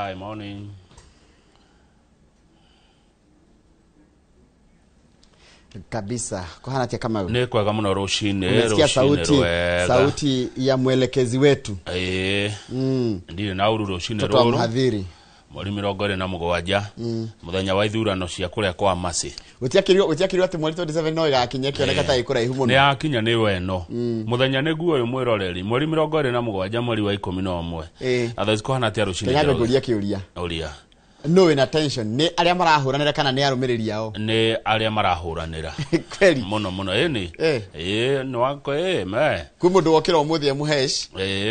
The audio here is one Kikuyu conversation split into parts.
Hi, morning. Kabisa kuhana atia Kamau? Nĩ kwega mũno rũcinĩ. Umesikia Rũcinĩ sauti, rwega. sauti ya mwelekezi wetu. Ĩĩ. Ndirĩ na ũru rũcinĩ Mtoto wa rũrũ. mhadhiri. Mweri 27, mũthenya wa ithurano cia kũrĩa kwa Masi. Gutiakĩrirwo atĩ mweri 27 no ĩgakinya ĩkĩoneka ta ĩkũraihu Nĩ mũno. yakinya nĩ weno. Mũthenya nĩguo ũyũ mwĩroreri, mweri 27 mweri wa 11. Otherwise kũhana atĩa rũcinĩ? Kenya Njoroge? ngũria kĩũria. Ũria. No wĩna tension nĩ arĩa marahũranĩra kana nĩ arũmĩrĩri ao? Nĩ arĩa marahũranĩra. Kweli. Mũno mũno ĩni. Ĩĩ nĩ wako ĩ me. Kwĩ mũndũ wokĩra ũmũthĩ e mũhesh.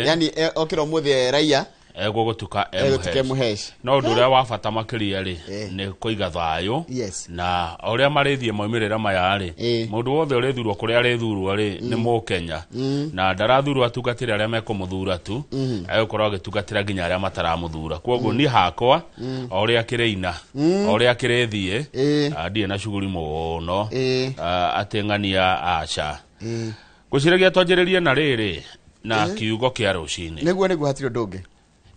Yani okĩra ũmũthĩ e raia. Egũgũtuka Egũtuka mũhesh. No ũndũ ũrĩa wa bata makĩria rĩ, nĩ kũiga thayũ. Na ũrĩa marĩthiĩ maumĩrĩra maya rĩ, mũndũ wothe ũrĩthurwo kũrĩa arĩthurwo rĩ, nĩ mũkenya. Na ndarathurwo atungatĩre arĩa mekũmũthura tu, egũkorwo agĩtungatĩra nginya arĩa mataramũthura. Kwoguo niĩ hakwa, o ũrĩa kĩrĩina, o ũrĩa kĩrĩthiĩ, ndirĩ na shughuli mũno, atĩ ng'ania aca. Ngwĩciragia twanjĩrĩrie na rĩrĩ, na kiugo kĩa rũcinĩ. Nĩguo, nĩguo, hatirĩ ũndũ ũngĩ.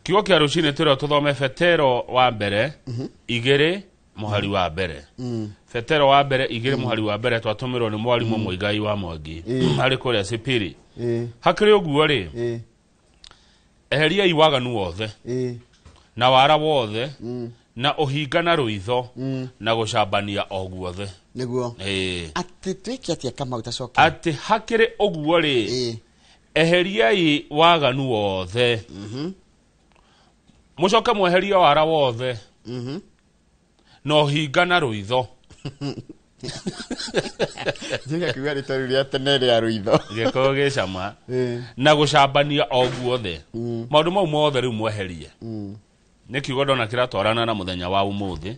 Kiugo kĩa rũcinĩ twĩrwo tũthome Petero wa mbere 2 mũhari wa mbere. Petero wa mbere 2 mũhari wa mbere twatũmĩrwo nĩ mwarimũ Muigai wa Mwangi arĩ kũrĩa Sipiri. Hakĩrĩ ũguo rĩ, eheriai waganu wothe na wara wothe na ũhinga na rũitho na gũcambania o guothe. Nĩguo. Atĩ twĩke atĩa Kamau tacoke? Atĩ hakĩrĩ ũguo rĩ, eheriai waganu wothe. Mũcoke mweherie wara wothe na ũhinga na rũitho. Njiga kiuga rĩtwa rĩu rĩa tene rĩa rũitho. Gĩkũyũ gĩcama. Na gũcambania o guothe. Maũndũ mau mothe rĩu mweherie. Nĩ kiugo ndona kĩratwarana na mũthenya wa ũmũthĩ.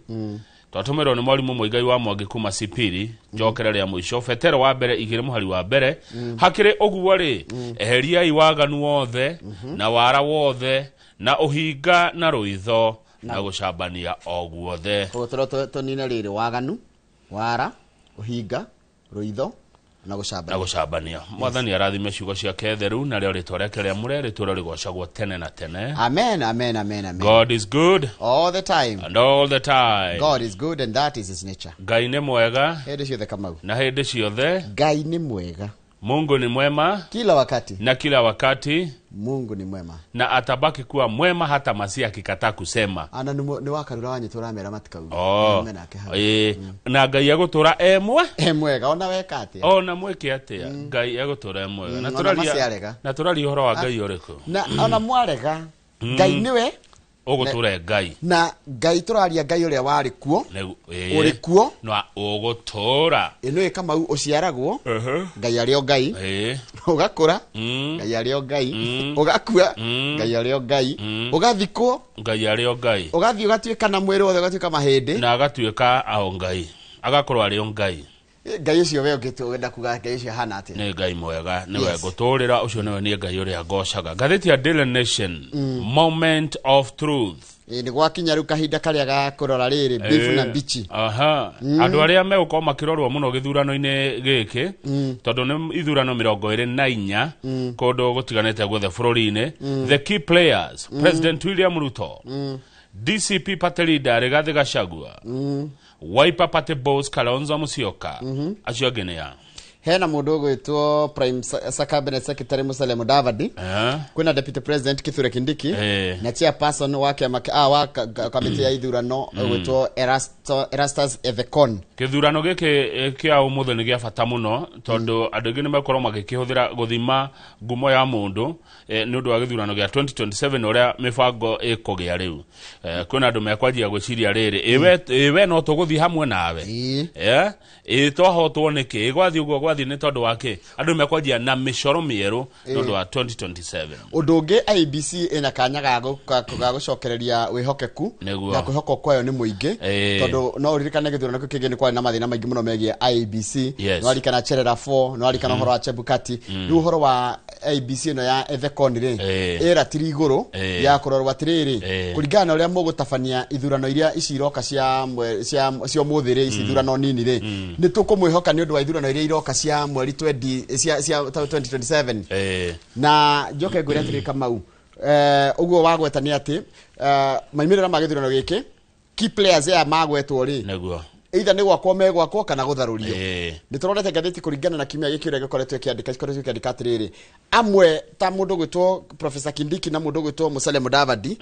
Twatũmĩrwo nĩ mwarimũ Muigai wa Mwangi kuma Sipiri, njokere rĩa mũico, Petero wa mbere 2 mũhari wa mbere. Hakĩrĩ ũguo rĩ, eheriai waganu wothe na wara wothe na ũhinga na rũitho na gũcambania o guothe. Koguo tũrĩa tũnine rĩrĩ waganu, wara, ũhinga, rũitho na gũcambania. Na gũcambania. Mwathani arathime ciugo ciake theru na rĩo rĩtwa rĩake rĩamũre rĩtũre rĩgocagwo tene na tene. Amen, amen, amen, amen. God is good all the time. And all the time. God is good and that is his nature. Ngai nĩ mwega hĩndĩ ciothe Kamau. Na hĩndĩ ciothe. Ngai nĩ mwega. Mungu ni mwema kila wakati. Na kila wakati. Mungu ni mwema. Na atabaki kuwa mwema hata Masia akikataa kusema. Ana ni wakarura wanyu turamera matikauga. Nĩ menake hau. Na Ngai egũtũra e mwe? E mwega, ona weka atĩa? Ona mwĩke atĩa? Ngai egũtũra e mwega. Na Ona Masia arega. tũraria ũhoro wa Ngai ũrĩkũ? Na ona mwarega, Ngai nĩwe ũgũtũra e Ngai. Na Ngai tũraria Ngai ũrĩa warĩ kuo, Nĩ ũrĩ kuo. Na ũgũtũra. Ĩno ĩ Kamau ũciaragwo, Ngai arĩ o Ngai. Ũgakũra, Ngai arĩ o Ngai. Ũgakua, Ngai arĩ o Ngai. Ũgathikwo, Ngai arĩ o Ngai. Ũgathiĩ ũgatuĩka na mwĩrĩ wothe ũgatuĩka mahĩndĩ. Na agatuĩka o Ngai. Agakorwo arĩ o Ngai. Ngai ũcio we ũngĩtũenda kuga Ngai ũcio ahana atĩa? Nĩ Ngai mwega, nĩwe ngũtũrĩra, ũcio nĩwe niĩ Ngai ũrĩa ngocaga. Ngathĩti ya Daily Nation, Moment of Truth. Nĩ gwakinya rĩu kahinda karĩa ga kũrora rĩrĩ, mbibu na mbichi. Andũ arĩa megũkorwo makĩrorwo mũno gĩthurano-inĩ gĩkĩ, tondũ nĩ ithurano 24, kũndũ gũtiganĩte guothe bũrũri-inĩ. The key players, President William Ruto, DCP party leader Rigathi Gachagua, Wiper party boss Kalonzo Musyoka, acio angĩ nĩ a? Hena mũndũ ũgwĩtwo Prime Cabinet Secretary Musalia Mudavadi. Kwĩna Deputy President Kithure Kindiki. Na chairperson wa kĩama wa kamĩtĩ ya ithurano ũgwĩtwo Erastus Ethekon. Gĩthurano gĩkĩ kĩa ũmũthĩ nĩ gĩa bata mũno tondũ andũ aingĩ nĩ megũkorwo magĩkĩhũthĩra gũthima ngumo ya mũndũ, nĩ ũndũ wa gĩthurano gĩa 2027 ũrĩa mĩbango ĩkũgĩa rĩu. Kwĩna andũ mekwanjia gwĩciria rĩrĩ, ĩwe no tũgũthiĩ hamwe nawe. Twahotwo nĩkĩ? Gwathiĩ ũguo gwathiĩ nĩ tondũ wa kĩ? Andũ mekwanjia na mĩcoro mĩerũ nĩ ũndũ wa 2027. Ũndũ ũngĩ IEBC ĩna kanya ga gũcokereria wĩhokeku na kwĩhokwo kwayo nĩ mũingĩ. Tondũ no ũririkane gĩthurano kĩu kĩngĩ nĩ kwarĩ na mathĩna maingĩ mũno megiĩ IEBC. Nĩ waririkana Cherera 4, nĩ waririkana ũhoro wa Chebukati. Rĩu ũhoro wa IEBC ĩno ya Ethekon rĩ, ĩratiri igũrũ ya kũrorwo atĩrĩrĩ, kũringana na ũrĩa mũgũtabania ithurano iria ici iroka cia ũmũthĩ rĩ, ici ithurano nini rĩ, nĩ tũkũmwĩhoka nĩ ũndũ wa ithurano iria iroka cia mweri twenty, cia 2027. Na njoke ngwĩre atĩrĩrĩ Kamau, Ũguo wagweta nĩ atĩ maumĩrĩra ma gĩthurano gĩkĩ key players aya magwetwo rĩ, nĩguo either nĩ gwakwo megwakwo kana gũtharũrio. Nĩ tũronete ngathĩti kũringana na kiumia gĩkĩ ũrĩa gĩkoretwo ĩkĩandĩka, ikoretwo ikĩandĩka atĩrĩrĩ, amwe ta mũndũ gwĩtwo Professor Kindiki na mũndũ gwĩtwo Musalia Mudavadi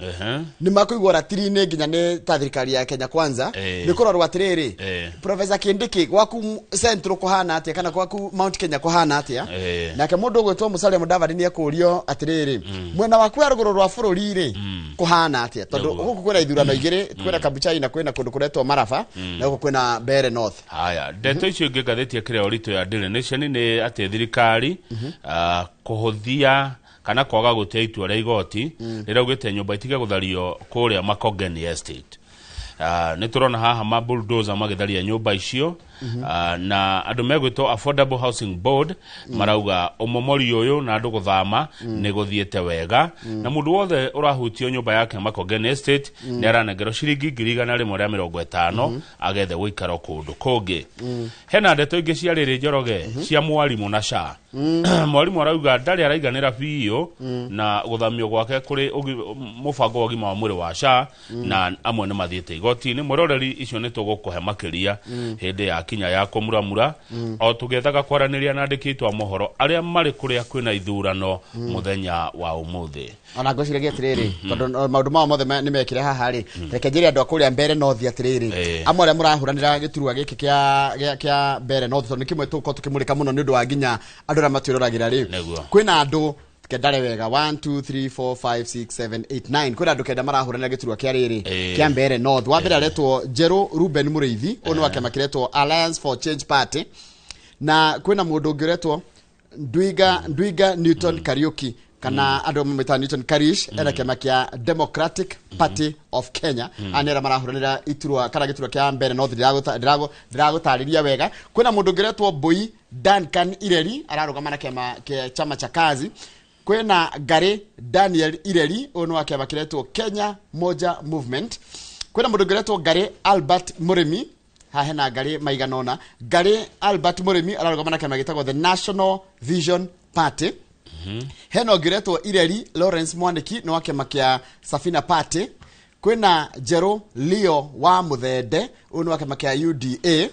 nĩ makũigwo ratiri-inĩ nginya nĩ ta thirikari ya Kenya Kwanza. Nĩ kũrorwo atĩrĩrĩ, Professor Kindiki, gwaku Central kũhana atĩa kana gwaku Mount Kenya kũhana atĩa? Nake mũndũ ũgwĩtwo Musalia Mudavadi nĩ ekũrio atĩrĩrĩ, mwena waku wa rũgũrũ rwa bũrũri rĩ, kũhana atĩa? Tondũ gũkũ kwĩna ithurano igĩrĩ, kwĩna Kabuchai na kwĩna kũndũ kũretwo Maraba na gũkũ kwĩna Mbeere North. Haya, ndeto icio ingĩ ngathĩti ĩkĩrĩa ũritũ ya Daily Nation nĩ atĩ thirikari kũhũthia kana kwaga gũtĩa itua rĩa igoti rĩraugĩte nyũmba itige gũthario kũrĩa Makongeni Estate. Nĩ tũrona haha ma bulldozer magĩtharia nyũmba icio, na andũ megwĩtwo Affordable Housing Board marauga ũmomori ũyũ na andũ gũthama nĩ gũthiĩte wega, na mũndũ wothe ũrahutio nyũmba yake Makongeni Estate nĩ aranengerwo ciringi 150,000 agethe gũikara kũndũ kũngĩ. Hena ndeto ingĩ cia rĩrĩ, Njoroge, cia mwarimũ na SHA. Mwarimũ arauga ndarĩ araiganĩra biũ na gũthamio gwake kũrĩ mũbango wa ũgima wa mwĩrĩ wa SHA, na amwe nĩ mathiĩte igoti-inĩ. Mwĩroreri, icio nĩ tũgũkũhe makĩria hĩndĩ ya kinya ya kũmuramura, o tũgĩethaga kwaranĩria na andĩki aitũ a mohoro arĩa marĩ kũrĩa kwĩna ithurano mũthenya wa ũmũthĩ. Ona ngwĩciragia atĩrĩrĩ, tondũ maũndũ mao mothe nĩ mekire haha rĩ, reke njĩre andũ a kũrĩa Mbeere North atĩrĩrĩ, amwe arĩa mũrahũranĩra gĩturwa gĩkĩ kĩa Mbeere North, tondũ nĩ kĩmwe tũgũkorwo tũkĩmũrĩka mũno nĩ ũndũ wa nginya andũ arĩa matwĩroragĩra rĩ, kwĩna andũ kendare wega, 1 2 3 4 5 6 7 8 9, kwĩna andũ kenda marahũranĩra gĩturwa kĩa rĩrĩ kĩa Mbeere North. Wa mbere aretwo Njerũ Ruben Mũrĩithi, ũyũ nĩ wa kĩama kĩretwo Alliance for Change Party, na kwĩna mũndũ ũngĩ ũretwo Ndwiga Newton Kariuki, kana andũ mamwĩtaga Newton Karish, ena kĩama kĩa Democratic Party of Kenya. Aya nĩ arĩa marahũranĩra iturwa kana gĩturwa kĩa Mbeere North. Ndĩragũtarĩria wega. Kwĩna mũndũ ũngĩ ũretwo Mbui Duncan Ireri, ararũgama na kĩama kĩa Chama cha Kazi. Kwĩna Ngari Daniel Ireri, ũyũ nĩ wa kĩama kĩretwo Kenya Moja Movement. Kwĩna mũndũ ũngĩ ũretwo Ngari Albert Mũrĩmi, haha hena Ngari maigana ũna. Ngari Albert Mũrĩmi ararũgama na kĩama gĩtagwo The National Vision Party. Hena ũngĩ ũretwo Ireri Lawrence Mwaniki, nĩ wa kĩama kĩa Safina Party. Kwĩna Njerũ Leo wa Mũthende, ũyũ nĩ wa kĩama kĩa UDA.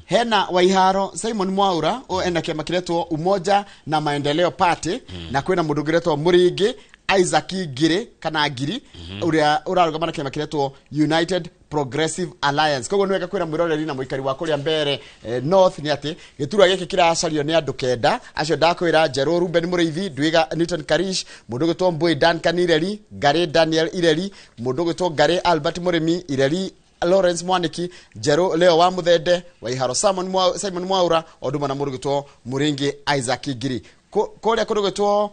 Hena Waiharo Simon Mwaura, ũyũ ena kĩama kĩretwo Umoja na Maendeleo Party. Na kwĩna mũndũ ũngĩ ũretwo Mũringi Isaac Ngiri kana Ngiri, ũrĩa ũrarũgama na kĩama kĩretwo United Progressive Alliance. Koguo nĩ wega kwĩra mwĩroreri na mũikari wa kũrĩa Mbeere North nĩ atĩ gĩturwa gĩkĩ kĩracario nĩ andũ kenda acio ndakwĩra: Njerũ Ruben Mũrĩithi, Ndwiga Newton Karish, mũndũ ũgwĩtwo Mbui Duncan Ireri, Ngari Daniel Ireri, mũndũ ũgwĩtwo Ngari Albert Mũrĩmi, Ireri Lawrence Mwaniki, Njerũ Leo wa Mũthende, Waiharo Simon Mwaura, o ũndũ ũmwe na mũndũ ũgwĩtwo Mũringi Isaac Ngiri. Kũrĩa kũndũ gwĩtwo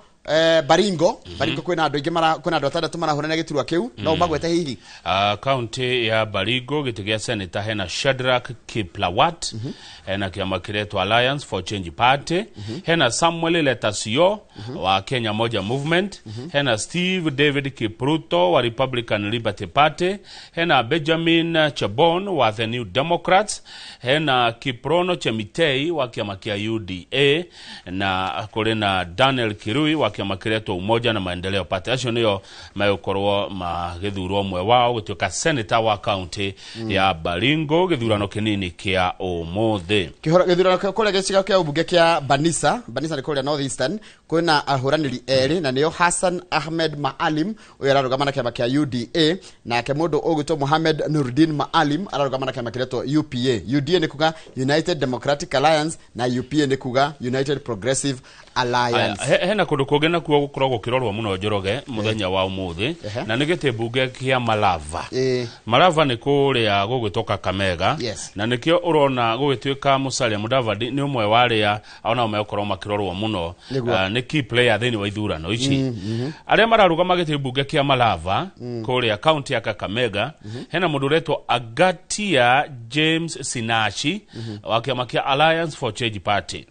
Baringo, Baringo kwĩna andũ aingĩ kwĩna andũ atandatũ marahũrana gĩturwa kĩu, no ũmagwete hihi? Kaunti ya Baringo, gĩtĩ gĩa seneta, hena Shadrack Kiplawat, hena kĩama kĩretwo Alliance for Change Party. Hena Samuel Letasio wa Kenya Moja Movement. Hena Steve David Kipruto wa Republican Liberty Party. Hena Benjamin Chabon wa The New Democrats. Hena Kiprono Chemitei wa kĩama kĩa UDA, na kũrĩ na Daniel Kirui wa kĩama kĩretwo Umoja na Maendeleo Party. Acio nĩo megũkorwo magĩthurwo ũmwe wao gũtuĩka senator wa kaunti ya Baringo gĩthurano kĩnini kĩa ũmũthĩ. Gĩthurano kũrĩa gĩcigo kĩa ũmbunge kĩa Banisa, Banisa nĩ kũrĩa North Eastern, kwĩna ahũranĩri erĩ, na nĩo Hassan Ahmed Maalim, ũyũ ararũgama na kĩama kĩa UDA, nake mũndũ ũgwĩtwo Mohamed Nurdin Maalim ararũgama na kĩama kĩretwo UPA. UDA nĩ kuga United Democratic Alliance, na UPA nĩ kuga United Progressive Alliance. Hena kũndũ kũngĩ nakuo gũkoragwo gũkĩrorwo mũno, Njoroge, mũthenya wa ũmũthĩ, na nĩ gĩtĩ mbunge kĩa Malava. Malava nĩ kũrĩa gũgwĩtwo Kakamega, na nĩkĩo ũrona gũgĩtuĩka Musalia Mudavadi nĩ ũmwe wa arĩa onao megũkorwo makĩrorwo mũno. Nĩ key player thĩinĩ wa ithurano ici. Arĩa mararũgama gĩtĩ mbunge kĩa Malava kũrĩa kaunti ya Kakamega, hena mũndũ ũretwo Agatia James Sinachi wa kĩama kĩa Alliance for Change Party.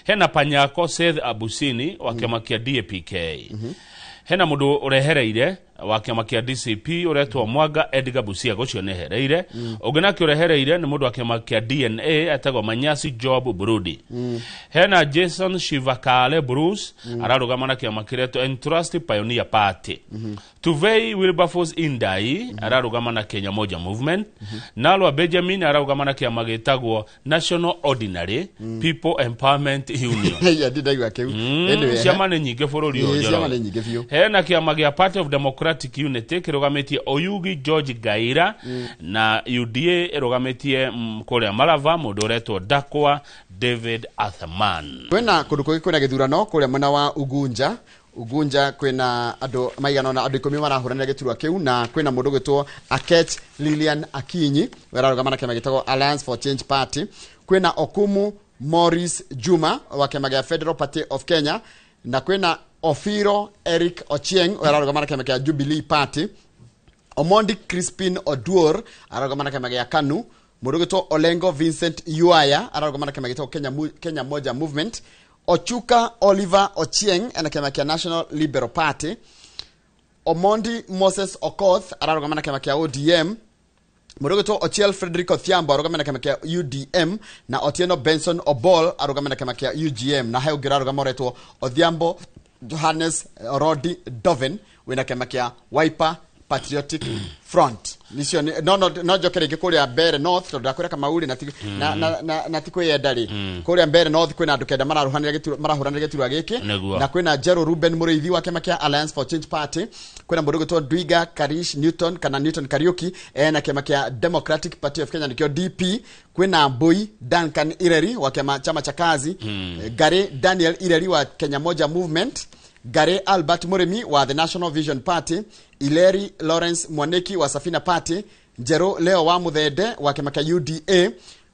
Hena Panyako Seth Abusini wa kĩama kĩa DAPK. Hena mũndũ ũrehereire Wa kĩama kĩa DCP ũretwo Mwanga Edgar Busia ũcio nĩ ehereire. Ũngĩ nake ũrehereire nĩ mũndũ wa kĩama kĩa DNA etagwo Manyasi Job Burudi. Hena Jason Shivakale Bruce ararũgama na kĩama kĩretwo Entrust Pioneer Party. Tuvei Wilberforce Indai ararũgama na Kenya Moja Movement. Nalwa Benjamin ararũgama na kĩama gĩtagwo National Ordinary People Empowerment Union. Ya ndindaigua kĩu. Anyway, ciama nĩ nyingĩ bũrũri ũyũ, ciama nĩ nyingĩ biũ. Hena kĩama gĩa Party of Democratic Unity kĩrũgamĩtie Oyugi George Gaira, na UDA ĩrũgamĩtie kũrĩa Malava mũndũ ũretwo Dakwa David Athman. Kwĩna kũndũ kũngĩ kwĩna gĩthurano kũrĩa mwena wa Ugunja. Ugunja kwĩna andũ maigana ũna, andũ 10 marahũranĩra gĩturwa kĩu, na kwĩna mũndũ ũgwĩtwo Akech Lilian Akinyi ũrarũgama na kĩama gĩtagwo Alliance for Change Party. Kwĩna Okumu Maurice Juma wa kĩama gĩa Federal Party of Kenya, na kwĩna Ofiro Eric Ochieng ũrarũgama na kĩama kĩa Jubilee Party. Omondi Crispin Oduor ararũgama na kĩama gĩa KANU. Mũndũ ũgwĩtwo Olengo Vincent Yuaya ararũgama na kĩama gĩtagwo Kenya Moja Movement. Ochuka Oliver Ochieng ena kĩama kĩa National Liberal Party. Omondi Moses Okoth ararũgama na kĩama kĩa ODM. Mũndũ ũgwĩtwo Ochiel Frederick Odhiambo arũgama na kĩama kĩa UDM, na Otieno Benson Obol arũgama na kĩama kĩa UGM, na he ũngĩ ũrarũgama ũretwo Odhiambo Johannes Rodi Doven wĩna kĩama kĩa Wiper Patriotic Front. Nicio no no no njoke rĩngĩ kũrĩa Mbeere North, tondũ ndakwĩra Kamau na ti na na na, na ti kwĩyenda rĩ. Kũrĩa Mbeere North kwĩna andũ 9 mararũhanĩra gĩturwa, marahũranĩra gĩturwa gĩkĩ. Na kwĩna Jero Ruben Mũrĩithi wa kĩama kĩa Alliance for Change Party. Kwĩna mũndũ ũgwĩtwo Ndwiga Karish Newton kana Newton Kariuki ena kĩama kĩa Democratic Party of Kenya nĩkĩo DP. Kwĩna Mbui Duncan Ireri wa kĩama chama cha kazi. Gary Daniel Ireri wa Kenya Moja Movement. Gary Albert Murimi wa The National Vision Party. Ileri Lawrence Mwaniki wa Safina Party. Njero Leo wa Muthende wa kĩama kĩa UDA.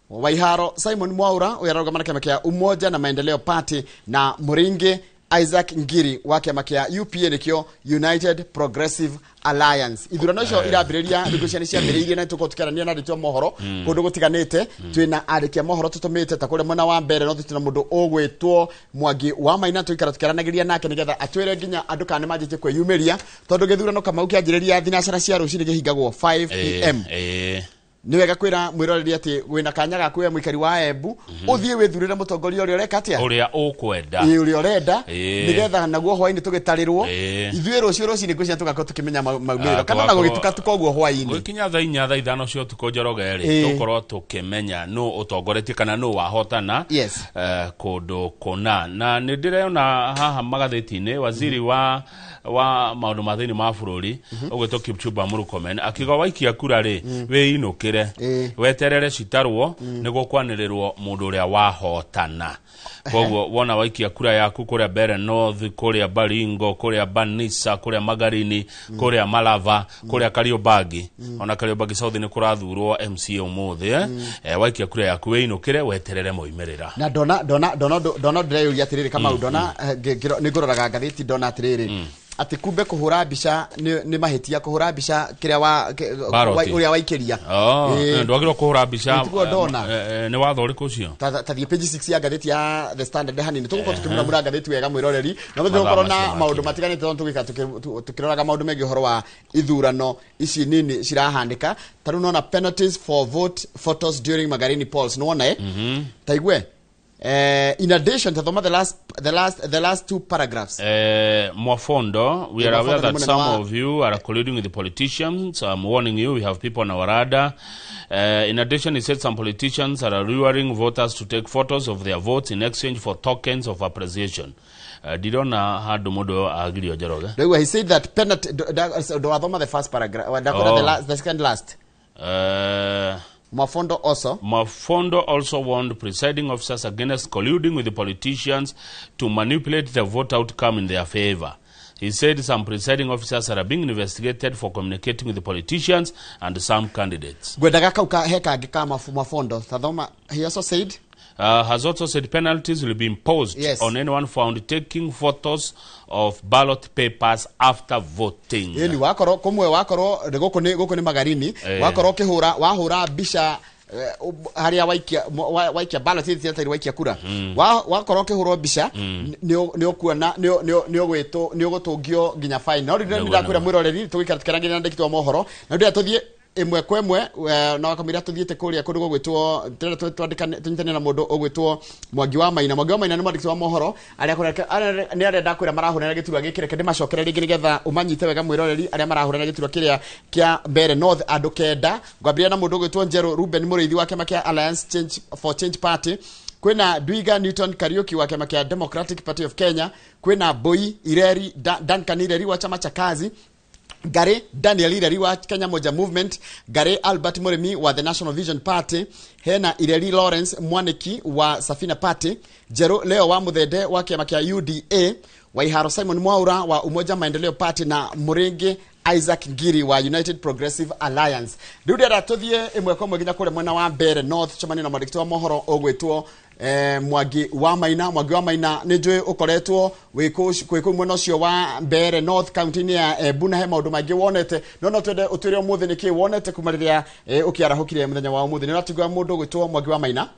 Waiharo Simon Mwaura ũrĩa ararũgama na kĩama kĩa Umoja na Maendeleo Party, na Muringi Isaac Ngiri wa kĩama kĩa UPA nĩkĩo United Progressive Alliance. Ithurano icio irambĩrĩria, thikũ icio nĩ ciambĩrĩirie, na tũkorwo tũkĩaranĩria na andĩki a mohoro kũndũ gũtiganĩte. Twĩna andĩki a mohoro tũtũmĩte ta kũrĩa mwena wa Mbeere North, twĩna mũndũ ũgwĩtwo Mwangi wa Maina, tũikara tũkĩaranagĩria nake nĩgetha atwĩre nginya andũ kana nĩ manjĩtie kwĩyumĩria, tondũ gĩthurano Kamau kĩanjĩrĩria thinacara cia rũcinĩ kĩhingagwo 5 PM. Nĩ wega kwĩra mwĩroreri atĩ wĩna kanya gaku we mũikari wa Embu, ũthiĩ wĩthurĩre mũtongoria ũrĩa ũreka atĩa, ũrĩa ũkwenda. Ĩĩ, ũrĩa ũrenda, nĩgetha naguo hwaĩ-inĩ tũgĩtarĩrwo. Ithuĩ rũciũ rũcinĩ ngwĩciria tũgakorwo tũkĩmenya maumĩrĩro, kana ona gũgĩtuka tuka ũguo hwaĩ-inĩ. Gũgĩkinya thaa 4, thaa 5 cia ũtukũ, Njoroge rĩ, tũkorwo tũkĩmenya nũ ũtongoretie kana nũ wahotana, kũndũ kũna. Na nĩ ndĩrona haha magathĩti-inĩ waziri wa maũndũ ma thĩinĩ ma bũrũri ũgwĩtwo Kipchumba Murkomen akiuga waikia kura rĩ, wĩinũkĩre, weterere citarwo nĩguo kwanĩrĩrwo mũndũ ũrĩa wahotana. Koguo wona waikia kura yaku kũrĩa Mbeere North, kũrĩa Baringo, kũrĩa Banisa, kũrĩa Magarini, kũrĩa Malava, kũrĩa Kariobangi, ona Kariobangi South nĩ kũrathurwo MCA ũmũthĩ, waikia kura yaku wĩinũkĩre weterere moimĩrĩra. Na ndona ndona ndona ndona ndĩreyũria atĩrĩrĩ Kamau, ndona nĩ ngũroraga ngathĩti ndona atĩrĩrĩ atĩ kumbe kũhũra mbica nĩ mahĩtia, kũhũra mbica kĩrĩa wa Baroti. ũrĩa waikĩria. Ndwagĩrĩirwo kũhũra mbica, Nĩ tiguo ndona. Nĩ watho ũrĩkũ ũcio? Ta thiĩ page 6 ya ngathĩti ya The Standard hanini. Tũgũkorwo tũkĩmuramura ngathĩti wega mwĩroreri, na Mathaa tũgũkorwo na macio maũndũ makinya. matiganĩte, tondũ tũgĩikara tũkĩroraga maũndũ megiĩ ũhoro wa ithurano ici nini cirahanĩka. Ta rĩu nona penalties for vote photos during Magarini polls, nĩwona, Ta igue, in addition to the last two paragraphs. Mwafondo, we are aware Mwafondo that ni some mwana of you are colluding with the politicians. I'm warning you, we have people on our radar. In addition, he said some politicians are luring voters to take photos of their votes in exchange for tokens of appreciation. Ndirona handũ mũndũ agirio, Njoroge. Rĩu he said that penalty, ndwathoma the first paragraph, ndakwĩra Oh. the second last. Mwafondo also Mafondo also warned presiding officers against colluding with the politicians to manipulate the vote outcome in their favor. He said some presiding officers are being investigated for communicating with the politicians and some candidates. Ngwendaga kau he kangĩ ka Mwafondo, tathoma. He also said Has also said penalties will be imposed on anyone found taking photos of ballot papers after voting. Ĩni wakorwo kũmwe, wakorwo gũkũ nĩ Magarini, wakorwo ũkĩhũra, wahũra mbica Haria waikia waikia ballot ĩtĩtĩire waikia kura wakorwo ũkĩhũrwo mbica nĩ ũkuona nĩ ũgwĩtwo nĩ ũgũtũngio nginya fine. No rĩu ndakwĩra mwĩroreri tũgũikara tũkĩaranĩria na ndĩkitwo mohoro na ndĩrenda tũthiĩ ĩmwe kwa ĩmwe na wakamwĩra tũthiĩte kũrĩa kũndũ gũgwĩtwo ndĩrenda twandĩkane tũnyitane na mũndũ ũgwĩtwo Mwangi wa Maina. Mwangi wa Maina nĩ mwandĩki wa mohoro arĩa nĩ arenda kwĩra marahũrana gĩturwa gĩkĩ. Reke ndĩmacokere rĩngĩ nĩgetha ũmanyite wega mwĩroreri arĩa marahũrana gĩturwa kĩrĩa kĩa Mbeere North andũ 9. Ngwambĩrĩria na mũndũ ũgwĩtwo Njerũ Ruben Mũrĩithi wa kĩama kĩa Alliance Change for Change Party, kwĩna Ndwiga Newton Kariuki wa kĩama kĩa Democratic Party of Kenya, kwĩna Mbui Ireri Duncan Ireri wa chama cha Kazi, Gary Daniel Ireri wa Kenya Moja Movement, Gary Albert Murimi wa The National Vision Party, hena Ireri Lawrence Mwaniki wa Safina Party, Jero Leo wa Muthende wa kĩama kĩa UDA, Waiharo Simon Mwaura wa Umoja Maendeleo Party na Muringi Isaac Ngiri wa United Progressive Alliance. Rĩu ndĩrenda tũthiĩ ĩmwe kwa ĩmwe nginya kũrĩa mwena wa Mbeere North tũcemanie na mwandĩki wa mohoro ũgwĩtwo Mwangi wa Maina. Mwangi wa Maina nĩ njũĩ ũkoretwo wĩ kũu mwena ũcio wa Mbeere North kaunti-inĩ ya Embu na he maũndũ maingĩ wonete, no twende ũtwĩre ũmũthĩ nĩkĩ wonete kuma rĩrĩa ũkĩarahũkire mũthenya wa ũmũthĩ. Nĩ ũratigua mũndũ ũgwĩtwo Mwangi wa Maina?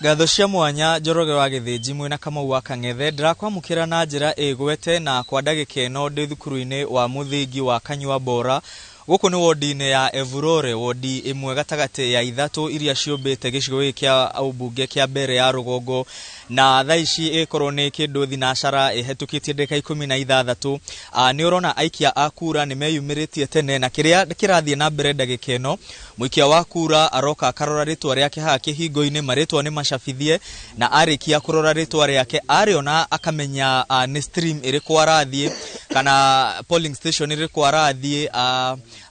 Ngatho cia mwanya Njoroge wa Gĩthĩnji mwĩna Kamau wa Kang'ethe. Ndĩrakwamũkĩra na njĩra ĩgwete na kwa ndagĩka ĩno ndĩ thukuru-inĩ wa mũthingi wa Kanyua Bora. Gũkũ nĩ wodi-inĩ ya Evurore, wodi ĩmwe gatagatĩ ya 3 iria ciũmbĩte gĩcigo gĩkĩ kĩa ũmbunge kĩa Mbeere ya rũgongo, na thaa ici ĩkorwo nĩ kĩndũ thinacara ĩhetũkĩtie ndagĩka 16. Nĩ ũrona aikia a kura nĩ meyumĩrĩtie tene, na kĩrĩa kĩrathiĩ na mbere ndagĩka ĩno, mũikia wa kura aroka akarora rĩtwa rĩake haha kĩhingo-inĩ, marĩtwa nĩ macabithie, na arĩkia kũrora rĩtwa rĩake arĩona akamenya nĩ stream ĩrĩkũ arathiĩ kana polling station ĩrĩkũ arathiĩ,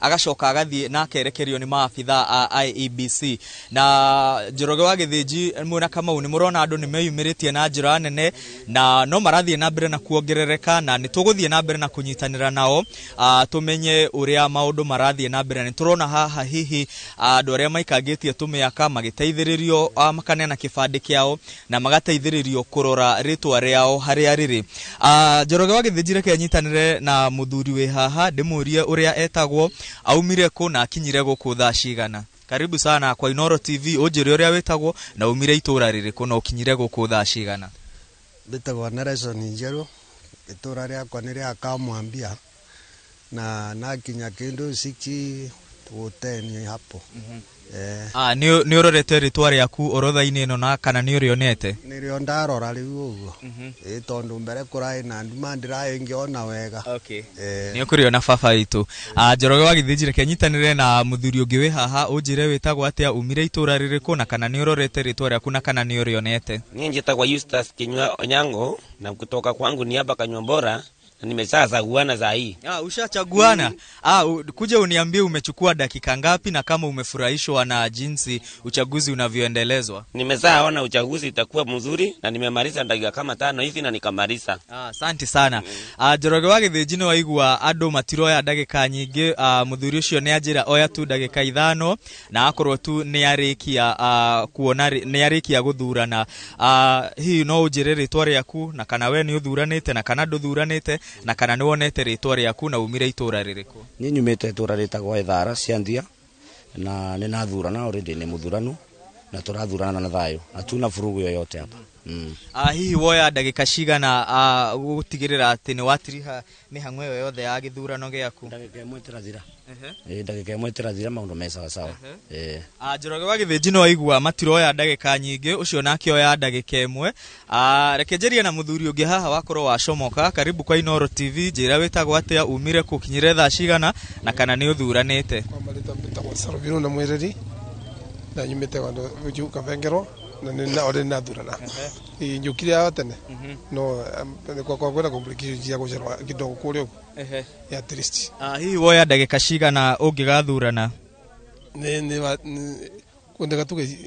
agacoka agathiĩ na akerekerio nĩ maabitha a IEBC. Na Njoroge wa Gĩthĩnji mwĩna Kamau nĩ mũrona andũ nĩ meyumĩrĩtie na njĩra nene na no marathiĩ na mbere na kuongerereka, na nĩ tũgũthiĩ na mbere na kũnyitanĩra nao tũmenye ũrĩa maũndũ marathiĩ na mbere. Nĩ tũrona haha hihi andũ arĩa maikangĩtie tũmĩaka magĩteithĩrĩrio makaneana kĩbandĩ kĩao na magateithĩrĩrio kũrora rĩtwa rĩao harĩa rĩrĩ. Njoroge wa Gĩthĩnji reke nyitanĩre na mũthuri wĩ haha ndĩmũrie ũrĩa etagwo, aumire kũ na akinyire gũkũ thaa cigana. Karibu sana kwa Inooro TV, ũnjĩre ũrĩa wĩtagwo na umire itũra rĩrĩkũ na ũkinyire gũkũ thaa cigana. Mbĩtagwo Nelson Njerũ, itũra rĩakwa nĩ rĩa Kamwambia na nakinya kĩndũ 6:10 hapo. Nĩ ũrorete rĩtwa rĩaku orodha-inĩ ĩno na kana nĩ ũrĩonete? Nĩrĩo ndarora rĩu ũguo. Tondũ mbere kũraĩ na nduma ndĩraĩ ngĩona wega. Nĩ ũkũrĩona baba witũ. Njoroge wa Gĩthĩnji reke nyitanĩre na mũthuri ũngĩ wĩ haha, ũnjĩre wĩtagwo atĩa, umire itũra rĩrĩkũ na kana nĩ ũrorete rĩtwa rĩaku na kana nĩ ũrĩonete. Niĩ njĩtagwo Eustace Kinyua Onyango na kutoka kwangu ni hapa Kanyua Bora. Nimeshachaguana saa hii. Ushachaguana? Kuja uniambie umechukua dakika ngapi na kama umefurahishwa na jinsi uchaguzi unavyoendelezwa. Nimeshaona uchaguzi itakuwa mzuri na nimemaliza dakika kama 5 hivi na nikamaliza. Asante sana. Njoroge wa Gĩthĩnji nĩ waigua andũ matiroya ndagĩka nyingĩ. Mũthuri ũcio nĩ anjĩra oya tu ndagĩka 5 na akorwo tu nĩ arĩkia kuona nĩ arĩkia gũthurana. Hihi no ũnjĩre rĩtwa rĩaku na kana we nĩ ũthuranĩte na kana ndũthuranĩte na kana nĩ wonete rĩtwa rĩaku na umire itũra rĩrĩkũ? Niĩ nyumĩte itũra rĩtagwo Ithara Ciandia na nĩ nathurana already, nĩ mũthuranu na tũrathurana na thayũ, hatuna vurugu yoyote hapa. Hihi woya ndagĩka cigana gũtigĩrĩra atĩ nĩ watiriha mĩhang'o ĩyo yothe ya gĩthurano gĩaku? Ndagĩka ĩmwe ĩtĩrathira. Ndagĩka ĩmwe ĩtĩrathira maũndũ me sawa sawa. Njoroge wa Gĩthĩnji nĩ waigua matiroya ndagĩka nyingĩ, ũcio nake oya ndagĩka ĩmwe. Reke njarie na mũthuri ũngĩ haha wakorwo wacomoka. Karibu kwa Inooro TV, njĩra wĩtagwo atĩa, umire kũ, ũkinyire thaa cigana na kana nĩ ũthuranĩte? Kwa marĩtwa mbĩtagwo Sarobino na Mwĩreri na nyumĩte Kabengero na nĩ already nathurana. Njũkire haha tene no kwa kwenda complication cia gũcerwa kidogo kũrĩa ũguo. At least. Hihi woya ndagĩka cigana ũngĩgathurana? Nĩ kwendeka tuge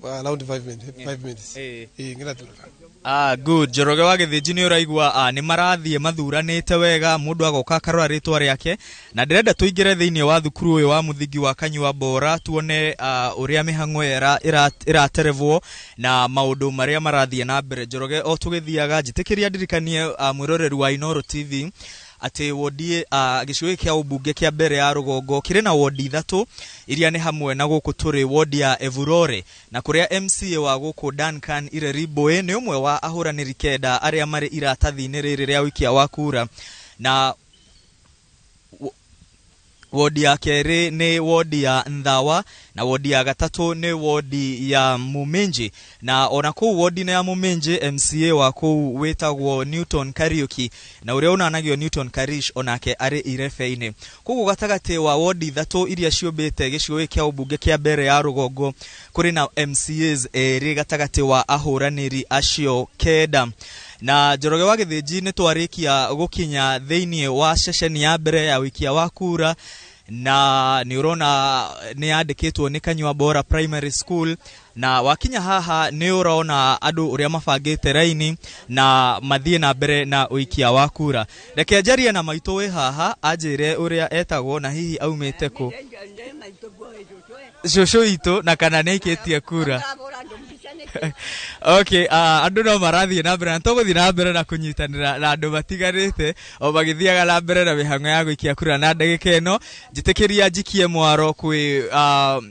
around 5 minutes. 5 minutes. Ngĩrathurana. Good. Njoroge wa Gĩthĩnji nĩ ũraigua nĩ marathiĩ mathuranĩte wega, mũndũ agoka akarora rĩtwa rĩake, na ndĩrenda tũingĩre thĩinĩ wa thukuru ũyũ wa mũthingi wa Kanyua Bora tuone ũrĩa mĩhang'o ĩraterevwo na maũndũ marĩa marathiĩ na mbere. Njoroge, o tũgĩthiaga njĩtĩkĩria ndirikanie mwĩroreri wa Inooro TV atĩ wodi gĩcigo gĩkĩ kĩa ũmbunge kĩa mbere ya rũgongo kĩrĩ na wodi 3 iria nĩ hamwe na gũkũ tũrĩ wodi ya Evurore, na kũrĩa MCA wa gũkũ Duncan Ireri Mboe nĩ ũmwe wa ahũranĩri 9 arĩa marĩ iratathi-inĩ rĩrĩ rĩa ũikia wa kura. Na wodi ya kerĩ nĩ wodi ya Nthawa, na wodi ya gatatũ nĩ wodi ya Muminji. Na ona kũu wodi-inĩ ya Muminji, MCA wa kũu wĩtagwo Newton Kariuki, na ũrĩa ũnanagio Newton Karish onake arĩ irebe-inĩ. Koguo gatagatĩ wa wodi 3 iria ciũmbĩte gĩcigo gĩkĩ kĩa ũmbunge kĩa mbere ya rũgongo kũrĩ na MCAs erĩ gatagatĩ wa ahũranĩri acio 9. Na Njoroge wa Gĩthĩnji nĩ twarĩkia gũkinya thĩinĩ wa ceceni ya mbere ya ũikia wa kura, na nĩ ũrona nĩ yandĩkĩtwo nĩ Kanyua Bora Primary School. Na wakinya haha nĩ ũrona andũ ũrĩa mabangĩte raini na mathiĩ na mbere na ũikia wa kura. Reke njarie na maitũ wĩ haha anjĩre ũrĩa etagwo na hihi aumĩte kũ. Cũcũ witũ, na kana nĩ aikĩtie kura. Okay, andũ no marathiĩ na mbere na tũgũthiĩ na mbere na kũnyitanĩra na andũ matiganĩte o magĩthiaga na mbere na mĩhang'o ya gũikia kura. Na ndagĩka ĩno njĩtĩkĩria njikie mwaro kwĩ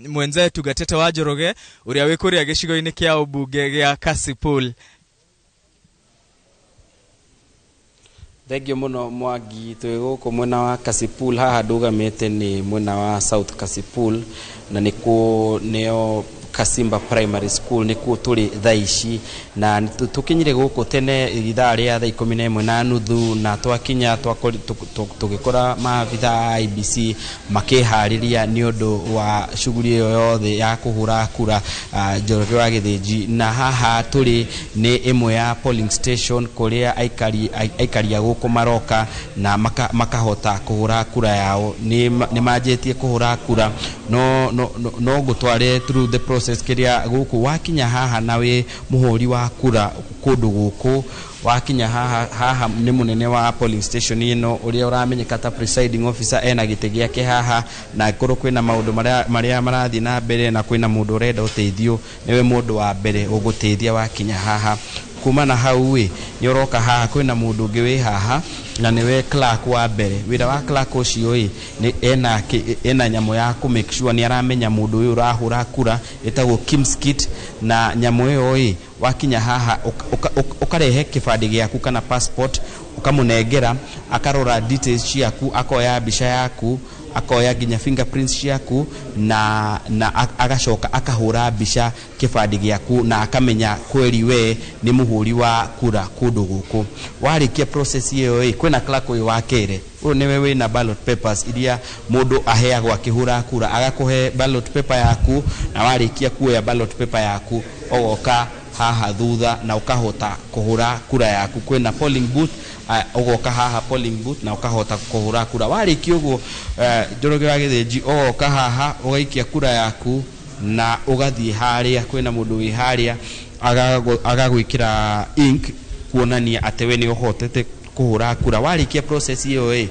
mwenzetu Gatete wa Njoroge ũrĩa wĩ kũrĩa gĩcigo-inĩ kĩa ũmbunge gĩa Kasipul. Thengio muno Mwangi, twĩ gũkũ mwena wa Kasipul. Haha ndũgamĩte nĩ mwena wa South Kasipul, na nĩkuo nĩo Kasimba Primary School nĩkuo tũrĩ thaa ici, na tũkinyire gũkũ tene ithaa rĩa thaa 11:30, na twakinya tũgĩkora maabitha a IEBC makĩharĩria nĩ ũndũ wa shughuli ĩyo yothe ya kũhũra kura Njoroge wa Gĩthĩnji. Na haha tũrĩ nĩ ĩmwe ya polling station kũrĩa aikari a gũkũ maroka na makahota kũhũra kura yao. Nĩ manjĩtie kũhũra kura, no ngũtware through the process kĩrĩa gũkũ wakinya haha na wĩ mũhũri wa kura kũndũ gũkũ. Wakinya haha nĩ mũnene wa polling station ĩno ũrĩa ũramenyeka ta presiding officer ena gĩtĩ gĩake haha, na korwo kwĩna maũndũ marĩa marathiĩ na mbere na kwĩna mũndũ ũrenda ũteithio, nĩwe mũndũ wa mbere ũgũteithia wakinya haha. Kuma na hau ĩ nĩ ũroka haha kwĩna mũndũ ũngĩ wĩ haha na nĩwe clerk wa mbere. Wĩra wa clerk ũcio ĩ nĩ ena nyamũ ya kũ make sure nĩ aramenya mũndũ ũyũ ũrahũra kura, ĩtagwo KIMS kit. Na nyamũ ĩyo ĩ wakinya haha ũkarehe kĩbandĩ gĩaku kana passport, ũkamũnengera, akarora details ciaku, akoya mbica yaku, akoya nginya fingerprints ciaku, na agacoka akahũra mbica kĩbandĩ gĩaku na akamenya kweri we nĩ mũhũri wa kura kũndũ gũkũ. Warĩkia process ĩyo ĩ kwĩna clerk ũyũ wa kerĩ, ũyũ nĩwe wĩna ballot papers iria mũndũ aheagwo akĩhũra kura, agakũhe ballot paper yaku, na warĩkia kuoya ballot paper yaku ũgoka haha thutha na ũkahota kũhũra kura yaku. Kwĩna polling booth, ũgoka haha polling booth na ũkahota kũhũra kura. Warĩkia ũguo Njoroge wa Gĩthĩnji ũgoka haha ũgaikia kura yaku na ũgathiĩ harĩa kwĩna mũndũ wĩ harĩa agagwĩkĩra ink kuonania atĩ we nĩ ũhotete kũhũra kura. Warĩkia process ĩyo ĩ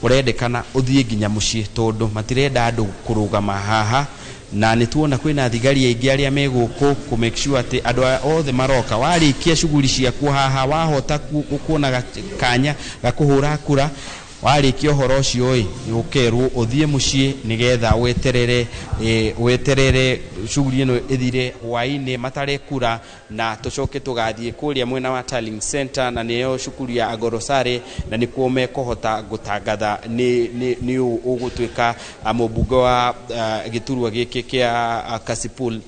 ũrendekana ũthiĩ nginya mũciĩ tondũ matirenda andũ kũrũgama haha, na nĩ tuona kwĩna thigari aingĩ arĩa me gũkũ kũ make sure atĩ andũ aya othe maroka. Warĩkia shughuli ciaku haha, wahota kuona kanya ga kũhũra kura, warĩkia ũhoro ũcio ĩ ũkerwo ũthiĩ mũciĩ nĩgetha weterere shughuli ĩno ĩthire hwaĩ-inĩ matare kura, na tũcoke tũgathiĩ kũrĩa mwena wa Tallying Center, na nĩyo cukuru ya Agorosare, na nĩkuo mekũhota gũtangatha nĩ ũgũtuĩka mũmbunge wa gĩturwa gĩkĩ kĩa Kasipul.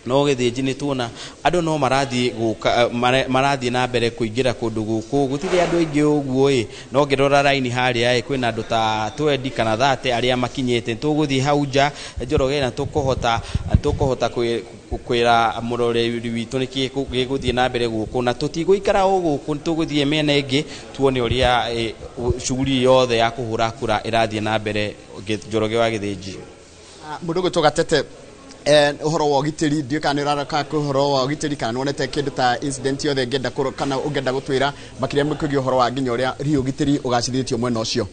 No Gĩthĩnji nĩ tuona andũ no marathiĩ gũka marathiĩ na mbere kũingĩra kũndũ gũkũ, gũtirĩ andũ aingĩ ũguo ĩ, no ngĩrora raini harĩa ĩ kwĩna andũ ta 20 kana 30 arĩa makinyĩte. Tũgũthiĩ hau nja Njoroge na tũkũhota kwĩra mũroreri witũ nĩkĩ gĩgũthiĩ na mbere gũkũ, na tũtigũikara o gũkũ, tũgũthiĩ mĩena ĩngĩ tuone ũrĩa shughuli yothe ya kũhũra kura ĩrathiĩ na mbere Njoroge wa Gĩthĩnji. Mũndũ ũgwĩtwo Gatete, ũhoro wa ũgitĩri, ndiũĩ kana nĩ ũrarora ũhoro wa ũgitĩri kana nĩwonete kĩndũ ta incident yothe ũngĩenda kana ũngĩenda gũtwĩra makĩria kwĩgiĩ ũhoro wa nginya ũrĩa hihi ũgitĩri ũgacĩrithĩtio mwena ũcio.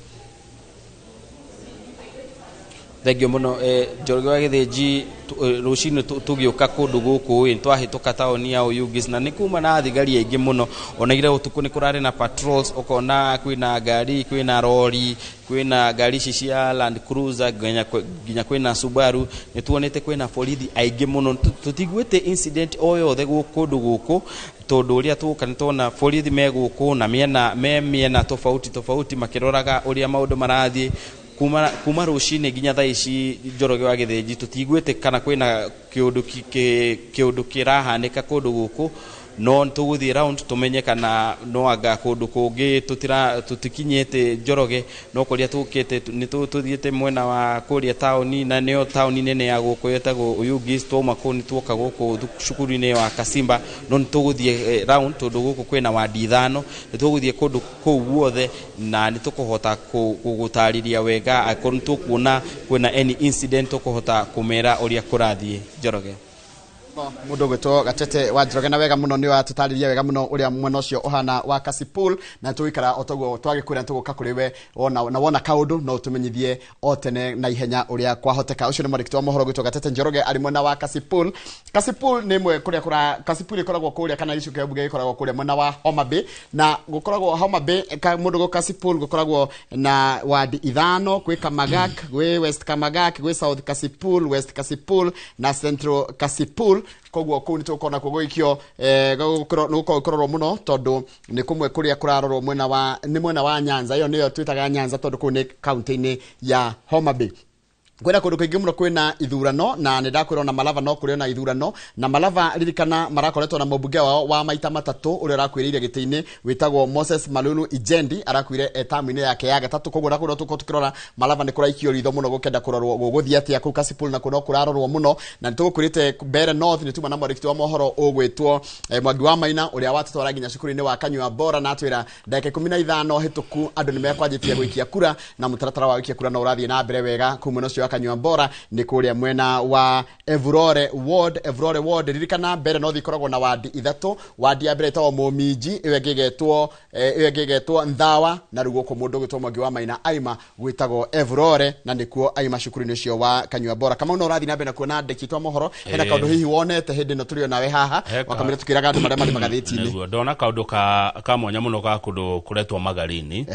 Thengio muno Njoroge wa Githinji. Rucinĩ tũgĩũka kũndũ gũkũ ĩ twahĩtũka taũni ya Oyugis na nĩ kuma na thigari aingĩ mũno. Ona ira ũtukũ nĩ kũrarĩ na patrols, ũkona kwĩna ngari, kwĩna rori, kwĩna ngari ici cia Land Cruiser, nginya kwĩna Subaru. Nĩ tuonete kwĩna borithi aingĩ mũno. Tũtiguĩte incident o yothe kũndũ gũkũ, tondũ ũrĩa tũka nĩ tuona borithi me gũkũ na mĩena me mĩena tofauti tofauti makĩroraga ũrĩa maũndũ marathiĩ kuma rũcinĩ nginya thaa ici. Njoroge wa Githinji, tũtiguĩte kana kwĩna kĩũndũ kĩrahanĩka kũndũ gũkũ, no tũgũthiĩ round tũmenye kana no anga kũndũ kũngĩ tũtikinyĩte Njoroge, no kũrĩa tũkĩte nĩ tũthiĩte mwena wa kũrĩa taũni, na nĩyo taũni nene ya gũkũ ĩtagwo Oyugis. Twauma kũu nĩ tuoka gũkũ cukuru-inĩ wa Kasimba, no nĩ tũgũthiĩ round tondũ gũkũ kwĩna wadi 5. Nĩ tũgũthiĩ kũndũ kũu guothe na nĩ tũkũhota gũgũtarĩria wega. Angĩkorwo nĩ tũkuona kwĩna any incident, tũkũhota kũmera ũrĩa kũrathiĩ, Njoroge. Mundu gwitwo Gatete wa Njoroge, na wega muno ni watutariria wega muno uria mwena ucio uhana wa Kasipul, na tuikara o toguo twagikwira tuguka kuri we wona na wona kaundu no tumenyithie o tene na ihenya uria kwahoteka. Ucio ni mwandĩki wa mohoro gwitwo Gatete Njoroge ari mwena wa Kasipul. Kasipul ni mwe kuria kura Kasipul ikoragwo kuria kana gĩcigo kĩa mbunge gĩkoragwo kuria mwena wa Homa Bay, na gukoragwo Homa Bay mundu go Kasipul gukoragwo na wadi 5, kwi Kamagak, gwi West Kamagak, gwi South Kasipul, West Kasipul na Central Kasipul. Koguo kuu nĩ tũkona kuo gũikio nĩ gũkorwo mũno tondũ nĩ kũmwe kũrĩa kũrarorwo mwena wa nĩ mwena wa Nyanza. Ĩyo nĩyo twĩtaga Nyanza tondũ kũu nĩ kaunti-inĩ ya Homa Bay. Kwĩna kũndũ kũingĩ mũno kwĩna ithurano, na nĩ ndakwĩrwo na Malava no kũrĩ ona ithurano, na Malava ririkana marakoretwo na mũmbunge wao wa maita matatũ ũrĩa ũrakuĩrĩire gĩtĩ-inĩ wĩtagwo Moses Malulu Ijendi, arakuire tamu-inĩ yake ya gatatũ. Koguo na kũndũ tũkorwo tũkĩrora Malava nĩ kũraikio ritho mũno gũkenda kũrorwo gũgũthiĩ atĩa kũu Kasipul, na no kũrarorwo mũno. Na nĩ tũgũkwĩrĩte Mbeere North nĩ tuma na mwandĩki wa mohoro ũgwĩtwo Mwangi wa Maina ũrĩa watũtwara nginya cukuru-inĩ wa Kanyua Bora, na atwĩra ndagĩka 15 hĩtũku andũ nĩ mekwanjĩtie gũikia kura, na mũtaratara wa gũikia kura no ũrathiĩ na mbere wega kũu mwena ũcio wa Kanyua Bora, nĩ kũrĩa mwena wa Evurore Ward. Evurore Ward, ririkana Mbeere North ikoragwo na wadi 3. Wadi ya mbere ĩtagwo Mũminji, ĩyo ĩngĩ ĩgetwo Nthawa, na rĩu gũkũ mũndũ ũgwĩtwo Mwangi wa Maina aima gwĩtagwo Evurore, na nĩkuo aima cukuru-inĩ ũcio wa Kanyua Bora. Kamau no ũrathiĩ na mbere na kuona andĩki twa mohoro, hena kaũndũ hihi wonete hĩndĩ ĩno tũrĩ o nawe haha wakamĩra tũkĩraga andũ marĩa marĩ magathĩti-inĩ? Nĩguo ndona kaũndũ ka mwanya mũno ga kũndũ kũretwo Magarini.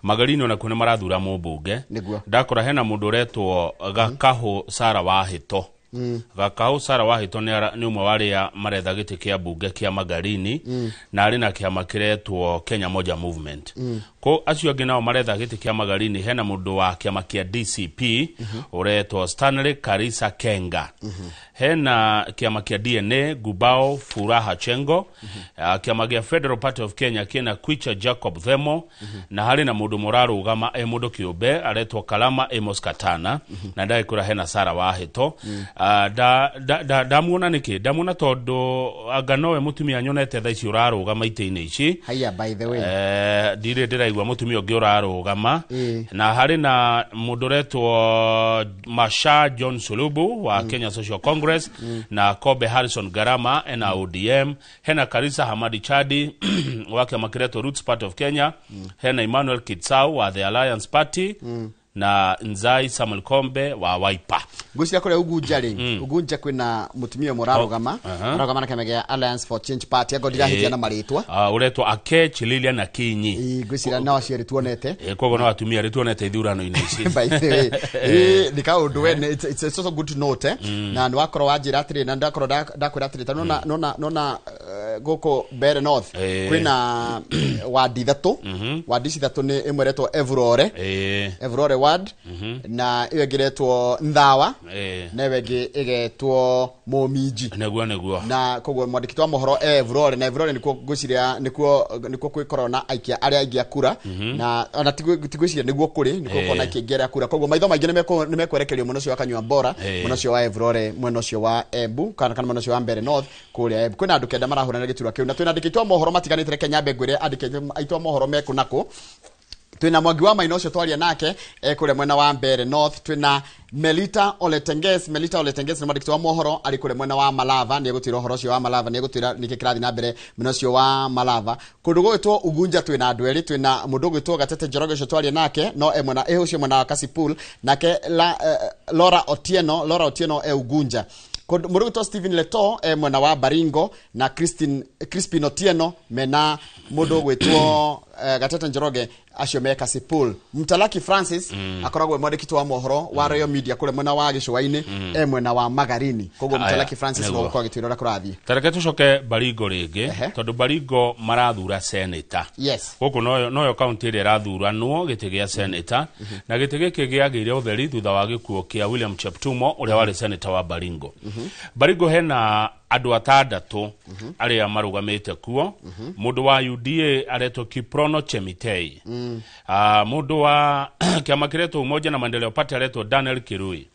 Magarini onakuo nĩ marathura mũmbunge. Ndakora hena mũndũ ũretwo Gakahũ Sara Wahĩto. Gakahũ Sara Wahĩto nĩ ũmwe wa arĩa maretha gĩtĩ kĩa mbunge kĩa Magarini, na arĩ na kĩama kĩretwo Kenya Moja Movement. Ko acio angĩ nao maretha gĩtĩ kĩa Magarini, hena mũndũ wa kĩama kĩa DCP ũretwo Stanley Karisa Kenga, hena kĩama kĩa DNA Gubao Furaha Chengo, kĩama gĩa Federal Party of Kenya kĩna Kwicha Jacob Themo, na harĩ na mũndũ mũrarũgama e mũndũ kĩũmbe aretwo Kalama Amos Katana, na ndagĩkũra hena Sara Wahĩto. Ndamuona nĩkĩ? Ndamuona tondũ anga nowe mũtumia nyonete thaa ici ũrarũgama itĩ-inĩ ici. Haya, by the way, ndirĩ ndĩraigua mũtumia ũngĩ ũrarũgama. Na harĩ na mũndũ ũretwo Masha John Sulubu wa Kenya Social Congress, na Kobe Harrison Garama ena ODM, hena Karisa Hamadi Chadi wa kĩama kĩretwo Roots Party of Kenya, hena Emmanuel Kitsau wa The Alliance Party, na Nzai Samuel Kombe wa Wiper. Ngwĩciria kũrĩa Ugunja rĩ, Ugunja kwĩna mũtumia ũmwe ũrarũgama, ararũgama na kĩama gĩa Alliance for Change Party, angorwo ndirahĩtia na marĩtwa. Ũretwo Akech Lilian Akinyi. Ngwĩciria no acio erĩ tuonete. Koguo no atumia erĩ tuonete ithurano-inĩ ici. By the way, nĩ kaũndũ we it's also good to note, na nĩ wakorwo wanjĩra atĩrĩ, na ndakorwo ndakwĩra atĩrĩ ta nona gũkũ Mbeere North kwĩna wadi 3. Wadi ici 3 nĩ ĩmwe ĩretwo Evurore, Evurore Ward, na ĩyo ĩngĩ ĩretwo Nthawa, na ĩyo ĩngĩ ĩgetwo Mũminji. Nĩguo. Na koguo mwandĩki wa mohoro Evurore, na Evurore nĩkuo ngwĩciria nĩkuo kwĩkorwo na aikia arĩa aingĩ a kura, na ona ti ngwĩciria nĩguo kũrĩ nĩkuo gũkorwo na aikia aingĩ arĩa a kura. Koguo maitho maingĩ nĩ mekwerekerio mwena ũcio wa Kanyua Bora, mwena ũcio wa Evurore, mwena ũcio wa Embu, kana mwena ũcio wa Mbeere North kũrĩa Embu. Kwĩna andũ 9 marahũrana gĩturwa kĩu, na twĩna andĩki aitũ a mohoro matiganĩte. Reke nyambe ngwĩre andĩki aitũ a mohoro mekũ nakũ. Twina Mwangi wa Maina ucio twaria nake kuria mwena wa Mbere North. Twina Melita Oletenges. Melita Oletenges ni mwandĩki wa mohoro ari kuria mwena wa Malava, ni egutwira uhoro ucio wa Malava, ni egutwira niki kirathi na mbere mwena ucio wa Malava. Kundu gwitwo Ugunja twina andu eri, twina mundu gwitwo Gatete Njoroge ucio twaria nake no e mwena ucio mwena wa Kasipul, nake Laura Otieno, Laura Otieno e Ugunja. Mundu gwitwo Stephen Leto e mwena wa Baringo, na Crispin Otieno mena mundu gwitwo Gatete Njoroge acio me Kasipul. Mtalaki Francis akoragwo mwandĩki wa mohoro wa Royal Media kule mwena wa Gĩcũa-inĩ, e mwena wa Magarini. Koguo Mtalaki Francis no gũkorwo agĩtwĩra ũrĩa kũrathiĩ. Tareke tucoke Baringo rĩngĩ, tondũ Baringo marathura senator. Yes. Gũkũ noyo kaunti ĩrĩa ĩrathuranwo gĩtĩ gĩa senator, na gĩtĩ gĩkĩ gĩagĩire ũtheri thutha wa gĩkuũ kĩa William Cheptumo ũrĩa warĩ senator wa Baringo. Baringo hena andũ atandatũ arĩa marũgamĩte kuo. Mũndũ wa UDA aretwo Kiprono Chemitei. Mũndũ wa kĩama kĩretwo Umoja na Maendeleo Party aretwo Daniel Kirui.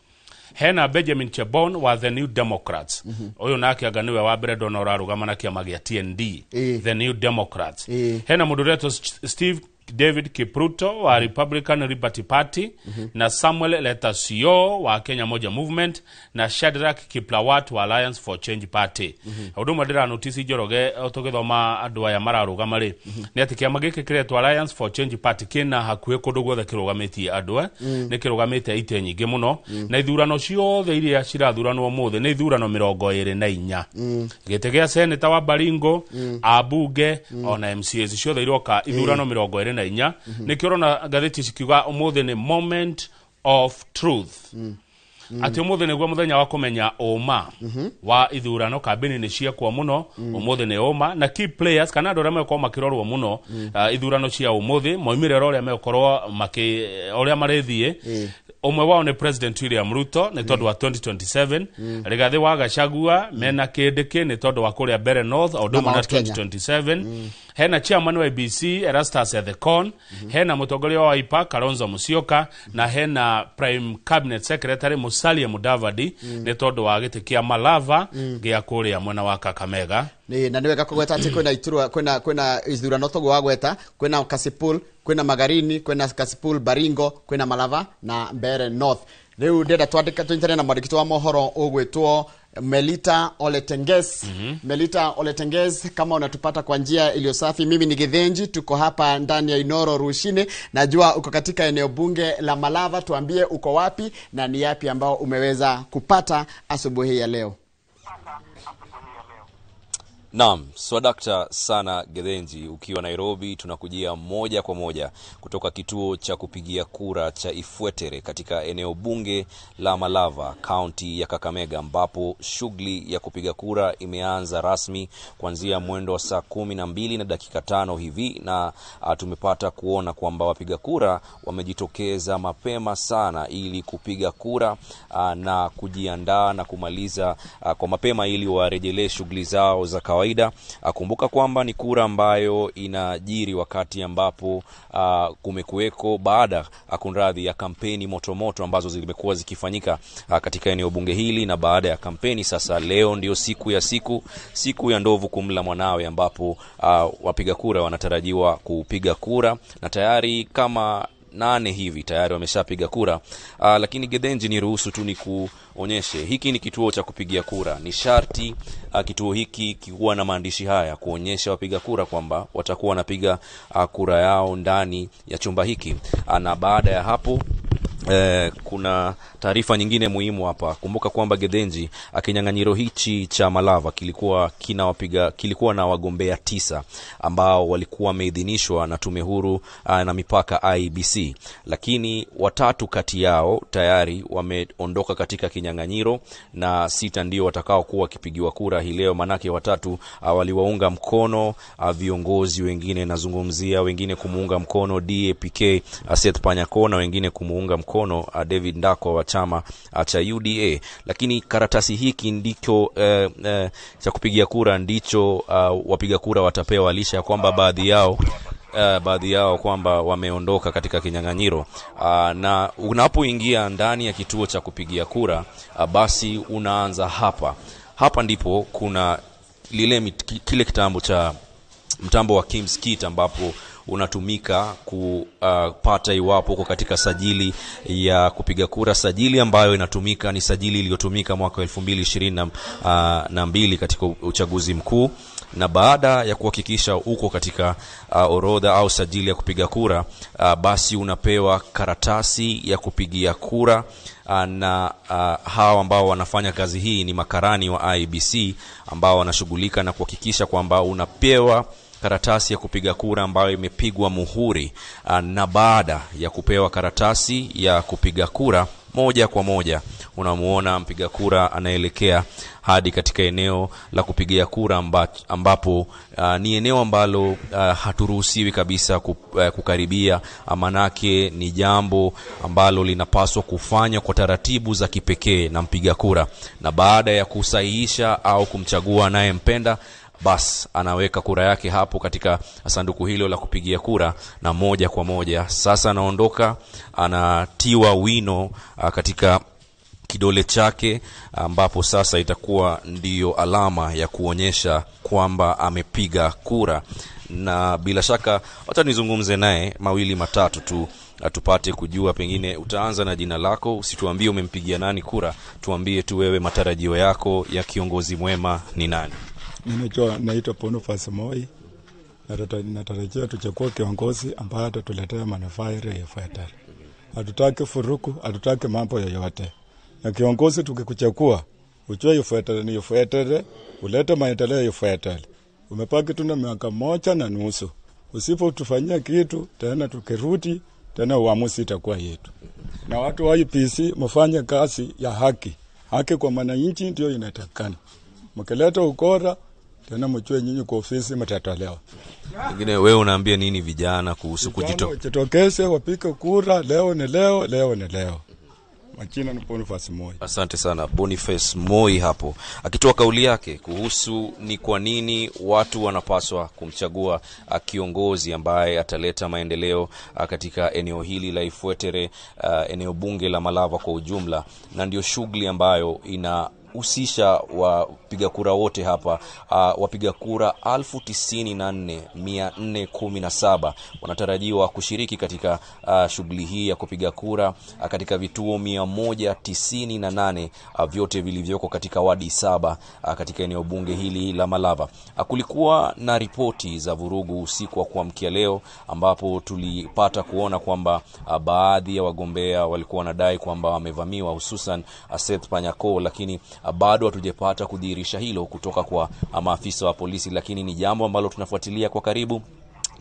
Hena Benjamin Chebon wa The New Democrats. Ũyũ nake anga nĩwe wa mbere ndona ũrarũgama na kĩama gĩa TND, The New Democrats. Hena mũndũ ũretwo Steve David Kipruto wa Republican Liberty Party, na Samuel Letasio wa Kenya Moja Movement, na Shadrack Kiplawat wa Alliance for Change Party. Ũndũ ũmwe ndĩranotisi Njoroge tũgĩthoma andũ aya mararũgama rĩ, nĩ atĩ kĩama gĩkĩ kĩretwo Alliance for Change Party kĩna hakuhĩ kũndũ guothe kĩrũgamĩtie andũ, nĩ kĩrũgamĩte itĩ nyingĩ mũno, na ithurano ciothe iria cirathuranwo ũmũthĩ nĩ ithurano 24. Gĩtĩ gĩa seneta wa Baringo, abunge ona MCAs ciothe iroka ithurano 24. Nĩkĩo ũrona ngathĩti cikiuga ũmũthĩ nĩ moment of truth. Atĩ ũmũthĩ nĩguo mũthenya wa kũmenya ũma wa ithurano, kambĩni nĩ ciekwo mũno, ũmũthĩ nĩ ũma, na key players kana andũ arĩa megũkorwo makĩrorwo mũno ithurano cia ũmũthĩ, moimĩrĩro ũrĩa megũkorwo ũrĩa marĩthiĩ. Ũmwe wao nĩ President William Ruto nĩ tondũ wa 2027, Rigathi wa Gachagua mena kĩndĩkĩ nĩ tondũ wa kũrĩa Mbere North o ũndũ ũmwe na 2027. Hena chairman wa ABC Erastus Ethekon, hena mũtongoria wa Wiper Kalonzo Musyoka, na hena Prime Cabinet Secretary Musalia Mudavadi nĩ tondũ wa gĩtĩ kĩa Malava gĩa kũrĩa mwena wa Kakamega. Na nĩ wega kũgweta atĩ kwĩna iturwa, kwĩna ithurano toguo wagweta, kwĩna Kasipul, kwĩna Magarini, kwĩna Kasipul Baringo, kwĩna Malava na Mbere North. Rĩu ndĩrenda twandĩka tũnyitane na mwandĩki wa mohoro ũgwĩtwo Melita Oletenges. Melita Oletenges, kama unatupata kwa njia iliyo safi, mimi ni Githinji, tuko hapa ndani ya Inoro Rushine. Najua uko katika eneo bunge la Malava, tuambie uko wapi na ni yapi ambao umeweza kupata asubuhi ya leo. Naam, swadakta sana Githinji, ukiwa Nairobi tunakujia moja kwa moja kutoka kituo cha kupigia kura cha Ifwetere katika eneo bunge la Malava, kaunti ya Kakamega, ambapo shughuli ya kupiga kura imeanza rasmi kuanzia mwendo wa saa 12:05 hivi, na tumepata kuona kwamba wapiga kura wamejitokeza mapema sana ili kupiga kura na kujiandaa na kumaliza kwa mapema ili warejelee shughuli zao za kawaida. Kumbuka kwamba ni kura ambayo inajiri wakati ambapo kumekuweko baada kunradhi ya kampeni motomoto ambazo zimekuwa zikifanyika katika eneo bunge hili, na baada ya kampeni sasa leo ndio siku ya siku ya ndovu kumla mwanawe, ambapo wapiga kura wanatarajiwa kupiga kura na tayari kama 8 hivi tayari wameshapiga kura. Lakini Githinji, niruhusu tu nikuonyeshe, hiki ni kituo cha kupigia kura. Ni sharti kituo hiki kiwa na maandishi haya kuonyesha wapiga kura kwamba watakuwa wanapiga kura yao ndani ya chumba hiki. Na baada ya hapo kuna taarifa nyingine muhimu hapa. Kumbuka kwamba Githinji, kinyang'anyiro hichi cha Malava kilikuwa na wagombea 9 ambao walikuwa wameidhinishwa na Tume Huru na Mipaka IEBC, lakini 3 kati yao tayari wameondoka katika kinyang'anyiro na 6 ndio watakao kuwa wakipigiwa kura hii leo. Manake 3 waliwaunga mkono viongozi wengine, nazungumzia wengine kumuunga mkono DAPK Seth Panyako na wengine kumuunga mkono David Ndako wa chama cha UDA. Lakini karatasi hiki ndicho cha kupigia kura ndicho wapiga kura watapewa, lisha ya kwamba baadhi yao kwamba wameondoka katika kinyang'anyiro. Na unapoingia ndani ya kituo cha kupigia kura, basi unaanza hapa. Hapa ndipo kuna kile kitambo cha mtambo wa Kim's Kit, ambapo unatumika kupata iwapo uko katika sajili ya kupiga kura. Sajili ambayo inatumika ni sajili iliyotumika mwaka 2022 katika uchaguzi mkuu, na baada ya kuhakikisha uko katika orodha au sajili ya kupiga kura, basi unapewa karatasi ya kupigia kura. Na hao ambao wanafanya kazi hii ni makarani wa IEBC ambao wanashughulika na kuhakikisha kwamba unapewa karatasi ya kupiga kura ambayo imepigwa muhuri. Na baada ya kupewa karatasi ya kupiga kura, moja kwa moja unamuona mpiga kura anaelekea hadi katika eneo la kupigia kura, ambapo ni eneo ambalo haturuhusiwi kabisa kukaribia, manake ni jambo ambalo linapaswa kufanywa kwa taratibu za kipekee na mpiga kura. Na baada ya kusahihisha au kumchagua anayempenda, bas anaweka kura yake hapo katika sanduku hilo la kupigia kura, na moja kwa moja sasa anaondoka, anatiwa wino katika kidole chake, ambapo sasa itakuwa ndiyo alama ya kuonyesha kwamba amepiga kura. Na bila shaka wacha nizungumze naye mawili matatu tu tupate kujua. Pengine utaanza na jina lako, usituambie umempigia nani kura, tuambie tu wewe matarajio yako ya kiongozi mwema ni nani. Mimi naitwa Boniface Moi. Natarajia tuchague kiongozi ambaye atatuletea manufaa ya Ifwetere. Hatutaki furuku, hatutaki mambo yoyote. Na kiongozi tukikuchagua, ujue Ifwetere ni Ifwetere, ulete maendeleo ya Ifwetere. Umepaki tuna miaka 1.5. Usipotufanyia kitu tena, tukirudi tena uamuzi itakuwa yetu. Na watu wa IEBC mfanye kazi ya haki. Haki kwa wananchi ndio inatakikana. Mkileta ukora tena mjue nyinyi kwa ofisi mtatolewa. Pengine wewe unaambia nini vijana kuhusu kujitokeze wapike kura? Leo ni leo, leo ni leo. Majina ni Boniface Moi. Asante sana Boniface Moi hapo akitoa kauli yake kuhusu ni kwa nini watu wanapaswa kumchagua kiongozi ambaye ataleta maendeleo katika eneo hili la Ifwetere, eneo bunge la Malava kwa ujumla. Na ndio shughuli ambayo ina husisha wapiga kura wote hapa. Wapiga kura 94,417 wanatarajiwa kushiriki katika shughuli hii ya kupiga kura katika vituo 198 vyote vilivyoko katika wadi 7 katika eneo bunge hili la Malava. Kulikuwa na ripoti za vurugu usiku wa kuamkia leo, ambapo tulipata kuona kwamba baadhi ya wagombea walikuwa wanadai kwamba wamevamiwa, hususan Seth Panyako, lakini bado hatujapata kudhihirisha hilo kutoka kwa maafisa wa polisi, lakini ni jambo ambalo tunafuatilia kwa karibu.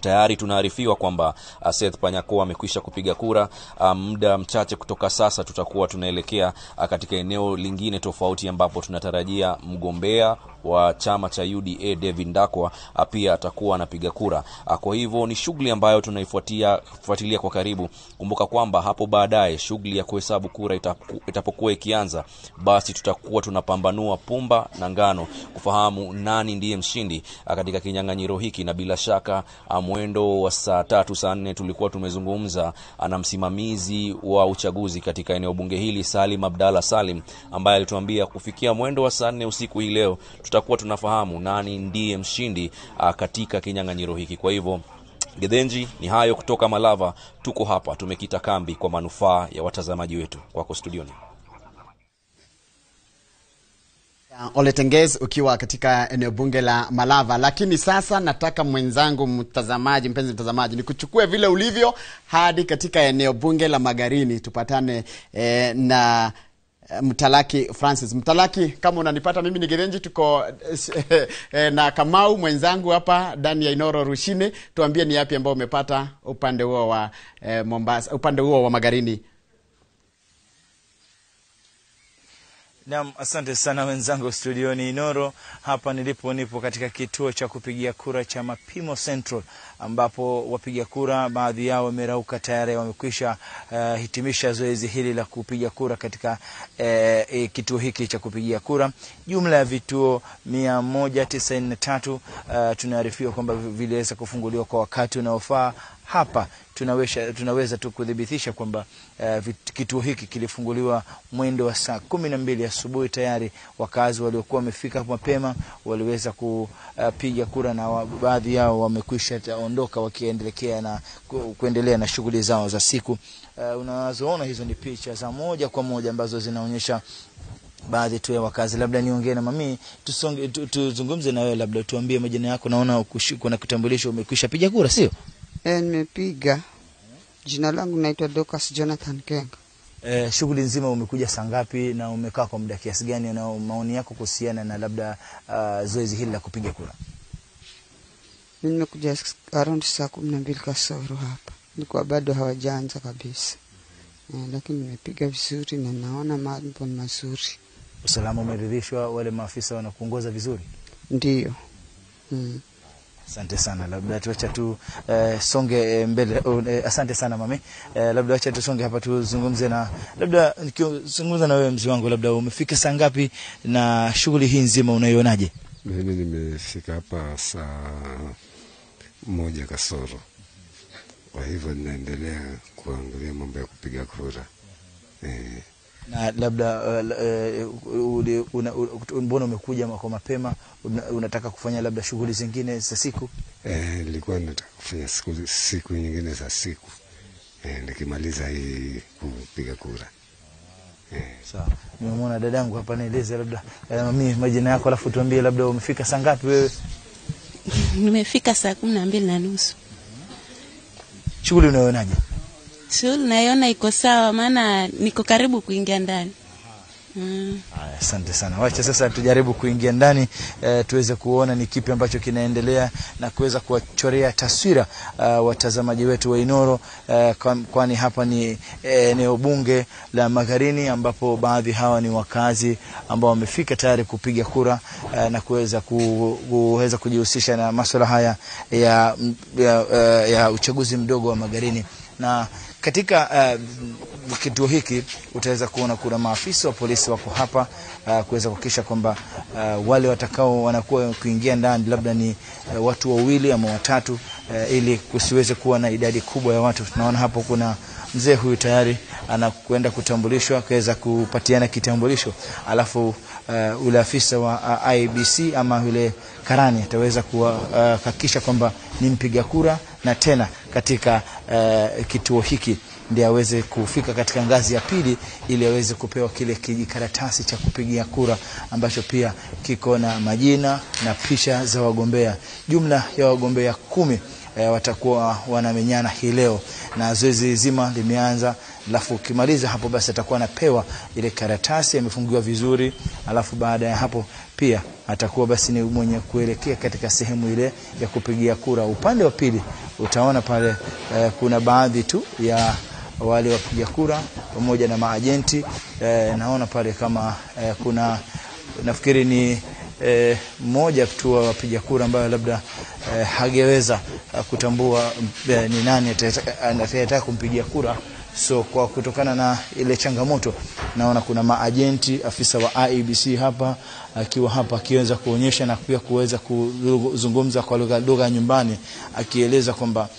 Tayari tunaarifiwa kwamba Seth Panyako amekwisha kupiga kura. Muda mchache kutoka sasa tutakuwa tunaelekea katika eneo lingine tofauti, ambapo tunatarajia mgombea wa chama cha UDA David Ndakwa pia atakuwa anapiga kura. Kwa hivyo ni shughuli ambayo tunaifuatilia kwa karibu. Kumbuka kwamba hapo baadaye shughuli ya kuhesabu kura itapokuwa ikianza, basi tutakuwa tunapambanua pumba na ngano kufahamu nani ndiye mshindi katika kinyang'anyiro hiki. Na bila shaka mwendo wa saa 3 saa 4 tulikuwa tumezungumza na msimamizi wa uchaguzi katika eneo bunge hili Salim Abdalla Salim, ambaye alituambia kufikia mwendo wa saa 4 usiku hii leo tutakuwa tunafahamu nani ndiye mshindi katika kinyang'anyiro hiki. Kwa hivyo Gethenji, ni hayo kutoka Malava. Tuko hapa tumekita kambi kwa manufaa ya watazamaji wetu. Kwako studioni. Ole Tengez ukiwa katika eneo bunge la Malava. Lakini sasa nataka mwenzangu mtazamaji, mpenzi mtazamaji, nikuchukue vile ulivyo hadi katika eneo bunge la Magarini, tupatane na Mtalaki Francis. Mtalaki, kama unanipata, mimi ni Gethenji, tuko na Kamau mwenzangu hapa ndani ya Inoro Rushine. Tuambie ni yapi ambao umepata upande huo wa Mombasa, upande huo wa Magarini. Naam, asante sana wenzangu studioni Inoro. Hapa nilipo nipo katika kituo cha kupigia kura cha Mapimo Central, ambapo wapiga kura baadhi yao wamerauka tayari, wamekwisha hitimisha zoezi hili la kupiga kura katika kituo hiki cha kupigia kura. Jumla ya vituo 193 tunaarifiwa kwamba viliweza kufunguliwa kwa wakati unaofaa. Hapa tunaweza tu kudhibitisha kwamba kituo hiki kilifunguliwa mwendo wa saa 12 asubuhi. Tayari wakazi waliokuwa wamefika mapema waliweza kupiga kura na baadhi yao wamekwisha ondoka wakiendelea na kuendelea na shughuli zao za siku. Unazoona hizo ni picha za moja kwa moja ambazo zinaonyesha baadhi tu ya wakazi. Labda niongee na mami, tuzungumze na wewe, labda tuambie majina yako. Naona kuna kitambulisho, umekwisha piga kura sio? Nimepiga. Jina langu naitwa Dorcas Jonathan Kenga. Shughuli nzima umekuja saa ngapi na umekaa kwa muda kiasi gani, na maoni yako kuhusiana na labda zoezi hili la kupiga kura? Mimi nimekuja around saa 12 kasoro hapa. Nilikuwa bado hawajaanza kabisa. Lakini nimepiga vizuri na naona mambo ni mazuri. Usalama umeridhishwa, wale maafisa wanakuongoza vizuri? Ndiyo. Asante sana. Labda tuacha tu songe mbele. Asante sana mami. Labda acha tusonge hapa tuzungumze na labda nikizungumza na wewe mzee wangu, labda umefika saa ngapi na shughuli hii nzima unaionaje? Mimi nimefika hapa saa 1 kasoro. Kwa hivyo ninaendelea kuangalia mambo ya kupiga kura. Na labda mbona umekuja kwa mapema, unataka kufanya labda shughuli zingine za siku? Nilikuwa nataka kufanya siku nyingine za siku. Nikimaliza hii kupiga kura. Sawa. Nimemwona dadangu hapa, nieleze labda mimi majina yako alafu tuambie labda umefika saa ngapi wewe? Nimefika saa 12:30. Shughuli unaionaje? Shughuli naiona iko sawa, maana niko karibu kuingia ndani. Asante sana. Wacha sasa tujaribu kuingia ndani tuweze kuona ni kipi ambacho kinaendelea na kuweza kuwachorea taswira watazamaji wetu wa Inoro, kwani hapa ni eneo bunge la Magarini ambapo baadhi hawa ni wakazi ambao wamefika tayari kupiga kura na kuweza kujihusisha na masuala haya ya uchaguzi mdogo wa Magarini. Na katika kituo hiki utaweza kuona kuna maafisa wa polisi wako hapa kuweza kuhakikisha kwamba wale watakao wanakuwa kuingia ndani labda ni watu wawili ama watatu, ili kusiweze kuwa na idadi kubwa ya watu. Tunaona hapo kuna mzee huyu tayari anakwenda kutambulishwa, kuweza kupatiana kitambulisho, alafu ule afisa wa IEBC ama yule karani ataweza kuhakikisha kwamba ni mpiga kura na tena katika kituo hiki ndiye aweze kufika katika ngazi ya pili ili aweze kupewa kile kijikaratasi cha kupigia kura ambacho pia kiko na majina na picha za wagombea. Jumla ya wagombea 10 watakuwa wanamenyana hii leo na zoezi zima limeanza. Alafu ukimaliza hapo basi atakuwa anapewa ile karatasi amefungiwa vizuri, alafu baada ya hapo pia atakuwa basi ni mwenye kuelekea katika sehemu ile ya kupigia kura. Upande wa pili utaona pale kuna baadhi tu ya wale wapiga kura pamoja na maajenti. Naona pale kama kuna nafikiri ni mmoja tu wa wapiga kura ambaye labda hageweza kutambua ni nani atakayetaka kumpigia kura. So kwa kutokana na ile changamoto naona kuna maajenti, afisa wa IEBC hapa akiwa hapa akiweza kuonyesha na pia kuweza kuzungumza kwa lugha nyumbani, akieleza kwamba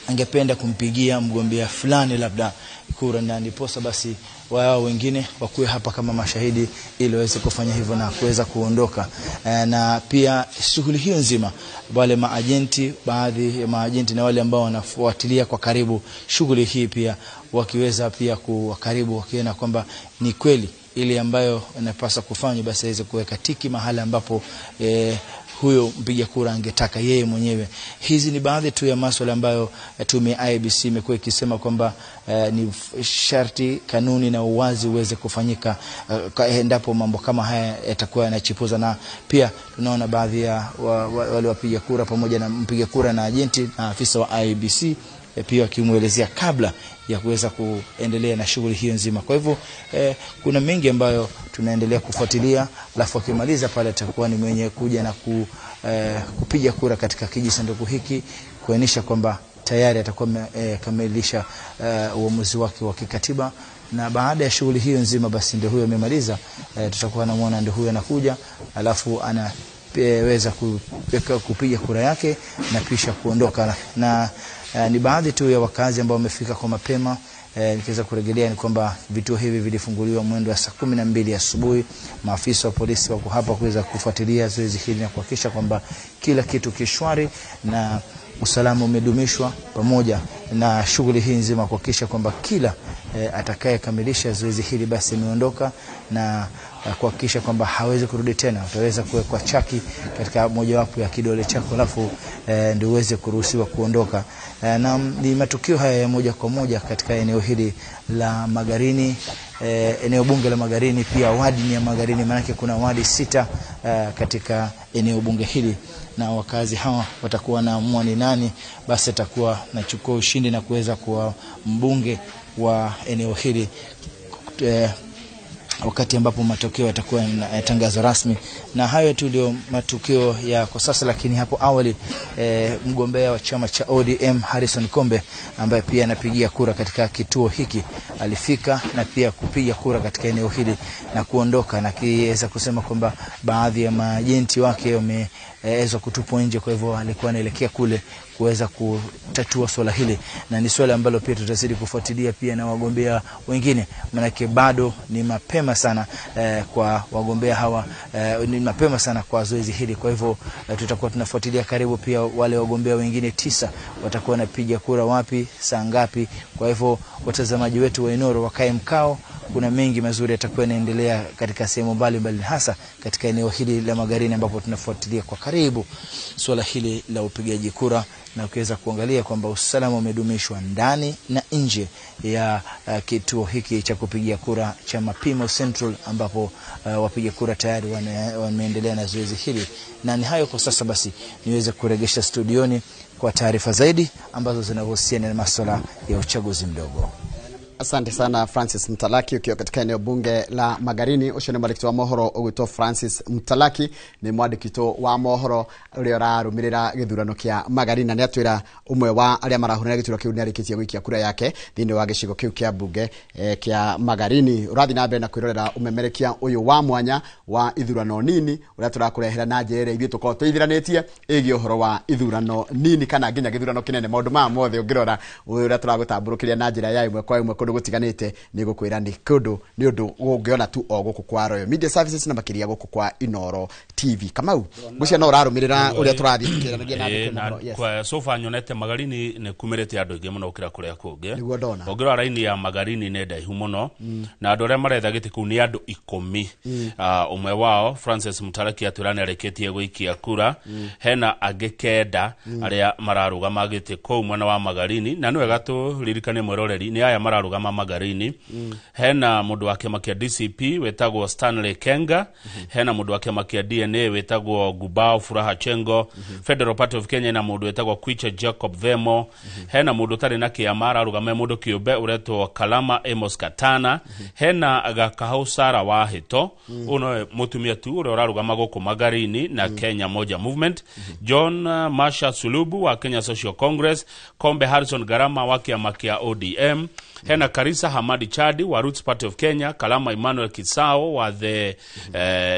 angependa kumpigia mgombea fulani labda kura, na ndiposa basi wao wengine wakuwe hapa kama mashahidi ili waweze kufanya hivyo na kuweza kuondoka. Na pia shughuli hiyo nzima wale maajenti, baadhi ya maajenti na wale ambao wanafuatilia kwa karibu shughuli hii pia wakiweza pia kuwa karibu, wakiona kwamba ni kweli ile ambayo inapaswa kufanywa, basi aweze kuweka tiki mahala ambapo huyo mpiga kura angetaka yeye mwenyewe. Hizi ni baadhi tu ya masuala ambayo tume IEBC imekuwa ikisema kwamba ni sharti kanuni na uwazi uweze kufanyika endapo mambo kama haya yatakuwa yanachipuza. Na pia tunaona baadhi ya wale wapiga kura pamoja na mpiga kura na ajenti na afisa wa IEBC pia akimuelezea kabla ya kuweza kuendelea na shughuli hiyo nzima. Kwa hivyo kuna mengi ambayo tunaendelea kufuatilia, alafu akimaliza pale atakuwa ni mwenye kuja na kupiga kura katika kijisanduku hiki kuonyesha kwamba tayari atakuwa kamilisha uamuzi wake wa kikatiba. Na baada ya shughuli hiyo nzima basi ndio huyo amemaliza, tutakuwa namuona ndio huyo anakuja, alafu anaweza kupiga kura yake na kisha kuondoka. Na Ni baadhi tu ya wakazi ambao wamefika kwa mapema. Nikiweza kurejelea ni kwamba vituo hivi vilifunguliwa mwendo wa saa 12 asubuhi. Maafisa wa polisi wako hapa kuweza kufuatilia zoezi hili na kuhakikisha kwamba kila kitu kishwari na usalama umedumishwa, pamoja na shughuli hii nzima kuhakikisha kwamba kila atakayekamilisha zoezi hili basi ameondoka na kuhakikisha kwamba hawezi kurudi tena. Utaweza kuwekwa chaki katika mojawapo ya kidole chako alafu ndio uweze kuruhusiwa kuondoka. Na ni matukio haya ya moja kwa moja katika eneo hili la Magarini, eneo bunge la Magarini, pia wadi ni ya Magarini, maana kuna wadi 6 katika eneo bunge hili, na wakazi hawa watakuwa naamua ni nani basi atakuwa nachukua ushindi na kuweza kuwa mbunge wa eneo hili wakati ambapo matokeo yatakuwa yanatangazwa rasmi. Na hayo tu ndio matukio ya kwa sasa, lakini hapo awali mgombea wa chama cha ODM Harrison Kombe, ambaye pia anapigia kura katika kituo hiki, alifika na pia kupiga kura katika eneo hili na kuondoka, na kiweza kusema kwamba baadhi ya majenti wake wameweza kutupwa nje, kwa hivyo alikuwa anaelekea kule kuweza kutatua swala hili, na ni swala ambalo pia tutazidi kufuatilia pia na wagombea wengine, maana bado ni mapema sana kwa wagombea hawa, ni mapema sana kwa zoezi hili. Kwa hivyo tutakuwa tunafuatilia karibu pia wale wagombea wengine 9 watakuwa wanapiga kura wapi, saa ngapi. Kwa hivyo watazamaji wetu wa Inoro wakae mkao, kuna mengi mazuri yatakuwa yanaendelea katika sehemu mbalimbali, hasa katika eneo hili la Magarini ambapo tunafuatilia kwa karibu swala hili la upigaji kura na kuweza kuangalia kwamba usalama umedumishwa ndani na nje ya kituo hiki cha kupigia kura cha Mapimo Central, ambapo wapiga kura tayari wameendelea na zoezi hili. Na ni hayo kwa sasa, basi niweze kuregesha studioni kwa taarifa zaidi ambazo zinahusiana na masuala ya uchaguzi mdogo. Asante sana Francis Mtalaki ukiwa katika eneo bunge la Magarini. Ucio ni mwandĩki wa mohoro ũgwĩtwo Francis Mtalaki, ni mwandĩki wa mohoro ũrĩa ũrarũmĩrĩra gĩthurano kĩa Magarini, na nĩ atwĩra ũmwe wa arĩa marahũrana gĩthurano kĩu nĩ arĩkĩtie gũikia kura yake thĩinĩ wa gĩcigo kĩu kĩa bunge kĩa Magarini. Ũrathiĩ na mbere na kwĩrorera ũmemerekia ũyũ wa mwanya wa ithurano nini ũrĩa tũrakũrehera na njĩra ĩrĩa ithuĩ tũkoragwo tũithiranĩtie ĩgiĩ ũhoro wa ithurano nini kana nginya gĩthurano kĩnene. Maũndũ maya mothe ũngĩrora ũrĩa tũragũtambũrũkĩria na njĩra ya ĩmwe kwa ĩmwe kũndũ gũtiganĩte, nĩ gũkwĩra nĩ kũndũ nĩ ũndũ ũngĩona tu o gũkũ kwa Royal Media Services na makĩria gũkũ kwa Inoro TV. Kamau, ngwĩciria no ũrarũmĩrĩra ũrĩa tũrathiĩ tũkĩranagia na andũ mohoro. Yes. Kwa sofa nyonete Magarini nĩ kumĩrĩte andũ aingĩ mũno gũkĩra kũrĩa kũngĩ. Nĩguo ndona. Ũngĩrora raini ya Magarini nĩ ndaihu mũno, na andũ arĩa maretha gĩtĩ kũu nĩ andũ 10. Ũmwe wao Francis Mtalaki atwĩra nĩ arĩkĩtie gũikia kura. Hena angĩ 9 arĩa mararũgama gĩtĩ kũu mwena wa Magarini, na nĩ wega tũririkane mwĩroreri nĩ aya mararũgama Magarini. Hena mũndũ wa kĩama kĩa DCP wetagwo Stanley Kenga, hena mũndũ wa kĩama kĩa DNA wetagwo Gubao Furaha Chengo, Federal Party of Kenya na mũndũ wetagwo Kwicha Jacob Vemo, hena mũndũ ũtarĩ na kĩama ararũgama mũndũ kĩũmbe ũretwo Kalama Amos Katana, hena Gakahau Sara Wahito, ũyũ nowe mũtumia tu ũrĩa ũrarũgama gũkũ Magarini na Kenya Moja Movement, John Masha Sulubu wa Kenya Social Congress, Kombe Harrison Garama wa kĩama kĩa ODM, hena Karisa Hamadi Chadi wa Roots Party of Kenya, Kalama Emmanuel Kisao wa the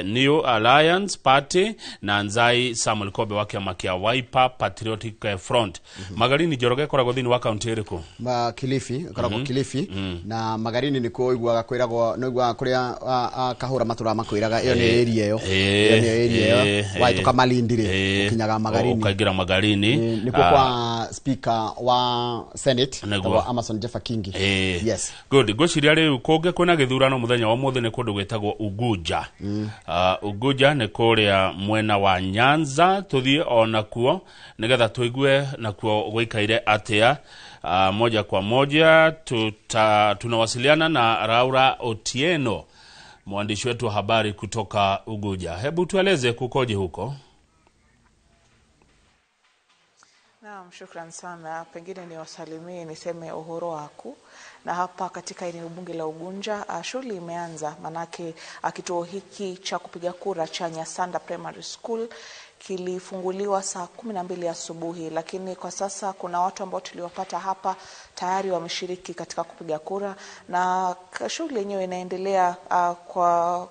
New Alliance Party, na Nzai Samuel Kobe wa kĩama kĩa Wiper Patriotic Front. Magarini Njoroge ĩkoragwo thĩinĩ wa kaunti ĩrĩkũ? Kilifi, ĩkoragwo Kilifi, na Magarini nĩkuo ũiguaga kwĩragwo, nĩ ũiguaga kũrĩa kahũra matũraga makwĩraga ĩyo nĩ area ĩyo. Ĩyo nĩ area ĩyo. Wahĩtũka Malindi rĩ, ũkinyaga Magarini. Ũkaingĩra Magarini. Nĩkuo kwa speaker wa Senate, Amason Jeffa Kingi. Yes. Good. Ngwĩciria rĩu kũngĩ kwĩna gĩthurano mũthenya wa ũmũthĩ nĩ kũndũ gwĩtagwo Unguja. Unguja nĩ kũrĩa mwena wa Nyanza, tũthiĩ o nakuo nĩgetha tũigue nakuo gũikaire atĩa. Moja kwa moja tunawasiliana na Laura Otieno, mwandishi wetu wa habari kutoka Unguja. Hebu tueleze kukoje huko? Naam, shukran sana. Pengine niwasalimie niseme uhuru waku. Na hapa katika eneo bunge la Ugunja, shughuli imeanza, manake kituo hiki cha kupiga kura cha Nyasanda Primary School kilifunguliwa saa 12 asubuhi, lakini kwa sasa kuna watu ambao tuliwapata hapa tayari wameshiriki katika kupiga kura, na shughuli yenyewe inaendelea kwa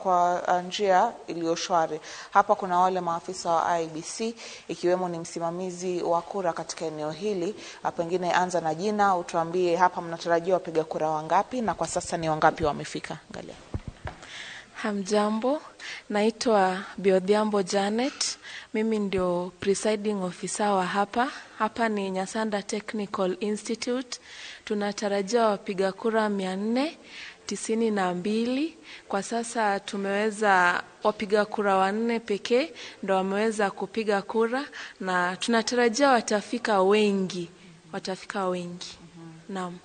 kwa njia iliyo shwari. Hapa kuna wale maafisa wa IEBC ikiwemo ni msimamizi wa kura katika eneo hili. Pengine anza na jina, utuambie hapa mnatarajia wapiga kura wangapi na kwa sasa ni wangapi wamefika. Angalia. Hamjambo, naitwa Biodhiambo Janet. Mimi ndio presiding officer wa hapa. Hapa ni Nyasanda Technical Institute. Tunatarajia wapiga kura 492. Kwa sasa tumeweza wapiga kura 4 pekee ndio wameweza kupiga kura, na tunatarajia watafika wengi. Watafika wengi. Naam.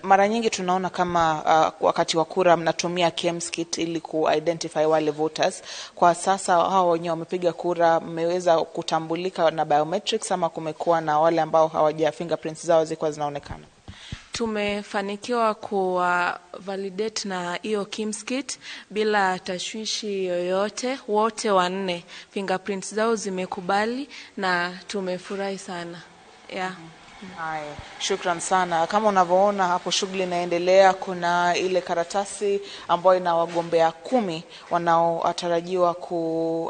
Mara nyingi tunaona kama wakati wa kura mnatumia KIEMS kit ili ku-identify wale voters. Kwa sasa hao wenyewe wamepiga kura, mmeweza kutambulika na biometrics ama kumekuwa na wale ambao hawaja fingerprints zao zilikuwa zinaonekana? Tumefanikiwa kuwa validate na hiyo KIEMS kit bila tashwishi yoyote. Wote 4 fingerprints zao zimekubali na tumefurahi sana. Yeah. Haya, shukran sana. Kama unavyoona hapo shughuli inaendelea. Kuna ile karatasi ambayo ina wagombea 10 wanaotarajiwa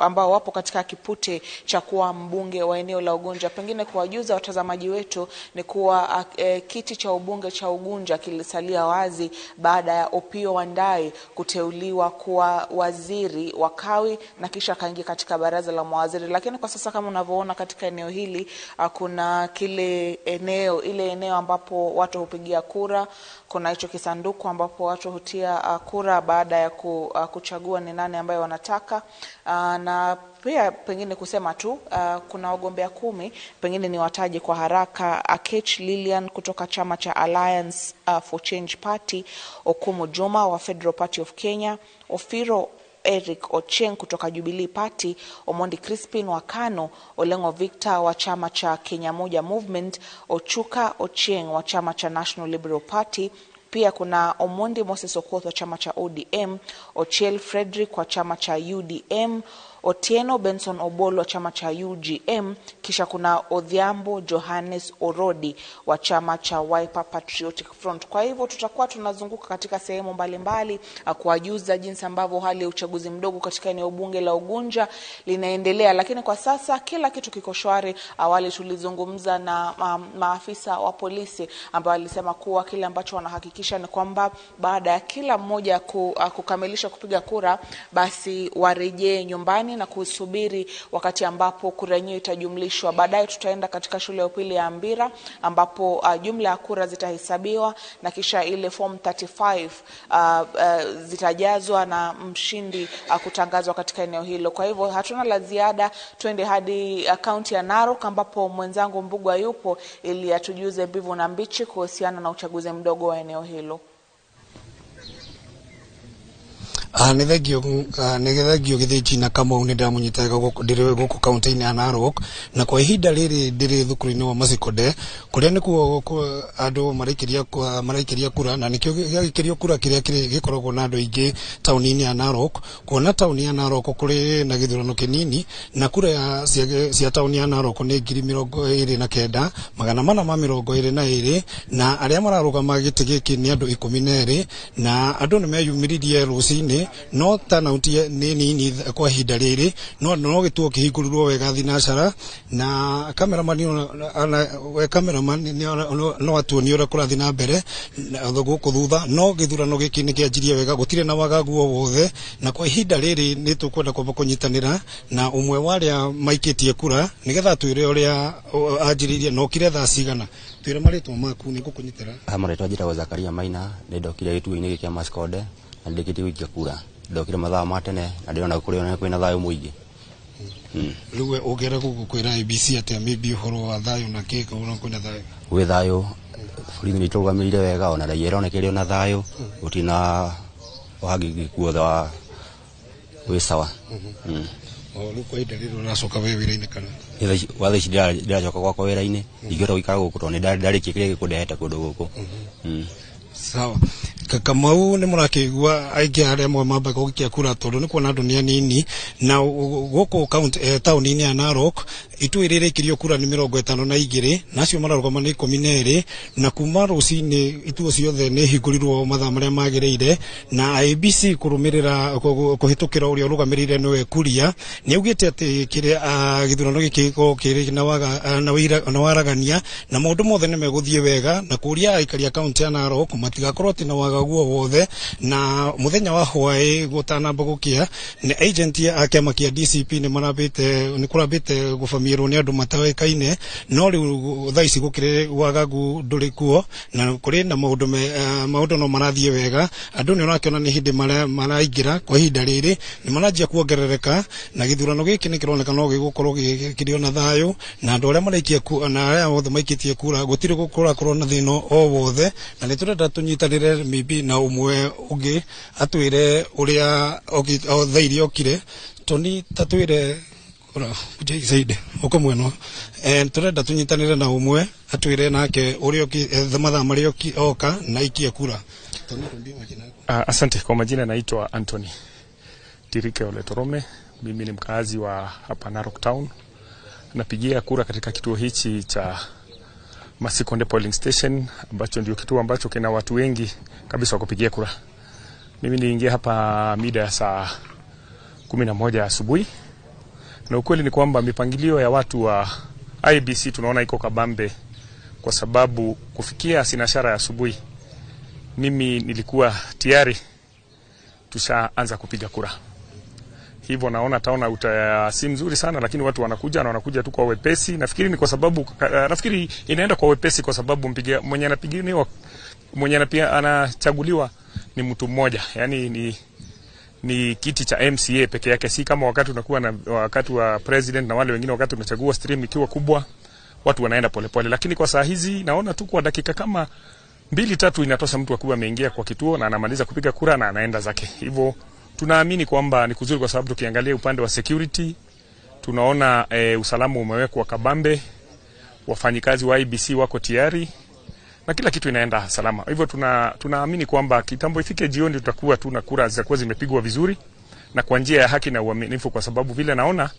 ambao wapo katika kipute cha kuwa mbunge wa eneo la Ugunja. Pengine kuwajuza watazamaji wetu ni kuwa kiti cha ubunge cha Ugunja kilisalia wazi baada ya Opiyo Wandayi kuteuliwa kuwa waziri wa kawi na kisha akaingia katika baraza la mawaziri. Lakini kwa sasa kama unavyoona katika eneo hili kuna kile ile eneo ambapo watu hupigia kura, kuna hicho kisanduku ambapo watu hutia kura baada ya kuchagua ni nani ambaye wanataka. Na pia pengine kusema tu kuna wagombea 10, pengine ni wataje kwa haraka: Akech Lilian kutoka chama cha Alliance for Change Party, Okumu Juma wa Federal Party of Kenya, Ofiro Eric Ocheng kutoka Jubilee Party, Omondi Crispin wa KANU, Olengo Victor wa chama cha Kenya Moja Movement, Ochuka Ocheng wa chama cha National Liberal Party. Pia kuna Omondi Moses Okoth wa chama cha ODM, Ochiel Frederick wa chama cha UDM, Otieno Benson Obolo wa chama cha UGM, kisha kuna Odhiambo Johannes Orodi wa chama cha Wiper Patriotic Front. Kwa hivyo tutakuwa tunazunguka katika sehemu mbalimbali kuwajuza jinsi ambavyo hali ya uchaguzi mdogo katika eneo bunge la Ugunja linaendelea. Lakini kwa sasa kila kitu kiko shwari. Awali tulizungumza na maafisa wa polisi ambao walisema kuwa kile ambacho wanahakikisha ni kwamba baada ya kila mmoja kukamilisha kupiga kura, basi warejee nyumbani na kusubiri wakati ambapo kura yenyewe itajumlishwa. Baadaye tutaenda katika shule ya upili ya Ambira ambapo jumla ya kura zitahesabiwa na kisha ile form 35 zitajazwa na mshindi kutangazwa katika eneo hilo. Kwa hivyo hatuna la ziada, twende hadi kaunti ya Narok ambapo mwenzangu Mbugua yupo ili atujuze mbivu na mbichi kuhusiana na uchaguzi mdogo wa eneo hilo. Nĩ thengio Gĩthĩnji na Kamau, nĩ ndamunyitaga ndĩrĩ gũkũ kaunti-inĩ ya Narok, na kwa ihinda rĩrĩ ndĩrĩ thukuru-inĩ wa Masikode kũrĩa nĩkuo andũ maraikĩria kura, na nĩkĩo gĩagĩkĩrio kura kĩrĩa gĩkoragwo na andũ aingĩ taũni-inĩ ya Narok, kuona taũni ya Narok kũrĩ na gĩthurano kĩnini, na kura cia taũni ya Narok nĩ 29,422, na arĩa mararũgama gĩtĩ gĩkĩ nĩ andũ 12, na andũ nĩ meyumĩririe rũcinĩ, no turnout nĩ nini kwa ihinda rĩrĩ, no gĩtuo kĩhingũrirwo wega thinacara, na cameraman no atuonie ũrĩa kũrathiĩ na mbere gũkũ thutha. No gĩthurano gĩkĩ nĩ kĩanjirie wega, gũtirĩ na wagagu o wothe, na kwa ihinda rĩrĩ nĩ tũkwenda kwamba kũnyitanĩra na ũmwe wa arĩa maikĩtie kura nĩgetha twĩre ũrĩa anjĩrĩirie na okire thaa cigana. Twĩre marĩtwa maku nĩ ngũkũnyitĩra. Marĩtwa njĩtagwo Zakaria Maina, nĩ ndokire gĩtuo-inĩ gĩkĩ kĩa Masikode na ndĩkĩtie gũikia kura. Ndokire mathaa ma tene na ndĩrona kũrĩ kwĩna thayũ mũingĩ. Rĩu we ũngĩenda kwĩra IEBC atĩa maybe ũhoro wa thayũ na kĩ ũrona kwĩna thayũ? Gwĩ thayũ, borithi nĩ itũrũgamĩrĩire wega, ona raia ĩroneka ĩrĩ ona thayũ, gũtirĩ na wahagĩrĩku wothe wa wĩ sawa. Rĩu kwa ihinda rĩrĩ ũracoka we wĩra-inĩ kana? Gwa thaa ici ndĩracoka gwakwa wĩra-inĩ, ndingĩhota gũikara gũkũ tondũ nĩ ndarĩkia kĩrĩa gĩkũndehete kũndũ gũkũ. Sawa. Kamau nĩ mũrakĩigua aingĩ arĩa amwe mambaga gũikia kura tondũ nĩ kuona andũ nĩ anini, na gũkũ taũni-inĩ ya Narok Itu iria ikirio kura ni 52 nacio mararũgama nĩ 12 na kuma rũcinĩ ituo ciothe nĩ hingũrirwo mathaa marĩa magĩrĩire na IEBC kũrũmĩrĩra kũhĩtũkĩra ũrĩa ũrũgamĩrĩire nĩwe Kuria nĩ augĩte atĩ kĩrĩa gĩthurano gĩkĩ gĩkorwo kĩrĩ na waragania na maũndũ mothe nĩ megũthiĩ wega na kũria aikari a kaunti ya Narok matigakorwo atĩ na wagagu o wothe na mũthenya wa hwaĩ gũtanamba gũkĩa nĩ agent a kĩama kĩa DCP nĩ marambĩte nĩ kũrambĩte gũbamĩrwo nĩ andũ mataũĩkaine no rĩu thaa ici gũkĩrĩ wagagu ndũrĩ kuo na kũrĩ na maũndũ no marathiĩ wega. Andũ nĩ ũrakĩona nĩ hĩndĩ maraingĩra kwa ihinda rĩrĩ nĩ maranjia kuongerereka na gĩthurano gĩkĩ nĩ kĩroneka no gĩgũkorwo kĩrĩ ona thayũ na andũ arĩa maraikia na arĩa othe maikĩtie kura gũtirĩ gũkũrakorwo na thĩna o wothe na nĩ tũrenda tũnyitanĩre maybe na ũmwe ũngĩ atwĩre ũrĩa thaa iria okire Tony tatwĩre zaidi uko mwena turenda tunyitanire na umwe atwire nake uria mathaa maria oka na ikie kura. Asante kwa majina, naitwa Anthony Tirike Ole Torome. Mimi ni mkazi wa hapa Narok Town. Napigia kura katika kituo hichi cha Masikonde Polling Station ambacho ndio kituo ambacho kina watu wengi kabisa wa kupigia kura. Mimi niliingia hapa mida ya saa 11 asubuhi. Na ukweli ni kwamba mipangilio ya watu wa IEBC tunaona iko kabambe, kwa sababu kufikia sinashara ya asubuhi mimi nilikuwa tayari tushaanza kupiga kura. Hivyo naona taona si mzuri sana, lakini watu wanakuja na wanakuja tu kwa wepesi. Nafikiri ni kwa sababu nafikiri inaenda kwa wepesi kwa sababu mwenye anapigiwa mwenye anachaguliwa ni mtu mmoja. Yaani ni kiti cha MCA peke yake, si kama wakati unakuwa na wakati wa president na wale wengine, wakati unachagua stream ikiwa kubwa watu wanaenda polepole. Lakini kwa saa hizi naona tu kwa dakika kama 2-3 inatosha mtu akuwa ameingia kwa kituo na anamaliza kupiga kura na anaenda zake. Hivyo tunaamini kwamba ni kuzuri, kwa sababu tukiangalia upande wa security tunaona usalama umewekwa kabambe, wafanyikazi wa IEBC wako tayari na kila kitu inaenda salama. Hivyo tunaamini kwamba kitambo ifike jioni tutakuwa tu na kura zitakuwa zimepigwa vizuri na kwa njia ya haki na uaminifu, kwa sababu vile naona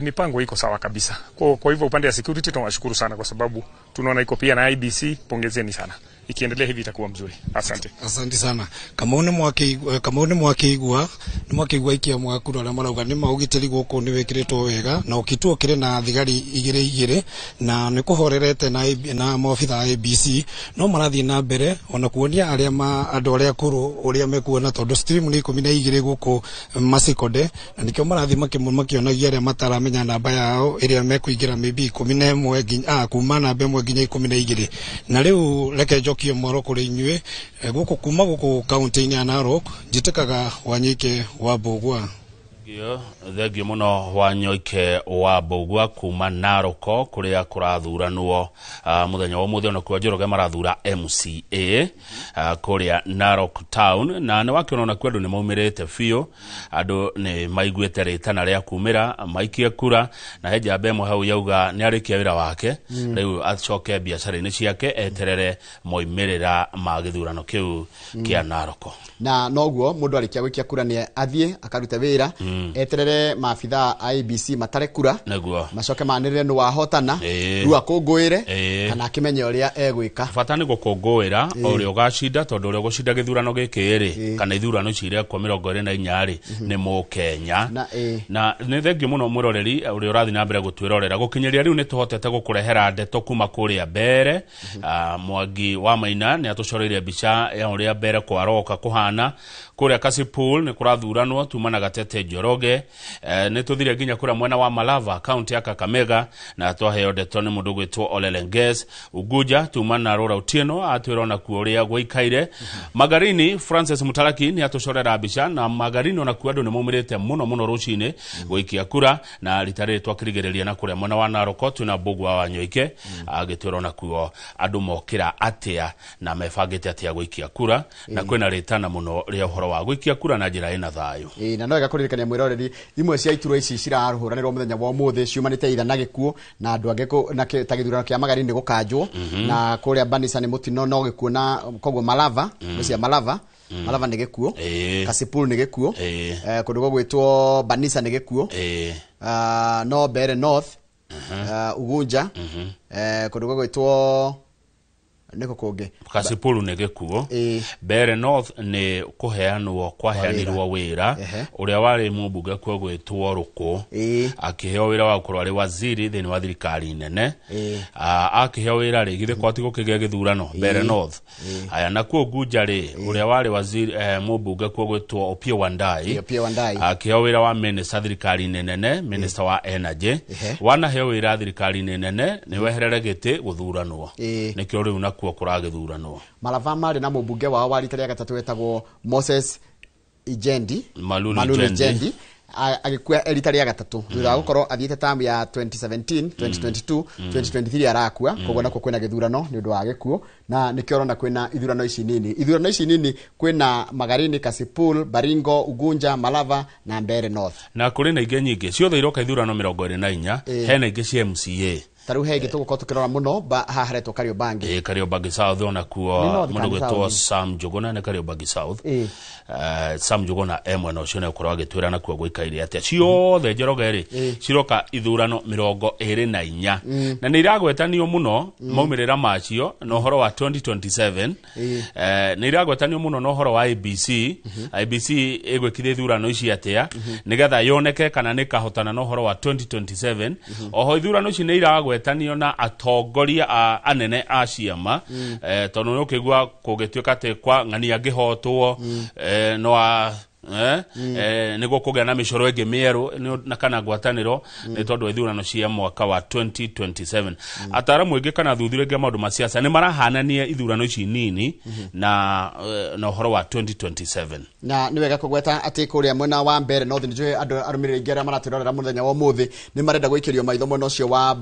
mipango iko sawa kabisa. Kwa hivyo upande wa security tunawashukuru sana, kwa sababu tunaona iko pia na IEBC, pongezeni sana. Ikiendelea hivi itakuwa mzuri. Asante. Asante sana. Kama ni mwakigwa, ni mwakigwa ikia mwakura na marauga ni maugitiri guku ni wikiritwo wega na ukituo kire na thigari igire igire na ni kuhorerete na maobitha a IEBC no marathie na mbere ona kuonia aria andu aria akuru uria mekuona tondu stream ni 12 guku Masikonde na nikio marathie makionagia aria mataramenya namba yao iria mekuingira maybe 11 nginya kuma namba 1 nginya 12 na riu reke njokie mwaro kuri inyue guku kuma guku kaunti-inĩ ya Narok njitĩkaga Wanyike wa Mbũgua. Thengio muno Wanyoike wa Mbũgua kuma Narok kuria kurathuranwo muthenya wa umuthi ona kwa Njoroge marathura MCA kuria Narok Town na nĩ wakiona ona kwa andu nĩ maumirite biũ, andu nĩ maiguĩte rĩtana rĩa kumĩra maikie kura na he njamba ĩmwe hau yauga nĩ arĩkia wĩra wake rĩu acoke biacara-inĩ ciake eterere moimĩrĩra ma gĩthurano kĩu kĩa Narok. Na noguo mũndũ arĩkia gũikia kura nĩ athiĩ akarute wĩra eterere maabitha a IEBC matare kura macoke manĩrĩre nĩ wahotana rĩu akũngũĩre kana akĩmenye ũrĩa egwĩka. Bata nĩ gũkũngũĩra ũrĩa ũgacinda tondũ ũrĩa ũgũcinda gĩthurano gĩkĩ rĩ kana ithurano ici irekwo 24 rĩ nĩ mũkenya. Na nĩ thengio mũno mwĩroreri ũrĩa ũrathiĩ na mbere gũtwĩrorera gũkinyĩria rĩu nĩ tũhotete gũkũrehera ndeto kuma kũrĩa mbere. Mwangi wa Maina nĩ atũcoreire mbica ya ũrĩa mbere kwaroka kũhana kũrĩa Kasipul nĩ kũrathuranwo tuma na Gatete Njoroge. Nĩ tũthire nginya kũrĩa mwena wa Malava kaunti ya Kakamega na twaheo ndeto nĩ mũndũ gwĩtwo Ole Lenges. Unguja tuma na Rora Otieno atwĩra ona kuo ũrĩa gwaikaire. Magarini Francis Mutaraki nĩ atũcorera mbica na Magarini ona kuo andũ nĩ maumĩrĩte mũno mũno rũcinĩ gũikia kura na rita rĩrĩ twakĩrigĩrĩria na kũrĩa mwena wa Narok twĩna Mbũgua wa Nyoike agĩtwĩra ona kuo andũ mokĩra atĩa na mebangĩte atĩa gũikia kura na kwĩna rĩtana mũno rĩa ũhoro wa gũikia kura na njĩra ĩna thayũ. Na no wega kũririkania mwĩroreri imwe cia iturwa ici cirahũranĩrwo mũthenya wa ũmũthĩ ciumanĩte itha na gĩkuũ na andũ angĩ na ta gĩthurano kĩa Magarini nĩ gũkanjwo na kũrĩa Banisa nĩ mũtino no gĩkuũ na koguo Malava cia Malava Malava nĩ gĩkuũ, Kasipul nĩ gĩkuũ, kũndũ gũgwĩtwo Banisa nĩ gĩkuũ, no Mbeere North Ugunja, kũndũ gũgwĩtwo nĩkũ kũngĩ? Kasipul nĩ gĩkuo. Mbeere North nĩ kũheanwo kwaheanirwo wĩra ũrĩa warĩ mũmbunge kuo gwĩtwo Rũkũ, akĩheo wĩra wa gũkorwo arĩ waziri thĩinĩ wa thirikari nene. Akĩheo wĩra rĩ, githĩ kwati gũkĩgĩa gĩthurano Mbeere North. Aya, nakuo Ugunja rĩ, ũrĩa warĩ waziri, mũmbunge kuo gwĩtwo Opiyo Wandayi, Opiyo Wandayi, akĩheo wĩra wa minister thirikari-inĩ nene, minister wa energy. Wanaheo wĩra thirikari-inĩ nene nĩ weherere gĩtĩ gũthuranwo, nĩkĩo rĩu nakuo kũragĩthuranwo. Malava marĩ na mũmbunge wao wa rita rĩa gatatũ wetagwo Moses Ijendi, Malulu, Malulu Ijendi. Ijendi agĩkua rita rĩa gatatũ thutha wa gũkorwo athiĩte term ya 2017, 2022, 2023 arakua. Koguo nakuo kwĩna gĩthurano nĩ ũndũ wa gĩkuũ, na nĩkĩo ũrona kwĩna ithurano ici nini. Ithurano ici nini kwĩna Magarini, Kasipul, Baringo, Ugunja, Malava na Mbeere North. Na kũrĩ na ingĩ nyingĩ ciothe iroka ithurano 24. Hena ingĩ cia MCA. Ta rĩu he ingĩ tũgũkorwo tũkĩrora mũno haha haretwo Kariobangi. Kariobangi South onakuo. Nĩ North mũndũ kana gwĩtwo South? Sam Njuguna nĩ Kariobangi South. Sam Njuguna e mwena ũcio nĩgũkorwo agĩtwĩra nakuo gũikaire atĩa. Ciothe Njoroge rĩ, ciroka ithurano 24, na nĩ iragwetanio mũno maumĩrĩra macio na ũhoro wa 2027. Nĩ iragwetanio mũno na ũhoro wa IEBC. IEBC ĩgwĩkithia ithurano ici atĩa nĩgetha yoneke kana nĩ kahotana na ũhoro wa 2027. Oho ithurano ici nĩ iragwetanio na atongoria a anene a ciama, tondũ nĩ ũkĩigua kũngĩtuĩka atĩ kwa ng'ania angĩhotwo, no a nĩguo kũgĩa na mĩcoro ĩngĩ mĩerũ na kana ngwatanĩro nĩ tondũ wa ithurano cia mwaka wa 2027. Ataaramu aingĩ kana athuthuria aingĩ a maũndũ ma siasa nĩ marahanania ithurano ici nini na ũhoro wa 2027. Na nĩ wega kũgweta atĩ kũrĩa mwena wa Mbeere North, nĩ njũĩ andũ arũmĩrĩri aingĩ arĩa maratwĩrorera mũthenya wa ũmũthĩ nĩ marenda gũikĩrio maitho mwena ũcio wa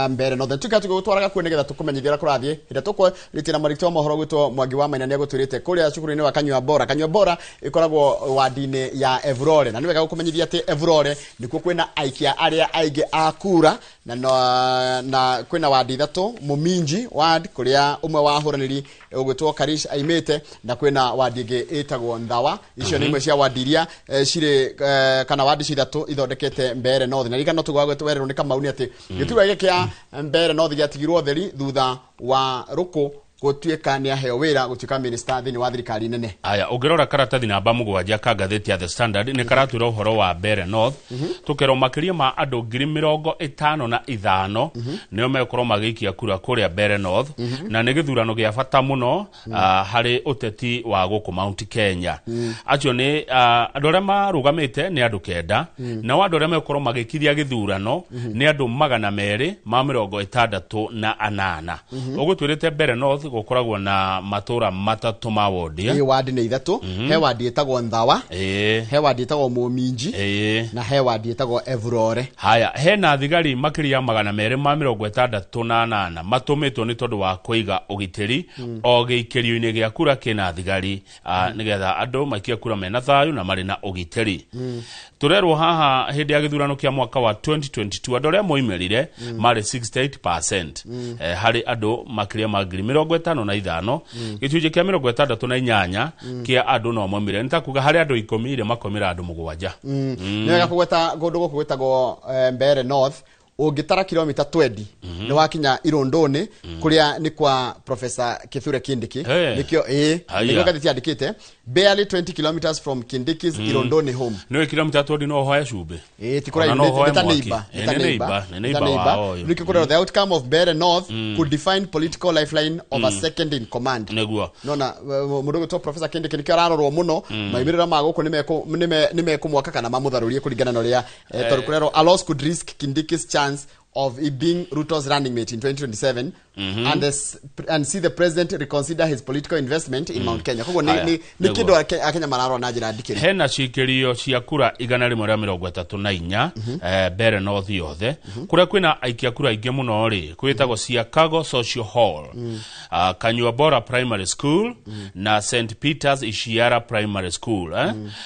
Mbeere North. Tuĩka tũgũtwaraga kuo nĩgetha tũkũmenyithia ũrĩa kũrathiĩ. Hĩndĩ ĩrĩa tũkwarĩtie na mwandĩki wa mohoro gwĩtwo Mwangi wa Maina, nĩ agũtwĩrĩte kũrĩa cukuru-inĩ wa Kanyua Bora. Kanyua Bora ĩkoragwo wandi-inĩ ya Evurore, na nĩ wega gũkũmenyithia atĩ Evurore nĩkuo kwĩna aikia arĩa aingĩ a kura, na kwĩna wandi ithatũ: Mũminji ward kũrĩa ũmwe wa ahũranĩri ũgwĩtwo Karish aimĩte, na kwĩna wandi ĩngĩ ĩtagwo Nthawa. Icio nĩ imwe cia wandi iria cirĩ, kana wandi icio ithatũ ithondekete Mbeere North. Na ririkana tũgwagwetwo nĩ Kamau nĩ atĩ gĩturwa gĩkĩ kĩa Mbeere North gĩatigirwo theri thutha wa Rũkũ gũtuĩka nĩ aheo wĩra gũtuĩka minister thĩinĩ wa thirikari nene. Aya, ũngĩrora karatathi namba 7 ka ngathĩti ya The Standard nĩ karatwĩra ũhoro wa Mbeere North. Tũkerwo makĩria ma andũ 55,000 nĩo megũkorwo magĩikia kura kũrĩa Mbeere North, na nĩ gĩthurano gĩa bata mũno harĩ ũteti wa gũkũ Mount Kenya. Acio nĩ andũ arĩa marũgamĩte nĩ andũ 9, nao andũ arĩa megũkorwo magĩkithia gĩthurano nĩ andũ 268. Ũgũtwĩrĩte Mbeere North gũkoragwo na matũra matatũ ma wodi. Ĩ, wandi nĩ ithatũ. He wandi ĩtagwo Nthawa, he wandi ĩtagwo Mũminji, na he wandi ĩtagwo Evurore. Haya, hena thigari makĩria 268 matũmĩtwo nĩ tondũ wa kũiga ũgitĩri. O gĩikĩrio-inĩ gĩa kura kĩna thigari, nĩgetha andũ maikie kura mena thayũ na marĩ na ũgitĩri. Tũrerwo haha hĩndĩ ya gĩthurano kĩa mwaka wa 2022 andũ arĩa moimĩrire marĩ 68%, harĩ andũ makĩria ma 55,000. Gĩcunjĩ kĩa 68 kĩa andũ no moimĩrire, nĩ ta kuga harĩ andũ 10 rĩ makoimĩra andũ 7. Nĩ wega kũgweta kũndũ gũkũ gwĩtagwo Mbeere North, ũngĩtara kilomita 20 nĩ wakinya Irũndũnĩ kũrĩa nĩ kwa Professor Kithure Kindiki. Hey. Nĩkĩo ĩĩ Haya. nĩkĩo ngathĩti yandĩkĩte "Barely 20 kilometers from Kindiki's Irondoni home". Nĩ kilomita 20 no ũhoe cumbĩ. Ĩĩ, ti kũraihu, Ona no ũhoe nĩ ta mwaki. neighbor, nĩ ta Ĩ, nĩ neighbor, neighbor, nĩ nĩ ta neighbor neighbor. wao ũyũ. Nĩkĩo kũrerwo, "The outcome of Mbeere North could define political lifeline of a second in command." Nĩguo. Nona mũndũ ũgwĩtwo Professor Kindiki nĩkĩo ararorwo mũno. Maumĩrĩra ma gũkũ nĩ mekũmwaka kana mamũtharũrie kũringana na ũrĩa, tondũ kũrerwo a loss could risk Kindiki's chance of being Ruto's running mate in 2027 and see the president reconsider his political investment in Mount Kenya. Koguo Haya, nĩ nĩguo. kĩndũ Akenya mararora na njĩra ndikĩru. Hena cikĩrio cia kura 134 Mbeere North yothe. Kũrĩa kwĩna aikia kura aingĩ mũno rĩ kwĩtagwo Siakago Social Hall, Kanyua Bora Primary School na St Peters Ishiara Primary School.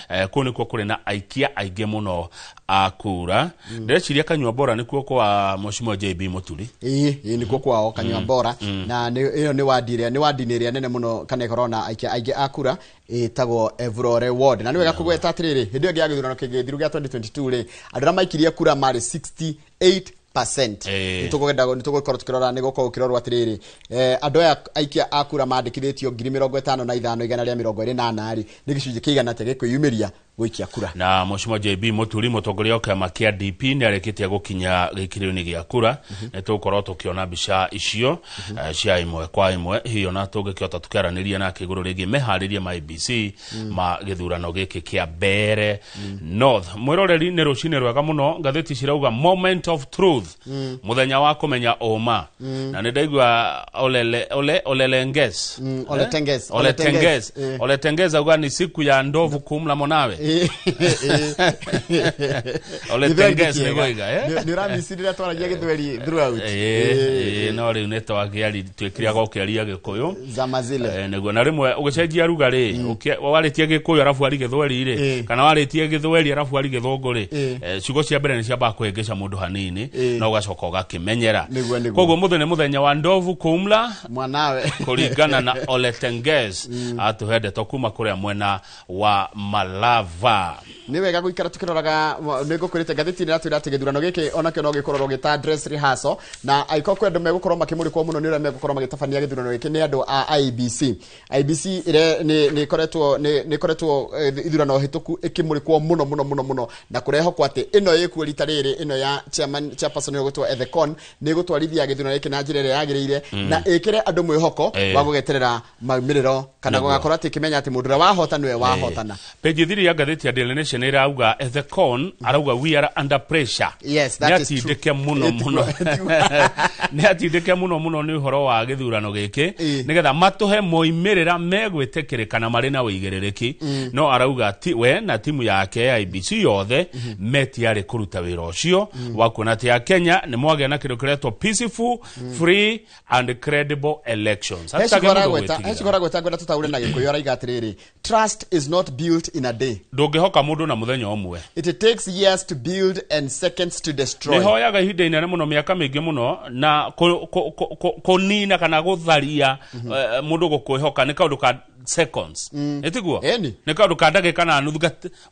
Kũu nĩkuo kũrĩ na aikia aingĩ mũno a kura. Ndĩreciria Kanyua Bora nĩkuo kwa Mheshimiwa JB Muturi. Ĩĩ, nĩkuo kwao Kanyua Bora, na ĩyo nĩ wandi ĩrĩa nĩ wandi-inĩ ĩrĩa nene mũno kana ĩkorwo na aikia aingĩ a kura ĩtagwo Evurore Ward. Na nĩ wega kũgweta atĩrĩrĩ, hĩndĩ ĩyo ĩngĩ ya gĩthurano kĩngĩ thiru gĩa 2022 rĩ, andũ arĩa maikirie kura marĩ 68. Nitũkwenda nitũgũkorwo tukĩrora nĩ gũkorwo ũkĩrorwo atĩrĩrĩ andũ aya aikia a kura mandĩkithĩtio 55,128 rĩ nĩ gĩcunjĩ kĩigana atĩa gĩkwĩyumĩria gũikia kura. Na Mheshimiwa JB Muturi mũtongoria wa kĩama kĩa DP nĩ arĩkĩtie gũkinya gĩikĩro-inĩ gĩa kura. Nĩ tũgũkorwo tũkĩona mbica icio cia ĩmwe kwa ĩmwe hiyo na tũngĩkĩhota tũkĩaranĩria nake igũrũ rĩgiĩ meharĩria ma IEBC ma gĩthurano gĩkĩ kĩa Mbeere North. Mwĩroreri nĩ rũcinĩ rwega mũno, ngathĩti cirauga moment of truth, mũthenya wa kũmenya ũma. Na nĩ ndaigua Olelenges Oletenges Oletenges Oletenges auga ni siku ya ndovu kumla mwanawe. Oletenges nĩ goiga nĩ ũramicirĩra twaragia gĩthweri throughout. No rĩu nĩ twakĩari twĩkĩraga gũkĩaria gĩkũyũ zama zile nĩguo na rĩmwe ũgĩcenjia ruga rĩ warĩtie gĩkũyũ arabu ari gĩthweri rĩ kana warĩtie gĩthweri arabu ari gĩthũngũ rĩ ciugo cia mbere nĩ ciambaga kũhĩngĩca mũndũ hanini na ũgacoka ũgakĩmenyera. Koguo mũthenya mũthenya wa ndovu kumla mwanawe kũringana na Oletenges atũhe ndeto kuma kũrĩa mwena wa Malava. Nĩ wega gũikara tũkĩroraga nĩ ngũkwĩrĩte ngathĩti-inĩ ĩratwĩra atĩ gĩthurano gĩkĩ onakĩo no gĩkorwo gĩta dress rehearsal na angĩkorwo kwĩ andũ megũkorwo makĩmũrĩkwo mũno nĩ ũrĩa megũkorwo magĩtabania gĩthurano gĩkĩ nĩ andũ a IEBC. IEBC nĩ ĩkoretwo ithurano hĩtũku ĩkĩmũrĩkwo mũno mũno mũno mũno na kũrehokwo atĩ ĩno ĩkuo rita rĩrĩ ĩno ya chairman chairperson ũgũtwo Ethekon nĩ ĩgũtwarithia gĩthurano gĩkĩ na njĩra ĩrĩa yagĩrĩire na ĩkĩre andũ mwĩhoko wa gũgeterera maumĩrĩro kana gũgakorwo atĩ ĩkĩmenya atĩ mũndũ ũrĩa wahota nĩwe wahotana. Page 3 ya ngathĩti ya Daily Nation ĩrauga Ethekon arauga we are under pressure. Yes, that is true. Nĩ mũno mũno. Nĩ atindĩke mũno mũno nĩ ũhoro wa gĩthurano gĩkĩ nĩgetha matũhe moimĩrĩra megwĩtĩkĩrĩka na marĩ na ũigĩrĩrĩki. No arauga ti we na timu yake ya IEBC yothe metiarĩ kũruta wĩra ũcio wa kuona atĩ a Kenya nĩ mwagĩa na kĩndũ kĩretwo peaceful, free and credible elections. Hecigoragweta ngwenda tũtaũre na Gĩkũyũ araiga atĩrĩrĩ, trust is not built in a day. Ndũngĩhoka mũndũ na mũthenya ũmwe. It takes years to build and seconds to destroy. Nĩhoyaga ihinda inene mũno mĩaka mĩingĩ mũno na kũnina kana gũtharia mũndũ gũkwĩhoka nĩ kaũndũ ka seconds. Ĩtiguo? Nĩ kaũndũ ka ndagĩka na nuthu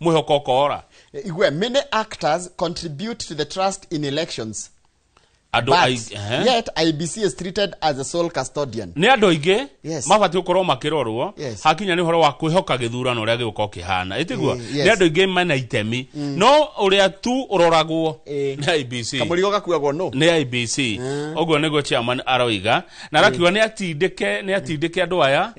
mwĩhoko ũkora. Igwe, many actors contribute to the trust in elections. But yet IEBC is treated as a sole custodian. Nĩ andũ aingĩ mabatiĩ gũkorwo makĩrorwo hakinya nĩ ũhoro wa kwĩhoka gĩthurano ũrĩa gĩgũkorwo kĩhana. Ĩtiguo? Nĩ andũ aingĩ mena itemi no ũrĩa tu ũroragwo nĩ IEBC. Kamũrigo gakuagwo no nĩ IEBC. Ũguo nĩguo chairman aroiga na arakiuga nĩ atindĩke andũ aya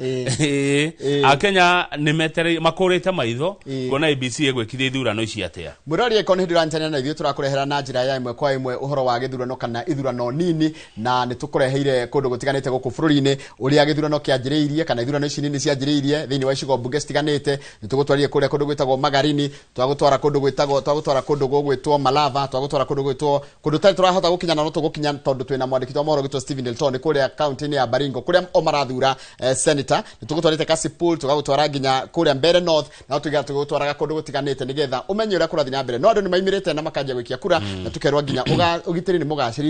a Kenya nĩ metereire makũrĩte maitho kuona IEBC ĩgwĩkithia ithurano ici atĩa. Mũrori ĩkorwo nĩ hĩndĩ ũranyitanĩra na ithuĩ tũrakũrehera na njĩra ya ĩmwe kwa ĩmwe ũhoro wa gĩthurano kana ithurano nini na nĩ tũkũreheire kũndũ gũtiganĩte gũkũ bũrũri-inĩ ũrĩa gĩthurano kĩanjĩrĩirie kana ithurano ici nini cianjĩrĩirie thĩinĩ wa icigo mbunge citiganĩte. Nĩ tũgũtwarire kũrĩa kũndũ gwĩtagwo Magarini, twagũtwara kũndũ gwĩtagwo twagũtwara kũndũ gũgwĩtwo Malava, twagũtwara kũndũ gwĩtwo kũndũ tari tũrahota gũkinya na no tũgũkinya tondũ twĩna mwandĩki wa mohoro gwĩtwo Stephen Elton kũrĩa kaunti-inĩ ya Baringo kũrĩa o marathura senator. Nĩ tũgũtwarĩte Kasipul, tũgagũtwara nginya kũrĩa Mbeere North na tũgũtwaraga kũndũ gũtiganĩte nĩgetha ũmenye ũrĩa kũrathiĩ na mbere. No andũ nĩ maimĩrĩte na makanjia gũikia kura na tũkerwo nginya ũgitĩri nĩ mũgacĩrithie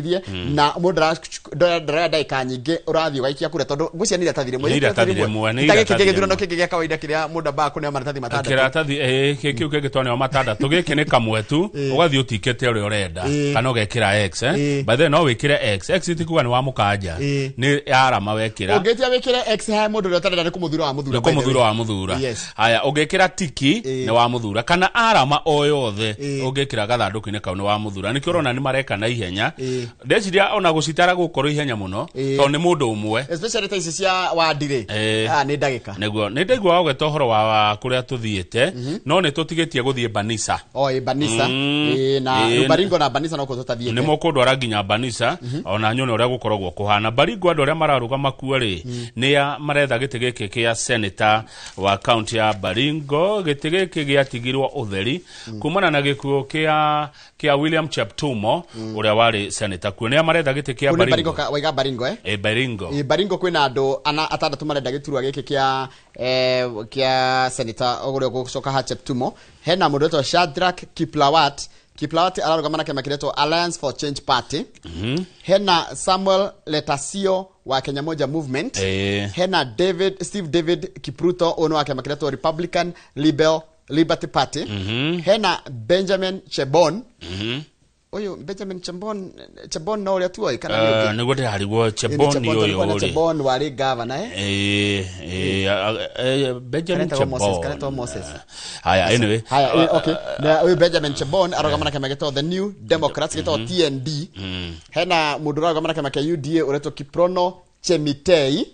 na mũndũ ndaraya ndagĩka nyingĩ ũrathiĩ ũgaikia kura tondũ ngwĩciria nĩ iratathi rĩmwe gĩkĩ gĩthurano kĩngĩ gĩa kawaida kĩrĩa mũndũ ambaga kũneo maratathi matandatũ. Kĩratathi kĩu kĩngĩ twaneo matandatũ gĩkĩ nĩ kamwe tu ũgathiĩ ũtikĩte ũrĩa ũrenda kana ũgekĩra X. By the way no wĩkĩre X. X ti kuga nĩ wa mũkanja nĩ arama wekĩra. Ũngĩtia wĩkĩre X he mũndũ ũrĩa ũtarenda nĩ kũmũthura wa mũthura. Nĩ kũmũthura wa mũthura. Haya ũngĩkĩra tiki nĩ wa mũthura kana arama o yothe ũngĩkĩra gathandũkũ-inĩ kau nĩ wa mũthura. Nĩkĩo ũrona nĩ mareka na ihenya. Ndeciria ona gũcitara gũkorwo ihenya mũno tondũ nĩ mũndũ ũmwe especially ta ici cia wandi-rĩ nĩ ndagĩka. Nĩguo nĩ ndaigua ũgeta ũhoro wa kũrĩa tũthiĩte no nĩ tũtigĩtie gũthiĩ Banisa. Banisa na Baringo na Banisa no kũ tũtathiĩte. Nĩ mũkũndwara nginya Banisa ona nyone ũrĩa gũkoragwo kũhana. Baringo andũ arĩa mararũgama kuo rĩ nĩ a maretha gĩtĩ gĩkĩ kĩa senator wa kaunti ya Baringo. Gĩtĩ gĩkĩ gĩatigirwo ũtheri kumana na gĩkuũ kĩa William Cheptumo ũrĩa warĩ senator kuo. Nĩ maretha gĩtĩ kĩa Baringo. Waiga Baringo Baringo. Baringo kwĩna andũ atandatũ marenda gĩturwa gĩkĩ kĩa senator ũrĩa ũgũcoka ha Cheptumo. Hena mũndũ wĩtwo Shadrack Kiplawat. Kiplawat ararũgama na kĩama kĩretwo Alliance for Change Party. Hena Samuel Letasio wa Kenya Moja Movement. Hena Steve David Kipruto ũyũ nĩ wa kĩama kĩretwo Republican Liberty Party. Hena Benjamin Chebon. Ũyũ Benjamin Chebon Chebon no ũrĩa tuoĩ kana nĩ ũngĩ? Nĩguo ndĩrarigwo Chebon ũyũ rĩ. Chebon warĩ governor Benjamin Chebon. Kana Moses. Haya, anyway. Haya, okay. Na ũyũ Benjamin Chebon arũgama na kĩama gĩtagwo The New Democrats gĩtagwo TND. Hena mũndũ ũrarũgama na kĩama kĩa UDA ũretwo Kiprono Chemitei,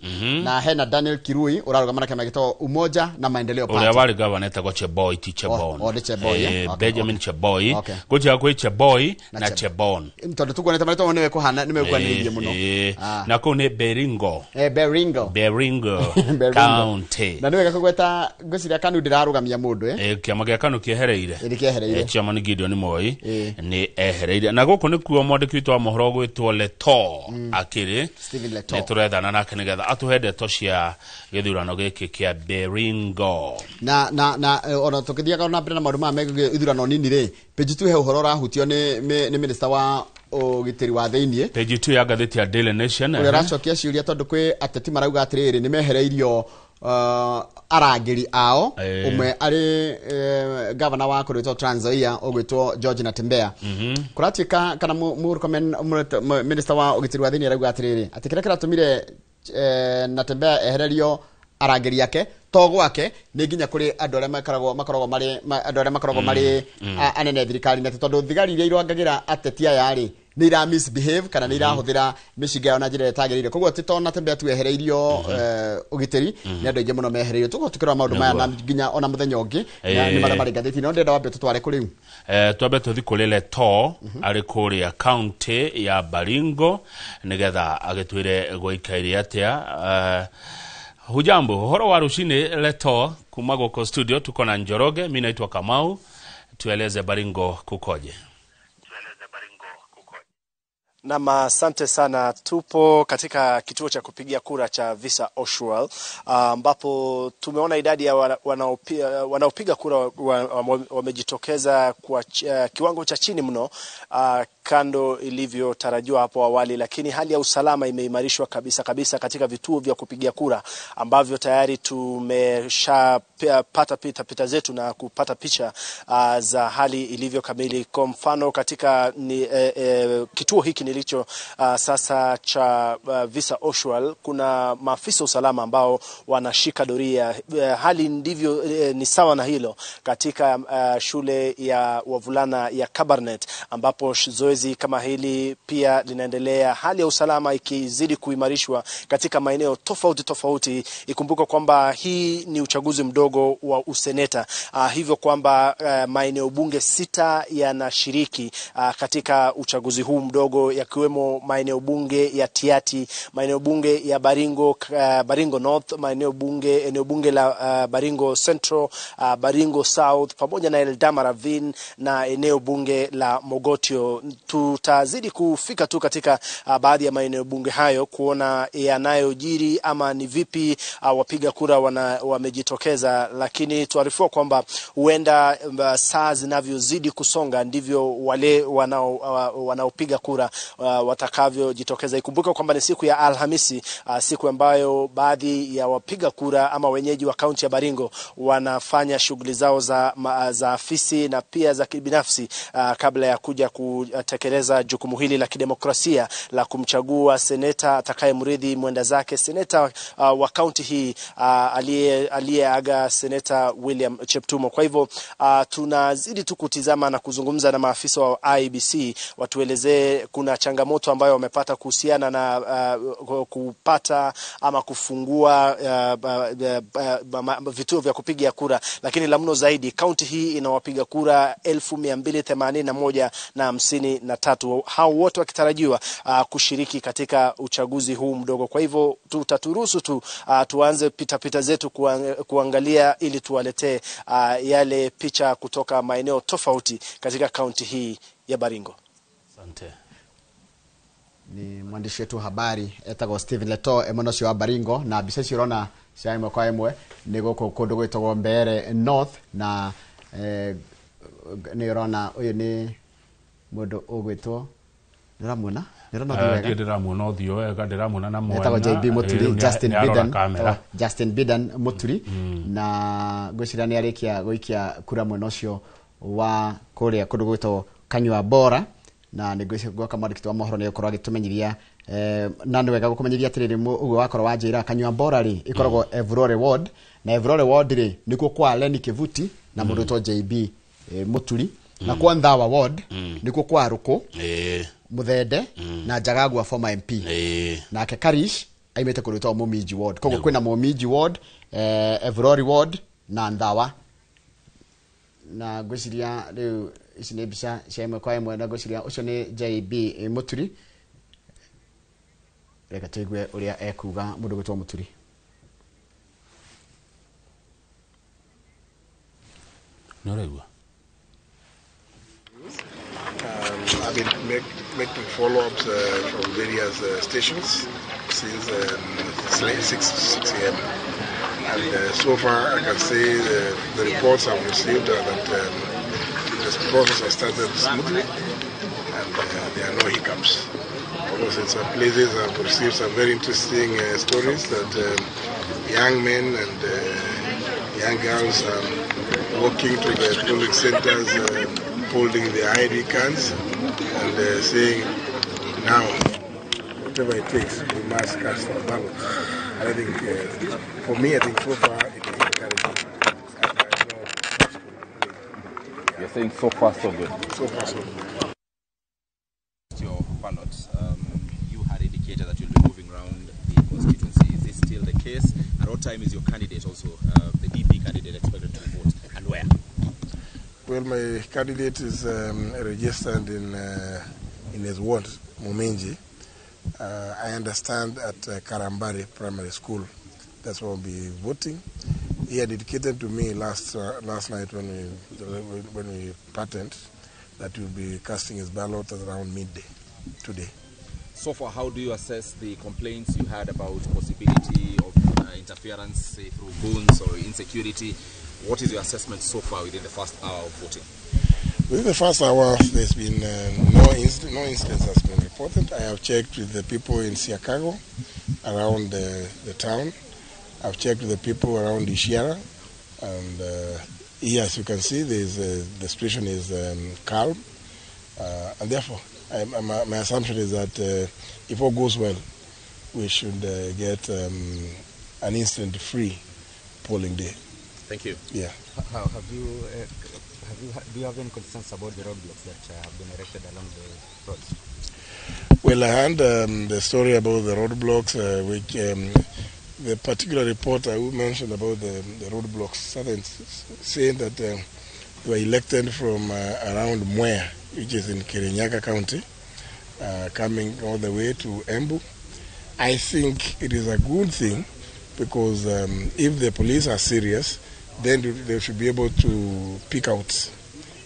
na hena Daniel Kirui ũrarũgama na kĩama gĩtagwo Umoja na Maendeleo Party. Ũrĩa warĩ gavana etagwo Cheboi, ti Chebon. Oh, nĩ Cheboi. Benjamin Cheboi. Gũtiga kwĩ Cheboi na Chebon. Tondũ tukuonete marĩtwa nĩwe kũhana nĩmekuanĩrĩirie mũno. Na kũu nĩ Baringo. Baringo. Baringo County. Na nĩwega kũgweta ngwĩciria KANU ndĩrarũgamia mũndũ. Kĩama gĩa KANU kĩehereire. Nĩ kĩehereire. Chairman Gideon Moi nĩ ehereire. Na gũkũ nĩkuo mwandĩki witũ wa mohoro gwĩtwo Leto akĩrĩ. Stephen Leto. Nĩtũrethana nake nĩgetha atũhe ndeto cia gĩthurano gĩkĩ kĩa Baringo. Na na na ona tũkĩthiaga na mbere na maũndũ maya megiĩ ithurano nini rĩ, page 2 he ũhoro ũrahutio nĩ minister wa ũgitĩri wa thĩiniĩ. Page 2 ya ngathĩti ya Daily Nation. Ũrĩa ũracokia ciũria tondũ kwĩ ateti marauga atĩrĩrĩ nĩ mehereirio arangĩri ao, ũmwe arĩ governor wa kũrĩtwo Trans Nzoia ũgwĩtwo George Natembeya. Kũratuĩka kana Murkomen minister wa ũgitĩri wa thĩiniĩ arauga atĩrĩrĩ atĩ kĩrĩa kĩratũmire Natembeya ehererio arangĩri ake to gwake nĩ nginya kũrĩ andũ arĩa makoragwo marĩ andũ arĩa makoragwo marĩ anene thirikari-inĩ, atĩ tondũ thigari iria irangagĩra ateti aya rĩ nĩ ira misbehave kana nĩ irahũthĩra mĩcinga yao na njĩra ĩrĩa ĩtagĩrĩire. Koguo ti to Natembeya tu ehereirio ũgitĩri, nĩ andũ aingĩ mũno mehereirio. Tũgũkorwo tũkĩrora maũndũ maya na nginya ona mũthenya ũngĩ nĩ marĩa marĩ ngathĩti-inĩ. No ndĩrenda wambe tũtware kũ rĩu? Twambe tũthiĩ kũrĩ Leto arĩ kũrĩa county ya Baringo nĩgetha agĩtwĩre gwaikaire atĩa. Hujambo, ũhoro wa rũcinĩ Leto, kuma gũkũ studio tuko na Njoroge, mimi naitwa Kamau. Tueleze Baringo kukoje? Naam, asante sana. Tupo katika kituo cha kupigia kura cha Visa Oswald ambapo tumeona idadi ya wanaopiga kura wamejitokeza kwa kiwango cha chini mno kando ilivyotarajiwa hapo awali, lakini hali ya usalama imeimarishwa kabisa kabisa katika vituo vya kupigia kura ambavyo tayari tumeshapata pita zetu na kupata picha za hali ilivyo kamili. Kwa mfano katika kituo hiki nilicho sasa cha Visa Oswald, kuna maafisa usalama ambao wanashika doria. Hali ndivyo ni sawa na hilo katika shule ya wavulana ya Kabarnet ambapo zoezi kama hili pia linaendelea, hali ya usalama ikizidi kuimarishwa katika maeneo tofauti tofauti. Ikumbuka kwamba hii ni uchaguzi mdogo wa useneta, hivyo kwamba maeneo bunge 6 yanashiriki katika uchaguzi huu mdogo, yakiwemo maeneo bunge ya Tiati, maeneo bunge ya Baringo, Baringo North, maeneo bunge eneo bunge la Baringo Central, Baringo South pamoja na Eldama Ravine na eneo bunge la Mogotio. Tutazidi kufika tu katika baadhi ya maeneo bunge hayo kuona yanayojiri ama ni vipi wapiga kura wamejitokeza, lakini tuarifiwa kwamba huenda saa zinavyozidi kusonga ndivyo wale wanaopiga kura watakavyojitokeza. Ikumbuke kwamba ni siku ya Alhamisi, siku ambayo baadhi ya wapiga kura ama wenyeji wa kaunti ya Baringo wanafanya shughuli zao za afisi na pia za kibinafsi kabla ya kuja kutekeleza jukumu hili la kidemokrasia la kumchagua seneta atakayemrithi mwenda zake seneta wa kaunti hii aliyeaga Seneta William Cheptumo. Kwa hivyo tunazidi tu kutizama na kuzungumza na maafisa wa IEBC watuelezee kuna changamoto ambayo wamepata kuhusiana na kupata ama kufungua vituo vya kupiga kura. Lakini la mno zaidi, kaunti hii inawapiga kura 281,053, hao wote wakitarajiwa kushiriki katika uchaguzi huu mdogo. Kwa hivyo tutaturuhusu tu tuanze pita zetu kuangalia ili tuwaletee yale picha kutoka maeneo tofauti katika kaunti hii ya Baringo. Asante. Ni mwandishi wetu habari etagwo Stephen Leto emono cio wa Baringo, na mbica icio ũrona cia ĩmwe kwa ĩmwe nĩ gũkũ kũndũ gwĩtagwo Mbeere North, na nĩ ũrona ũyũ nĩ mũndũ ũgwĩtwo ndĩramuona ndĩramuona ũthiũ wega, ndĩramuona na mwena etagwo JB Muturi, Justin Bidan Muturi, na ngwĩciria nĩ arĩkia gũikia kura mwena ũcio wa kũrĩa kũndũ gwĩtagwo Kanyua Bora, Na nĩ ngwĩciria mwandĩki wa mohoro nĩ egũkorwo agĩtũmenyithia, na nĩ wega gũkũmenyithia atĩrĩrĩ, ũguo wakorwo wanjĩra Kanyuambora rĩ ĩkoragwo Evurore ward, na Evurore ward rĩ nĩkuo kwa Lenny Kivuti na mũndũ wĩtwo JB Muturi, na kwa Nthawa ward nĩkuo kwa Rũkũ Muthende na Njagagua former MP. Nake Karish aimĩte kũndũ gwĩtagwo Mũminji ward. Koguo kwĩna Mũminji ward, Evurore ward na Nthawa. Na ngwĩciria rĩu ici nĩ mbica cia ĩmwe kwa ĩmwe, na ngwĩciria ũcio nĩ JB Muturi. Reke tũigue ũrĩa ekuga mũndũ gwĩtwo Muturi. Nĩ ũraigua? I've been making follow-ups from various stations since 6 a.m. And so far I can say the reports I've received are that this process has started smoothly and there are no hiccups. Of course, in some places I've received some very interesting stories that young men and young girls are walking to the polling centers holding their ID cards and saying, now, whatever it takes, we must cast our ballots. And I think, for me, I think so far it is encouraging. You're saying so far so good? So far so good. Your ballot, you had indicated that you'll be moving around the constituency. Is this still the case? At what time is your candidate also, the DP candidate, expected to vote, and where? Well, my candidate is registered in his ward, Muminji. I understand at Karambari Primary School. That's where I'll be voting. He had indicated to me last night when we patent that he'll be casting his ballot at around midday today. So far, how do you assess the complaints you had about possibility of interference, say through goons or insecurity? What is your assessment so far within the first hour of voting? Within the first hour, there's been no incidents has been reported. I have checked with the people in Siakago, around the town. I've checked with the people around Ishiara, and here, as you can see, there's, the situation is calm, and therefore, my assumption is that if all goes well, we should get an incident-free polling day. Thank you. Yeah. How have you, do you have any concerns about the roadblocks that have been erected along the roads? Well, I heard the story about the roadblocks, which the particular reporter who mentioned about the roadblocks started saying that they were elected from around Mwea, which is in Kirinyaga County, coming all the way to Embu. I think it is a good thing because if the police are serious, then they should be able to pick out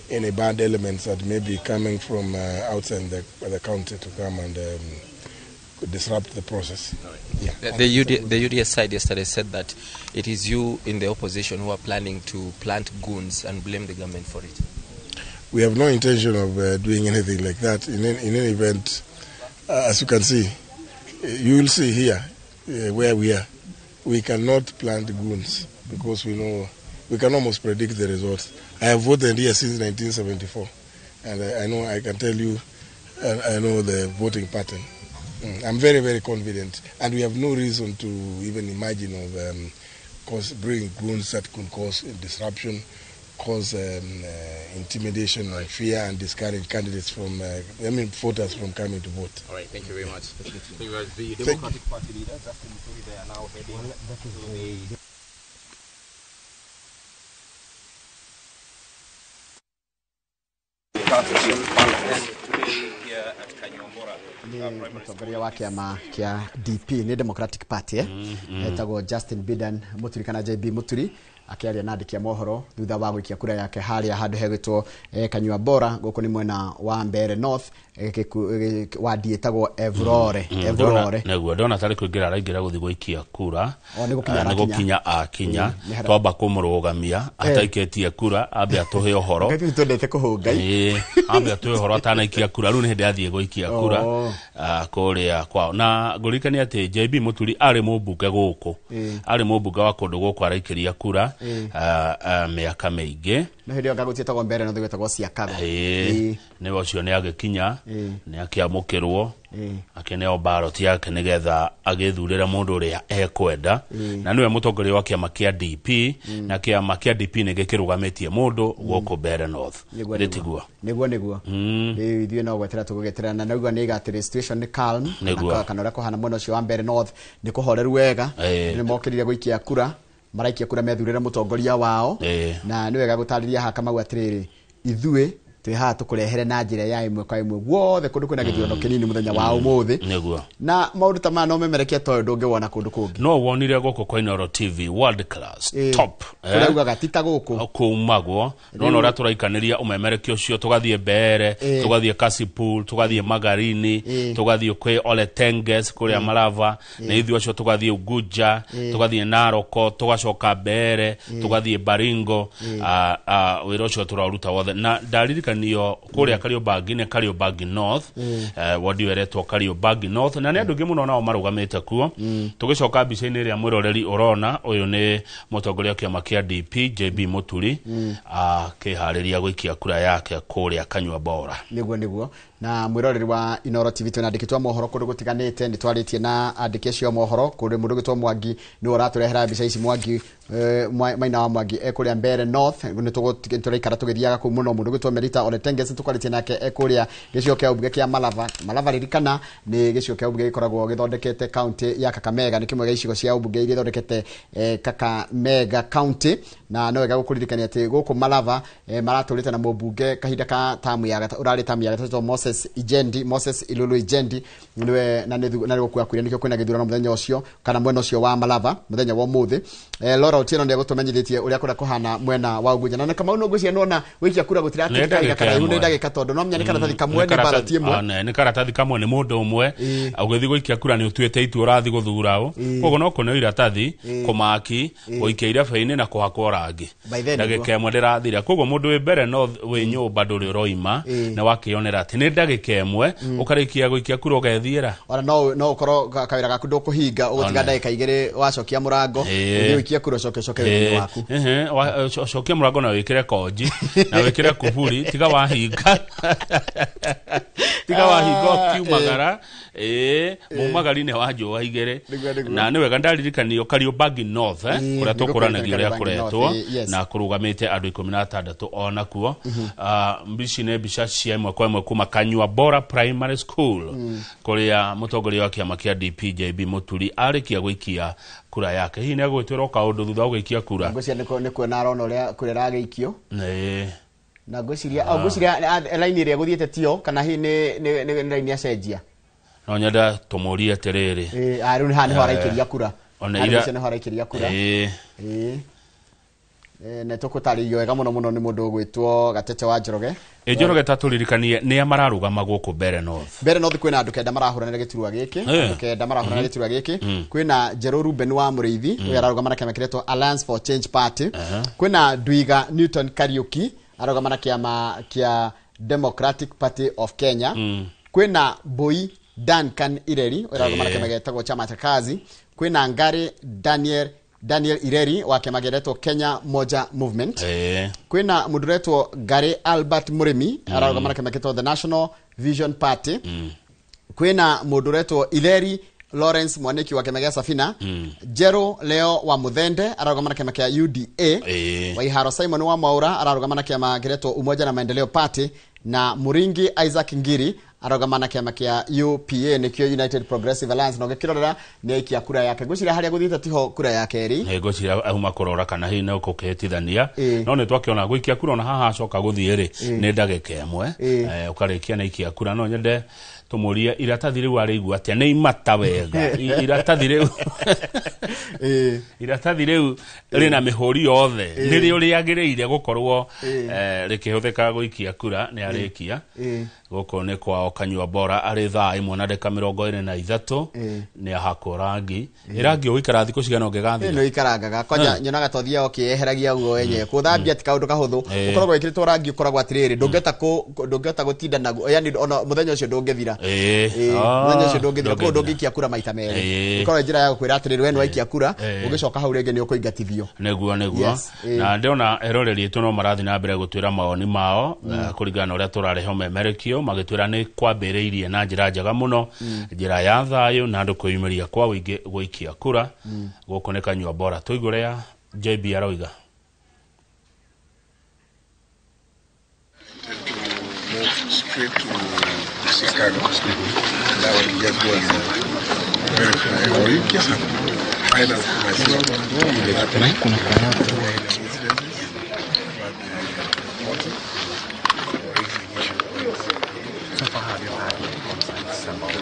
any bad elements that may be coming from outside the county to come and disrupt the process. Right. Yeah. The UDS side yesterday said that it is you in the opposition who are planning to plant goons and blame the government for it. We have no intention of doing anything like that. In any event, as you can see, you will see here where we are. We cannot plant goons because we know we can almost predict the results. I have voted here since 1974, and I know I can tell you, I know the voting pattern. I'm very, very confident, and we have no reason to even imagine of bringing goons that could cause disruption, cause intimidation and fear, and discourage candidates from, voters from coming to vote. All right, thank you very much. Thank you very much. The Democratic Party leader, Justin Muturi, they are now heading to the... Mũtongoria wa kĩama kĩa DP nĩ Democratic Party etagwo Justin Biden Muturi kana JB Muturi akĩaria na andĩki a mohoro thutha wa gũikia kura yake harĩa handũ hegwĩtwo Kanyua Bora gũkũ nĩ mwena wa Mbeere North wadi ĩtagwo Evurore. Evurore nĩguo ndona tarĩ kũingĩra araingĩra gũthiĩ gũikia kura nĩ gũkinya akinya twamba kũmũrũgamia ataikĩtie kura ambe atũhe ũhoro twendete kũhũnga ambe atũhe ũhoro atanaikia kura rĩu nĩ hĩndĩ athiĩ gũikia kura kũrĩa kwao. Na ngũririkania atĩ JB Muturi arĩ mũmbunge gũkũ, arĩ mũmbunge wa kũndũ gũkũ araikĩria kura mĩaka mĩingĩ No hĩndĩ ĩyo ngagũtiĩtagwo mbere no gwĩtagwo Ciakago. Ĩĩ, nĩwe ũcio nĩ agĩkinya, nĩ akĩamũkĩrwo, akĩneo ballot yake nĩgetha agĩthurĩre mũndũ ũrĩa ekwenda, na nĩwe mũtongoria wa kĩama kĩa DP, na kĩama kĩa DP nĩ gĩkĩrũgamĩtie mũndũ gũkũ Mbeere North. Nĩguo. Nĩ tiguo? Nĩguo. Rĩu ithuĩ no gwetera tũgũgeterera, na nauga nĩ atĩrĩ, situation nĩ calm. Kana ũrĩa kũhana mwena ũcio wa Mbeere North nĩ kũhoreru wega. Nĩ mokĩrire gũikia kura, maraikia kura methurĩre mũtongoria wao. Na nĩ wega gũtarĩria haha Kamau atĩrĩrĩ, ithuĩ twĩ haha tũkũrehere na njĩra ya ĩmwe kwa ĩmwe guothe kũndũ kwĩna gĩthurano kĩnini mũthenya wa ũmũthĩ. Na maũndũ ta maya no memerekia ta ũyũ ndũngĩwona kũndũ kũngĩ. No wonire gũkũ kwa Inooro TV, world class, top. Kũrĩa ugaga ti ta gũkũ. Kumagwo nona ũrĩa tũraikanĩria ũmemerekia ũcio, tũgathiĩ Mbeere, tũgathiĩ Kasipul, tũgathiĩ Magarini, tũgathiĩ kwĩ Ole Tenges kũrĩa Malava, nĩ ithuĩ acio tũgathiĩ Unguja, tũgathiĩ Naroko, tũgacoka Mbeere, tũgathiĩ Baringo. Wĩra ũcio tũraũruta wothe, na ndaririkanio kũrĩa Kariobangi nĩ Kariobangi North, wodi ĩyo ĩretwo Kariobangi North, na nĩ andũ aingĩ mũno nao marũgamĩte kuo. Tũgĩcoka mbica-inĩ ĩrĩa mwĩroreri ũrona, ũyũ nĩ mũtongoria wa kĩama kĩa DP JB Mũturi, akĩharĩria gũikia kura yake kũrĩa Kanyua Bora. Nĩguo. Na mwĩroreri wa Inooro TV, twĩna andĩki twa mohoro kũndũ gũtiganĩte, nĩ twarĩtie na andĩki acio a mohoro kũrĩ mũndũ ũgĩtwo Mwangi, nĩwe ũratũrehera mbica ici. Mwangi Maina wa Mwangi e kũrĩa Mbeere North, nĩ tũraikara tũgĩthiaga kũu mũno. Mũndũ ũgĩtwo Merita Ole Tenges tũkwarĩtie nake e kũrĩa gĩcigo kĩa ũmbunge kĩa Malava. Malava, ririkana, nĩ gĩcigo kĩa ũmbunge gĩkoragwo gĩthondekete kaunti ya Kakamega, nĩ kĩmwe gĩa icigo cia ũmbunge iria ithondekete Kakamega county. Na no wega gũkũririkania atĩ gũkũ Malava maratũrĩte na mũmbunge kahinda ka tamu ya ũrarĩ tamu ya gatatũ, Moses Ijendi, Moses Ilulu Ijendi niwe, na nĩ na nĩ gũkua nĩkĩo kwĩna gĩthurano mũthenya ũcio kana mwena ũcio wa Malava mũthenya wa ũmũthĩ. Laura Otieno nĩ egũtũmenyithĩtie ũrĩa kũrĩa kũhana mwena wa Unguja. Na Kamau, no ngwĩciria nĩwona gũikia kura gũtiratĩka kahinda karaihu, nĩ ndagĩka, tondũ no menya nĩ karatathi kamwe, nĩ ballot ĩmwe. Nĩ karatathi kamwe, nĩ mũndũ ũmwe. Ũgĩthiĩ gũikia kura nĩ ũtuĩte itua ũrathiĩ gũthura ũ, koguo no kũneo iratathi, kũmaki, gũikia irebe-inĩ na kũhakwo rangi. By then Ndagĩka ĩmwe ndĩrathira, koguo mũndũ wĩ mbere no wĩ nyũmba ndũrĩ ũroima, nĩ wakĩonera atĩ nĩ ndagĩka ĩmwe ũkarĩkia gũikia kura ũgethiĩra. Ona no ũkorwo kawĩra gaku ndũkũhinga, ũgũtiga ndagĩka 2 wacokia mũrango, ũthiĩ ũikie kura, ũcoke ũcoke wĩra-inĩ waku. Cokia mũrango na wĩkĩre konji na wĩkĩre kuburi, tiga wahinga, tiga wahinga ũkiumagara. Ĩĩ, mumagari-inĩ wa njũa igĩrĩ. Nĩguo. Na nĩ wega ndaririkanio Kariobangi North, kũrĩa tũkũranagia ũrĩa Kariobangi kũretwo, North, yes. na kũrũgamĩte andũ 16 onakuo. Mbici nĩ mbica cia ĩmwe kwa ĩmwe kuma Kanyua Bora Primary School, kũrĩa mũtongoria wa kĩama kĩa DP JB Mũturi arĩkia gũikia kura yake. Hihi nĩ egũgĩtwĩra o kaũndũ thutha wa gũikia kura? Ngwĩciria nĩ kuona arona ũrĩa kura ĩragĩikio. Na ngwĩciria ngwĩciria laini ĩrĩa gũthiĩte tio, kana hihi nĩ laini acenjia. No nyenda tũmũrie atĩrĩrĩ. Rĩu haha nĩho araikĩria kura. Ona Harĩa ira ũcio nĩho araikĩria kura. Nĩ tũkũtarĩrio wega mũno mũno nĩ mũndũ ũgwĩtwo Gatete wa Njoroge. Ĩ, Njoroge, ta tũririkanie nĩa mararũgama gũkũ Mbeere North. Mbeere North kwĩna andũ 9 marahũranĩra gĩturwa gĩkĩ. Andũ 9 marahũranĩra gĩturwa gĩkĩ. Kwĩna Njerũ Ruben wa Mũrĩithi, ũrĩa ararũgama na kĩama kĩretwo Alliance for Change Party. Kwĩna Ndwiga Newton Kariuki, ararũgama na kĩama kĩa Democratic Party of Kenya. Kwĩna Mbui Duncan Ireri, ũrĩa ararũgama na kĩama gĩtagwo Chama cha Kazi. Kwĩna Ngari Daniel Ireri wa kĩama gĩretwo Kenya Moja Movement. Kwĩna mũndũ ũretwo Ngari Albert Mũrĩmi, ararũgama na kĩama gĩtagwo The National Vision Party. Kwĩna mũndũ ũretwo Ireri Lawrence Mwaniki wa kĩama gĩa Safina. Jero Leo wa Muthende ararũgama na kĩama kĩa UDA. Waiharo Simon wa Mwaura ararũgama na kĩama kĩretwo Umoja na Maendeleo Party, na Muringi Isaac Ngiri ararũgama na kĩama kĩa UPA, nĩkĩo United Progressive Alliance. Na ũgĩkĩrorera nĩ aikia kura yake, ngwĩciria harĩa gũthiĩte tiho kura yake ĩrĩ. Nĩ ngwĩciria auma kũrora kana hihi nĩ ũkũkĩhĩtithania, no nĩ twakĩona gũikia kura ona haha acoka gũthiĩ rĩ, nĩ ndagĩka ĩmwe. Ũkarĩkia na ikia kura. No nyende tũmũrie iratathi rĩu arĩigua atĩa, nĩ imata wega? Iratathi rĩu, iratathi rĩu rĩna mĩhũri yothe, nĩrĩo rĩagĩrĩire gũkorwo rĩkĩhũthĩka gũikia kura? Nĩ arĩkia. Gũkũ nĩ kwao Kanyua Bora, arĩ thaa 1:23. Nĩ ahakwo rangi. Ĩ, rangi ũgũikara thikũ cigana ũngĩgathira? Nĩ ũikarangaga kwanja, nyonaga to thiaga ũkĩeheragia guo wenyewe. Kũthambia ti kaũndũ kahũthũ. Ũkoragwo wĩkĩrĩtwo rangi, ũkoragwo atĩrĩrĩ, ndũngĩhota gũtinda naguo, yani ona mũthenya ũcio ndũngĩthira. Mũthenya ũcio ndũngĩthira, koguo ndũngĩikia kura maita merĩ. Ĩkorwo njĩra ya gũkwĩra atĩrĩrĩ, we nĩwaikia kura, ũgĩcoka hau rĩngĩ nĩ ũkũingatithio. Nĩguo. Na ndĩrona eroreri aitũ no marathiĩ na mbere gũtwĩra mawoni mao, kũringana na ũrĩa tũrarehe ũmemerekio, magĩtwĩra nĩ kwambĩrĩirie na njĩra njega mũno, njĩra ya thayũ na andũ kwĩyumĩria kwa ũingĩ gũikia kura. Gũkũ nĩ Kanyua Bora. Tũigue ũrĩa JB aroiga. Straight to Chicago. And I will just go and verify or you just find out for myself. So far, have you had concerns about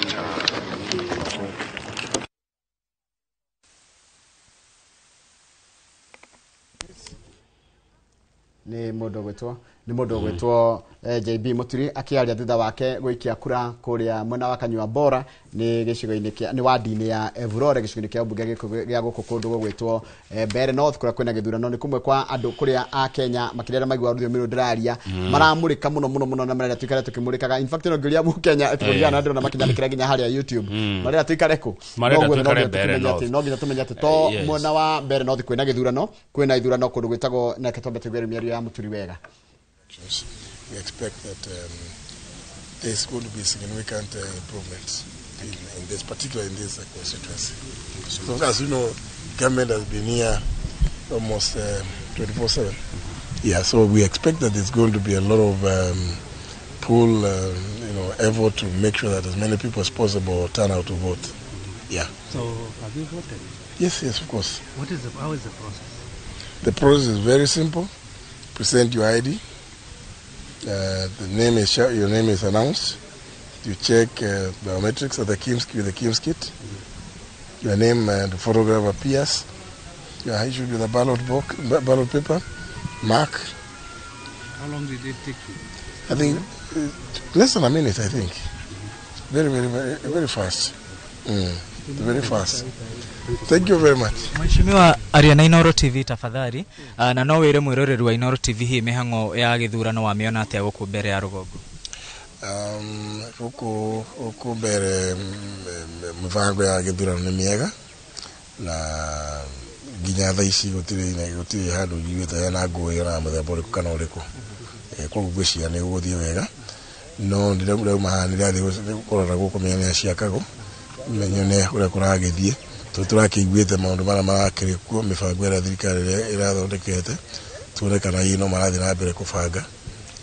Nĩ mũndũ ũgwĩtwo JB Muturi akĩaria thutha wake gũikia kura kũrĩa mwena wa Kanyua Bora, nĩ gĩcigo-inĩ kĩa, nĩ wadi-inĩ ya Evurore, gĩcigo-inĩ kĩa mbunge gĩa gũkũ kũndũ gũgwĩtwo Mbeere North, kũrĩa kwĩna gĩthurano. Nĩ kũmwe kwa andũ kũrĩa a Kenya makĩria arĩa maiguaga rũthiomi rũrũ ndĩraria, maramũrĩka mũno mũno mũno, na marenda tũikare tũkĩmũrĩkaga. In fact, no ngĩũria Mũkenya kũringana na ndĩrona makĩnyandĩkĩra nginya harĩa YouTube, marenda tũikare kũ? No nginya tũmenye atĩ to mwena wa Mbeere North kwĩna gĩthurano, kwĩna ithurano kũndũ gwĩtagwo, na reke twambe tũigue mĩario ya Muturi wega. We expect that there's going to be significant improvements in this, particularly in this constituency. So, as you know, government has been here almost 24/7. Yeah, so we expect that there's going to be a lot of pull, effort to make sure that as many people as possible turn out to vote. Yeah. So, have you voted? Yes, yes, of course. What is how is the process? The process is very simple. Present your ID. The name is your name is announced. You check biometrics at the KIMS with the KIMS kit. Your name and the photograph appears. You are issued with a ballot box, ballot paper, mark. How long did it take you? I think less than a minute. I think very, very, very, very fast. Very fast. Thank you very much. Mheshimiwa aria na Inooro TV tafadhali, na no wire mwiroreri wa Inooro TV hii mihango ya githurano wa miona atia guku mbere ya rugongo? Guku mbere mibango ya githurano ni miega na nginya thaa ici gutiri handu njiguite hena ngũĩ ona muthemba ũrĩkũ kana ũrĩkũ. Koguo ngwĩciria nĩ gũgũthiĩ wega, no ndĩrauma haha nĩndĩrathiĩ kũrora gũkũ mĩena ya Chicago menyone ũrĩa kũragĩthiĩ, tondũ tũrakĩiguĩte maũndũ marĩa marakĩrĩ kuo, mĩbango ĩrĩa thirikari ĩrathondekete, tuone kana hihi no marathiĩ na mbere kũbanga.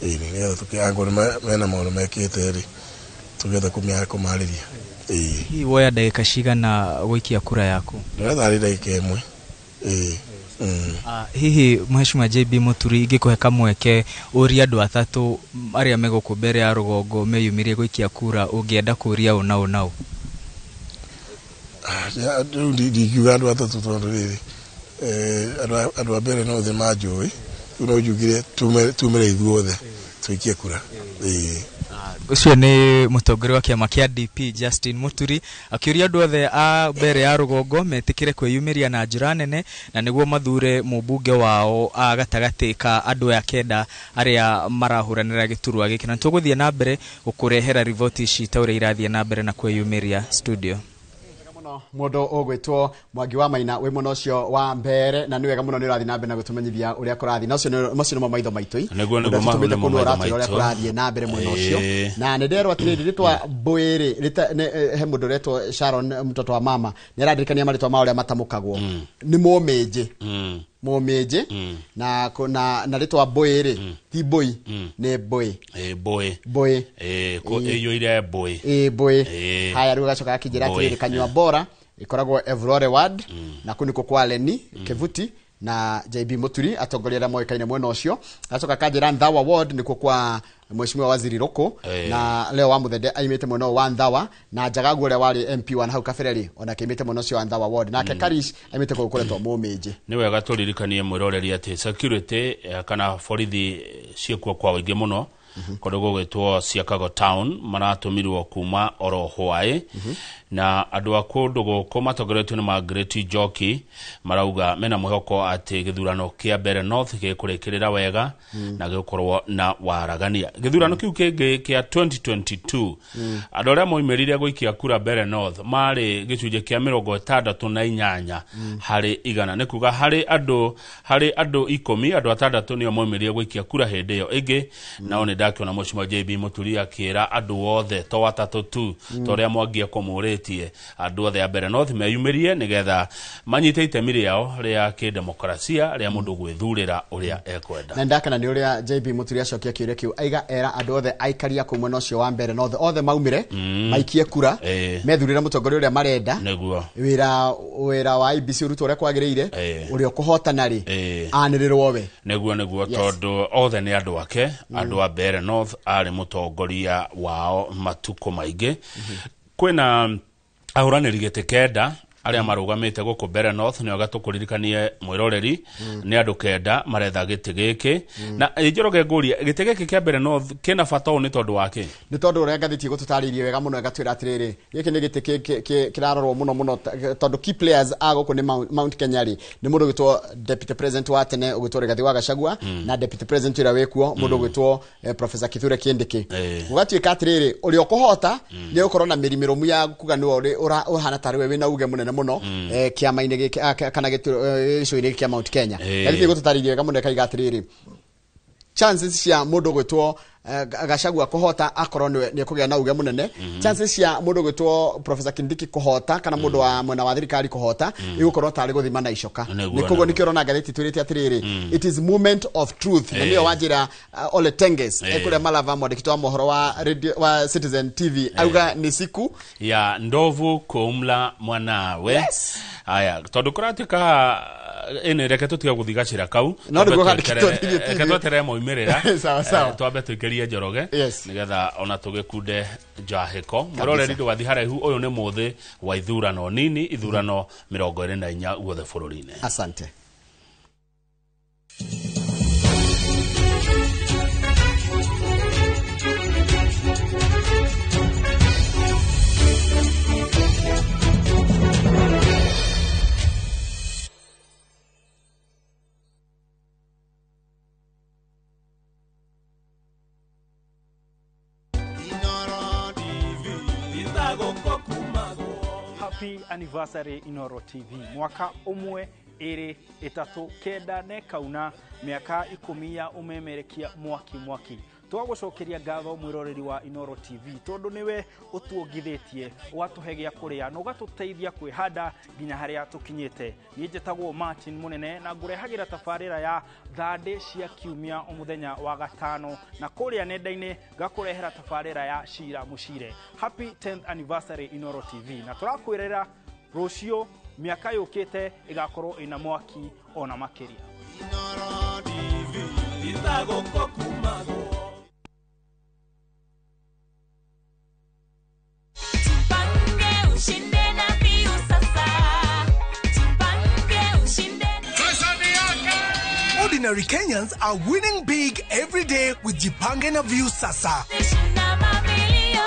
Nĩgetha angorwo mena maũndũ mekĩte rĩ, tũgetha kũmarĩria. Hihi woya ndagĩka cigana gũikia kura yaku? Ndĩretha arĩ ndagĩka ĩmwe. Hihi Mheshimiwa JB Muturi ingĩkũhe kamweke ũrie andũ atatũ arĩa me gũkũ mbere ya rũgongo meyumĩrie gũikia kura, ũngĩenda kũria ũ na ũ na ũ? Rĩu ndingiuga andũ atatũ tondũ rĩrĩ, andũ a mbere no othe manjũĩ, rĩu no njugire tumĩre ithuothe tũikie kura. Ũcio nĩ mũtongoria wa kĩama kĩa DP Justin Muturi akĩũria andũ othe a mbere ya rũgongo metĩkĩre kwĩyumĩria na njĩra nene na nĩguo mathure mũmbunge wao a gatagatĩ ka andũ aya kenda arĩa marahũranĩra gĩturwa gĩkĩ. Na tũgũthiĩ na mbere gũkũrehera riboti ici ta ũrĩa irathiĩ na mbere na kwĩyumĩria studio. Mũndũ ũgwĩtwo Mwangi wa Maina wĩ mwena ũcio wa Mbeere, na nĩ wega mũno nĩ ũrathiĩ na mbere na gũtũmenyithia ũrĩa kũrathiĩ. Na macio nĩmo maitho maitũ. Nĩguo nĩguo maitho maitũ ũrĩa kũrathiĩ na mbere mwena ũcio. Na nĩ nderwo atĩrĩrĩ, rĩtwa Mbũĩrĩ, he mũndũ ũretwo Sharon mtoto wa mama, nĩ arandirikania marĩtwa ma ũrĩa matamũkagwo. Nĩ Mũmĩnjĩ. Mũmĩnjĩ na na rĩtwa Mbũĩrĩ ti Mbũi, nĩ Mbũĩ. Mbũĩ. Mbũĩ. Ĩiyũire Mbũĩ. Mbũĩ. Haya, rĩu agacoka akĩnjĩra atĩrĩrĩ, Kanyua Bora ĩkoragwo Evurore Ward, na kũu nĩkuo kwa Leni Kevuti na JB Muturi atongoria arĩa moĩkaine mwena ũcio. Agacoka akanjĩra Nthawa Ward nĩkuo kwa Mheshimiwa Waziri Rũkũ, na Leo wa Muthende aimĩte mwena wa Nthawa, na Njagagu ũrĩa warĩ MP wa hau kabere rĩ, onake aimĩte mwena ũcio wa Nthawa Ward, nake Karish aimĩte kũu kũretwo Mũmĩnjĩ. Nĩ wega tũririkanie mwĩroreri atĩ security kana borithi ciĩkuo kwa ũingĩ mũno, Kũndũ gũgwĩtwo Siakago Town maratũmirwo kuma oro hwaĩ na andũ a kũndũ gũkũ matongoretio nĩ Margaret Njoki marauga mena mwĩhoko atĩ gĩthurano kĩa Mbeere North gĩkũrĩkĩrĩra wega na gĩgũkorwo na waragania. Gĩthurano kĩu kĩngĩ kĩa 2022 andũ arĩa moimĩrire gũikia kura Mbeere North marĩ gĩcunjĩ kĩa 68 harĩ igana, nĩ kuga harĩ andũ 10 andũ 6 nĩo moimĩrire gũikia kura hĩndĩ ĩyo ĩngĩ. Nao nĩ ndakĩona Mheshimiwa JB Muturi akĩra andũ othe to atatũ tu ta ũrĩa Mwangi ekũmũrĩtie andũ othe a Mbeere North meyumĩrie nĩgetha manyite itemi rĩao rĩa kĩdemokrasia rĩa mũndũ gwĩthurĩra ũrĩa ekwenda. Na ndakana nĩ ũrĩa JB Muturi acokia kĩũria kĩu aiga era andũ othe aikaria kũu mwena ũcio wa Mbeere North othe maumire maikie kura methurĩre mũtongoria ũrĩa marenda nĩguo wĩra wa IEBC ũrutwo ũrĩa kwagĩrĩire ũrĩa ũkũhotana rĩ anĩrĩrwo we nĩguo tondũ othe nĩ andũ ake andũ a Mbeere North arĩ mũtongoria wao matukũ maingĩ. Kwĩna ahũranĩri gĩtĩ 9 arĩa marũgamĩte gũkũ Mbeere North, nĩ wega tũkũririkanie mwĩroreri nĩ andũ 9 maretha gĩtĩ gĩkĩ. Na Njoroge ngũria gĩtĩ gĩkĩ kĩa Mbeere North kĩna bata ũũ nĩ tondũ wa kĩ? Nĩ tondũ ũrĩa ngathĩti ĩgũtũtarĩirie wega mũno ĩgatwĩra atĩrĩrĩ gĩkĩ nĩ gĩtĩ kĩrarorwo mũno mũno tondũ key players a gũkũ nĩ Mount Kenya rĩ nĩ mũndũ ũgwĩtwo Deputy President wa tene ũgwĩtwo Rigathi wa Gachagua na Deputy President ũrĩa wĩkuo mũndũ ũgwĩtwo Professor Kithure Kindiki. Gũgatuĩka atĩrĩrĩ ũrĩa ũkũhota nĩ ũgũkorwo na mĩri mĩrũmu ya kuga nĩwe ũhana tarĩ we wĩna uge mũnene mũno kĩama-inĩ gĩkĩ kana gĩcigo-inĩ kĩa Mount Kenya. Ngathĩti ĩgũtũtarĩirie wega mũno ĩkaiga atĩrĩrĩ chances cia mũndũ ũgwĩtwo Gachagua kũhota akorwo nĩ ekũgĩa na uge mũnene, chances cia mũndũ ũgwĩtwo Professor Kindiki kũhota kana mũndũ wa mwena wa thirikari kũhota igũkorwo tarĩ gũthima na icoka. Nĩ koguo nĩkĩo ũrona ngathĩti twĩrĩte atĩrĩrĩ it is moment of truth. Na nĩyo wanjĩra Ole Tenges ekũrĩa Malava mwandĩki wa mohoro wa radio wa Citizen TV auga nĩ siku ya ndovu kumla mwanawe. Aya tondũ kũratuĩka ĩnĩ reke tũtige gũthiĩ gacĩra kau no nĩguo kandĩkĩtwo reke tweterere moimĩrĩra sawa sawa twambe tũikĩrie Njoroge nĩgetha ona tũgĩkunde njahĩko. Mwĩroreri ndũgathiĩ haraihu, ũyũ nĩ mũthĩ wa ithurano nini, ithurano 24 guothe bũrũri-inĩ. Asante. Happy anniversary Inooro TV. Mwaka 1 2 3 9 ne kauna miaka 10 ya umemerekia mwaki mwaki. Twagucokeria ngatho mwiroreri wa Inooro TV tondu niwe utuongithitie ugatuhe gia kuria na ugatuteithia kwihanda nginya haria tukinyite. Ni njitagwo Martin Munene na ngurehagira tabarira ya thandĩ cia kiumia umuthenya wa gatano na kuria nenda-ini ngakurehera tabarira ya Cira Mucire. Happy 10th anniversary Inooro TV na turakwirera rucio miaka yukite igakorwo ina mwaki ona makiria. Inooro TV Ordinary Kenyans are winning big every day with Jipange na Viusasa.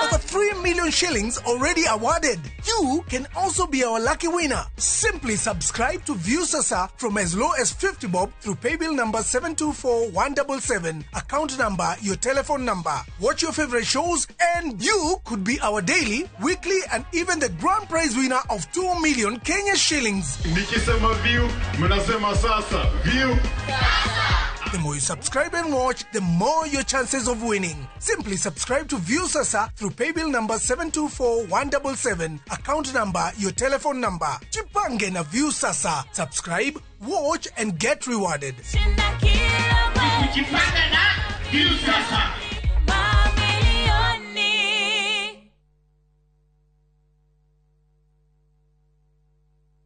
Over 3 million shillings already awarded. You can also be our lucky winner. Simply subscribe to Viusasa from as low as 50 bob through paybill number 724177, account number, your telephone number. Watch your favorite shows and you could be our daily, weekly and even the grand prize winner of 2 million Kenya shillings. Nikisema view, mnasema sasa. View. The more you subscribe and watch, the more your chances of winning. Simply subscribe to Viusasa through paybill number 724177, account number, your telephone number. Jipange na Viusasa. Subscribe, watch and get rewarded. Jipange na Viusasa.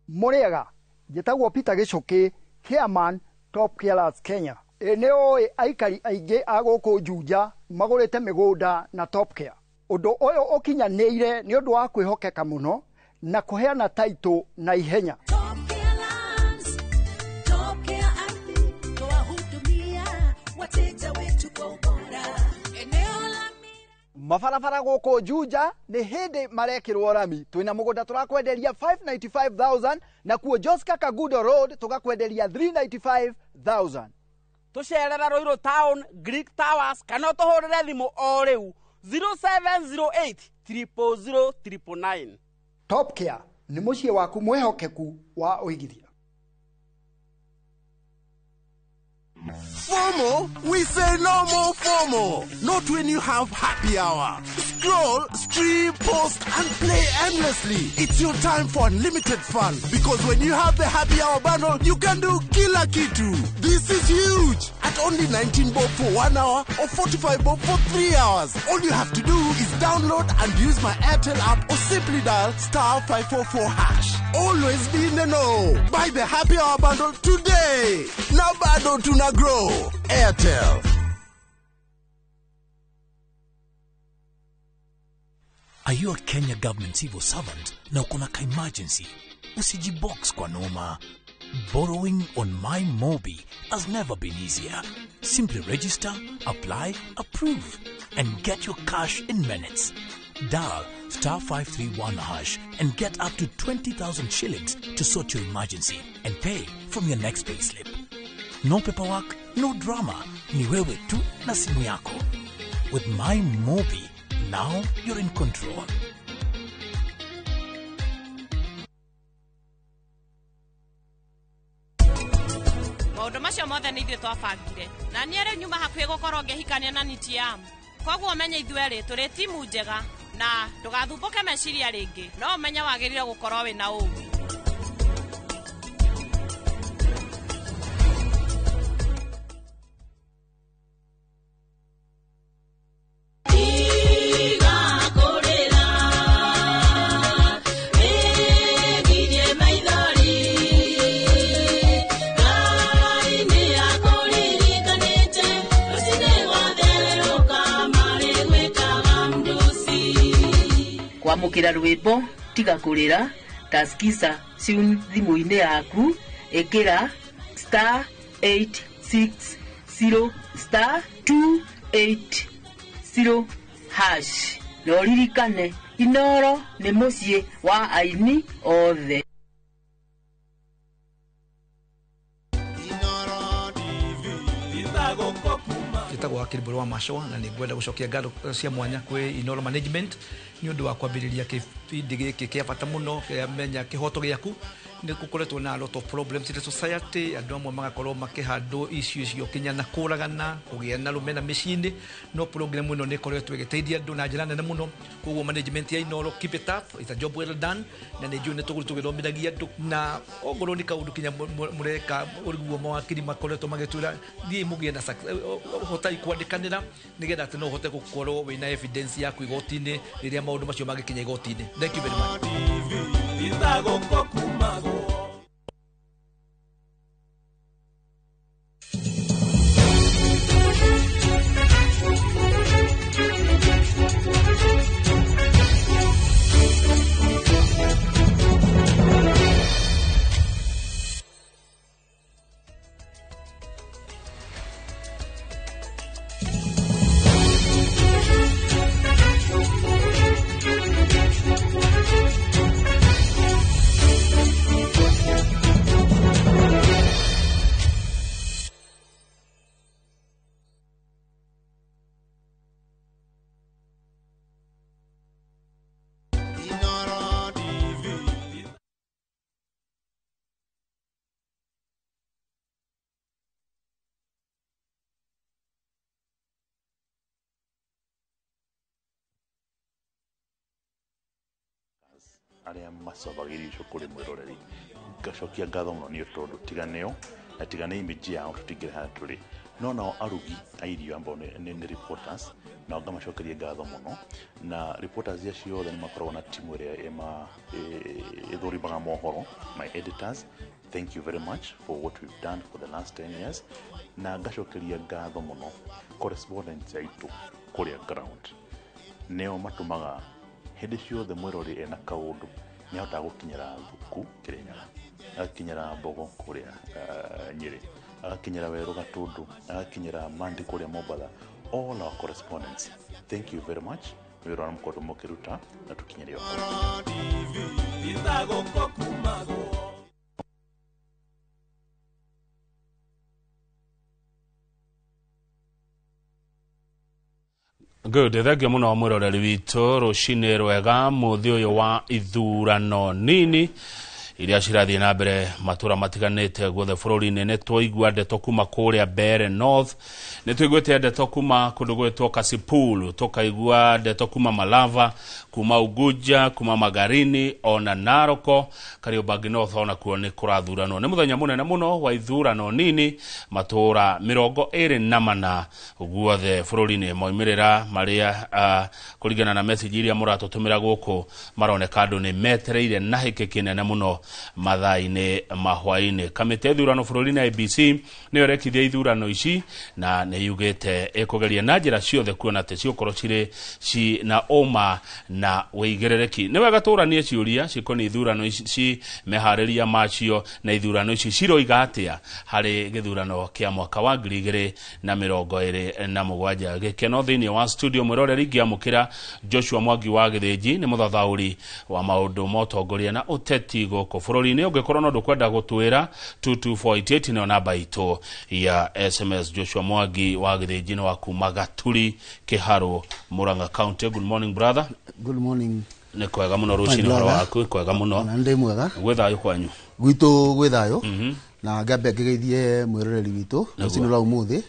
Muriaga, njĩtagwo Peter Gichuki, chairman Top Killers Kenya. Nĩ oĩ aikari aingĩ a gũkũ Juja magũrĩte mĩgũnda na Top Care. Ũndũ ũyũ ũkinyanĩire nĩ ũndũ wa kwĩhokeka mũno na kũheana taitũ na ihenya. Top Care ardhi twahudumia wateja wetu kwa ubora. Mabarabara gũkũ Juja nĩ hĩndĩ marekĩrwo rami. Twĩna mũgũnda tũrakwenderia 595,000 na kuo Joska Kagudo Road tũgakwenderia 395,000. Tũcerera Ruiru Town, Greek Towers kana ũtũhũrĩre thimũ o rĩu 0708 000 999. Top Care nĩ mũciĩ waku mwĩhokeku wa ũigithia. FOMO? We say no more FOMO. Not when you have happy hour. Scroll, stream, post, and play endlessly. It's your time for unlimited fun. Because when you have the happy hour bundle, you can do kila kitu. This is huge. At only 19 bob for 1 hour or 45 bob for 3 hours. All you have to do is download and use my Airtel app or simply dial star 544#. Always be in the know. Buy the happy hour bundle today. Now bado tuna grow. Airtel. Are you a Kenya government civil servant na uko na ka emergency? Usijibox kwa noma. Borrowing on My Mobi has never been easier. Simply register, apply, approve, and get your cash in minutes. Dial star 531# and get up to 20,000 shillings to sort your emergency and pay from your next payslip. No paperwork, no drama. Ni wewe tu na simu yako. With My Mobi, now you're in control. Maũndũ macio mothe nĩ ithuĩ twabangire na niĩ rĩu nyuma hakuhĩ gũkorwo ngĩhikania na Nitiam. Koguo ũmenye ithuĩ erĩ tũrĩ timu njega na ndũgathumbũke meciria rĩngĩ, no ũmenye wagĩrĩire gũkorwo wĩna ũũgĩ. Kwamũkĩra rwĩmbo tiga kũrĩra taskisa tune thimũ-inĩ yaku ĩkĩra star 860 star 280 hash na ũririkane Inoro nĩ mũciĩ wa aini othe. Njĩtagwo Wakiri Mbũrũ wa Macũa na nĩ ngwenda gũcokia ngatho cia mwanya kwĩ Inoro Management nĩ ũndũ wa kwambĩrĩria kĩbindi gĩkĩ kĩa bata mũno kĩa menya kĩhoto gĩaku. Nĩ gũkoretwo na a lot of problems in the society, andũ amwe magakorwo makĩhandwo icio icio kinya na kũragana, kũgĩa na rũmena mĩciĩ-inĩ, no program ĩno nĩ ĩkoretwo ĩgĩteithia andũ na njĩra nene mũno. Koguo management ya Inoro, keep it up, it's a job well done, na nĩ njũĩ nĩ tũgũrũ tũgĩthomithagia andũ, na ongorwo nĩ kaũndũ kinya mũreka ũriguo mawakiri makoretwo magĩtwĩra thiĩ mũgĩe na hotai kwandĩkanĩra nĩgetha atĩ no ũhote gũkorwo wĩna evidence yaku igoti-inĩ rĩrĩa maũndũ macio mangĩkinya igoti-inĩ. Thank you very much. Arĩa macabagĩrio icio kũrĩ mwĩroreri ngacokia ngatho mũno nĩ tondũ tiga nĩo na tiga nĩ image yao tũtingĩrĩ harĩa tũrĩ, no nao arugi a irio ambao nĩ reporters, nao ngamacokeria ngatho mũno, na reporters acio othe nĩ makoragwo na timu ĩrĩa ĩthũrimaga mohoro, my editors, thank you very much for what we've done for the last 10 years, na ngacokeria ngatho mũno correspondents aitũ kũrĩa ground, nĩo matũmaga hĩndĩ ciothe mwĩrori ena kaũndũ nĩ ahotaga gũkinyĩra Thuku Kĩrĩnyaga, agakinyĩra Mbogo kũrĩa Nyĩrĩ, agakinyĩra Werũ Gatũndũ, agakinyĩra Mandi kũrĩa Mombatha. all our correspondents, thank you very much. Nĩ wĩra ũrĩa mũkoretwo mũkĩruta na tũkinyĩre. Good, thank you muno mwiroreri witũ. Rũcinĩ rwega mũthĩ ũyũ wa ithurano nini iria cirathiĩ na mbere matũra matiganĩte guothe bũrũri-inĩ. Nĩ twaigua ndeto kuma kũrĩa Mbeere North, nĩ tũiguĩte ndeto kuma kũndũ gwĩtwo Kasipul, tũkaigua ndeto kuma Malava, kuma Unguja, kuma Magarini ona Naroko. Kariobangi North onakuo nĩ kũrathuranwo. Nĩ mũthenya mũnene mũno wa ithurano nini matũra 24 guothe bũrũri-inĩ. Maumĩrĩra marĩa kũringana na message iria mũratũtũmĩra gũkũ maroneka andũ nĩ metereire na hĩkĩ kĩnene mũno mathaa-inĩ ma hwaĩ-inĩ. Kamĩtĩ ya ithurano bũrũri-inĩ IEBC nĩyo ĩrekithia ithurano ici na nĩ yugĩte ĩkũgeria na njĩra ciothe kuona atĩ cigũkorwo cirĩ ci na ũma na wĩigĩrĩrĩki. Nĩ wega tũranie ciũria cikoniĩ ithurano ici, meharĩria macio na ithurano ici ciroiga atĩa harĩ gĩthurano kĩa mwaka wa 2027. Gĩkeno thĩinĩ wa studio mwĩroreri ngĩamũkĩra Joshua Mwangi wa Gĩthĩnji, nĩ mũthathaũri wa maũndũ ma ũtongoria na ũteti gũkũ bũrũri-inĩ. Ũngĩkorwo no ndũkwenda gũtwĩra, 22488 nĩyo namba itũ ya SMS. Joshua Mwangi wa Gĩthĩnji nĩ wa kuma Gaturi, Kĩharũ, Murang'a County. Good morning, brother. Good morning. Nĩ kwega mũno rũcinĩ. Ũhoro waku? Kwega mũno. Na ndĩ mwega. Gwĩ thayũ kwanyu? Gwitũ gwĩ thayũ, na ngambe ngĩgeithie mwĩroreri witũ rũcinĩ rwa ũmũthĩ,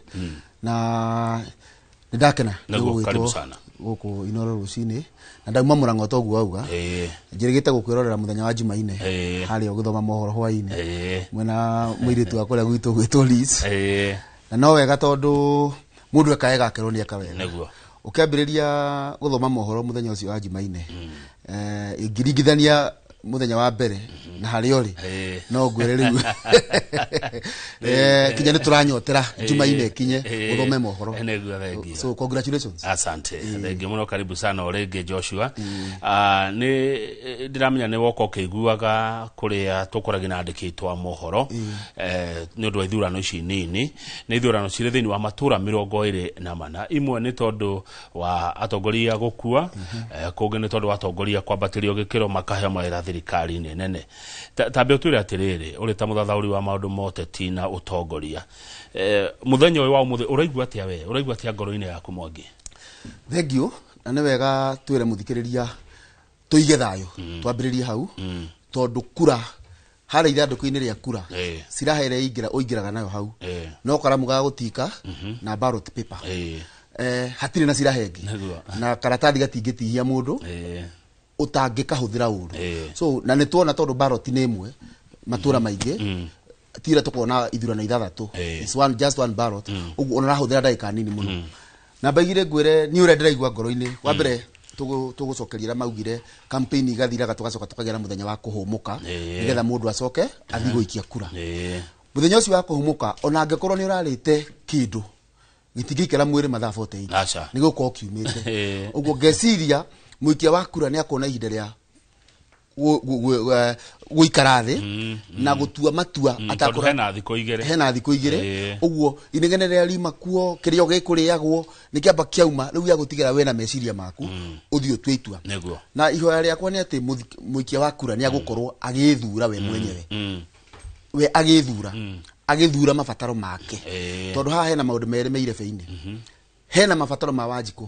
na nĩ ndakena. Nĩguo, karibu sana gũkũ Inooro rũcinĩ, na ndauma Mũrang'a toguo auga, njĩrĩgĩte gũkwĩrorera mũthenya wa Jumaine harĩa ũgĩthoma mohoro hwaĩ-inĩ mwena mũirĩtu wa kũrĩa gwitũ gwĩtwo Liz. Na no wega tondũ mũndũ eka wega akerwo nĩ eka wega. Nĩguo. Ũkĩambĩrĩria gũthoma mohoro mũthenya ũcio wa Jumaine, ingĩringithania mũthenya wa mbere na harĩa ũrĩ, no ngwĩre rĩu kinya nĩ tũranyotera Jumaine kinye ũthome mohoro. Nĩguo, thengiũ. So congratulations. Asante, thengiũ mũno, karibu sana o rĩngĩ, Joshua. Nĩ ndĩramenya nĩ woka ũkĩiguaga kũrĩa tũkoragia na andĩki aitũ a mohoro nĩ ũndũ wa ithurano ici nini. Nĩ ithurano cirĩ thĩinĩ wa matũra 24. Imwe nĩ tondũ wa atongoria gũkua, kũngĩ nĩ tondũ wa atongoria kwambatĩrio gĩkĩro makaheo mawĩra thirikari-inĩ nene. Tambe ũtwĩre atĩrĩrĩ, ũrĩ ta mũthathaũri wa maũndũ ma ũteti na ũtongoria, mũthenya ũyũ wa ũmũthĩ ũraigua atĩa we? Ũraigua atĩa ngoro-inĩ yaku, Mwangi? Thengiũ, na nĩ wega twĩre mũthikĩrĩria tũige thayũ, twambĩrĩrie hau, tondũ kura harĩa ithandũkũ-inĩ rĩa kura, ciraha ĩrĩa ingĩra ũingĩraga nayo hau no karamu ga gũtika na ballot paper, hatirĩ na ciraha ĩngĩ na karatathi gatingĩtihia mũndũ ũtangĩkahũthĩra ũru. So na nĩ tuona tondũ ballot nĩ ĩmwe matũra maingĩ, tira tũkona ithurano ithathatũ, it's one, just one ballot, ũguo ona ũrahũthĩra ndagĩka nini mũno. Namba igĩrĩ, ngwĩre nĩ ũrĩa ndĩraigua ngoro-inĩ. Wa mbere, tũgũcokeria arĩa maugire campaign igathiraga tũgacoka tũkagĩa na mũthenya wa kũhũmũka, nĩgetha mũndũ acoke athiĩ gũikia kura. Mũthenya ũcio wa kũhũmũka, ona angĩkorwo nĩ ũrarĩte kĩndũ gĩtingĩikara mwĩrĩ mathaa 48, nĩ gũkorwo kiumĩte. Ũguo ngeciria mũikia wa kura nĩ akona ihinda rĩa gũikara thĩ na gũtua matua. Tondũ hena thikũ igĩrĩ. Hena thikũ igĩrĩ. Ũguo inegene rĩrĩa riuma kuo, kĩrĩa gĩkũrĩagwo nĩ kĩamba kĩauma, rĩu gĩagũtigĩra we na meciria maku ũthiĩ ũtue itua. Na ihoya rĩakwa nĩ atĩ mũikia wa kura nĩ agũkorwo agĩthura we mwenyewe, we agĩthura, agĩthura mabataro make, tondũ haha hena maũndũ merĩ me irebe-inĩ. Hena mabataro ma Wanjikũ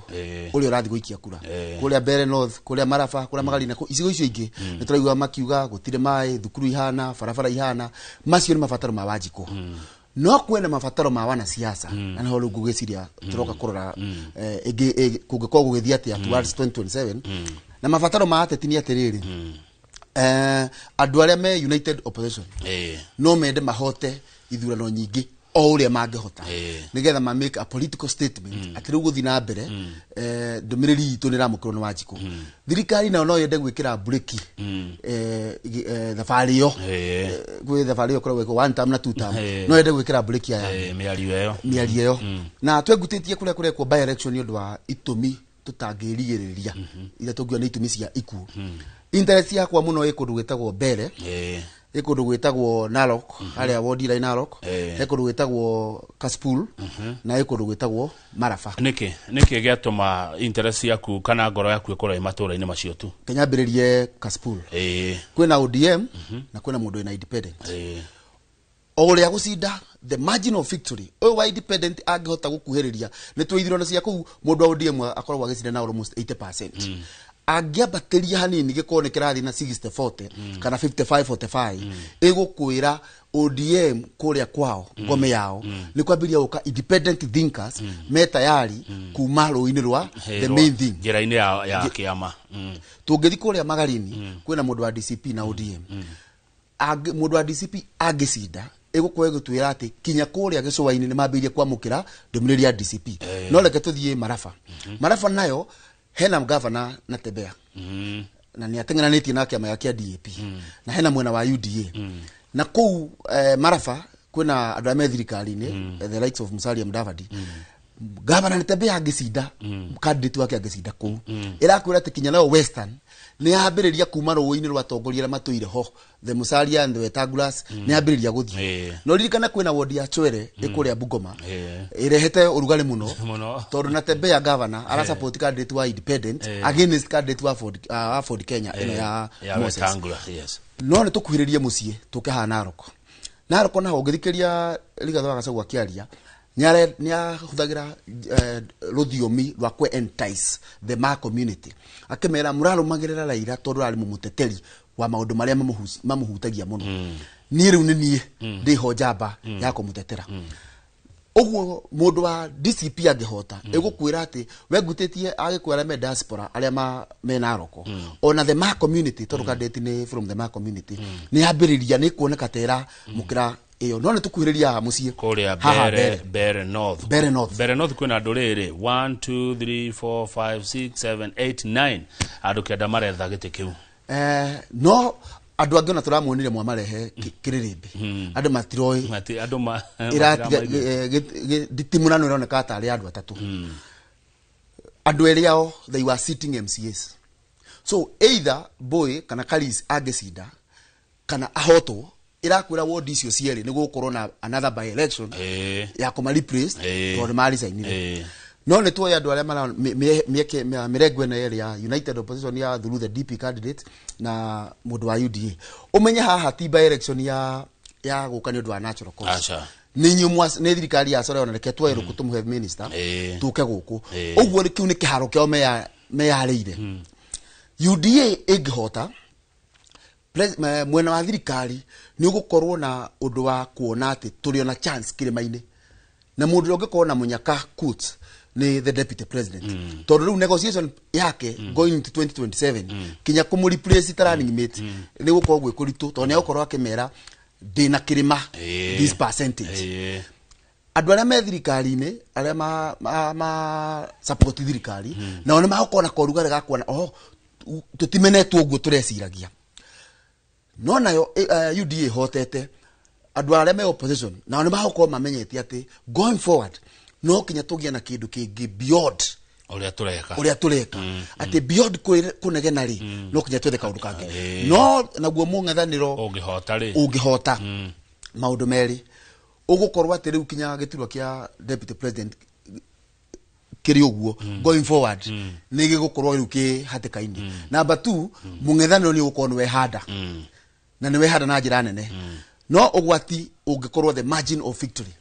ũrĩa ũrathiĩ gũikia kura kũrĩa Mbeere North, kũrĩa Maraba, kũrĩa Magarina, icigo icio ingĩ nĩ tũraigua makiuga gũtirĩ maĩ, thukuru ihana, barabara ihana. Macio nĩ mabataro ma Wanjikũ. No kwĩna mabataro ma wanasiasa, na nĩho rĩu ngũgĩciria tũroka kũrora kũngĩkorwo gũgĩthiĩ atĩa towards 2027. Na mabataro ma ateti nĩ atĩrĩrĩ, andũ arĩa me United Opposition no mende mahote ithurano nyingĩ o ũrĩa mangĩhota, nĩgetha ma make a political statement atĩ rĩu gũthiĩ na mbere, ndũmĩrĩri itũ nĩ ĩramũkĩrwo nĩ Wanjikũ. Thirikari nayo no yende gwĩkĩra mburĩki thabarĩ ĩyo. Gwĩ thabarĩ ĩyo ĩkoragwo ĩkwo one term na two term, no yende gwĩkĩra mburĩki aya mĩario ĩyo. Mĩario ĩyo. Na twengutĩtie kũrĩa kũrekwo by election nĩ ũndũ wa itũmi tũtangĩrigĩrĩria, iria tũngiuga nĩ itũmi cia ikuũ. Interest yakwa mũno ĩ kũndũ gwĩtagwo Mbere. Ĩ kũndũ gwĩtagwo Narok, harĩa wodi ira Narok. He kũndũ gwĩtagwo Kasipul na ĩ kũndũ gwĩtagwo Maraba. Nĩkĩ gĩatũma interest yaku kana ngoro yaku ĩkorwo ĩ matũra-inĩ macio tu? Kenyambĩrĩrie Kasipul. Kwĩna ODM na kwĩna mũndũ wĩna independent. O ũrĩa gũcinda, the margin of victory ũyũ wa independent angĩhota gũkuhĩrĩria, nĩ twĩ ithurano cia kũu mũndũ wa ODM akoragwo agĩcinda na almost 80%. Angĩambatĩria hanini gĩkorwo nĩ kĩrathiĩ na 60-40 kana 55-45, ĩgũkwĩra ODM kũrĩa kwao ngome yao nĩ kwambĩrĩria gũka independent thinkers me tayari kuma rũĩ-inĩ rwa the main thing njĩra-inĩ ya kĩama. Tũngĩthiĩ kũrĩa Magarini, kwĩna mũndũ wa DCP na ODM. Mũndũ wa DCP angĩcinda, ĩgũkorwo ĩgĩtwĩra atĩ kinya kũrĩa gĩcũa-inĩ nĩ mambĩrĩirie kwamũkĩra ndũmĩrĩri ya DCP. No reke tũthiĩ Maraba. Maraba nayo hena gavana na Tembea na nĩ ateng'eranĩtie na kĩama gĩa DAP na hena mwena wa UDA na kũu Maraba kwĩna andũ arĩa me thirikari-inĩ, the likes of Musalia Mudavadi. Gavana Natembeya angĩcinda, candidate wake angĩcinda kũu, ĩrakwĩra atĩ kinya nayo Western nĩ yambĩrĩria kuma rũĩ-inĩ rwa atongoria arĩa matũire ho, the Musalia and the Wetangulas, nĩ yambĩrĩria gũthiĩ. No ririkana kwĩna wodi ya Chwere ĩ kũrĩa Bungoma ĩrehete ũrugarĩ mũno tondũ Natembeya gavana ara support candidate wa independent against candidate wa Ford, wa Ford Kenya ĩno ya ya Moses. Wetangula, yes. No nĩ tũkuhĩrĩrie mũciĩ tũke haha Narok. Narok naho ũngĩthikĩria Rigathĩ wa Gachagua akĩaria, nĩahũthagĩra rũthiomi rwa kwe entice the Ma community, akĩmera mũrarũmagĩrĩra Raila tondũ ararĩ mũmũteteri wa maũndũ marĩa mamũhutagia mũno. Niĩ rĩu nĩ niĩ ndĩho njamba ya kũmũtetera. Ũguo mũndũ wa DCP angĩhota, ĩgũkwĩra atĩ we ngutĩtie agĩkũyũ arĩa me diaspora arĩa me Narok, ona the Ma community, tondũ candidate nĩ from the Ma community, nĩ yambĩrĩria nĩ kuoneka ta ĩra mũkĩra ĩyo. No nĩ tũkuhĩrĩria haha mũciĩ kũrĩa haha Mbere, Mbere North. Mbere North. Mbere North kwĩna andũ rĩrĩ 1 2 3 4 5 6 7 8 9 andũ kenda maretha gĩtĩ kĩu. No andũ angĩ ona tũramuonire mwamarehe kĩrĩrĩmbĩ, andũ matiroĩ. Andũ ĩratiga matiramaigua. Nditimũrano ĩroneka tarĩ andũ atatũ. Andũ erĩ ao they were sitting MCAs, so either Boy kana Karis angĩcinda kana ahotwo, ĩrakwĩra ward icio cierĩ nĩ gũgũkorwo na another by election ya kũma replace tondũ nĩ marisainire. No nĩ tuoĩ andũ arĩa mara mĩeke mĩrengo ĩno yerĩ ya United Opposition ya through the DP candidate na mũndũ wa UDA. Ũmenye haha ti by election ya gũka nĩ ũndũ wa natural cause. Aca. Nĩ inyuĩ nĩ thirikari ya Sora, ona reke tuoe rũkũ tũmũhe minister tũke gũkũ. Ũguo kĩu nĩ kĩharo kĩao meyarĩire. UDA ĩngĩhota, mwena wa thirikari nĩ ũgũkorwo na ũndũ wa kuona atĩ tũrĩ ona chance kĩrĩma-inĩ, na mũndũ ũrĩa ũngĩkorwo na mũnyaka quotes nĩ the deputy president, tondũ rĩu negotiation yake going into 2027 kinya kũmũ replace ta running mate nĩ gũkorwo gwĩ kũritũ, tondũ nĩ egũkorwo akĩmera ndĩna kĩrĩma this percentage. Andũ arĩa me thirikari-inĩ arĩa ma support thirikari nao nĩ magũkorwo na korugarĩ ga kuona oho tũtimenetwo ũguo tũreciragia. No nayo UDA hotete andũ arĩa me opposition nao nĩ magũkorwo mamenyete atĩ going forward no kinya tũgĩe na kĩndũ kĩngĩ beyond ũrĩa tũreka, ũrĩa tũreka, atĩ beyond kũnegena rĩ, no kinya twethe kaũndũ kangĩ. No naguo mũng'ethanĩro ũngĩhota rĩ, ũngĩhota maũndũ merĩ, ũgũkorwo atĩ rĩu kinya gĩturwa kĩa deputy president kĩrĩ ũguo going forward nĩ gĩgũkorwo rĩu kĩ hatĩka-inĩ. Number 2, mũng'ethanĩro nĩ ũgũkorwo nĩ wehanda na nĩ wehanda na njĩra nene. No ũgwati ũngĩkorwo the margin of victory.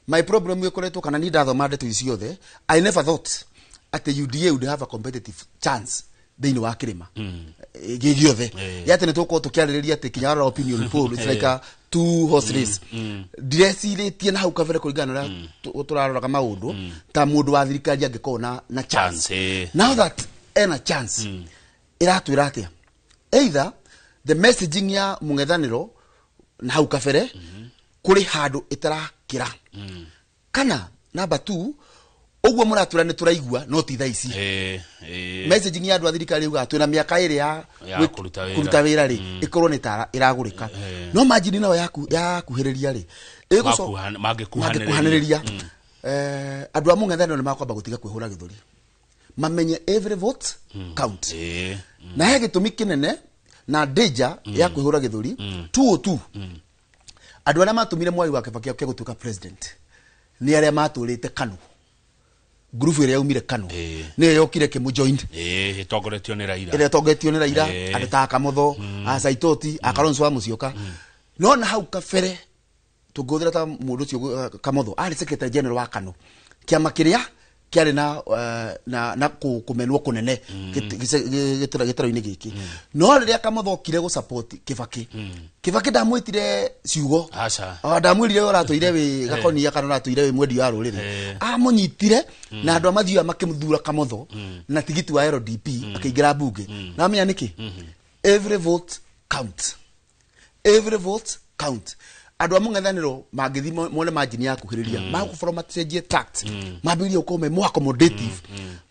My problem ĩkoretwo kana niĩ ndathoma ndeto ici ciothe, I never thought atĩ UDA would have a competitive chance thĩinĩ wa kĩrĩma gĩ gĩothe. Ya atĩ nĩ tũgũkorwo tũkĩarĩrĩria atĩ kinya warora opinion poll, it's like a two horse race. Ndirecirĩtie na hau kabere kũringana na ũrĩa tũraroraga maũndũ ta mũndũ wa thirikari angĩkorwo na chance. Now that ena chance, ĩratwĩra atĩa? Either the messaging ya mũng'ethanĩro na hau kabere kũrĩ handũ ĩtarakĩra, kana number 2, ũguo mũratwĩra nĩ tũraigua no ti thaa ici. Messaging ya andũ a thirikari yugaga twĩna mĩaka ĩrĩ ya kũruta wĩra rĩ, ĩkorwo nĩ ta ĩragũrĩka. No margin nayo yakuhĩrĩria rĩ, mangĩkuhanĩrĩria andũ a mũng'ethanĩro nĩ makwamba gũtiga kwĩhũra gĩthũri, mamenye every vote count. Na he gĩtũmi kĩnene Na danger ya kwihura githuri 202 andu aria matumire Mwai wa Kibaki oke gutuika president ni aria maturite KANU group ĩrĩa yaumire KANU nĩyo yokire kĩmũjoin ĩtongoretio nĩ Raila ĩrĩa ĩtongoretio nĩ Raila andũ ta Kamotho a Saitoti a Kalonzo wa Musyoka no na hau kabere tũngĩhũthĩra ta mũndũ ũcio Kamotho arĩ secretary general wa KANU kĩama kĩrĩa kĩarĩ na kũmenwo kũnene gĩtaro-inĩ gĩkĩ no rĩrĩa Kamotho okire gũ support Kibaki Kibaki ndamwĩtire ciugo ndamwĩrire ũratũire wĩ gakonia kana ũratũire wĩ mwendi wa rũrĩrĩ amũnyitire na andũ a mathiaga makĩmũthura Kamotho na tigiti wa LDP akĩingĩra mbunge na amenya nĩkĩ every vote count every vote count andũ a mũng'ethanĩro mangĩthi mone margin ya kuhĩrĩria magũkorwo macenjie tact mambĩrĩrie gũkorwo me more accommodative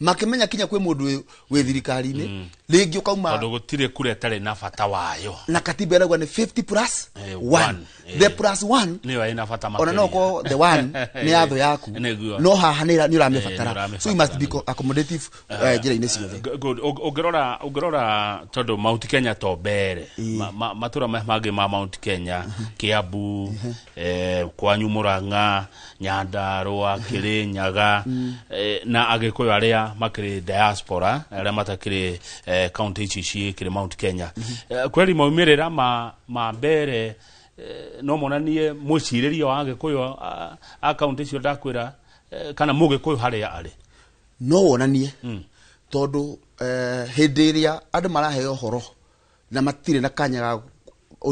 makĩmenya kinya kwĩ mũndũ wĩ thirikari-inĩ rĩngĩ ũkauma tondũ gũtirĩ kura ĩtarĩ na bata wayo na katiba ĩrauga nĩ 50 plus 1 the plus 1 nĩyo ĩna bata makĩria ona no ko the one nĩ yatho yaku no haha nĩ ũramĩbatara so you must be accommodative njĩra-inĩ ciothe. Good. Ũngĩrora tondũ Mount Kenya to mbere matũra mangĩ ma Mount Kenya Kiambu kwanyu Murang'a Nyandarua Kirinyaga na Agĩkũyũ arĩa makĩrĩ diaspora arĩa matakĩrĩ county ici cikĩrĩ Mount Kenya kweri maumĩrĩra ma mbere no monanie mwĩcirĩrie wa Agĩkũyũ a county icio ndakwĩra kana mũgĩkũyũ harĩa arĩ no wonanie tondũ hĩndĩ ĩrĩa andũ maraheo ũhoro na matirĩ na kanya ga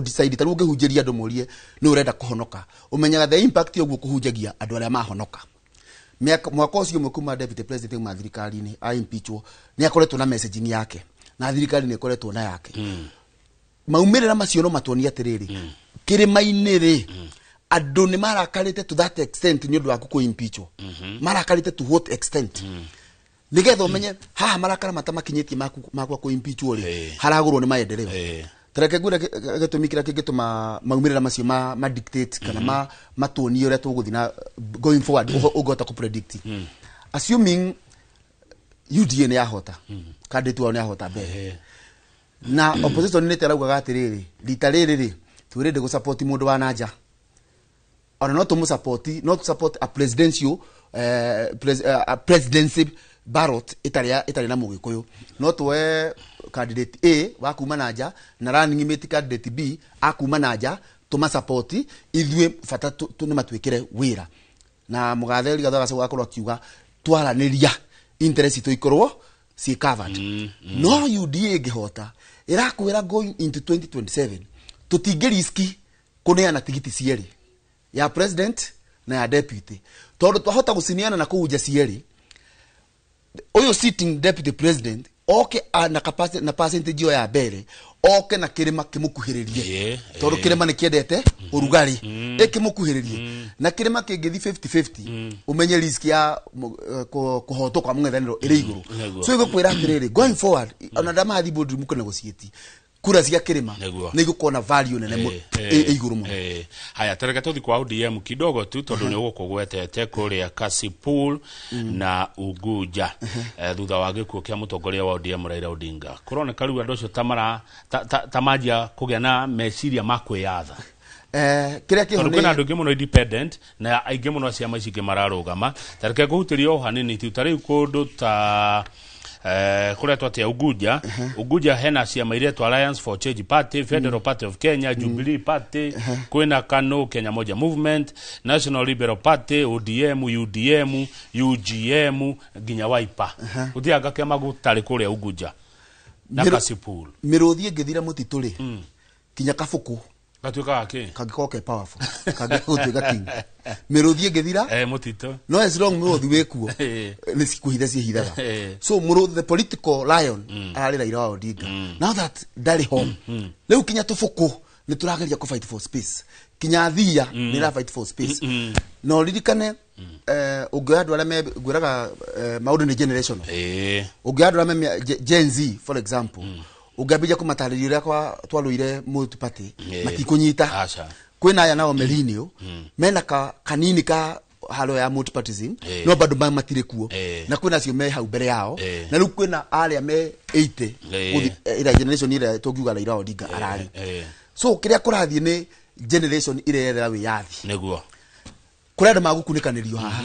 decide ta ũngĩhunjĩria andũ morie nĩ ũrenda kũhonoka ũmenyaga the impact ũguo kũhunjagia andũ arĩa mahonoka mwaka ũcio ũmwe kuma deputy president kuma thirikari-inĩ a impeachwo nĩ akoretwo na messaging yake na thirikari nĩ ĩkoretwo na yake maumĩrĩra macio no matuonie atĩrĩrĩ kĩrĩma-inĩ rĩ andũ nĩ marakarĩte to that extent nĩ ũndũ waku kũ-impeachwo marakarĩte to what extent nĩgetha ũmenye haha marakara matamakinyĩtie makwa kũ-impeachwo rĩ haragũrwo nĩ maendeleo tareke ngwĩre gĩtũmi kĩrĩa kĩngĩtũma maumĩrĩra macio ma dictate kana matuonie ũrĩa tũgũthiĩ na going forward ũngĩhota kũ predict assuming UDA nĩ yahota candidate wao nĩ yahota mbere na opposition nĩ ĩraugaga atĩrĩrĩ rita rĩrĩ rĩ twĩrĩndĩ gũ support mũndũ wa nanja ona no tũmũ support no tũ support a presidential a presidency ballot ĩtarĩ na mũgĩkũyũ no tuoe candidate A wa kuma nanja na running mate candidate B a kuma nanja tũma support ithuĩ bata nĩ matwĩkĩre wĩra na mũgathe Rigathĩ wa Gachagua akorwo akiuga twaranĩria interest itũ ikorwo ci covered no UDA ĩngĩhota ĩrakwĩra going into 2027 tũtingĩ riski kũneana tigiti cierĩ ya president na ya deputy tondũ twahota gũciniana na kũhunja cierĩ ũyũ sitting deputy president oke na capacity na percentage yo ya mbere oke na kirima kimukuhiririe tondu kirima ni kiendete urugari ikimukuhiririe na kirima kingithi 50-50 umenye risk ya kuhotwo kwa mung'ethaniro iri iguru so igukwira atiriri going forward ona ndamathi boardroom ku negotiate kura cia kirima ni igukorwo na value nene iguru muno. Haya tereke tuthi kwa ODM kidogo tu tondu ni ugukugwetete kuria Kasipul na Unguja thutha wa gikuo kia mutongoria wa ODM Raila Odinga kuroneka riu andu acio tamanjia kugia na meciria ma kwiyatha kiria kiho ni andu aingi muno independent na aingi muno ciama ici ingĩ mararugama tareke nguhutĩrie o hanini tu ta riu kundu ta kuretwo atia Unguja Unguja hena ciama iretwo Alliance for Change Party, Federal Party of Kenya, Jubilee Party, kwina KANU, Kenya Moja Movement, National Liberal Party, ODM, UDM, UGM nginya Wiper. Guthianga kiama gutari kuria Unguja na Kasipul miruthi ingithira mutitu ri kinya kabuku gatuika gaki kangĩkorwo ke powerful kangĩgũtuĩka king miruthi ĩngĩthira mutito no as long miruthi wĩkuo nĩ cikuhitha ciĩhithaga so muruthi the political lion ararĩ Raila wa Odinga now that ndarĩ ho rĩu kinya tũbũkũ nĩ tũrageria kũ fight for space kinya thia nĩ ra fight for space na ũririkane ũngĩoya andũ arĩa me ngwĩraga maũndũ nĩ generational ũngĩoya andũ arĩa me Gen Z for example ũngĩambĩrĩria kũmatarĩria ũrĩa twarũire multi-party matikũnyita kwĩna aya nao millennial mena kanini ka halo ya multipartyism no bado matirĩ kuo na kwĩna acio me hau mbere yao na rĩu kwĩna arĩa me 80 ĩrĩa generation ĩrĩa tũngiuga Raila Odinga ararĩ. So kĩrĩa kũrathiĩ nĩ generation ĩrĩa wĩyathi nĩguo kũrĩa andũ magũkunĩkanĩrio haha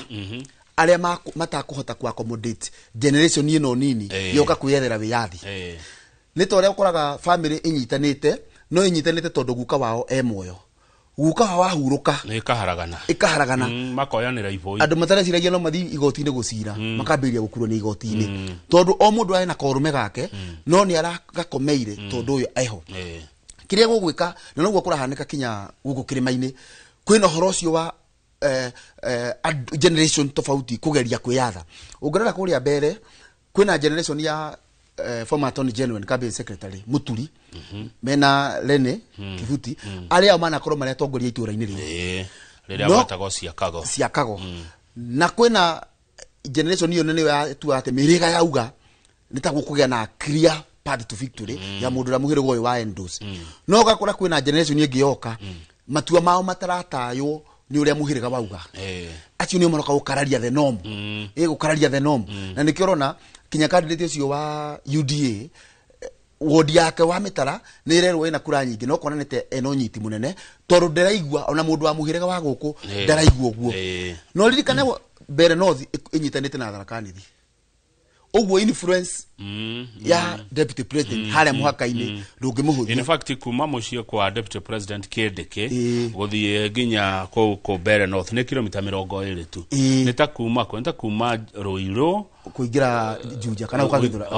arĩa matakũhota ku accommodate generation ĩno nini yoka kwĩyethera wĩyathi. Nĩ ta ũrĩa ũkoraga family ĩnyitanĩte no ĩnyitanĩte tondũ guka wao e muoyo, guka wao ahurũka ĩkaharagana makoyanĩra iboi, andũ matareciragia no mathiĩ igoti-inĩ gũcira makambĩrĩria gũkurwo nĩ igoti-inĩ tondũ o mũndũ arĩ na korũme gake no nĩ aragakomeire tondũ ũyũ eho. Kĩrĩa gũgwĩka na noguo kũrahanĩka kinya gũkũ kĩrĩma-inĩ kwĩna ũhoro ũcio wa generation tofauti kugeria kwiyatha. Ũngĩrora kũrĩa mbere kwĩna generation ya former attorney general and cabinet secretary Muturi mena Lene Kivuti arĩa manakorwo marĩa atongoria itũra-inĩ rĩu rĩrĩa gwetagwo Ciakago na kwĩna generation ĩyo nĩyo yatua atĩ mĩhĩrĩga yauga nĩ ta gũkũgĩa na clear path to victory ya mũndũ ũrĩa mũhĩrĩga ũyũ wa Endos. No ũgakora kwĩna generation ĩngĩ yoka matua mao matarataywo ni uria muhiriga wauga acio ni maroka gukararia the norm gukararia the norm. Na nikio urona kinya candidate ucio wa UDA wodi yake wa mitara ni irerwo ina kura nyingi no konanite eno nyiti munene tondu ndiraigua ona mundu wa muhiriga wa guku ndaraigua uguo. No ririkane Mbere North inyitanite na Tharaka Nithi uguo influence ya deputy president haria muhaka-ini ndungimuhuthia. In fact kuma muciĩ kwa deputy president Kindiki guthie nginya kuu Mbere North ni kilomita 20 tu. Ni ta kuma ku ni ta kuma Ruiru kuingira Juja kana ukagithura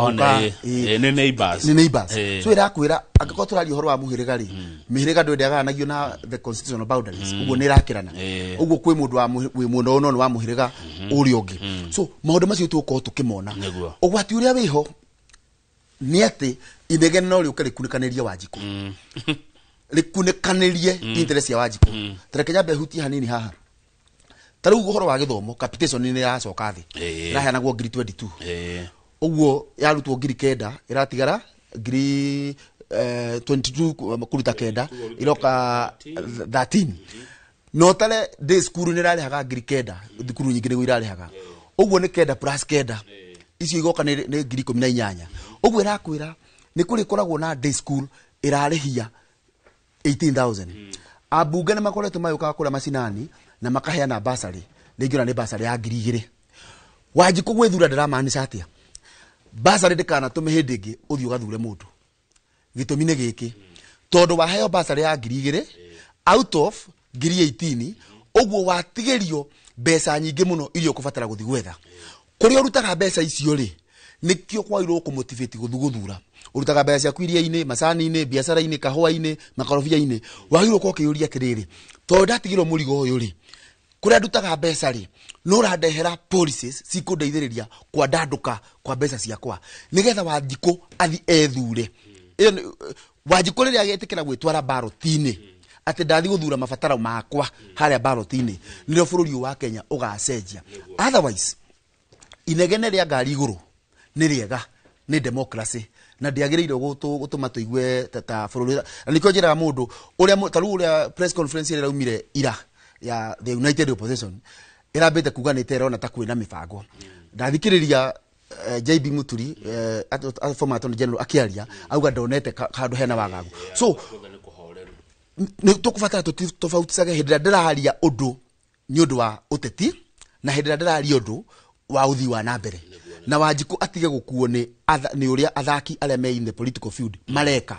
ni neighbors, ni neighbors. So irakwira angĩkorwo tũraria ũhoro wa mũhĩrĩga rĩ, mĩhĩrĩga ndwendaganagio na the constitutional boundaries uguo nĩ irakĩrana uguo kwĩ mũndũ wa wĩ mũno no wa mũhĩrĩga ũrĩa ũngĩ. So maũndũ macio tũgũkorwo tũkĩmona. Ũgwati ũrĩa wĩho nĩ atĩ inegene no rĩũke rĩkunĩkanĩrie Wanjikũ rĩkunĩkanĩrie interest ya Wanjikũ. Tareke nyambe hutie hanini haha. Ta rĩu ũhoro wa gĩthomo capitation nĩ ĩracoka thĩ ĩraheanagwo 2022 ũguo yarutwo 9,000 ĩratigara 22 kuruta 9 iroka 13. No tare day school nĩ ĩrarĩhaga 9,000 thukuru nyingĩ nĩguo irarĩhaga ũguo nĩ 9 plus 9 icio igoka nĩ 18,000. Ũguo ĩrakwĩra nĩ kũrĩ koragwo na day school ĩrarĩhia 18,000. Ambunge nĩ makoretwo magĩũkaga kũrĩa macinani na makaheana basarĩ rĩngĩ ona nĩ basarĩ ya 2,000. Wanjikũ gwĩthura ndĩramaanisha atĩa? Basarĩ ndĩkanatũme hĩndĩ ĩngĩ ũthiĩ ũgathure mũndũ. Gĩtũmi nĩ gĩkĩ, tondũ waheo basarĩ ya 2,000 out of 18,000 ũguo watigĩrio mbeca nyingĩ mũno iria ũkũbatara gũthiĩ gwetha. Kũrĩa ũrutaga mbeca icio rĩ, nĩkĩo kwagĩrĩirwo gũkũmotivate gũthiĩ gũthura. Ũrutaga mbeca ciaku iria-inĩ, macani-inĩ, biacara-inĩ, kahũa-inĩ, makorobia-inĩ. Wagĩrĩirwo gũkorwo ũkĩyũria atĩrĩrĩ, tondũ ndatigĩrwo mũrigo ũyũ rĩ, kũrĩa ndutaga mbeca rĩ, no ũrandehera policies cikũndeithĩrĩria kwandandũka kwa mbeca ciakwa nĩgetha Wanjikũ athi ethure. Wanjikũ rĩrĩa agetĩkĩra gwĩtwara ballot-inĩ atĩ ndathi gũthura mabataro makwa harĩa ballot-inĩ, nĩrĩo bũrũri ũyũ wa Kenya ũgacenjia. Otherwise inegene rĩa ngari igũrũ nĩ rĩega, nĩ democracy na ndĩagĩrĩirwo gũtũma tũigue ta bũrũri. Na nĩkĩo njĩraga mũndũ ũrĩa ta rĩu ũrĩa press conference ĩrĩa ĩraumire ira ya the United Opposition ĩrambĩte kuga nĩ ĩterona ta kwĩna mĩbango. Ndathikĩrĩria JB Muturi former attorney general akĩaria auga ndonete handũ hena wagagu. So nĩ tũkũbatara tũtofauticage hĩndĩ ĩrĩa ndĩraria ũndũ nĩ ũndũ wa ũteti na hĩndĩ ĩrĩa ndĩraria ũndũ wa ũthii wa na mbere. Na Wanjikũ atige gũkuo nĩ ũrĩa athaki arĩa me in the political field mareka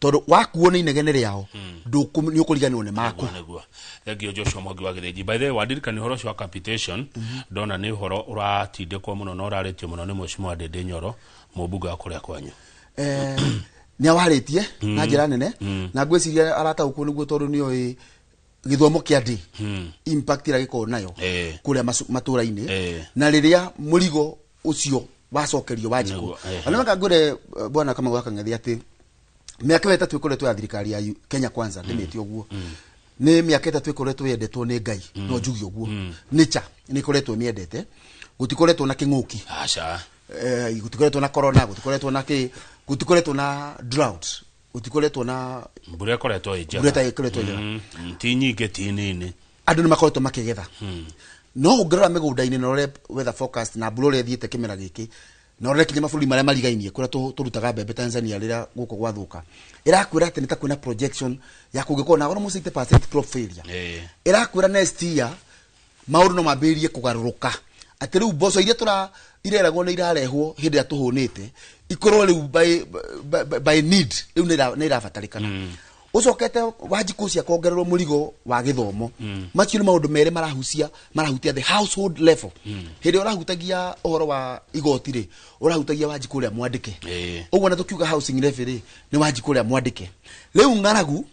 tondũ wakuo nĩ inegene rĩao nĩ ũkũriganĩrwo nĩ maku. Thank Joshua Mwangi wa Gĩthĩnji. By the way, wandirikani ũhoro ũcio wa capitation ndona nĩ ũhoro ũratindĩkwo mũno na ũrarĩtio mũno nĩ Mheshimiwa Ndindi Nyoro mũmbunge wa kũrĩa kwanyu. Nĩ awarĩtie na njĩra nene na ngwĩciria arataũkwo nĩguo tondũ nĩoĩ gĩthomo kĩa ndĩ impact ĩrĩa gĩkoragwo nayo kũrĩa matũra-inĩ na rĩrĩa mũrigo ũcio wacokerio Wanjikũ. Na nĩmaka ngwĩre bwana Kamau wa Kang'ethe atĩ mĩaka ĩtatũ ĩkoretwo ya thirikari ya Kenya Kwanza ndĩmĩte ũguo nĩ mĩaka ĩtatũ ĩkoretwo yendetwo nĩ Ngai no njuge ũguo nature nĩ ĩkoretwo ĩmĩendete, gũtikoretwo na kĩng'ũki, gũtikoretwo na corona, gũtikoretwo na kĩ, gũtikoretwo na drought, gũtikoretwo na mbura ĩkoretwo ĩ njega, mbura ĩkoretwo njega, ti nyingĩ ti nini, andũ nĩ makoretwo makĩgetha. No ũngĩrora mĩgũnda-inĩ na ũrore weather forecast na mbura ũrĩa ĩthiĩte kĩmera gĩkĩ, na ũrore kinya mabũrũri marĩa marigainie kũrĩa tũrutaga mbembe Tanzania rĩrĩa gũkũ gwathũka, ĩrakwĩra atĩ nĩ ta kwĩna projection ya kũngĩkorwo na almost 80% crop failure. Ĩrakwĩra next year maũndũ no mambĩrĩrie kũgarũrũka, atĩ rĩu mboco iria tũra ireragwo nĩ irarehwo hĩndĩ ĩrĩa tũhũnĩte ikorwo rĩu by need rĩu nĩ irabatarĩkana. Ũcokete Wanjikũ ũcio akongererwo mũrigo wa gĩthomo. Macio nĩ maũndũ merĩ marahutia the household level. Hĩndĩ ĩrĩa ũrahutagia ũhoro wa igoti rĩ, ũrahutagia Wanjikũ ũrĩa mwandĩke. Ũguo na tũkiuga housing levy rĩ, nĩ Wanjikũ ũrĩa mwandĩke. Rĩu ng'aragu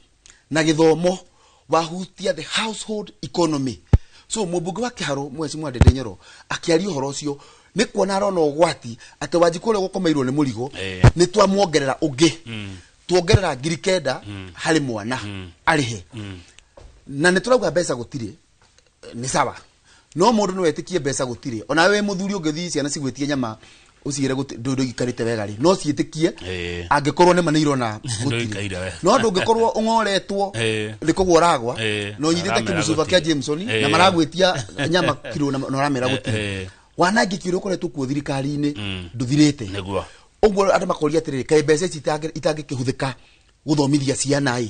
na gĩthomo wahutia the household economy. So mũmbunge wa Kĩharũ Mheshimiwa Ndindi Nyoro akĩaria ũhoro ũcio nĩ kuona arona ũgwati atĩ Wanjikũ ũrĩa ũgũkomeirwo nĩ mũrigo nĩ twamuongerera ũngĩ. Tuongerera 9,000 harĩ mwana arĩhe. Na nĩ tũrauga mbeca gũtirĩ, nĩ sawa. No mũndũ no etĩkie mbeca gũtirĩ. Ona we mũthuri ũngĩthiĩ ciana cigwĩtie nyama ũcigĩre ndũikarĩte wega rĩ, no ciĩtĩkie angĩkorwo nĩ ma nĩ irona gũtirĩ. No ndũngĩkorwo ũng'oretwo nĩ kũgwa ũragwa, na ũnyitĩte kĩmũcuba kĩa Jameson na maragwĩtia nyama kiro na ũramera gũtirĩ. Wanangĩki ũrĩa ũkoretwo kuo thirikari-inĩ ndũthirĩte. Nĩguo. Ũguo andũ makoria atĩrĩrĩ, kaĩ mbeca ici itangĩkĩhũthĩka gũthomithia ciana ĩ,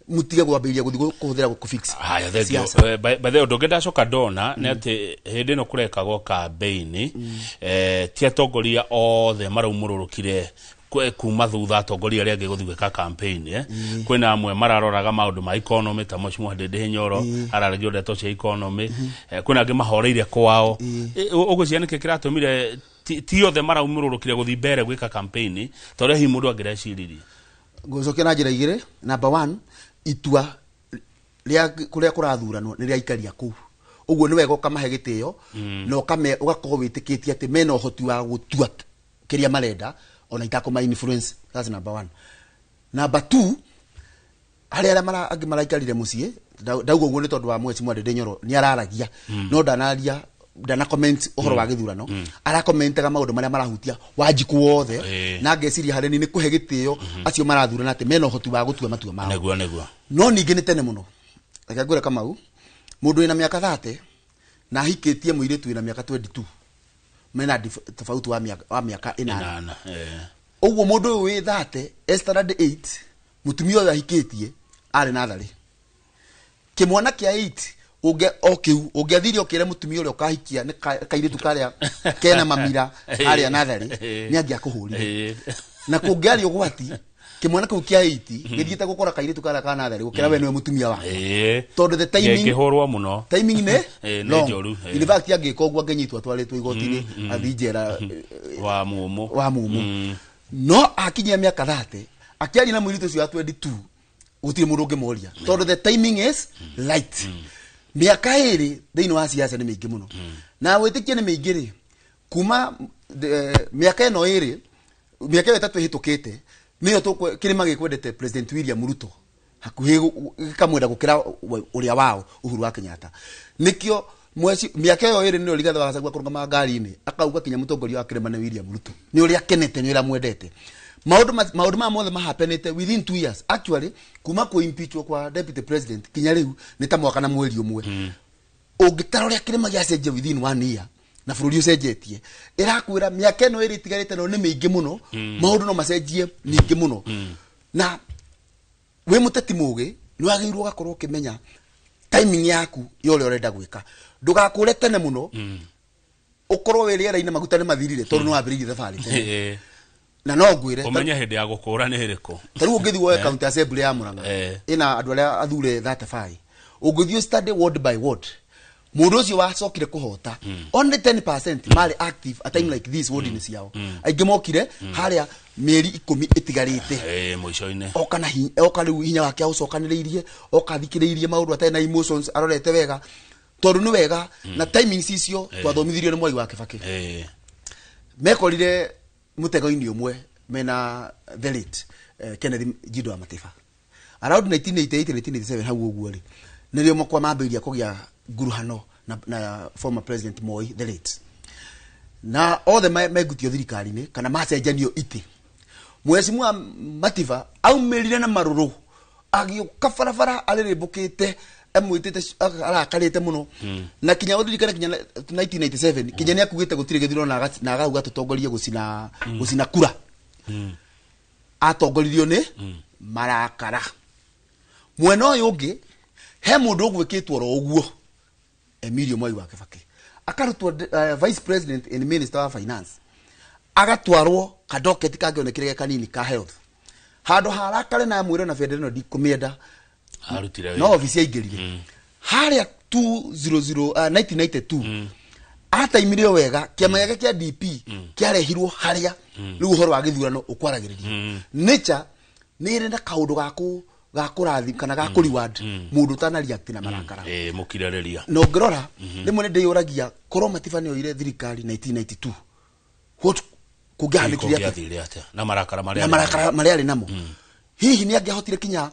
mũtige kwambĩrĩria gũthiĩ kũhũthĩra gũkũ fix. Haya, thank you. By the way, ũndũ ũngĩ ndacoka ndona nĩ atĩ hĩndĩ ĩno kũrekagwo campaign, ti atongoria othe maraumũrũrũkire kuma thutha atongoria arĩa angĩ gũthiĩ gwĩka campaign. Kwĩna amwe mararoraga maũndũ ma economy ta Mheshimiwa Ndindi Nyoro araragia ndeto cia economy, kwĩna angĩ mahoreire kwao. Ũgwĩciria nĩkĩ kĩratũmire ti othe maraumũrũrũkire gũthiĩ mbere gwĩka campaign ta ũrĩa hihi mũndũ angĩreciririe? Ngũcokia na njĩra igĩrĩ. Number one, itua rĩa kũrĩa kũrathuranwo nĩ rĩa aikaria kũu. Ũguo nĩ wega ũkamahe gĩtĩo na ũgakorwo wĩtĩkĩtie atĩ mena ũhoti wa gũtua kĩrĩa marenda ona itakũma influence. That's number one. Number two, harĩ arĩa angĩ maraikarire mũciĩ, ndauga ũguo nĩ tondũ wa Mheshimiwa Ndindi Nyoro nĩ araragia, no ndanaria, ndana comment ũhoro wa gĩthurano, arakomentaga maũndũ marĩa marahutia Wanjikũ wothe, na ngeciria harĩ ni nĩ kũhe gĩtĩo acio marathurana atĩ mena ũhoti wa gũtua matua mao. Nĩguo, nĩguo. No ningĩ nĩ tene mũno. Reke ngwĩre Kamau, mũndũ wĩna mĩaka 30 na ahikĩtie mũirĩtu wĩna mĩaka 22, mena tofauti wa mĩaka 8. Ũguo mũndũ ũyũ wĩ 30, e standard 8, mũtumia ũyũ ahikĩtie arĩ natharĩ. Kĩmwana kĩa 8 ũngĩ o kĩu ũngĩathire ũkĩre mũtumia ũrĩa ũkahikia nĩ kairĩtu karĩa kena mamira harĩa natharĩ, nĩ angĩakũhũrire. Na kũngĩaria ũgwati, kĩmwana kĩu kĩa 8 gĩthiĩte gũkora kairĩtu karĩa ka natharĩ gũkĩra we nĩwe mũtumia wake. Tondũ the timing Gĩkĩhũrwo mũno. Timing nĩ Nĩ njũru. In fact angĩka ũguo angĩnyitwo atwarĩtwo igoti-inĩ, athiĩ njera, wa mumu. Wa mumu. No akinyia mĩaka 30, akĩaria na mũirĩtu ũcio wa 22, gũtirĩ mũndũ ũngĩmoria. Tondũ the timing is right. Mĩaka ĩrĩ thĩinĩ wa siasa nĩ mĩingĩ mũno. Na wĩtĩkie nĩ mĩingĩ rĩ, kuma mĩaka ĩno ĩrĩ, mĩaka ĩyo ĩtatũ ĩhĩtũkĩte, nĩyo kĩrĩma gĩkwendete President William Ruto hakuhĩ gĩkamwenda gũkĩra ũrĩa wao Uhuru wa Kenyatta. Nĩkĩo mĩaka ĩyo ĩrĩ nĩyo Rigathĩ wa Gachagua kũrũgama ngari-inĩ, akauga kinya mũtongoria wa kĩrĩma nĩ William Ruto. Nĩ ũrĩa akenete, nĩ ũrĩa amwendete. Maũndũ maya mothe mahapenete within 2 years. Actually, kuma kũ impeachwo kwa deputy president kinya rĩu nĩ ta mwaka na mweri ũmwe. Ũngĩtara ũrĩa kĩrĩma gĩacenjia within 1 year na bũrũri ũcenjetie, ĩrakwĩra mĩaka ĩno ĩrĩ ĩtigarĩte no nĩ mĩingĩ mũno, maũndũ no macenjie nyingĩ mũno. Na wĩ mũteti mũgĩ nĩ wagĩrĩirwo ũgakorwo ũkĩmenya timing yaku ya ũrĩa ũrenda gwĩka. Ndũgakũre tene mũno, ũkorwo wĩ rĩera-inĩ maguta nĩ mathirire tondũ nĩ wambĩrĩirie thabarĩ tene. Na no ngwĩre, Ũmenye hĩndĩ ya gũkũra nĩ ĩrĩkũ. Ta rĩu ũngĩthiĩ woe county assembly ya Murang'a, ĩna andũ arĩa athure 35, ũngĩthiĩ study ward by ward, mũndũ ũcio wacokire kũhota, only 10% marĩ active a time like this ward-inĩ ciao. Aingĩ mokire harĩa mĩeri 10 ĩtigarĩte. Mũico-inĩ. Oka na oka rĩu hinya wake aũcokanĩrĩirie, oka athikĩrĩirie maũndũ atarĩ na emotions, arorete wega. Tondũ nĩ wega, na timings icio twathomithirio nĩ Mwai wa Kibaki. Mekorire mũtego-inĩ ũmwe mena the late Kenneth Njindo wa Matiba. Around 1988, 1987 hau ũguo rĩ, nĩrĩo makwa mambĩrĩria kũgĩa nguruhano na former president Moi the late. Na othe megutio thirikari-inĩ kana macenjanio itĩ. Mheshimiwa Matiba aumĩrire na marũrũ, agĩũka barabara arĩrĩmbũkĩte, Emwĩtĩte arakarĩte mũno. Na kinya ũririkane kinya 1997 kinya nĩ akugĩte gũtirĩ gĩthurano na agauga tũtongorie gũcina gũcina kura. Atongoririo nĩ marakara. Mwena ũyũ ũngĩ he mũndũ ũgwĩkĩtwo oro ũguo, Emilio Mwai wa Kibaki, akarutwo vice president and minister wa finance, agatwarwo kadoketi kangĩonekire ge kanini ka health, handũ harakare na mwĩre na bendera ĩno ndikũmĩenda, arutire no obici aingĩrire harĩa 200 1992 ataimire wega kĩama gĩake kĩa DP kĩarehirwo harĩa rĩu ũhoro wa gĩthurano ũkwaragĩrĩrio. Nature nĩ ĩrĩ na kaũndũ ga kũrathi kana ga kũ-reward mũndũ ũtana react na marakara. Mũkirĩrĩria. Na ũngĩrora rĩmwe nĩ ndĩyũragia korwo Matiba nĩ oire thirikari 1992 what kũngĩahanĩkire atĩa na marakara marĩa na marakara marĩa arĩ namo, hihi nĩ angĩahotire kinya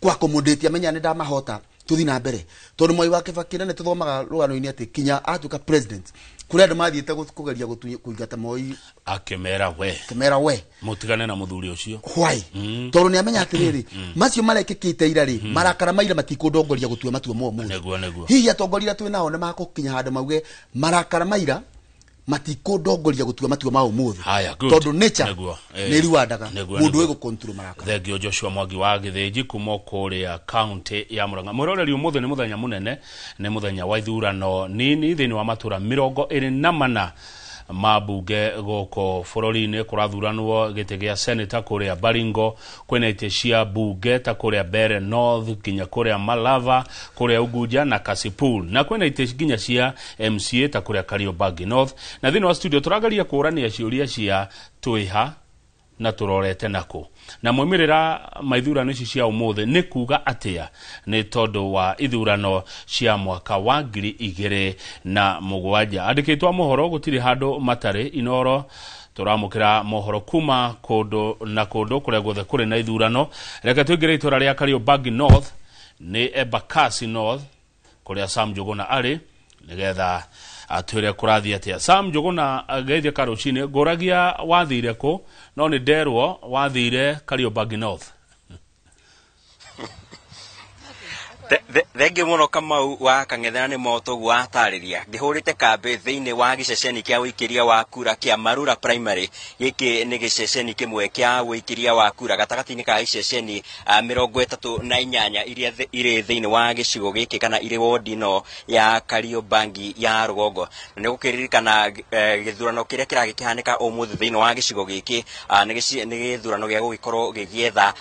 ku-accommodate amenya nĩ ndamahota tuthi na mbere, tondu Mwai wa Kibaki na nĩ tũthomaga rũgano-inĩ atĩ kinya atuĩka president kũrĩ andũ mathiĩte kũgeria kũingata Moi, akĩmera we, akĩmera we mũtigane na mũthuri ũcio. Why? Tondũ nĩ amenya atĩrĩrĩ, macio marekĩkĩte ira rĩ, marakara maira matikũndongoria gũtua matua ma ũmũthĩ. Nĩguo nĩguo. Hihi atongoria twĩ nao nĩ makũkinya handũ mauge marakara maira matikũndongoria gũtua matua ma ũmũthĩ, Haya, good. tondũ nature Nĩguo, nĩ riwandaga Nĩguo, mũndũ nĩguo. wĩ gũcontrol marakara. Thengio Joshua Mwangi wa Gĩthĩnji kuma kũrĩa kaunti ya Murang'a. Mwĩroreri, ũmũthĩ nĩ mũthenya mũnene, nĩ mũthenya wa ithurano nini thĩinĩ wa matũra 24 ma mbunge gũkũ bũrũri-inĩ. Kũrathuranwo gĩtĩ gĩa senator kũrĩa Baringo, kwĩna itĩ cia mbunge ta kũrĩa Mbeere North nginya kũrĩa Malava, kũrĩa Unguja na Kasipul, na kwĩna itĩ nginya cia MCA ta kũrĩa Kariobangi North. Na thĩinĩ wa studio tũrageria kũũrania ciũria cia twĩha na tũrorete nako, na maumĩrĩra ma ithurano ici cia ũmũthĩ nĩ kuga atĩa nĩ tondũ wa ithurano cia mwaka wa 2007. Andĩkĩtwo a mohoro gũtirĩ handũ matarĩ. Inoro tũramũkĩra mohoro kuma kũndũ na kũndũ kũrĩa guothe kũrĩ na ithurano. Reke tũingĩre itũra rĩa Kariobangi North, nĩ Embakasi North, kũrĩa Sam Njũgũna arĩ, nĩgetha atwĩre kũrathiĩ atĩa. Sam Njũgũna, geithia karũcinĩ. Ngũragia wathire kũ, no nĩ nderwo wathire Kariobangi North. Thengio mũno Kamau wa Kang'ethera nĩ motoguo watarĩria. Ngĩhũrĩte kambĩ thĩinĩ wa gĩceceni kĩa ũikĩria wa kura kĩa Marura Primary. Gĩkĩ nĩ gĩceceni kĩmwe kĩa ũikĩria wa kura gatagatĩ-inĩ ka iceceni 38 iria irĩ thĩinĩ wa gĩcigo gĩkĩ kana irĩ wodi ĩno ya Kariobangi ya rũgongo. Na nĩ gũkĩririkana gĩthurano kĩrĩa kĩragĩkĩhanĩka ũmũthĩ thĩinĩ wa gĩcigo gĩkĩ nĩ gĩthurano gĩa gũgĩkorwo gĩgĩetha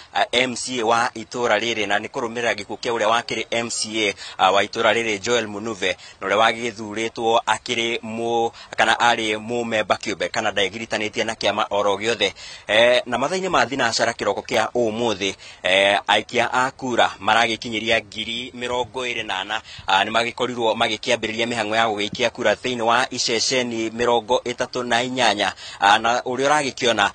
MCA wa itũra rĩrĩ, na nĩ kũrũmĩrĩra gĩkuũ kĩa ũrĩa wakĩrĩ MCA wa itũra rĩrĩ Joel Munuve, na ũrĩa wagĩthurĩtwo akĩrĩ mũ kana arĩ mũmemba kĩũmbe kana ndegiritanĩtie na kĩama oro gĩothe. Na mathaa-inĩ ma thinacara kĩroko kĩa ũmũthĩ aikia a kura maragĩkinyĩria 24,000 nĩ magĩkorirwo magĩkĩambĩrĩria mĩhang'o ya gũgĩikia kura thĩinĩ wa iceceni 38. Na ũrĩa ũragĩkĩona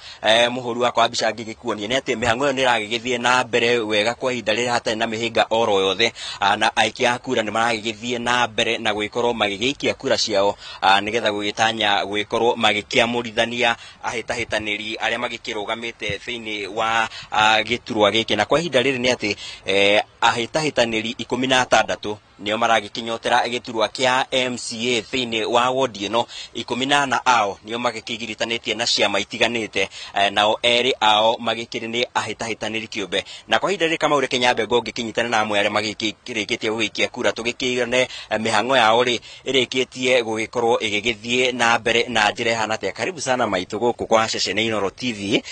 mũhũri wakwa wa mbica ngĩgĩkuonia nĩ atĩ mĩhang'o ĩyo nĩ ĩragĩgĩthiĩ na mbere wega kwa ihinda rĩrĩa hatarĩ na mĩhĩnga oro yothe, na aikia a kura nĩ maragĩgĩthiĩ na mbere na gũgĩkorwo magĩgĩikia kura ciao nĩgetha gũgĩtanya gũgĩkorwo magĩkĩamũrithania ahĩtahĩtanĩri arĩa magĩkĩrũgamĩte thĩinĩ wa gĩturwa gĩkĩ. Na kwa ihinda rĩrĩ nĩ atĩ ahĩtahĩtanĩri 16 nĩo maragĩkĩnyotera gĩturwa kĩa MCA thĩinĩ wa wodi ĩno. 14 ao nĩo magĩkĩgiritanĩtie na ciama itiganĩte, nao erĩ ao magĩkĩrĩ nĩ ahĩtahĩtanĩri kĩũmbe. Na kwa ihinda rĩrĩ Kamau, reke nyambe ngo ngĩkĩnyitana na amwe arĩa magĩkĩrĩkĩtie gũgĩikia kura tũgĩkĩone mĩhang'o yao rĩ ĩrĩkĩtie gũgĩkorwo ĩgĩgĩthiĩ na mbere na njĩra ĩhana atĩa. Karibu sana maitũ gũkũ kwa ceceni Inooro TV.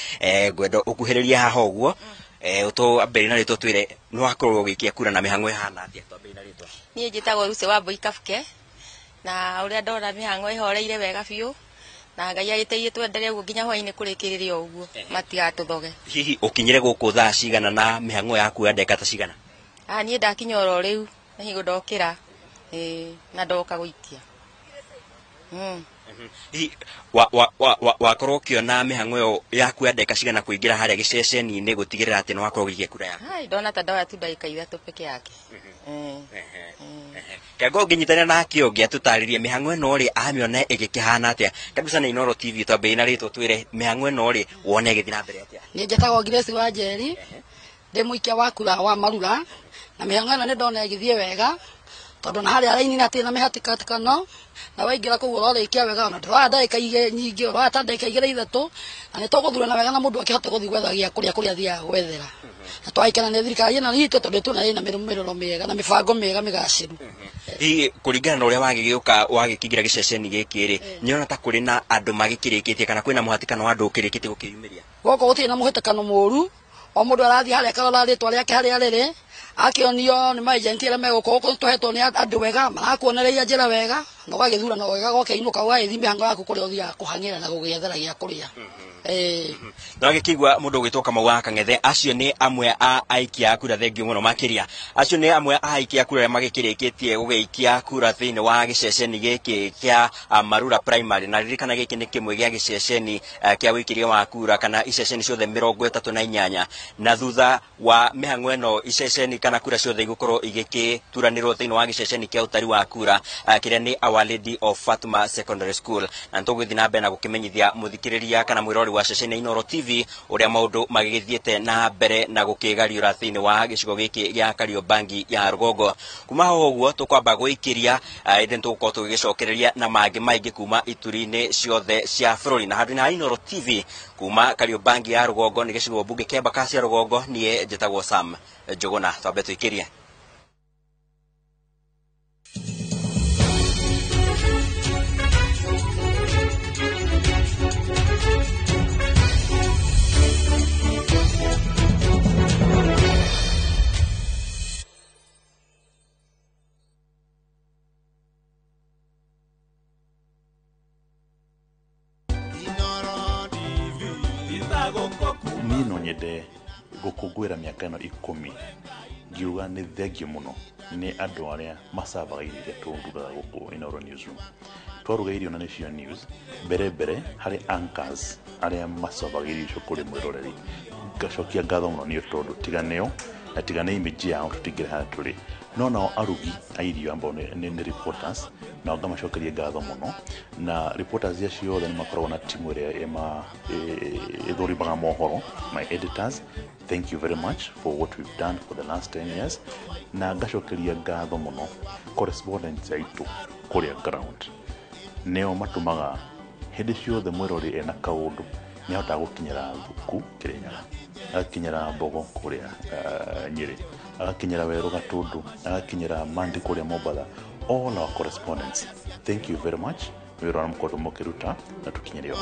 Ngwenda ũkuhĩrĩrie haha ũguo, ũtwambĩrĩrie na rĩtwa, twĩre nĩ wakorwo ũgĩikia kura na mĩhang'o ĩhana atĩa. Twambĩrĩrie na rĩtwa. Niĩ njĩtagwo Lucy Wambui Kabuke, na ũrĩa ndona mĩhang'o ĩhoreire wega biũ, na Ngai agĩteithie twendelee ũguo nginya hwainĩ kũrĩkĩrĩria ũguo, matigatũthoge. Hihi ũkinyire gũkũ thaa cigana na mĩhang'o yaku ya ndagĩka ta cigana? Niĩ ndakinya oro rĩu na hingo ndokĩra, na ndoka gũikia. Hihi wakorwo ũkĩona mĩhang'o ĩyo yaku ya ndagĩka cigana kũingĩra harĩa gĩceceni-inĩ gũtigĩrĩra atĩ nĩ wakorwo ũgĩikia kura yaku? Hai, ndona ta ndoya tu ndagĩka 3 peke yake. Kengo ũngĩnyitanĩra nake ũngĩ atũtarĩrie mĩhang'o ĩno rĩ amĩone ĩgĩkĩhana atĩa. Karibu sana Inooro TV, twambĩrĩrie na rĩtwa, twĩre mĩhang'o ĩno rĩ wone ĩgĩthiĩ na mbere atĩa. Niĩ njĩtagwo Grace Wanjeri, Ndĩ mũikia wa kura wa Marura na mĩhang'o ĩno nĩ ndona ĩgĩthiĩ wega tondũ na harĩa raini na na mĩhatĩkatĩkano na waingĩra kũu ũrorĩkia wega ona ndũroya ndagĩka nyingĩ ũroya ta ndagĩka 2 3 na nĩ tũgũthurana wega na mũndũ akĩhote gũthiĩ gwetha gĩa kũrĩa kũrĩa athiaga gwethera. Na twaikana nĩ thirikari ĩno itũ tondũ tuna ĩna mĩrũmĩrĩro mĩega na mĩbango mĩega mĩgacĩru. Hihi kũringana na ũrĩa wagĩgĩũka wagĩkĩingĩra gĩceceni gĩkĩ rĩ, nĩũrona ta kũrĩ na andũ magĩkĩrĩkĩtie kana kwĩna mũhatĩkano wa andũ ũkĩrĩkĩtie gũkĩyumĩria? Gũkũ gũtirĩ na mũhatĩkano mũru, o mũndũ arathiĩ harĩa akarora rĩtwa rĩake harĩa rĩrĩ, akĩonio nĩ maejenti arĩa megũkũ gũkũ tũhetwo nĩ andũ wega, marakuonereria njĩra wega na ũgagĩthurana wega gokĩinũka ũgagĩthiĩ mĩhango yaku kũrĩa ũthiaga kũhang'ĩra na gũgĩethera gĩa kũrĩa. Na gĩkĩigua mũndũ ũgwĩtwo Kamau wa Kang'ethe, acio nĩ amwe a aikia a kura, thengio mũno makĩria. Acio nĩ amwe a aikia a kura arĩa magĩkĩrĩkĩtie gũgĩikia kura thĩinĩ wa gĩceceni gĩkĩ kĩa Marura Primary. Na ririkana gĩkĩ nĩ kĩmwe gĩa gĩceceni kĩa wĩikiria wa kura kana iceceni ciothe 38, na thutha wa mĩhang'o ĩno iceceni kana kura ciothe igũkorwo igĩkĩturanĩrwo thĩinĩ wa gĩceceni kĩa ũtari wa kura kĩrĩa nĩ Our Lady of Fatima Secondary School. Na nĩtũgũgĩthiĩ na mbere na gũkĩmenyithia mũthikĩrĩria kana mwĩrori wa ceceni Inooro TV ũrĩa maũndũ magĩgĩthiĩte na mbere na gũkĩgariũra thĩinĩ wa gĩcigo gĩkĩ gĩa Kariobangi ya rũgongo. Kuma ho ũguo tũkwamba gũikĩria ĩndĩ nĩtũgũkorwo tũgĩgĩcokereria na mangĩ maingĩ kuma ituri-inĩ ciothe cia bũrũri. Na handũ-inĩ ha Inooro TV kuma Kariobangi ya rũgongo nĩ gĩcigo mbunge kĩa Embakasi ya rũgongo, niĩ njĩtagwo Sam Njũgũna. Twambe tũikĩrie. Niĩ no nyende gũkũngũĩra mĩaka ĩno 10 ngiuga nĩ thengio mũno nĩ andũ arĩa macavaga irio iria tũrugaga gũkũ Inooro Newsroom. Twaruga irio na nĩcio news mbere mbere harĩ anchors arĩa macavaga irio icio kũrĩ mwĩroreri. Ngacokia ngatho mũno nĩ tondũ tiga nĩo na tiga nĩ image yao tũtingĩrĩ harĩa tũrĩ. No nao arugi a irio ambao nĩ reporters, nao ngamacokeria ngatho mũno. Na reporters acio othe nĩ makoragwo na timu ĩrĩa ĩthũrimaga mohoro, my editors, thank you very much for what we've done for the last 10 years. Na ngacokeria ngatho mũno correspondents aitũ kũrĩa ground, nĩo matũmaga hĩndĩ ciothe mwĩrori ena kaũndũ nĩahotaga gũkinyĩra Thuku Kĩrĩnyaga, agakinyĩra Mbogo kũrĩa Nyĩrĩ, agakinyĩra Werũ Gatũndũ, agakinyĩra Mandi kũrĩa Mombatha. All our correspondents, thank you very much wĩra ũrĩa mũkoretwo mũkĩruta na tũkinyĩre o.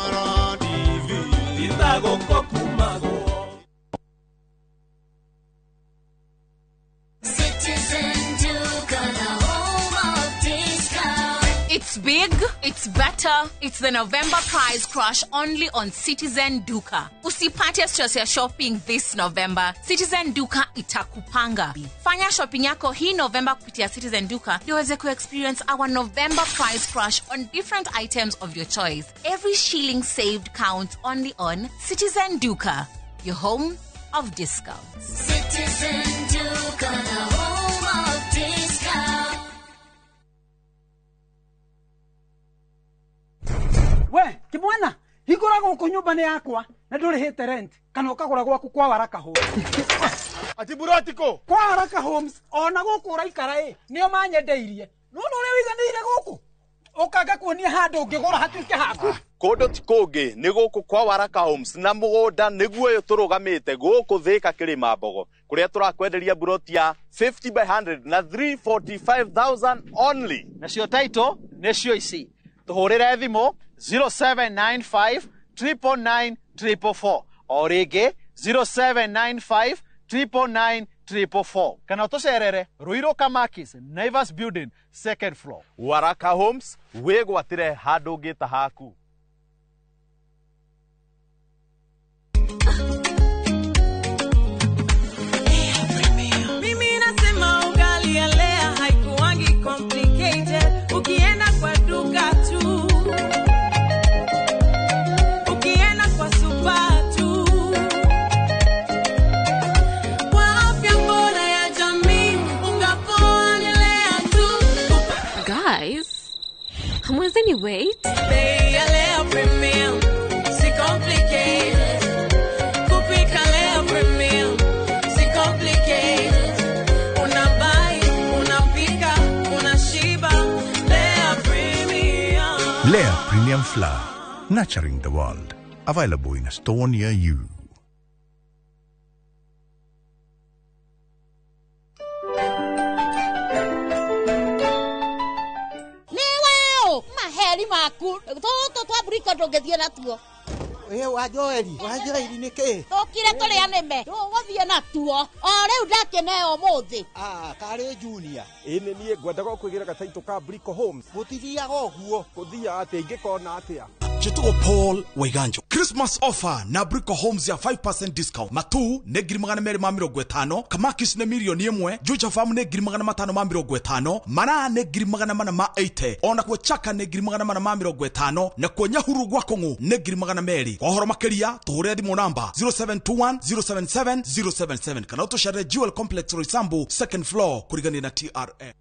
It's big, it's better, it's the November price crash only on Citizen Duka. Usipate stress ya shopping this November. Citizen Duka itakupanga. Fanya shopping yako hii November kupitia Citizen Duka ndio uweze ku-experience our November price crash on different items of your choice. Every shilling saved counts only on Citizen Duka, your home of discounts. Citizen Duka, the home of discounts. We, kimwana, hingũra gũkũ nyũmba nĩ yakwa na ndũrĩhĩte rent kana ũkagũra gwaku kwa Waraka Homes. Ati burotiko kwa Waraka Homes ona gũkũ ũraikara ĩ nĩo manyendeirie. Nĩwona ũrĩa ũiganĩire gũkũ ũkanga kuonia handũ ũngĩgũra hatuĩke haku. Kũndũ ti kũngĩ nĩ gũkũ kwa Waraka Homes na mũgũnda nĩguo ũyũ tũrũgamĩte gũkũ Thĩka Kĩrĩma Mbogo kũrĩa tũrakwenderia buroti ya 50 by 100 na 345,000 only. Nacio title nĩcio ici. Tũhũrĩre thimũ 0795 999 444 o rĩngĩ 0795 999 444 kana ũtũcerere Ruiru Kamakis, Naivas Building, second floor. Waraka Homes, wĩgwatĩre handũ ũngĩta haku. Mimi nasema ugali ya Lea haikuangi complicated. Ukienda kwa duka tu, ukienda kwa super tu, kwa afya bora ya jamii unga poa ni Lea tu. Guys, hamwezi wait? Bei ya Lea premium, si complicated. Flour, nurturing the world. Available in a store near you. Maheri maku tũtũ twa mburiko ndũngĩthiĩ natuo. Ĩ wa Joeli, wa Joeli nĩ kĩ? Tũkire tũrĩa nĩme tũgũthiĩ natuo o rĩu ndakĩneo ũmũthĩ. Ah, karĩ Junior. Ĩ nĩ niĩ ngwendaga ũkwĩgĩra gataitũ ka Brico Homes. Gũtithiaga ũguo. Gũthiaga atĩa ingĩkona atĩa? Njĩtagwo Paul Waiganjo. Christmas offer na Brico Homes ya 5% discount. Matu nĩ 250,000, Kamakis nĩ 1,000,000, Juja Farm nĩ 550,000, Maraa nĩ 480,000, ona kuo Chaka nĩ 450,000, na kuo Nyahururu gwa Kũng'ũ nĩ 200,000. Kwa ũhoro makĩria tũhũrĩre thimũ namba 0721 077 077 kana ũtũcerere Jewel Complex Roysambu second floor kũrigania na TRM.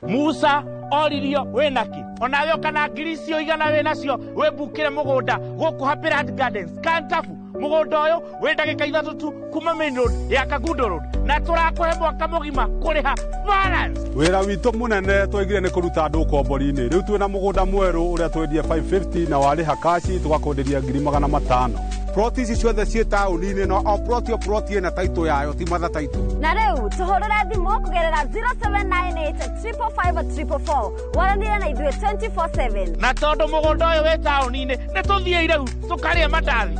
Musa oririo wĩnaki onawe ũkana ngiri icio igana wĩnacio wĩmbukĩre mũgũnda gũkũ Happy Land Gardens Kantafu. Mũgũnda ũyũ wĩ ndagĩka 3 tu kuma main road ya Kangundo Road na tũrakũhe mwaka mũgima kũrĩha balance. Wĩra witũ mũnene twaigire nĩ kũruta andũ ũkombori-inĩ. Rĩu twĩna mũgũnda mwerũ ũrĩa twendie 550 na warĩha kaci tũgakwenderia 500,000. Ploti ici ciothe ciĩ taũni-inĩ no o ploti o ploti ĩna taitũ yayo ti matha taitũ. Na rĩu tũhũrĩre thimũ kũgerera 0798 555 444 waranĩre na ithuĩ 24/7. Na tondũ mũgũnda ũyũ wĩ taũni-inĩ nĩ tũthiĩ rĩu tũkarĩe mandathi.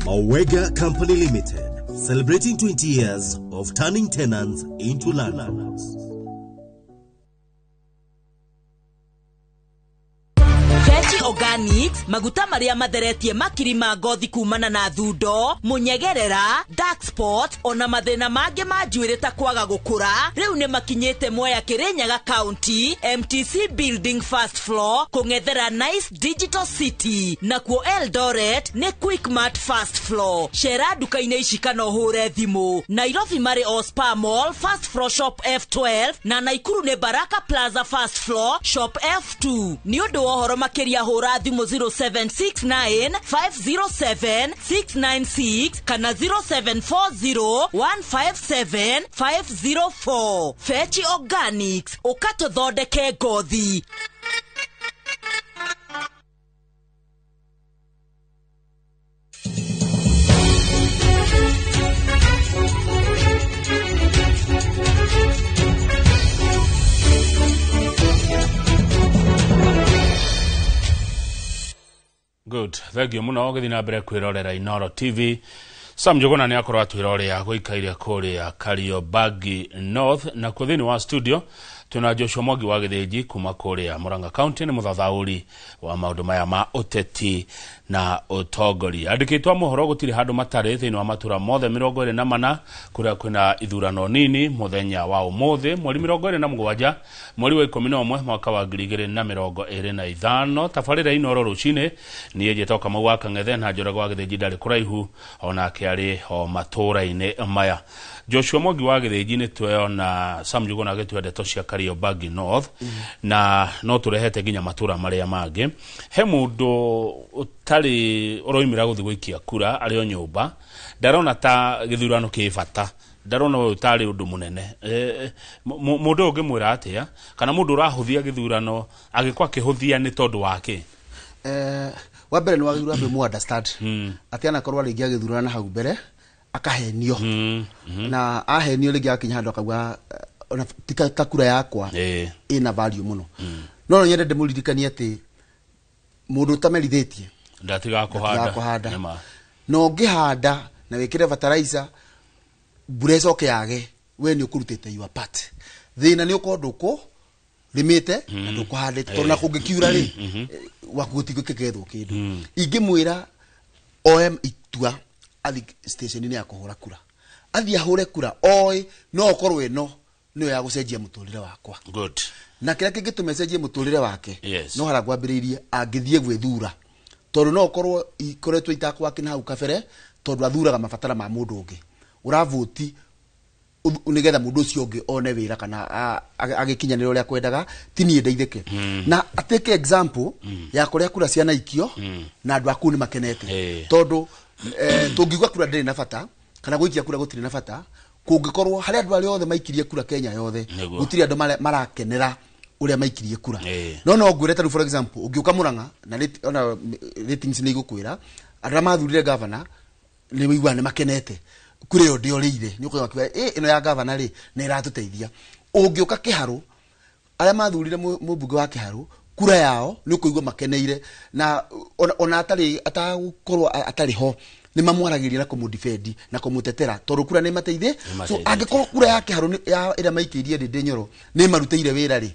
Mawega Company Limited, celebrating 20 years of turning tenants into landlords. Organics maguta maria matheretie makiri ma ngothi kumana na thundo munyegerera dark spot ona mathina mangi ma njuiri ta kwaga gukura riu ni makinyite Mwea Kirinyaga County MTC Building first floor kung'ethera Nice Digital City nakuo Eldoret ni Quickmart first floor. Cera nduka-inĩ ici kana ũhũre thimũ. Nairobi marĩ o Spa Mall first floor shop F12 na Naikuru ni Baraka Plaza first floor shop F2. Ni ũndũ wa ũhoro makĩria hũra thimũ 0769 507 696 kana 0740 157 504. Fechi Organics ũkatũthondeke ngothi. Good. Thank you muno gũthiĩ na mbere kwĩrorera Inooro TV. Sam Njuguna nĩ akorwo atwĩra ũrĩa gũikaire kũrĩa Kariobangi North, na kuo thĩinĩ wa studio twĩna Joshua Mwangi wa Gĩthĩnji kuma kũrĩa Murang'a County, nĩ mũthathaũri wa maũndũ maya ma ũteti na ũtongoria. Andĩkĩtwo mohoro gũtirĩ handũ matarĩ thĩinĩ wa matũra mothe 24 kũrĩa kwĩna ithurano nini mũthenya wa ũmũthĩ mweri 27 mweri wa 11 mwaka wa 2025. Tabarĩra Inooro rũcinĩ niĩ njĩtagwo Kamau wa Kang'ethe na Njoroge wa Gĩthĩnji ndarĩ kũraihu onake arĩ o matũra-inĩ maya. Joshua Mwangi wa Gĩthĩnji nĩ tweona Sam Njuguna agĩtue ndeto cia Kariobangi North na no tũrehete nginya matũra marĩa mangĩ. He mũndũ ũtarĩ ũroimĩra gũthiĩ gũikia kura arĩ o nyũmba, ndarona ta gĩthurano kĩ bata, ndarona ũyũ tarĩ ũndũ mũnene. Mũndũ ũngĩmwĩra atĩa kana mũndũ ũrahũthia gĩthurano agĩkwa akĩhũthia nĩ tondũ wake? Wa mbere nĩ wagĩrĩirwo ambe mu understand atĩ anakorwo rĩngĩ agĩthurana hau mbere akahenio na ahenio rĩngĩ akinya handũ akauga ona ta kura yakwa ĩna value mũno. No nyende ndĩmũririkanie atĩ mũndũ ũtamerithĩtie ndatigaga kũhanda, na ũngĩhanda na wĩkĩre fertilizer mbura ĩcoke yage, we nĩ ũkũrutĩte your part. Thĩna nĩ ũkorwo ndũkũrĩmĩte na ndũkũhandĩte, tondũ na kũngĩkiura rĩ waku gũtigũkĩgethwo kĩndũ. Ingĩmwĩra oe itua athi station-inĩ ya kũhũra kura, athiĩ ahũre kura oĩ no ũkorwo ĩno nĩyo ya gũcenjia mũtũrĩre wakwa. Good. Na kĩrĩa kĩngĩtũma ĩcenjie mũtũrĩre wake yes, no harĩa ngwambĩrĩirie angĩthiĩ gwĩthura, tondũ no ũkorwo ikoretwo itakwake na hau kabere, tondũ athuraga mabatara ma mũndũ ũngĩ. Ũravoti nĩgetha mũndũ ũcio ũngĩ one wĩra kana agĩkinyanĩra ũrĩa kwendaga, ti niĩ ndeithĩke. Na atake example ya kũrĩa kura cianaikio na andũ aku nĩ makenete, tondũ tũngiuga kura ndĩrĩ na bata kana gũikia kura gũtirĩ na bata, kũngĩkorwo harĩ andũ arĩa othe maikirie kura Kenya yothe gũtirĩ andũ marakenera Ũrĩa maikirie kura. No no ngwĩre ta rĩu, for example, ũngĩũka Murang'a na ona ratings nĩ igũkwĩra andũ arĩa mathurire governor nĩ wĩiguaga nĩ makenete kura ĩyo ndĩorĩire, nĩ ũkũigua makiuga, "Ĩ, ĩno ya governor rĩ, nĩ ĩratũteithia." Ũngĩũka Kĩharũ, arĩa mathurire mũmbunge wa Kĩharũ, kura yao nĩ ũkũigua makeneire, na ona atarĩ atagũkorwo atarĩ ho, nĩ mamwaragĩria na kũmũdefend na kũmũtetera tondũ kura nĩ mateithĩ. So Nĩmateithĩtie. Angĩkorwo kura ya Kĩharũ ya ĩrĩa maikĩirie Ndĩndĩ Nyoro nĩ marutĩire wĩra rĩ,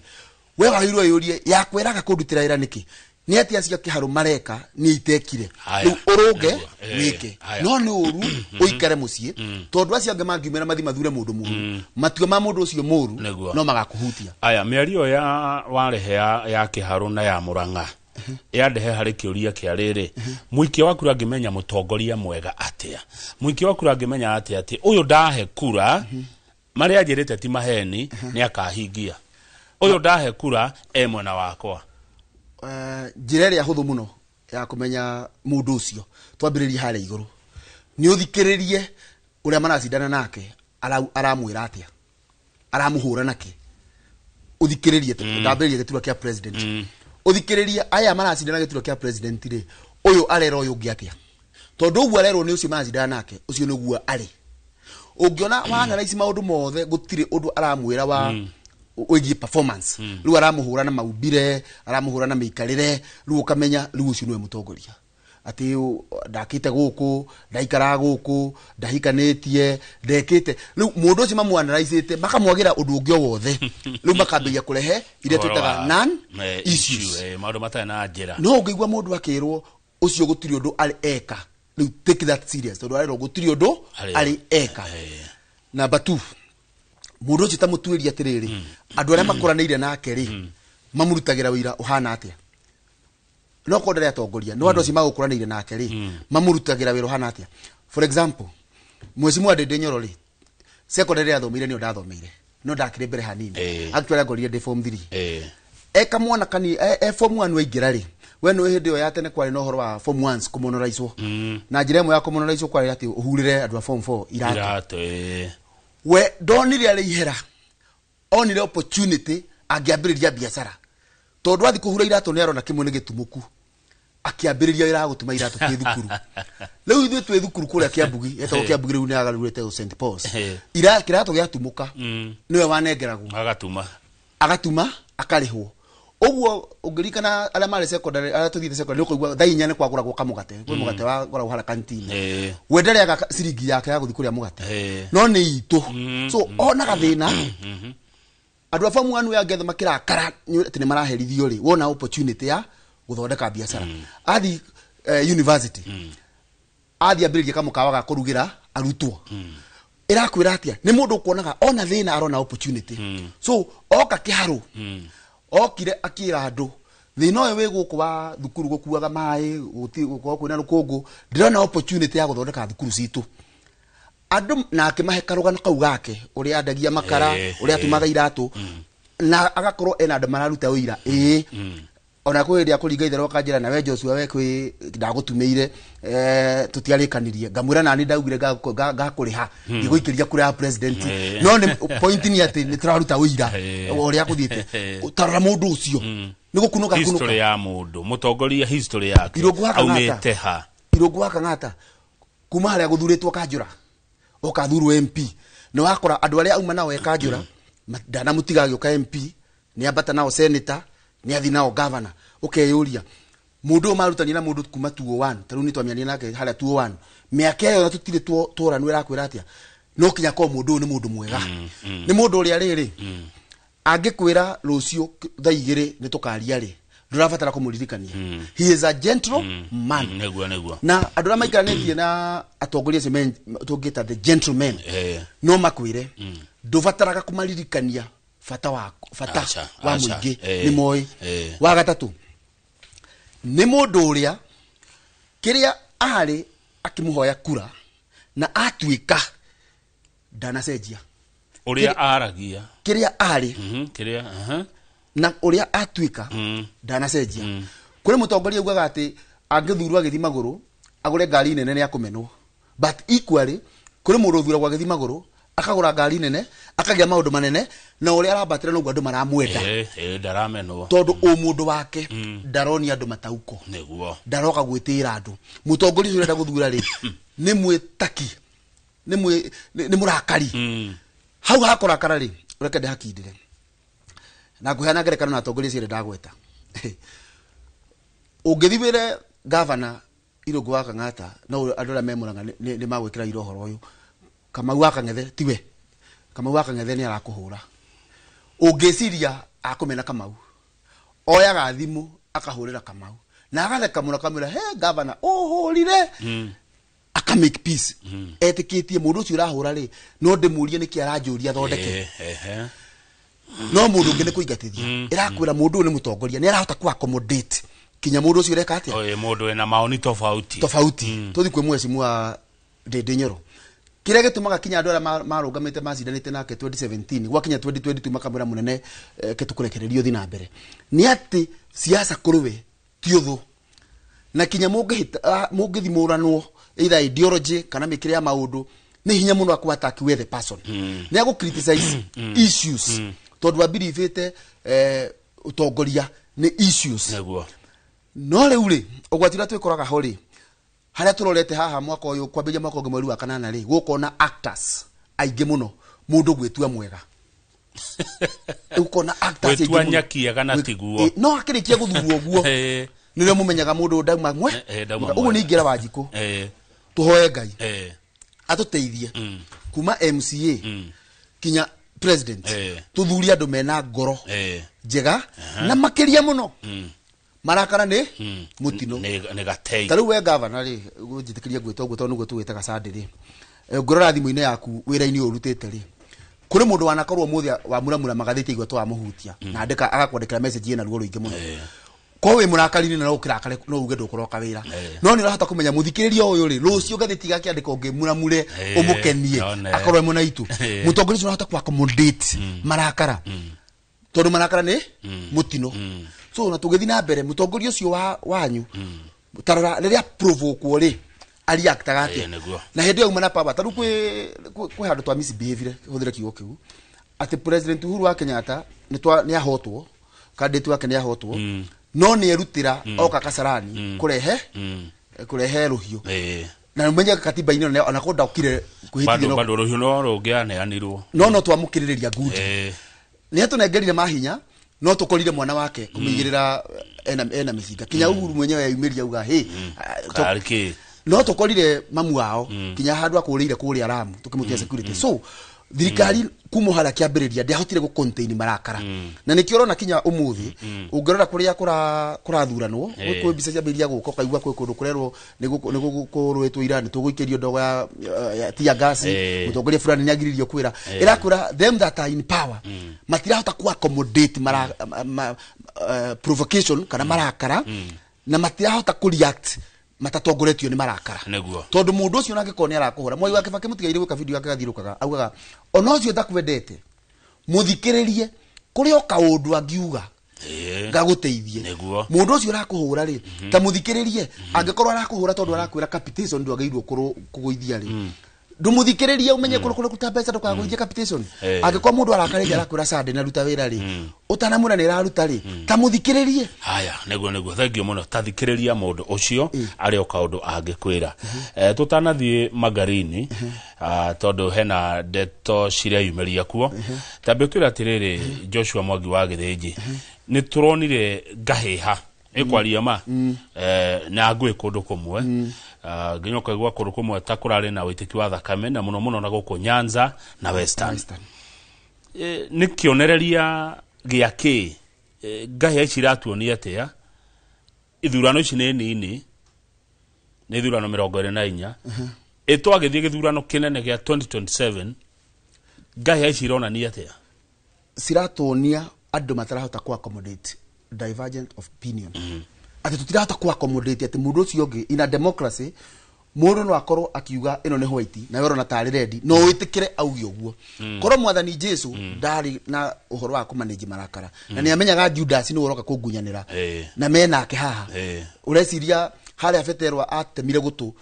we wagĩrĩirwo wĩyũrie, yakwĩraga kũndutĩra wĩra nĩkĩ? Nĩ atĩa acio a Kĩharũ mareka niĩ itekire? Haya. Rĩu ũrũnge Nĩguo. wĩke. Haya. No nĩ ũru ũikare mũciĩ tondũ acio angĩ mangiumĩra mathi mathure mũndũ mũru, matua ma mũndũ ũcio mũru Nĩguo. no magakũhutia. Aya, mĩario ya warehe ya Kĩharũ na ya Mũrang'a yandehe harĩ kĩũria kĩa rĩrĩ: mũikia wa kura angĩmenya mũtongoria mwega atĩa? Mũikia wa kura angĩmenya atĩa atĩ ũyũ ndahe kura, marĩa anjĩrĩte ti maheni, nĩ akahingia? Ũyũ ndahe kura e mwena wakwa. Njĩra ĩrĩa hũthũ mũno ya kũmenya mũndũ ũcio, twambĩrĩrie harĩa igũrũ, nĩ ũthikĩrĩrie ũrĩa maracindana nake aramwĩra atĩa, aramũhũra nake. Ũthikĩrĩrie, ndambĩrĩrie gĩturwa kĩa president. Ũthikĩrĩrie aya maracindana gĩturwa kĩa president rĩ, ũyũ arera ũyũ ũngĩ atĩa, tondũ ũguo arerwo nĩ ũcio maracindana nake, ũcio nĩguo arĩ. Ũngĩona wana ici maũndũ mothe gũtirĩ ũndũ aramwĩra wa wĩgiĩ performance, rĩu aramũhũra na maumbire, aramũhũra na mĩikarĩre, rĩu ũkamenya rĩu ũcio nĩwe mũtongoria, atĩ ndakĩte gũkũ, ndaikaraga gũkũ, ndahikanĩtie, ndekĩte. Rĩu mũndũ ũcio mamwanalyzĩte makamwagĩra ũndũ ũngĩ o wothe, rĩu makambĩrĩria kũrehe iria Ũhoro twĩtaga wa non issues. Issue, maũndũ matarĩ na njĩra. No ũngĩigua mũndũ akĩrwo ũcio gũtirĩ ũndũ arĩ eka, rĩu take that serious, tondũ arerwo gũtirĩ ũndũ arĩ eka. Number two, mũndũ ũcio ta mũtuĩria atĩrĩrĩ, andũ arĩa makũranĩire nake rĩ, mamũrutagĩra wĩira ũhana atĩa? No korwo ndarĩ atongoria, no andũ acio magũkũranĩire nake rĩ, mamũrutagĩra wĩra ũhana atĩa? For example, Mheshimiwa Ndĩndĩ Nyoro rĩ, secondary athomeire nĩyo ndathomeire, no ndakĩrĩ mbere hanini. Actually angorire ndĩ form 3. Eka mwana kani e form 1 waingĩra rĩ, we nĩ hĩndĩ ĩyo ya tene kwarĩ na ũhoro wa form 1 kũmonoraicwo, na njĩra ĩmwe ya kũmonoraicwo kwarĩ atĩ ũhurĩre andũ a form 4 iratũ. Iratũ, eh. We ndonire arĩ ihera, onire opportunity angĩambĩrĩria biacara, tondũ athi kũhura iratũ nĩ arona kĩmwe nĩ gĩtumũku, akĩambĩrĩria wĩra wa gũtuma iratũ twĩ thukuru. Rĩu ithuĩ twĩ thukuru kũrĩa Kĩambugi, etagwo Kĩambugi, rĩu nĩ agarũrĩte St Paul's. Kĩratũ gĩatumũka, nĩwe wanengeragwo. Agatuma. Agatuma akarĩhwo. Ũguo ũngĩririkana arĩa marĩ secondary, arĩa tũthiĩte secondary, ũkũigua thaa 4 nĩ kwagũragwo kamũgate, kwĩ mũgate wagũragwo harĩa canteen. We ndarĩaga ciringi yake ya gũthiĩ kũrĩa mũgate, no nĩ itũ. So onaga thĩna, andũ a form 1 ya ngetha makĩrakara atĩ nĩ maraherithio rĩ, wona opportunity ya gũthondeka biacara. Athi university, athi ambĩrĩria kamũkawa ga kũrugĩra arutwo. Ĩrakwĩra atĩa? Nĩ mũndũ ũkuonaga ona thĩna arona opportunity. So oka Kĩharũ, okire akĩra andũ, thĩna ũyũ wĩ gũkũ wa thukuru gũkuaga maĩ, gũkorwo kwĩna rũkũngũ, ndĩrona opportunity ya gũthondeka thukuru citũ. Andũ na akĩmahe karũgano kau gake, ũrĩa andagia makara, ũrĩa atumaga iratũ, na agakorwo ena andũ mararuta ũira ĩĩ. Ona kwĩ hĩndĩ akũringa itherũ akanjĩra, "Nawe Joshua, we kwĩ ndagũtumĩire, tũtiarĩkanirie." Ngamwĩra, "Nani ndaugire ngakũrĩha ngĩgũikĩria kura ya president?" No nĩ point nĩ atĩ nĩ tũraruta ũira wa ũrĩa gũthiĩte. Tarora mũndũ ũcio nĩ gũkunũka History kunũka. ya mũndũ mũtongoria, history yake. Irũngũ wa Kang'ata. Aumĩte ha? Irũngũ wa Kang'ata, kuma harĩa gũthurĩtwo kanjũra, oka thurwo MP, nĩ wakora andũ arĩa auma nao e kanjũra, ndanamũtiga agĩũka MP, nĩ ambata nao senator, nĩ athi nao governor. Ũkeyũria mũndũ ũyũ marutania na mũndũ kuma 201, ta rĩu nĩ twamiania nake harĩa 201, mĩaka ĩyo na tũtirĩ tworanwo, ĩrakwĩra atĩa? No kinya korwo mũndũ ũyũ nĩ mũndũ mwega, nĩ mũndũ ũrĩa rĩrĩ angĩkwĩra rũciũ thaa 2 nĩ tũkaria rĩ, ndũrabatara kũmũririkania. He is a gentle man. Nĩguo, nĩguo. Na andũ arĩa maikaranĩtie na atongoria acio tũngĩta the gentlemen, no makwĩre ndũbataraga kũmaririkania bata wa bata Aca, wa aca, mũingĩ, nĩ moĩ. Wa gatatũ, nĩ mũndũ ũrĩa kĩrĩa arĩ akĩmũhoya kura na atuĩka ndanacenjia. Ũrĩa aragia. Kĩrĩa arĩ Kĩrĩa aha. na ũrĩa atuĩka ndanacenjia. Kũrĩ mũtongoria ugaga atĩ angĩthurwo agĩthiĩ magũrũ agũre ngari nene nĩ akũmenwo, but equally kũrĩ mũndũ ũthuragwo agĩthiĩ magũrũ Akagũra ngari nene, akagĩa maũndũ manene, na ũrĩa arambatĩra noguo andũ maramwenda. Ndaramenwo. Tondũ ũmũndũ wake ndaronia andũ matauko. Nĩguo. Ndaroka gwĩtĩĩra andũ. Mũtongoria ũcio ũrenda gũthura rĩ, nĩ mwĩtaki, nĩ mũrakari. Hau hakũrakara rĩ, reke ndĩhakindĩre. Na ngũheana ngerekano na atongoria acio ndagweta. Ũngĩthiĩ wĩre gavana Irũngũ wa Kang'ata, no andũ arĩa me Murang'a nĩ magwĩkĩra ira ũhoro ũyũ. Kamau wa Kang'ethe tiwe. Kamau wa Kang'ethe nĩ arakũhũra. Ũngĩciria akũmena Kamau, oyaga thimũ akahũrĩra Kamau na agatheka mũno akamwĩra, he gavana ũhũrire. Aka make peace. Etĩkĩtie mũndũ ũcio ũrahũra rĩ, no ndĩmũrie nĩkĩ aranjũria thondeke. No mũndũ ũngĩ nĩ kũingatithia. Ĩrakwĩra mũndũ ũyũ nĩ mũtongoria, nĩ arahota ku accommodate kinya mũndũ ũcio ũreka atĩa? Oye, mũndũ wĩna maoni tofauti. Tofauti. Tũthiĩ kwĩ mheshimiwa Ndindi Nyoro. Kĩrĩa gĩtũmaga kinya andũ arĩa marũgamĩte macindanĩte nake 2017 gwakinya 2022 makamwĩra mũnene ke tũkũrekererio ũthiĩ na mbere, nĩ atĩ siasa kũrĩ we ti ũthũ, na kinya mũngĩthimũranwo either ideology kana mĩkĩre ya maũndũ, nĩ hinya mũno akũ attack we the person. Nĩ agũ criticize issues tondũ abiribĩte ũtongoria nĩ issues. Nĩguo. No rĩu rĩ, ũgwati ũrĩa twĩkoraga ho rĩ, harĩa tũrorete haha mwaka ũyũ kwambĩrĩria mwaka ũngĩ mweri wa kanana rĩ, gũkona actors aingĩ mũno, mũndũ gwĩtua mwega. Ũkona actors aingĩ Gwĩtua mũno. nyakiega na tiguo. No akĩrĩkia gũthurwo ũguo, nĩrĩo mũmenyaga mũndũ ndauma mwe. Ndauma Ũguo mwega. nĩ ingĩra Wanjikũ. Tũhoe Ngai. Atũteithie. Kuma MCA kinya president. Tũthurie andũ mena ngoro njega na makĩria mũno. Marakara nĩ mũtino. Nĩ gatei. Ta rĩu we gavana rĩ, ũnjĩtĩkĩrie ngwĩta ũguo tondũ nĩguo tũgwĩtaga Sunday rĩ. Ngũrora thimũ-inĩ yaku wĩra-inĩ ũyũ ũrutĩte rĩ, kũrĩ mũndũ wanakorwo ũmũthĩ wamuramura magathĩti aigua twamũhutia, na andĩka agakwandĩkĩra message ĩna ruo rũingĩ mũno. Korwo wĩ mũrakari-inĩ na no ũkĩrakare, no uge ndũkũroka wĩra. No nĩ ũrahota kũmenya mũthikĩrĩria ũyũ rĩ, rũciũ ngathĩti gakĩandĩka ũngĩmuramure, ũmũkenie, akorwo e mwena witũ. Mũtongoria ũcio ũrahota kũ-accommodate marakara. Tondũ marakara nĩ mũtino. So na tũgĩthiĩ na mbere, mũtongoria ũcio wanyu, tarora rĩrĩa provokwo rĩ, ariactaga atĩa? Nĩguo. Na hĩndĩ ĩyo auma na power, ta rĩu kwĩ handũ twa misbehavire, hũthĩre kiugo kĩu, atĩ President Uhuru wa Kenyatta nĩ ahotwo, candidate wake nĩ ahotwo, no nĩ erutĩra oka Kasarani kũrehe rũhiũ. Na ũmenye katiba-inĩ ona korwo ndokire kwĩhĩtithio Bado, no bado rũhiũ no rũngĩaneanirwo. No twamũkĩrĩrĩria ngundi. Nĩ atũnengerire mahinya, no tũkorire mwana wake kũmũigĩrĩra ena mĩcinga. Kinya Uhuru mwenyewe eyumĩria auga, hey, Karĩ kĩ? no tũkorire mamu wao kinya handũ akũrĩire kũrĩa Lamu tũkĩmũtia security. So thirikari kuma harĩa kĩambĩrĩria ndĩahotire gũ contain marakara. Na nĩkĩo ũrona kinya ũmũthĩ, ũngĩrora kũrĩa kũrathuranwo, kwĩ mbica ciambĩrĩria gũka, ũkaigua kwĩ kũndũ kũrerwo nĩ kũrũĩtwo ira, nĩ tũgũikĩrio ndogo ya tear gas, mũtongoria fulani nĩ agiririo kwĩra. Ĩrakwĩra them that are in power matirahota ku accommodate provocation kana marakara, na matirahota ku react matatongoretio nĩ marakara. Nĩguo. Tondũ mũndũ ũcio nangĩkorwo nĩ arakũhũra, Mwai wa Kibaki mũtigaire gwĩka video yake gathiũrũrũkaga, augaga ona ũcio ndakwendete mũthikĩrĩrie, kũrĩ o kaũndũ angiuga gagũteithie. Nĩguo. Mũndũ ũcio ũrakũhũra rĩ, ta mũthikĩrĩrie, angĩkorwo arakũhũra tondũ arakwĩra capitation ndwagĩrĩirwo kũgũithia rĩ, ndũmũthikĩrĩrie ũmenye kũrĩa kũruta mbeca ndũkagũithie capitation. Angĩkorwo mũndũ arakarĩria arakwĩra Sunday na ruta wĩra rĩ, ũtanamwĩra nĩ ĩraruta rĩ, ta mũthikĩrĩrie. Haya, nĩguo, nĩguo, thank you mũno. Ta thikĩrĩria mũndũ ũcio arĩ o kaũndũ angĩkwĩra. Tũtanathiĩ Magarini, tondũ hena ndeto cireyumĩria kuo, tambe ũtwĩre atĩrĩrĩ, Joshua Mwangi wa Gĩthĩnji, nĩ tũronire ngahĩha ĩkwaria ma na ngũĩ kũndũ kũmwe, nginya ũkaigua kũndũ kũmwe ta kũrarĩ na wĩitĩki wa thakame, na mũno mũno na gũkũ Nyanza na Western. Nĩ kĩonereria gĩa kĩ? Ngahĩha ici iratuonia atĩa? Ithurano ici nĩ nini, nĩ ithurano 24. Ĩtwagĩthiĩ gĩthurano kĩnene gĩa 2027, ngahĩha ici ironania atĩa? Ciratuonia andũ matarahota ku accommodate divergent opinion. Atĩ tũtirahota ku accommodate atĩ mũndũ ũcio ũngĩ in a democracy, mũndũ no akorwo akiuga ĩno nĩ white na we ũrona tarĩ red, no wĩtĩkĩre auge ũguo. Korwo mwathani Jesu ndarĩ na ũhoro wa kũmanage marakara, na nĩ amenyaga Judas nĩwe ũroka kũngunyanĩra, na menake haha. Ũreciria harĩa Petero atemire gũtũ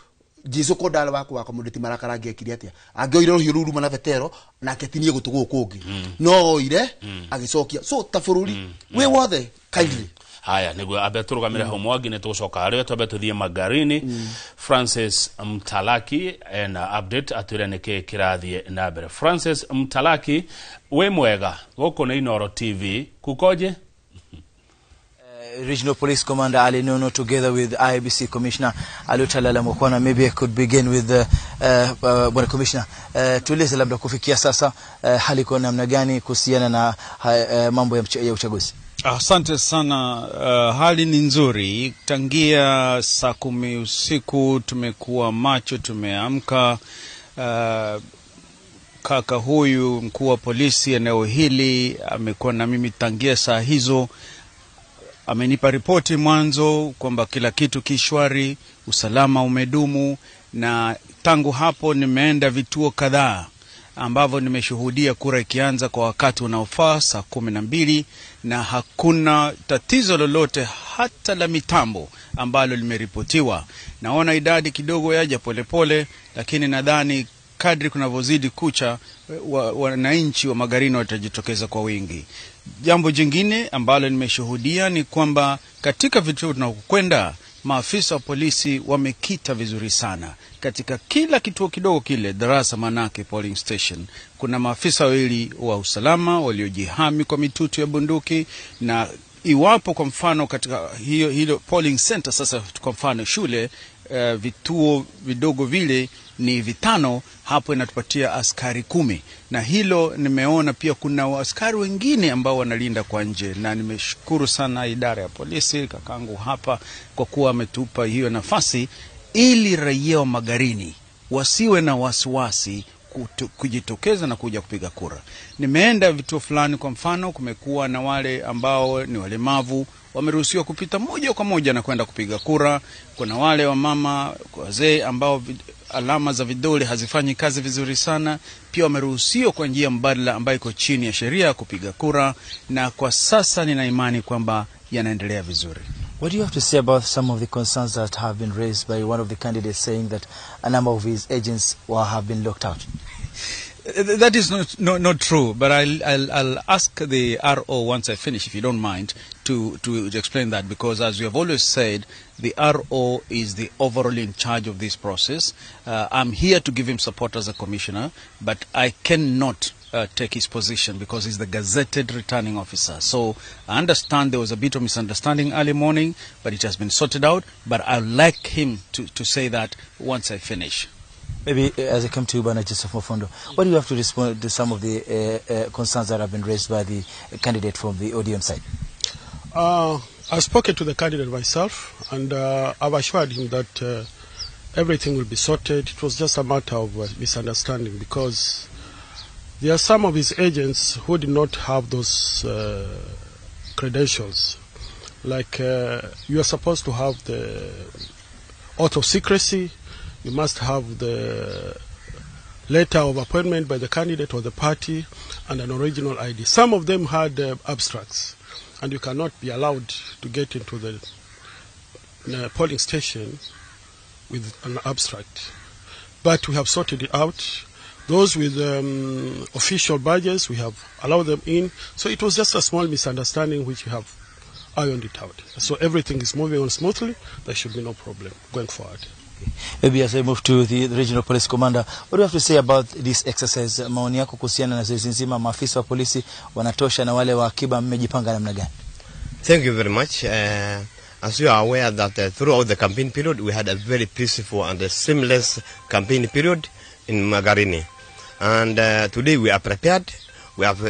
Jesu ko ndale waku wakomodeti marakara angĩekire atĩa? Angĩoire rũhiũ rũu ruma na Petero nake atinie gũtũ gũkũ kũngĩ, no oire agĩcokia. So ta bũrũri wĩ wothe kindly. Haya, niguo ambe turugamire hau Mwangi, nĩ tũgũcoka harĩwe, twambe tũthiĩ Magarini. Francis Mtalaki ena update atwĩre nĩkĩ kĩrathiĩ na mbere. Francis Mtalaki, wĩ mwega? Gũkũ nĩ Inooro TV, kukoje? Regional Police Commander Ali Nono, together with IEBC Commissioner Alutalala Mokwana. Maybe I could begin with Bwana Commissioner. Tueleze labda kufikia sasa hali iko namna gani kuhusiana na mambo ya uchaguzi? Asante sana. Hali ni nzuri. Tangia saa 10 usiku tumekuwa macho, tumeamka. Kaka huyu mkuu wa polisi eneo hili amekuwa na mimi tangia saa hizo. Amenipa ripoti mwanzo kwamba kila kitu kishwari, usalama umedumu, na tangu hapo nimeenda vituo kadhaa ambavyo nimeshuhudia kura ikianza kwa wakati unaofaa saa 12, na hakuna tatizo lolote hata la mitambo ambalo limeripotiwa. Naona idadi kidogo yaja polepole, lakini nadhani kadri kunavyozidi kucha wananchi wa Magarini watajitokeza kwa wingi. Jambo jingine ambalo nimeshuhudia ni kwamba katika vituo tunakokwenda maafisa wa polisi wamekita vizuri sana. Katika kila kituo kidogo kile darasa, manake polling station, kuna maafisa wawili wa usalama waliojihami kwa mitutu ya bunduki, na iwapo kwa mfano katika hilo polling center, sasa kwa mfano shule, vituo vidogo vile ni 5, hapo inatupatia askari 10. Na hilo nimeona pia kuna askari wengine ambao wanalinda kwa nje, na nimeshukuru sana idara ya polisi, kakangu hapa, kwa kuwa ametupa hiyo nafasi ili raia wa Magarini wasiwe na wasiwasi kujitokeza na kuja kupiga kura. Nimeenda vituo fulani, kwa mfano kumekuwa na wale ambao ni walemavu wameruhusiwa kupita moja kwa moja na kwenda kupiga kura. Kuna wale wamama wazee ambao alama za vidole hazifanyi kazi vizuri sana, pia wameruhusiwa kwa njia mbadala ambayo iko chini ya sheria kupiga kura, na kwa sasa nina imani kwamba yanaendelea vizuri. What do you have to say about some of the concerns that have been raised by one of the candidates saying that a number of his agents have been locked out? That is not true, but I'll ask the RO once I finish, if you don't mind, to explain that, because as we have always said, the RO is the overall in charge of this process. I'm here to give him support as a commissioner, but I cannot take his position because he's the gazetted returning officer. So I understand there was a bit of misunderstanding early morning, but it has been sorted out. But I'd like him to say that once I finish. Maybe as I come to you, Bwana Joseph Mofondo, what do you have to respond to some of the concerns that have been raised by the candidate from the ODM side? I've spoken to the candidate myself, and I've assured him that everything will be sorted. It was just a matter of misunderstanding, because there are some of his agents who did not have those credentials. Like you are supposed to have the oath of secrecy. You must have the letter of appointment by the candidate or the party and an original ID. Some of them had abstracts, and you cannot be allowed to get into the polling station with an abstract. But we have sorted it out. Those with official badges, we have allowed them in. So it was just a small misunderstanding which we have ironed it out. So everything is moving on smoothly. There should be no problem going forward. Maybe as I move to the regional police commander, what do you have to say about this exercise? Maoni yako kuhusiana na zoezi nzima, maafisa wa polisi wanatosha na wale wa akiba, mmejipanga namna gani? Thank you very much. As you are aware that throughout the campaign period, we had a very peaceful and a seamless campaign period in Magarini. And today we are prepared, we have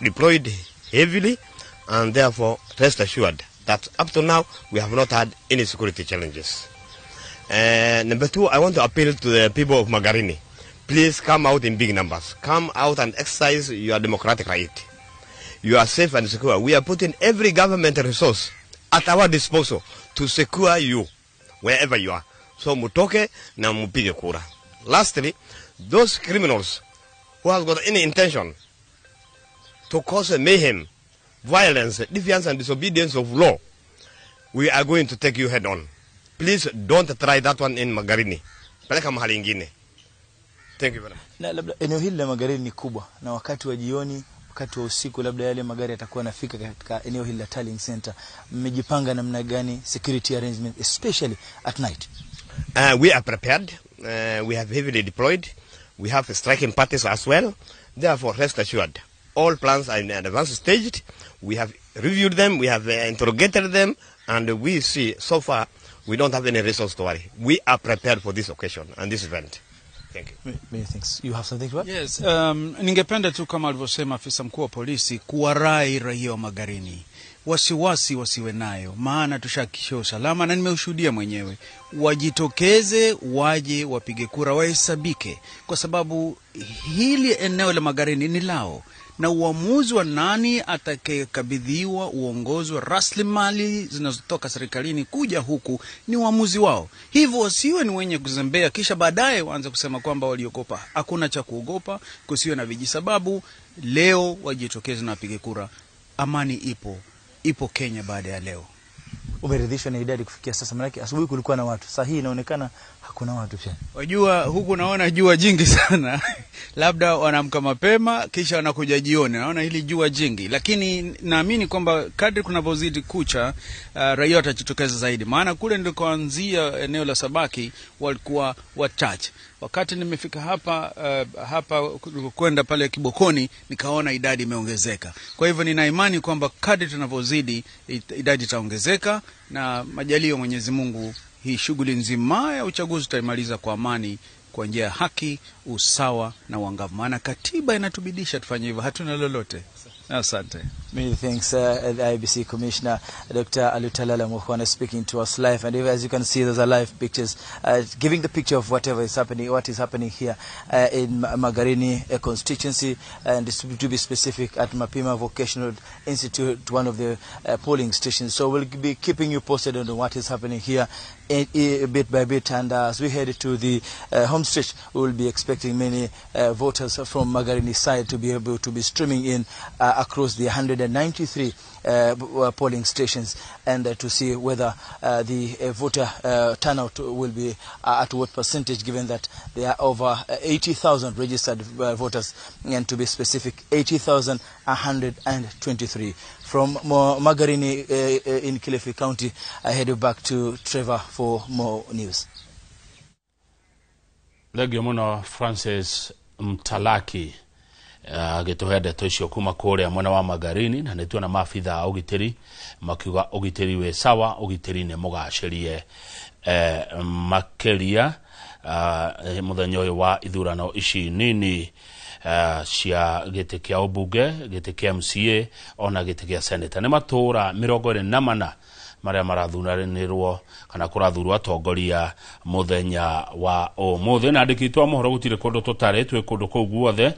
deployed heavily, and therefore rest assured that up to now we have not had any security challenges. Number two, I want to appeal to the people of Magarini. Please come out in big numbers. Come out and exercise your democratic right. You are safe and secure. We are putting every government resource at our disposal to secure you wherever you are. So mutoke na mupige kura. Lastly, those criminals who have got any intention to cause a mayhem, violence, defiance and disobedience of law, we are going to take you head on. Please don't try that one in Magarini. Peleka mahali ingine. Thank you very much. Na labda eneo hili la Magarini ni kubwa, na wakati wa jioni, wakati wa usiku, labda yale magari yatakuwa yanafika katika eneo hili la tallying center. Mmejipanga namna gani security arrangement, especially at night? We are prepared. We have heavily deployed. We have striking parties as well. Therefore, rest assured, all plans are in advanced stage. We have reviewed them, we have interrogated them, and we see so far we don't have any reasons to worry. We are prepared for this occasion and this event. Thank you. Many thanks. You have something to add? Yes, ningependa tu kama alivyosema afisa mkuu wa polisi kuwarai raia wa Magarini wasiwasi wasiwe nayo, maana tushahakikisha usalama na nimeushuhudia mwenyewe. Wajitokeze, waje wapige kura, wahesabike, kwa sababu hili eneo la Magarini ni lao, na uamuzi wa nani atakayekabidhiwa uongozi wa rasilimali zinazotoka serikalini kuja huku ni uamuzi wao. Hivyo wasiwe ni wenye kuzembea kisha baadaye waanze kusema kwamba waliogopa. Hakuna cha kuogopa, kusiwe na vijisababu. Leo wajitokeze na wapige kura. Amani ipo, ipo Kenya baada ya leo. Umeridhishwa na idadi kufikia sasa? Maanake asubuhi kulikuwa na watu, saa hii inaonekana hakuna watu pia. Wajua huku naona jua jingi sana. Labda wanaamka mapema kisha wanakuja jioni. Naona hili jua jingi, lakini naamini kwamba kadri kunavyozidi kucha, raia watajitokeza zaidi. Maana kule ndikoanzia eneo la Sabaki walikuwa wachache. Wakati nimefika hapa kwenda pale Kibokoni nikaona idadi imeongezeka. Kwa hivyo nina imani kwamba kadri tunavyozidi idadi itaongezeka, na majalio Mwenyezi Mungu hii shughuli nzima ya uchaguzi tutaimaliza kwa amani, kwa njia ya haki, usawa na uangavu. Maana katiba inatubidisha tufanye hivyo, hatuna lolote. Asante. Many thanks, the IEBC Commissioner Dr. Alutalala Mukhwana speaking to us live. And as you can see, those are live pictures giving the picture of whatever is happening, what is happening here in Magarini constituency, and to be specific at Mapima Vocational Institute, one of the polling stations. So we'll be keeping you posted on what is happening here bit by bit, and as we head to the home stretch, we will be expecting many voters from Magarini side to be able to be streaming in across the 193 polling stations, and to see whether the voter turnout will be at what percentage, given that there are over 80,000 registered voters, and to be specific, 80,123. From Magarini in Kilifi County, I head back to Trevor for more news. Thank you muno Francis Mtalaki agĩtũhe ndeto icio kuma kũrĩa mwena wa Magarini, na nĩtuona maabitha a ũgitĩri makiuga ũgitĩri wĩ sawa, ũgitĩri nĩ mũgacĩrie makĩria mũthenya ũyũ wa ithurano ici nini cia gĩtĩ kĩa ũmbunge, gĩtĩ kĩa MCA ona gĩtĩ kĩa senator. Nĩ matũra 24 marĩa marathuranĩrwo kana kũrathurwo atongoria mũthenya wa ũmũthĩ. Na andĩki a mohoro gũtirĩ kũndũ tũtarĩ, twĩ kũndũ kũu guothe,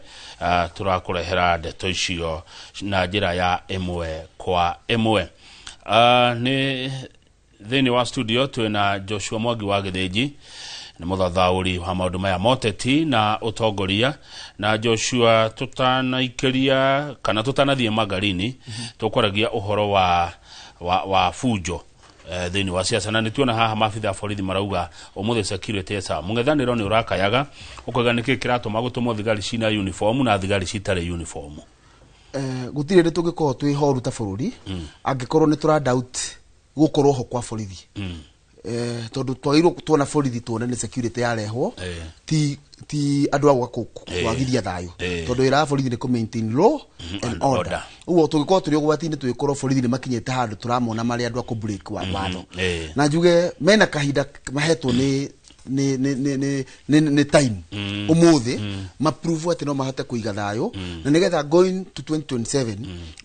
tũrakũrehera ndeto icio na njĩra ya ĩmwe kwa ĩmwe. Nĩ thĩinĩ wa studio twĩna Joshua Mwangi wa Gĩthĩnji, nĩ mũthathaũri wa maũndũ maya moteti na ũtongoria. Na Joshua, tũtanaikĩria kana tũtanathiĩ Magarini, tũkwaragia ũhoro wa fujo thĩinĩ wa siasa, na nĩtuona haha maabitha a borithi marauga ũmũthĩ security esa mũng'ethanĩro nĩ ũrakayaga, ũkoiga nĩkĩ kĩratũma gũtũmwo thigari cina uniform na thigari citarĩ uniform. Gũtirĩ hĩndĩ tũngĩkorwo twĩ horu ta bũrũri angĩkorwo nĩ tũra doubt gũkorwo ho kwa borithi, tondũ twagĩrĩirwo tuona borithi tuone nĩ security yarehwo, ti andũ a gũka kwagithia thayũ, tondũ wĩra wa borithi nĩ kũ maintain law and order. Ũguo tũngĩkorwo tũrĩ ũgwati-inĩ tũgĩkorwo borithi nĩ makinyĩte handũ tũramona marĩ andũ a kũ break watho. Na njuge mena kahinda mahetwo nĩ time ũmũthĩ maprove atĩ no mahote kũiga thayũ, na nĩgetha going to 2027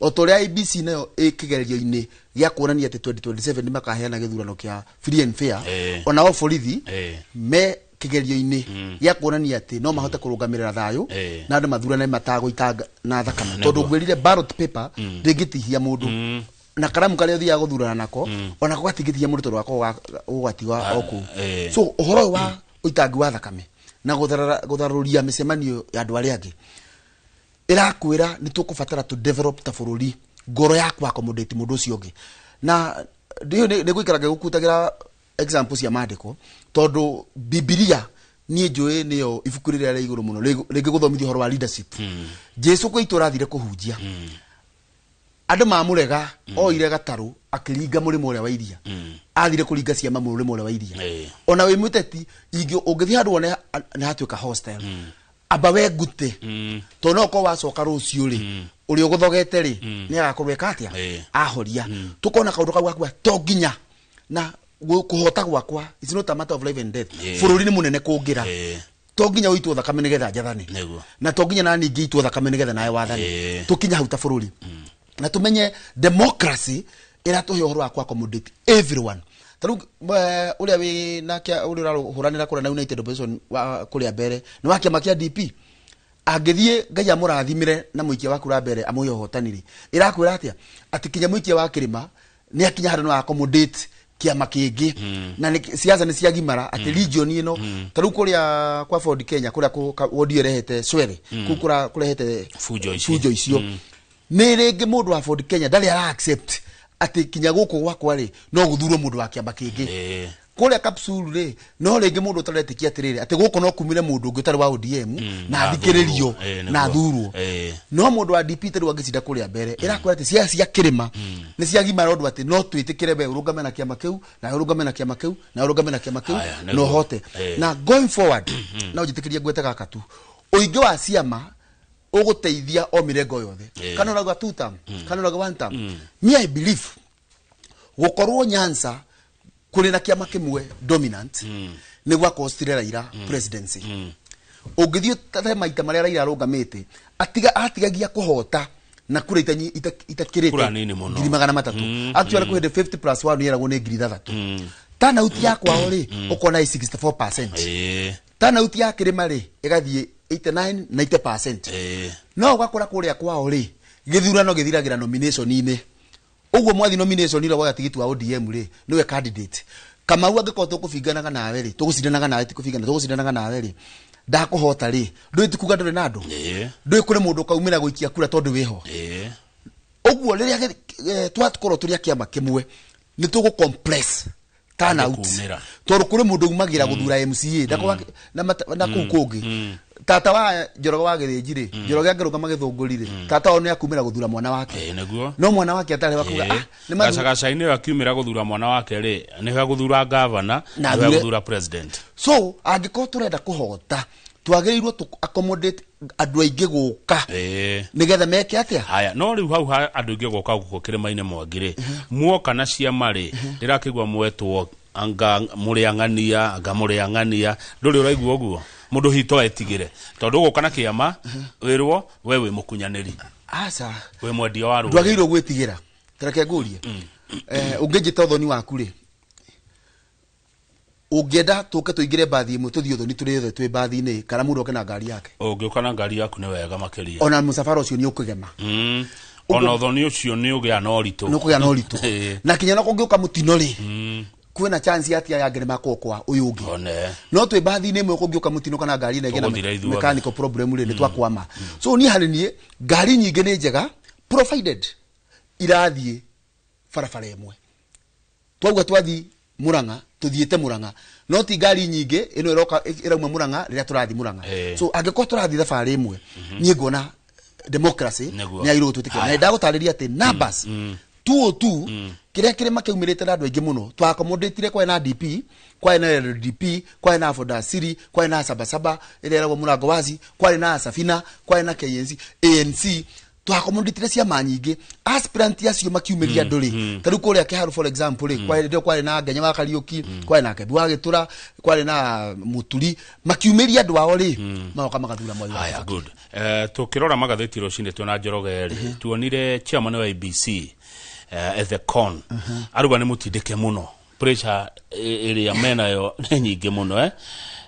o ta ũrĩa IEBC nayo ĩ kĩgerio-inĩ gĩa kuonania atĩ 2027 nĩ makaheana gĩthurano kĩa free and fair, onao borithi me kĩgerio-inĩ gĩa kuonania atĩ no mahote kũrũgamĩrĩra thayũ na andũ mathurane matagũitanga na thakame, tondũ ngwĩrire ballot paper ndĩngĩtihia mũndũ, na karamu karĩa ũthiaga gũthurana nako onako gatingĩtihia mũndũ tondũ gakoragwo ũgwati wa o kũu. So ũhoro ũyũ wa ũitangi wa thakame na gũtharũria mĩcemanio ya andũ arĩa angĩ ĩrakwĩra nĩ tũkũbatara to develop ta bũrũri ngoro ya ku accommodate mũndũ ũcio ũngĩ. Na nĩ ngũikara ngĩgũkutagĩra example cia maandĩko, tondũ Bibilia Niĩ njũĩ nĩyo ibuku rĩrĩa rĩa igũrũ mũno rĩngĩgũthomithia ũhoro wa leadership. Jesu kwĩ itũũra athire kũhunjia, andũ mamũrega, oire gatarũ akĩringa mũrĩmo ũrĩa wa iria. Athire kũringa ciama mũrĩmo ũrĩa wa iria. Ona wĩ mũteti ũngĩthiĩ handũ wone nĩ hatuĩka hostel, amba we ngute, tondũ no ũkorwo wacoka rũciũ rĩ, ũrĩa ũgũthogete rĩ, nĩ agakorwo eka atĩa, ahoria. Tũkona kaũndũ kau gakuga to nginya na kũhota gwakwa, it's not a matter of life and death. Bũrũri nĩ mũnene kũngĩra, to nginya ũitwo thakame nĩgetha njathane, na to nginya na ningĩ itwo thakame nĩgetha nawe wathane. Tũkinya hau ta bũrũri na tumenye democracy ĩratũhe ũhoro wa ku accommodate everyone. Ta rĩu ũrĩa wĩ na ũrĩa ũrahũranĩra kũrĩa na United Opposition wa kũrĩa mbere nĩ wa kĩama kĩa DP, angĩthiĩ Ngai amũrathimĩre na mũikia wa kura mbere amũhe ũhotani rĩ, ĩrakwĩra atĩa? Atĩ kinya mũikia wa kĩrĩma nĩ akinya handũ no accommodate kĩama kĩngĩ, na siasa nĩ ciagimara atĩ region ĩno, ta rĩu kũrĩa kwa Ford Kenya kũrĩa wodi ĩrehete cwere, kũu kũrehete fujo icio, nĩ rĩngĩ mũndũ wa Ford Kenya ndarĩ ara accept atĩ kinya gũkũ gwakwa rĩ no gũthurwo mũndũ wa kĩama kĩngĩ. Kũrĩa Kapsulu rĩ no rĩngĩ mũndũ ũtaretĩkia atĩrĩrĩ atĩ gũkũ no kumire mũndũ ũngĩ ũtarĩ wa ODM na athikĩrĩrio na athurwo. No mũndũ wa DP tarĩu angĩcinda kũrĩa mbere, ĩrakwĩra atĩ ciaca cia kĩrĩma nĩ ciagimara ũndũ atĩ no twĩtĩkĩre we ũrũgame na kĩama kĩu, na ũrũgame na kĩama kĩu, na ũrũgame na kĩama kĩu, na ũhote. Na going forward, no njĩtĩkĩrie ngwete gaka tu, ũingĩ wa ciama ũgũteithia o mĩrengo yothe. Kana ũrauga two term, kana ũrauga one term. Me I believe gũkorwo Nyanza kũrĩ na kĩama kĩmwe dominant nĩ gwakostire Raila presidency. Ũngĩthiĩ ũtare maita marĩa Raila arũgamĩte, atigagia kũhota na kura itakĩrĩte 300,000. Actually kwĩ hĩndĩ 50 plus 1 yeragwo nĩ 6,000. Turnout ya kwao rĩ ũkona 64%. Turnout ya kĩrĩma rĩ ĩgathiĩ 89 90%. No ũgakora kũrĩa kwao rĩ gĩthurano gĩthiragĩra nomination-inĩ. Ũguo mwathi nomination ira woya tigiti wa ODM rĩ niwe candidate. Kamau angĩkorwo tũkũbinganaga nawe rĩ, tũgũcindanaga nawe, tikũbingana, tũgũcindanaga nawe rĩ, ndakũhota rĩ, ndũĩ ti kuga ndũrĩ na andũ, ndũĩ kũrĩ mũndũ ũkaumĩra gũikia kura tondũ wĩho. Ũguo rĩrĩa twakorwo tũrĩ a kĩama kĩmwe nĩ tũgũ compress turnout, tondũ kũrĩ mũndũ umagĩra gũthura MCA na kũu kũngĩ. Tata wa Njoroge wa Gĩthĩnji rĩ, Njoroge angĩrũgama Gĩthũngũri rĩ, tata wao nĩ akumĩra gũthura mwana wake. No mwana wake atarĩ wa kuga gacagaca-inĩ ũyũ akiumĩra gũthura mwana wake rĩ, nĩwe gũthura gavana, nĩwe gũthura president. So angĩkorwo tũrenda kũhota, twagĩrĩirwo tũ accommodate andũ aingĩ gũka nĩgetha meke atĩa. Haya, no rĩu hau andũ aingĩ gũka gũkũ kĩrĩma-inĩ Mwangi rĩ, muoka na ciama rĩ, ndĩrakĩigua mwetwo anga mũrĩang'ania, anga mũrĩang'ania, ndũrĩ ũraigua ũguo? Mũndũ hito etigĩre tondũ ũgũka na kĩama wĩrwo we wĩ mũkunyanĩri, aca wĩ mwendia wa rũrĩrĩ, ndwagĩrĩirwo gwĩtigĩra. Tareke ngũrie, ũngĩnjĩta ũthoni waku rĩ, ũngĩenda tũke tũingĩre mbathi ĩmwe tũthiĩ ũthoni tũrĩ othe twĩ mbathi-inĩ, kana mũndũ oke na ngari yake? Ũngĩũka na ngari yaku nĩ wega makĩria, ona mũcabara ũcio nĩ ũkũgema. Ona ũthoni ũcio nĩ ũgĩa na ũritũ, nĩ ũkũgĩa na ũritũ. Na kinya no kũngĩũka mũtino rĩ, kwĩna chance atia ya ngerema kwa ũyũ ũngĩ. No twĩ mbathi-inĩ ĩmwe kũngĩũka mũtino kana ngari ĩno ĩgĩe na mechanical problem rĩ, nĩ twakwama. So niĩ harĩ niĩ ngari nyingĩ nĩ njega provided irathiĩ barabara ĩmwe. Twauga twathiĩ Murang'a, tuthiĩte Murang'a, no ti ngari nyingĩ ĩno ĩroka ĩrauma Murang'a rĩrĩa tũrathiĩ Murang'a. So angĩkorwo tũrathiĩ thabarĩ ĩmwe, niĩ nguona democracy nĩ yagĩrĩirwo gũtwĩtĩkĩra. Na ndagũtarĩria atĩ numbers 202 kĩrĩa kĩrĩma kĩaumĩrĩte na andũ aingĩ mũno, twaaccommodate kwarĩ na DP, kwarĩ na LDP, kwarĩ na Fodasiri, kwarĩ na Sabasaba ĩrĩa ĩragwo Mũrango Wazi, kwarĩ na Safina, kwarĩ na KNC, ANC. Twaaccommodate ciama nyingĩ, aspirant acio makiumĩria andũ rĩ, ta rĩu kũrĩa Kĩharu for example rĩ, kwarĩ na Ngenya wa Kariũki, kwarĩ na Kebu wa Gĩtũra, kwarĩ na Mũturi, makiumĩria andũ ao rĩ, magoka magathura Mwai wa Kibaki. Good. Tũkĩrora magathĩti rũcinĩ twĩna Njoroge rĩ, tuonire chairman wa ABC Ethekon aruga nĩ mũtindĩke mũno, pressure ĩrĩa menayo nĩ nyingĩ mũno.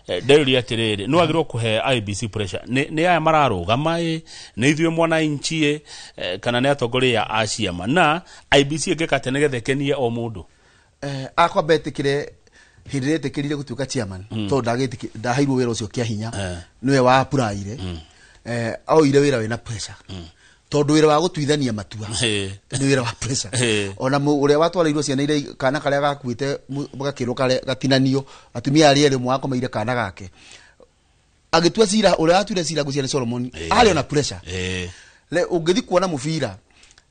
Ndĩrũria atĩrĩrĩ, nĩ wagĩrĩirwo kũhe IEBC pressure? Nĩ aya mararũgama ĩ, nĩ ithuĩ mwananchi ĩ, kana nĩ atongoria a ciama? Na IEBC ĩngĩka atĩa nĩgetha ĩkenie o mũndũ? Akwa mbetĩkĩre hĩndĩ ĩrĩa etĩkĩrire gũtuĩka chairman, tondũ ndaheirwo wĩra ũcio kĩa hinya, nĩwe wa applyire, oire wĩra wĩna pressure, tondũ wĩra wa gũtuithania matua nĩ wĩra wa pressure. Ona ũrĩa watwarĩirwo ciana iria kana karĩa gakuĩte gakĩrwo gatinanio, atumia arĩa erĩ ũmwe akomeire kana gake, Agĩtua cira ũrĩa atuire cira ngũcia nĩ Solomon arĩ ona pressure. Le ũngĩthi kuona mũbira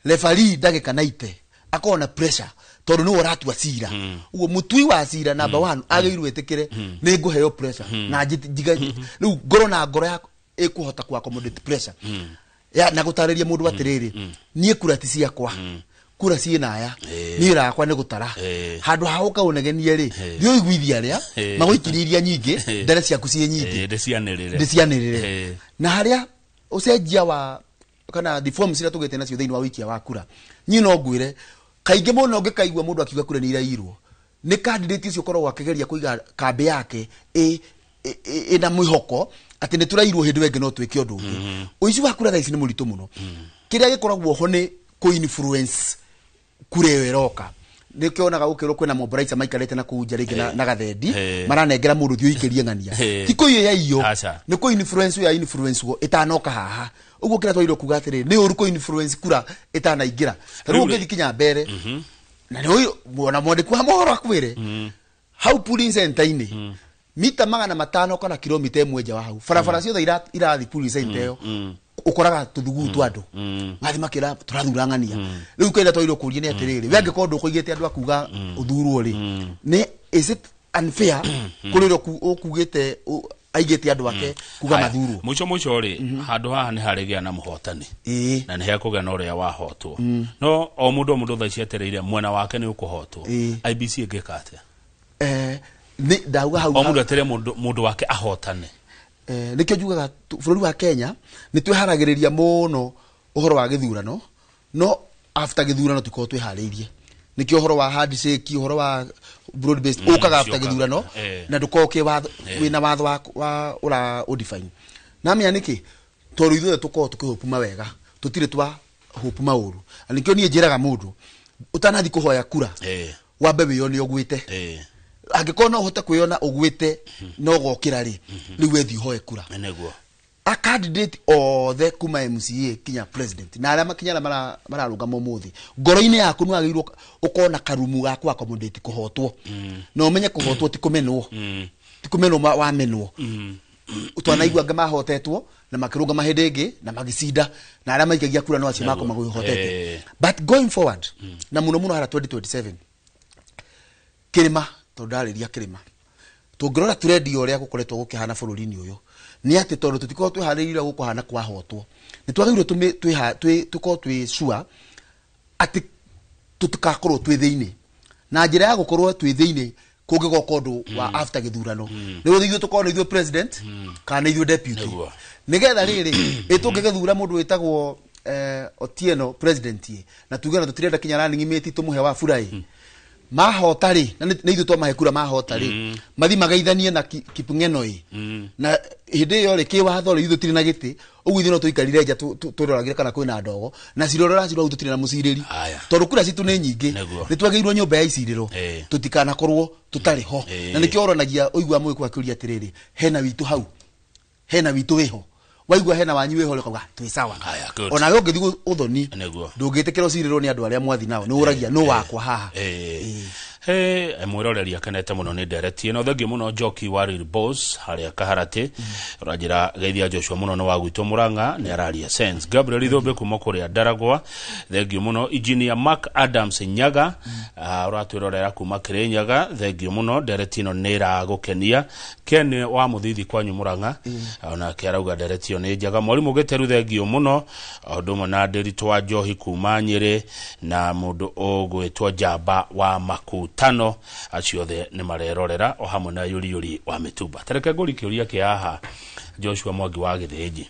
referee ndagĩka 90 akorwo na pressure tondũ nĩwe ũratua cira. Ũguo mũtui wa cira number 1 agĩrĩirwo ĩtĩkĩre nĩ ngũheo pressure na njiga rĩu ngoro na ngoro yakwa ĩkũhota ku accommodate pressure. Ya na gũtarĩria mũndũ atĩrĩrĩ niĩ kura ti ciakwa kura ciĩ aya niĩ rakwa nĩ gũtara handũ ha ũka ũnegenie rĩ thiĩ ũiguithie arĩa magũikirie iria nyingĩ ndare ciaku ciĩ nyingĩ ndĩcianĩrĩre. Na harĩa ũcenjia wa kana reforms iria tũgĩte nacio thĩinĩ wa wiki wa kura niĩ no ngwĩre kaingĩ mũno ũngĩkaigua mũndũ akiuga kura nĩ irairwo nĩ candidate ũcio ũkoragwo akĩgeria kũiga kambĩ yake ĩna mwĩhoko atĩ nĩ tũrairwo hĩndĩ ĩngĩ no twĩke ũndũ ũngĩ. Ũici wa kura thaa ici nĩ mũritũ mũno. Kĩrĩa gĩkoragwo ho nĩ kũ-influence kura ĩyo ĩroka. Nĩkĩonaga gũkĩrwo kwĩna mobilizer maikarĩte na kũu nja rĩngĩ na gathendi maranengera mũndũ thiĩ ũikĩrie ng'ania. Ti kũiyo yaiyo nĩ kũ-influence ya influence ĩtanoka haha. Ũguo kĩrĩa twagĩrĩirwo kuga atĩrĩrĩ nĩ ũru kũ-influence kura ĩtanaingĩra. Ta rĩu ũngĩthiĩ kinya mbere na nĩ ona mwandĩki wa mohoro akwĩre hau polling center-inĩ mita 500 kana kilomita 1 nja wa hau barabara ciothe irathi polling center ĩyo ukoraga tuthugu twa andu mathi makira turathura ng'ania. Riu kĩrĩa twagĩrĩirwo kũria nĩ atĩrĩrĩ we angĩkorwo ndũkũigĩte andũ akuga ũthurwo rĩ nĩ is it unfair kũrĩ ũrĩa ũkugĩte aigĩte andũ ake kuga mathurwo. Mũico mũico rĩ handũ haha nĩ harĩgĩa na mũhotani na nĩ hekũgĩa na ũrĩa wahotwo. No o mũndũ thaa ici etereire mwena wake nĩ ũkũhotwo. IBC ĩngĩka atĩa? Nĩ ndauga hau o mũndũ etereire mũndũ wake ahotane. Nĩkĩo njugaga bũrũri wa Kenya nĩ twĩharagĩrĩria mũno ũhoro wa gĩthurano no after gĩthurano tũkorwo twĩharĩirie. Nĩkĩo ũhoro wa handshake ũhoro wa broad based ũkaga after gĩthurano na ndũkorwo wĩna watho wa ũra ũdefine. Na menya nĩkĩ tondũ ithuothe tũkorwo tũkĩhũpuma wega tũtirĩ twa hũpuma ũru. Na nĩkĩo niĩ njĩraga mũndũ ũtanathi kũhoya kura wambe wĩyone ũgwĩte. Angĩkorwo no ũhote kwĩyona ũgwĩte no ũgokĩra rĩ rĩu wethiĩ ũhoe kura. Nĩguo a candidate othe kuma MCA kinya president na arĩa makinya arĩa mararũgama ũmũthĩ ngoro-inĩ yaku nĩwagĩrĩirwo ũkorwo na karumu ga ku accommodate kũhotwo. Na ũmenye kũhotwo ti kũmenwo. Ti kũmenwo wamenwo. Twanaigua angĩ mahotetwo na makĩrũgama hĩndĩ ĩngĩ na magĩcinda na arĩa maikagia kura no acio makoma gwĩhotete. But going forward na mũno mũno harĩa 2027 kĩrĩma tondũ ndarĩria kĩrĩma tũngĩrora trend ũrĩa gũkoretwo gũkĩhana bũrũri-inĩ ũyũ nĩ atĩ tondũ tũtikorwo twĩharĩirie ũrĩa gũkũhana kwahotwo nĩ twagĩrĩirwo tũkorwo twĩ sure atĩ tũtikakorwo twĩ thĩinĩ na njĩra ya gũkorwo twĩ thĩinĩ kũngĩgoka ũndũ wa after gĩthurano nĩguo ithuĩ tũkorwo nĩ ithuĩ president kana nĩ ithuĩ deputy nĩgetha rĩrĩ ĩ tũngĩgĩthura mũndũ wĩtagwo Otieno president na tuge na tũtirenda kinya running mate tũmũhe Wafula ĩ mahota rĩ na nĩ ithuĩ twamahe kura mahota rĩ mathi magaithanie na Kipng'eno ĩ na hĩndĩ ĩyo rĩ kĩwatho rĩ ithuĩ tũtirĩ na gĩtĩ ũguo ithuĩ no tũikarire nja tũroragĩre kana kwĩna ndogo na cira ũrĩa ũracirwo hau tũtirĩ na mũcirĩri tondũ kura citũ nĩ nyingĩ nĩ twagĩrĩirwo nyũmba ya icirĩro tũtikanakorwo tũtarĩ ho. Na nĩkĩo ũronagia ũigua mũgĩkũyũ akĩũria atĩrĩrĩ hena witũ hau hena witũ wĩho waigua hena wanyu wĩho ũkauga twĩ sawa. Ona we ũngĩthiĩ ũthoni ndũngĩtĩkĩra ũcirĩrwo nĩ andũ arĩa mwathi nao nĩ ũragia nũ wakwa haha. Mwĩroreri akenete mũno nĩ ndereti ĩno. Thengiũ mũno Njoki wa Real Boss harĩa Kaharatĩ ũranjĩra geithia Joshua mũno nĩ wa gwitũ Mũrang'a nĩ araria sense. Gabriel Ithũmbĩ kuma kũrĩa Ndaragwa thengiũ mũno. Engineer Mark Adams Nyaga ũratwĩrorera kuma Kĩrĩnyaga thengiũ mũno ndereti ĩno nĩ ĩragũkenia. Ken wa Mũthithi kwanyu Mũrang'a onake arauga ndereti ĩyo nĩ njega. Mwarimũ Gĩteru thengiũ mũno ũndũ ũmwe na Ndĩritũ wa Njohi kuma Nyĩrĩ na mũndũ ũgwĩtwo Njamba wa Makutano acio othe nĩ marerorera o hamwe na Yũriyũri wa Mĩtumba. Tareke ngũri kĩũria kĩa haha Joshua Mwangi wa Gĩthĩnji.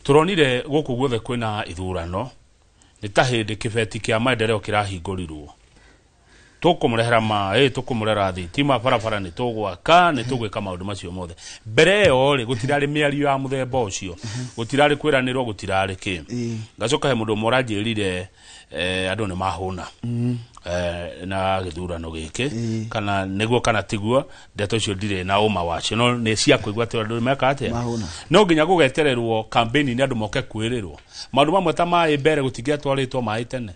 Tũronire gũkũ guothe kwĩna ithurano nĩ ta hĩndĩ kĩbeti kĩa maendeleo kĩrahingũrirwo tũkũmũrehera maĩ tũkũmũrehera thitima barabara nĩ tũgwaka nĩ tũgwĩka maũndũ macio mothe. Mbere ĩyo rĩ gũtirarĩ mĩario ya mũthemba ũcio gũtirarĩ kwĩranĩrwo gũtirarĩ kĩ. Ngacoka he mũndũ ũmwe ũranjĩrire andũ nĩ mahũna na gĩthurano gĩkĩ kana nĩguo kana tiguo ndeto icio ndirĩ na ũma wacio no nĩ cia kũigua atĩ andũ meka atĩa no nginya gũgetererwo campaign-inĩ andũ moke kwĩrĩrwo maũndũ mamwe ta maĩ mbere gũtingĩatwarĩtwo maĩ tene.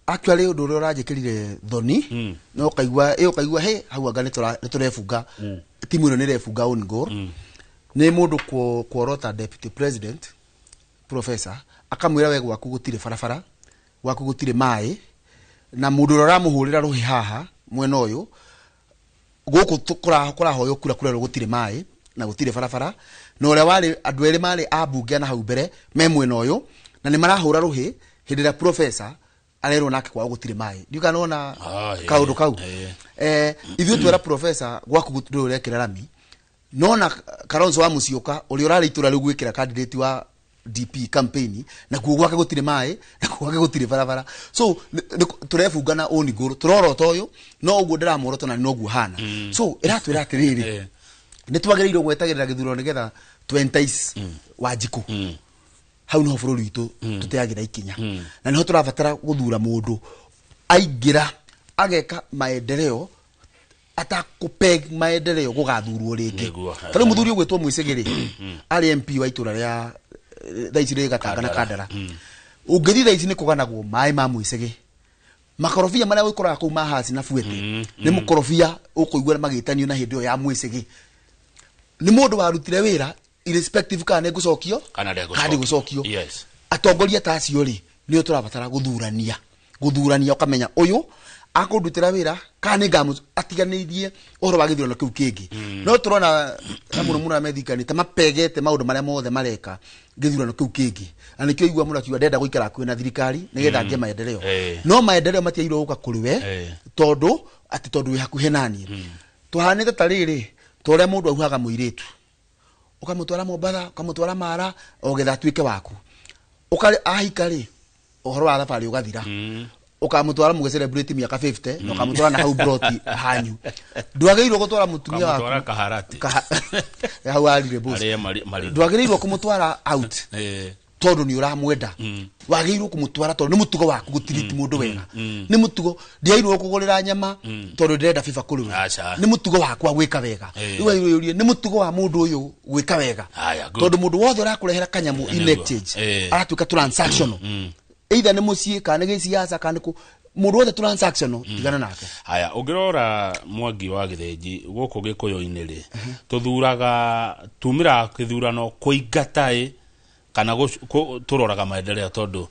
Actually ũndũ ũrĩa ũranjĩkĩrire thoni no ũkaigua he hau anga nĩ tũrebunga timu ĩno nĩ ĩrebunga own goal. Nĩ mũndũ kuorota deputy president professor akamwĩra we gwaku gũtirĩ barabara, gwaku gũtirĩ maĩ, na mũndũ ũrĩa ũramũhũrĩra rũhĩ haha mwena ũyũ gũkũ kũrahoywo kura kũrerwo gũtirĩ maĩ na gũtirĩ barabara, na ũrĩa warĩ andũ erĩ marĩ ambunge na hau mbere me mwena ũyũ na nĩ marahũra rũhĩ hĩndĩ ĩrĩa professor arerwo nake kwao gũtirĩ maĩ. Ndiũ kana nĩwona kaũndũ kau. Ithuĩ twera professor gwaku gũtirĩ ũrekĩra rami, nona Kalonzo wa Musyoka ũrĩa ũrarĩ itũra rĩu gwĩkĩra candidate wa DP campaign na kuo gwake gũtirĩ maĩ na kuo gwake gũtirĩ barabara. So tũrebungana ũni ngũrũ tũrorota ũyũ no ũguo ndĩramũrota na noguo hana. So ĩratwĩra atĩrĩrĩ, nĩ twagĩrĩirwo gwetagĩrĩra gĩthurano nĩgetha twentice Wanjikũ. Hau niho bũrũri witũ tũteagĩra ikinya, na niho tũrabatara gũthura mũndũ aingĩra ageka maendeleo atakũpeg maendeleo gũgathurwo rĩngĩ. Ta rĩu mũthuri ũgwĩtwo Mwĩcĩgĩ rĩ, arĩ MP wa itũra rĩa thaa ici rĩ Gatanga na Kandara. Ũngĩthiĩ thaa ici nĩ kũganagwo maĩ ma Mwĩcĩgĩ, makorobia marĩa ũkoraga kũu ma Hasi na Buete nĩ mũkorobia ũkũigua magĩtanio na hĩndĩ ĩyo ya Mwĩcĩgĩ. Nĩ mũndũ warutire wĩra irrespective kana nĩ ngũcokio kana ndĩgũcokio. Yes. Atongoria ta acio rĩ nĩo tũrabatara gũthurania ũkamenya ũyũ akũndutĩra wĩra kana nĩ ngamũ atiganĩirie ũhoro wa gĩthurano kĩu kĩngĩ. No tũrona na mũno mũno amethikani ta mapegete maũndũ marĩa mothe mareka gĩthurano kĩu kĩngĩ, na nĩkĩo igua mũno akiuga ndenda gũikara hakuhĩ na thirikari nĩgetha ngĩe maendeleo. No maendeleo matiagĩrĩirwo gũka kũrĩ we tondũ atĩ tondũ wĩ hakuhĩ naniĩ. Tũhanĩte ta rĩrĩ ta ũrĩa mũndũ ahuhaga mũirĩtu, ũkamũtwara Mombatha, ũkamũtwara Mara o getha atuĩke waku, ahika rĩ ũhoro wa thabarĩ ũgathira, ukamutwara muge celebrate miaka 50 na ukamutwara na hau broti hanyu. Ndwagĩrĩirwo gũtwara mutumia waku ukamutwara Kaharati hau arire boss, ndwagĩrĩirwo kũmũtwara out tondũ nĩ ũramwenda. Wagĩrĩirwo kũmũtwara tondũ nĩ mũtugo waku gũtiriti mũndũ wega, nĩ mũtugo. Ndiagĩrĩirwo kũgũrĩra nyama tondũ ndĩrenda fifa kũrĩ we, nĩ mũtugo wakwa gwĩka wega. Rĩu wagĩrĩirwo ũrie nĩ mũtugo wa mũndũ ũyũ gwĩka wega, tondũ mũndũ wothe ũrakũrehera kanyamũ in exchange aratuĩka transactional, either nĩ mũciĩ kana nĩ gĩciaca kana nĩ mũndũ wothe transactional, tigana nake. Haya, ũngĩrora Mwangi wa Gĩthĩnji gũkũ Gĩkũyũ-inĩ rĩ, tũthuraga tumĩra kĩthurano kũingata ĩ kana tũroraga maendeleo, tondũ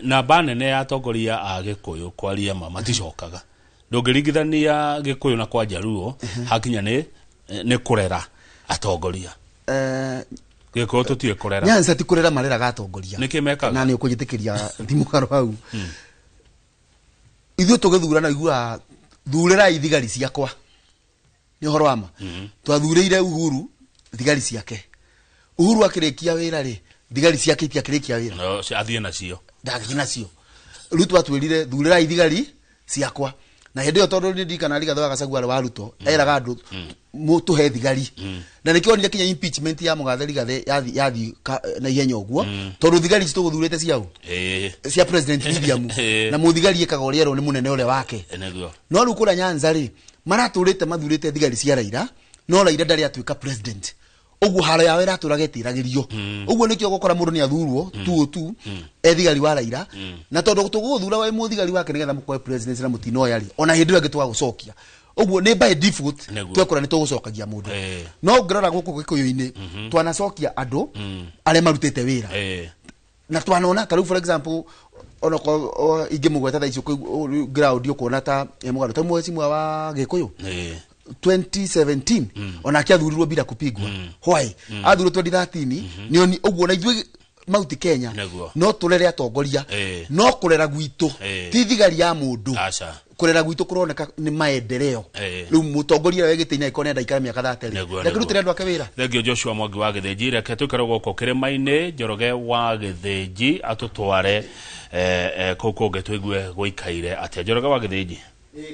namba nene ya atongoria a Gĩkũyũ kwaria ma maticokaga. Ndũngĩringithania Gĩkũyũ na kwa Njaruo hakinya nĩ kũrera atongoria. Gĩkũyũ tũtiĩ kũrera. Nyanza ti kũrera mareraga atongoria. Nĩkĩ mekaga? Na nĩ ũkũnjĩtĩkĩria thimũkaro hau. Ithuĩ tũgĩthurana iguaga thurĩrai thigari ciakwa. Nĩ ũhoro wa ma. Twathurĩire Uhuru thigari ciake. Uhuru akĩrĩkia wĩra rĩ, thigari ciake itiakĩrĩkia wĩra. No, athiĩ nacio. Ndathiĩ nacio. Ruto atwĩrire thurĩrai thigari ciakwa. Na hĩndĩ ĩyo tondũ nĩ ndirikana Rigathĩ wa Gachagua arĩ wa Ruto, eraga andũ mũtũhe thigari. Na nĩkĩo onire kinya impeachment ya Mũgathe Rigathĩ yathi na ihenya ũguo, tondũ thigari ici tũgũthurĩte ciao cia President William, na mũthigari ĩkaga ũrĩa erwo nĩ mũnene ũrĩa wake. No rĩu kũrĩa Nyanza rĩ, maratũrĩte mathurĩte thigari cia Raila, no Raila ndarĩ atuĩka president. Ũguo haro yao ĩratũraga ĩtĩragĩrio. Ũguo nĩkĩo gũkora mũndũ nĩ athurwo tu e thigari wa Raila, na tondũ tũgũthura we mũthigari wake nĩgetha mũkoe president na mũtinoya rĩ, ona hĩndĩ ĩyo ĩngĩ twagũcokia. Ũguo nĩ by default twekora nĩ tũgũcokagia mũndũ. No ũngĩrora gũkũ Gĩkũyũ-inĩ twanacokia andũ arĩa marutĩte wĩra, na twanona ta rĩu for example onokorwo ingĩmũgweta thaa ici ground ũkuona ta mũgano ta mheshimiwa wa Gĩkũyũ 2017 onake athurirwo bila kupigwa. Why? Athurirwo 2013 nĩ ũguo na ithuĩ Mount Kenya no tũrere atongoria, no kũrera gwitũ ti thigari ya mũndũ. Kũrera gwitũ kũroneka nĩ maendeleo. Rĩu mũtongoria ũrĩa wĩ gĩtĩ-inĩ angĩkorwo nĩenda aikare mĩaka 30 rĩ, reke rutĩre andũ ake wĩra. Thengio Joshua Mwangi wa Gĩthĩnji. Reke tũikare gũkũ kĩrĩma-inĩ, Njoroge wa Gĩthĩnji atũtware kũu kũngĩ tũigue gũikaire atĩa. Njoroge wa Gĩthĩnji.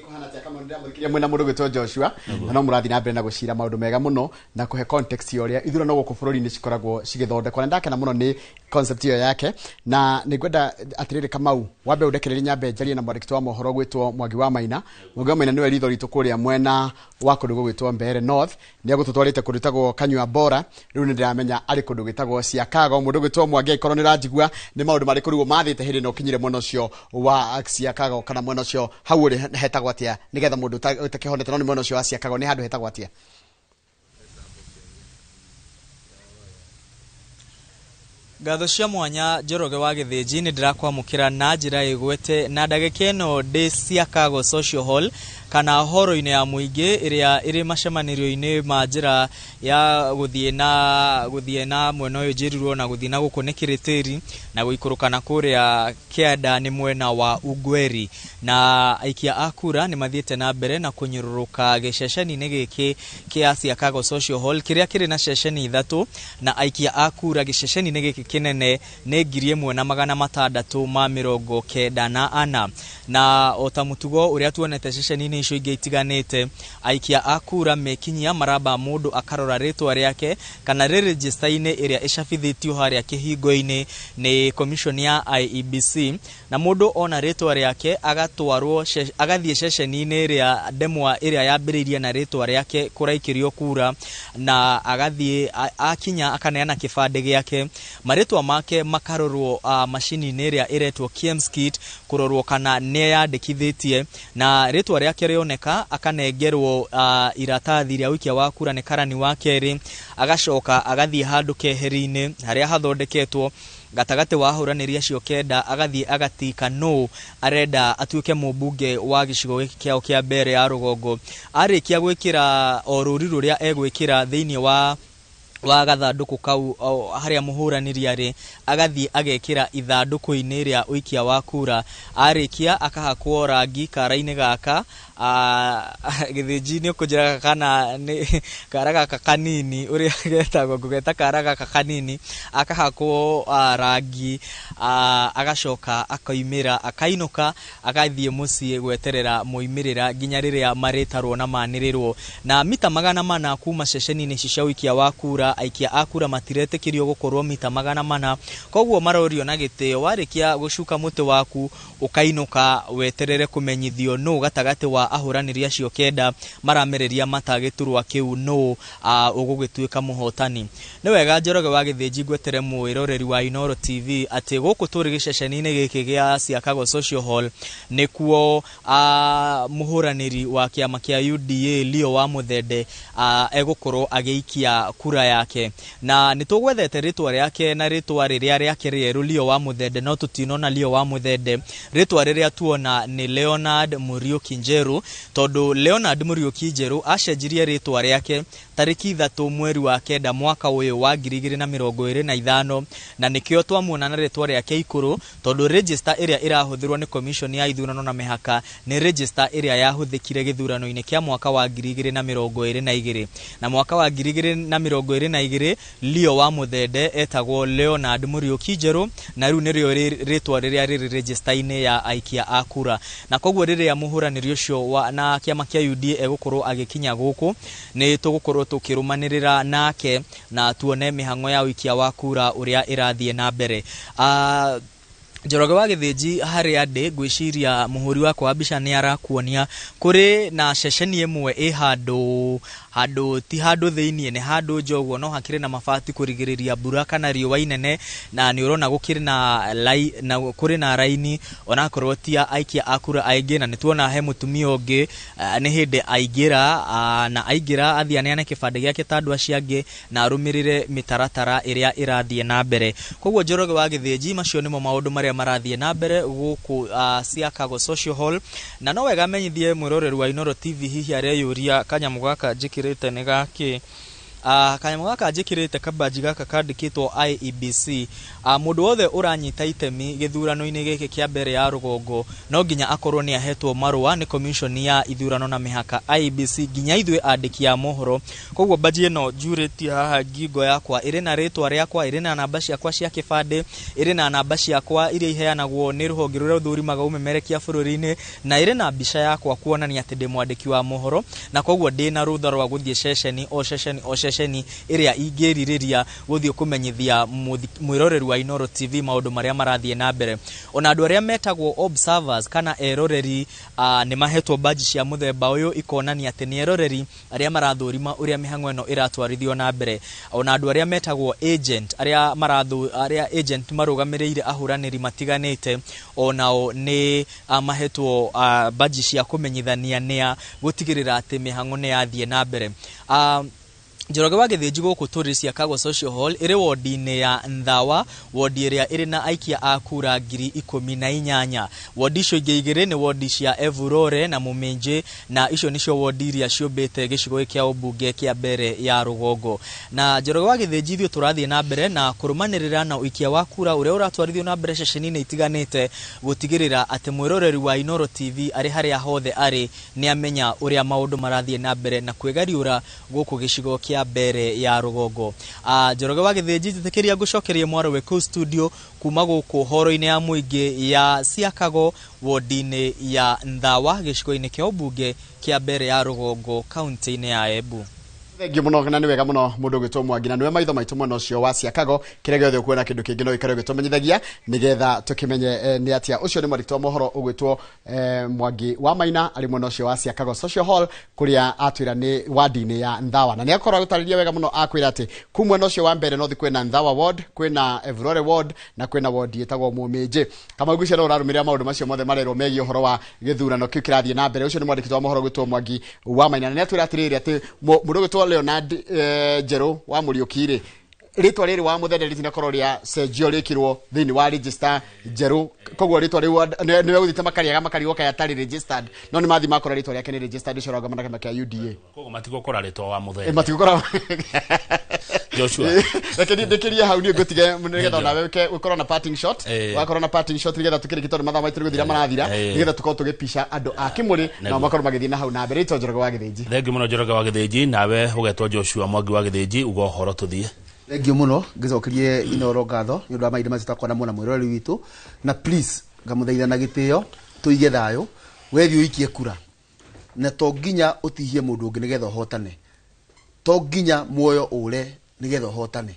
Kuhana tia kama ndĩramũthikĩria mwena mũndũ gwĩtwo Joshua, na no mũrathiĩ na mbere na gũcira maũndũ mega mũno na kũhe context ya ũrĩa ithurano gũkũ bũrũri-inĩ cikoragwo cigĩthondekwo, na ndakena mũno nĩ concept ĩyo yake, na nĩngwenda atĩrĩrĩ Kamau wambe ũndekererie nyambe njarie na mwandĩki wa mohoro gwĩtwo Mwangi wa Maina. Mwangi wa Maina nĩwe ritho ritũ kũrĩa mwena wa kũndũ gũgwĩtwo Mbeere North, nĩ agũtũtwarĩte kũndũ gwĩtagwo Kanyua Bora, rĩu nĩ ndĩramenya arĩ kũndũ gwĩtagwo Siakago. Mũndũ gwĩtwo Mwangi angĩkorwo nĩ ũranjigua nĩ maũndũ marĩkũ rĩu mathĩte hĩndĩ ĩno ũkinyire mwena ũcio wa Siakago kana mwena ũcio hau ũrĩ hetagwo atĩa, nĩgetha mũndũ ũtakĩhonete no nĩ mwena ũcio wa Siakago nĩ handũ hetagwo atĩa? Ngatho cia mwanya Njoroge wa Gĩthĩnji nĩ ndĩrakwamũkĩra na njĩra ĩgwete na ndagĩka ĩno ndĩ Siakago Social Hall kana horo-inĩ ya mũingĩ ĩrĩa ĩrĩ macemanĩrio-inĩ ma njĩra ya gũthiĩ na mwena ũyũ njĩrirwo na gũthiĩ na gũkũ nĩ Kĩrĩtĩri na gũikũrũka na kũrĩa kĩanda nĩ mwena wa Ungweri na aikia a kura nĩ mathiĩte na mbere na kũnyũrũrũka gĩceceni-inĩ gĩkĩ kĩa Siakago Social Hall kĩrĩa kĩrĩ na ceceni ithatũ na aikia a kura gĩceceni-inĩ gĩkĩ kĩnene nĩ 1694 na ota mũtugo ũrĩa tuonete ceceni-inĩ icio ingĩ itiganĩte aikia a kura mekinyia maraba mũndũ akarora rĩtwa rĩake kana rĩ register-inĩ ĩrĩa ĩcabithĩtio harĩa kĩhingo-inĩ nĩ commission ya IEBC na mũndũ ona rĩtwa rĩake agatwarwo agathiĩ ceceni-inĩ ĩrĩa ndemwa ĩrĩa yambĩrĩirie na rĩtwa rĩake kũraikĩrio kura na agathiĩ akinya akaneana kĩbandĩ gĩake marĩtwa make makarorwo macini-inĩ ĩrĩa ĩretwo KIEMS kit kũrorwo kana nĩ yandĩkithĩtie na rĩtwa rĩake rĩoneka akanengerwo iratathi rĩa ũikia wa kura nĩ karani wa kerĩ agacoka agathiĩ handũ keheri-inĩ harĩa hathondeketwo gatagatĩ wa ahũranĩri acio kenda agathiĩ agatika nũ arenda atuĩke mũmbunge wa gĩcigo gĩkĩ kĩao kĩa mbere ya rũgongo arĩkia gwĩkĩra o rũri rũrĩa egwĩkĩra thĩinĩ wa gathandũkũ kau harĩa mũhũranĩri arĩ agathiĩ agekĩra ithandũkũ-inĩ rĩa ũikia wa kura arĩkia akahakwo rangi kara-inĩ gaka Gĩthĩnji nĩ ũkũnjĩra kana nĩ kara gaka kanini ũrĩa getagwo ngũgeta kara gaka kanini akahakwo rangi agacoka akoimĩra akainũka agathiĩ mũciĩ gweterera moimĩrĩra nginya rĩrĩa marĩtarwo na manĩrĩrwo na mita 400 kuma ceceni-inĩ ici cia ũikia wa kura aikia a kura matiretĩkĩrio gũkorwo mita 400 koguo marorio na gĩtĩo warĩkia gũcuka mũtĩ waku ũkainũka weterere kũmenyithio nũ gatagatĩ wa ahũranĩri acio kenda maramereria mata gĩturwa kĩu nũ ũgũgĩtuĩka mũhotani. Nĩ wega Njoroge wa Gĩthĩnji ngwetere mwĩroreri wa Inooro TV atĩ gũkũ tũrĩ gĩceceni-inĩ gĩkĩ gĩa Siakago Social Hall nĩkuo mũhũranĩri wa kĩama kĩa UDA Leo wa Muthende egũkorwo agĩikia kura yake na nĩ tũgwethete rĩtwa rĩake na rĩtwa rĩrĩa rĩake rĩerũ Leo wa Muthende no tũtinona Leo wa Muthende rĩtwa rĩrĩa tuona nĩ Leonard Muriuki Njeru tondũ Leonard Muriuki Njeru acenjirie rĩtwa rĩake tarĩki 3 mweri wa 9 mwaka ũyũ wa 2025 na nĩkĩo twamuona na rĩtwa rĩake ikũrũ tondũ register ĩrĩa ĩrahũthĩrwo nĩ commission ya ithurano na mĩhaka nĩ register ĩrĩa yahũthĩkire gĩthurano-inĩ kĩa mwaka wa 2022 na mwaka wa 2022 Leo wa Muthende etagwo Leonard Muriuki Njeru na rĩu nĩrĩo rĩtwa rĩrĩa rĩrĩ register-inĩ ya aikia a kura na koguo rĩrĩa mũhũranĩri ũcio wa na kĩama kĩa UDA egũkorwo agĩkinya gũkũ nĩ tũgũkorwo tũkĩrũmanĩrĩra nake na tuone mĩhang'o ya ũikia wa kura ũrĩa ĩrathiĩ na mbere. Njoroge wa Gĩthĩnji harĩa ndĩ ngwĩciria mũhũri wakwa wa mbica nĩ arakuonia kũrĩ na ceceni ĩmwe ĩ handũ ti handũ thĩiniĩ nĩ handũ nja ũguo no hakĩrĩ na mabati kũrigĩrĩria mbura kana riũa inene na nĩ ũrona gũkĩrĩ na kũrĩ na raini onakorwo ti aikia a kura aingĩ na nĩ tuona he mũtumia ũngĩ nĩ hĩndĩ aingĩra na aingĩra athiĩ aneane kĩbandĩ gĩake ta andũ acio angĩ na arũmĩrĩre mĩtaratara ĩrĩa ĩrathiĩ na mbere. Koguo Njoroge wa Gĩthĩnji macio nĩmo maũndũ marĩa marathiĩ na mbere gũkũ Siakago Social Hall na no wega menyithie mwĩroreri wa Inooro TV hihi areyũria kanyamũ gaka njĩkĩrĩte nĩ gakĩ. Kanyamũ gaka njĩkĩrĩte kabanji gaka kandĩkĩtwo IEBC. Mũndũ wothe ũranyita itemi gĩthurano-inĩ gĩkĩ kĩa mbere ya rũgongo no nginya akorwo nĩ ahetwo marũa nĩ commission ya ithurano na mĩhaka IEBC nginya ithuĩ andĩki a mohoro. Koguo baji ĩno njurĩtie haha ngingo yakwa ĩrĩ na rĩtwa rĩakwa ĩrĩ na namba ciakwa cia kĩbandĩ ĩrĩ na namba ciakwa iria iheanagwo nĩ rũhonge rũrĩa rũthũrimaga ũmemerekia bũrũri-inĩ na ĩrĩ na mbica yakwa kuonania atĩ ndĩ mwandĩki wa mohoro na koguo ndĩ na rũtha rwa gũthiĩ ceceni o ceceni o ceceni ĩrĩa ingĩrirĩria gũthiĩ kũmenyithia mwĩroreri wa Inooro TV maũndũ marĩa marathiĩ na mbere. Ona andũ arĩa metagwo observers kana eroreri nĩ mahetwo baji cia mũthemba ũyũ ikonania atĩ nĩ eroreri arĩa marathũrima ũrĩa mĩhang'o ĩno ĩratwarithio na mbere. Ona andũ arĩa metagwo agent arĩa agent marũgamĩrĩire ahũranĩri matiganĩte onao nĩ mahetwo baji cia kũmenyithania nĩa gũtigĩrĩra atĩ mĩhang'o nĩ yathiĩ na mbere. Njoroge wa Gĩthĩnji gũkũ tũrĩ Ciakago Social Hall ĩrĩ wodi-inĩ ya Nthawa, wodi ĩrĩa ĩrĩ na aikia a kura 18,000. Wodi icio ingĩ igĩrĩ nĩ wodi cia Evurore na Mũminjĩ, na icio nĩcio wodi iria ciũmbĩte gĩcigo gĩkĩ kĩa ũmbunge kĩa mbere ya rũgongo. Na Njoroge wa Gĩthĩnji ithuĩ tũrathiĩ na mbere na kũrũmanĩrĩra na ũikia wa kura ũrĩa ũratwarithio na mbere ceceni-inĩ itiganĩte gũtigĩrĩra atĩ mwĩroreri wa Inooro TV arĩ harĩa hothe arĩ nĩ amenya ũrĩa maũndũ marathiĩ na mbere na kwĩgariũra gũkũ gĩcigo kĩa mbere ya rũgongo. Njoroge wa Gĩthĩnji njĩtĩkĩria ngũcokerie mwaro kũu studio kuma gũkũ horo-inĩ ya mũingĩ ya Ciakago wodi-inĩ ya Nthawa gĩcigo-inĩ kĩa ũmbunge kĩa mbere ya rũgongo kaunti-inĩ ya Embu. Thengiũ mũno na nĩ wega mũno mũndũ ũgwĩtwo Mwangi, na nĩwe maitho maitũ mwena ũcio wa Ciakago. Kĩrĩa gĩothe ũkuona kĩndũ kĩngĩ no ũikare ũgĩtũmenyithagia nĩgetha tũkĩmenye nĩ atĩa. Ũcio nĩ mwandĩki wa mohoro ũgwĩtwo Mwangi wa Maina arĩ mwena ũcio wa Ciakago Social Hall kũrĩa atwĩra nĩ wadi-inĩ ya Nthawa, na nĩ akorwo agĩtarĩria wega mũno akwĩra atĩ kuu mwena ũcio wa mbere nothi kwĩna Nthawa ward, kwĩna Evurore ward na kwĩna ward ĩtagwo Mũminjĩ. Kamau ngwĩciria no ũrarũmĩrĩra maũndũ macio mothe marerwo megiĩ ũhoro wa gĩthurano kĩu kĩrathiĩ na mbere. Ũcio nĩ mwandĩki wa mohoro ũgwĩtwo Mwangi wa Maina, na nĩ atwĩra atĩrĩrĩ atĩ mũndũ ũgwĩtwo Leonard Njerũ wa Mũriũki rĩ, rĩtwa rĩrĩ wa Mũthende rĩtinakorwo rĩa cenjio rĩkĩrwo thĩinĩ wa register njerũ, koguo rĩtwa rĩu nĩwe gũthiĩte makarĩaga makarigwo kaĩ atarĩ registered, no nĩ mathiĩ makora rĩtwa rĩake nĩ registered. Ũcio ũrarũgama na kĩama kĩa UDA. Koguo matigũkora rĩtwa wa Mũthende. Matigũkora. Joshua, reke ndĩkĩrie hau niĩ ngũtige nĩgetha onawe ũkorwo na parting shot, wakorwo na parting shot nĩgetha tũkĩrĩkie tondũ mathaa maitũ nĩ gũthira marathira, nĩgetha tũkorwo tũgĩpica andũ a Kĩmũrĩ nao makorwo magĩthiĩ na hau na mbere. Rĩtwa Njoroge wa Gĩthĩnji. Thengiũ mũno Njoroge wa Gĩthĩnji, nawe ũgetwo Joshua Mwangi wa Gĩthĩnji, uga ũhoro tũthiĩ. Thengiũ mũno ngĩcokerie Inooro ngatho nĩ ũndũ wa mahinda macio twakorwo namo na mwĩroreri witũ, na please ngamũthaitha na gĩtĩo tũige thayũ, wethiĩ ũikie kura na to nginya ũtihie mũndũ ũngĩ nĩgetha ũhotane, to nginya muoyo ũre nĩgetha ũhotane.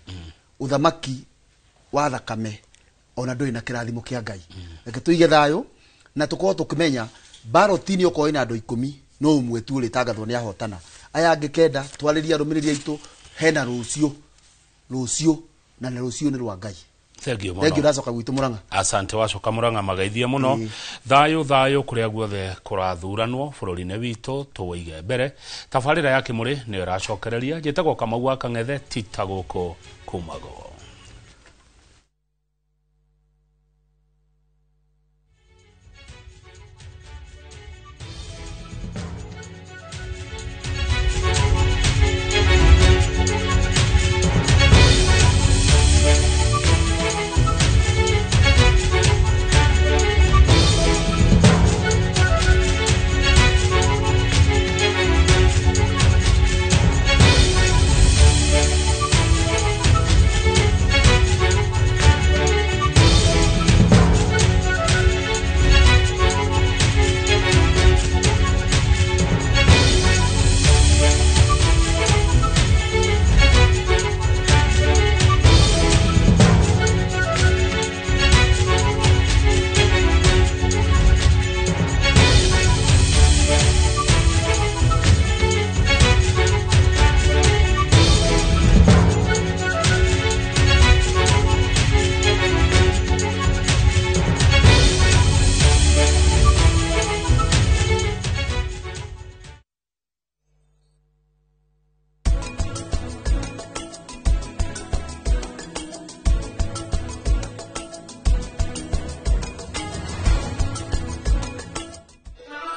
Ũthamaki wa thakame ona ndũrĩ na kĩrathimo kĩa Ngai. Reke tũige thayũ na tũkorwo tũkĩmenya baroti-inĩ okorwo ĩna andũ 10 no ũmwe tu ũrĩtangathwo nĩ ahotana, aya angĩ 9 twarĩrie arũmĩrĩri aitũ hena rũciũ, rũciũ na nĩ rũciũ nĩ rwa Ngai. Thengiũ mũno. Thengiũ, ndacoka gwitũ Mũrang'a. Asante, wacoka Mũrang'a magaithie mũno. Thayũ thayũ kũrĩa guothe kũrathuranwo bũrũri-inĩ witũ tũwĩige mbere. Tabarĩra ya Kĩmũrĩ nĩyo ĩracokereria. Njĩtagwo Kamau wa Kang'ethe, tita gũkũ kumago.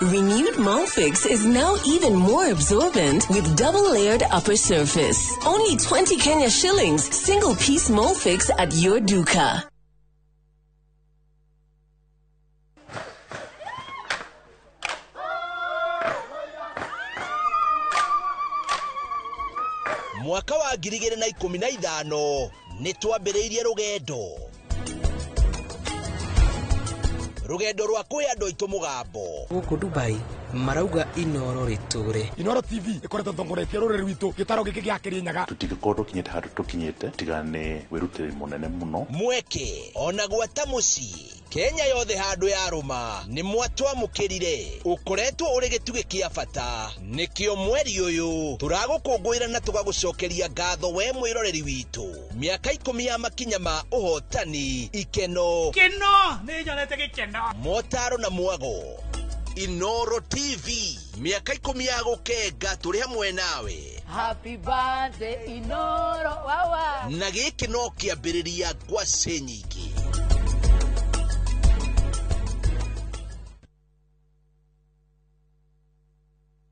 Renewed Molfix is now even more absorbent with double-layered upper surface. Only 20 Kenya shillings, single-piece Molfix at your duka. Mwaka wa 2015 nĩ twambĩrĩirie rũgendo rwa kũhe andũ aitũ mũgambo. Gũkũ Dubai marauga Inooro rĩtũre. Inooro TV ĩkoretwo ĩtongoretie rũrĩrĩ rwitũ gĩtaro gĩkĩ gĩa Kĩrĩnyaga. Tũtingĩkorwo tũkinyĩte handũ tũkinyĩte tiga nĩ wĩrutĩri mũnene mũno. Mweke ona gwata mũciĩ Kenya yothe handũ ya rũma nĩ mwatwamũkĩrire, ũkoretwo ũrĩ gĩtugĩ kĩa bata. Nĩkĩo mweri ũyũ tũragũkũngũĩra na tũgagũcokeria ngatho we mwĩroreri witũ. Mĩaka 10 ya makinya ma ũhotani, ikeno, keno nĩ nyonete gĩkeno, motaro na mwago. Inooro TV mĩaka 10 ya gũkenga tũrĩ hamwe nawe. Happy birthday Inoro wawa. Na gĩkĩ no kĩambĩrĩria ngwacĩ nyingĩ.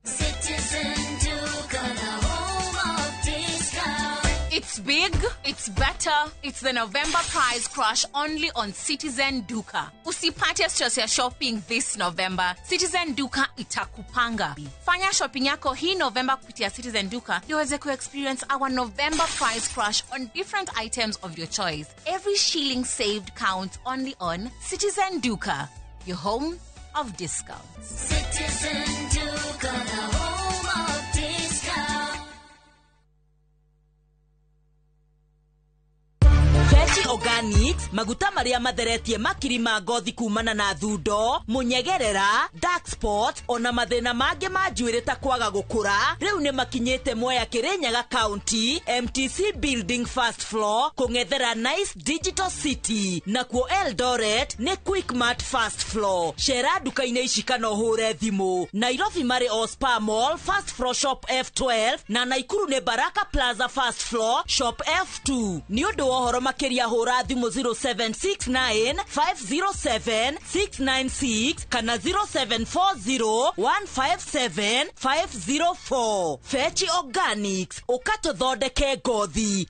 Citizen Duka, the home of discount. It's big, it's better, it's the November price crash only on Citizen Duka. Usipate stress ya shopping this November. Citizen Duka itakupanga. Fanya shopping yako hii November kupitia Citizen Duka ndio uweze ku-experience our November price crash on different items of your choice. Every shilling saved counts only on Citizen Duka, your home of discounts. Citizen Duka, the home of discount. Fechi Organics, maguta maria matheretie makiri ma ngothi kumana na thundo, munyegerera, dark spot, ona mathina mangĩ ma njuĩrĩ ta kwaga gũkũra, rĩu nĩ makinyĩte Mwea Kirinyaga County, MTC Building First Floor, kũng'ethera Nice Digital City, nakuo Eldoret nĩ Quickmart First Floor. Cera nduka-inĩ ici kana ũhũre thimũ. Nairobi marĩ o Spa Mall First Floor Shop F12 na Naikuru nĩ Baraka Plaza First Floor Shop F2. Nĩ ũndũ wa ũhoro makĩria hũra thimũ 0769 507 696 kana 0740 157 504. Fechi Organics, ũkatũthondeke ngothi.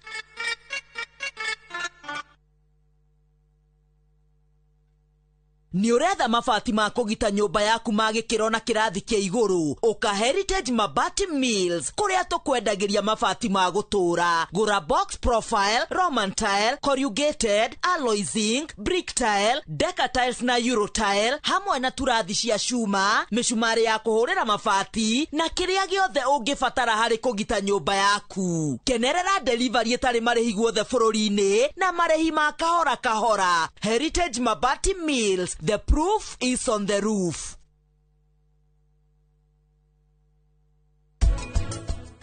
Nĩ ũretha mabati ma kũgita nyũmba yaku ma gĩkĩro na kĩrathi kĩa igũrũ? Ũka Heritage Mabati Mills kũrĩa tũkwendagĩria mabati ma gũtũũra. Gũra box profile, Roman tile, corrugated, alloy zinc, brick tile, deca tiles na euro tile, hamwe na turathi cia cuma, mĩcumarĩ ya kũhũrĩra mabati na kĩrĩa gĩothe ũngĩbatara harĩ kũgita nyũmba yaku. Kenerera delivery ĩtarĩ marĩhi guothe bũrũri-inĩ na marĩhi ma kahora kahora. Heritage Mabati Mills, the proof is on the roof.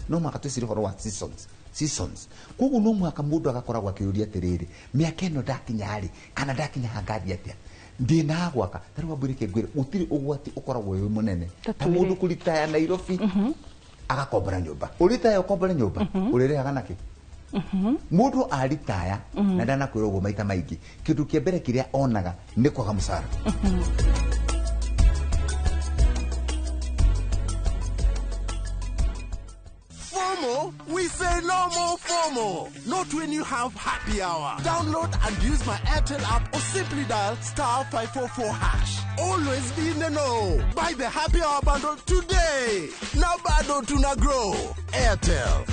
No mwaka twĩcirie ũhoro wa seasons koguo no mwaka mũndũ agakoragwo akĩũria atĩrĩrĩ, mĩaka ĩno ndakinya rĩ kana ndakinya hangathiĩ atĩa, ndĩna gwaka ta rĩu wambũrĩke ngwĩre gũtirĩ ũgwati ũkoragwo wĩ mũnene ta mũndũ kũritaya Nairobi agakombora nyũmba. Ũritaya ũkombore nyũmba ũrĩrĩhaga nakĩ? Mũndũ aritaya na ndanakwĩra ũguo maita maingĩ, kĩndũ kĩa mbere kĩrĩa onaga nĩ kwaga mũcara. FOMO? We say no more FOMO. Not when you have happy hour. Download and use my Airtel app or simply dial *544#. Always be in the know. Buy the happy hour bundle today. Now bado tuna grow. Airtel.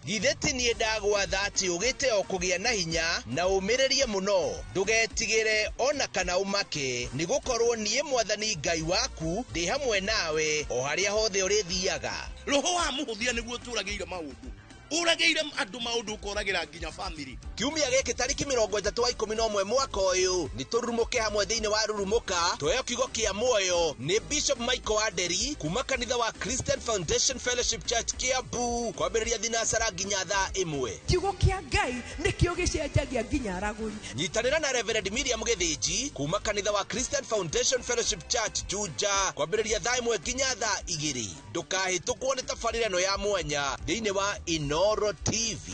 Githĩ ti niĩ ndagwatha atĩ ũgĩte o kũgĩa na hinya na ũmĩrĩrie mũno, ndũgetigĩre ona kana ũmake, nĩ gũkorwo niĩ Mwathani Ngai waku ndĩ hamwe nawe o harĩa hothe ũrĩthiaga. Roho wa mũhũthia nĩguo ũtũragĩire maũndũ, ũragĩire andũ maũndũ ũkoragĩra nginya family. Kiumia gĩkĩ tarĩki 31 mwaka ũyũ nĩ tũrurumũke hamwe thĩinĩ wa Rurumũka tũheo kiugo kĩa muoyo nĩ Bishop Michael Aderi kuma kanitha wa Christian Foundation Fellowship Church Kiambu kwambĩrĩria thinacara nginya thaa 1. Kiugo kĩa Ngai nĩkĩo gĩcenjagia nginya aragũri. Nyitanĩra na Reverend Miriam Gĩthĩnji kuma kanitha wa Christian Foundation Fellowship Church Juja kwambĩrĩria thaa 1 nginya thaa 2. Ndũkahĩtũkwo nĩ tabarĩra ĩno ya mwanya thĩinĩ wa Inoro TV.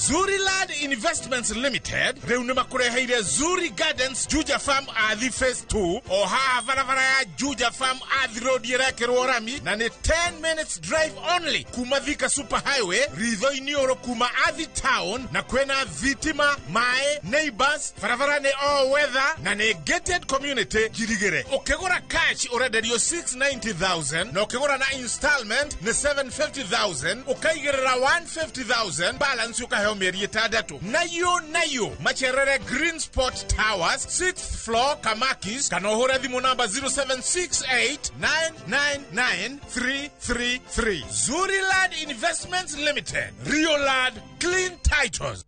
Zuriland Investments Limited rĩu nĩ makũreheire Zuri Gardens Juja Farm Athi Phase 2 o haha barabara ya Juja Farm Athi Road ĩrekĩrwo rami na nĩ 10 minutes drive only kuma Thika Super Highway ritho-inĩ ũrũ kuma Athi Town, na kwĩna thitima, maĩ, neighbors, barabara nĩ all weather na nĩ gated community njirigĩre. Ũkĩgũra cash ũrenderio 690,000 na ũkĩgũra na installment nĩ 750,000, ũkaigĩrĩra 150,000 balance ũkaheo mĩeri 6. Nayo macherere Green Spot Towers 6th floor Kamakis, kana ũhũre thimũ namba 0768999333. Zuriland Investments Limited, Rioland Clean Titles.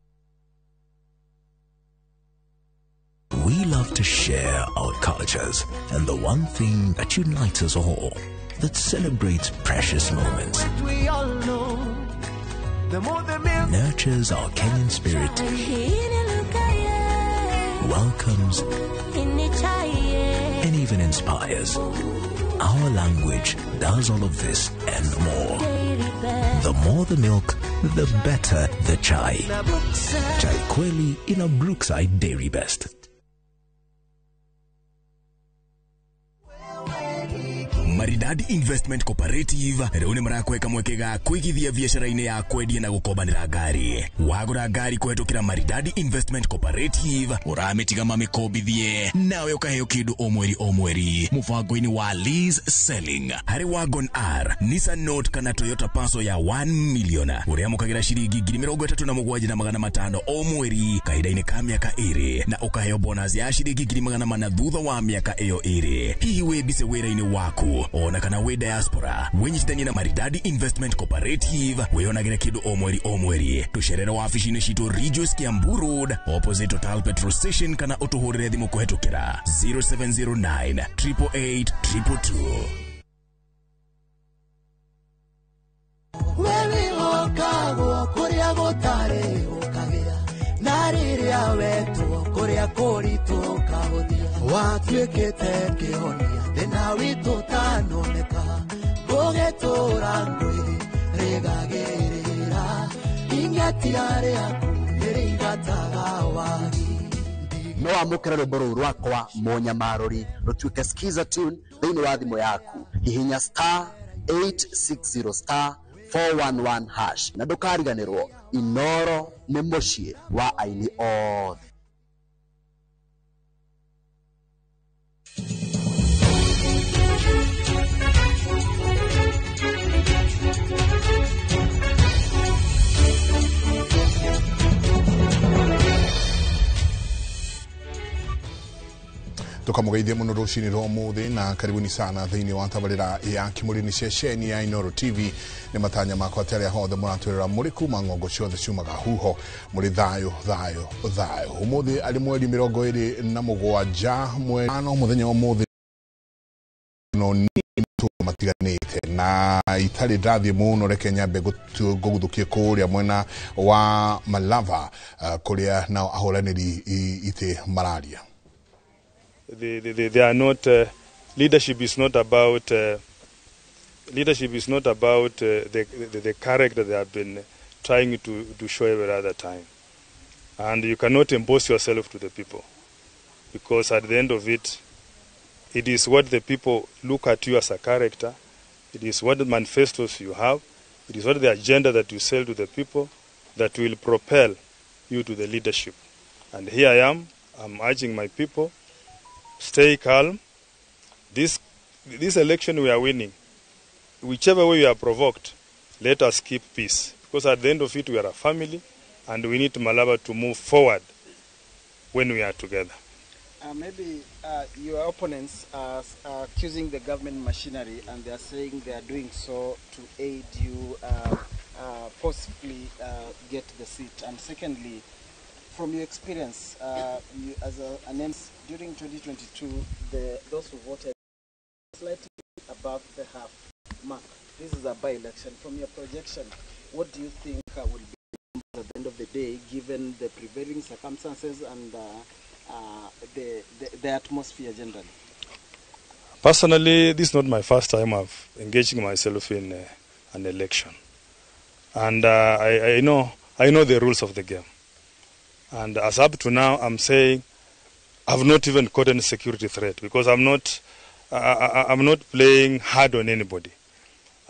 We love to share our cultures and the one thing that unites us all, that celebrates precious moments, We all know, the more the milk, nurtures our Kenyan spirit, welcomes, and even inspires. Our language does all of this and more. The more the milk, the better the chai. Chai Kweli in a Brookside Dairy Best. Maridadi Investment Cooperative rĩu nĩ marakweka mweke ga kũigithia biacara-inĩ ya kwendia na gũkombanĩra ngari. Wagũra ngari kũhetũkĩra Maridadi Investment Cooperative ũramĩtiga mamĩkombithie nawe ũkaheo kĩndũ o mweri o mweri mũbango-inĩ wa lease selling. Harĩ Wagon R, Nissan Note kana Toyota Passo ya 1 million ũrĩamũkagĩra ciringi 37,500 o mweri kahinda-inĩ ka mĩaka 2 na ũkaheo bonus ya ciringi 400 thutha wa mĩaka ĩyo 2. Hihi wĩ mbise wĩra-inĩ waku ona kana wĩ diaspora, wĩnyitithanie na Maridadi Investment Cooperative wĩyonagĩre kĩndũ o mweri o mweri. Tũcerere wabici-inĩ citũ Ridgeways Kiambu Road opposite Total Petrol Station kana ũtũhũrĩre thimũ kũhetũkĩra 0709 888 222. Wewe okagwo kuria gutari ukagia na riria wetwo kuria kuritwo ukahuthia watuikite kihonia thina witu tanoneka ngugitura ngwi rigagirira ingatia riaku niringataga wagi. No amũkĩre rwĩmbo rũu rwakwa Mũnyamarũri rũtuĩke skiza tune thĩinĩ wa thimũ yaku. Hihinya star 860 star 411 hash na ndũkariganĩrwo Inoro nĩ mũciĩ wa aini othe. Tukamugeithia muno rucini rwa umuthi na karibuni sana thiini wa tabarira ya Kimũri-inĩ ceceni ya Inoro TV. Nĩ matanya makwa atĩ arĩa hothe mũratwĩrora mũrĩ kuma ng'ongo ciothe ciumaga huho mũrĩ thayũ thayũ thayũ. Umuthi arĩ mweri 27 mweri 5 mũthenya wa umuthi no nĩ matiganĩte na itarĩ ndathiĩ mũno reke nyambe ngũgũthũkie kũrĩa mwena wa Malava kũrĩa nao ahũranĩri itĩ mararia. They are not leadership is not about the character they have been trying to show every other time, and you cannot impose yourself to the people, because at the end of it, it is what the people look at you as a character, it is what manifestos you have, it is what the agenda that you sell to the people that will propel you to the leadership. And here I am, I'm urging my people, stay calm. This election we are winning. Whichever way we are provoked, let us keep peace. Because at the end of it, we are a family, and we need Malava to move forward when we are together. Maybe your opponents are accusing the government machinery, and they are saying they are doing so to aid you possibly get the seat. And secondly, from your experience, you, as an MC, during 2022, those who voted slightly above the half mark. This is a by-election. From your projection, what do you think will be at the end of the day, given the prevailing circumstances and the atmosphere generally? Personally, this is not my first time of engaging myself in an election, and I know the rules of the game. And as up to now, I'm saying I've not even caught any security threat, because I'm not playing hard on anybody.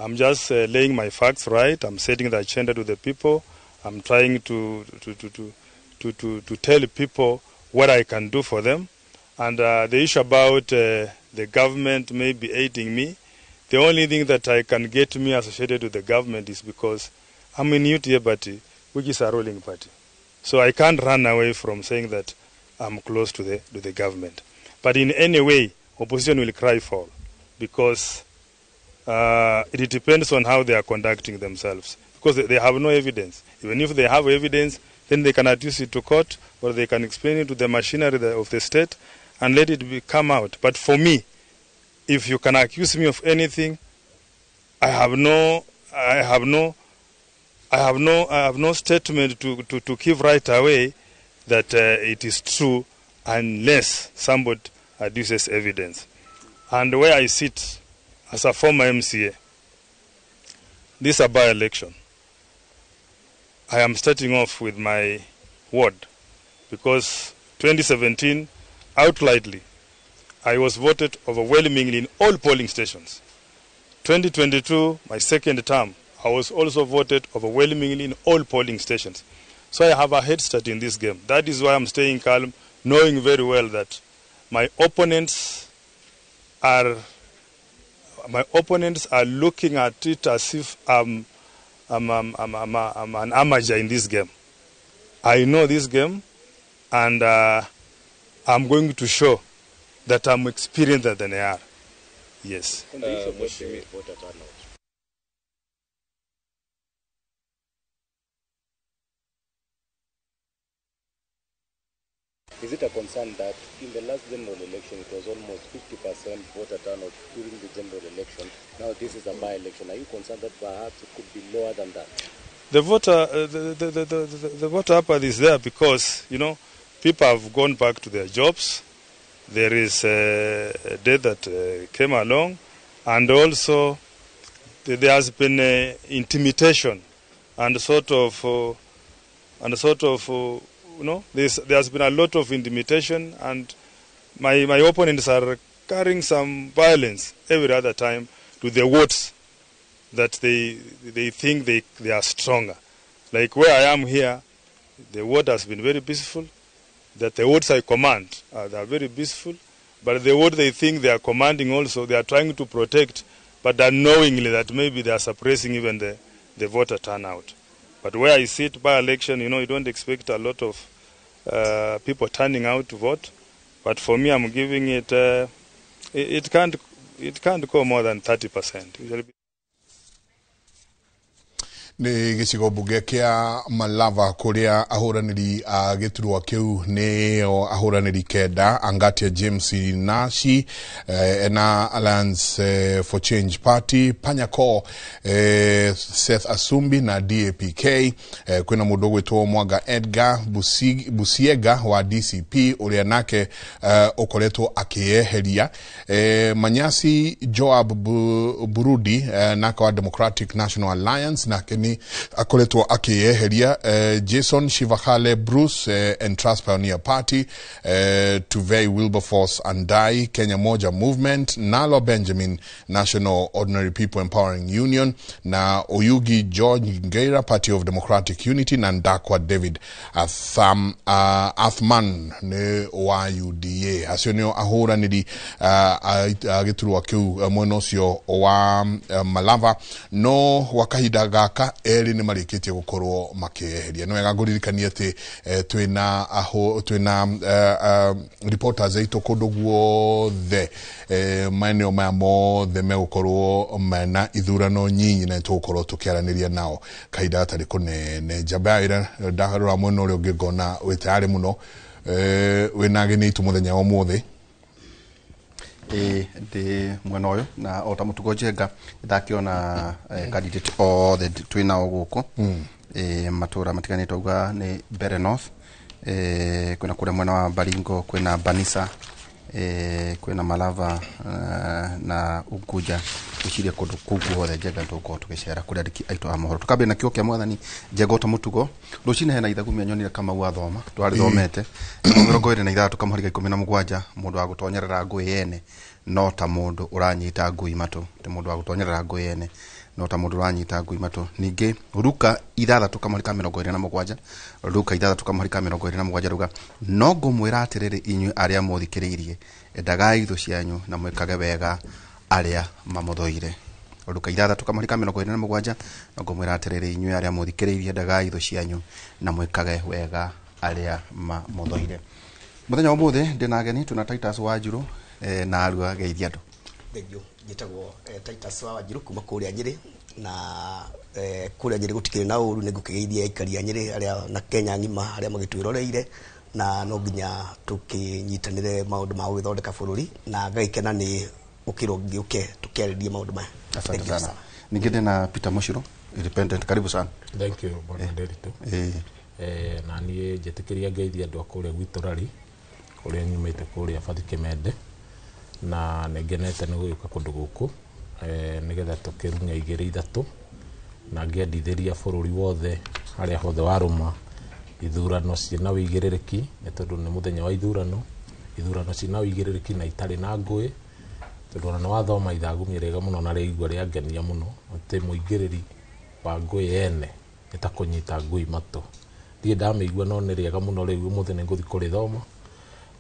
I'm just laying my facts right. I'm setting the agenda to the people. I'm trying to tell people what I can do for them. And the issue about the government may be aiding me, the only thing that I can get me associated with the government is because I'm in UTA party, which is a ruling party. So I can't run away from saying that I'm close to the government. But in any way, opposition will cry foul, because it depends on how they are conducting themselves. Because they have no evidence. Even if they have evidence, then they can adduce it to court, or they can explain it to the machinery of the state and let it come out. But for me, if you can accuse me of anything, I have no statement to give right away that it is true. unless somebody adduces evidence. And where I sit as a former MCA, this is a by-election. I am starting off with my ward because 2017, outrightly, I was voted overwhelmingly in all polling stations. 2022, my second term, I was also voted overwhelmingly in all polling stations. So I have a head start in this game. That is why I'm staying calm, knowing very well that my opponents are looking at it as if I'm an amateur in this game. I know this game, and I'm going to show that I'm experienced than they are. Yes. On the issue of voter turnout. Is it a concern that in the last general election it was almost 50% voter turnout during the general election? Now this is a by-election. Are you concerned that perhaps it could be lower than that? The voter, the voter apathy is there because, you know, people have gone back to their jobs. There is a death that came along, and also there has been intimidation and sort of you know, there has been a lot of intimidation, and my opponents are carrying some violence every other time to the wards that they think they are stronger. Like where I am here, the ward has been very peaceful. That the wards I command, they are very peaceful, but the ward they think they are commanding also, they are trying to protect, but unknowingly that maybe they are suppressing even the voter turnout. But where I sit by election, you know, you don't expect a lot of people turning out to vote. But for me, I'm giving it, it can't go more than 30%. Nĩ gĩcigo mbunge kĩa Malava kũrĩa ahũranĩri a gĩturwa kĩu nĩo ahũranĩri kenda Angatia James Nashi na Alliance for Change Party, Panyako Seth Asumbi na DAPK, kwĩna mũndũ ũgwĩtwo Mwanga Edgar Busiega wa DCP ũrĩa nake ũkoretwo akĩyeheria, Manyasi Joab Burudi nake wa Democratic National Alliance nake ni akoretwo akiyeheria, Jason Shivakale Bruce and Trust Pioneer Party, Tuvei Wilberforce Andai Kenya Moja Movement, Nalo Benjamin National Ordinary People Empowering Union, na Oyugi George Ngeira Party of Democratic Unity, na Ndakwa David Athman ni wa UDA. Acio nio ahũranĩri a gĩturwa kĩu mwena ũcio wa Malava, no gwa kahinda gaka erĩ nĩ marĩkĩtie gũkorwo makĩeheria. Nĩ wega ngũririkanie atĩ twĩna reporters aitũ kũndũ guothe, maeneo maya mothe megũkorwo mena ithurano nyinyi na nĩtũgũkorwo tũkĩaranĩria nao kahinda gatarĩ kũnene. Njamba ya wĩra ndarora mwena ũrĩa ũngĩ ngona wĩ tayarĩ mũno, wĩna ageni aitũ mũthenya wa ũmũthĩ. Ndĩ mwena ũyũ na o ta mũtugo Njenga ndakĩona candidate othe twĩ nao gũkũ matũra matiganĩte, auga nĩ Mbere North, kwĩna kũrĩa mwena wa Baringo, kwĩna Banisa, kwĩna Malava na Unguja. Gwĩciria kũndũ kũu guothe Njenga tũgũkorwo tũgĩcera kũrĩ andĩki aitũ a mohoro. Tũkambia na kĩo kĩa mwathani Njenga o ta mũtugo rũcinĩ hena ithagumia nyonire Kamau athoma twarĩthomete 26 kamũhari ga 17, mũndũ wa gũtonyerera ngũĩ yene no ta mũndũ ũranyita ngui matũ, ti mũndũ wa gũtonyerera ngũĩ yene no ta mũndũ ũranyita ngui matũ. Ningĩ Luka 6 kamũhari ka 27, Luka 6 kamũhari ka 27 ruga no ngũmwĩra atĩrĩrĩ inyuĩ arĩa mũthikĩrĩirie, endagai thũ cianyu na mwĩkage wega arĩa mamũthũire. Luka 6 kamũhari ka 27 no ngũmwĩra atĩrĩrĩ inyuĩ arĩa mũthikĩrĩirie, endagai thũ cianyu na mwĩkage wega arĩa mamũthũire. Mũthenya wa ũmũthĩ ndĩna ageni, twĩna Titus Wanjiru na Arua geithia andũ. Thengiũ, njĩtagwo Titus wa Wanjiru kuma kũrĩa Nyĩrĩ, na kũrĩa Nyĩrĩ gũtikĩrĩ na ũru, nĩ ngũkĩgeithia aikari a Nyĩrĩ arĩa na Kenya ng'ima arĩa magĩtwĩroreire, na no nginya tũkĩnyitanĩre maũndũ ma gũgĩthondeka bũrũri, na ngagĩkena nĩ ũkĩrwo ngĩũke tũkĩarĩrie maũndũ maya. Asante sana. Ningĩ ndĩna Peter Mushiro, independent, karibu sana. Thank you bwana Nderitu. Na niĩ njĩtĩkĩria ngeithia andũ a kũrĩa gwitũ Rari, Kũrĩa nyumĩte kũrĩa Bathi Kĩmende, na nĩngenete nĩ gũgĩũka kũndũ gũkũ nĩgetha tũkĩrunya igĩrĩ ithatũ na ngĩendithĩria bũrũri wothe harĩa hothe warũma ithurano ciĩna wĩigĩrĩrĩki, nĩ tondũ nĩ mũthenya wa ithurano, ithurano ciĩna wĩigĩrĩrĩki na itarĩ na ngũĩ, tondũ ona nĩ wathoma ithagumia rĩega mũno na rĩigua rĩangenia mũno atĩ mũingĩrĩri wa ngũĩ ene nĩ ta kũnyita ngui matũ. Ndirĩ ndamĩigua no nĩ rĩega mũno, rĩu ũmũthĩ nĩ ngũthiĩ kũrĩthoma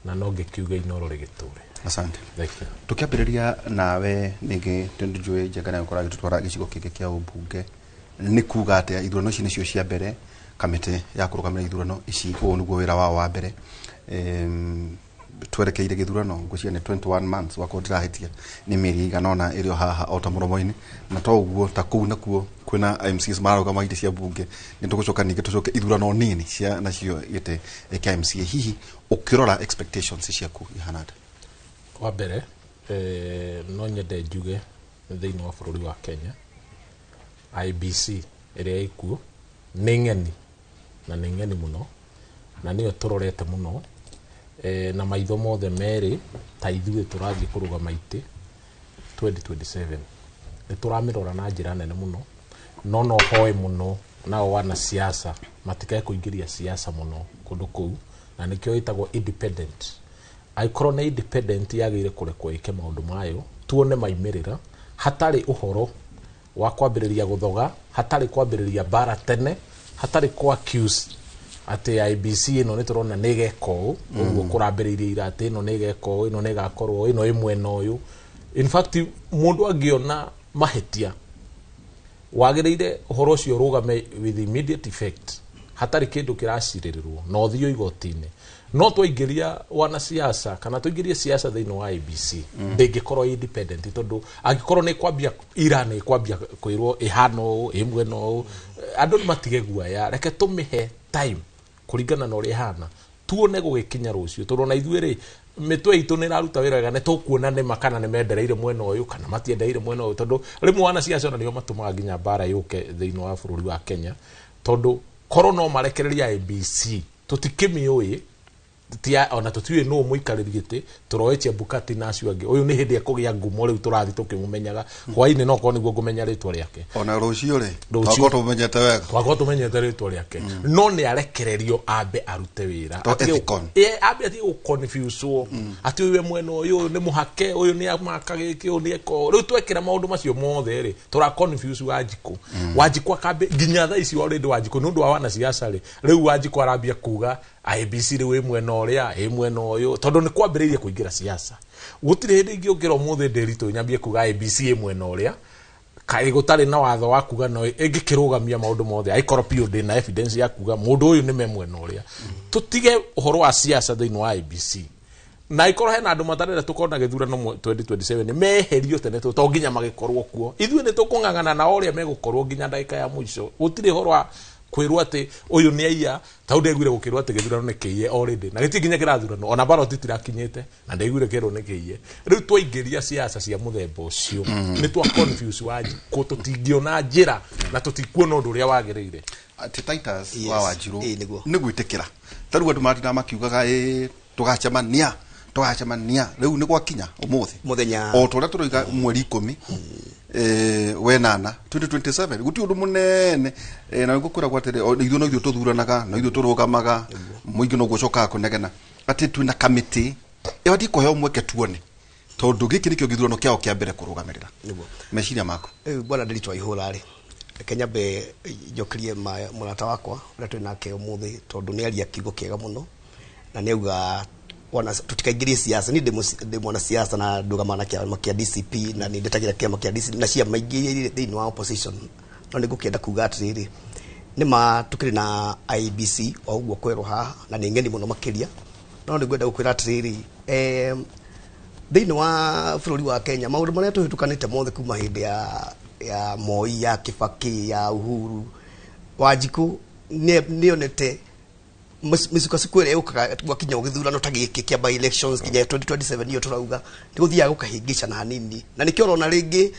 na no ngĩkiuga Inooro rĩgĩtũre. Asante. Thank you. Tukiambĩrĩria nawe ningĩ tondũ njũĩ Njenga nĩ agũkorwo agĩtũtwara gĩcigo kĩngĩ kĩa ũmbunge, nĩ kuga atĩa ithurano ici nĩcio cia mbere kamĩtĩ ya kũrũgamĩrĩra ithurano ici, ũũ nĩguo wĩra wao wa mbere. Twerekeire gĩthurano ngwĩciria nĩ 21 months wakorwo ndirahĩtia, nĩ mĩeri ĩigana ũna ĩrĩ o haha o ta mũromo-inĩ, na to ũguo ta kũu nakuo kwĩna MCs mararũgama itĩ cia mbunge, nĩ tũgũcoka ningĩ tũcoke ithurano nini cia nacio gĩtĩ kĩa MCA. Hihi ũkĩrora expectations ciaku ihana atĩa? Wa mbere no nyende njuge thĩinĩ wa bũrũri wa Kenya IBC ĩrĩa ĩkuo nĩ ng'eni, na nĩ ng'eni mũno, na nĩyo tũrorete mũno na maitho mothe merĩ ta ithuĩ tũrathiĩ kũrũgama itĩ 2027 nĩ tũramĩrora na njĩra nene mũno, no hoe mũno nao wanasiasa matikae kũingĩria siasa mũno kũndũ kũu, na nĩkĩo ĩtagwo independent. Angĩkorwo nĩ independent yagĩrĩire kũrekwo ĩke maũndũ mayo, tuone maimĩrĩra, hatarĩ ũhoro wa kwambĩrĩria gũthoga, hatarĩ kwambĩrĩria mbara tene, hatarĩ kũ accuse atĩ IBC ĩno nĩ tũrona nĩ ĩgeka ũũ, ũguo kũrambĩrĩirie ira atĩ ĩno nĩ ĩgeka ũũ, ĩno nĩ ĩgakorwo ĩno ĩ mwena ũyũ. In fact mũndũ angĩona mahĩtia wagĩrĩire ũhoro ũcio ũrũgame with immediate effect, hatarĩ kĩndũ kĩracirĩrĩrwo na ũthiĩ igoti-inĩ. No twaingĩria wanasiasa kana tũingĩrie siasa thĩinĩ wa IBC, ndĩngĩkorwo independent, tondũ angĩkorwo nĩ kwambia ira nĩ kwambia kwĩrwo ĩhana ũũ, ĩ mwena ũũ, andũ nĩ matige guoya, reke tũmĩhe time kũringana na ũrĩa ĩhana, tuone gũgĩkinya rũciũ, tondũ ona ithuĩ rĩ mĩtwe itũ nĩ ĩraruta wĩra wega, nĩ tũkuona nĩma kana nĩ mendereire mwena ũyũ kana matiendereire mwena ũyũ, tondũ rĩmwe wanasiasa ona nĩo matũmaga nginya mbara yũke thĩinĩ wa bũrũri wa Kenya, tondũ korwo no marekereria IBC tũtikĩmĩũĩ, ona tũtiũĩ nũũ mũikarĩri gĩtĩ, tũroĩ Chebukati na acio angĩ, ũyũ nĩ hĩndĩ ekũgĩa ngumo rĩu tũrathiĩ tũkĩmũmenyaga, hwaĩ-inĩ no korwo nĩguo ngũmenya rĩtwa rĩake. Ona rũciũ rĩ, twakorwo tũmenyete wega. Twakorwo tũmenyete rĩtwa rĩake. No nĩ arekererio ambe arute wĩra. Ambe atige gũconfuse-wo, atĩ ũyũ e mwena ũyũ, ũyũ nĩ mũhake, ũyũ nĩ amaka gĩkĩ, ũyũ nĩ eka ũũ. Rĩu twekĩra maũndũ macio mothe rĩ, tũra confuse Wanjikũ. Wanjikũ akambe nginya thaa ici already Wanjikũ nĩ ũndũ wa wanasiasa rĩ, rĩu Wanjikũ arambia kuga IBC rĩu ĩ mwena ũrĩa, ĩ mwena ũyũ, tondũ nĩ kwambĩrĩirie kũingĩra siasa. Gũtirĩ hĩndĩ ingĩũkĩra ũmũthĩ Ndĩritũ nyambie kuga IBC ĩ mwena ũrĩa, kaĩ gũtarĩ na watho wa kuga no ĩngĩkĩrũgamia maũndũ mothe, angĩkorwo biũ ndĩna evidence ya kuga mũndũ ũyũ nĩ me mwena ũrĩa. Tũtige ũhoro wa siasa thĩinĩ wa IBC. Na angĩkorwo hena andũ matarenda tũkorwo na gĩthurano 2027 meherio tene to nginya magĩkorwo kuo. Ithuĩ nĩ tũkũng'ang'ana nao ũrĩa megũkorwo nginya ndagĩka ya mũico. Gũtirĩ ũhoro wa kwĩrwo atĩ ũyũ nĩ aiya, ta ndaiguire gũkĩrwo atĩ gĩthurano nĩ kĩiye already, na gĩtirĩ nginya kĩrathurano, ona ballot itirakinyĩte, na ndaiguire kĩrwo nĩ kĩiye. Rĩu twaingĩria siasa cia mũthemba ũcio, nĩ twa confuse Wanjikũ, tũtingĩona njĩra na tũtikuona ũndũ ũrĩa wagĩrĩire. Atĩ Titus wa Wanjirũ nĩ gwĩtĩkĩra, ta rĩu andũ matindaga makiugaga ĩ tũgacemania, tũgacemania, rĩu nĩ gwakinya ũmũthĩ mũthenya o ta ũrĩa tũroiga mweri 10 wenana 2027 gũtirĩ ũndũ mũnene, na nĩguo kwĩragwo atĩrĩ ithuĩ no ithuĩ tũthuranaga, no ithuĩ tũrũgamaga, mũingĩ noguo ũcokaga kũnegena atĩ twĩna kamĩtĩ ĩbatiĩ kũheo mweke tuone, tondũ gĩkĩ nĩkĩo gĩthurano kĩao kĩa mbere kũrũgamĩrĩra. Meciria maku? Rĩu bwana Ndĩritũ Waihũra rĩ, reke nyambe njokerie mũrata wakwa ũrĩa twĩ nake ũmũthĩ, tondũ nĩ aria kiugo kĩega mũno na nĩ auga tutikaingĩrie siasa. Niĩ ndĩ mwanasiasa na ndũgamaga na kĩama kĩa DCP na nĩ ndetagĩra kĩama kĩa DCP na ciama ingĩ thĩinĩ wa opposition, no nĩ ngũkĩenda kuga atĩrĩrĩ, nĩ ma tũkĩrĩ na IBC o ũguo kwerwo haha na nĩ ng'eni mũno makĩria, no nĩ ngwenda gũkwĩra atĩrĩrĩ, thĩinĩ wa bũrũri wa Kenya maũndũ marĩa tũhĩtũkanĩte mothe kuma hĩndĩ ya Moi, ya Kibaki, ya Uhuru, Wanjikũ nĩonete mĩsukosuko ĩrĩa yũkaga gwakinya gĩthurano ta gĩkĩ kĩa by elections nginya 2027 iyo tũrauga nĩ gũthiaga gũkahĩngĩcana hanini, na nĩkĩo ũrona rĩngĩ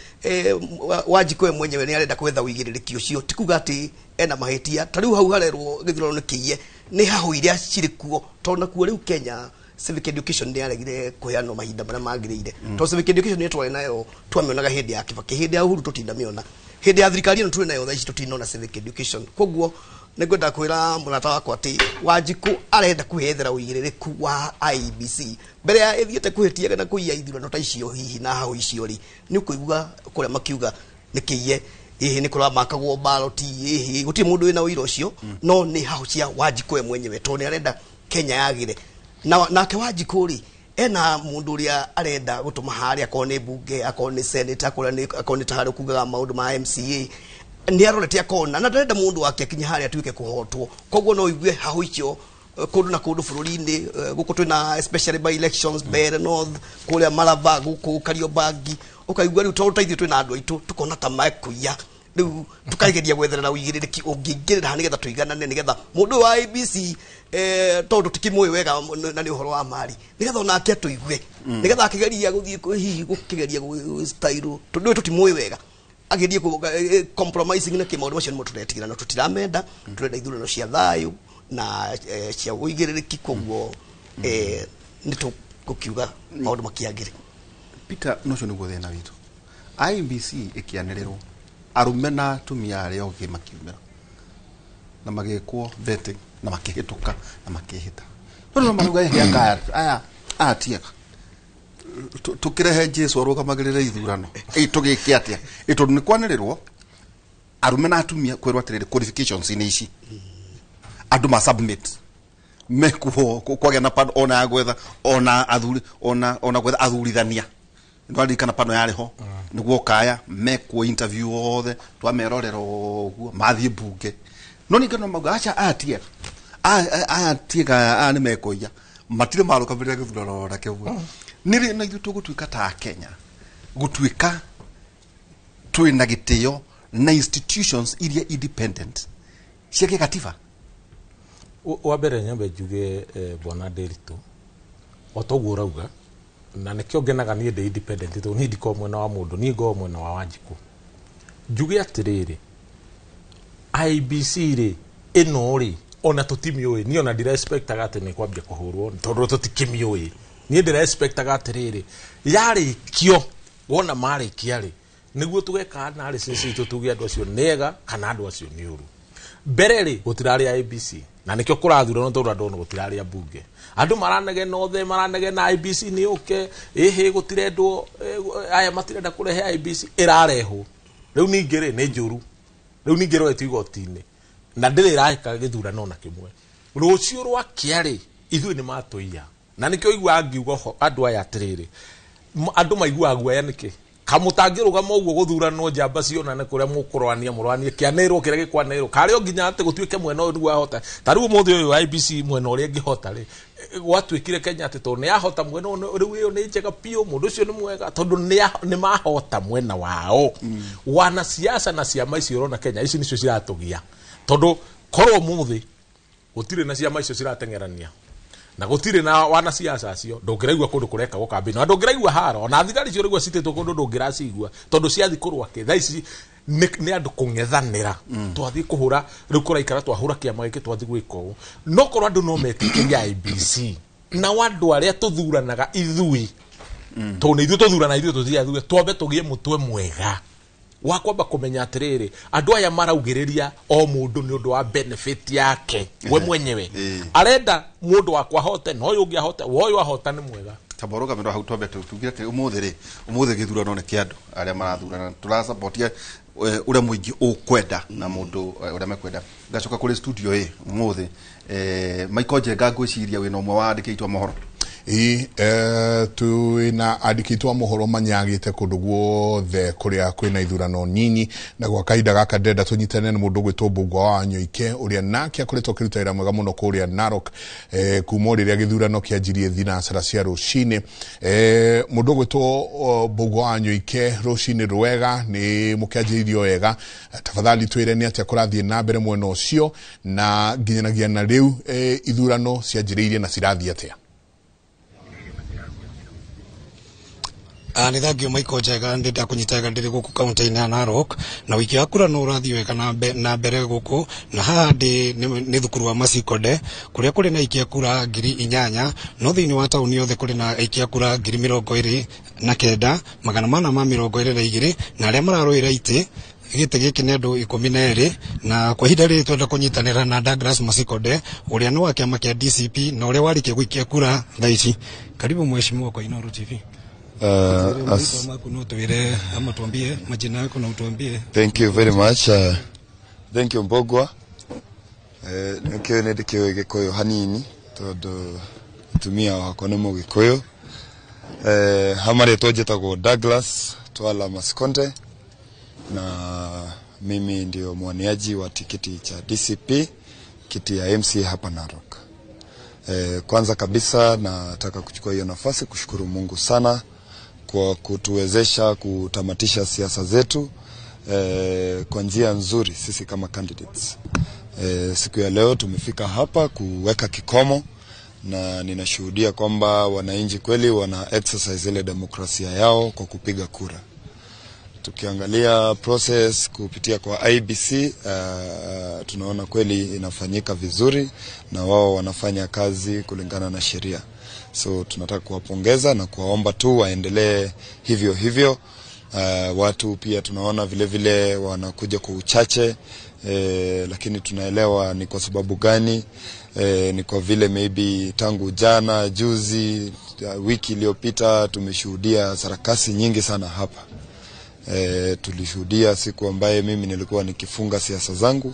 Wanjikũ we mwenyewe nĩ arenda gwetha ũigĩrĩrĩki ũcio, ti kuga atĩ ena mahĩtia. Ta rĩu hau harerwo gĩthurano nĩ kĩiye, nĩ hahũ iria cirĩ kuo, tondũ nakuo rĩu Kenya Civic education nĩ yaregire kũheanwo mahinda marĩa magĩrĩire, tondũ civic education nĩ twarĩ nayo, twamĩonaga hĩndĩ ya Kibaki. Hĩndĩ ya Uhuru tũtinamĩona. Hĩndĩ ya thirikari ĩno tũrĩ nayo thaa ici tũtinona civic education. Koguo nĩ ngwenda kwĩra mũrata wakwa atĩ Wanjikũ arenda kwĩyethera ũigĩrĩrĩku wa IEBC mbere ya ĩthiĩte kũhĩtia na kũiya ithurano ta icio hihi na hau icio rĩ, nĩ ũkũigua kũrĩa makiuga nĩ kĩiye, hihi nĩ kũramakagwo ballot, hihi gũtirĩ mũndũ wĩna ũira ũcio, no nĩ hau cia Wanjikũ we mwenyewe, tondũ nĩ arenda Kenya yagĩre. Na nake Wanjikũ rĩ, ena mũndũ ũrĩa arenda gũtũma harĩa, akorwo nĩ mbunge, akorwo nĩ senate, akorwo nĩ ta harĩa ũkugaga maũndũ ma MCA, nĩ arorete akona na ndarenda mũndũ wake akinye harĩa atuĩke kũhotwo. Koguo no igue hau icio kũndũ na kũndũ bũrũri-inĩ, gũkũ twĩna especially by elections Mbeere North, kũrĩa Maraba, gũkũ Kariobangi, ũkaigua rĩu tondũ ta ithuĩ twĩna andũ aitũ tũkona ta mekũiya, rĩu tukageria gwetherera ũigĩrĩrĩki ũngĩingĩrĩra haha nĩgetha tũiganane, nĩgetha mũndũ ũyũ wa ABC, tondũ tikĩmũĩ wega na nĩ ũhoro wa mari, nĩgetha onake atũigue, nĩgetha akĩgeria gũthiĩ hihi gũkĩgeria style, tondũ ũyũ tũtimũĩ wega, agerie compromising na kĩ maũndũ macio nĩmo tũretigĩra na tũtiramenda. Tũrenda ithurano cia thayũ na cia ũigĩrĩrĩki. Koguo nĩ tũgũkiuga maũndũ makiagĩre. Peter, no ũcio nĩguo thĩna witũ. IEBC ĩkĩanĩrĩrwo, arũme na atumia arĩa ogĩ makiumĩra na magĩkwo vetting na makĩhĩtũka na makĩhĩta, no no marauga ĩhĩ anga aya aya tiega. Tũkĩrehe Jesu arũgamagĩrĩre ithurano ĩ tũgĩke atĩa? Ĩ tondũ nĩ kwanĩrĩrwo arũme na atumia, kwĩrwo atĩrĩrĩ, qualifications nĩ ici, andũ ma submit mekuo, kwagĩa na panel ona ya gwetha ona athuri ona gwetha athurithania. Nĩwaririkana panel yarĩ ho nĩguo kaya mekuo interview othe, twamerorera ũguo mathiĩ mbunge, no ningĩ no mauga aca, aya tiega, aya tiega, aya nĩ mekũiya, matirĩ marũgamĩrĩra gĩthurano ona kĩmwe. Nĩ na ithuĩ tũgũtuĩka ta Kenya gũtuĩka twĩna gĩtĩo na institutions iria independent cia gĩkatiba. Wa mbere nyambe njuge, bwana Nderitu, o toguo ũrauga, na nĩkĩo ngenaga niĩ ndĩ independent, tondũ niĩ ndikoragwo mwena wa mũndũ, niĩ ngoragwo mwena wa Wanjikũ. Njuge atĩrĩrĩ, IEBC rĩ, ĩno rĩ, ona tũtimĩũĩ. Niĩ ona ndira-expectaga atĩ nĩ kwambia kũhũrwo, tondũ tũtikĩmĩũĩ. Niĩ ndĩra-expectaga atĩrĩrĩ, yarĩkio, wona marĩkia rĩ, nĩguo tũgeka analysis itũ, tuge andũ acio nĩ ega kana andũ acio nĩ ũru. Mbere rĩ, gũtirarĩ IEBC, na nĩkĩo kũrathurano, tondũ andũ ona gũtirarĩ mbunge, andũ maranegena othe, maranegena IEBC nĩ yũke, ĩhĩ gũtirendwo, aya matirenda kũrehe IEBC, ĩrarehwo rĩu. Ningĩ rĩ, nĩ njũru rĩu, ningĩ roetio igoti-inĩ na ndĩrĩ ĩrahĩka gĩthurano ona kĩmwe. Rũciũ rwakĩa rĩ, ithuĩ nĩ matũiya, na nĩkĩo iguaga ngiuga ho andũ aya atĩrĩrĩ, andũ maiguaga guoya nĩkĩ kamũtangĩrũgama ũguo gũthuranwo, njamba cionane kũrĩa mũkũrwania, mũrwanie kĩanĩrwo kĩrĩa gĩkwanĩrwo karĩ o nginya atĩ gũtuĩke mwena ũyũ nĩguo ahota. Ta rĩu ũmũthĩ ũyũ IEBC mwena ũrĩa ĩngĩhota rĩ, gwatuĩkire Kenya atĩ tondũ nĩ yahota mwena ũyũ, rĩu ĩyo nĩ njega biũ, mũndũ ũcio nĩ mwega tondũ nĩ mahota mwena wao. Wanasiasa na ciama icio ũrona Kenya ici nĩcio ciratũgia, tondũ korwo ũmũthĩ gũtirĩ na ciama icio cirateng'erania na gũtirĩ na wanasiasa acio, ndũngĩraigua kũndũ kũrekagwo kambĩini, na ndũngĩraigua haro, ona thigari icio ũraigua citĩtwo kũndũ ndũngĩracigua, tondũ ciathiĩ kũrũa kĩ thaa ici nĩ andũ kũng'ethanĩra. Twathiĩ kũhũra rĩu, kũraikara twahũra kĩama gĩkĩ, twathiĩ gwĩka ũũ. No korwo andũ no metĩkĩrie IEBC nao andũ arĩa tũthuranaga ithuĩ, tondũ nĩ ithuĩ tũthuranaga, ithuĩ tũthiathure, twambe tũgĩe mũtwe mwega wa kwamba kũmenya atĩrĩrĩ, andũ aya maraugĩrĩria o mũndũ nĩ ũndũ wa benefit yake we mwenyewe, arenda mũndũ wakwa ahote na ũyũ ũngĩ ahote, wa ũyũ ahota nĩ mwega. Tamba ũrũgamĩrwo hau, twambe tugire atĩ ũmũthĩ rĩ, ũmũthĩ gĩthurano nĩ kĩa andũ arĩa marathurana, tũrasapotia ũrĩa mũingĩ ũkwenda na mũndũ ũrĩa mekwenda. Ngacoka kũrĩ studio ĩ ũmũthĩ, Michael Njenga, ngwĩciria wĩna ũmwe wa andĩki aitũ a mohoro. Ĩ twĩna andĩki aitũ a mohoro manyagĩte kũndũ guothe kũrĩa kwĩna ithurano nyinyi, na gwa kahinda gaka ndĩrenda tũnyitane na mũndũ ũgwĩtwo Mbũgua wa Wanyoike, ũrĩa nake akoretwo akĩruta wĩra mwega mũno kũrĩa Narok, kuma o rĩrĩa gĩthurano kĩanjirie thinacara cia rũcinĩ. Mũndũ ũgwĩtwo Mbũgua wa Wanyoike, rũcinĩ rwega, nĩ mũkĩanjĩrĩirio wega. Tafadhali twĩre nĩ atĩa kũrathiĩ na mbere mwena ũcio, na nginyanagia na rĩu ithurano cianjĩrĩirie na cirathiĩ atĩa? Nĩ thangio Michael Njega, ndĩ ndakũnyita wega ndĩrĩ gũkũ kaunti-inĩ ya Narok, na wiki wa kura no ũrathiĩ wega na mbere gũkũ, na haha ndĩ nĩ thukuru wa Masikonde kũrĩa kũrĩ na aikia kura 8,000, no thĩinĩ wa taũni yothe kũrĩ na aikia kura 29,422, na arĩa mararũĩra itĩ gĩtĩ gĩkĩ nĩ andũ 12, na kwa ihinda rĩrĩ twenda kũnyitanĩra na Douglas Masikonde ũrĩa nĩ wa kĩama kĩa DCP na ũrĩa warĩkia gũikia kura thaa ici. Karibu mheshimiwa kwa Inooro TV. Ama tuambie majina yako na utuambie. Thank you very much. Thank you Mbogwa. Nĩkĩo nĩ ndĩkĩũĩ Gĩkũyũ hanini tondũ mũtumia wakwa nĩ Mũgĩkũyũ. Ha marĩtwa njĩtagwo Douglas Twala Masikonde na mimi ndio mwaniaji wa tikiti cha DCP, kiti ya MCA hapa Narok. Kwanza kabisa nataka kuchukua hiyo nafasi kushukuru Mungu sana kwa kutuwezesha kutamatisha siasa zetu kwa njia nzuri sisi kama candidates. Siku ya leo tumefika hapa kuweka kikomo na ninashuhudia kwamba wananchi kweli wana exercise ile demokrasia yao kwa kupiga kura. Tukiangalia process kupitia kwa IBC, tunaona kweli inafanyika vizuri na wao wanafanya kazi kulingana na sheria. So tunataka kuwapongeza na kuwaomba tu waendelee hivyo hivyo. Watu pia tunaona vile vile wanakuja kwa uchache, lakini tunaelewa ni kwa sababu gani. Ni kwa vile maybe tangu jana, juzi, wiki iliyopita tumeshuhudia sarakasi nyingi sana hapa. Tulishuhudia siku ambaye mimi nilikuwa nikifunga siasa zangu,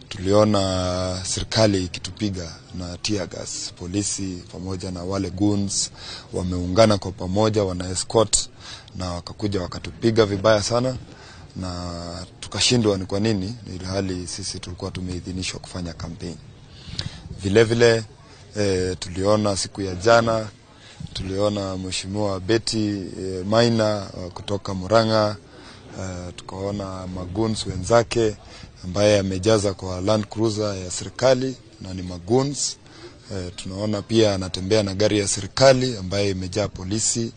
tuliona serikali ikitupiga na tear gas, polisi pamoja na wale goons wameungana kwa pamoja, wana escort na wakakuja wakatupiga vibaya sana na tukashindwa ni kwa nini, ilhali sisi tulikuwa tumeidhinishwa kufanya campaign. Vile vile tuliona siku ya jana, tuliona Mheshimiwa Betty Maina kutoka Murang'a, tukaona magoons wenzake ambaye amejaza kwa Land Cruiser ya serikali na ni magoons. Tunaona pia anatembea na gari ya serikali ambaye imejaa polisi.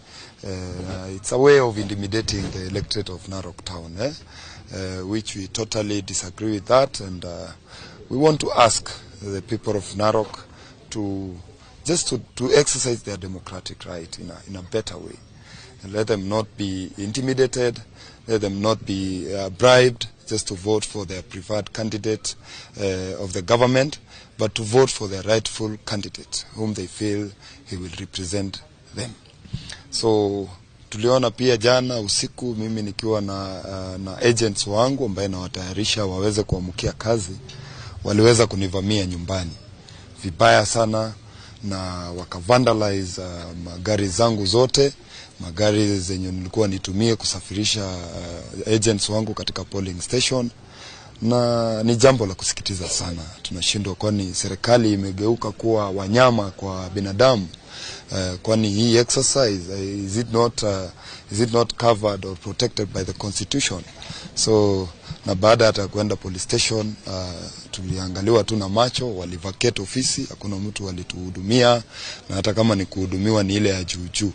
It's a way of intimidating the electorate of Narok Town, which we totally disagree with that, and we want to ask the people of Narok to just to exercise their democratic right in a better way. And let them not be intimidated, let them not be bribed just to vote for their preferred candidate of the government, but to vote for their rightful candidate whom they feel he will represent them. So tuliona pia jana usiku mimi nikiwa na agents wangu ambaye nawatayarisha waweze kuamkia kazi, waliweza kunivamia nyumbani vibaya sana na wakavandalize magari zangu zote, magari zenye nilikuwa nitumie kusafirisha agents wangu katika polling station. Na ni jambo la kusikitiza sana, tunashindwa kwani serikali imegeuka kuwa wanyama kwa binadamu. Kwani hii exercise is it not covered or protected by the constitution? So na baada hata kwenda police station, tuliangaliwa tu na macho, walivacate ofisi, hakuna mtu walituhudumia, na hata kama ni kuhudumiwa ni ile ya juu juu.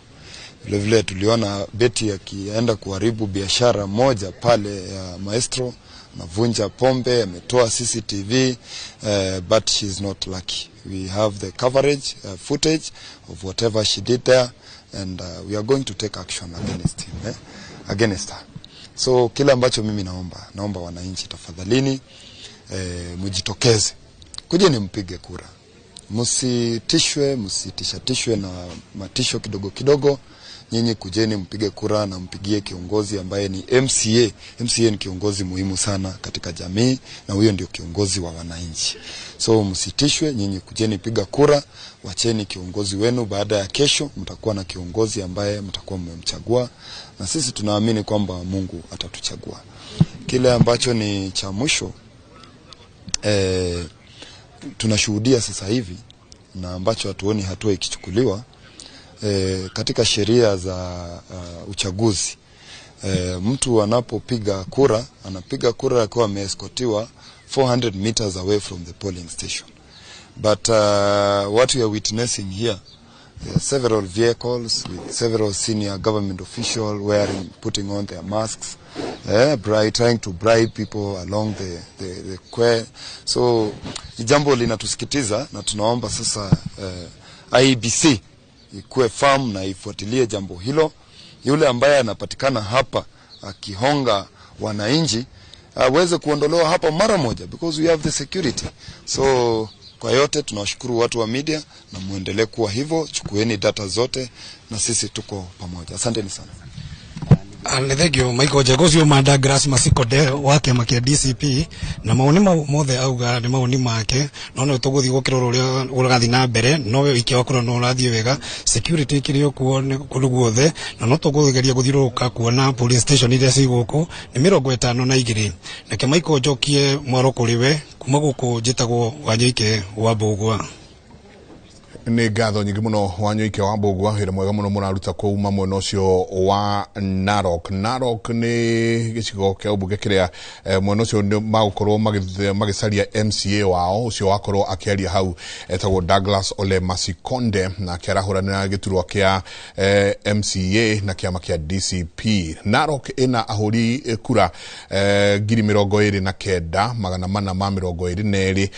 Vile vile tuliona Betty akienda kuharibu biashara moja pale ya Maestro, anavunja pombe, ametoa CCTV, but she's not lucky. We have the coverage, footage of whatever she did there, and we are going to take action against him, against her. So kila ambacho mimi naomba wananchi tafadhalini, mjitokeze, kujeni mpige kura, msitishwe, msitishatishwe na matisho kidogo kidogo. Nyinyi kujeni mpige kura na mpigie kiongozi ambaye ni MCA. MCA ni kiongozi muhimu sana katika jamii na huyo ndio kiongozi wa wananchi. So msitishwe, nyinyi kujeni piga kura, wacheni kiongozi wenu. Baada ya kesho mtakuwa na kiongozi ambaye mtakuwa mmemchagua, na sisi tunaamini kwamba Mungu atatuchagua. Kile ambacho ni cha mwisho, tunashuhudia sasa hivi na ambacho hatuoni hatua ikichukuliwa, katika sheria za uchaguzi, mtu anapopiga kura anapiga kura akiwa ameeskotiwa 400 meters away from the polling station. But what we are witnessing here There are several vehicles with several senior government officials wearing, putting on their masks, trying to bribe people along the quay. So jambo linatusikitiza na tunaomba sasa IEBC ikuwe firm na ifuatilie jambo hilo. Yule ambaye anapatikana hapa akihonga wananchi aweze kuondolewa hapa mara moja, because we have the security. So kwa yote tunawashukuru watu wa media na muendelee kuwa hivyo, chukueni data zote na sisi tuko pamoja. Asanteni sana. Nĩ thengio Michael Njenga ũcio ma Douglas Masikode wa kĩama kĩa DCP na maoni mau mothe auga nĩ maoni make no nĩ tũgũthiĩ gũkĩrora ũrĩa ũrathiĩ na mbere no wĩikia wa kura no ũrathiĩ wega, security ĩkĩrĩ o kuo kũndũ guothe na no tũkũgeria gũthiũrũrũka kuona police station iria ci gũkũ nĩ 52. Nake Michael njokie mwaro kũrĩ we kuma gũkũ njĩtagwo Wanyoike wa Mbũgua. Nĩ ngatho nyingĩ mũno Wanyoike wa Mbũgua, wĩra mwega mũno mũraruta kũu mwena ũcio wa Narok. Narok nĩ gĩcigo kĩa ũmbunge kĩrĩa mwena ũcio nĩ magũkorwo magĩcaria MCA wao ũcio wakorwo akĩaria hau etagwo Douglas Ole Masikonde, na akĩarahũranĩra gĩturwa kĩa MCA na kĩama kĩa DCP. Narok ĩna ahũri kura 29,422.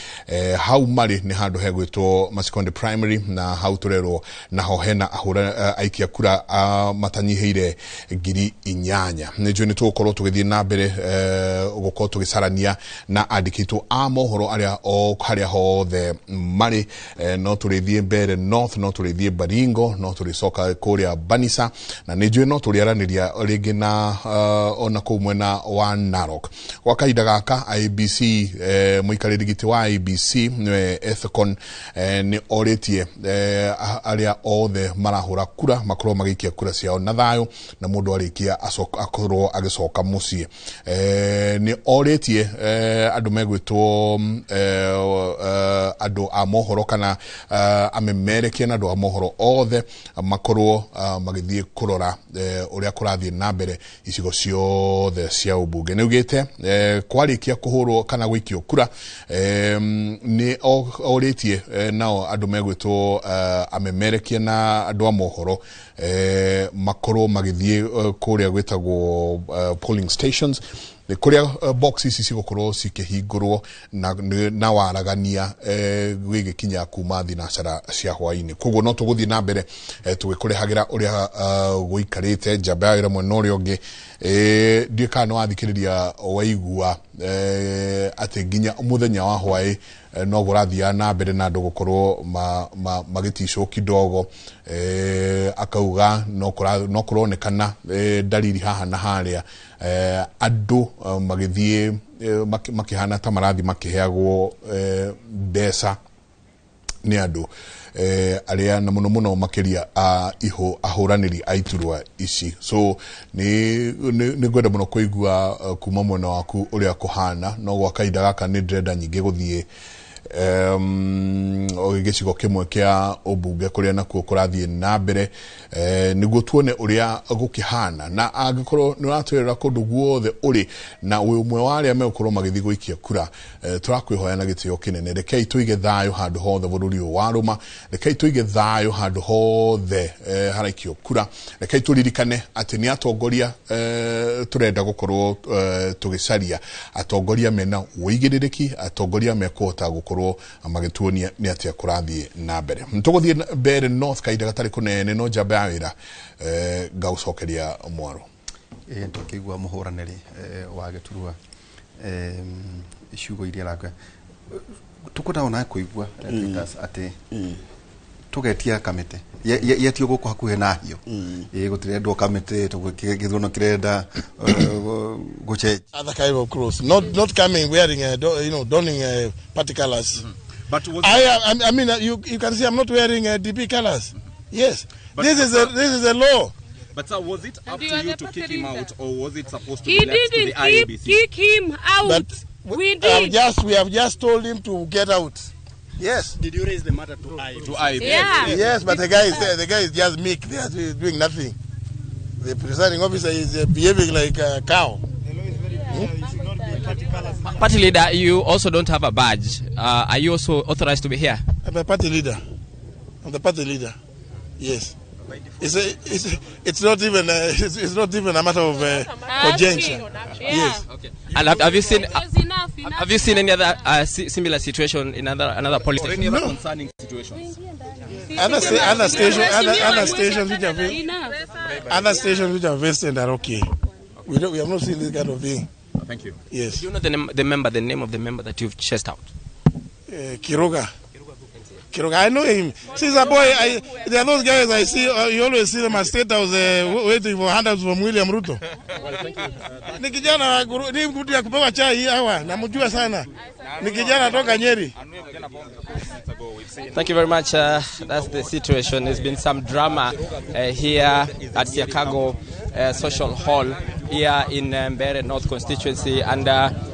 Hau marĩ nĩ handũ hegwĩtwo Masikonde Primary na hau turerwo naho hena ahura aikia kura matanyihĩire 8,000. Nĩ njũĩ nĩ tũgũkorwo tũgĩthiĩ na mbere gũkorwo tũgĩcarania na andĩkĩtwo a mohoro arĩa o harĩa hothe marĩ, no tũrĩthiĩ Mbere North, no tũrĩthiĩ Baringo, no tũrĩcoka kũrĩa Banisa, na nĩ njũĩ no tũrĩaranĩria rĩngĩ na ona kũu mwena wa Narok. Gwa kahinda gaka IEBC, mũikarĩri gĩtĩ wa IEBC nĩwe Ethekon, nĩ orĩtie arĩa othe marahũra kura makorwo magĩikia kura ciao na thayũ na mũndũ arĩkia akorwo agĩcoka mũciĩ. Nĩ orĩtie andũ megwĩtwo andũ a mohoro kana amemerekia na andũ a mohoro othe makorwo magĩthiĩ kũrora ũrĩa kũrathiĩ na mbere icigo ciothe cia ũmbunge. Nĩ augĩte kwarĩkia kũhũrwo kana gũikio kura, nĩ orĩtie nao andũ megwĩtwo amemerekia na andũ a mohoro makorwo magĩthiĩ kũrĩa gwĩtagwo polling stations kũrĩa box ici cigũkorwo cikĩhingũrwo na waragania gĩgĩkinya kuma thinacara cia hwaĩ-inĩ. Koguo no tũgũthiĩ na mbere tũgĩkũrehagĩra ũrĩa gũikarĩte njamba ya wĩra mwena ũrĩa ũngĩ. Ndiũĩ kana nĩwathikĩrĩria waigua atĩ nginya mũthenya wa hwaĩ no kũrathiaga na mbere na andũ gũkorwo magĩticwo kidogo, akauga no kũronekana dalili haha na harĩa andũ magĩthiĩ makĩhana ta marathiĩ makĩheagwo mbeca nĩ andũ arĩa na mũno mũno makĩria ahũranĩri a iturwa ici. So nĩ ngwenda mũno kũigua kuma mwena waku ũrĩa kũhana, no gwa kahinda gaka nĩ ndĩrenda nyingĩ gũthiĩ gĩcigo kĩmwe kĩa ũmbunge kũrĩa nakuo kũrathiĩ na mbere nĩguo tuone ũrĩa gũkĩhana, na angĩkorwo nĩ ũratwĩrĩra kũndũ guothe ũrĩ na wĩ ũmwe wa arĩa megũkorwo magĩthiĩ gũikia kura, tũrakwĩhoya na gĩtĩo kĩnene, rekei tũige thayũ handũ hothe bũrũri ũyũ wa rũma, rekei tũige thayũ handũ hothe haraikio kura, rekei tũririkane atĩ nĩ atongoria tũrenda gũkorwo tũgĩcaria atongoria mena ũigĩrĩrĩki, atongoria mekũhota gũkorwo magĩtuonia nĩ atĩa kũrathiĩ na mbere. Tũgũthiĩ Mbere North kahinda gatarĩ kũnene no njamba ya wĩra ngagũcokeria mwaro. Tũkĩigua mũhũranĩri wa gĩturwa ciugo iria arakũhe tũkwenda ona kũigua atĩ tũgetia kamĩtĩ yetio gũkũ hakuhĩ na hiũ gũtirendwo kamĩtĩ gĩthurano kĩrenda gũcenjia. Other kind of clothes, not coming wearing donning party colors. But was I mean, you can see I'm not wearing DP colors. Yes, but this is a law. But sir, was it up to you to kick him out, or was it supposed to be left to the IEBC? He didn't kick him out. But we did. We have just told him to get out. Yes. Did you raise the matter to IEBC? To IEBC. Yeah. Yes, but the guy is there. The guy is just meek. They are doing nothing. The presiding officer is behaving like a cow. Party leader, you also don't have a badge. Are you also authorized to be here? I'm a party leader. I'm the party leader. Yes. It's not even it's not even a matter of conjunction. Yes. Okay. And have you seen have you seen any other similar situation in another police or any other concerning situations? Other stations which are other stations which are vested are okay. We have not seen this kind of thing. Thank you. Yes. Do you know the name of the member that you've chased out? Kiroga. Kiroga, I know him. Since a boy, there are those guys I see. You always see them at State House waiting for handouts from William Ruto. Well, thank you. Ni kijana ni mtu ya kupewa chai hawa, namjua sana. Ni kijana toka Nyeri. Thank you very much. That's the situation. There's been some drama here at Siakago Social Hall here in Mbeere North constituency, and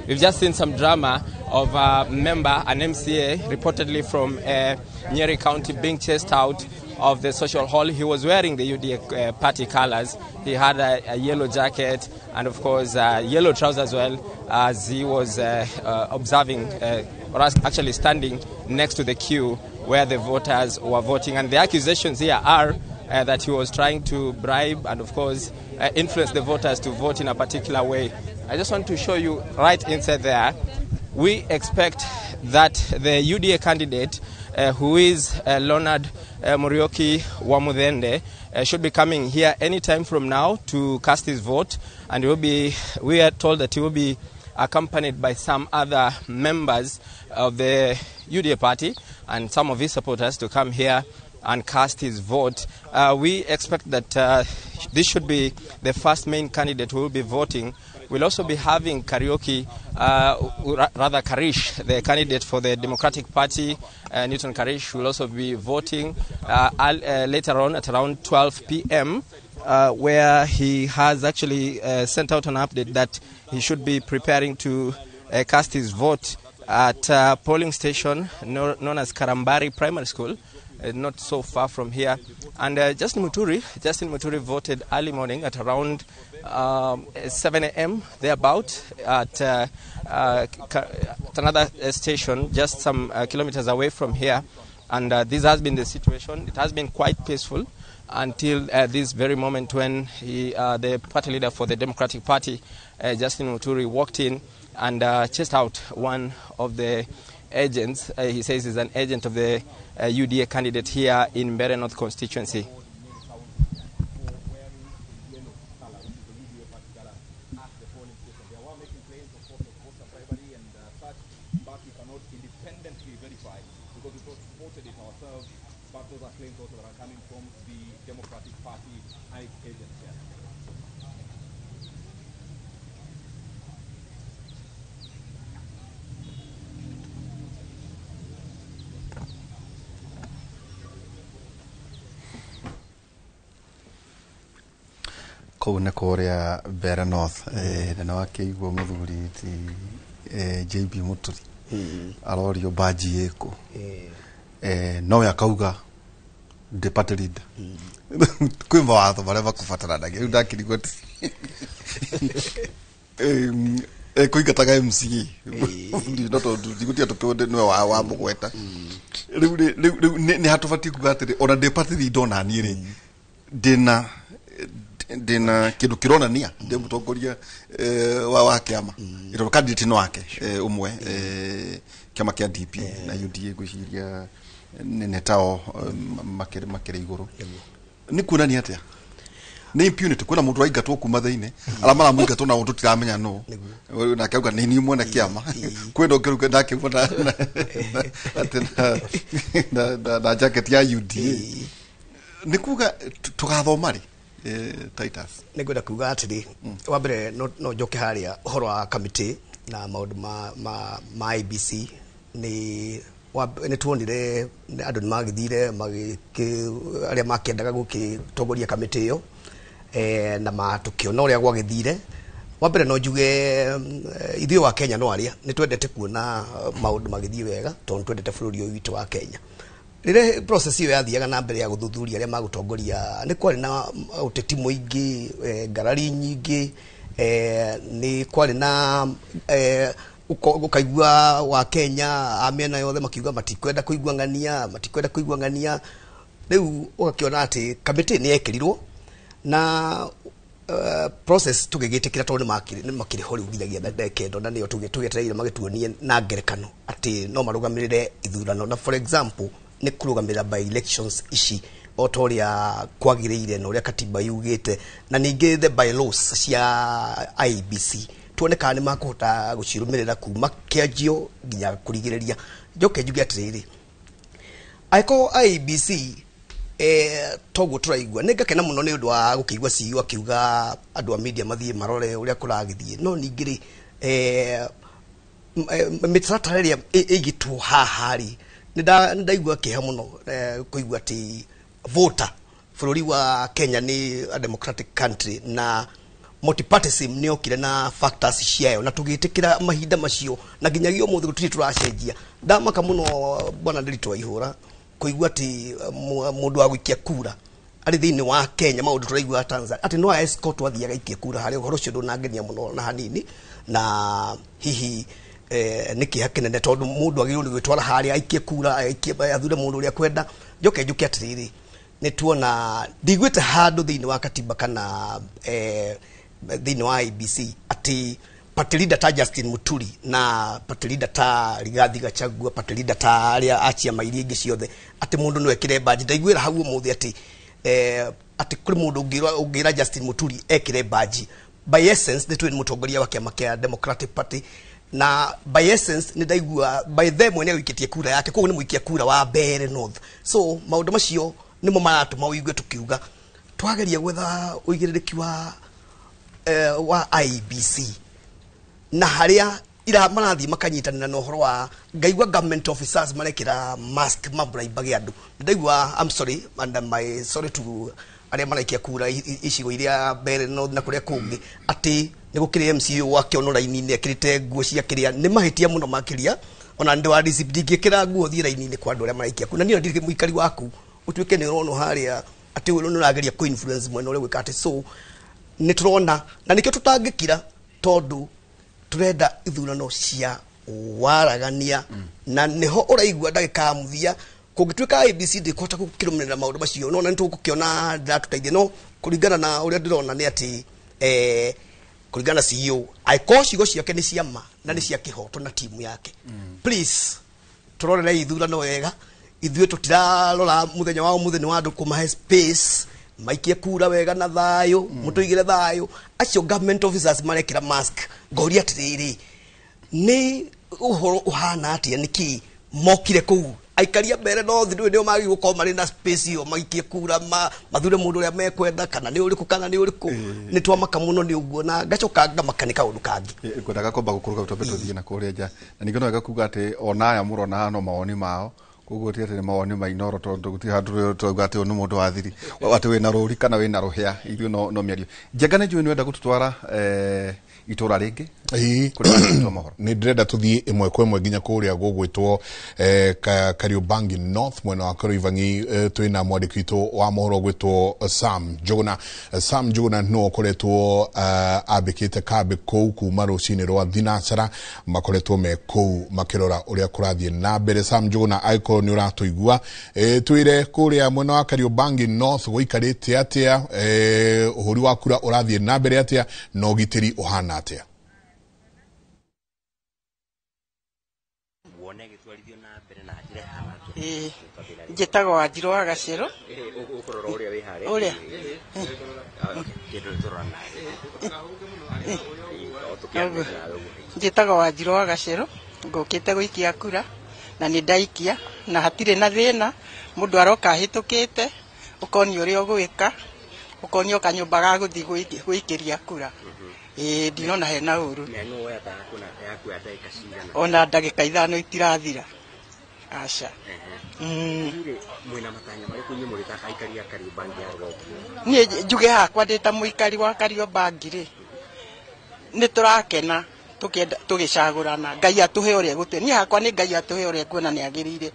we've just seen some drama of a member, an MCA, reportedly from Nyeri County, being chased out of the social hall. He was wearing the UDA party colors. He had a yellow jacket and, of course, yellow trousers as well, as he was observing, or actually standing next to the queue where the voters were voting. And the accusations here are that he was trying to bribe and, of course, influence the voters to vote in a particular way. I just want to show you right inside there. We expect that the UDA candidate, who is Leonard Muriuki Wamuthende, should be coming here any time from now to cast his vote, and we are told that he will be accompanied by some other members of the UDA party and some of his supporters to come here and cast his vote. We expect that this should be the first main candidate who will be voting. We'll also be having Karish, the candidate for the Democratic Party, Newton Karish, will also be voting later on at around 12 p.m., where he has actually sent out an update that he should be preparing to cast his vote at a polling station known as Karambari Primary School, not so far from here. And Justin Muturi voted early morning at around 7 a.m. thereabout at another station just some kilometers away from here. And this has been the situation. It has been quite peaceful until this very moment when the party leader for the Democratic Party, Justin Muturi, walked in and chased out one of the agents. He says he's an agent of the UDA candidate here in Mbeere North constituency. Kũu nĩ kũrĩa Mbeere North, na nĩ wakĩigua mũthuri ti JB Muturi arorio baji ĩkũ, nowe akauga ndĩ party leader. Kwĩ mawatho marĩa makũbataranagia. Rĩu ndakĩrigwo ti kũingataga MCA no tondũ ndigũtiga tũkĩũndĩ nĩwe wa mũgweta. Rĩu nĩ hatũbatiĩ kuga atĩrĩ ona ndĩ party leader ona niĩ rĩ ndĩna kĩndũ kĩronania ndĩ mũtongoria wa kĩama, ĩtondũ candidate no wake ũmwe, kĩama kĩa DP na UDA ngwĩciria nĩ tao makĩrĩ igũrũ. Nĩ kuonania atĩa? Nĩ impunity kwĩna mũndũ waingatwo kuma thĩinĩ arĩa maramũingatwo nao tũtiramenya nũ, nake auga nĩ niĩ mwene kĩama. Kwĩna ũngĩ rĩu ndakĩigua na jacket ya UDA. Nĩ kuga tũgathoma rĩ? Titus, nĩngwenda kuga atĩrĩ, wa mbere no njoke harĩa ũhoro wa kamĩtĩ na maũndũ ma IEBC. Nĩ tuonire andũ nĩ magĩthire arĩa makĩendaga gũgĩtongoria kamĩtĩ ĩyo, na tũkĩona ũrĩa gwagĩthire. Wa mbere no njuge ithuĩ wa Kenya no arĩa nĩ twendete kuona maũndũ magĩthiĩ wega, tondũ nĩ twendete bũrũri ũyũ witũ wa Kenya. Rĩrĩa process ĩyo yathiaga na mbere ya gũthuthuria arĩa magũtongoria, nĩ kwarĩ na ũteti mũingĩ, ngarari nyingĩ, nĩ kwarĩ na ũkaigua wa Kenya a mĩena yothe makiuga matikwenda kũigua ng'ania. Rĩu ũgakĩona atĩ kamĩtĩ nĩ yekĩrirwo na process tũgĩgĩtĩkĩra tondũ nĩ makĩrĩ ho rĩu nginyagia ndagĩka ĩno, na nĩyo tũgĩetereire magĩtuonie na ngerekano atĩ no marũgamĩrĩre ithurano, na for example nĩ kũrũgamĩrĩra by elections ici o ta ũrĩa kwagĩrĩire na ũrĩa katiba yugĩte, na ningĩ the bylaws cia IEBC tuone kana nĩ makũhota gũcirũmĩrĩra kuma kĩanjio nginya kũrigĩrĩria. Njoke njuge atĩrĩrĩ, angĩkorwo IEBC toguo tũraigua, nĩ ngakena mũno nĩ ũndũ wa gũkĩigua CEO akiuga andũ a media mathiĩ marore ũrĩa kũragĩthiĩ, no ningĩ rĩ mĩtaratara ĩrĩa ĩigĩtwo haha rĩ, nĩ ndaigua kĩeha mũno kũigua atĩ voter bũrũri wa Kenya nĩ a democratic country na multipartyism nĩ yokire na factors ciayo na tũgĩtĩkĩra mahinda macio na nginyagia ũmũthĩ gũtirĩ tũracenjia. Ndamaka mũno bwana Ndiritu wa Ihũra kũigua atĩ mũndũ wa gũikia kura arĩ thĩinĩ wa Kenya, maũndũ tũraigua Tanzania atĩ no escort athiaga aikie kura harĩa. Ũhoro ũcio ndũnangenia mũno na hanini, na hihi nĩ kĩeha kĩnene tondũ mũndũ agĩrĩirwo nĩ gwĩtwara harĩa aikie kura, aikie athure mũndũ ũrĩa akwenda. Njoke njuke atĩrĩrĩ, nĩ tuona ndiguĩte handũ thĩinĩ wa katiba kana thĩinĩ wa IEBC atĩ party leader ta Justin Muturi na party leader ta Rigathi Gachagua, party leader ta arĩa a ciama iria ingĩ ciothe, atĩ mũndũ no ekĩre badge. Ndaiguĩra hau ũmũthĩ atĩ atĩ kũrĩ mũndũ ũngĩra Justin Muturi ekĩre badge. By essence nĩ tũĩ nĩ mũtongoria wa kĩama kĩa Democratic Party, na by essence nĩ ndaigua by them mwene ũikĩtie kura yake, koguo nĩ mũikia kura wa Mbeere North. So maũndũ macio nĩmo maratũma ũigue tũkiuga twageria gwetha ũigĩrĩrĩki wa IEBC na harĩa ira marathiĩ makanyitanĩra na ũhoro wa ngaigua government officers marekĩra mask mabraimbage andũ. Ndaigua, I'm sorry and my sorry to arĩa maraikia kura icigo iria Mbeere North na kũrĩa kũngĩ, atĩ nĩ gũkĩrĩ MCA wakĩonwo raini-inĩ ekĩrĩte nguo cia kĩrĩa. Nĩ mahĩtia mũno makĩria, ona ndĩ wa DCP ndingĩkĩra nguo thiĩ raini-inĩ kwa andũ arĩa maraikia kura, na niĩ ndirĩ mũikari waku ũtuĩke nĩ ũronwo harĩa atĩ nĩ ũrageria kũ influence mwena ũrĩa gwĩka atĩ. So nĩ tũrona na nĩkĩo tũtangĩkira tondũ tũrenda ithurano cia waragania, na nĩho ũraigua ndagĩka ya mũthia kũngĩtuĩka IEBC ndĩkũhota gũkĩrũmĩrĩra maũndũ macio, no na nĩtũgũkĩona ndĩratũteithia, no kũringana na ũrĩa ndĩrona nĩ atĩ kũringana na CEO angĩkorwo ciugo ciake nĩ cia ma na nĩ cia kĩhoto na timu yake, please tũrorere ithurano wega. Ithuĩ tũtirarora mũthenya wa ũmũthĩ nĩ wa andũ kũmahe space maikie kura wega na thayũ, mũtũigĩre thayũ. Acio government officers marekĩra mask, ngoria atĩrĩrĩ, nĩ ũhoro ũhana atĩa? Nĩkĩ mokire kũu aikaria Mbeere North ndũĩ nĩo magĩrĩirwo gũkorwo marĩ na space ĩyo maikie kura mathure mũndũ ũrĩa mekwenda, kana nĩ ũrĩkũ kana nĩ ũrĩkũ? Nĩ twamaka mũno nĩ ũguo, na ngacoka ngamaka nĩ kaũndũ kangĩ. Ngwendaga kwamba gũkũrũka twambe tũthiĩ na kũrĩa nja, na ningĩ no wega kuga atĩ ona aya mũrona haha no mawoni mao, koguo ti atĩ nĩ mawoni ma Inooro, tondũ gũtirĩ handũ twauga atĩ ũyũ nĩ mũndũ wa thiri, atĩ wĩna rũri kana wĩna rũhĩa. Ithuĩ no mĩario. Njenga, nĩ njũĩ nĩ wenda gũtũtwara itũra rĩngĩ kũrĩa wandĩkĩtwo mohoro. Nĩ ndĩrenda tũthiĩ ĩmwe kwa ĩmwe nginya kũrĩa gũgwĩtwo Kariobangi North, mwena wa Kariobangi. Twĩna mwandĩki witũ wa mohoro gwĩtwo Sam Njuguna. Sam Njuguna nĩwe ũkoretwo ambĩkĩte kambĩ kũu kuma rũcinĩ rwa thinacara, makoretwo me kũu makĩrora ũrĩa kũrathiĩ na mbere. Sam Njuguna, angĩkorwo nĩ ũratũigua, twĩre kũrĩa mwena wa Kariobangi North gũikarĩte atĩa, ũhũri wa kura ũrathiĩ na mbere atĩa, na ũgitĩri ũhana atĩa? Wone gĩtwarithio na mbere na njĩra ĩhana atĩa? Ĩĩ, njĩtagwo Wanjirũ wa Gacĩrũ. Ũkũrora ũrĩa wĩ harĩa. Ũrĩa. Kĩndũ tũrora nawe. Njĩtagwo Wanjirũ wa Gacĩrũ, ngũkĩte gũikia kura na nĩ ndaikia na hatirĩ na thĩna. Mũndũ aroka ahĩtũkĩte, ũkonio ũrĩa ũgwĩka, ũkonio kanyũmba ga gũthiĩ gũikĩria kura. Ĩĩ, ndinona hena ũru. Mĩhang'o woya ta yakuoya ndagĩka cigana? Ona ndagĩka 5 itirathira, aca. Rĩu mwĩna matanya marĩkũ inyuĩ mũrĩ ta aikari a Kariobangi ya rũgongo? Niĩ njuge hakwa ndĩ ta mũikari wa Kariobangi rĩ, nĩ tũrakena tũkĩenda tũgĩcagũrana. Ngai atũhe ũrĩa egũtũhe. Niĩ hakwa nĩ Ngai atũhe ũrĩa ekuona nĩ agĩrĩire,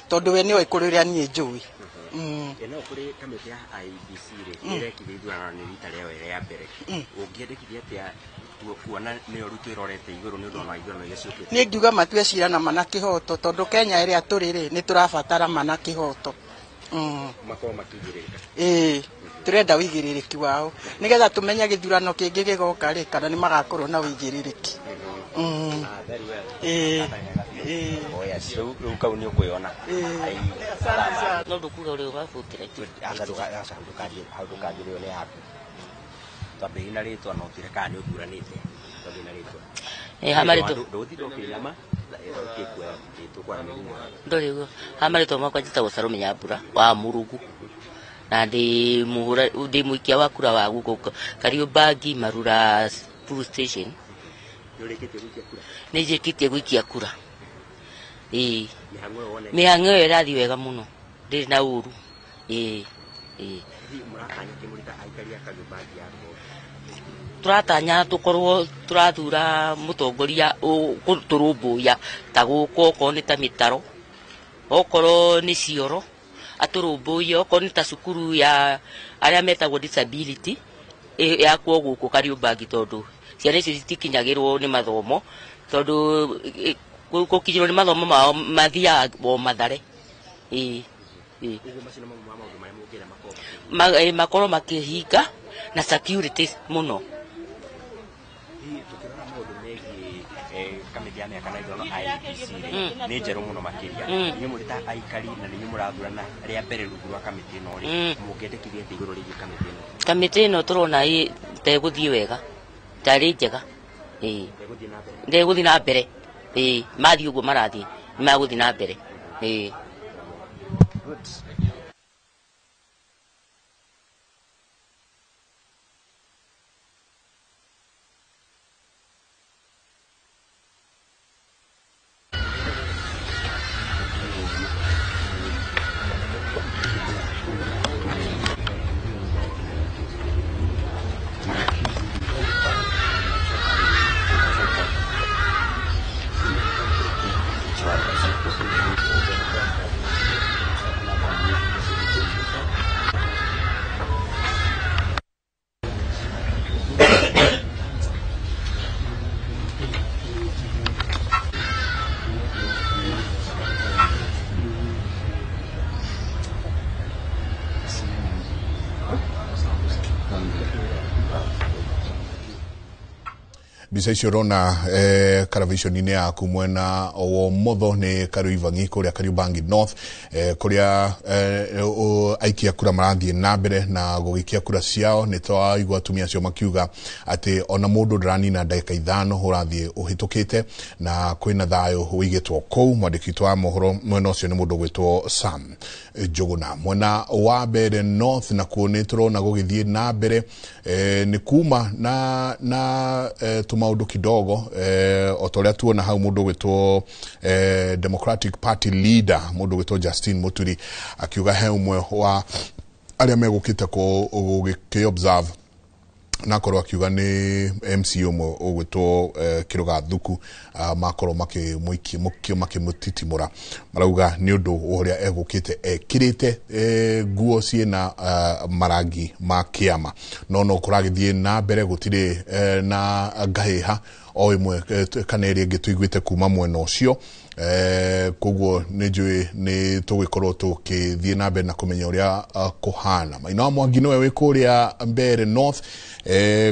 tondũ we nĩoĩ kũrĩ ũrĩa niĩ njũĩ. Ĩno kũrĩ kamĩtĩ ya IEBC rĩ, ĩrekire ithurano nĩ rita rĩao rĩa mbere, ũngĩendekithia atĩa kuona nĩyo rĩu twĩrorete igũrũ nĩ ũndũ wa ithurano iria ciũkĩte? Niĩ ngiuga matue cira na ma na kĩhoto, tondũ Kenya ĩrĩa tũrĩ rĩ, nĩ tũrabatara ma na kĩhoto. Makorwo makĩigĩrĩrĩka. Ĩĩ, tũrenda ũigĩrĩrĩki wao nĩgetha tũmenye gĩthurano kĩngĩ gĩgoka rĩ kana nĩ magakorwo na ũigĩrĩrĩki. Very well. Ĩĩ. Oh yes, rĩu kau nĩ ũkwĩona. No ndũkuga ũrĩa ũgabutĩra. Aca aca ndũkarie hau, ndũkarie rĩo nĩ yaku. Twambĩrĩrie na rĩtwa no ũtwĩre kana nĩ ũthuranĩte. Twambĩrĩrie na rĩtwa. Ha marĩtwa. Ndũgũtinda ũkĩinama, ũkĩkuoya tũkwaranĩria. Ndũrĩ ũguo. Ha marĩtwa makwa njĩtagwo Salome Nyambura wa Mũrũgu na ndĩ mũhũra ndĩ mũikia wa kura wa gũkũ Kariobangi Marura police station. Nĩ ũrĩkĩtie gũikia kura? Nĩ njĩkĩtie gũikia kura, ĩĩ. Mĩhang'o ĩyo wonete? Mĩhang'o ĩyo ĩrathiĩ wega mũno, ndĩrĩ na ũru, ĩĩ ĩĩ. Hihi mũratanya kĩ mũrĩ ta aikari a Kariobangi ya Rũgongo? Tũratanya tũkorwo tũrathura mũtongoria ũgũtũrũmbũiya ta gũkũ, okorwo nĩ ta mĩtaro, okorwo nĩ cioro atũrũmbũiye, okorwo nĩ ta cukuru ya arĩa metagwo disability yakwo gũkũ Kariobangi, tondũ ciana icio citikinyagĩrwo nĩ mathomo, tondũ gũkinyĩrwo nĩ mathomo mao mathiaga o Mathare, ĩĩ ĩĩ. Ũguo macio nĩ mamwe ma maũndũ marĩa mũngĩenda makorwo makĩhinga? Makorwo makĩhinga na security mũno. Hihi tũkĩrora maũndũ megiĩ kamĩtĩ ya mĩhaka na ithurano IEBC rĩ, nĩ njerũ mũno makĩria. Inyuĩ mũrĩ ta aikari na nĩ inyuĩ mũrathurana rĩa mbere rungu rwa kamĩtĩ ĩno rĩ, mũngĩendekithia atĩa igũrũ rĩgiĩ kamĩtĩ ĩno? Kamĩtĩ ĩno tũrona ta ĩgũthiĩ wega, tarĩ njega, ĩĩ. Ĩgũthiĩ na mbere? Ndĩgũthiĩ na mbere, ĩĩ. Mathiĩ ũguo marathiĩ nĩ magũthiĩ na mbere, ĩĩ. Good. Mbica icio ũrona karaviconi-inĩ yaku mwena wa ũmotho nĩ Kariobangi, kũrĩa Kariobangi North, kũrĩa aikia kura marathiĩ na mbere na gũgĩikia kura ciao. Nĩ twaigua atumia acio makiuga atĩ ona mũndũ ndaranina ndagĩka 5 ũrathiĩ ũhĩtũkĩte na kwĩna thayũ wĩigĩtwo kũu. Mwandĩki witũ wa mohoro mwena ũcio nĩ mũndũ ũgwĩtwo Sam Njũgũna. Mwena wa Mbeere North nakuo nĩ tũrona gũgĩthiĩ na mbere, nĩ kuma na tũmaũndũ kidogo, o ta ũrĩa tuona hau mũndũ ũgwĩtwo Democratic Party leader mũndũ ũgwĩtwo Justin Muturi akiuga he ũmwe wa arĩa megũkĩte gũgĩkĩ observe na akorwo akiuga nĩ MC ũmwe ũgwĩtwo Kĩrũga Thuku, makorwo makĩmũtitimũra, marauga nĩ ũndũ wa ũrĩa egũkĩte ekĩrĩte nguo ciĩna marangi ma kĩama. No kũragĩthiĩ na mbere, gũtirĩ na ngahĩha o ĩmwe kana ĩrĩa ĩngĩ tũiguĩte kuma mwena ũcio. Koguo nĩ njũĩ nĩ tũgũgĩkorwo tũkĩthiĩ na mbere na kũmenya ũrĩa kũhana. Maina wa Mwangi nĩwe wĩ kũrĩa Mbeere North,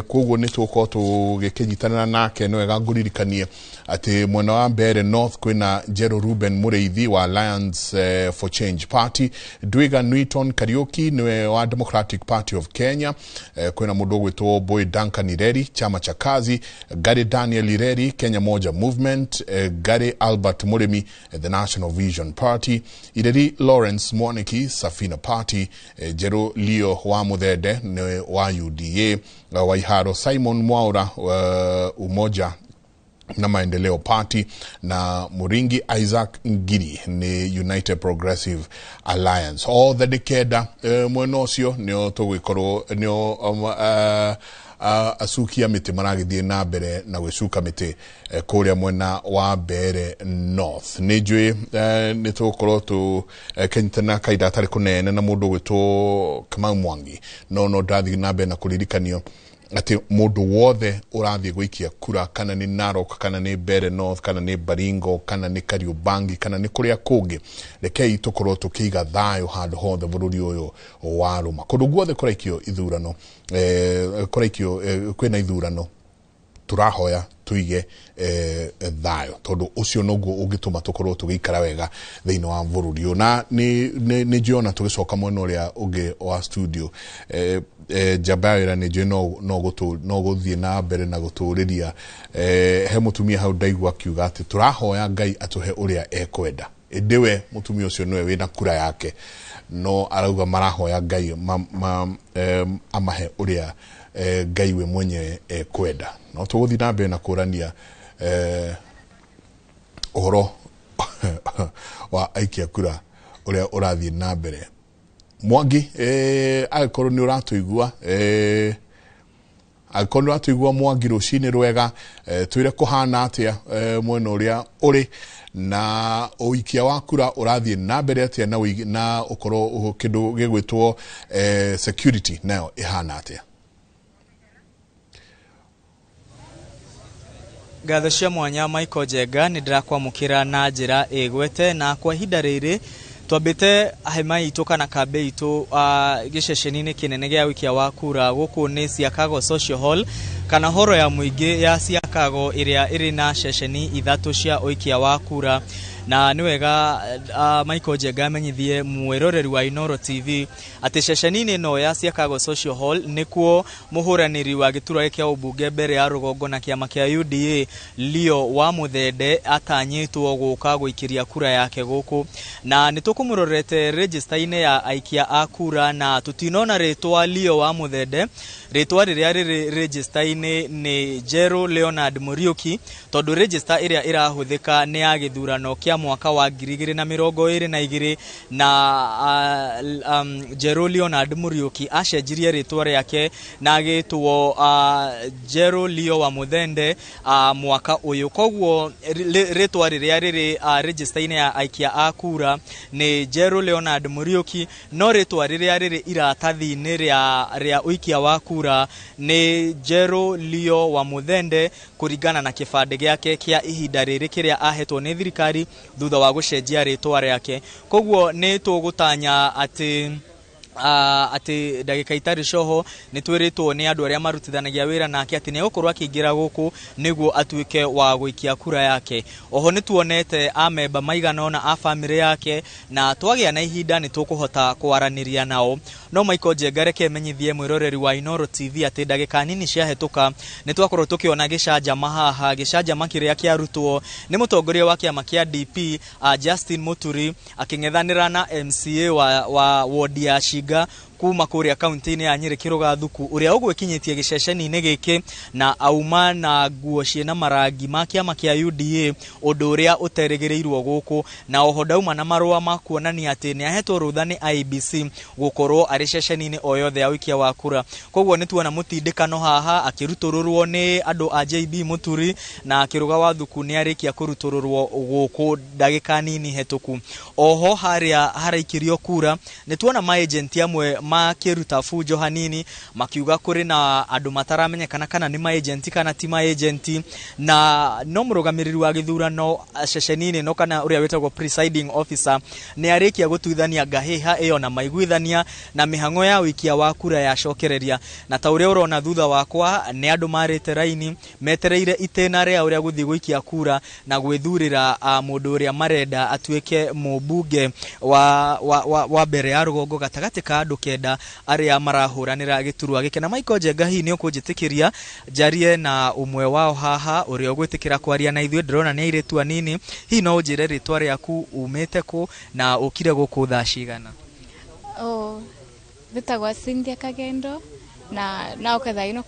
koguo nĩ tũgũkorwo tũgĩkĩnyitanĩra nake. Nĩ wega ngũririkanie atĩ mwena wa Mbeere North kwĩna Njerũ Ruben Mũrĩithi wa Alliance for Change Party, Ndwiga Newton Kariuki nĩwe wa Democratic Party of Kenya, kwĩna mũndũ ũgwĩtwo Boy Duncan Ireri Chama cha Kazi, Gary Daniel Ireri Kenya Moja Movement, Gary Albert Mũrĩmi The National Vision Party, Ireri Lawrence Mwaniki Safina Party, Njerũ Leo wa Mũthende nĩ wa UDA, Waiharo Simon Mwaura Umoja na Maendeleo Party, na Muringi Isaac Ngiri ni United Progressive Alliance. Othe nĩ 9 mwena ũcio nĩo tũgũgĩkorwo nĩo acuki a mĩtĩ maragĩthiĩ na mbere na gwĩcuka mĩtĩ kũrĩa mwena wa Mbeere North. Nĩ njũĩ nĩ tũgũkorwo tũkĩnyitana kahinda gatarĩ kũnene na mũndũ ũgwĩtwo Kamau Mwangi, no ndathiĩ na mbere na kũririkanio Atĩ mũndũ wothe ũrathiĩ gũikia kura, kana nĩ Narok, kana nĩ Mbeere North, kana nĩ Baringo, kana nĩ Kariobangi, kana nĩ kũrĩa kũngĩ, rekei tũkorwo tũkĩiga thayũ handũ hothe bũrũri ũyũ warũma. Kũndũ guothe kũraikio ithurano, kũraikio, kwĩna ithurano, tũrahoya tuige thayũ, tondũ ũcio noguo ũngĩtũma tũkorwo tũgĩikara wega thĩinĩ wa bũrũri ũyũ. Na nĩ njũĩ tũgĩcoka mwena ũrĩa ũngĩ wa studio, njamba ya wĩra nĩ njũĩ no gũthiĩ na mbere na gũtũrĩria. He mũtumia hau ndaigua akiuga atĩ tũrahoya Ngai atũhe ũrĩa ekwenda, ĩndĩ we mũtumia ũcio nĩwe wĩna kura yake, no arauga marahoya Ngai amahe ũrĩa Ngai we mwenyewe ekwenda. No tũgũthiĩ na mbere na kũrania ũhoro wa aikia kura ũrĩa ũrathiĩ na mbere. Mwangi, angĩkorwo nĩ ũratũigua, angĩkorwo nĩ ũratũigua Mwangi, rũcinĩ rwega, twĩre kũhana atĩa mwena ũrĩa ũrĩ, na ũikia wa kura ũrathiĩ na mbere atĩa, na ũkorwo kĩndũ gĩgwĩtwo security nayo ĩhana atĩa. Ngatho cia mwanya Michael Njenga, nĩ ndĩrakwamũkĩra na njĩra ĩgwete, na kwa ihinda rĩrĩ twambĩte hema itũ kana kambĩ itũ gĩceceni-inĩ kĩnene gĩa ũikia wa kura gũkũ nĩ Siakago Social Hall, kana horo ya mũingĩ ya Siakago ĩrĩa ĩrĩ na ceceni ithatũ cia ũikia wa kura. Na nĩ wega Michael Njenga amenyithie mwĩroreri wa Inooro TV atĩ ceceni-inĩ ĩno ya Siakago Social Hall nĩkuo mũhũranĩri wa gĩturwa kĩa ũmbunge mbere ya rũgongo na kĩama kĩa UDA Leo wa Mũthende atanyĩtwo gũka gũikĩria kura yake gũkũ. Na nĩ tũkũmũrorete register-inĩ ya aikia a kura na tũtinona rĩtwa Leo wa Mũthende. Rĩtwa rĩrĩa rĩrĩ register-inĩ nĩ Jero Leonard Muriuki, tondũ register ĩrĩa ĩrahũthĩka nĩ ya gĩthurano kĩa mwaka wa 2022, na Jero Leonard Muriuki acenjirie rĩtwa rĩake na agĩtwo Jero Leo wa Mũthende mwaka ũyũ. Koguo rĩtwa rĩrĩa rĩrĩ register-inĩ ya aikia a kura nĩ Jero Leonard Muriuki, no rĩtwa rĩrĩa rĩrĩ iratathi-inĩ rĩa ũikia wa kura nĩ Jero Leo wa Mũthende, kũringana na kĩbandĩ gĩake kĩa ihinda rĩrĩ kĩrĩa ahetwo nĩ thirikari thutha wa gũcenjia rĩtwa rĩake. Koguo nĩ tũgũtanya atĩ ndagĩka itarĩ coho nĩ twĩrĩtwo nĩ andũ arĩa marutithanagia wĩra nake atĩ nĩ egũkorwo akĩingĩra gũkũ nĩguo atuĩke wa gũikia kura yake. Oho nĩ tuonete amemba maigana ũna a bamĩrĩ yake, na twagĩa na ihinda nĩ tũkũhota kwaranĩria nao. No Michael Njenga, reke menyithie mwĩroreri wa Inooro TV atĩ ndagĩka nini ciahĩtũka nĩ twakorwo tũkĩona gĩcanjama haha, gĩcanjama kĩrĩa kĩarutwo nĩ mũtongoria wa kĩama kĩa DP Justin Muturi akĩng'ethanĩra na MCA wa wodi ya Shinga kuma kũrĩa kaunti-inĩ ya Nyĩrĩ Kĩrũgathuku, ũrĩa ũgwĩkinyĩtie gĩceceni-inĩ gĩkĩ na auma na nguo ciĩna marangi ma kĩama kĩa UDA, ũndũ ũrĩa ũterĩgĩrĩirwo gũkũ. Na oho ndauma na marũa ma kuonania atĩ nĩ ahetwo rũtha nĩ IEBC gũkorwo arĩ ceceni-inĩ o yothe ya ũikia wa kura. Koguo nĩ tuona mũtindĩkano haha akĩrutũrũrwo nĩ andũ a JB Muturi, na Kĩrũga wa Thuku nĩ arĩkia kũrutũrũrwo gũkũ ndagĩka nini hetũku. Oho harĩa haraikĩrio kura nĩ tuona maagenti amwe makĩruta bunjo hanini makiuga kũrĩ na andũ mataramenyekana kana nĩ maagenti kana ti maagenti, na no mũrũgamĩrĩri wa gĩthurano ceceni-inĩ ĩno kana ũrĩa wĩtagwo presiding officer nĩ arĩkia gũtuithania ngahĩha ĩyo na maiguithania na mĩhang'o ya ũikia wa kura yacokereria. Na ta ũrĩa ũrona thutha wakwa nĩ andũ marĩte raini metereire itĩna rĩa ũrĩa gũthiĩ gũikia kura na gwĩthurĩra mũndũ ũrĩa marenda atuĩke mũmbunge wa mbere ya rũgongo gatagatĩ ka andũ 9 arĩa marahũranĩra gĩturwa gĩkĩ. Na Michael Njenga, hihi nĩ ũkũnjĩtĩkĩria njarie na ũmwe wao haha ũrĩa ũgwĩtĩkĩra kwaria na ithuĩ? Ndĩrona nĩ airĩtu anini, hihi no ũnjĩre rĩtwa rĩaku, umĩte kũ na ũkire gũkũ thaa cigana? Njĩtagwo Cynthia Kagendo na naoka thaa ĩno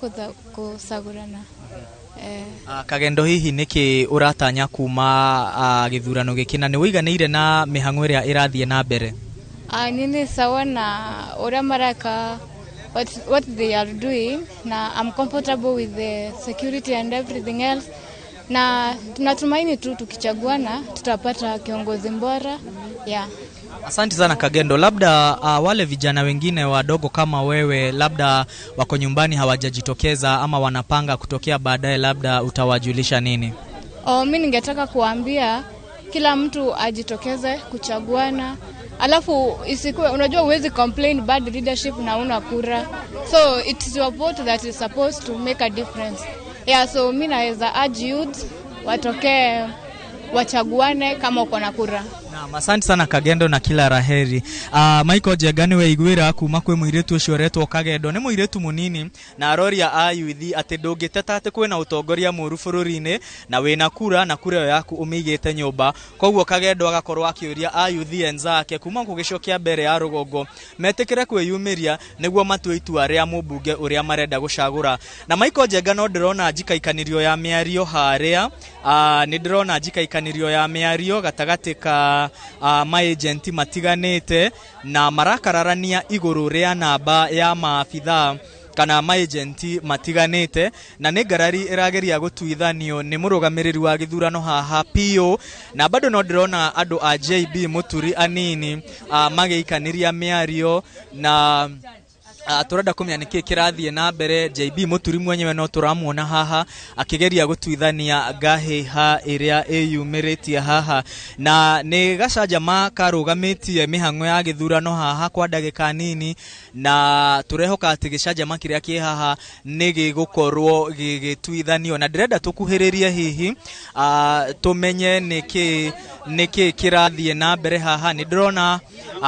gũcagũrana. Kagendo, hihi nĩkĩ ũratanya kuma gĩthurano gĩkĩ, na nĩ ũiganĩire na mĩhang'o ĩrĩa ĩrathiĩ na mbere? Nini sawa na ũrĩa mareka, what they are doing, na I'm comfortable with the security and everything else, na tunatumaini tu tukichaguana tutapata kiongozi bora. Yeah. Asante sana Kagendo. Labda wale vijana wengine wadogo kama wewe labda wako nyumbani hawajajitokeza ama wanapanga kutokea baadaye, labda utawajulisha nini? Oh, mi ningetaka kuambia kila mtu ajitokeze kuchaguana, alafu isikuwe, unajua huwezi complain bad leadership na una kura, so it's your vote that is supposed to make a difference. Yeah, so mi naweza urge youth watokee wachaguane kama uko na kura. Naam, asante sana Kagendo na kila raheri. Michael Njega weiguira kuma kwi muiritu ucio uretwo Kagendo, ni muiritu munini na aroria a yuthi ati ndungiteta ati kwina utongoria muru bururi-ini na wina kura na kura iyo yaku umiigite nyumba. Koguo Kagendo agakorwo akiuria a yuthi enzake kuma gũgĩcio kĩa mbere ya rũgongo metikire kwiyumiria niguo matue itua ria mũmbunge uria marenda gucagura. Na Michael Njenga no ndirona njikaikanĩrio ya mĩario haria, nĩ ndĩrona njikaikanĩrio ya mĩario gatagatĩ ka maagenti matiganĩte na marakararania igũrũ rĩa namba ya maabithaa kana maagenti matiganĩte, na nĩ ngarari ĩrageria gũtuithanio nĩ mũrũgamĩrĩri wa gĩthurano haha PO, na bado no ndĩrona andũ a JB Mũturi anini magĩikanĩria mĩario na turenda kumenya nĩkĩ kĩrathiĩ na mbere. JB Mũturi mwenyewe no tũramuona haha akĩgeria gũtuithania ngahĩha ĩrĩa ĩyumĩrĩtie haha, na nĩ gacanjama karũgamĩtie mĩhang'o ya gĩthurano haha kwa ndagĩka nini, na tũrehoka atĩ gĩcanjama kĩrĩa kĩ haha nĩ gĩgũkorwo gĩgĩtuithanio, na ndĩrenda tũkuhĩrĩrie hihi tũmenye nĩkĩ kĩrathiĩ na mbere haha. Nĩ ndĩrona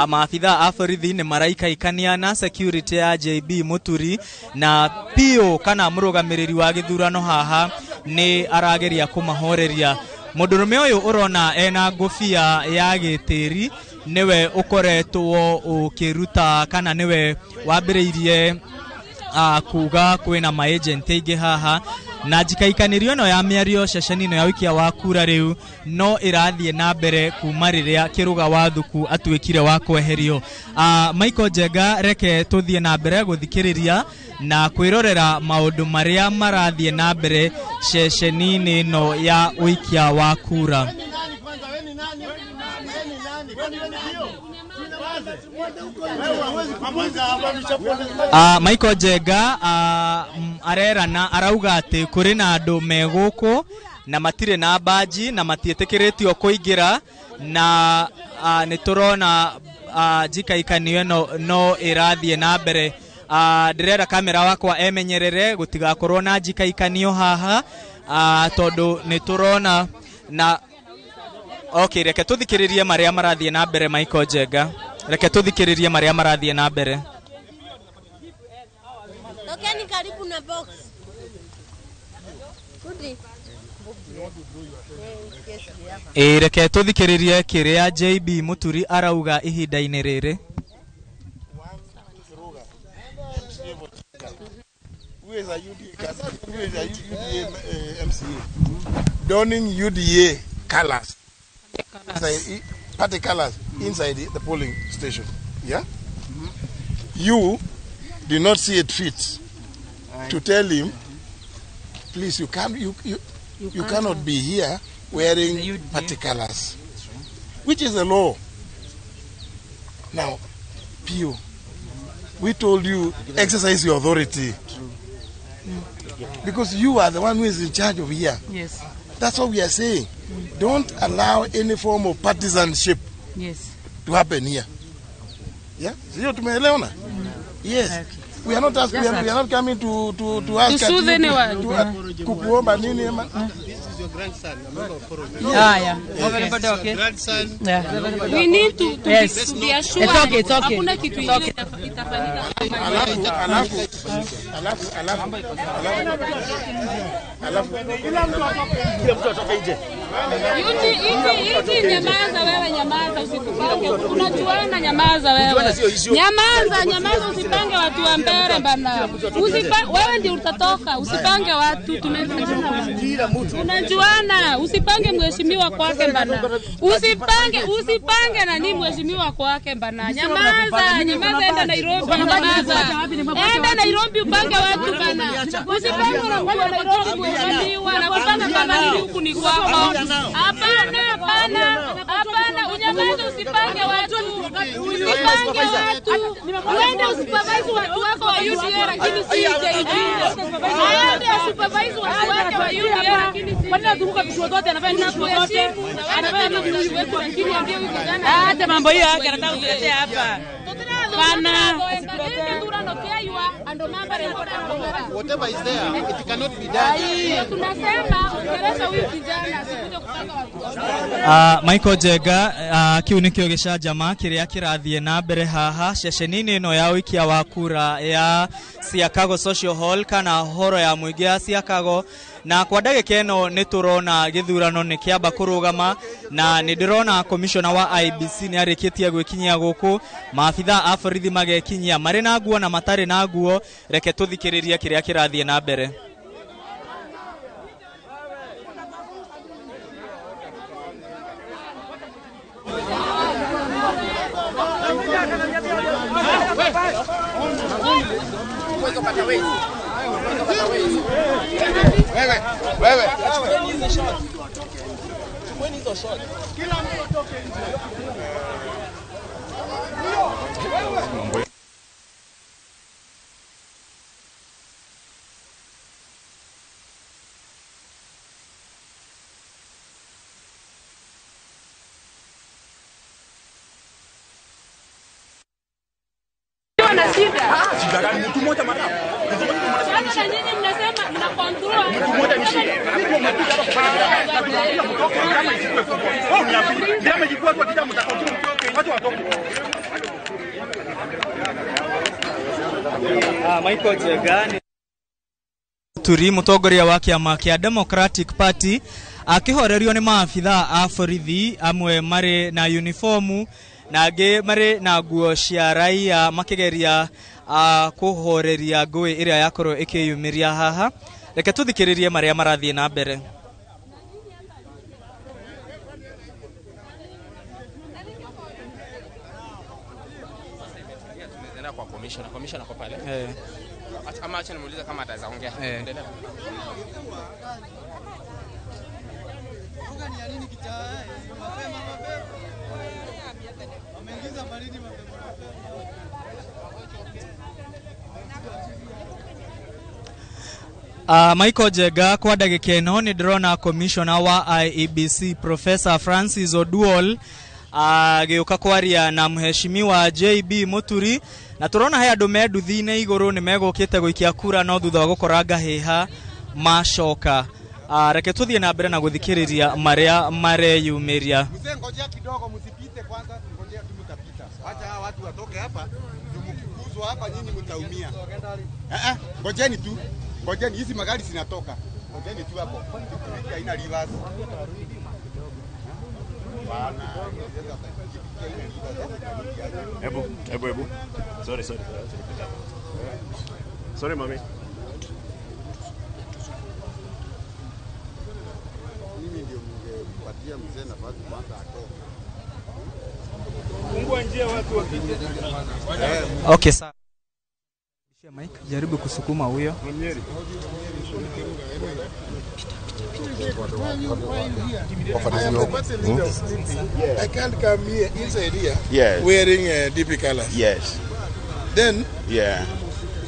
maabithaa a borithi nĩ maraikaikania na security ya JB Mũturi, na PO kana mũrũgamĩrĩri wa gĩthurano haha nĩ arageria kũmahoreria. Mũndũrũme ũyũ ũrona ena ngũbia ya gĩtĩri nĩwe ũkoretwo ũkĩruta kana nĩwe wambĩrĩirie kuga kwĩna maagent aingĩ haha, na njikaikanĩrio ĩno ya mĩario ceceni ĩno ya ũikia wa kura rĩu no ĩrathiĩ na mbere kuma rĩrĩa Kĩrũga wa Thuku atuĩkire wa kweherio. Michael Njenga, reke tũthiĩ na mbere gũthikĩrĩria na kwĩrorera maũndũ marĩa marathiĩ na mbere ceceni-inĩ ĩno ya ũikia wa kura. Michael Njenga arerana arauga atĩ kũrĩ na andũ me gũkũ na matirĩ na baji na matiĩtĩkĩrĩtio kũingĩra, na nĩ tũrona njikaikanio ĩno no ĩrathiĩ na mbere. Ndĩrenda kamera wakwa emenyerere gũtigakorwo na njikaikanio haha, tondũ nĩ tũrona na okay, reke tũthikĩrĩrie marĩa marathiĩ na mbere. Michael Njenga, reke tũthikĩrĩrie marĩa marathiĩ na mbere. Tokeni karibu na box. Kudi. Reke tũthikĩrĩrie kĩrĩa JB Mũturi arauga ihinda-inĩ rĩrĩ. Who is a UDA MCA? Donning UDA colors. Party colors inside the polling station. Yeah? You do not see it fit to tell him, please, you can't, you cannot be here wearing party colors, which is the law. Now, PO, we told you exercise your authority. Because you are the one who is in charge of here. Yes. That's what we are saying. Don't allow any form of partisanship to happen here. Yeah? Sio tumeelewana? Yes. Okay. We are not asking, we are not coming to ask to soothe anyone. Kukuomba nini? This is your grandson, a member of Forum. Ah, yeah. Everybody okay? Grandson. Yeah. We need to be assured. It's okay, it's okay. Hakuna kitu ingine itafanyika. Alafu kila mtu atoke nje. Yuti nyamaza wewe, nyamaza usitupange. Unajuana, nyamaza wewe. Nyamaza, nyamaza usipange watu wa mbele bana. Wewe ndio utatoka, usipange watu, tumejuana. Unajuana, usipange mheshimiwa kwake bana. Usipange nani mheshimiwa kwake bana. Nyamaza, nyamaza, enda Nairobi, nyamaza. Enda Nairobi upange watu bana. Usipange unakuwa Nairobi mheshimiwa na kupanga kama nini huku ni kwako. Hapana, hapana, hapana, unyamaze usipange watu. Usipange watu. Uende usupervise watu wako wa UDA lakini si JB. Aende asupervise watu wake wa UDA lakini si. Kwani anazunguka vituo zote, anafanya nini vituo zote? Anafanya nini wetu lakini ambie huyu kijana. Hata mambo hiyo yake anataka kutuletea hapa. Bana. Whatever is there, it cannot be done. Tunasema ongelesha huyu kijana asikuje kupanga watu. Michael Njega, kiu nikio gĩcanjama kĩrĩa kĩrathiĩ na mbere haha ceceni-inĩ ĩno ya ũikia wa kura ya Siakago Social Hall kana horo ya mũingĩ ya Siakago, na kwa ndagĩka ĩno nĩ tũrona gĩthurano nĩ kĩamba kũrũgama, na nĩ ndĩrona commissioner wa IEBC nĩ arĩkĩtie gwĩkinyia gũkũ, maabitha a borithi magekinyia marĩ na nguo na matarĩ na nguo. Reke tũthikĩrĩrie kĩrĩa kĩrathiĩ na mbere. Wewe. Kila mtu atoke nje. Na shida. Shida gani? Mtu mmoja mara. Sasa nyinyi mnasema mna control. Mtu mmoja ni shida. Mtu mmoja hapa na tunaambia mtoke kama isikuwe kubwa. Wewe uniambie drama ilikuwa watu wakija mtakontrol watu watoke. Michael Njega ni Turi mutongoria wa kĩama kĩa Democratic Party akĩhorerio nĩ maabitha a borithi amwe marĩ na uniformu na angĩ marĩ na nguo cia raia makĩgeria kũhoreria ngũĩ ĩrĩa yakorwo ĩkĩyumĩria haha. Reke tũthikĩrĩrie marĩa marathiĩ na mbere. Kwa commissioner kwa pale. Ama acha nimuulize kama ataweza ongea. Endelea. Michael Njega, kwa ndagĩka ĩno nĩ ndĩrona commissioner wa IEBC Professor Francis Oduol agĩũka kwaria na mheshimiwa JB Muturi, na tũrona he andũ me nduthi-inĩ igũrũ nĩ megũkĩte gũikia kura no thutha wa gũkora ngahĩha macoka. Reke tũthiĩ na mbere na gũthikĩrĩria marĩa mareyumĩria. Mzee, ngojea kidogo, msipite kwanza, ngojea tu mtapita. Acha hawa watu watoke hapa, mkikuzwa hapa nyinyi mtaumia. Ngojeni tu. Ngojeni, hizi magari zinatoka. Ngojeni tu hapo. Pikipiki haina reverse. Ebu. Sorry. Sorry, mami. Mimi ndio ningepatia mzee nafasi kwanza atoke. Fungua njia watu wapite. Okay, sawa. Mike, jaribu kusukuma huyo. I can't come here inside here yes, wearing DP colors. Yes. Then yeah,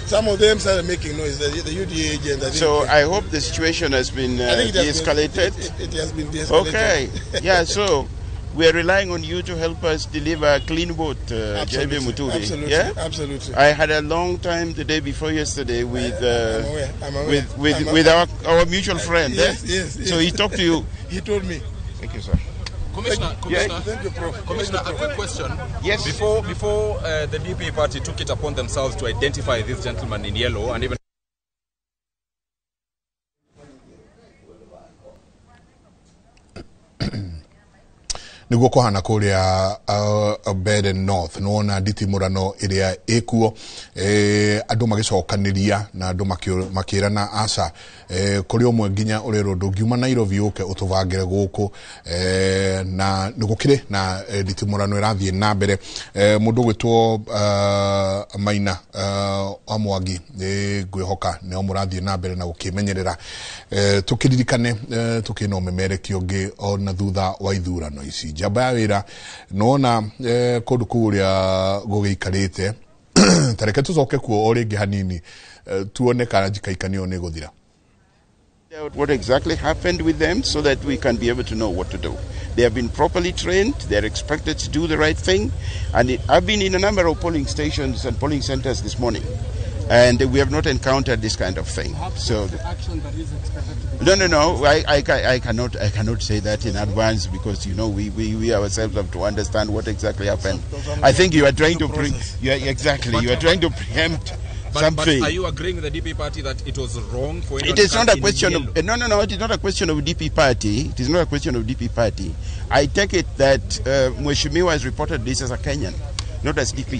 some of them started making noise, the UDA agent. I think. So I hope the situation has been de-escalated. It has been de-escalated. Okay. Yeah, so we are relying on you to help us deliver a clean vote, JB Muturi. Absolutely. Yeah? Absolutely. I had a long time the day before yesterday with I'm aware. with our mutual friend. Yes, yes, yes. So he talked to you. He told me. Thank you, sir. Commissioner, thank you, Prof. Commissioner, a quick question. Yes. Before the DP party took it upon themselves to identify this gentleman in yellow and even niguo kuhana kuria Mbeere North nona nditimurano iria ikuo andu magicokaniria na andu makirana aca kuri umwe nginya urerwo ndungiuma Nairobi uke utubangire guku na nigukire na nditimurano irathie na mbere mundu gwitwo Maina wa Mwangi ngwihoka nio murathie na mbere na gukimenyerera tukiririkane tukina umemerekio ngi ona thutha wa ithurano ici. Njamba ya wĩra nona kũndũ kũu ũrĩa gũgĩikarĩte tareke tũcoke kuo o rĩngĩ hanini tuone kana njikaikanio nĩ gũthira. Out what exactly happened with them so that we can be able to know what to do. They have been properly trained, they are expected to do the right thing, and I've been in a number of polling stations and polling centers this morning, and we have not encountered this kind of thing. So the action that is expected to be No, I cannot say that in advance because we ourselves have to understand what exactly happened. I think you are trying to yeah, exactly, you are trying to preempt But something. are you agreeing with the DP party that it was wrong for anyone It is to come not a in question yellow? of no. It is not a question of DP party. It is not a question of DP party. I take it that Mheshimiwa has reported this as a Kenyan, not as DP.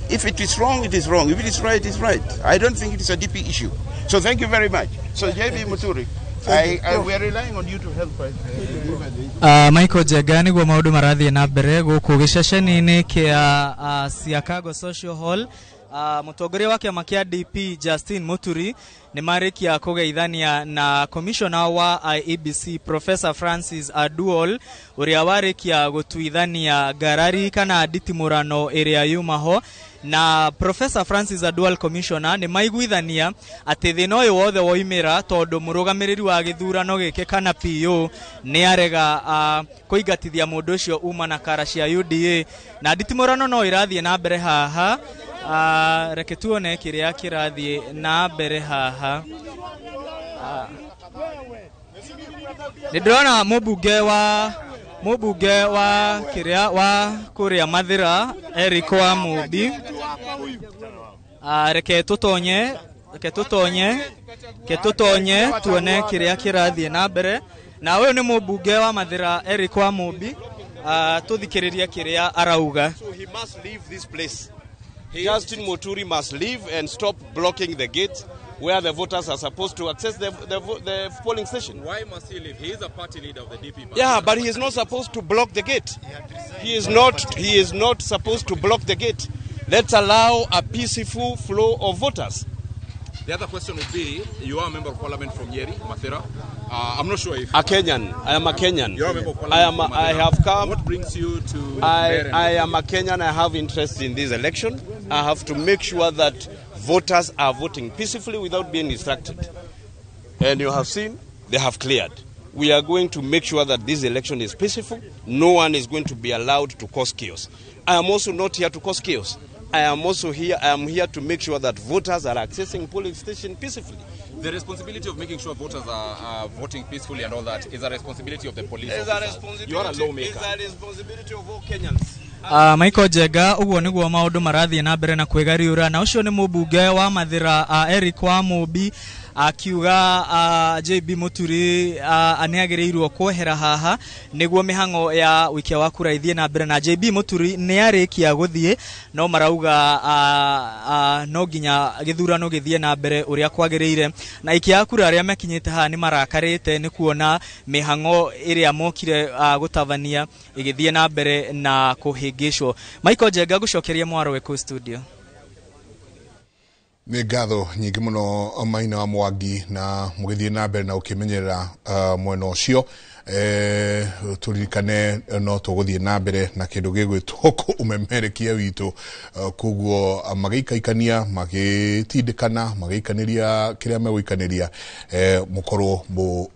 If it is wrong, it is wrong. If it is right, it is right. I don't think it is a DP issue. So thank you very much. So JB Muturi, we are relying on you to help us deliver this. Michael Njega, niguo maundu marathiĩ na mbere gũkũ gĩceceni-inĩ kĩa Siakago Social Hall. Mũtongoria wa kĩama kĩa DP Justin Muturi nĩ marĩkia kũgeithania na commissioner wa IEBC Professor Francis Aduol ũrĩa warĩkia gũtuithania ngarari kana nditimũrano ĩrĩa yuma ho, na Professor Francis Aduol commissioner nĩ maiguithania atĩ thĩna ũyũ wothe woimĩra tondũ mũrũgamĩrĩri wa gĩthurano gĩkĩ kana PO nĩ arega kũingatithia mũndũ ũcio uma na kara cia UDA, na nditimũrano no ĩrathiĩ na mbere haha. Reke tuone kĩrĩa kĩrathiĩ na mbere haha. Nĩ ndĩrona mũmbunge wa kĩrĩa wa kũrĩa Mathĩra, Eric wa Mũmbi. Reke tũtonye tuone kĩrĩa kĩrathiĩ na mbere, na ũyũ nĩ mũmbunge wa Mathĩra, Eric wa Mũmbi. Tũthikĩrĩrie kĩrĩa arauga. So he must leave this place. Justin Muturi must leave and stop blocking the gate where the voters are supposed to access the polling station. Why must he leave? He is a party leader of the DP party. Yeah, but he is not supposed to block the gate. He is not. He is not supposed to block the gate. Let's allow a peaceful flow of voters. The other question would be, you are a member of parliament from Nyeri, Mathira. I'm not sure if... A Kenyan. I am a Kenyan. You're a member of parliament I am. from I Mathira. have come. What brings you to Mbeere? I am a Kenyan. I have interest in this election. I have to make sure that voters are voting peacefully without being distracted. And you have seen, they have cleared. We are going to make sure that this election is peaceful. No one is going to be allowed to cause chaos. I am also not here to cause chaos. I am also here. I am here to make sure that voters are accessing polling station peacefully. The responsibility of making sure voters are voting peacefully and all that is a responsibility of the police It's a officers. responsibility. You are a lawmaker. It's a responsibility of all Kenyans. Michael Njega, ũguo nĩguo maũndũ marathiĩ na mbere na kwĩgariũra, na ũcio nĩ mũmbunge wa Mathĩra, Eric wa Mũmbi, akiuga JB Muturi nĩ agĩrĩirwo kwehera haha nĩguo mĩhang'o ya ũikia wa kura ithiĩ na mbere, na JB Muturi nĩ arĩkia gũthiĩ, no marauga no nginya gĩthurano gĩthiĩ na mbere ũrĩa kwagĩrĩire, na aikia a kura arĩa makinyĩte haha nĩ marakarĩte nĩ kuona mĩhang'o ĩrĩa mokire gũtabania ĩgĩthiĩ na mbere na kũhĩngĩcwo. Michael Njenga, gũcokeria mwaro wĩ kũ studio. Nĩ ngatho nyingĩ mũno, Maina wa Mwangi, na mũgĩthiĩ na mbere na ũkĩmenyerera mwena ũcio. Tũririkane no tũgũthiĩ na mbere na kĩndũ gĩgwĩtwo ũmemerekia witũ. Koguo magĩikaikania, magĩtindĩkana, magĩikanĩria kĩrĩa megũikanĩria, mũkorwo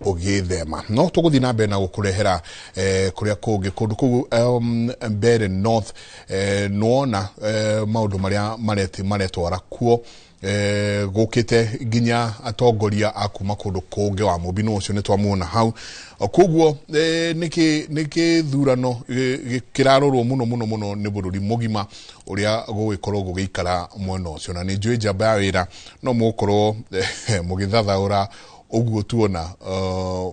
ũgĩthema no tũgũthiĩ na mbere na gũkũrehera kũrĩa kũngĩ kũndũ kũu Mbeere North. Nĩwona maũndũ marĩa maretwara kuo, gũkĩte nginya atongoria a kuma kũndũ kũngĩ wa Mũmbi no ũcio nĩ twamuona hau. Koguo nĩ gĩthurano kĩrarorwo mũno mũno mũno nĩ bũrũri mũgima ũrĩa gũgĩkorwo gũgĩikara mwena ũcio, na nĩ njũĩ njamba ya wĩra no mũgũkorwo mũgĩthathaũra ũguo tuona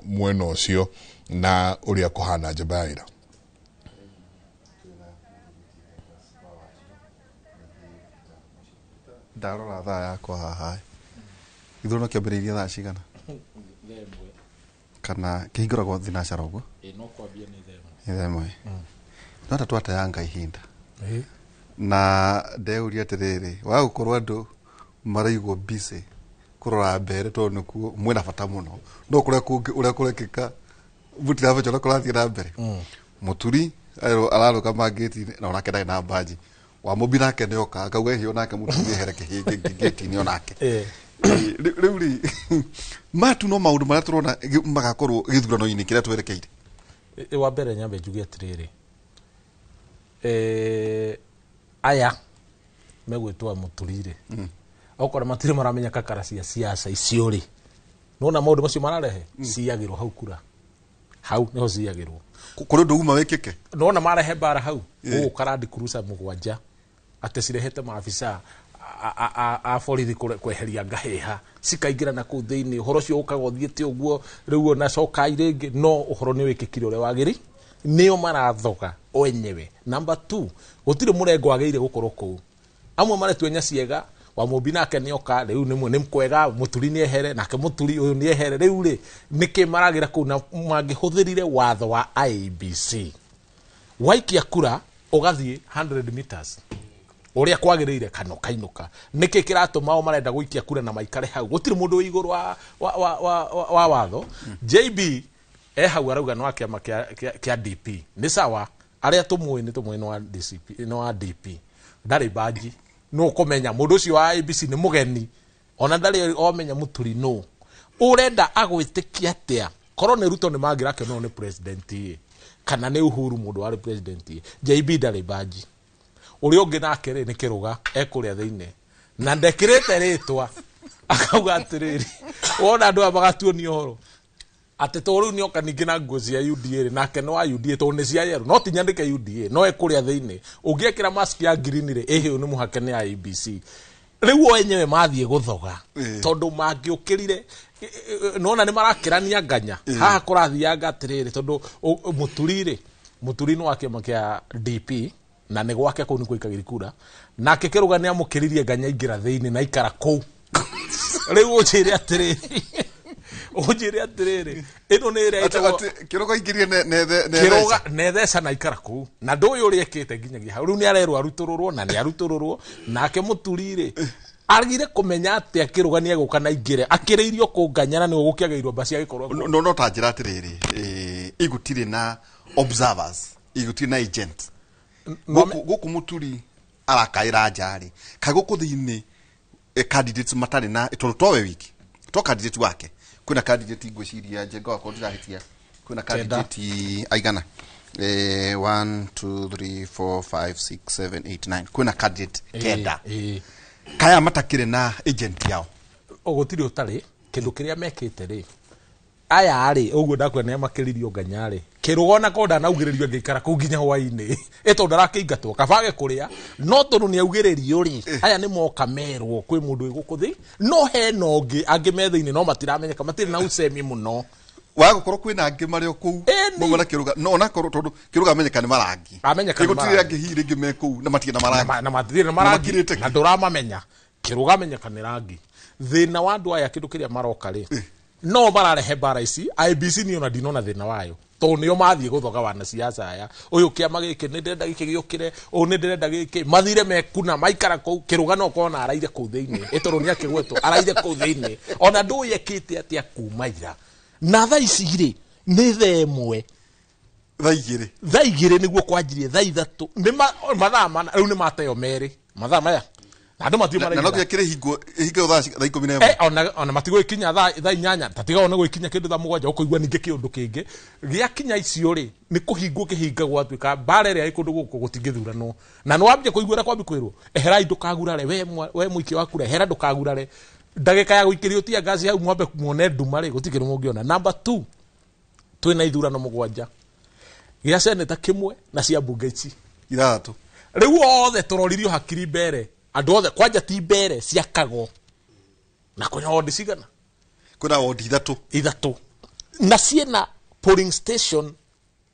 mwena ũcio na ũrĩa kũhana, njamba ya wĩra. Ndarora thaa yakwa haha, gĩthurano kĩambĩrĩirie thaa cigana kana kĩhingũragwo thinacara ũguo? No kwambia nĩ 1:00. Nĩ 1:00. No ta twateyanga ihinda na ndeuria atĩrĩrĩ, wa gũkorwo andũ maraigwo busy kũrora mbere tondũ nĩkuo mwĩna bata mũno, no kũrĩa kũngĩ ũrĩa kũrekĩka mũtiramenya ũrĩa kũrathiĩ na mbere. Muturi ararũgama ngĩti-inĩ na onake ndarĩ na mbanji. Wamũmbi nake nĩoka akauga ĩhĩ onake Muturi ehere kĩhĩngĩ ngĩti-inĩ onake. Rĩu rĩ matu no maũndũ marĩa tũrona magakorwo gĩthurano-inĩ kĩrĩa twerekeire. Wa mbere nyambe njuge atĩrĩrĩ, aya megwĩtwo Muturi rĩ, okorwo matirĩ maramenya kakara cia siasa icio rĩ, nona maũndũ macio mararehe ciyagĩrwo hau kura hau niho ciyagĩrwo kũrĩ ũndũ uma wĩkĩke nona marehe mbara hau gũgũka Land Cruiser 7 atĩ cirehete maabisa a borithi kweheria ngahĩha cikaingĩra na kũu thĩinĩ ũhoro ũcio ũkaga ũthiĩte ũguo rĩu ona cokai rĩngĩ no ũhoro nĩ wĩkĩkire ũrĩa wagĩrĩ nĩo marathoga wenyewe. Number 2 gũtirĩ mũrengo wagĩrĩire gũkorwo kũu amwe maretua nyaciega wa Mũmbi nake nĩoka rĩu nĩ kwega Muturi nĩehere nake Muturi ũyũ nĩehere rĩu rĩ nĩkĩ maragĩra kũu na mangĩhũthĩrire watho wa IEBC waikia kura ũgathiĩ 100 meters ũrĩa kwagĩrĩire kana ũkainũka nĩkĩ kĩratũma o marenda gũikia kura na maikare hau gũtirĩ mũndũ wĩ igũrũ wa watho. JB hau arauga no kĩama kĩa DP nĩ sawa arĩa tũmũĩ nĩ tũmũĩ nĩ wa DCP nĩ wa DP ndarĩ banji no kũmenya mũndũ ũcio wa IEBC nĩ mũgeni ona ndarĩ omenya Muturi no ũrenda agwĩtĩkia atĩa korwo nĩ Ruto nĩ mangĩrakĩona nĩ president kana nĩ Uhuru mũndũ warĩ president. JB ndarĩ banji ũrĩa ũngĩ nake rĩ nĩ kĩrũga ekũrĩa thĩinĩ na ndekĩrĩte rĩtwa akauga atĩrĩrĩ wona andũ aya magatuonia ũhoro atĩ to rĩu nĩoka ningĩ na nguo cia UDA rĩ nake no wa UDA tondũ nĩ cia yerũ no ti nyandĩke UDA no ekũrĩa thĩinĩ ũngĩekĩra mask ya green rĩ ĩhĩ nĩ mũhake nĩ IEBC rĩu o enyewe mathiĩ gũthoga tondũ mangĩũkĩrire nona nĩ marakĩrania nganya haha kũrathianga atĩrĩrĩ tondũ Muturi rĩ Muturi nĩ wa kĩama kĩa DP na nĩ gwake kũu nĩ kũikagĩri kura nake kĩrũga nĩ amũkĩririe nganya ingĩra thĩinĩ na ikara kũu rĩu ũnjĩre atĩrĩrĩ ĩno nĩ ĩrĩa ĩtagwo kĩrũga ingĩrie kĩrũga netheca na ikara kũu na ndũĩ ũrĩa ĩkĩte nginyagia hau rĩu nĩ arerwo arutũrũrwo na nĩ arutũrũrwo nake Muturi rĩ agire kũmenya atĩa kĩrũga nĩ egũka na ingĩre akĩrĩirio kũnganya na nĩguo gũkĩagĩirwo mbaci agĩkorwo no ta njĩra atĩrĩrĩ igũtirĩ na observers igũtirĩ na agent gũkũ Muturi arakaĩra nja rĩ kaĩ gũkũ thĩinĩ candidates matarĩ na tondũ towe wiki to candidate wake kwĩna candidate ngwĩciria Njenga wakwa ndirahĩtia kwĩna candidate aigana 1 2 3 4 5 6 7 8 9 kwĩna candidate 9 kaya matakĩrĩ na agent yao gũtirĩ ũtarĩ kĩndũ kĩrĩa mekĩte rĩ aya rĩ ũguo ndakwĩra nĩ makĩririo nganya rĩ kĩrũga ona korwo ndanaugĩrĩrio ngĩikara kũu nginya hwainĩ ĩ tondũ ndarakĩingatwo kabage kũrĩa no tondũ nĩ augĩrĩrio rĩ aya nĩ moka merwo kwĩ mũndũ wĩ gũkũ thĩ no hena ũngĩ angĩ me thĩinĩ no matiramenyeka matirĩ na ucemi mũno wa gũkorwo kwĩna angĩ marĩ o kũu mauma na kĩrũga no onakorwo tondũ kĩrũga amenyeka nĩ marangi gũtirĩ angĩ hihi rĩngĩ me kũu na matirĩ na marangi na matirĩ na marangi na ndũramamenya kĩrũga amenyeka nĩ rangi thĩna wa andũ aya kĩndũ kĩrĩa maroka rĩ no mararehe mbara ici IEBC nĩ ona ndinona thĩna wayo tondũ nĩo mathiĩ gũthoga wanasiasa aya ũyũ kĩama gĩkĩ nĩ ndĩrenda gĩkĩ gĩũkĩre ũyũ nĩ ndĩrenda gĩkĩ mathire mekuna maikara kũu kĩrũga no ũkorwo na araire kũu thĩinĩ ĩ tondũ nĩ akĩgwetwo araire kũu thĩinĩ ona ndũĩ ekĩte atĩa kuma ira na thaa ici rĩ nĩ thaa ĩmwe thaa igĩrĩ nĩguo kwanjirie thaa ithatũ nĩ mathaa mana rĩu nĩ mateo merĩ mathaa maya andũ matirĩ maraingĩra na no nginya kĩrĩ hingo thaa 11 ona matigũgĩkinya thaa 8 ta tiga ona gũgĩkinya kĩndũ thaa 7 ũkũigua ningĩ kĩũndũ kĩngĩ gĩakinya icio rĩ nĩ kũhingwo kĩhingagwo gwatuĩka mbara ĩrĩa ĩ kũndũ gũkũ gũtingĩthuranwo na nĩ wambia kũigua ũrĩa kwambia kwĩrwo eherai ndũkagurare we mũikia wa kura ehera ndũkagurare ndagĩka ya gũikĩrio tia ngaci hau mwambe muone nduma rĩ gũtirĩ kĩndũ mũngĩona. Number 2 twĩna ithurano 7 gĩa seneta kĩmwe na cia mbunge ici 6 rĩu othe tũroririo hakiri mbere andũ othe kwanja ti mbere ciakagwo na kwĩna wondi cigana kwĩna wondi ithatũ na ciĩna polling station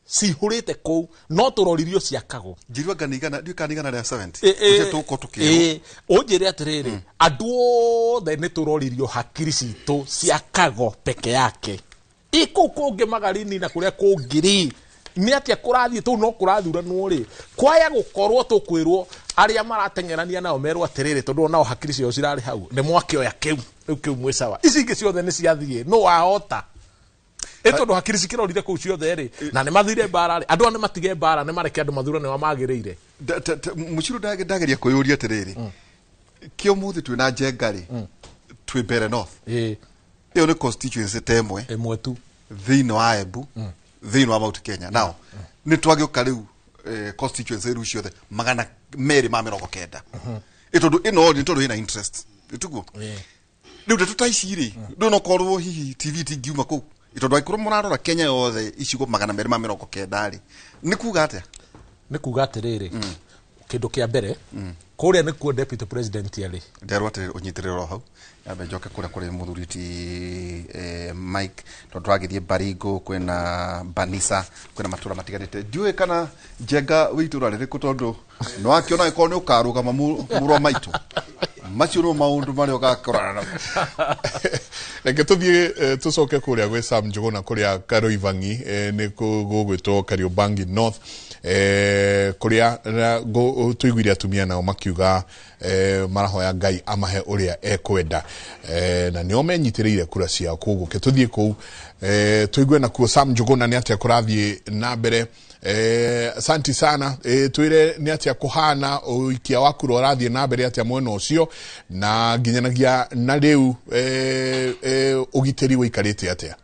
cihũrĩte kũu no tũroririo ciakagwo njirua anga nĩ igana ndiũĩ kana nĩ igana rĩa 70 ũcio tũgũkorwo tũkĩrwo ũnjĩre atĩrĩrĩ andũ othe nĩ tũroririo hakiri citũ ciakagwo peke yake ĩ kũu kũngĩ Magarini na kũrĩa kũngĩ rĩ nĩ atĩa kũrathiĩ tũu no kũrathuranwo rĩ kwaya gũkorwo tũkwĩrwo arĩa marateng'erania nao merwo atĩrĩrĩ tondũ nao hakiri ciao cirarĩ hau nĩ mwakĩoya kĩu rĩu kĩu mwĩ sawa ici ingĩ ciothe nĩ ciathiĩ no wahota Tondu hakiri cikirorire kuu ciothe ri na ni mathire mbara ri andu aya ni matige mbara ni mareke andu mathurane wa magirire. Muciru ndageria kwiyuria atiriri kio muthi twina Njenga ri twi Mbeere North iyo ni constituency ta ĩmwe ĩmwe tu thĩinĩ wa Embu thĩinĩ wa Mount Kenya. Now nĩ twagĩũka rĩu constituency rĩu ciothe 290 ĩ tondũ ĩno nĩ tondũ ĩna interest ĩtuguo rĩu ndeto ta ici rĩ rĩu no korwo hihi TV tingiuma kũu tondũ angĩkorwo mũrarora Kenya yothe icigo 290 rĩ nĩ kuga atĩa? Nĩ kuga atĩrĩrĩ, kĩndũ kĩa mbere kũrĩa nĩkuo deputy president arĩ. Nderwo atĩ ũnyitĩrĩre o hau yambe njoke kũrĩa kũrĩ mũthuri ti Mike tondũ tũragĩthiĩ Baringo kwĩna Banisa kwĩna matũra matiganĩte. Ndiũĩ kana Njenga wĩ itũra rĩrĩkũ tondũ nĩwakĩona angĩkorwo nĩ ũkarũgama mũrũ wa maitũ macio nĩmo maũndũ marĩa ũgakorana namo. Reke tuthiĩ tucoke kũrĩa gwĩ Sam Njuguna kũrĩa Karoibangi nĩ gũgwĩtwo Kariobangi North kũrĩa tũiguire atumia nao makiuga marahoya Ngai amahe ũrĩa ekwenda na nĩo menyitĩrĩire kura ciao. Koguo ke tuthiĩ kũu tũigue nakuo Sam Njuguna nĩ atĩa kũrathiĩ na mbere. Asante sana. Twire nĩ atĩa kũhana ũikia wa kura ũrathiĩ na mbere atĩa mwena ũcio na nginyanagia na rĩu ũgitĩri ũikarĩte atĩa?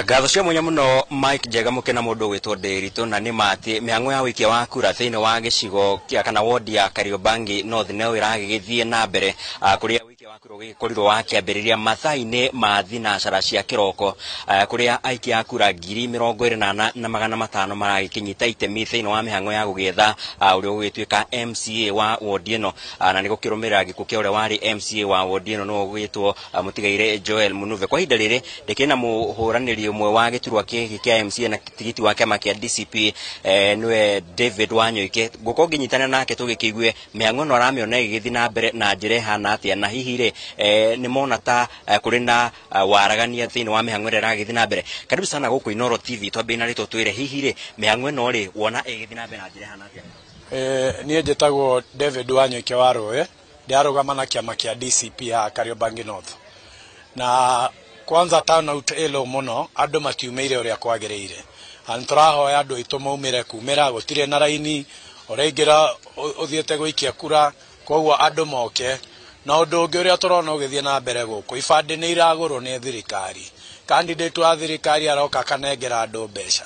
Ngatho cia mwanya muno Mike Njega mukena mundu gwitwo Ndiritu na ni mati mihango ya wikia wa kura thiini wa gicigo kia kana wodi ya Kariobangi North neo iragigithie na mbere kuria wikia wa kura ugikorirwo wakiambiriria mathaa-ini ma thinacara cia kiroko kuria aikia a kura 24,500 maragikinyita itemi thiini wa mihango ya gugietha uria ugituika MCA wa wodi ino na ni gukirumirira gikuo kia uria wari MCA wa wodi ino no ugwitwo mutigaire Joel Munuve. Kwa ihinda riri ndikiri na muhuraniri umwe wa giturwa kia MCA na tigiti wa kiama kia DCP niwe David Wanyoike. Ngukorwo nginyitana nake tugikiigue mihango ĩno aramiona ĩgĩgĩthiĩ na mbere na njĩra ĩhana atĩa na hihi rĩ nĩ mona ta kũrĩ na waragania thĩinĩ wa mĩhang'o ĩrĩa ĩragĩthiĩ na mbere. Karibu sana gũkũ Inooro TV twambie na rĩtwa twĩre hihi rĩ mĩhang'o ĩno rĩ wona ĩgĩthiĩ na mbere na njĩra ĩhana atĩa? Niĩ njĩtagwo David Wanyoike wa Rũĩ, ndĩrarũgama na kĩama kĩa DCP ya Kariobangi North. Na kwanza turnout ĩlo mũno andũ matiumĩire ũrĩa kwagĩrĩire na nĩtũrahoya andũ aitũ maumĩre kumĩra gũtirĩ na raini ũraingĩra ũthiĩte gũikia kura koguo andũ moke. Na ũndũ ũngĩ ũrĩa tũrona ũgĩthiĩ na mbere gũkũ ibandĩ nĩ iragũrwo nĩ thirikari, candidate wa thirikari aroka akanengera andũ mbeca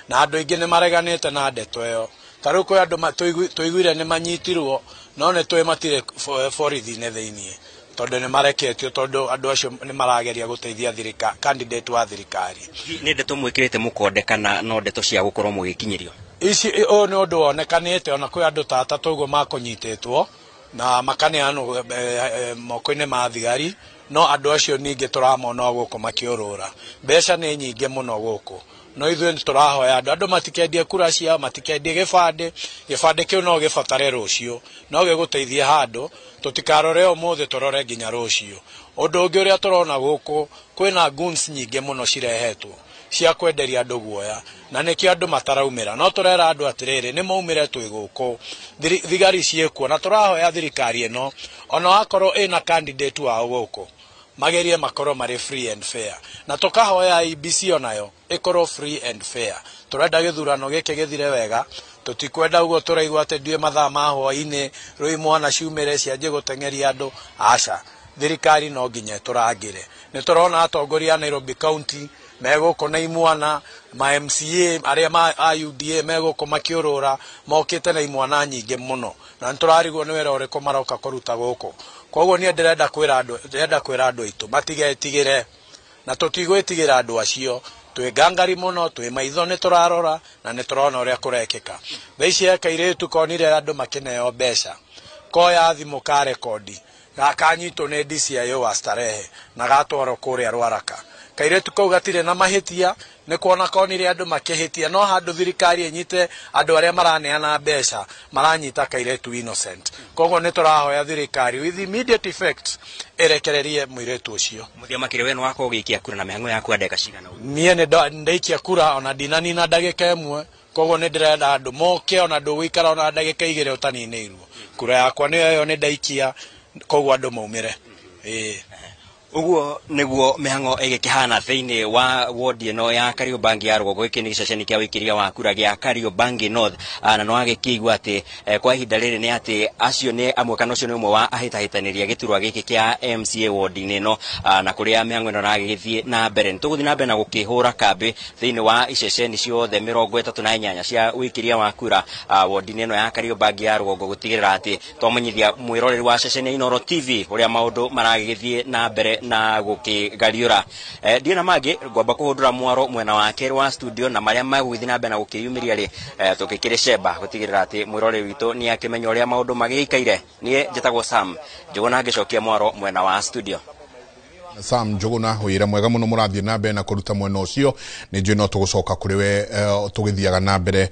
na andũ aingĩ nĩ mareganĩte na ndeto ĩyo. Ta rĩu kwĩ andũ tũiguire nĩ manyitirwo no nĩ tũĩ matirĩ borithi-inĩ thĩiniĩ tondũ nĩ mareketio tondũ andũ acio nĩ marageria gũteithia thirikari candidate wa thirikari. Nĩ ndeto mwĩkĩrĩte mũkonde kana no ndeto cia gũkorwo mũgĩkinyĩrio? Ici ũyũ nĩ ũndũ wonekanĩte ona kwĩ andũ ta atatũ ũguo makũnyitĩtwo na makaneanwo moko-inĩ ma thigari no andũ acio ningĩ tũramona o gũkũ makĩũrũra. Mbeca nĩ nyingĩ mũno gũkũ no ithuĩ nĩ tũrahoya andũ matikendie kura ciao matikendie gĩbandĩ gĩbandĩ kĩu no gĩbatare rũciũ no gĩgũteithie handũ tũtikarore ũmũthĩ tũrore nginya rũciũ. Ũndũ ũngĩ ũrĩa tũrona gũkũ kwĩna goons nyingĩ mũno cirehetwo cia kwenderia andũ guoya na nĩkĩo andũ mataraumĩra no tũrera andũ atĩrĩrĩ nĩ maumĩre twĩ gũkũ thigari ciĩkuo na tũrahoya thirikari ĩno ona wakorwo ĩna candidate wao gũkũ magerie makorwo marĩ free and fair na tũkahoya IEBC onayo ĩkorwo free and fair. Tũrenda gĩthurano gĩkĩ gĩthire wega tũtikwenda ũguo tũraigua atĩ ndiũĩ mathaa ma hwaĩ-inĩ rĩu imwana ciumĩre cianjie gũteng'eria andũ aca. Thirikari no nginya ĩtũrangĩre. Nĩ tũrona atongoria a Nairobi County megũkũ na imwana ma MCA arĩa ma UDA megũkũ makĩũrũra mokĩte na imwana nyingĩ mũno na nĩ tũrarigwo nĩ wĩra ũrĩkũ maroka kũruta gũkũ. Koguo niĩ ndĩrenda kwĩra andũ ndĩrenda kwĩra andũ aitũ matigetigĩre na tũtigwĩtigĩra andũ acio twĩ ngangari mũno twĩ maitho nĩ tũrarora na nĩ tũrona ũrĩa kũrekĩka. Thaa ici he kairĩtu konire andũ makĩneo mbeca koya thimũ ka rekondi gakanyitwo nĩ DCIO wa Starehe na gatwarwo kũrĩa Rwaraka. Kairĩtu kau gatirĩ na mahĩtia nĩ kuona konire andũ makĩhĩtia no handũ thirikari ĩnyite andũ arĩa maraneana mbeca maranyita kairĩtu innocent. Koguo nĩ tũrahoya thirikari with immediate effect ĩrekererie mũirĩtu ũcio. Mũthia makĩria we nĩ wakorwo ũgĩikia kura na mĩhang'o yaku ya ndagĩka cigana ũguo? Niĩ nĩ ndaikia kura ona ndinanina ndagĩka ĩmwe koguo nĩ ndĩrenda andũ moke ona ndũgũikara ona ndagĩka igĩrĩ ũtaninĩirwo. Kura yakwa nĩyo ĩyo nĩ ndaikia koguo andũ maumĩre. Ĩĩ. Uguo niguo mihango igikihana thiini wa ward ino ya Kariobangi ya rũgongo. Gĩkĩ nĩ gĩceceni kĩa wĩkĩria wa kura gĩa Kariobangi North, na no agĩkĩigua atĩ kwa ihinda rĩrĩ nĩ atĩ acio nĩ amwe kana ũcio nĩ ũmwe wa ahĩtahĩtanĩria gĩturwa gĩkĩ kĩa MCA ward-inĩ ĩno, na kũrĩa mĩhango ĩno ĩragĩgĩthiĩ na mbere. Nĩ tũgũthiĩ na mbere na gũkĩhũra kambĩ thĩinĩ wa iceceni ciothe 38 cia wĩkĩria wa kura ward-inĩ ĩno ya Kariobangi ya rũgongo, gũtigĩrĩra atĩ twamenyithia mwĩroreri wa ceceni ya Inooro TV ũrĩa maũndũ maragĩgĩthiĩ na mbere na gũkĩgariũra. Ndiĩ na mangĩ, ngwamba kũhũndũra mwaro mwena wa kerĩ wa studio na marĩa magũgĩthiĩ na mbere na gũkĩyumĩria rĩ, tũgĩkĩrĩ cemba gũtigĩrĩra atĩ mwĩroreri witũ nĩ akĩmenya ũrĩa maũndũ magĩikaire. Niĩ njĩtagwo Sam Njũgũna, ngĩcokia mwaro mwena wa studio. Sam Njũgũna, wĩra mwega mũno mũrathiĩ na mbere na kũruta mwena ũcio. Nĩ njũĩ no tũgũcoka kũrĩ we tũgĩthiaga na mbere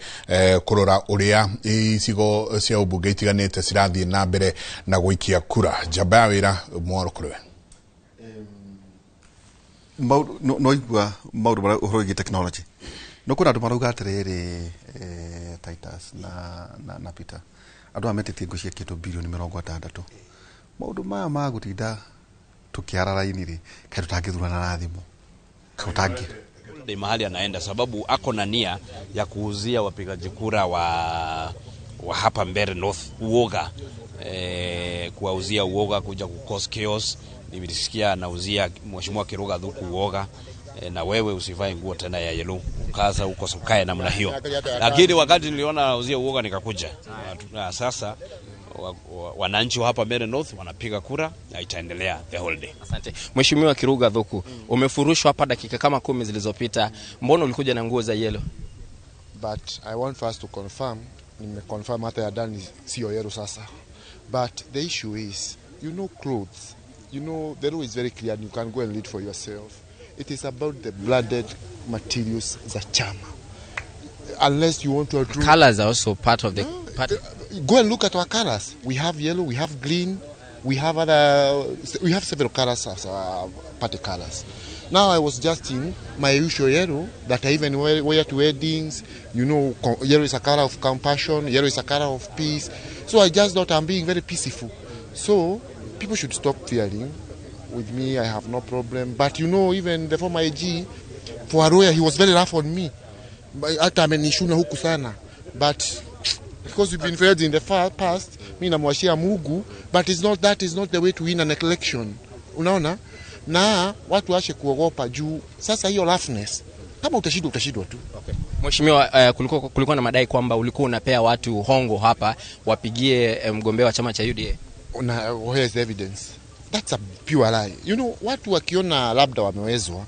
kũrora ũrĩa icigo cia ũmbunge itiganĩte cirathiĩ na mbere na gũikia kura. Njamba ya wĩra, mwaro kũrĩ we. No igua maũndũ marĩa ũhoro wĩgiĩ technology, no kwĩna andũ marauga atĩrĩrĩ, Titus na Peter, andũ aya metĩtie ngũ cia kĩndũ bilioni 60. Maũndũ maya ma gũtinda tũkĩara raini rĩ, kaĩ tũtangĩthurana na thimũ? Kaĩ ni mahali anaenda sababu ako na nia ya kuuzia wapigaji kura wa hapa Mbeere North uoga, kuwauzia uoga, kuja ku cause chaos. Nilisikia anauzia Mheshimiwa Kiruga Thuku uoga, na wewe usivae nguo tena ya yellow, ukaza uko ukae namna hiyo. Lakini wakati niliona anauzia uoga nikakuja. Na sasa wananchi wa hapa Mbeere North wanapiga kura na itaendelea the whole day. Asante. Mheshimiwa Kiruga Thuku, umefurushwa hapa dakika kama 10 zilizopita. Mbona ulikuja na nguo za yellow? But I want first to confirm, nimeconfirm hata ya ndani sio yellow sasa. But the issue is, you know, clothes. You know, the law is very clear and you can go and read for yourself. It is about the blooded materials za chama. Unless you want to... The colors are also part of the... No, go and look at our colors. We have yellow, we have green, we have other... We have several colors as party colors. Now I was just in my usual yellow that I even wear to weddings. You know, yellow is a color of compassion, yellow is a color of peace. So I just thought I'm being very peaceful. So people should stop fearing. With me, I have no problem. But you know, even the former AG, for a lawyer, he was very rough on me. Hata amenishuna huku sana. But because we've been failed in the far past, mi namwashia Mungu, but it's not, that is not the way to win an election. Unaona? Na watu waache kuogopa juu sasa hiyo roughness. Kama utashindwa utashindwa tu. Okay. Mheshimiwa, kulikuwa na madai kwamba ulikuwa unapea watu hongo hapa wapigie mgombea wa chama cha UDA. Na where is the evidence? That's a pure lie. You know, watu wakiona labda wamewezwa,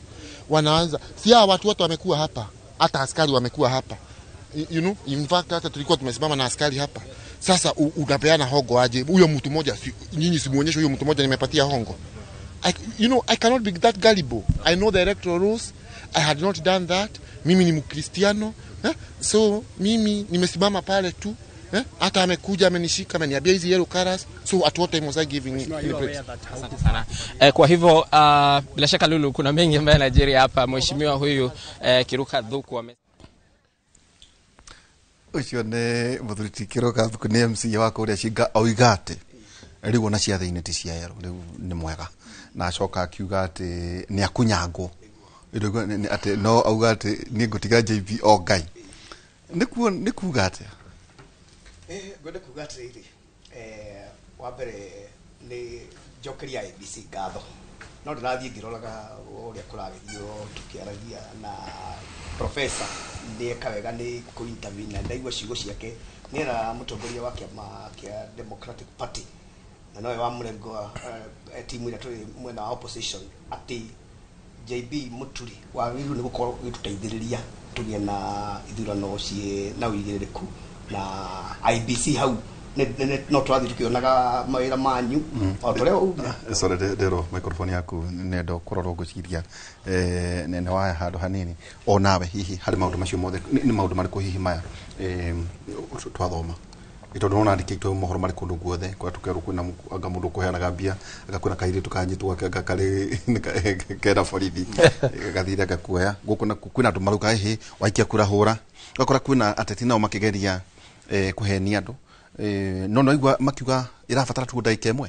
wanaanza, si hawa watu wote wamekuwa hapa, hata askari wamekuwa hapa. You know, in fact hata tulikuwa tumesimama na askari hapa. Sasa unapeana hongo aje? Huyo mtu mmoja, nyinyi simuonyeshe huyo mtu mmoja nimepatia hongo. You know, I cannot be that gullible. I know the electoral rules. I had not done that. Mimi ni Mkristiano. So mimi nimesimama pale tu. Hata amekuja amenishika ameniambia hizi yellow colors. So at what time was I giving it? Asante sana. Kwa hivyo bila shaka Lulu, kuna mengi ambayo yanajiri hapa. Mheshimiwa huyu Kiruka Thuku ame ucio nĩ mũthuri ti Kiruka Thuku nĩ MC wa kũrĩa Shinga oiga atĩ rĩu ona ciathĩ-inĩ ti cia yellow rĩu nĩ mwega, na acoka akiuga atĩ nĩ akunyangwo atĩ no auga atĩ niĩ ngũtiga JB o Ngai. Nĩ kuga atĩa? Ngwenda kuga atĩrĩrĩ, wa mbere nĩ njokeria ABC ngatho, no ndĩrathiĩ ngĩroraga ũrĩa kũragĩthio tũkĩaragia na professor nĩ eka wega nĩ kũ intervene na ndaigua ciugo ciake. Nĩ era mũtongoria wa kĩama kĩa Democratic Party na nowe wa mũrengo timu ĩrĩa tũrĩ mwena wa opposition atĩ JB Muturi wagĩrĩirwo nĩ gũkorwo ũgĩtũteithĩrĩria tũgĩe na ithurano ciĩ na ũigĩrĩrĩku na IBC hau no tũrathiĩ tũkĩonaga mawĩra manyu o ta ũrĩa ugire. Sorry, ndĩrwo microphone yaku nendo kũrorwo ngwĩciria nĩ waya handũ hanini. O nawe hihi harĩ maũndũ macio mothe nĩ maũndũ marĩkũ hihi maya twathoma tondũ nona andĩkĩtwo mohoro marĩ kũndũ guothe, kwa tũkerwo kwĩna anga mũndũ ũkũheanaga mbia, anga kwĩna kairĩtu kanyitwo anga karĩ kena borithi gathire gakuoya gũkũ, kwĩna andũ marauga hĩ waikia kura hũra, ũgakora kwĩna ateti nao makĩgeria kũhenia andũ, no no igua makiuga ĩrabatara tu ndagĩka ĩmwe.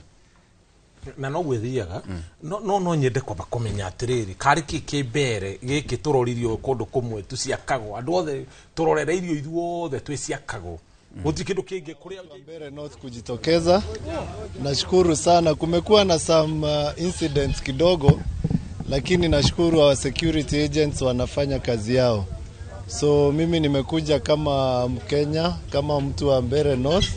Na no gwithiaga no nyende kwamba kũmenya atĩrĩrĩ karĩ kĩ kĩ mbere gĩkĩ tũroririo kũndũ kũmwe tuciakagwo andũ othe tũrorereirio ithuothe twĩ ciakagwo gũtirĩ kĩndũ kĩngĩ kũrĩa. Mbeere North kujitokeza. Nashukuru sana, kumekuwa na some incidents kidogo, lakini nashukuru our security agents wanafanya kazi yao. So mimi nimekuja kama Mkenya, kama mtu wa Mbeere North,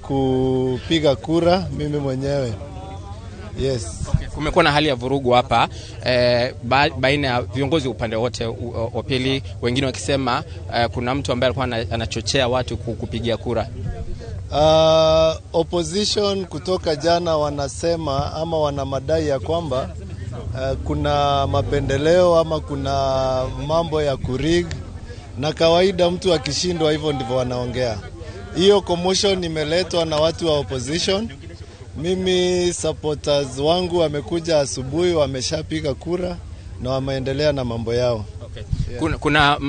kupiga kura mimi mwenyewe. Yes. Okay. Kumekuwa na hali ya vurugu hapa baina ya viongozi upande wote wa pili, wengine wakisema kuna mtu ambaye alikuwa anachochea watu kupigia kura. Opposition kutoka jana wanasema ama wana madai ya kwamba kuna mapendeleo ama kuna mambo ya kurig, na kawaida mtu akishindwa hivyo ndivyo wanaongea. Hiyo commotion imeletwa na watu wa opposition. Mimi supporters wangu wamekuja asubuhi, wameshapiga kura na wameendelea na mambo yao. Okay. Yeah. Kuna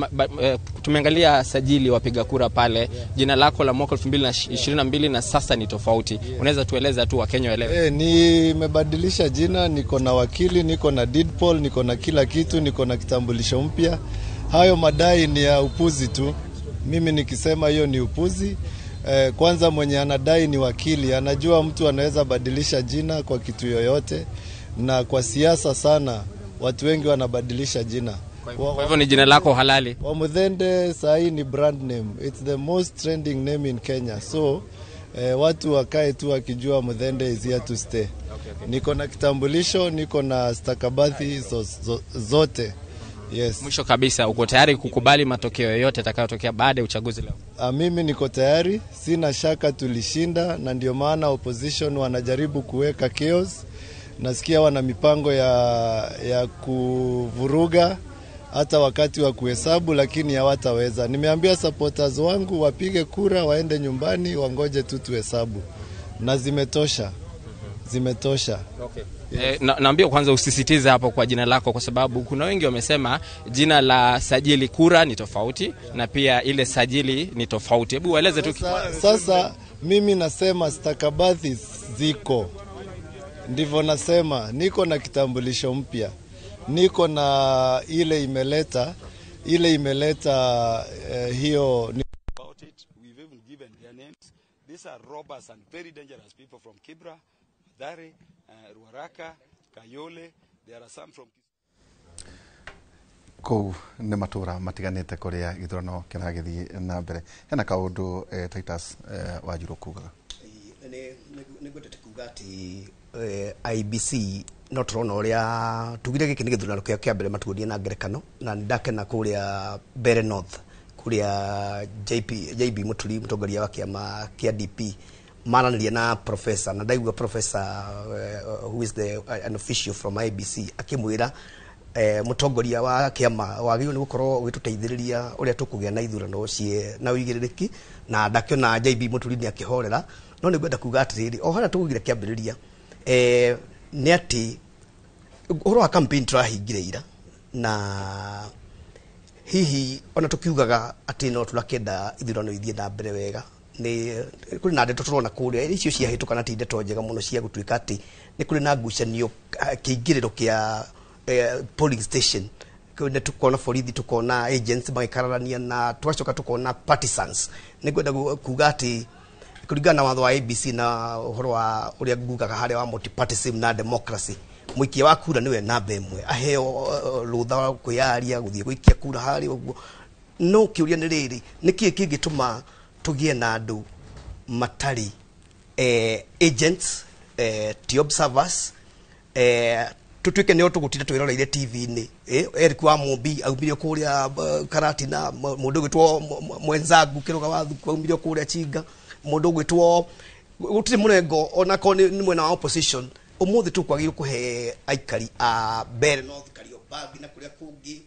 tumeangalia sajili wapiga kura pale. Yeah. Jina lako la mwaka 2022 na sasa ni tofauti. Yeah. Unaweza tueleza tu Wakenya waelewe? Nimebadilisha jina, niko na wakili, niko na deed poll, niko na kila kitu, niko na kitambulisho mpya. Hayo madai ni ya upuzi tu. Mimi nikisema hiyo ni upuzi. Kwanza mwenye anadai ni wakili, anajua mtu anaweza badilisha jina kwa kitu yoyote, na kwa siasa sana watu wengi wanabadilisha jina. Kwa hivyo ni jina lako halali? Wamuthende sahi ni brand name. It's the most trending name in Kenya. So watu wakae tu wakijua Muthende is here to stay. Okay. Niko na kitambulisho, niko na stakabadhi zote. Yes. Mwisho kabisa, uko tayari kukubali matokeo yoyote yatakayotokea baada ya uchaguzi leo? Mimi niko tayari, sina shaka tulishinda, na ndio maana opposition wanajaribu kuweka chaos. Nasikia wana mipango ya kuvuruga hata wakati wa kuhesabu, lakini hawataweza. Nimeambia supporters wangu wapige kura, waende nyumbani, wangoje tu tuhesabu. Na zimetosha. Zimetosha. Okay. Yes. Naambia kwanza usisitize hapo kwa jina lako, kwa sababu kuna wengi wamesema jina la sajili kura ni tofauti, yeah, na pia ile sajili ni tofauti. Hebu waeleze tu. Sasa mimi nasema stakabadhi ziko. Ndivyo nasema, niko na kitambulisho mpya. Niko na ile imeleta hiyo. About it, we've even given their names. These are robbers and very dangerous people from Kibra, Mathare, Ruaraka, Kayole. There are some from Kũu nĩ matũra matiganĩte kũrĩa gĩthurano kĩragĩthiĩ na mbere. Hena kaũndũ Titus Wanjiru kugaga. Nĩ ngwendete kuga atĩ IEBC no tũrona ũrĩa tugire gĩkĩ nĩ gĩthurano kĩao kĩa mbere matuonie na ngerekano, na nĩndakena kũrĩa Mbeere North kũrĩa JB Muturi mũtongoria wa kĩama kĩa DP maranĩria na professor, na ndaigua professor who is the an official from IEBC akĩmwĩra mũtongoria wa kĩama wagĩrĩirwo nĩ gũkorwo ũgĩtũteithĩrĩria ũrĩa tũkũgĩa na ithurano ciĩ na ũigĩrĩrĩki, na ndakĩona JB Muturi nĩ akĩhorera. No nĩ ngwenda kuga atĩrĩrĩ, o harĩa tũgũgire kĩambĩrĩria nĩ atĩ ũhoro wa campaign tũrahingire ira, na hihi ona tũkiugaga atĩ no tũrakĩenda ithurano ithiĩ na mbere wega, nĩ kũrĩ na ndeto tũrona kũrĩa icio ciahĩtũka na ti ndeto njega mũno cia gũtuĩka atĩ nĩ kũrĩ na ngucanio kĩingĩrĩro kĩa polling station. Nĩ tukona borithi, tukona agents magĩkararania, na twacoka tukona partisans. Nĩ ngwenda kuga atĩ kũringana na watho wa ABC na ũhoro wa ũrĩa ngugaga harĩa wa multipartyism na democracy, mũikia wa kura nĩwe namba ĩmwe, aheo rũtha wa kwĩyaria gũthiĩ gũikia kura harĩa ũguo. No kĩũria nĩ rĩrĩ, nĩkĩĩ kĩngĩtũma tũgĩe na andũ matarĩ agents, ti observers, tutuike nĩo tũgũtinda twĩroreire TV-inĩ. Eric wa Mumbi aumire kũrĩa Karatina, mũndũ ũgwĩtwo mwenzangu Kĩrũga wa Thuku aumire kũrĩa Chinga, mũndũ ũgwĩtwo gũtirĩ mũrengo onakorwo nĩ mwena wa opposition. Ũmũthĩ tũkwagĩrĩirwo kũhe aikari a Mbeere North, Kariobangi na kũrĩa kũngĩ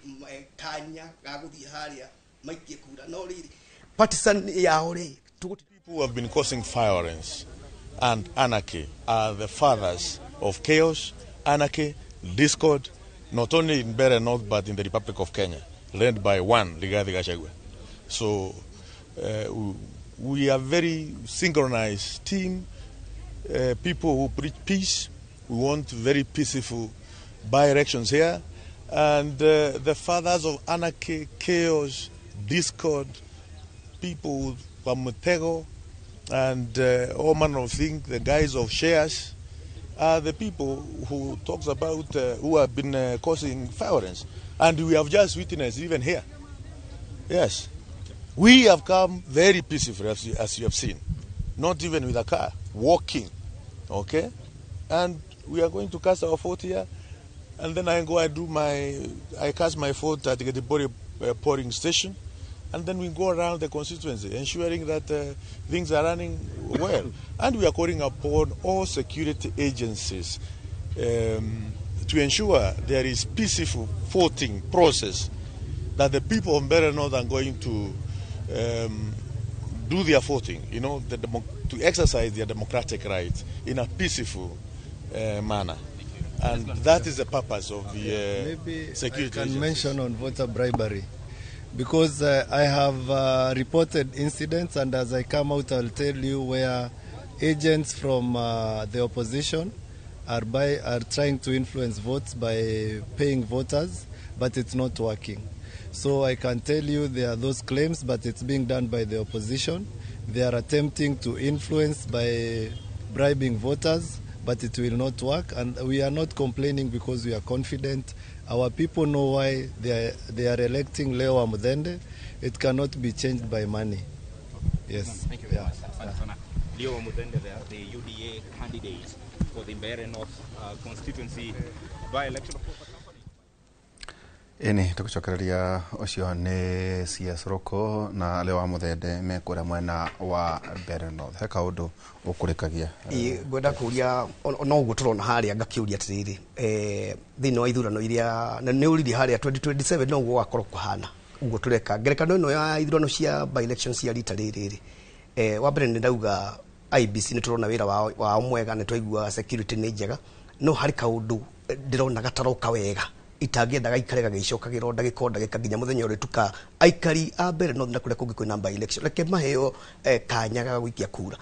kanya ga gũthiĩ harĩa maikie kura, no rĩrĩ partisan yao rĩ. People who have been causing violence and anarchy are the fathers of chaos, anarchy, discord, not only in Mbeere North but in the Republic of Kenya, led by one Rigathi Gachagua. So we are very synchronized team. people who preach peace. We want very peaceful by-elections here. And the fathers of anarchy, chaos, discord, people from Mutego and all manner of things, the guys of shares, are the people who talks about who have been causing violence. And we have just witnessed even here. Yes. We have come very peacefully, as you have seen. Not even with a car, walking. Okay? And we are going to cast our vote here. And then I go and do I cast my vote at the Gedibori polling station. And then we go around the constituency, ensuring that things are running well. And we are calling upon all security agencies to ensure there is peaceful voting process, that the people of Mbeere North are going to do their voting, you know, to exercise their democratic rights in a peaceful manner. And that is the purpose of the Maybe security I can agencies. Mention on voter bribery, because I have reported incidents, and as I come out, I'll tell you where agents from the opposition are trying to influence votes by paying voters, but it's not working. So I can tell you there are those claims, but it's being done by the opposition. They are attempting to influence by bribing voters, but it will not work. And we are not complaining because we are confident. Our people know why they are electing Leo Wamuthende. It cannot be changed by money. Yes. Thank you very much. Asante sana. Leo Wamuthende there, the UDA candidate for the Mbeere North constituency by-election. Ĩni tũgĩcokereria ũcio nĩ CS Roko na Leo Wamuthende me kũrĩa mwena wa Mbeere North. He kaũndũ ũkũrĩkagia. Ngwenda kũria no ũguo tũrona harĩa ngakĩũria atĩrĩrĩ, thĩinĩ wa ithurano iria na nĩ ũririe harĩa 2027 no ũguo gũgakorwo kũhana ũguo tũreka ngerekano ĩno ya ithurano cia by election cia rita rĩrĩ rĩ, wa mbere nĩ ndauga IEBC nĩ tũrona wĩra wao mwega, nĩ twaigua security nĩ njega, no harĩ kaũndũ ndĩrona gataroka wega itangĩenda gaikare gagĩcokagĩrwo ndagĩka o ndagĩka nginya mũthenya ũrĩa tuka aikari a Mbeere North na kũrĩa kũngĩ kwĩna by election reke maheo kanya ga gũikia kura.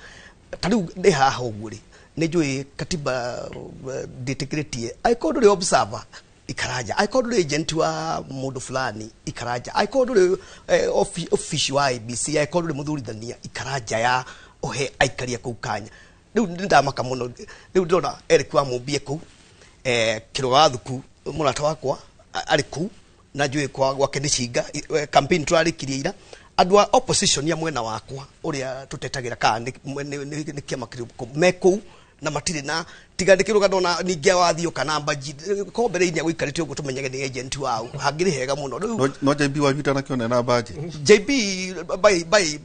Ta rĩu ndĩ haha ũguo rĩ, nĩ njũĩ katiba ndĩtĩkĩrĩtie angĩkorwo ndũrĩ observer ikaraja, angĩkorwo ndũrĩ agent wa mũndũ fulani ikaraja, angĩkorwo ndũrĩ office wa IEBC, angĩkorwo ndũrĩ mũthurithania ikaraja ya ũhe aikari a kũu kanya. Rĩu nĩ ndamaka mũno, rĩu ndĩrona Eric wa Mũmbie kũu, Kĩrũga wa Thuku mũrata wakwa arĩ kũu na njũĩ gwake nĩ cinga campaign tũrarĩkirie ira. Andũ a opposition ya mwena wakwa ũrĩa tũtetagĩra kana nĩ kĩama kĩrĩkũ me kũu na matirĩ na tiga nĩ kĩrũga ndona ningĩ wathio kana mbaji ko mbere-inĩ agũikarĩte ũguo tũmenyage nĩ agent wao hangĩrĩ hega mũno. Rĩu no JB wa Juta nakĩona na mbaji JB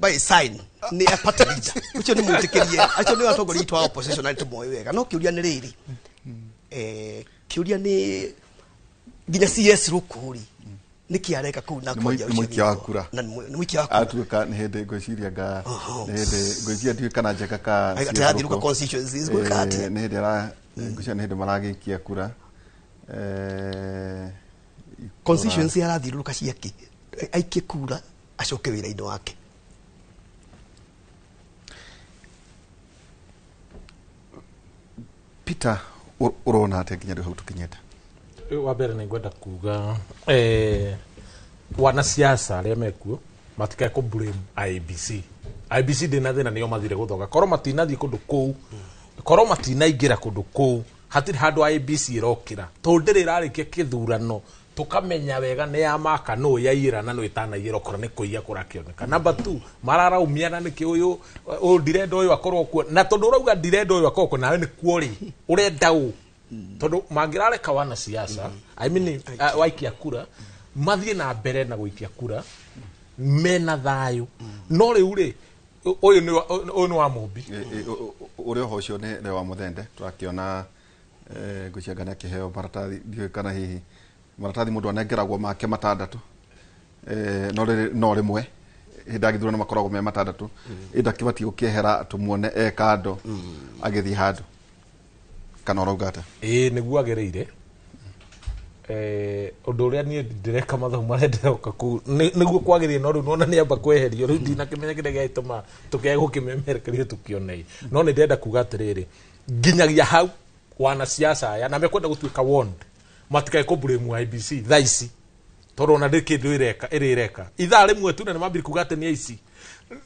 by sign nĩ a party leader ũcio nĩ mwĩtĩkĩrie, acio nĩ atongoria aitũ a opposition na nĩtũmoĩ wega. No kĩũria nĩ rĩrĩ, kĩũria nĩ nginya CS Roko rĩ nĩkĩ areka kũu na kwanjia ũcio mũikia wa kura na nĩ mũikia wa kura atuĩka nĩ hĩndĩ ngwĩciria nga nĩ hĩndĩ ngwĩciria ndiũĩ kana njeka ka atĩrathiũrũka constituencies gwĩka atĩa nĩ hĩndĩ ara ngwĩciria nĩ hĩndĩ maragĩikia kura constituency arathiũrũrũka ciake aikie kura acoke wĩra-inĩ wake. Peter, ũrona atĩa nginya rĩu hau tũkinyĩte? Wa mbere nĩ ngwenda kuga wanasiasa arĩa mekuo matikae kũ blame IEBC. IEBC ndĩna thĩna nĩo mathire gũthoga, korwo matinathiĩ kũndũ kũu, korwo matinaingĩra kũndũ kũu, hatirĩ handũ IEBC ĩrokĩra tondũ ndĩrĩ ĩrarĩkia kĩthurano tũkamenya wega nĩ ya maka nũ yaiyĩra na nũ ĩtanaiyĩra okorwo nĩ kũiya kũrakĩoneka. Number 2 mararaumiana nĩkĩ ũyũ ndirenda ũyũ akorwo kuo, na tondũ ũrauga ndirenda ũyũ akorwo kuo nawe nĩ kuo rĩ ũrenda ũ tondũ mangĩrareka wanasiasa I mean waikia kura mathiĩ na mbere na gũikia kura mena thayũ. No rĩu rĩ ũyũ nĩ wa Mũmbi ũrĩa oho ũcio nĩ Leo Wamuthende tũrakĩona ngwĩciria nĩ akĩheo maratathi ndiũĩ kana hihi maratathi mũndũ anengeragwo make matandatũ no rĩmwe hĩndĩ ya gĩthurano makoragwo me matandatũ ĩndĩ akĩbatiĩ gũkĩehera tũmuone e kando agĩthiĩ handũ kana ũrauga atĩa? Ĩĩ nĩguo agĩrĩire. Ũndũ ũrĩa niĩ ndĩreka mathabu marĩa ndĩroka kũu nĩguo kwagĩrĩire, no rĩu nĩwona nĩamba kweherio rĩu ndinakĩmenya kĩrĩa gĩagĩtũma tũkĩage gũkĩmemerekeria tũkĩonei. No nĩ ndĩrenda kuga atĩrĩrĩ, Nginyagia hau wanasiasa aya na mekwenda gutuika ward matikae kũ blame IEBC thaa ici tondũ ona ndĩ kĩndũ ĩreka ĩrĩreka ithaa rĩmwe tu na nĩ mambiri kuga atĩ nĩ aici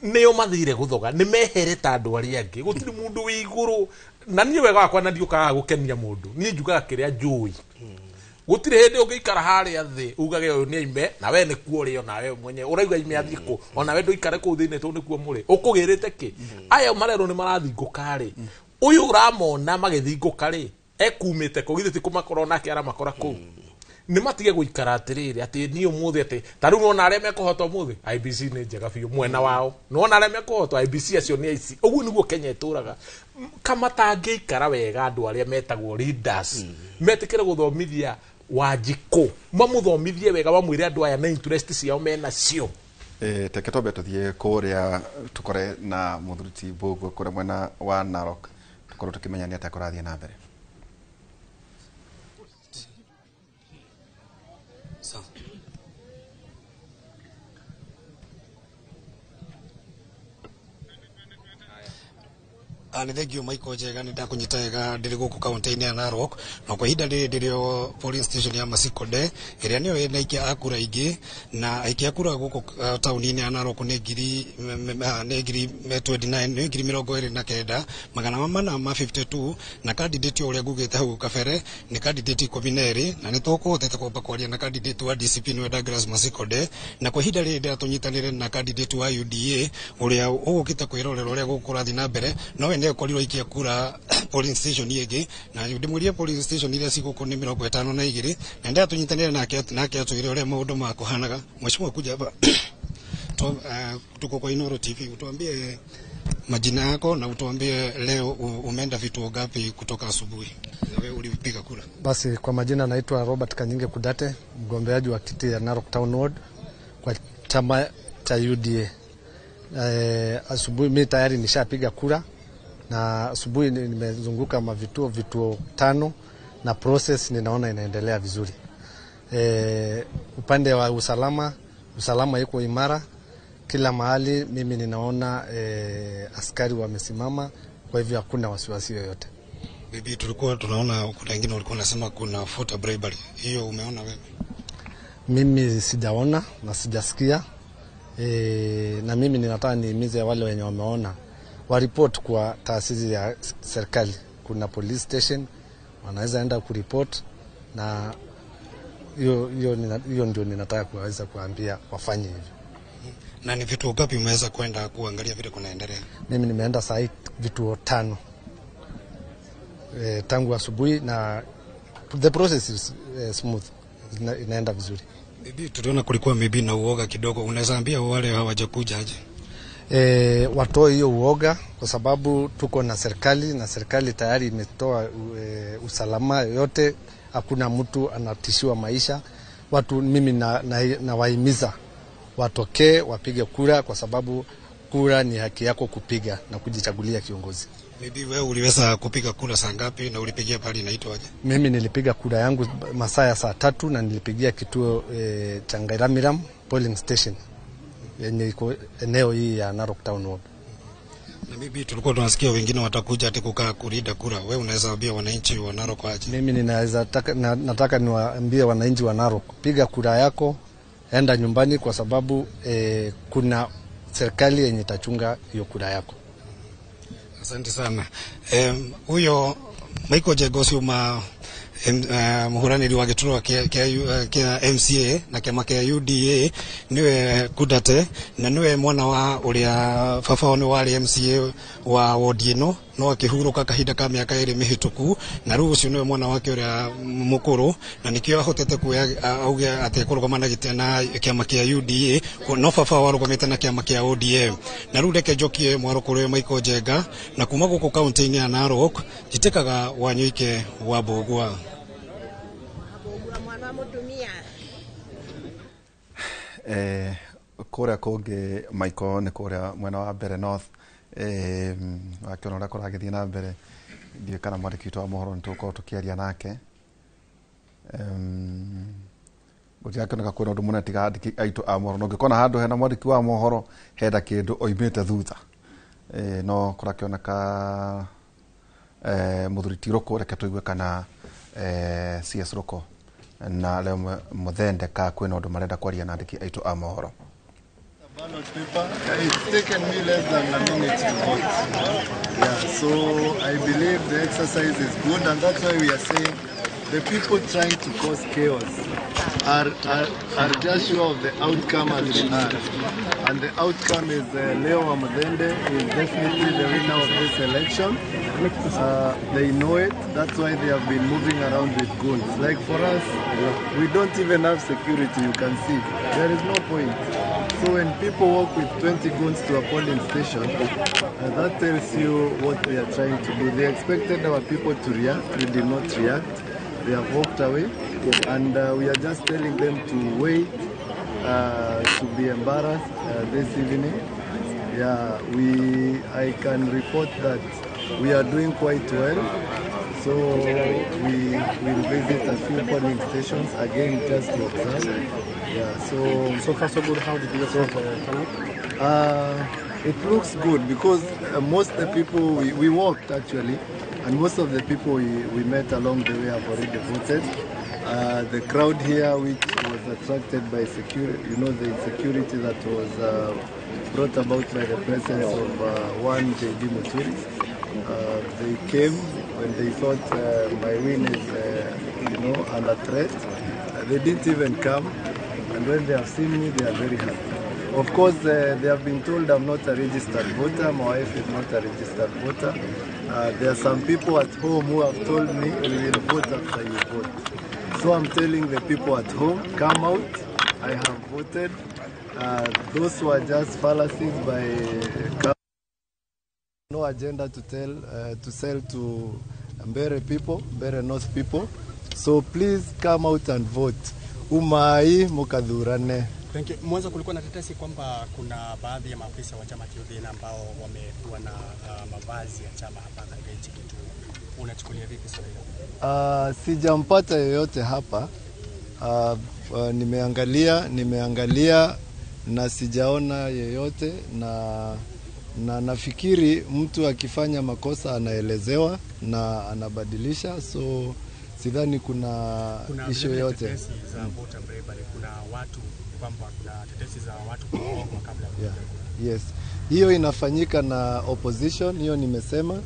nĩo mathire gũthoga nĩ mehere ta andũ arĩa angĩ gũtirĩ mũndũ wĩ igũrũ na niĩ wega wakwa na ndiũkaga gũkenia mũndũ niĩ njugaga kĩrĩa njũĩ gũtirĩ hĩndĩ ũngĩikara harĩa thĩ ugage ũyũ nĩ aime na we nĩkuo ũrĩ ona we mwenyewe ũrauga aime athiĩ kũ ona we ndũikare kũu thĩinĩ tondũ nĩkuo mũrĩ ũkũgĩrĩte kĩ aya marerwo nĩ marathingũka rĩ ũyũ ũramona magĩthingũka rĩ ekumĩte kũ githĩ ti kũmakora onake aramakora kũu nĩ matige gũikara atĩrĩrĩ atĩ niĩ ũmũthĩ atĩ ta rĩu nĩwona arĩa mekũhota ũmũthĩ IEBC nĩ njega biũ mwena wao nĩwona arĩa mekũhota IEBC acio nĩ aici ũguo nĩguo Kenya ĩtũraga kama tangĩikara wega andũ arĩa metagwo leaders metĩkĩre gũthomithia Wanjikũ mamũthomithie wega mamwĩre andũ aya na interest ciao menacio. Teke twambe tũthiĩ kũrĩa tũkore na mũthuri ti Mbũgua kũrĩa mwena wa Narok tũkorwo tũkĩmenya nĩ atĩa kũrathiĩ na mbere. Nĩ thengio Michael Njega nĩ ndakũnyita wega ndĩrĩ gũkũ kaunti-inĩ ya Narok na kwa ihinda rĩrĩ ndĩrĩ o polling station ya Masikonde ĩrĩa nĩyo ĩna aikia a kura aingĩ na aikia a kura gũkũ taũni-inĩ ya Narok nĩ ngiri 29 nĩ 29,452 na candidate ũrĩa ngugĩte hau kabere nĩ candidate 12 na nĩ tũkũhotete kwamba kwaria na candidate wa DCP nĩwe Douglas Masikonde na kwa ihinda rĩrĩ ndĩratũnyitanĩre na candidate wa UDA ũrĩa ũgũkĩte kwĩrorera ũrĩa gũkũ kũrathiĩ na mbere no we nĩ akorirwo aikia kura polling station ĩngĩ na ndĩmwĩrire polling station iria cigũkũ nĩ 52 na ndĩratũnyitanĩre nake atwĩre ũrĩa maũndũ makũhanaga. Mheshimiwa, kuja hapa tuko kwa Inooro TV, utuambie majina yako na utuambie leo umeenda vituo ngapi kutoka asubuhi na wewe ulipiga kura. Basi kwa majina naitwa Robert Kanyinge Kudate, mgombeaji wa kiti ya Narok Town Ward kwa chama cha UDA. Asubuhi mimi tayari nishapiga kura na asubuhi nimezunguka mavituo 5 na process ninaona inaendelea vizuri. Upande wa usalama iko imara kila mahali, mimi ninaona askari wamesimama, kwa hivyo hakuna wasiwasi yoyote. Bibi, tulikuwa tunaona kuna wengine walikuwa wanasema kuna voter bribery. Hiyo umeona wewe? Mimi sijaona na sijasikia. Na mimi ninataka nihimize wale wenye wameona waripoti kwa taasisi ya serikali. Kuna police station wanaweza enda kuripoti, na hiyo ndio ninataka kuweza kuambia wafanye hivyo. Na ni vituo ngapi umeweza kwenda kuangalia vile kunaendelea? Mimi nimeenda saa hii vituo 5 tangu asubuhi, na the process is smooth, inaenda vizuri. Bibi, tuliona kulikuwa maybe na uoga kidogo, unaweza ambia wale hawajakuja aje? Watoe hiyo uoga kwa sababu tuko na serikali na serikali tayari imetoa usalama yote, hakuna mtu anatishiwa maisha. Watu mimi na wahimiza watokee wapige kura kwa sababu kura ni haki yako kupiga na kujichagulia kiongozi. Bibi, wewe uliweza kupiga kura saa ngapi na ulipigia pale inaitwaje? Mimi nilipiga kura yangu masaa ya saa 3 na nilipigia kituo cha Ngairamiram polling station yenye iko eneo hii ya Narok Town Ward. Na bibi, tulikuwa tunasikia wengine watakuja ati kukaa kulinda kura. Wewe unaweza ambia wananchi wa Narok aje? Mimi ninaweza nataka niwaambie wananchi wa Narok, piga kura yako, enda nyumbani kwa sababu kuna serikali yenye itachunga hiyo kura yako. Asante sana. Huyo Michael Njenga uma muhuraniri wa gĩturwa kĩa MCA na kĩama kĩa UDA niwe Kudate na niwe mwana wa ũrĩa baba wao nĩ warĩ MCA wa wodi ĩno no akĩhurũka kahinda ka mĩaka 2 mĩhĩtũku, na rĩu ũcio niwe mwana wake ũrĩa mũkũrũ na nĩkĩo ahotete kuoya auge atĩ ekũrũgama na gĩtĩ na kĩama kĩa UDA no baba wao arũgamĩte na kĩama kĩa ODM. Na rĩu reke njokie mwaro kũrĩ Michael Njenga na kuma gũkũ kaunti-inĩ ya Narok njĩtĩkaga Wanyoike wa Mbũgua. Kũrĩa kũngĩ Michael nĩ kũrĩa mwena wa Mbere North, wakĩona ũrĩa kũragĩthiĩ na mbere, ndiũĩ kana mwandĩki witũ wa mohoro nĩ tũgũkorwo tũkĩaria nake. Gũtirakĩoneka kwĩna ũndũ mũnene tiga andĩki aitũ a mohoro, na ũngĩkona handũ hena mwandĩki wa mohoro hena kĩndũ oimĩte thutha, no kũrakĩoneka Muthuri ti Roko, reke tuigue kana CS Roko na Leo Muthende ka kwina undu marenda kwaria na andiki aitu a mohoro. Ballot paper, it's taken me less than a minute to vote. Yeah, so I believe the exercise is good, and that's why we are saying the people trying to cause chaos are just sure of the outcome as they are. And the outcome is Leo Wamuthende is definitely the winner of this election. They know it. That's why they have been moving around with goons. Like for us, we don't even have security, you can see. There is no point. So when people walk with 20 goons to a polling station, that tells you what they are trying to do. They expected our people to react. We did not react. They have walked away. And we are just telling them to wait, to be embarrassed this evening. Yeah, I can report that we are doing quite well. So we will visit a few polling stations again just to observe. Yeah, so far so good. How did you observe the turnout? It looks good because most of the people we walked actually, and most of the people we met along the way have already voted. The crowd here, which was attracted by security, you know, the insecurity that was brought about by the presence of one JD Muturi. They came when they thought my win is, you know, under threat. They didn't even come, and when they have seen me, they are very happy. Of course, they have been told I'm not a registered voter. My wife is not a registered voter. There are some people at home who have told me we will vote after you vote. So I'm telling the people at home, come out. I have voted. Those were just fallacies by no agenda to tell, to sell to Mbere people, Mbere North people. So please come out and vote. Umai mukathurane. Thank you. Mwanzo kulikuwa na tetesi kwamba kuna baadhi ya maafisa wa chama cha UDA ambao wamekuwa na mavazi ya chama hapa katika nchi yetu. Unachukulia vipi swala hilo? Sijampata yoyote hapa. Nimeangalia na sijaona yeyote, na nafikiri mtu akifanya makosa anaelezewa na anabadilisha, so sidhani kuna issue yoyote. Kuna tetesi za voter bravery, kuna watu kwamba kuna tetesi za watu kuoga kabla ya yeah. Yes. Hiyo inafanyika na opposition, hiyo nimesema.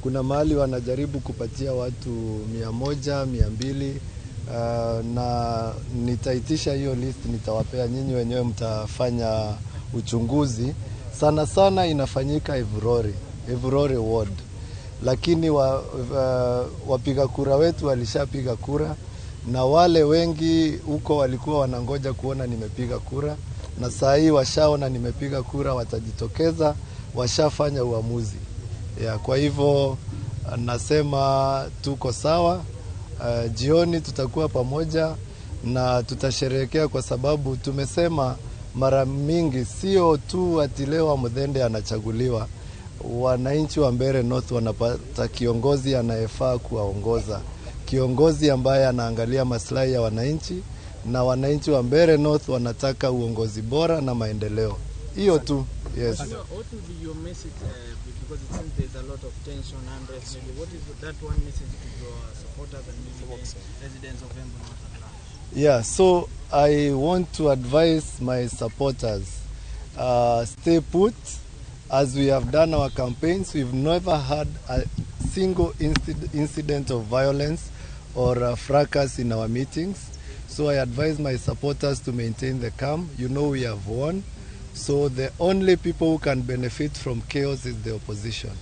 Kuna mahali wanajaribu kupatia watu 100, 200, na nitaitisha hiyo list, nitawapea nyinyi wenyewe mtafanya uchunguzi. Sana sana inafanyika Evurore ward. Lakini wapiga kura wetu walishapiga kura, na wale wengi huko walikuwa wanangoja kuona nimepiga kura, na saa hii washaona nimepiga kura, watajitokeza, washafanya uamuzi. Ya, kwa hivyo nasema tuko sawa. Jioni tutakuwa pamoja na tutasherehekea, kwa sababu tumesema mara mingi sio tu ati Leo Wamuthende anachaguliwa. Wananchi wa Mbere North wanapata kiongozi anayefaa kuwaongoza, kiongozi ambaye anaangalia maslahi ya wananchi, na wananchi wa Mbere North wanataka uongozi bora na maendeleo. Hiyo tu. Yes. What will be your message, because it seems there's a lot of tension, unrest, maybe what is that one message to your supporters and maybe the residents of Embu North at large? Yeah, so I want to advise my supporters, stay put. As we have done our campaigns, we've never had a single incident of violence or fracas in our meetings. So I advise my supporters to maintain the calm. You know we have won. So the only people who can benefit from chaos is the opposition.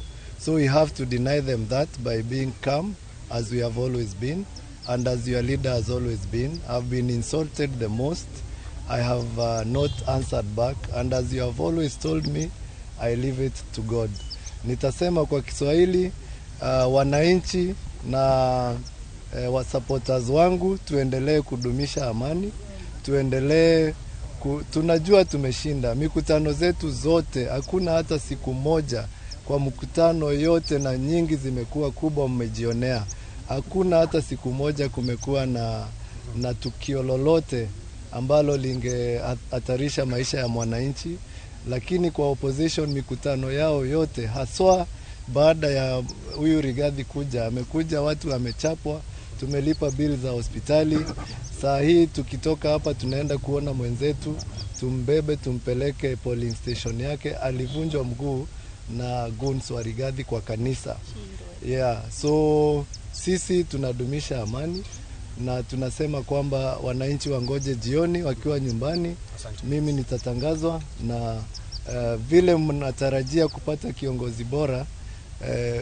So we have to deny them that by being calm, as we have always been, and as your leader has always been. I've been insulted the most. I have not answered back. And as you have always told me, I leave it to God. Nitasema kwa Kiswahili, wananchi na wasupporters wangu, tuendelee kudumisha amani, tuendelee tunajua tumeshinda. Mikutano zetu zote, hakuna hata siku moja kwa mkutano yote, na nyingi zimekuwa kubwa, mmejionea. Hakuna hata siku moja kumekuwa na tukio lolote ambalo lingehatarisha maisha ya mwananchi. Lakini kwa opposition mikutano yao yote, haswa Baada ya huyu Rigathi kuja, amekuja watu wamechapwa, tumelipa bili za hospitali. Saa hii tukitoka hapa tunaenda kuona mwenzetu, tumbebe tumpeleke polling station yake. Alivunjwa mguu na goons wa Rigathi kwa kanisa. Yeah, so sisi tunadumisha amani na tunasema kwamba wananchi wangoje jioni wakiwa nyumbani. Mimi nitatangazwa na vile mnatarajia kupata kiongozi bora.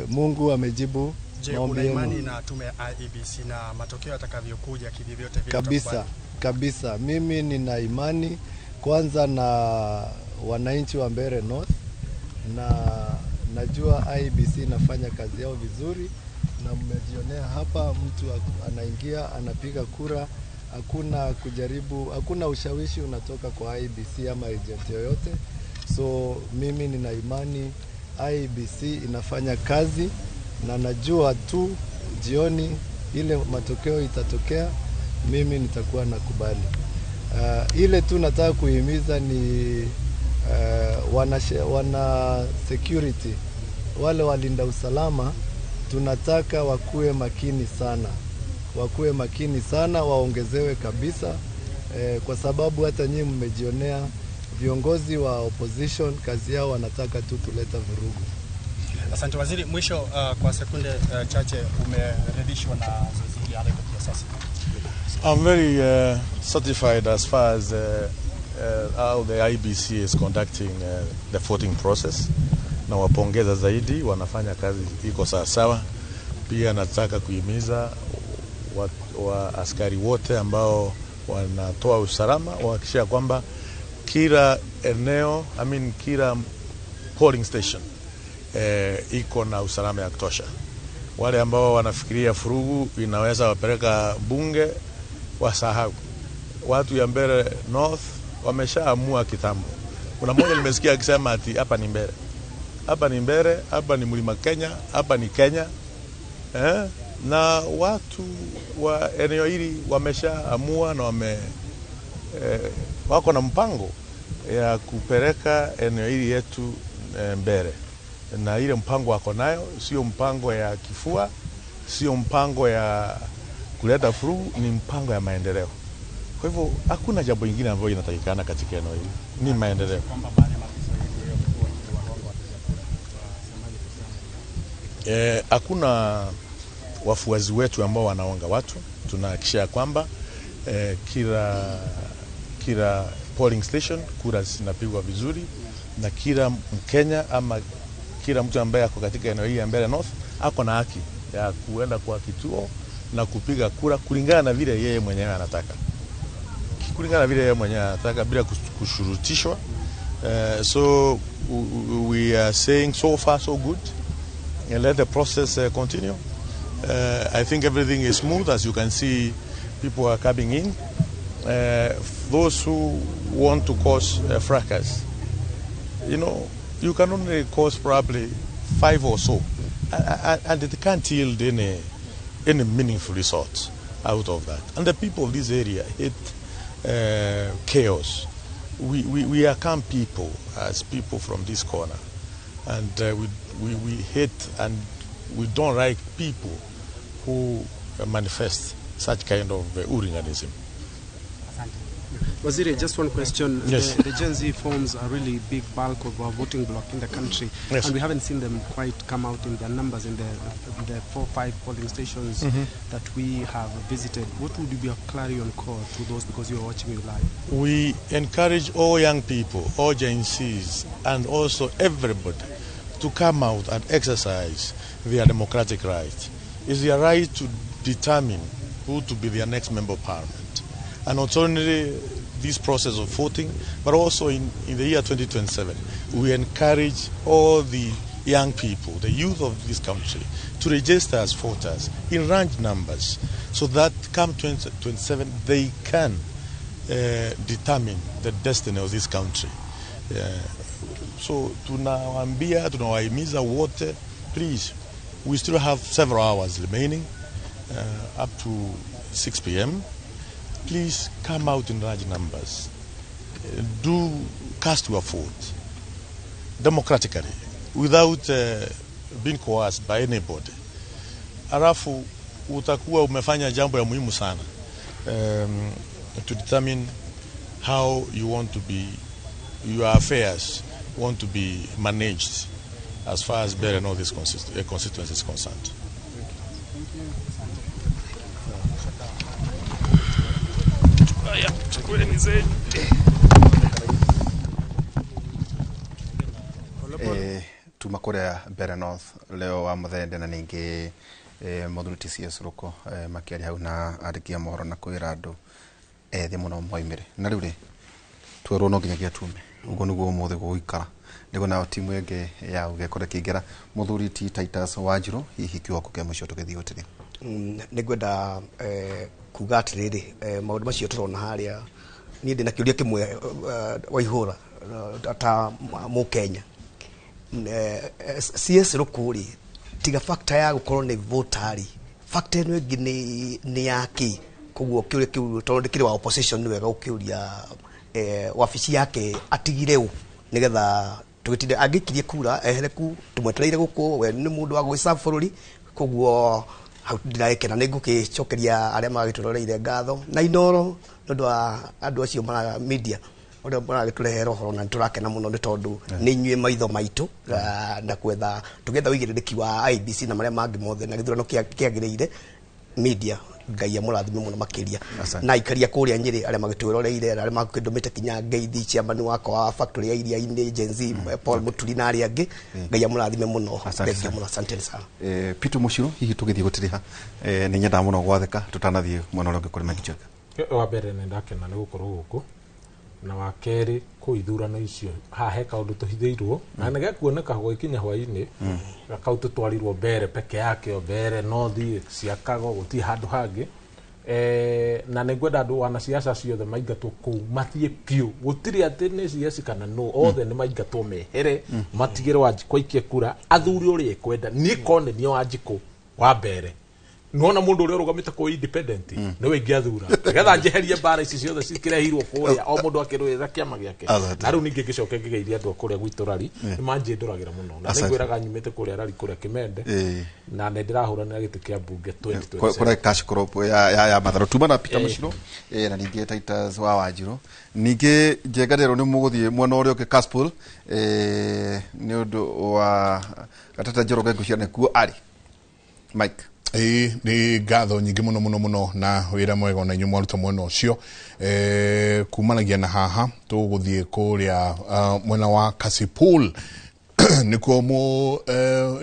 Mungu amejibu maombi yenu. Una imani na tume ya IEBC na matokeo yatakavyokuja kivyovyote vile? Kabisa, kabisa. Mimi nina imani kwanza na wananchi wa Mbeere North, na najua IEBC inafanya kazi yao vizuri, na mmejionea hapa, mtu anaingia anapiga kura, hakuna kujaribu, hakuna ushawishi unatoka kwa IEBC ama agent yoyote. So mimi nina imani IEBC inafanya kazi, na najua tu jioni ile matokeo itatokea, mimi nitakuwa nakubali. Ile tu nataka kuhimiza ni wana security, wale walinda usalama, tunataka wakuwe makini sana, wakuwe makini sana, waongezewe kabisa, kwa sababu hata nyinyi mmejionea viongozi wa opposition kazi yao wanataka tu kuleta vurugu. Asante waziri. Mwisho, kwa sekunde chache, umeridhishwa na zoezi hili hadi kufikia sasa? I'm very satisfied as far as how the IEBC is conducting the voting process. Na wapongeza zaidi, wanafanya kazi iko sawa. Pia nataka kuhimiza wa askari wote ambao wanatoa usalama wahakikisha kwamba kila eneo, I mean, kila polling station iko na usalama ya kutosha. Wale ambao wanafikiria furugu inaweza wapeleka bunge wasahau. Watu ya Mbeere North wameshaamua kitambo. Kuna mmoja nimesikia akisema ati hapa ni Mbeere. Hapa ni Mbeere, hapa ni Mlima Kenya, hapa ni Kenya. Na watu wa eneo hili wameshaamua na wako na mpango ya kupeleka eneo hili yetu Mbeere. Na ile mpango wako nayo sio mpango ya kifua, sio mpango ya kuleta furugu, ni mpango ya maendeleo. Kwa hivyo hakuna jambo lingine ambalo inatakikana katika eneo hili, ni maendeleo. Hakuna wafuazi wetu ambao wanaonga watu. Tunahakikisha kwamba kila polling station kura zinapigwa vizuri, na kila Mkenya ama kila mtu ambaye ako katika eneo hili ya Mbeere North ako na haki ya kuenda kwa kituo na kupiga kura kulingana na vile yeye mwenyewe anataka. Kulingana na vile yeye mwenyewe anataka bila kushurutishwa. So we are saying so far so good. And let the process continue. I think everything is smooth. As you can see, people are coming in. Those who want to cause fracas, you know, you can only cause probably 5 or so, and it can't yield any meaningful result out of that. And the people of this area hate chaos. We are calm people, as people from this corner, and we hate and we don't like people who manifest such kind of hooliganism. Waziri, just one question. Yes. The Gen Z forms a really big bulk of our voting bloc in the country. Yes. And we haven't seen them quite come out in their numbers in the 4 or 5 polling stations that we have visited. What would be a clarion call to those, because you are watching you live? We encourage all young people, all Gen Zs, and also everybody to come out and exercise their democratic right. It's their right to determine who to be their next member of parliament. And not only this process of voting, but also in the year 2027, we encourage all the young people, the youth of this country, to register as voters in large numbers, so that come 2027, they can determine the destiny of this country. So tunawaambia, tunawahimiza wote, please, we still have several hours remaining, up to 6 p.m. Please come out in large numbers. Do cast your vote democratically, without being coerced by anybody. Alafu utakuwa umefanya jambo ya muhimu sana to determine how you want to be, your affairs want to be managed as far as Mbeere North is constituency is concerned. Tuma kuria Mbeere North leo wa muthende na ningi muthuri TCS Ruko makiaria hau na andiki a mohoro na kwira andu ethi muno moimire na riu ri twerwo no nginyagia tume uguo niguo umuthi guguikara niguo nao timu ĩngĩ ya ũgekora kĩingĩra muthuri ti Titus Wanjiru hihi kiugo kĩa mũico tũgĩthiĩ gũtirĩ. Nĩngwenda kuga atĩrĩrĩ, maũndũ macio tũrona harĩa niĩ ndĩna kĩũria kĩmwe Waihũra ta mũkenya. CS Ruku rĩ, tiga factor ya gũkorwo nĩ voter rĩ, factor ĩno ĩngĩ nĩ ya kĩ? Koguo kĩũria kĩu tondũ ndĩkĩrĩ wa opposition nĩ wega gũkĩũria wabici yake atigire ũ nĩgetha tũgĩtinde angĩikirie kura ehere ku tũmwetereire gũkũ, we nĩ mũndũ wa gwĩca bũrũri. Koguo hau ndĩragĩkena nĩ ngũgĩcokeria arĩa magĩtũroreire ngatho na Inoro nĩ ũndũ wa andũ acio mara media ũrĩa maragĩtũrehera ũhoro na nĩtũrakena mũno nĩ tondũ nĩ inyuĩ maitho maitũ na kwetha tũgĩetha ũigĩrĩrĩki wa IEBC na marĩa mangĩ mothe na gĩthurano kĩagĩrĩire media. Ngai amũrathime mũno makĩria na aikaria kũrĩa Nyĩrĩ arĩa magĩtwĩroreire arĩa makĩndũmĩte kinya ngeithi chairman wakwa wa factory ya Iria-inĩ Gen Z Paul Muturi na arĩa angĩ. Ngai amũrathime mũno, thengiũ mũno, asanteni sana. Peter Mushiro hihi tũgĩthiĩ gũtiriha nĩ nyendaga mũno gwathĩka tũtanathiĩ mwena ũrĩa ũngĩ kũrĩ Mike Njenga. Wa mbere nĩ ndakena nĩ gũkorwo gũkũ na wa kerĩ kũ ithurano icio haha he kaũndũ tũhithĩirwo na nĩ gekuoneka gũgĩkinya hwaĩ-inĩ kau tũtwarirwo Mbeere peke yake o Mbeere North Siakago gũtirĩ handũ hangĩ na nĩ ngwenda andũ wanasiasa ciothe maingatwo kũu mathiĩ piũ gũtirĩ atĩ nĩ CS kana no othe nĩ maingatwo mehere matigĩre Wanjikũ aikie kura athuri ũrĩa ekwenda niĩ kone niĩ Wanjikũ wa Mbeere nona mundu uria urugamite ku independent niwe ingĩathura nigetha njeherie mbara ici ciothe cikĩrehirwo kũrĩa o mũndũ akĩrũĩrĩra kĩama gĩake na rĩu ningĩ ngĩcoke ngĩgeithia andũ a kũrĩa gwitũ rari nĩmanjĩndũragĩra mũno na nĩngwĩraga nyumĩte kũrĩa rari kũrĩa Kĩmende na nĩ ndĩrahũranĩra gĩtĩ kĩa mbunge 2027 kũrĩa cash crop ya Mathare tuma na Peter Mushiro na ningĩ Titus wa Wanjiru ningĩ Njenga nderwo nĩ mũgũthiĩ mwena ũrĩa ũngĩ Kasipul nĩ ũndũ wa Gatete Njoroge ngwĩciria nĩkuo arĩ Mike. Nĩ ngatho nyingĩ mũno mũno mũno na wĩra mwega ona inyuĩ mwaruta mwena ũcio kumanagia na haha tũgũthiĩ kũrĩa mwena wa Kasipul nĩkuo mũ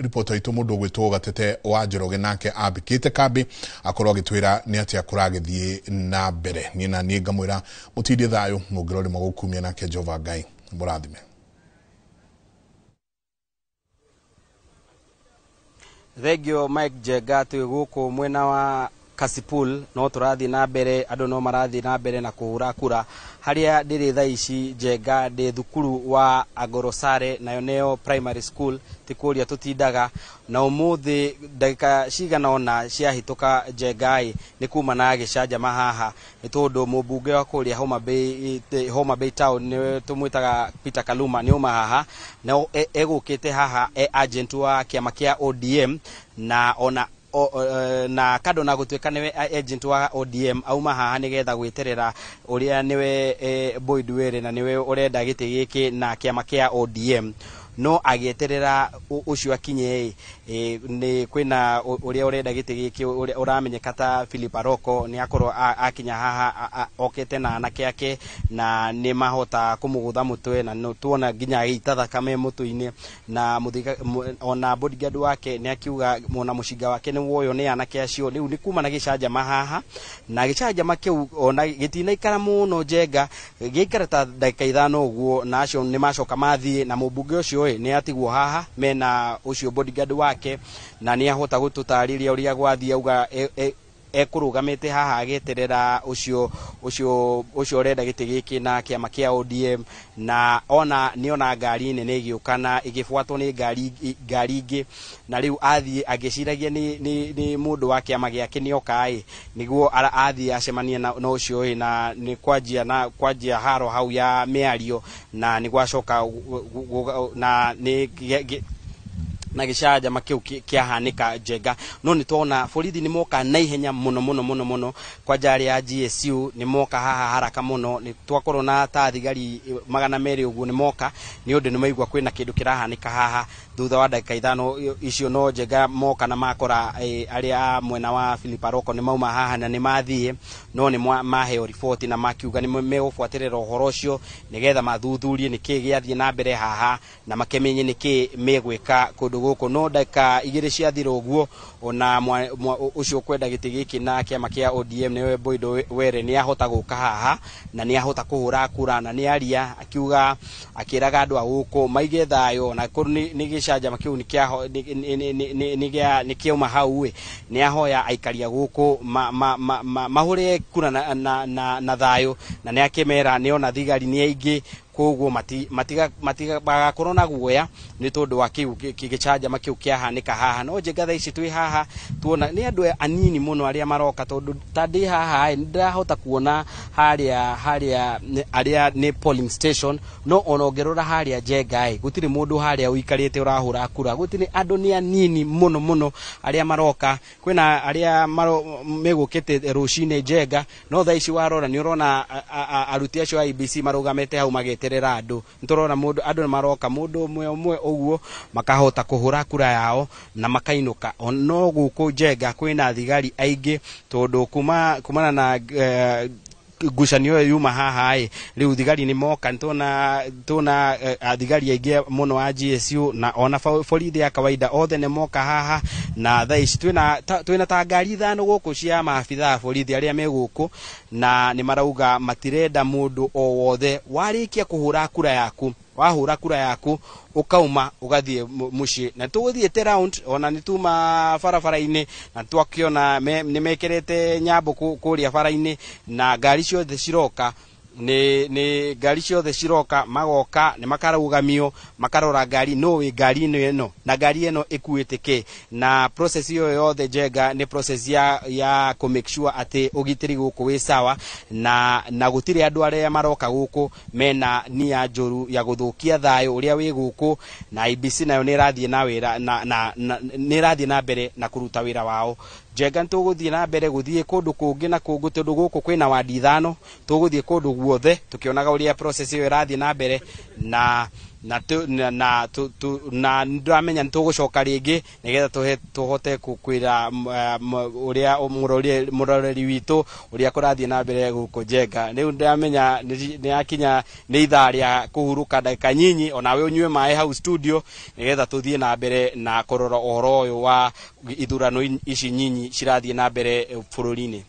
ripota witũ mũndũ ũgwĩtwo Gatete wa Njoroge nake ambĩkĩte kambĩ akorwo agĩtwĩra nĩ atĩa kũragĩthiĩ na mbere niĩ na niĩ ngamwĩra mũtindie thayũ mũngĩrora rĩmwe gũkumia nake Jehova Ngai mũrathime. Thengio Mike Njenga twĩ gũkũ mwena wa Kasipul no tũrathiĩ na mbere andũ no marathiĩ na mbere na kũhũra kura harĩa ndĩrĩ thaa ici Njenga ndĩ thukuru wa Agorosare nayo nĩyo primary school ti kũrĩa tũtindaga na ũmũthĩ ndagĩka cigana ũna ciahĩtũka Njenga ĩ nĩ kuma na gĩcanjama haha nĩ tondũ mũmbunge wa kũrĩa Homa Bay town nĩwe tũmwĩtaga Peter Kaluma nĩ uma haha na egũkĩte haha e agent wa kĩama kĩa ODM na ona na kando na gũtuĩka nĩwe agent wa ODM auma haha nĩgetha gwĩterera ũrĩa nĩwe Boyd Were na nĩwe ũrenda gĩtĩ gĩkĩ na kĩama kĩa ODM no agĩeterera ũcio akinye nĩ kwĩna ũrĩa ũrenda gĩtĩ gĩkĩ ũramenyeka ta Philip Aroko nĩ akorwo akinya haha okĩte na anake ake na nĩ mahota kũmũgũtha mũtwe na tuona nginya agĩita thakame mũtwe-inĩ na ona bodyguard wake nĩ akiuga ona mũcinga wake nĩ woywo nĩ anake acio rĩu nĩ kuma na gĩcanjama haha na gĩcanjama kĩu ona gĩtinaikara mũno Njenga gĩikara ta ndagĩka 5 ũguo na acio nĩ macoka mathiĩ na mũmbunge ũcio nĩ atigwo haha mena ũcio bodyguard wake na nĩ ahota gũtũtarĩria ũrĩa gwathiĩ auga ekũrũgamĩte haha agĩeterera ũcio ũrenda gĩtĩ gĩkĩ na kĩama kĩa ODM na ona nĩona ngari nene ĩgĩũka na ĩgĩbuatwo nĩ ngari ingĩ na rĩu athiĩ agĩciragia nĩ mũndũ wa kĩama gĩake nĩoka ĩ nĩguo athiĩ acemanie na ũcio ĩ na nĩ kwanjia haro hau ya mĩario na nĩ gwacoka na nĩ Na gĩcanjama kĩu kĩahanĩka Njenga, no nĩ tuona borithi nĩ moka na ihenya mũno mũno mũno mũno, kwanja arĩa a GSU nĩ moka haha haraka mũno. Nĩ twakorwo na ta thigari 200 ũguo nĩ moka, nĩ ũndũ nĩ maigua kwĩna kĩndũ kĩrahanĩka haha. Thutha wa ndagĩka 5 icio no Njenga moka na makora arĩa a mwena wa Philip Aroko nĩ mauma haha na nĩ mathiĩ, no nĩ maheo riboti na makiuga nĩ megũbuatĩrĩra ũhoro ũcio nĩgetha mathuthurie nĩkĩĩ gĩathiĩ na mbere haha na makĩmenye nĩkĩĩ megwĩka kũndũ gũkũ. No ndagĩka 2 ciathira ũguo, ona ũcio ũkwenda gĩtĩ gĩkĩ na kĩama kĩa ODM nĩwe Boido Were nĩ ahota gũka haha na nĩ ahota kũhũra kura na nĩ aria akiuga akĩraga andũ a gũkũ maige thayũ, na korwo nĩ gĩcanjama kĩu nĩ kĩauma hau ĩ, nĩ ahoya aikari a gũkũ mahũre kura na thayũ, na nĩ akĩmera nĩ ona thigari nĩ aingĩ, koguo magakorwo na guoya nĩ tondũ wa kĩu gĩcanjama kĩu kĩahanĩka haha. No Njenga thaa ici twĩ haha tuona nĩ andũ anini mũno arĩa maroka, tondũ ta ndĩ haha nĩ ndĩrahota kuona harĩa arĩa nĩ polling station, no ona ũngĩrora harĩa Njenga ĩ, gũtirĩ mũndũ harĩa ũikarĩte ũrahũra kura, gũtirĩ, andũ nĩ anini mũno mũno arĩa maroka. Kwĩna arĩa megũkĩte rũcinĩ Njenga, no thaa ici warora nĩ ũrona aruti acio a IEBC marũgamĩte hau magĩeterera andũ. Nĩ tũrona mũndũ, andũ nĩ maroka mũndũ ũmwe ũmwe ũguo makahota kũhũra kura yao na makainũka. No gũkũ Njenga kwĩna thigari aingĩ, tondũ kumana na ngucanio ĩyo yuma haha ĩ, rĩu thigari nĩ moka, nĩ tuona thigari aingĩ mũno a GSU na ona borithi ya kawaida othe nĩ moka haha. Na thaa ici twĩna ta ngari 5 gũkũ cia maabitha a borithi arĩa me gũkũ, na nĩ marauga matirenda mũndũ o wothe warĩkia kũhũra kura yaku, wahũra kura yaku ukauma ugathiĩ mũciĩ. Na tũgũthiĩte round ona nĩ tuma barabara-inĩ na twakiona nĩ mekĩrĩte nyambo kũrĩa bara-inĩ, na ngari ciothe ciroka nĩ ngari ciothe ciroka magoka nĩ makarũgamio, makarora ngari no wĩ ngari-inĩ ĩno na ngari ĩno ĩkuĩte kĩ, na process ĩyo yothe Njenga nĩ process ya kũ make sure atĩ ũgitĩri gũkũ wĩ sawa, na gũtirĩ andũ arĩa maroka gũkũ mena nia njũru ya gũthũkia thayũ ũrĩa wĩ gũkũ. Na IEBC nayo nĩ ĩrathiĩ na wĩra na nĩ ĩrathiĩ na mbere na kũruta wĩra wao. Njenga nĩ tũgũthiĩ na mbere gũthiĩ kũndũ kũngĩ na kũngĩ, tondũ gũkũ kwĩna wandi 5, tũgũthiĩ kũndũ guothe tũkĩonaga ũrĩa process ĩyo ĩrathiĩ na mbere, na tu, na na tu, tu, na ndĩramenya nĩ tũgũcoka rĩngĩ nĩgetha tũhote kwĩra ũrĩa mũroreri witũ ũrĩa kũrathiĩ na mbere gũkũ Njenga. Rĩu ndĩramenya nĩ yakinya nĩ ithaa rĩa kũhurũka ndagĩka nyinyi, onawe ũnyue maĩ hau studio nĩgetha tũthiĩ na mbere na kũrora ũhoro ũyũ wa ithurano ici nyinyi cirathiĩ na mbere bũrũri-inĩ.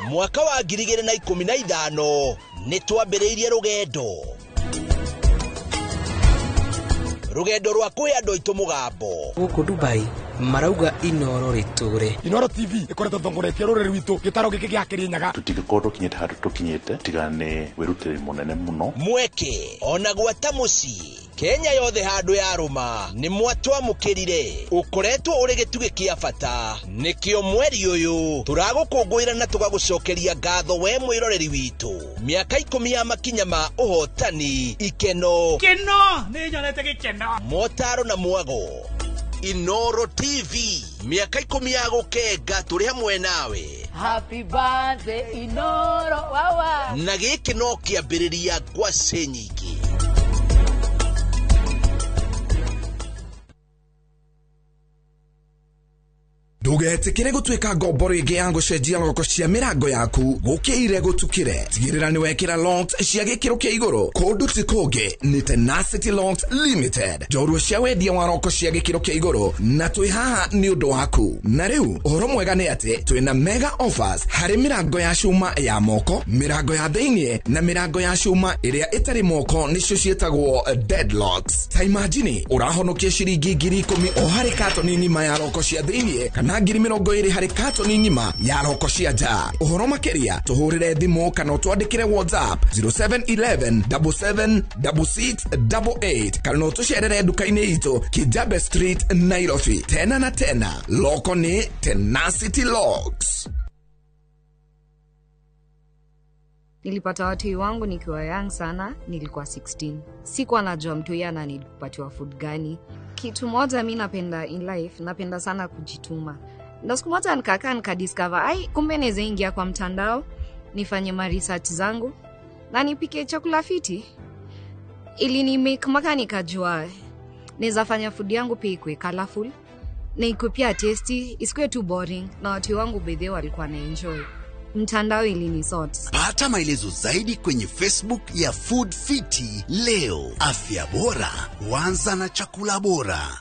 Mwaka wa 2015 nĩ twambĩrĩirie rũgendo rwa kwĩ andũ aitũ mũgambo. Gũkũ Dubai marauga Inoro rĩtũre. Inoro TV ĩkoretwo ĩtongoretie rũrĩrĩ rwitũ gĩtaro gĩkĩ gĩa Kĩrĩnyaga. Tũtingĩkorwo tũkinyĩte handũ tũkinyĩte tiga nĩ wĩrutĩri mũnene mũno. Mweke ona gwata mũciĩ Kenya yothe handũ yarũma nĩ mwatwamũkĩrire, ũkoretwo ũrĩ gĩtugĩ kĩa bata, nĩkĩo mweri ũyũ tũragũkũngũĩra na tũgagũcokeria ngatho we mwĩroreri witũ. Mĩaka 10 ya makinya ma ũhotani, ikeno keno nĩ nyonete gĩkeno, motaro na mwago. Inoro TV mĩaka 10 ya gũkenga tũrĩ hamwe nawe. Happy birthday Inoro wawa. Na gĩkĩ no kĩambĩrĩria ngwacĩ nyingĩ. Ndũgetĩkĩre gũtuĩka ngombo rĩngĩ ya gũcenjia loko cia mĩrango yaku gũkĩire gũtukĩre. Tigĩrĩra nĩ wekĩra locks cia gĩkĩro kĩa igũrũ kũndũ ti kũngĩ nĩ Tenacity Locks Limited, njorua cia wendia wa roko cia gĩkĩro kĩa igũrũ, na twĩ haha nĩ ũndũ waku. Na rĩu ũhoro mwega nĩ atĩ twĩna mega offers harĩ mĩrango ya cuma ya moko, mĩrango ya thĩinĩ na mĩrango ya cuma ĩrĩa ĩtarĩ moko nĩcio ciĩtagwo deadlocks. Ta imagine ũrahonokia ciringi 10,000 o harĩ katoni ng'ima ya roko cia thĩinĩ kana 20,000 harĩ katoni ng'ima ya roko cia nja. Ũhoro makĩria tũhũrĩre thimũ kana ũtwandĩkĩre WhatsApp 0711 77 6688 kana ũtũcerere nduka-inĩ itũ Kijabe Street, Nairobi. Tena na tena, loko ni Tenacity Locks. Nilipata watoi wangu nikiwa young sana, nilikuwa 16. Sikuwa najua mtu yeye ananipatiwa food gani. Kitu moja mi napenda in life, napenda sana kujituma. Na siku moja nikakaa nikadiscover, ai kumbe naweza ingia kwa mtandao, nifanye ma research zangu na nipike chakula fiti. Ili ni make maka nikajua naweza fanya food yangu pia ikuwe colorful na ikuwe pia tasty, isikuwe too boring, na watu wangu bedhe walikuwa na enjoy. Mtandao ilinisort. Pata maelezo zaidi kwenye Facebook ya Food Fiti leo. Afya bora huanza na chakula bora.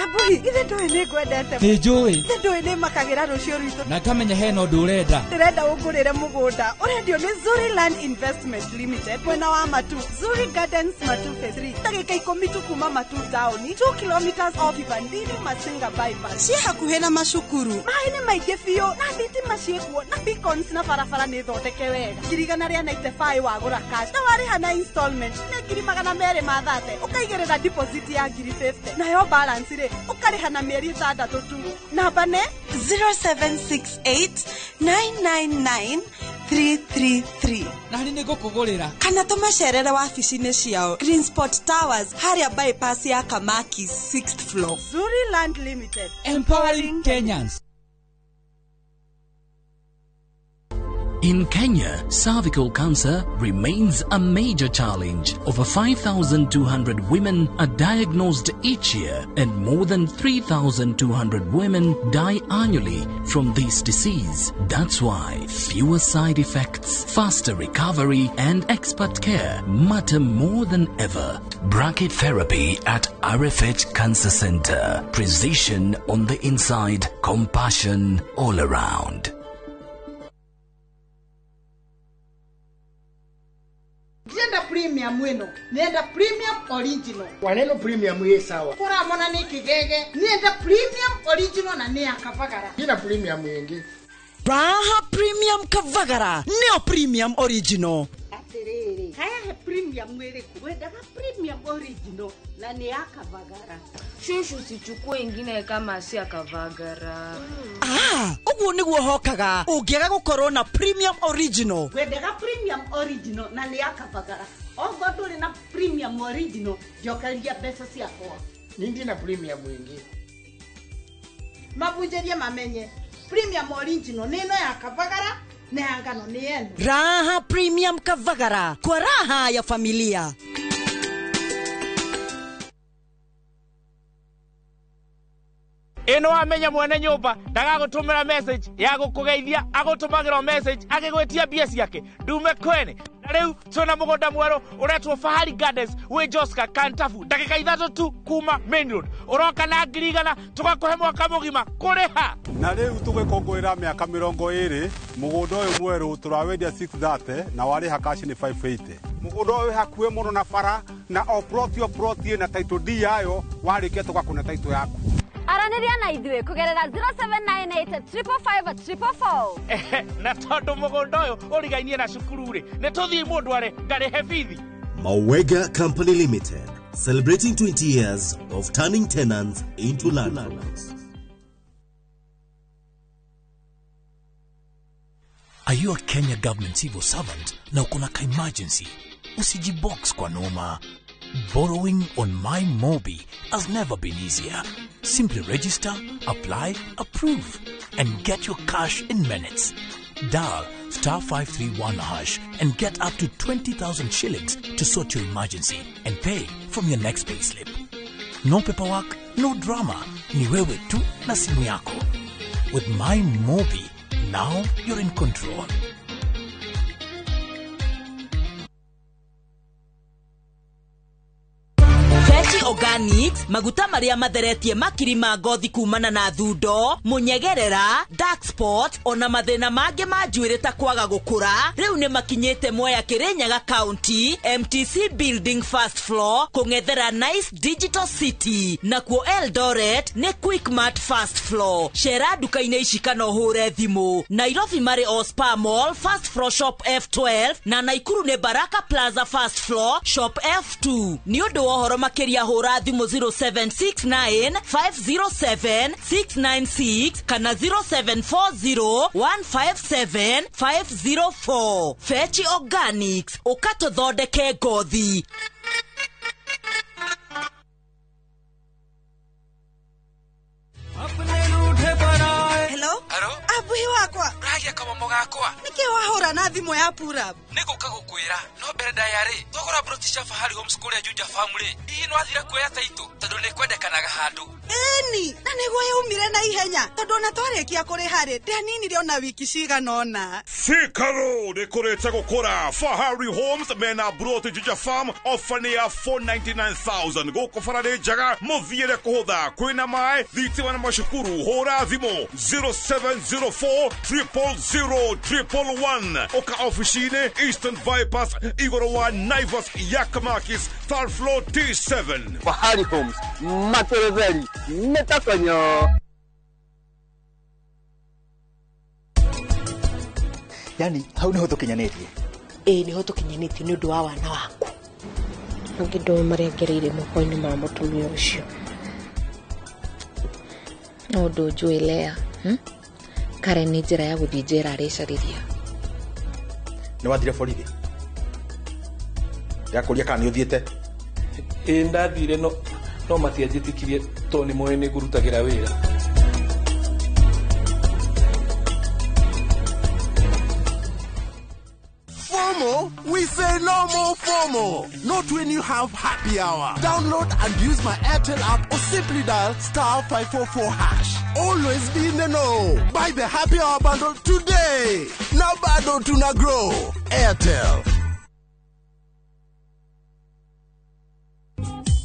Abui, ithe ndũĩ nĩ ngwendete. Nĩ njũĩ. Ithe ndũĩ nĩ makagĩra rũciũ rwitũ. Na ngamenya hena ũndũ ũrenda. Ndĩrenda ũngũrĩre mũgũnda. Ũrendio nĩ Zuri Land Investment Limited mwena wa Matu. Zuri Gardens Matu Phase 3. Ndagĩka 10 tu kuma Matu town, 2 kilometers off Kivandini Masinga bypass. Ciĩ hakuhĩ na macukuru. Maĩ nĩ maingĩ biũ na thitima ciĩkuo na beacons na barabara nĩ thondeke wega. 195 wagũra cash na warĩha na installment nĩ 230 ũkaigĩrĩra deposit ya 50,000 nayo balance rĩ ũkarĩha na mĩeri 6 tu. Namba nĩ 0768 999 333. Na harĩ nĩ ngũkũgũrĩra. Kana tũmacerere wabici-inĩ ciao Green Spot Towers harĩa bypass ya Kamaki 6th floor. Zuri Land Limited, empowering Kenyans. In Kenya, cervical cancer remains a major challenge. Over 5,200 women are diagnosed each year, and more than 3,200 women die annually from this disease. That's why fewer side effects, faster recovery, and expert care matter more than ever. Brachytherapy at RFH Cancer Center. Precision on the inside, compassion all around. Nenda premium wino, nenda premium original. Waneno premium ye sawa. Kora mona ni kigege, nenda premium original na ni akavagara. Ina premium yengi. Raha premium kavagara, neo premium original. Atiriri, haya he premium wiriku, wendaga premium original na ni akavagara. Shushu sichukue ingine kama si akavagara. Ah, uguo niguo hokaga. Ungiaga gukorwo na premium original. Wendaga premium original na ni akavagara. Ogo nduri na premium original, njokeria mbeca ciakwa. Nindi na premium ingi. Mabunjerie mamenye. Premium original ni ino ya kavagara na ya ngano ni eno. Raha premium kavagara kwa raha ya familia. Ino amenya mwene nyumba ndagagũtũmĩra message ya gũkũgeithia, agũtũmagĩra message agĩgwĩtia mbia ciake ndume kwene. Na rĩu twĩna mũgũnda mwerũ ũretwo Fahari Gardens wĩ Joska Kantafu, ndagĩka 3 tu kuma main road. Ũroka na 100,000 tũgakũhe mwaka mũgima kũrĩha. Na rĩu tũgĩkũngũĩra mĩaka 20 mũgũnda ũyũ mwerũ tũrawendia 630 na warĩha cash nĩ 580. Mũgũnda ũyũ wĩ hakuhĩ mũno na bara na o plot ĩna title deed yayo, warĩkia tũgakũne title yaku. Aranĩria na ithuĩ kũgerera 0798 555 444. Na tondũ mũgũnda ũyũ ũrigainie na cukuru rĩ, nĩ tũthiĩ mũndũ are ngarĩhe bithi. Mawega Company Limited, celebrating 20 years of turning tenants into landlords. Are you a Kenya government civil servant na uko na ka emergency? Usijibox kwa noma. Borrowing on MyMobi has never been easier. Simply register, apply, approve, and get your cash in minutes. Dial *531# and get up to 20,000 shillings to sort your emergency and pay from your next payslip. No paperwork, no drama. Ni wewe tu na simu yako. With My Mobi, now you're in control. Fetch Organics maguta maria matheretie makiri ma ngothi kumana na thundo munyegerera dark spot ona mathina mangi ma njuiri ta kwaga gukura riu ni makinyite Mwea Kirinyaga County MTC Building first floor kung'ethera Nice Digital City nakuo Eldoret ni Quickmart first floor cera nduka-inĩ ici kana ũhũre thimũ Nairobi marĩ Ospa Mall first floor shop F12 na Naikuru ni Baraka Plaza first floor shop F2 ni ũndũ wa ũhoro makĩria hũra thimũ 0769 507 696 kana 0740 157 504. Fetch Organics ũkatũthondeke ngothi. Hello? Abuhi wakwa. Uragia kamomo gakwa. Niki wahura na thimu ya Purab? Niguka gukwira no mbere ndayari twagura broti cia Fahari Homes kuria Juja Family. Hihi no athira kuoya taito tondu ni kwendekanaga handu. Eni, na niguo yaumire na ihenya tondu ona twarikia kuriha ri ndianinire ona wiki cigana ona. Thika Road ikurite gukura. Fahari Homes mena broti Juja Farm ofa ni ya 499,000 guku bara ni njega muthiire kuhutha kwina mai thitima na macukuru. Hura thimu 0704 000 111 oka ofici-inĩ Eastern Bypass igũrũ wa Naivas Yakamakis third floor T7. Fahari Homes materetheri nĩtakonyo. Yani hau niho tũkinyanĩtie. Ĩĩ niho tũkinyanĩtie nĩ ũndũ wa wana waku. Angĩ ndũĩ marĩa ngereire moko-inĩ ma mũtumia ũcio. No ũndũ njũĩ Lea, Karen nĩ njĩra ya gũthiĩ njera arecarĩria. Nĩ wathire borithi? Ndĩrakũria kana nĩ ũthiĩte? Ĩĩ ndathire no matianjĩtĩkirie tondũ nĩ moĩ nĩ ngũrutagĩra wĩra. FOMO? We say no more FOMO. Not when you have happy hour. Download and use my Airtel app or simply dial *544#. Always be in the know. Buy the happy hour bundle today. Now bado tuna grow. Airtel.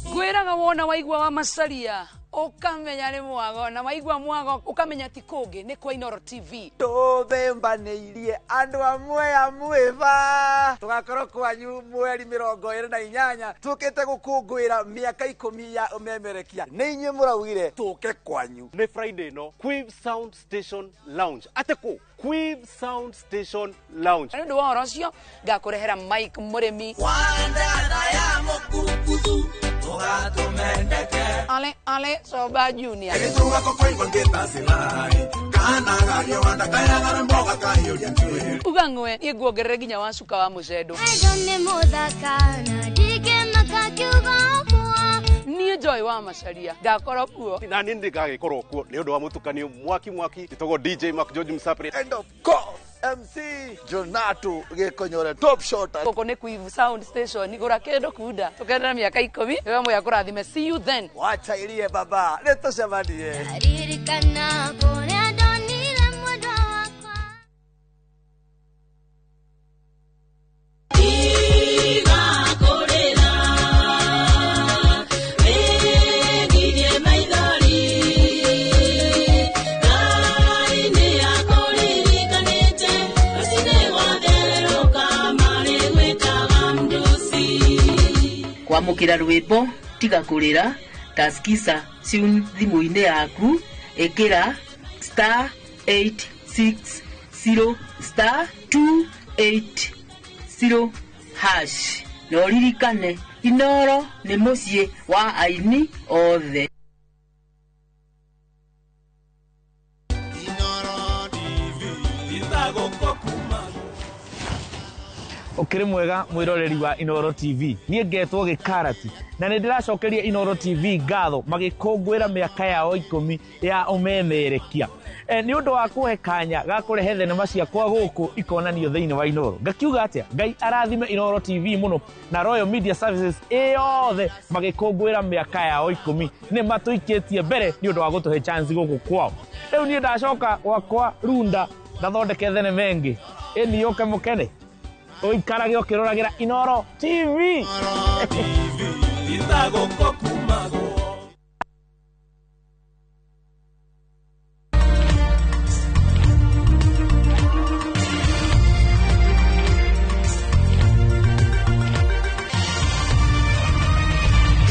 Ngwĩraga wona waigua wa Macaria ukamenya nĩ mwago na waigua mwago ukamenya ti kũngĩ nĩ kwa Inooro TV. Tũthembanĩirie andũ amwe a mwĩba tũgakorwo kwanyu mweri 28 tũkĩte gũkũngũĩra mĩaka 10 ya ũmemerekia nĩ inyuĩ mũraugire tũke kwanyu. Nĩ Friday no Quiv Sound Station Lounge atĩkũ Quiv Sound Station Lounge. Nĩ ũndũ wa ũhoro ũcio ngakũrehera Mike Mũrĩmi Wandana ya mũkurukuthu Ale ale Soba Junior. Uga ng'we niĩ nguongerere nginya wa cuka wa mũcendo. Niĩ Joy wa Macaria ngakorwo kuo. Na niĩ ndigagĩkorwo kuo nĩ ũndũ wa mũtukanio mwaki mwaki ĩtagwo DJ Mark George Msapri. And of course MC Jonato Gĩkonyore top shot. Gũkũ nĩ Quiv Sound Station gũra kĩndũ kunda tũkenera mĩaka 10 wewe moya kũrathime. See you then. Wacha irie baba nĩ tũcemanie. Ririkana kũrĩa ndonire mwendwa wakwa. Tiga kũrĩra wĩgirie maithori Ngai nĩakũririkanĩte rũcinĩ gwathererũka marĩ gwĩtaga mnduci. Kwamũkĩra rwĩmbo tiga kũrĩra taskisa tune thimũ-inĩ yaku ĩkĩra *860 *280# na ũririkane Inooro nĩ mũciĩ wa aini othe. Ũkĩrĩ mwega mwĩroreri wa Inooro TV. Niĩ ngetwo Gĩkarati na nĩ ndĩracokeria Inooro TV ngatho magĩkũngũĩra mĩaka yao 10 ya ũmemerekia. Nĩ ũndũ wa kũhe kanya ga kũrehe thenema ciakwa gũkũ ikonanio thĩinĩ wa Inooro. Ngakiuga atĩa? Ngai arathime Inooro TV mũno na Royal Media Services ĩyothe magĩkũngũĩra mĩaka yao 10. Nĩ matũikĩtie mbere nĩ ũndũ wa gũtũhe chance gũkũ kwao. Rĩu niĩ ndacoka gwakwa Runda ndathondeke thenema ĩngĩ. Ĩni yũke mũkene. Ũikarage ũkĩroragĩra Inooro TV.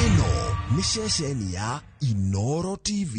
Ĩno nĩ ceceni ya Inooro TV.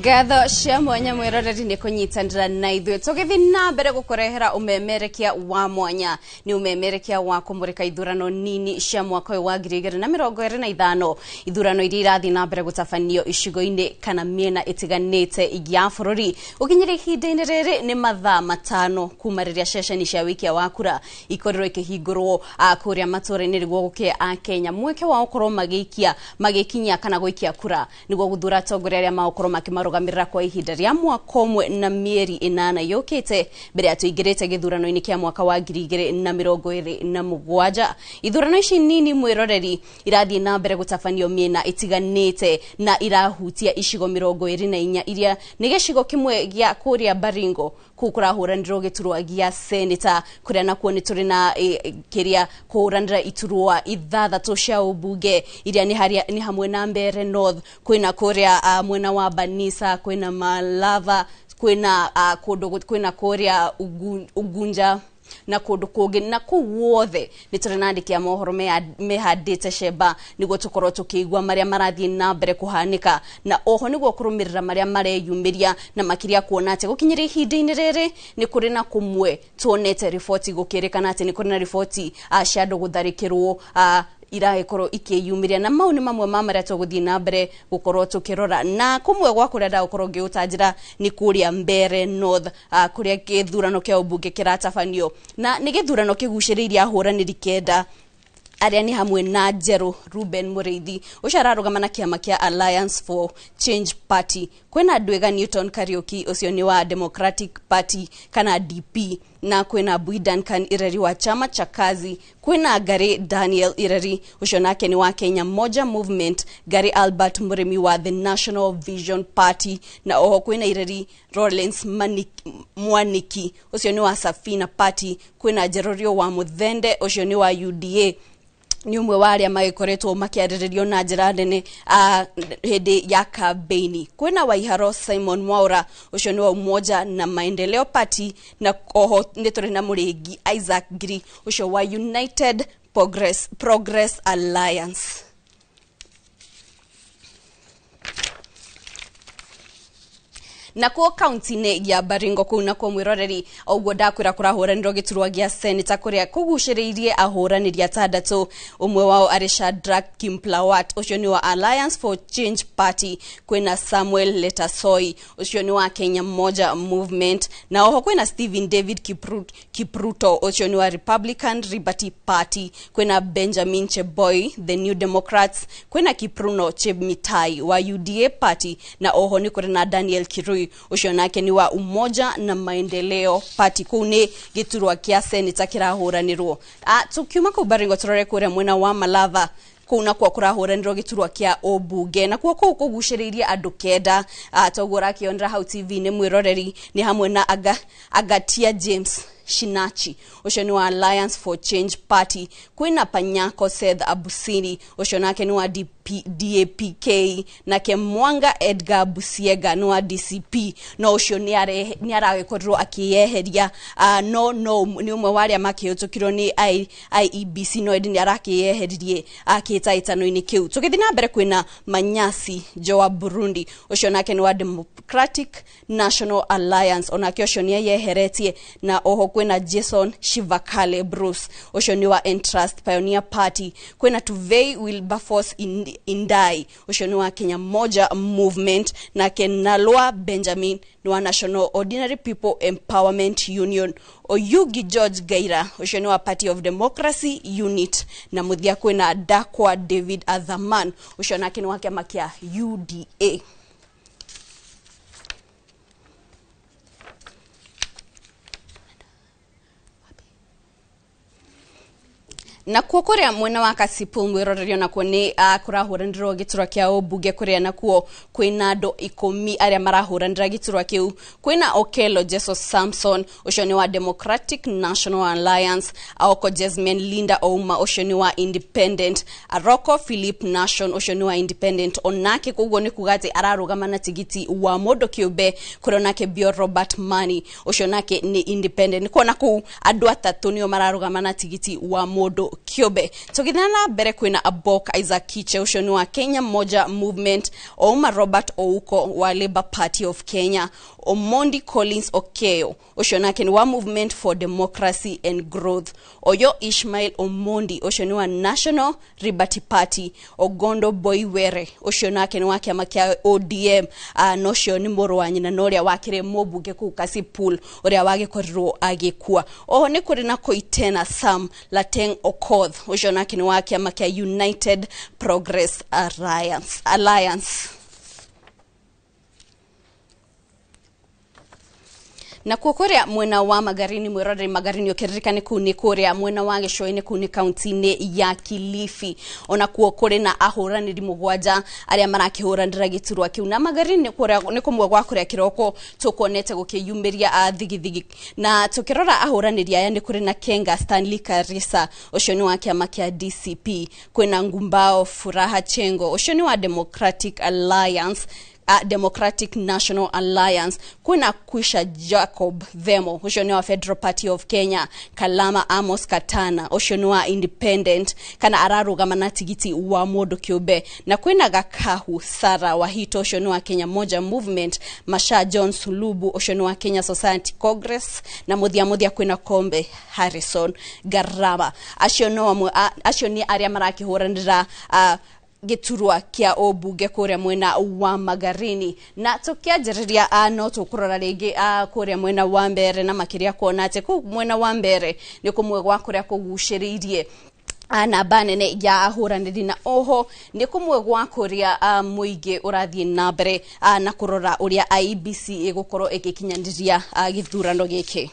Ngatho cia mwanya mwiroreri nĩ kũnyitanĩra na ithuĩ tũgĩthiĩ na mbere gũkũrehera ũmemerekia wa mwanya. Nĩ ũmemerekia wa kũmũrĩka ithurano nini cia mwaka ũyũ wa 2025, ithurano iria irathiĩ na mbere gũtabanio icigo-inĩ kana mĩena ĩtiganĩte ya bũrũri. Gũkinyĩria ihinda-inĩ rĩrĩ nĩ mathaa 5 kuma rĩrĩa ceceni cia wĩikia wa kura ikorirwo ikĩhingũrwo kũrĩa matũũra-inĩ nĩguo gũkĩhe Akenya mweke wa gũkorwo magĩikia magĩkinyia kana gũikia kura nĩguo gũthura atongoria arĩa magũkorwo makĩmarũgamĩrĩra kwa ihinda rĩa mwaka ũmwe na mĩeri 8 yũkĩte mbere ya tũingĩrĩte gĩthurano-inĩ kĩa mwaka wa 2027. Ithurano ici nini mwĩroreri irathiĩ na mbere gũtabanio mĩena ĩtiganĩte na irahutia icigo 24 iria nĩ gĩcigo kĩmwe gĩa kũrĩa Baringo kũu kũrahũranĩrwo gĩturwa gĩa seneta kũrĩa nakuo nĩ tũrĩ na kĩrĩa kũhũranĩra iturwa 6 cia ũmbunge iria nĩ hamwe na Mbeere North, kwĩna kũrĩa mwena wa Banisa, kwĩna Malava, kwĩna kũndũ kwĩna kũrĩa Ugunja na kũndũ kũngĩ na kũu wothe nĩ tũrĩ na andĩki a mohoro mehandĩte cemba nĩguo tũkorwo tũkĩigua marĩa marathiĩ na mbere kũhanĩka na oho nĩguo kũrũmĩrĩra marĩa mareyumĩria na makĩria kuona atĩ gũkinyĩria ihinda-inĩ rĩrĩ nĩ kũrĩ na kũmwe tuonete riboti gũkĩrĩkana atĩ nĩ kũrĩ na riboti cia andũ gũtharĩkĩrwo iragĩkorwo ikĩyumĩria na mau nĩ mamwe ma marĩa tũgũthiĩ na mbere gũkorwo tũkĩrora. Na kũmwe gwa kũrĩa ndagũkorwo ngĩũtanjĩra nĩ kũrĩa Mbeere North kũrĩa gĩthurano kĩa ũmbunge kĩratabanio na nĩ gĩthurano kĩgucĩrĩirie ahũranĩri 9 arĩa nĩ hamwe na Njerũ Ruben Mũrĩithi ũcio ararũgama na kĩama kĩa Alliance for Change Party, kwĩna Ndwĩga Newton Kariuki ũcio nĩ wa Democratic Party kana DP, na kwĩna Bui Duncan Ireri wa chama cha Kazi, kwĩna Gary Daniel Ireri ũcio nake nĩ wa Kenya Moja Movement, Gary Albert Mũrĩmi wa The National Vision Party, na oho kwĩna Ireri Lawrence Mwaniki ũcio nĩ wa Safina Party, kwĩna Jerorio wa Muthende ũcio nĩ wa UDA nĩ ũmwe wa arĩa magĩkoretwo makĩarĩrĩrio na njĩra nene hĩndĩ ya kambeini. Kwĩna Waiharo Simon Mwaura ũcio nĩ wa Umoja na Maendeleo Party, na oho nĩ tũrĩ na Mũrĩngi Isaac Ngiri ũcio wa United Progress Alliance. Nakuo kaunti-inĩ ya Baringo kũu nakuo mwĩroreri ũguo ndakwĩra kũrahũranĩrwo gĩturwa gĩa seneta kũrĩa kũgucĩrĩirie ahũranĩri 6 ũmwe wao arĩ Shadrack Kimplawat ũcio nĩ wa Alliance for Change Party, kwĩna Samuel Letasoi ũcio nĩ wa Kenya Moja Movement, na oho kwĩna Stephen David Kipruto ũcio nĩ wa Republican Liberty Party, kwĩna Benjamin Cheboy The New Democrats, kwĩna Kipruno Chemitai wa UDA Party, na oho nĩ kũrĩ na Daniel Kirui ũcio nake nĩ wa Umoja na Maendeleo Party. Kũu nĩ gĩturwa kĩa seneta kĩrahũranĩrwo. Tukiuma kũu Baringo tũrore kũrĩa mwena wa Malava kũu nakuo kũrahũranĩrwo gĩturwa kĩa ũmbunge na kuo kũu kũgucĩrĩirie andũ 9 toguo ũrakĩonera hau TV nĩ mwĩroreri nĩ hamwe na Agatia James Shinachi ucio ni wa Alliance for Change Party, kwina Panyako Seth Abusini ucio nake ni wa DAPK, nake Mwanga Edgar Busiega ni wa DCP, no ucio ni aragĩkorirwo akĩyeheria, no nĩ ũmwe wa arĩa makĩhĩtũkirwo nĩ IEBC, no ĩndĩ nĩ arakĩyeheririe kĩhĩtahĩtano-inĩ kĩu. Tũgĩthiĩ na mbere kwĩna Manyasi Joa Burundi ũcio nake nĩ wa Democratic National Alliance, onake ũcio nĩ eyeheretie, na oho kwĩna Jason Shivakale Bruce ũcio nĩ wa Entrust Pioneer Party, kwĩna Tuvei Wilberforce Indai ũcio nĩ wa Kenya Moja Movement, nake Nalwa Benjamin nĩ wa National Ordinary People Empowerment Union, Oyugi George Gaira ũcio nĩ wa Party of Democracy Unit, na mũthia kwĩna Dakwa David Athaman ũcio nake nĩ wa kĩama kĩa UDA. Nakuo kuria mwena wa Kasipul mwirorerio nakuo ni kurahuranirwo giturwa kia ubunge kuria nakuo kwina andu 10 aria marahuranira giturwa kiu. Kwina Okelo Jesus Samson ucio ni wa Democratic National Alliance, Aoko Jasmine Linda Ouma ucio ni wa Independent, Aroko Philip Nation ucio ni wa Independent onake, koguo ni kuga ati ararugama na tigiti wa mundu kiumbe. Kuria nake Bio Robert Mani ucio nake ni Independent. Kuona kuu andu atatu nio mararugama na tigiti wa mundu kiumbe. Tugithana na mbere kwina Abok Isaac Kiche ucio ni wa Kenya Moja Movement, Ouma Robert Ouko wa Labour Party of Kenya, Omondi Collins Okeo ucio nake ni wa Movement for Democracy and Growth, Oyo Ishmael Omondi ucio ni wa National Liberty Party, Ogondo Boiwere ucio nake ni wa kiama kia ODM, no cio ni mũrũ wa nyina na ũrĩa wakĩrĩ mũmbunge kũu Kasipul ũrĩa wagĩkorirwo agĩkua. Oho nĩ kũrĩ na Koitena Sam Lateng Okoth ucio nake ni wa kiama kia United Progress Alliance. Na kuria mwena wa Magarini mwiroreri Magarini ukiririkane kuu ni kuria mwena wa Gĩcũa-inĩ kuu ni kaunti-inĩ ya Kilifi. Ona kuo kuri na ahũranĩri mũgwanja arĩa marakĩhũranĩra gĩturwa kĩu, na Magarini nĩ kũmwe gwa kũrĩa kĩroko tũkuonete gũkĩyumĩria thigithigi. Na tũkĩrora ahũranĩri aya nĩ kũrĩ na Kenga Stanley Karisa ũcio nĩ wa kĩama kĩa DCP, kwĩna Ngumbao Furaha Chengo ũcio nĩ wa Democratic Alliance, Democratic National Alliance, kuna Kwisha Jacob Vemo ucio ni wa Federal Party of Kenya, Kalama Amos Katana ucio ni wa Independent kana ararugama na tigiti wa mundu kiumbe, na kwina Gakahu Sara Wahito ucio ni wa Kenya Moja Movement, Masha John Sulubu ucio ni wa Kenya Society Congress, na muthia kwina Kombe Harrison Garama. Acio ni aria marakihuranira giturwa kia obunge kuria mwena wa Magarini. Na tukianjĩrĩria no tũkũrora rĩngĩ kuria mwena wa Mbere, na makĩria kuona atĩ kũu mwena wa Mbere nĩ kũmwe gwa kũrĩa kũgucĩrĩirie namba nene ya ahũranĩri, na oho nĩ kũmwe gwa kũrĩa mũingĩ ũrathiĩ na mbere na kũrora ũrĩa IEBC ĩgũkorwo ĩgĩkinyanĩria gĩthurano gĩkĩ.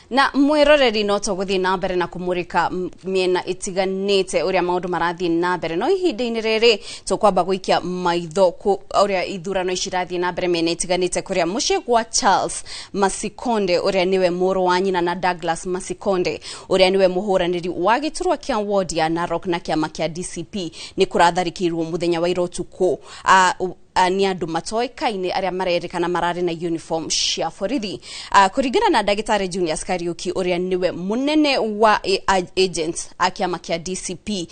Na mwiroreri no tũgũthiĩ na mbere na kũmũrĩka mĩena ĩtiganĩte ũrĩa maũndũ marathiĩ na mbere, no ihinda-inĩ rĩrĩ tũkwamba gũikia maitho ũrĩa ithurano ici irathiĩ na mbere mĩena ĩtiganĩte, kũrĩa mũciĩ gwa Charles Masikonde ũrĩa nĩwe mũrũ wa nyina na Douglas Masikonde ũrĩa nĩwe mũhũranĩri wa gĩturwa kĩa ward ya Narok na kĩama kĩa DCP nĩ kũratharĩkĩirwo mũthenya wa ira ũtukũ nĩ andũ matoĩkaine arĩa marerĩkana mararĩ na uniform cia borithi. Kũringana na ndagĩtarĩ Junius Kariuki ũrĩa nĩwe mũnene wa agents a kĩama kĩa DCP,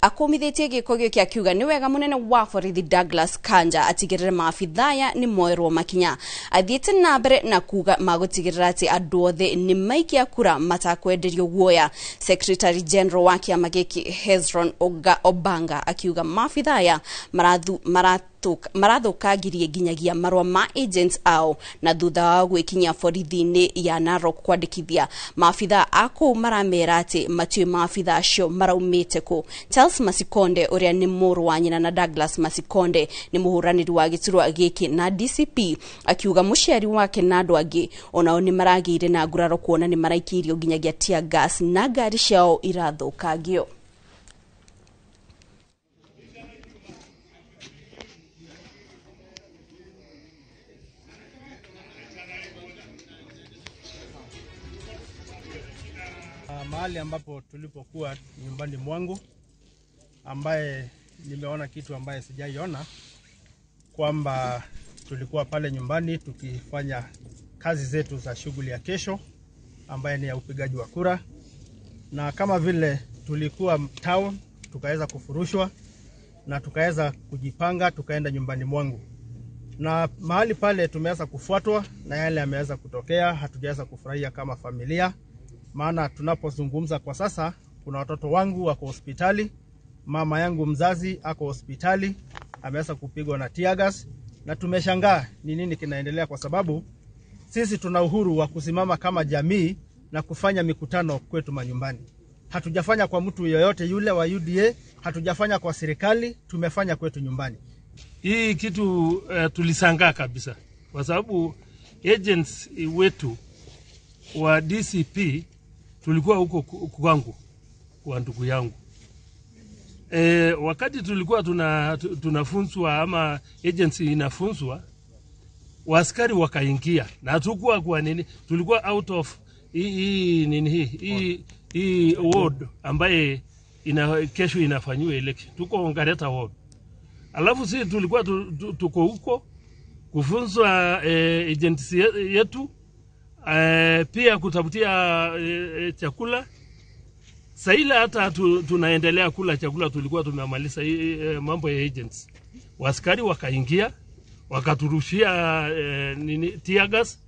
akũmithĩtie gĩko gĩkĩ akiuga nĩ wega mũnene wa borithi Douglas Kanja atigĩrĩre maabithaya nĩ moerwo makinya. Athiĩte na mbere na kuga magũtigĩrĩra atĩ andũ othe nĩ maikia kura matakwenderio guoya. Secretary General wa kĩama gĩkĩ Hezron Obanga akiuga maabithaya marathũkangirie nginyagia marũa ma agents ao, na thutha wao gwĩkinyia borithi-inĩ ya Narok kwandĩkithia maabitha a kũu maramera atĩ matiũĩ maabitha acio maraumĩte kũ. Charles Masikonde ũrĩa nĩ mũrũ wa nyina na Douglas Masikonde nĩ mũhũranĩri wa gĩturwa gĩkĩ na DCP akiuga mũciari wake na andũ angĩ onao nĩ maragĩire na nguraro kuona nĩ maraikĩirio nginyagia tear gas na ngari ciao irathũkangio. Mahali ambapo tulipokuwa nyumbani mwangu, ambaye nimeona kitu ambaye sijaiona, kwamba tulikuwa pale nyumbani tukifanya kazi zetu za shughuli ya kesho ambaye ni ya upigaji wa kura, na kama vile tulikuwa town tukaweza kufurushwa na tukaweza kujipanga tukaenda nyumbani mwangu, na mahali pale tumeweza kufuatwa na yale yameweza kutokea. Hatujaweza kufurahia kama familia, maana tunapozungumza kwa sasa kuna watoto wangu wako hospitali, mama yangu mzazi ako hospitali, ameweza kupigwa na tear gas, na tumeshangaa ni nini kinaendelea, kwa sababu sisi tuna uhuru wa kusimama kama jamii na kufanya mikutano kwetu manyumbani. Hatujafanya kwa mtu yoyote yule wa UDA, hatujafanya kwa serikali, tumefanya kwetu nyumbani. Hii kitu tulisangaa kabisa, kwa sababu agents wetu wa DCP tulikuwa huko kwangu kwa ndugu yangu. Wakati tulikuwa tunafunzwa ama agency inafunzwa, waskari wakaingia na hatukuwa kwa nini, tulikuwa out of hii nini hii ward ambaye kesho inafanywa election. Tuko Ongareta ward. Alafu sisi tulikuwa tuko huko kufunzwa agency yetu, pia kutafutia chakula. Saila hata tunaendelea kula chakula, tulikuwa tumemaliza mambo ya agents. Waskari wakaingia wakaturushia nini tear gas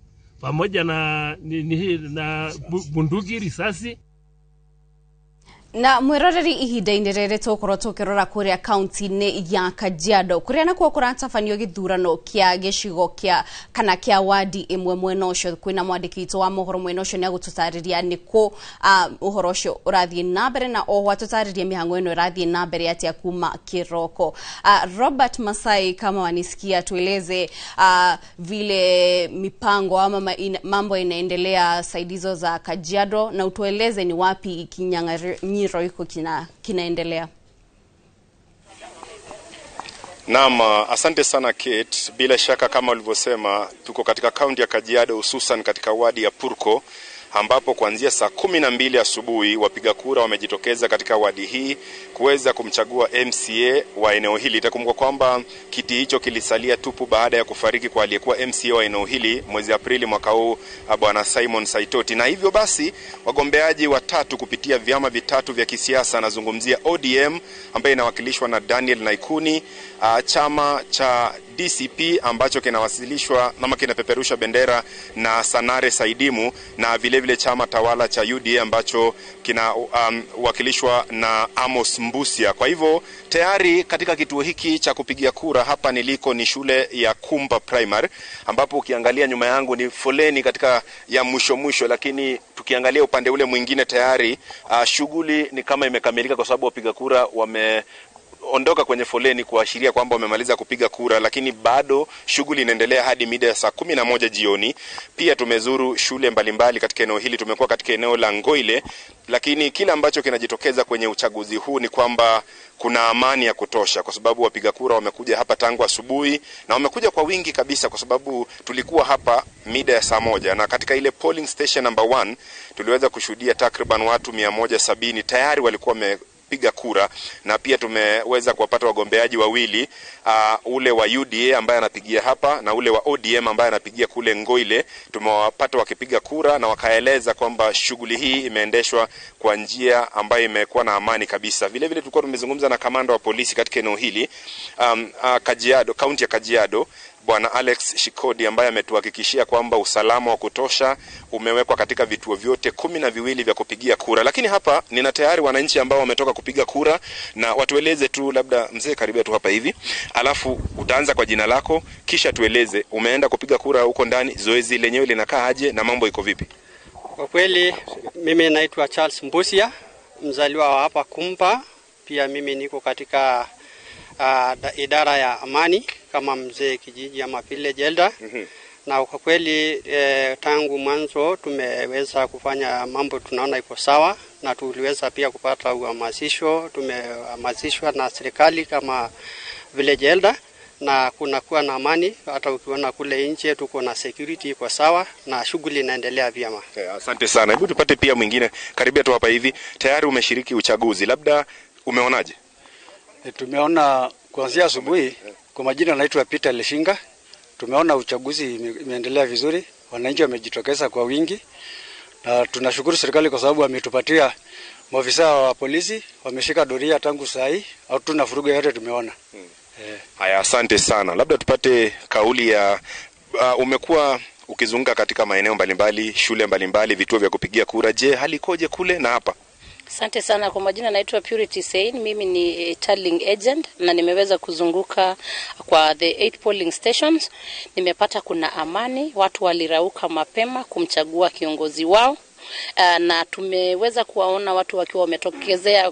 pamoja na nini na bunduki, risasi. Na mwiroreri ihinda-inĩ rĩrĩ tũgũkorwo tũkĩrora kũrĩa kaunti-inĩ ya Kajiado kũrĩa nakuo kũratabanio gĩthurano kĩa gĩcigo kĩa kana kĩa wadi ĩmwe mwena ũcio. Kwĩna mwandĩki witũ wa mohoro mwena ũcio nĩagũtũtarĩria nĩkũ ũhoro ũcio ũrathiĩ na mbere, na oho atũtarĩrie mĩhang'o ĩno ĩrathiĩ na mbere atĩa kuma kĩroko. Robert Masai, kama wanisikia, tueleze vile mipango ama mambo inaendelea saidizo za Kajiado, na utueleze ni wapi kinyang'anyiro iko kinaendelea. Naam, asante sana Kate. Bila shaka kama ulivyosema, tuko katika kaunti ya Kajiado, hususan katika wadi ya Purko, ambapo kuanzia saa 12 asubuhi wapiga kura wamejitokeza katika wadi hii kuweza kumchagua MCA wa eneo hili. Itakumbuka kwamba kiti hicho kilisalia tupu baada ya kufariki kwa aliyekuwa MCA wa eneo hili mwezi Aprili mwaka huu, Bwana Simon Saitoti. Na hivyo basi wagombeaji watatu kupitia vyama vitatu vya kisiasa, nazungumzia ODM ambaye inawakilishwa na Daniel Naikuni, chama cha DCP ambacho kinawasilishwa ama kinapeperusha bendera na Sanare Saidimu, na vile vile chama tawala cha UDA ambacho kinawakilishwa na Amos Mbusia. Kwa hivyo tayari katika kituo hiki cha kupigia kura hapa niliko ni shule ya Kumba Primary, ambapo ukiangalia nyuma yangu ni foleni katika ya mwisho mwisho, lakini tukiangalia upande ule mwingine tayari shughuli ni kama imekamilika, kwa sababu wapiga kura wame wameondoka kwenye foleni kuashiria kwamba wamemaliza kupiga kura, lakini bado shughuli inaendelea hadi mida ya saa 11 jioni. Pia tumezuru shule mbalimbali katika eneo hili, tumekuwa katika eneo la Ngoile, lakini kile ambacho kinajitokeza kwenye uchaguzi huu ni kwamba kuna amani ya kutosha, kwa sababu wapiga kura wamekuja hapa tangu asubuhi na wamekuja kwa wingi kabisa, kwa sababu tulikuwa hapa mida ya saa 1 na katika ile polling station number 1 tuliweza kushuhudia takriban watu 170 tayari walikuwa wamepiga kura, na pia tumeweza kuwapata wagombeaji wawili, ule wa UDA ambaye anapigia hapa na ule wa ODM ambaye anapigia kule Ngoile. Tumewapata wakipiga kura na wakaeleza kwamba shughuli hii imeendeshwa kwa njia ambayo imekuwa na amani kabisa. Vile vile tulikuwa tumezungumza na kamanda wa polisi katika eneo hili Kajiado, kaunti ya Kajiado, Bwana Alex Shikodi, ambaye ametuhakikishia kwamba usalama wa kutosha umewekwa katika vituo vyote 12 vya kupigia kura. Lakini hapa nina tayari wananchi ambao wametoka kupiga kura, na watueleze tu, labda mzee, karibia tu hapa hivi, alafu utaanza kwa jina lako, kisha tueleze umeenda kupiga kura huko ndani, zoezi lenyewe linakaa aje na mambo iko vipi? Kwa kweli mimi naitwa Charles Mbusia, mzaliwa wa hapa Kumpa. Pia mimi niko katika idara ya amani kama mzee kijiji ama village elder. Na kwa kweli tangu mwanzo tumeweza kufanya mambo tunaona iko sawa, na tuliweza pia kupata uhamasisho, tumehamasishwa na serikali kama village elder, na kuna kuwa na amani. Hata ukiona kule nje tuko na security iko sawa na shughuli inaendelea vyema. Asante sana. Hebu tupate pia mwingine, karibia tu hapa hivi. Tayari umeshiriki uchaguzi, labda umeonaje? Tumeona kuanzia asubuhi. Kwa majina naitwa Peter Leshinga. Tumeona uchaguzi imeendelea vizuri, wananchi wamejitokeza kwa wingi, na tunashukuru serikali kwa sababu wametupatia maafisa wa polisi, wameshika doria tangu saa hii, hatuna furugu yote tumeona. Haya, asante sana. Labda tupate kauli ya umekuwa ukizunguka katika maeneo mbalimbali, shule mbalimbali, vituo vya kupigia kura. Je, hali ikoje kule na hapa? Asante sana. Kwa majina naitwa Purity Sein, mimi ni tallying agent na nimeweza kuzunguka kwa the 8 polling stations. Nimepata kuna amani, watu walirauka mapema kumchagua kiongozi wao. Na tumeweza kuwaona watu wakiwa wametokezea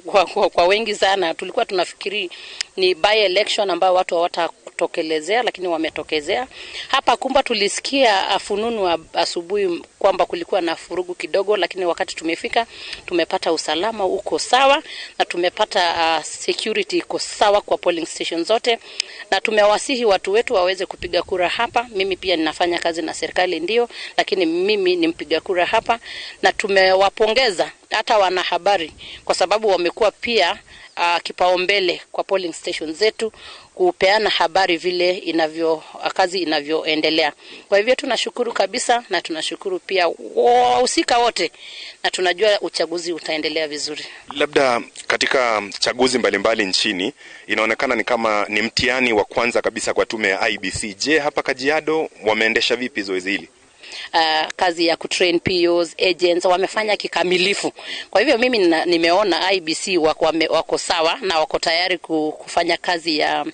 kwa wengi sana. Tulikuwa tunafikiri ni by election ambao watu hawatatokelezea, lakini wametokezea. Hapa Kumba tulisikia fununu asubuhi kwamba kulikuwa na furugu kidogo, lakini wakati tumefika tumepata usalama uko sawa na tumepata security iko sawa kwa polling station zote, na tumewasihi watu wetu waweze kupiga kura hapa. Mimi pia ninafanya kazi na serikali ndio, lakini mimi ni mpiga kura hapa, na tumewapongeza hata wanahabari kwa sababu wamekuwa pia kipaumbele kwa polling station zetu kupeana habari vile inavyo kazi inavyoendelea. Kwa hivyo tunashukuru kabisa, na tunashukuru pia wahusika wote, na tunajua uchaguzi utaendelea vizuri. Labda katika chaguzi mbalimbali nchini inaonekana ni kama ni mtihani wa kwanza kabisa kwa tume ya IEBC. Je, hapa Kajiado wameendesha vipi zoezi hili? Kazi ya kutrain POs, agents wamefanya kikamilifu. Kwa hivyo mimi nimeona IEBC wako sawa na wako tayari kufanya kazi ya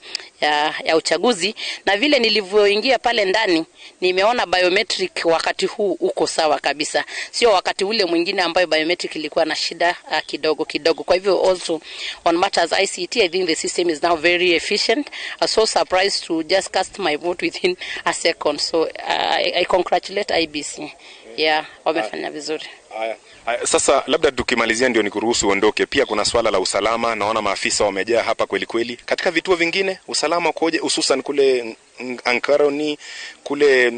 uchaguzi, na vile nilivyoingia pale ndani nimeona biometric wakati huu uko sawa kabisa, sio wakati ule mwingine ambayo biometric ilikuwa na shida kidogo kidogo. Kwa hivyo also on matters ICT, I think the system is now very efficient. I was so surprised to just cast my vote within a second. So I congratulate IEBC. Yeah, wamefanya vizuri. Haya. Sasa labda tukimalizia ndio nikuruhusu uondoke. Pia kuna swala la usalama, naona maafisa wamejaa hapa kweli kweli. Katika vituo vingine usalama ukoje, hususan kule Ankaroni, kule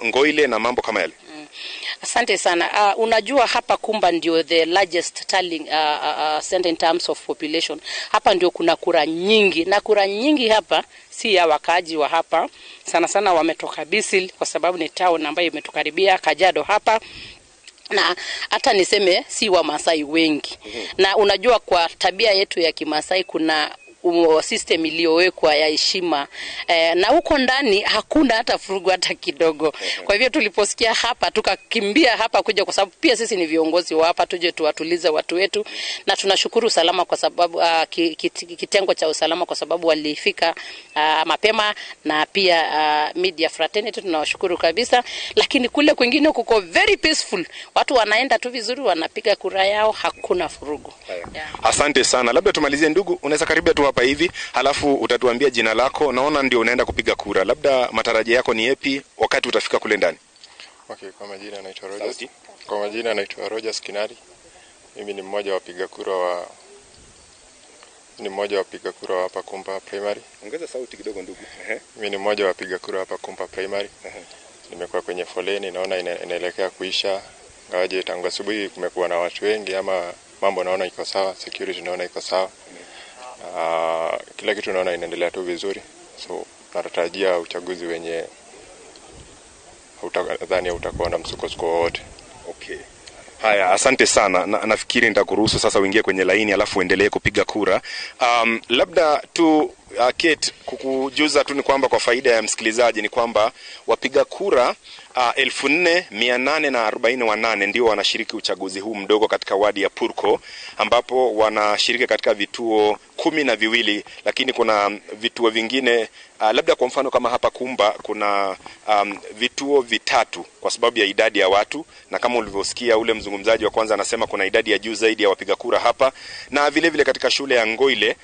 Ngoile na mambo kama yale? Asante sana. Unajua hapa Kumba ndio the largest tallying center in terms of population. Hapa ndio kuna kura nyingi, na kura nyingi hapa si ya wakaaji wa hapa. Sana sana wametoka Bisil kwa sababu ni town ambayo imetukaribia Kajiado hapa. Na hata niseme si wa Masai wengi. Na unajua kwa tabia yetu ya Kimasai kuna system iliyowekwa ya heshima, na huko ndani hakuna hata furugu hata kidogo. Kwa hivyo tuliposikia hapa tukakimbia hapa kuja, kwa sababu pia sisi ni viongozi wa hapa, tuje tuwatulize watu wetu. Na tunashukuru usalama kwa sababu kitengo cha usalama kwa sababu walifika mapema, na pia media fraternity tunawashukuru kabisa. Lakini kule kwingine kuko very peaceful, watu wanaenda tu vizuri, wanapiga kura yao, hakuna furugu. Yeah. Asante sana. Labda tumalizie ndugu, unaweza karibia tu hapa. hapa hivi, halafu utatuambia jina lako. Naona ndio unaenda kupiga kura, labda matarajio yako ni yapi wakati utafika kule ndani? Okay, kwa majina naitwa Rogers. Kwa majina naitwa Rogers Kinari. Mimi ni mmoja wa wapiga kura wa hapa Kumpa Primary. Ongeza sauti kidogo ndugu. Mimi ni mmoja wa wapiga kura hapa Kumpa Primary. Nimekuwa kwenye foleni, naona inaelekea kuisha. Ingawaje tangu asubuhi kumekuwa na watu wengi, ama mambo naona iko sawa, security naona iko sawa. Kila kitu naona inaendelea tu vizuri. So natarajia uchaguzi wenye nadhani utakuwa na msukosuko wowote. Okay. Haya, asante sana. Nafikiri nitakuruhusu sasa uingie kwenye laini alafu uendelee kupiga kura. Labda tu Kate, kukujuza tu ni kwamba kwa faida ya msikilizaji ni kwamba wapiga kura 4848 ndio wanashiriki uchaguzi huu mdogo katika wadi ya Purko, ambapo wanashiriki katika vituo 12, lakini kuna vituo vingine labda kwa mfano kama hapa Kumba kuna vituo vitatu kwa sababu ya idadi ya watu, na kama ulivyosikia ule mzungumzaji wa kwanza anasema kuna idadi ya juu zaidi ya wapiga kura hapa, na vile vile katika shule ya Ngoile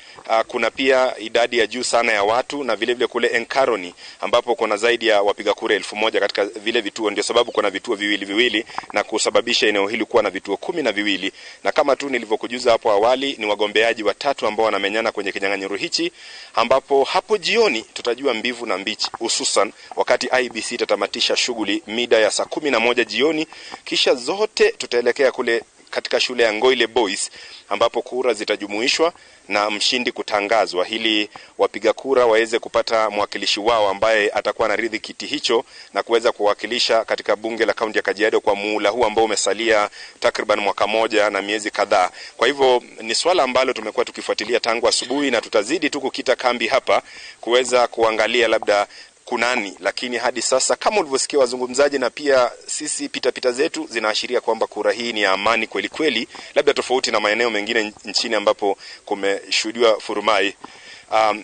kuna pia idadi ya juu sana ya watu, na vile vile kule Enkaroni ambapo kuna zaidi ya wapiga kura 1000 katika vile vituo. Ndio sababu kuna vituo viwili viwili na kusababisha eneo hili kuwa na vituo 12. Na kama tu nilivyokujuza hapo awali, ni wagombeaji watatu ambao wanamenyana kwenye kinyang'anyiro hichi, ambapo hapo jioni tutajua mbivu na mbichi, hususan wakati IBC itatamatisha shughuli mida ya saa 11 jioni, kisha zote tutaelekea kule katika shule ya Ngoile Boys ambapo kura zitajumuishwa na mshindi kutangazwa, ili wapiga kura waweze kupata mwakilishi wao ambaye atakuwa anaridhi kiti hicho na kuweza kuwakilisha katika bunge la kaunti ya Kajiado kwa muhula huu ambao umesalia takriban mwaka moja na miezi kadhaa. Kwa hivyo ni swala ambalo tumekuwa tukifuatilia tangu asubuhi na tutazidi tu kukita kambi hapa kuweza kuangalia labda kunani, lakini hadi sasa kama ulivyosikia wazungumzaji na pia sisi pitapita zetu zinaashiria kwamba kura hii ni ya amani kweli kweli, labda tofauti na maeneo mengine nchini ambapo kumeshuhudiwa furumai.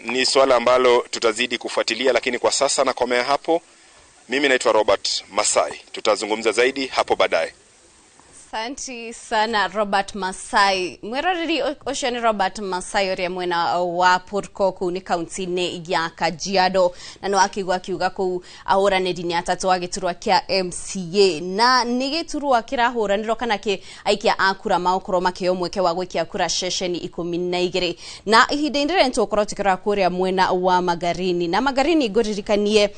Ni swala ambalo tutazidi kufuatilia, lakini kwa sasa nakomea hapo. Mimi naitwa Robert Masai, tutazungumza zaidi hapo baadaye. Asante sana Robert Masai. Mwiroreri ucio ni Robert Masai uria mwena wa Purko kuu ni kaunti-inĩ ya Kajiado, na no akigwa akiuga kuu ahũranĩri nĩ atatũ a gĩturwa kĩa MCA, na nĩ gĩturwa kĩrahũranĩrwo kana kĩ aikia a kura magũkorwo makĩheo mweke wa gwĩkia kura ceceni 12. Na ihinda-inĩ rĩrĩ nĩtũgũkorwo tũkĩrora kũrĩa mwena wa Magarini, na Magarini ngũririkanie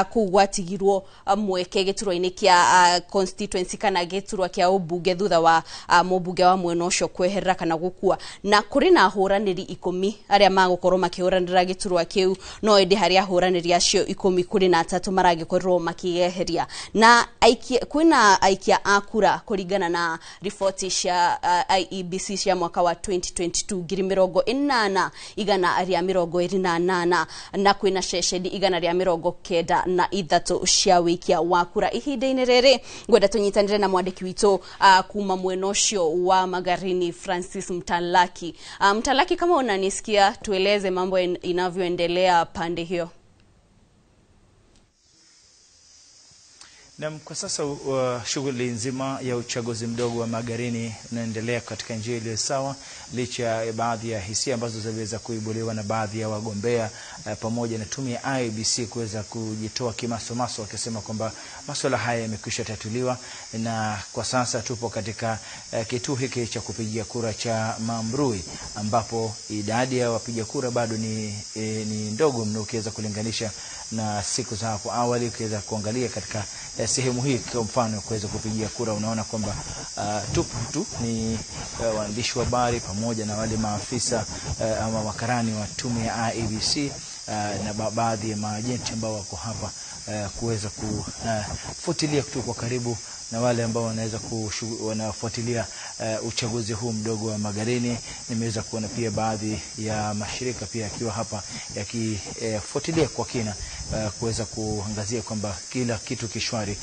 kuu gwatigirwo mweke gĩturwa-inĩ kĩa constituency kana gĩturwa kĩa ũmbunge thutha wa mũmbunge wa mwena ũcio kweherera kana gũkua, na kũrĩ na ahũranĩri 10 arĩa magũkorwo makĩhũranĩra gĩturwa kĩu, no ĩndĩ harĩ ahũranĩri acio 10 kũrĩ na 3 maragĩkorwo makĩeheria, na kwĩna aikia a kura kũringana na riboti cia IEBC cia mwaka wa 2022 80,128, na kwĩna ceceni 193 cia wĩikia wa kura. Ihinda-inĩ rĩrĩ ngwenda tũnyitanĩre na mwandĩki witũ kuma mwena ũcio wa Magarini, Francis Mtalaki. Mtalaki, kama unanisikia, tueleze mambo inavyoendelea pande hiyo. Na kwa sasa shughuli nzima ya uchaguzi mdogo wa Magarini unaendelea katika njia iliyo sawa, licha ya baadhi ya hisia ambazo ziliweza kuibuliwa na baadhi ya wagombea pamoja na tume ya IEBC kuweza kujitoa kimasomaso wakisema kwamba masuala haya yamekwisha tatuliwa, na kwa sasa tupo katika kituo hiki cha kupigia kura cha Mambrui ambapo idadi ya wapiga kura bado ni ndogo mno ukiweza kulinganisha na siku za hapo awali. Ukiweza kuangalia katika sehemu hii kwa mfano kuweza kupigia kura, unaona kwamba tupo tu ni waandishi wa habari pamoja na wale maafisa ama wakarani wa tume ya IEBC na baadhi ya maajenti ambao wako hapa kuweza kufuatilia kutoka kwa karibu na wale ambao wanaweza wanafuatilia uchaguzi huu mdogo wa Magarini. Nimeweza kuona pia baadhi ya mashirika pia yakiwa hapa yakifuatilia kwa kina kuweza kuangazia kwamba kila kitu kishwari.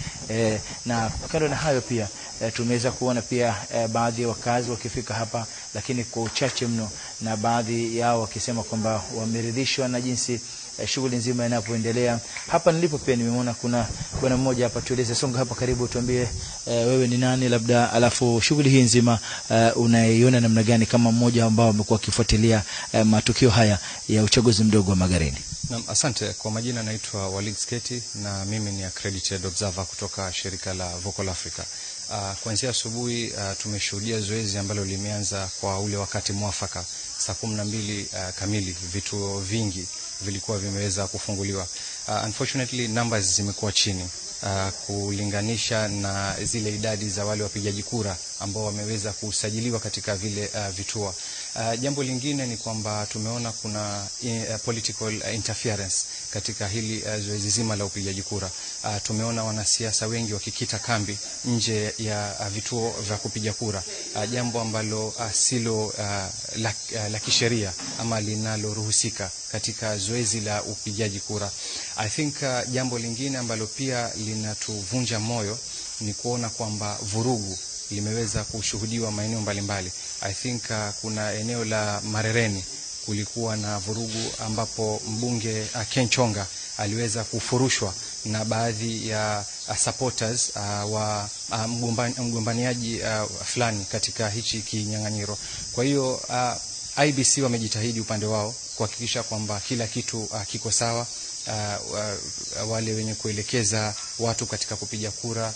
Na kando na hayo pia tumeweza kuona pia baadhi ya wakazi wakifika hapa, lakini kwa uchache mno, na baadhi yao wakisema kwamba wameridhishwa na jinsi shughuli nzima inapoendelea. Hapa nilipo pia nimeona kuna bwana mmoja hapa, tueleze, songa hapa karibu, tuambie wewe ni nani labda, alafu shughuli hii nzima unaiona namna gani kama mmoja ambao amekuwa akifuatilia matukio haya ya uchaguzi mdogo wa Magarini? Naam, asante. Kwa majina naitwa Walid Sketi na mimi ni accredited observer kutoka shirika la Vocal Africa. Kuanzia asubuhi tumeshuhudia zoezi ambalo limeanza kwa ule wakati mwafaka saa 12 kamili. Vituo vingi vilikuwa vimeweza kufunguliwa. Unfortunately numbers zimekuwa chini kulinganisha na zile idadi za wale wapigaji kura ambao wameweza kusajiliwa katika vile vituo. Jambo lingine ni kwamba tumeona kuna political interference katika hili zoezi zima la upigaji kura. Tumeona wanasiasa wengi wakikita kambi nje ya vituo vya kupiga kura, jambo ambalo silo la kisheria ama linaloruhusika katika zoezi la upigaji kura. I think jambo lingine ambalo pia linatuvunja moyo ni kuona kwamba vurugu limeweza kushuhudiwa maeneo mbalimbali. I think kuna eneo la Marereni kulikuwa na vurugu ambapo mbunge Ken Chonga aliweza kufurushwa na baadhi ya supporters wa mgombaniaji fulani katika hichi kinyang'anyiro. Kwa hiyo IBC wamejitahidi upande wao kuhakikisha kwamba kila kitu kiko sawa. Wale wenye kuelekeza watu katika kupiga kura.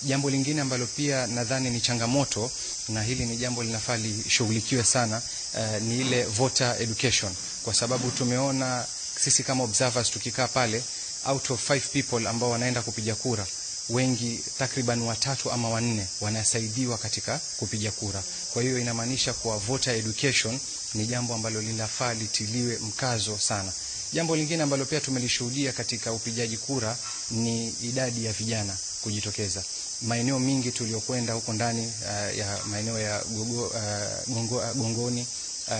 Jambo lingine ambalo pia nadhani ni changamoto na hili ni jambo linafaa lishughulikiwe sana, ni ile voter education, kwa sababu tumeona sisi kama observers tukikaa pale, out of 5 people ambao wanaenda kupiga kura, wengi takriban 3 ama 4 wanasaidiwa katika kupiga kura. Kwa hiyo inamaanisha kuwa voter education ni jambo ambalo linafaa litiliwe mkazo sana. Jambo lingine ambalo pia tumelishuhudia katika upigaji kura ni idadi ya vijana kujitokeza. Maeneo mingi tuliyokwenda huko ndani ya maeneo ya Gongoni,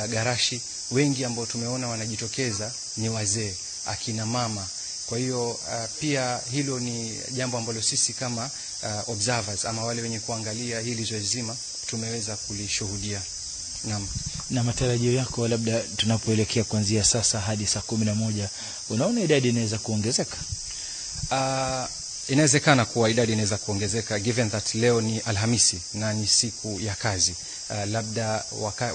Garashi, wengi ambao tumeona wanajitokeza ni wazee, akina mama. Kwa hiyo pia hilo ni jambo ambalo sisi kama observers ama wale wenye kuangalia hili zoezi zima tumeweza kulishuhudia. Naam. Na matarajio yako labda tunapoelekea kuanzia sasa hadi saa 11, unaona idadi inaweza kuongezeka? Inawezekana kuwa idadi inaweza kuongezeka given that leo ni Alhamisi na ni siku ya kazi. Labda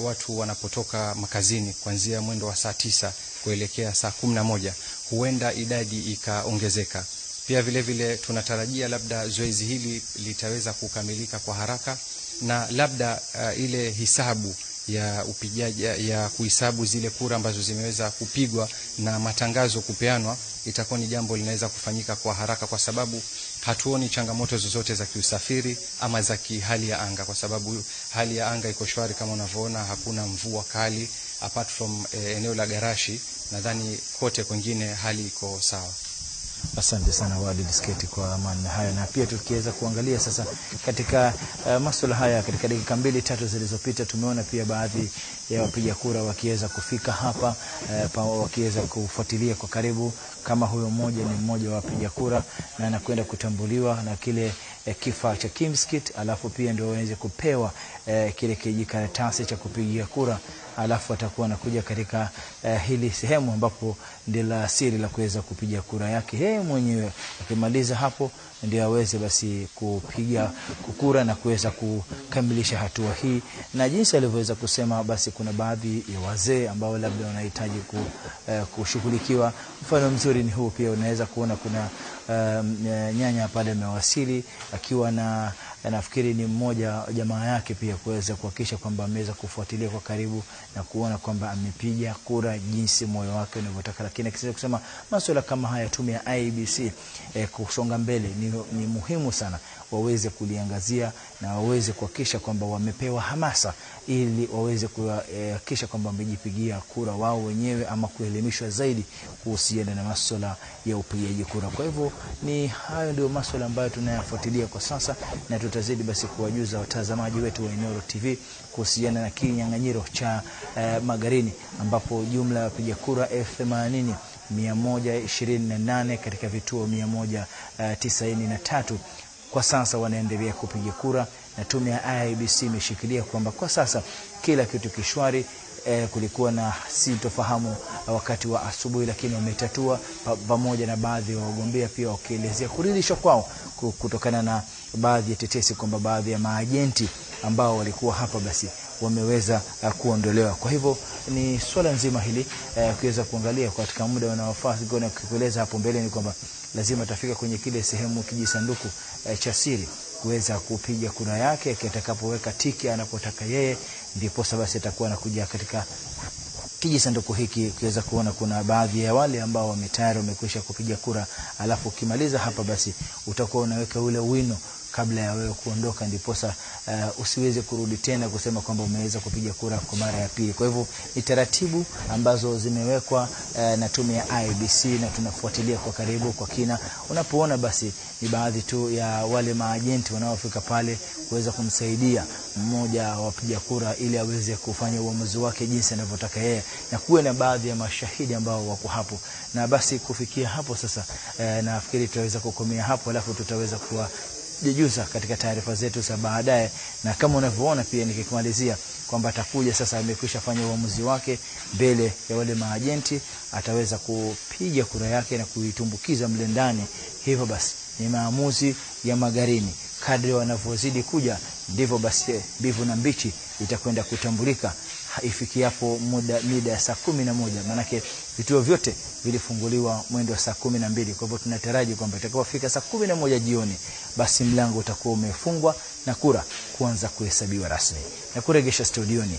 watu wanapotoka makazini kuanzia mwendo wa saa 9 kuelekea saa 11, huenda idadi ikaongezeka. Pia vile vile tunatarajia labda zoezi hili litaweza kukamilika kwa haraka na labda ile hisabu ya upigaji, ya kuhesabu zile kura ambazo zimeweza kupigwa na matangazo kupeanwa, itakuwa ni jambo linaweza kufanyika kwa haraka, kwa sababu hatuoni changamoto zozote za kiusafiri ama za hali ya anga, kwa sababu hali ya anga iko shwari kama unavyoona, hakuna mvua kali apart from eneo la Garashi. Nadhani kote kwingine hali iko sawa. Asante sana Walid Sketi kwa amani hayo. Na pia tukiweza kuangalia sasa katika masuala haya katika dakika 2-3 zilizopita, tumeona pia baadhi ya wapiga kura wakiweza kufika hapa, wakiweza kufuatilia kwa karibu. Kama huyo mmoja ni mmoja wa wapiga kura na anakwenda kutambuliwa na kile kifaa cha Kimskit, alafu pia ndio waweze kupewa kile kijikaratasi cha kupigia kura, alafu atakuwa anakuja katika hili sehemu ambapo ndio la siri la kuweza kupiga kura yake yeye mwenyewe. Akimaliza hapo ndio aweze basi kupiga kura na kuweza kukamilisha hatua hii. Na jinsi alivyoweza kusema, basi kuna baadhi ya wazee ambao labda wanahitaji kushughulikiwa. Mfano mzuri ni huu, pia unaweza kuona kuna nyanya pale amewasili akiwa na nafikiri ni mmoja jamaa yake, pia kuweza kuhakikisha kwamba ameweza kufuatilia kwa karibu na kuona kwamba amepiga kura jinsi moyo wake unavyotaka. Lakini akisema kusema masuala kama haya, tume ya IEBC kusonga mbele ni muhimu sana waweze kuliangazia na waweze kuhakikisha kwamba wamepewa hamasa ili waweze kuhakikisha kwamba wamejipigia kura wao wenyewe ama kuelimishwa zaidi kuhusiana na masuala ya upigaji kura. Kwa hivyo ni hayo ndio masuala ambayo tunayafuatilia kwa sasa, na tutazidi basi kuwajuza watazamaji wetu wa Inooro TV kuhusiana na kinyang'anyiro cha Magarini, ambapo jumla ya wapiga kura 80,128 katika vituo 193 kwa sasa wanaendelea kupiga kura, na tume ya IEBC imeshikilia kwamba kwa sasa kila kitu kishwari. Kulikuwa na sintofahamu wakati wa asubuhi, lakini wametatua pamoja na baadhi ya wagombea pia wakielezea kuridhishwa kwao kutokana na baadhi ya tetesi kwamba baadhi ya maajenti ambao walikuwa hapa basi wameweza kuondolewa. Kwa hivyo ni swala nzima hili kuweza kuangalia katika muda unaofaa. Na kueleza hapo mbele ni kwamba lazima atafika kwenye kile sehemu kijisanduku cha siri kuweza kupiga kura yake, atakapoweka tiki anapotaka yeye, ndipo basi atakuwa anakuja katika kijisanduku hiki kuweza kuona kuna baadhi ya wale ambao tayari wamekwisha kupiga kura. Alafu ukimaliza hapa basi utakuwa unaweka ule wino kabla ya wewe kuondoka, ndiposa usiweze kurudi tena kusema kwamba umeweza kupiga kura kwa mara ya pili. Kwa hivyo ni taratibu ambazo zimewekwa na tume ya IEBC, na tunafuatilia kwa karibu kwa kina. Unapoona basi ni baadhi tu ya wale maajenti wanaofika pale kuweza kumsaidia mmoja wa wapiga kura ili aweze kufanya uamuzi wake jinsi anavyotaka yeye, na kuwe na baadhi ya mashahidi ambao wako hapo. Na basi kufikia hapo sasa, nafikiri tutaweza kukomea hapo, alafu tutaweza kuwa jijuza katika taarifa zetu za baadaye. Na kama unavyoona pia nikikimalizia kwamba atakuja sasa, amekwisha fanya uamuzi wake mbele ya wale maajenti, ataweza kupiga kura yake na kuitumbukiza mle ndani. Hivyo basi ni maamuzi ya Magarini. Kadri wanavyozidi kuja ndivyo basi mbivu na mbichi itakwenda kutambulika ifikiapo muda ya saa 11, manake vituo vyote vilifunguliwa mwendo wa saa 12. Kwa hivyo tunataraji kwamba itakapofika saa 11 jioni basi mlango utakuwa umefungwa na kura kuanza kuhesabiwa rasmi. Na kuregesha studioni.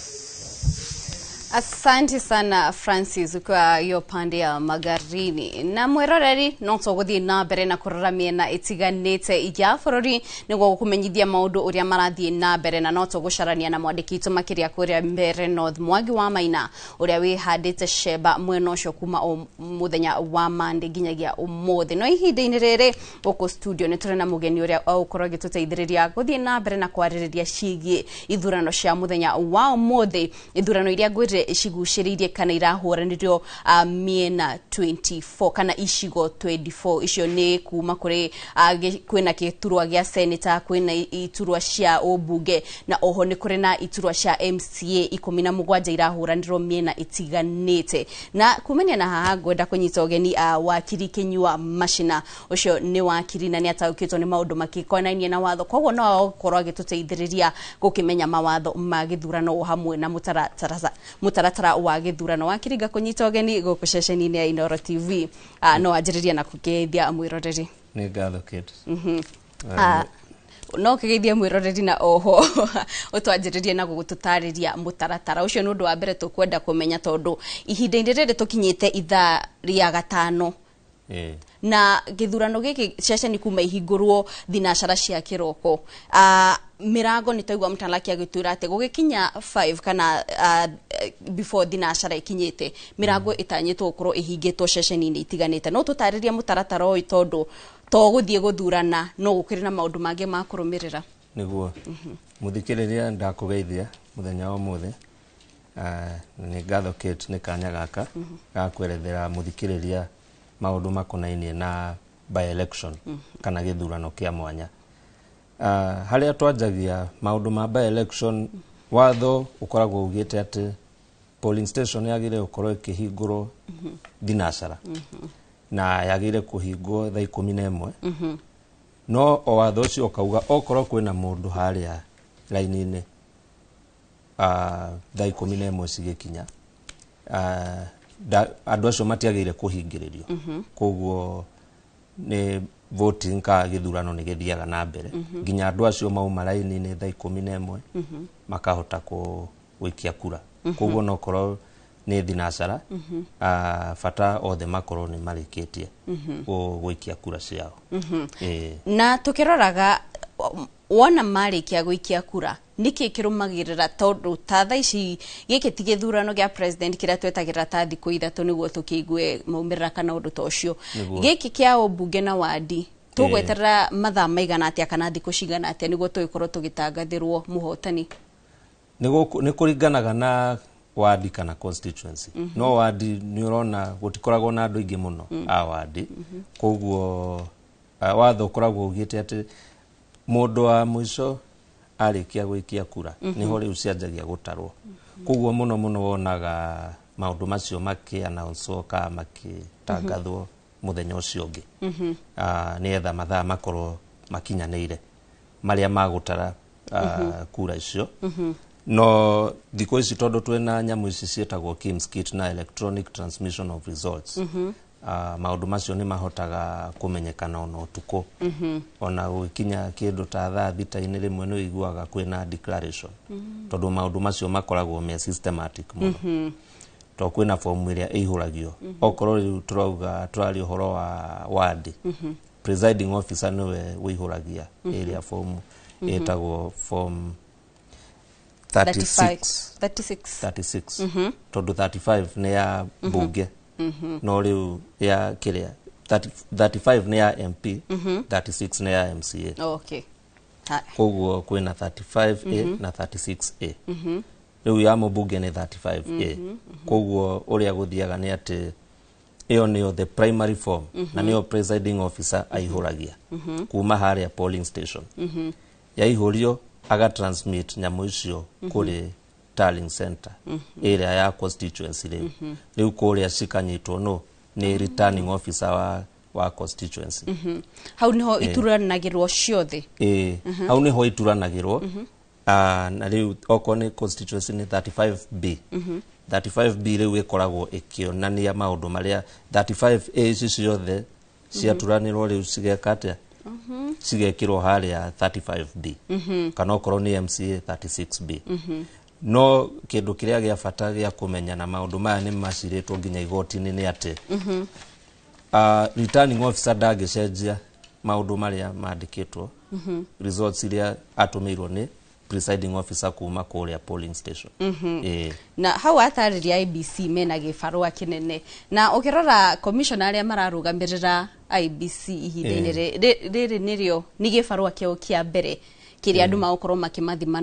Asante sana Francis kwa hiyo pande ya Magarini. Na mweroreri no tũgũthiĩ na mbere na kũrora mĩena ĩtiganĩte ya bũrũri nĩguo gũkũmenyithia maũndũ ũrĩa marathiĩ na mbere, na no tũgũcarania na mwandĩki witũ makĩria kũrĩa Mbeere North Mwangi wa Maina ũrĩa wĩhandĩte cemba mwena ũcio kuma o mũthenya wa Monday nginyagia ũmũthĩ. No ihinda-inĩ rĩrĩ gũkũ studio nĩ tũrĩ na mũgeni ũrĩa ũgũkorwo agĩtũteithĩrĩria gũthiĩ na mbere na kwarĩrĩria ciĩgiĩ ithurano cia mũthenya wa ũmũthĩ, ithurano iria ngwĩrire cigucĩrĩirie kana irahũranĩrio mĩena 24 kana icigo 24. Icio nĩ kuma kũrĩ kwĩna gĩturwa gĩa senator, kwĩna iturwa cia ũmbunge, na oho nĩ kũrĩ na iturwa cia MCA 17 irahũranĩrwo mĩena ĩtiganĩte. Na kumania na haha ngwenda kũnyita ũgeni wakiri Kinyua Machina. Ũcio nĩ wakiri na nĩ ataũkĩtwo nĩ maũndũ makĩkonainie na watho, koguo no akorwo agĩtũteithĩrĩria gũkĩmenya mawatho ma gĩthurano o hamwe na mũtaratara wa gĩthurano. Wakiri, ngakũnyita ũgeni gũkũ ceceni-inĩ ya Inooro TV. No wanjĩrĩria na kũgeithia mwĩroreri. Nĩ ngatho Kate. No kĩgeithie mwĩroreri na oho ũtwanjĩrĩrie na gũgũtũtarĩria mũtaratara ũcio. Nĩ ũndũ wa mbere tũkwenda kũmenya, tondũ ihinda-inĩ rĩrĩ tũkinyĩte ithaa rĩa 5 na gĩthurano gĩkĩ ceceni kuma ihingũrwo thinacara cia kĩroko, mĩrango nĩ twaigua mũtalaki agĩtwĩra atĩ gũgĩkinya 5 kana before thinacara ikinyĩte mĩrango ĩtanyĩtwo gũkorwo ĩhingĩtwo ceceni-inĩ itiganĩte. No tũtarĩrie mũtaratara ũyũ, tondũ to gũthiĩ gũthurana no gũkĩrĩ na maũndũ mangĩ ma kũrũmĩrĩra. Nĩguo mũthikĩrĩria, ndakũgeithia mũthenya wa ũmũthĩ. Nĩ ngatho Kate nĩ kanya gaka ga kwerethera mũthikĩrĩria maũndũ makonainie na by election kana gĩthurano kĩa mwanya. Harĩa twanjagia maũndũ ma by election, watho ũkoragwo ugĩte atĩ polling station yagĩrĩire gũkorwo ĩkĩhingũrwo thinacara na yagĩrĩire kũhingwo thaa 11. No o watho ũcio ũkauga okorwo kwĩna mũndũ harĩa raini-inĩ thaa 11 cigĩkinya, andũ acio matiagĩrĩire kũhingĩrĩrio. Koguo nĩ voting ka gĩthurano nĩ gĩthiaga na mbere nginya andũ acio mauma raini-inĩ thaa 11 makahota gũikia kura. Koguo no korwo nĩ thinacara, bata othe makorwo nĩ marĩkĩtie gũikia kura ciao. Na tũkĩroraga wona marĩkia gũikia kura nĩkĩ kĩrũmagĩrĩra, tondũ ta thaa ici gĩkĩ ti gĩthurano gĩa president kĩrĩa twetagĩrĩra ta thikũ 3 nĩguo tũkĩigue maumĩrĩra kana ũndũ ta ũcio. Gĩkĩ kĩa ũmbunge na wandi tũgweterera mathaa maigana atĩa kana thikũ cigana atĩa nĩguo tũgĩkorwo tũgĩtangathĩrwo mũhotani? Nĩ kũringanaga na wadi kana constituency. No wadi nĩ ũrona gũtikoragwo na andũ aingĩ mũno a wadi, koguo watho ũkoragwo ugĩte atĩ mũndũ wa mũico arĩkia gũikia kura niho rĩu cianjagia gũtarwo. Koguo muno muno wonaga maundu macio maki-announce ka makitangathwo muthenya ucio ungi, nigetha mathaa makorwo makinyanĩire marĩa magũtara kura icio. No thikũ ici tondũ twĩna nyamũ ici ciĩtagwo KIEMS kit na electronic transmission of results, maũndũ macio nĩ mahotaga kũmenyekana ona ũtukũ, ona gũgĩkinya kĩndũ ta thaa thita-inĩ rĩmwe nĩ ũiguaga kwĩna declaration, tondũ maũndũ macio makoragwo me systematic mũno, tondũ kwĩna fomu ĩrĩa ĩihũragio. Okorwo rĩu tũrauga tũraria ũhoro wa ward, presiding officer nĩwe ũihũragia ĩrĩa fomu ĩtagwo form 36. 36. 36, tondũ 35 nĩ ya mbunge, no rĩu ya kĩrĩa 30 35 nĩ ya MP, 36 nĩ ya MCA. Okay. Ha. Koguo kwĩna 35A na 36A. Rĩu ya mũmbunge nĩ 35A. Koguo ũrĩa gũthiaga nĩ atĩ ĩyo nĩyo the primary form, na nĩyo presiding officer aihũragia kuma harĩa polling station. Yaihũrio aga transmit nyamũ icio kũrĩ tallying center ĩrĩa ya constituency. Rĩu rĩu kũrĩa cikanyitwo no nĩ returning officer wa constituency. Hau niho ituranagĩrwo ciothe? Ĩĩ, hau niho ituranagĩrwo. Na rĩu okorwo nĩ constituency nĩ 35B, 35B rĩu ĩkoragwo ĩkĩonania maũndũ marĩa 35A ici ciothe ciaturanĩrwo, rĩu cigeka atĩa? Cigekĩrwo harĩa 35B, kana okorwo nĩ MCA 36B. No kĩndũ kĩrĩa gĩa bata gĩa kũmenya, na maũndũ maya nĩ macirĩtwo nginya igoti-inĩ, nĩ atĩ returning officer ndangĩcenjia maũndũ marĩa mandĩkĩtwo, results iria atũmĩirwo nĩ presiding officer kuma kũrĩa polling station. Ĩĩ. Na hau atarĩria IEBC mena gĩbarũa kĩnene, na ũkĩrora commissioner arĩa mararũgamĩrĩra IEBC ihinda-inĩ rĩrĩ, nĩrĩo nĩ gĩbarũa kĩao kĩa mbere kĩrĩa andũ magũkorwo makĩmathima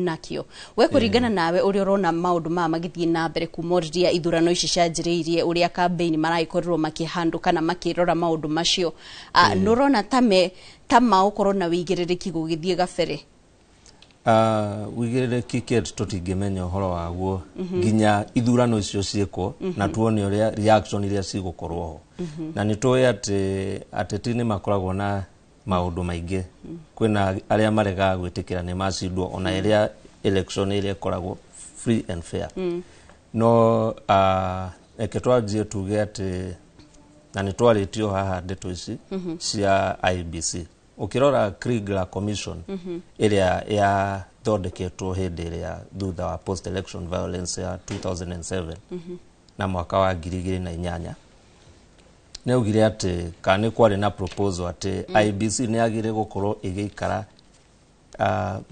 nakĩo. We kũringana nawe, ũrĩa ũrona maũndũ maya magĩthiĩ na mbere kuma rĩrĩa ithurano ici cianjĩrĩirie, ũrĩa campaign maragĩkorirwo makĩhandũ kana makĩrora maũndũ macio, nĩ ũrona ta me ta magũkorwo na wĩigĩrĩrĩki gũgĩthiĩ gabere? Wĩigĩrĩrĩki kĩndũ tũtingĩmenya ũhoro waguo nginya ithurano icio ciĩkwo na tuone ũrĩa reaction iria cigũkorwo ho. Na nĩ tũĩ atĩ ateti nĩ makoragwo na maũndũ maingĩ. Kwĩna arĩa maregaga gwĩtĩkĩra nĩ macindwo, ona ĩrĩa election ĩrĩa ĩkoragwo free and fair. No reke twanjie tuge atĩ na nĩ twarĩtio haha ndeto ici cia IEBC, ũkĩrora Kriegler Commission ĩrĩa yathondeketwo hĩndĩ ĩrĩa thutha wa post election violence ya 2007 na mwaka wa 2008, nĩ augire atĩ kana nĩ kwarĩ na proposal atĩ IEBC nĩ yagĩrĩire gũkorwo ĩgĩikara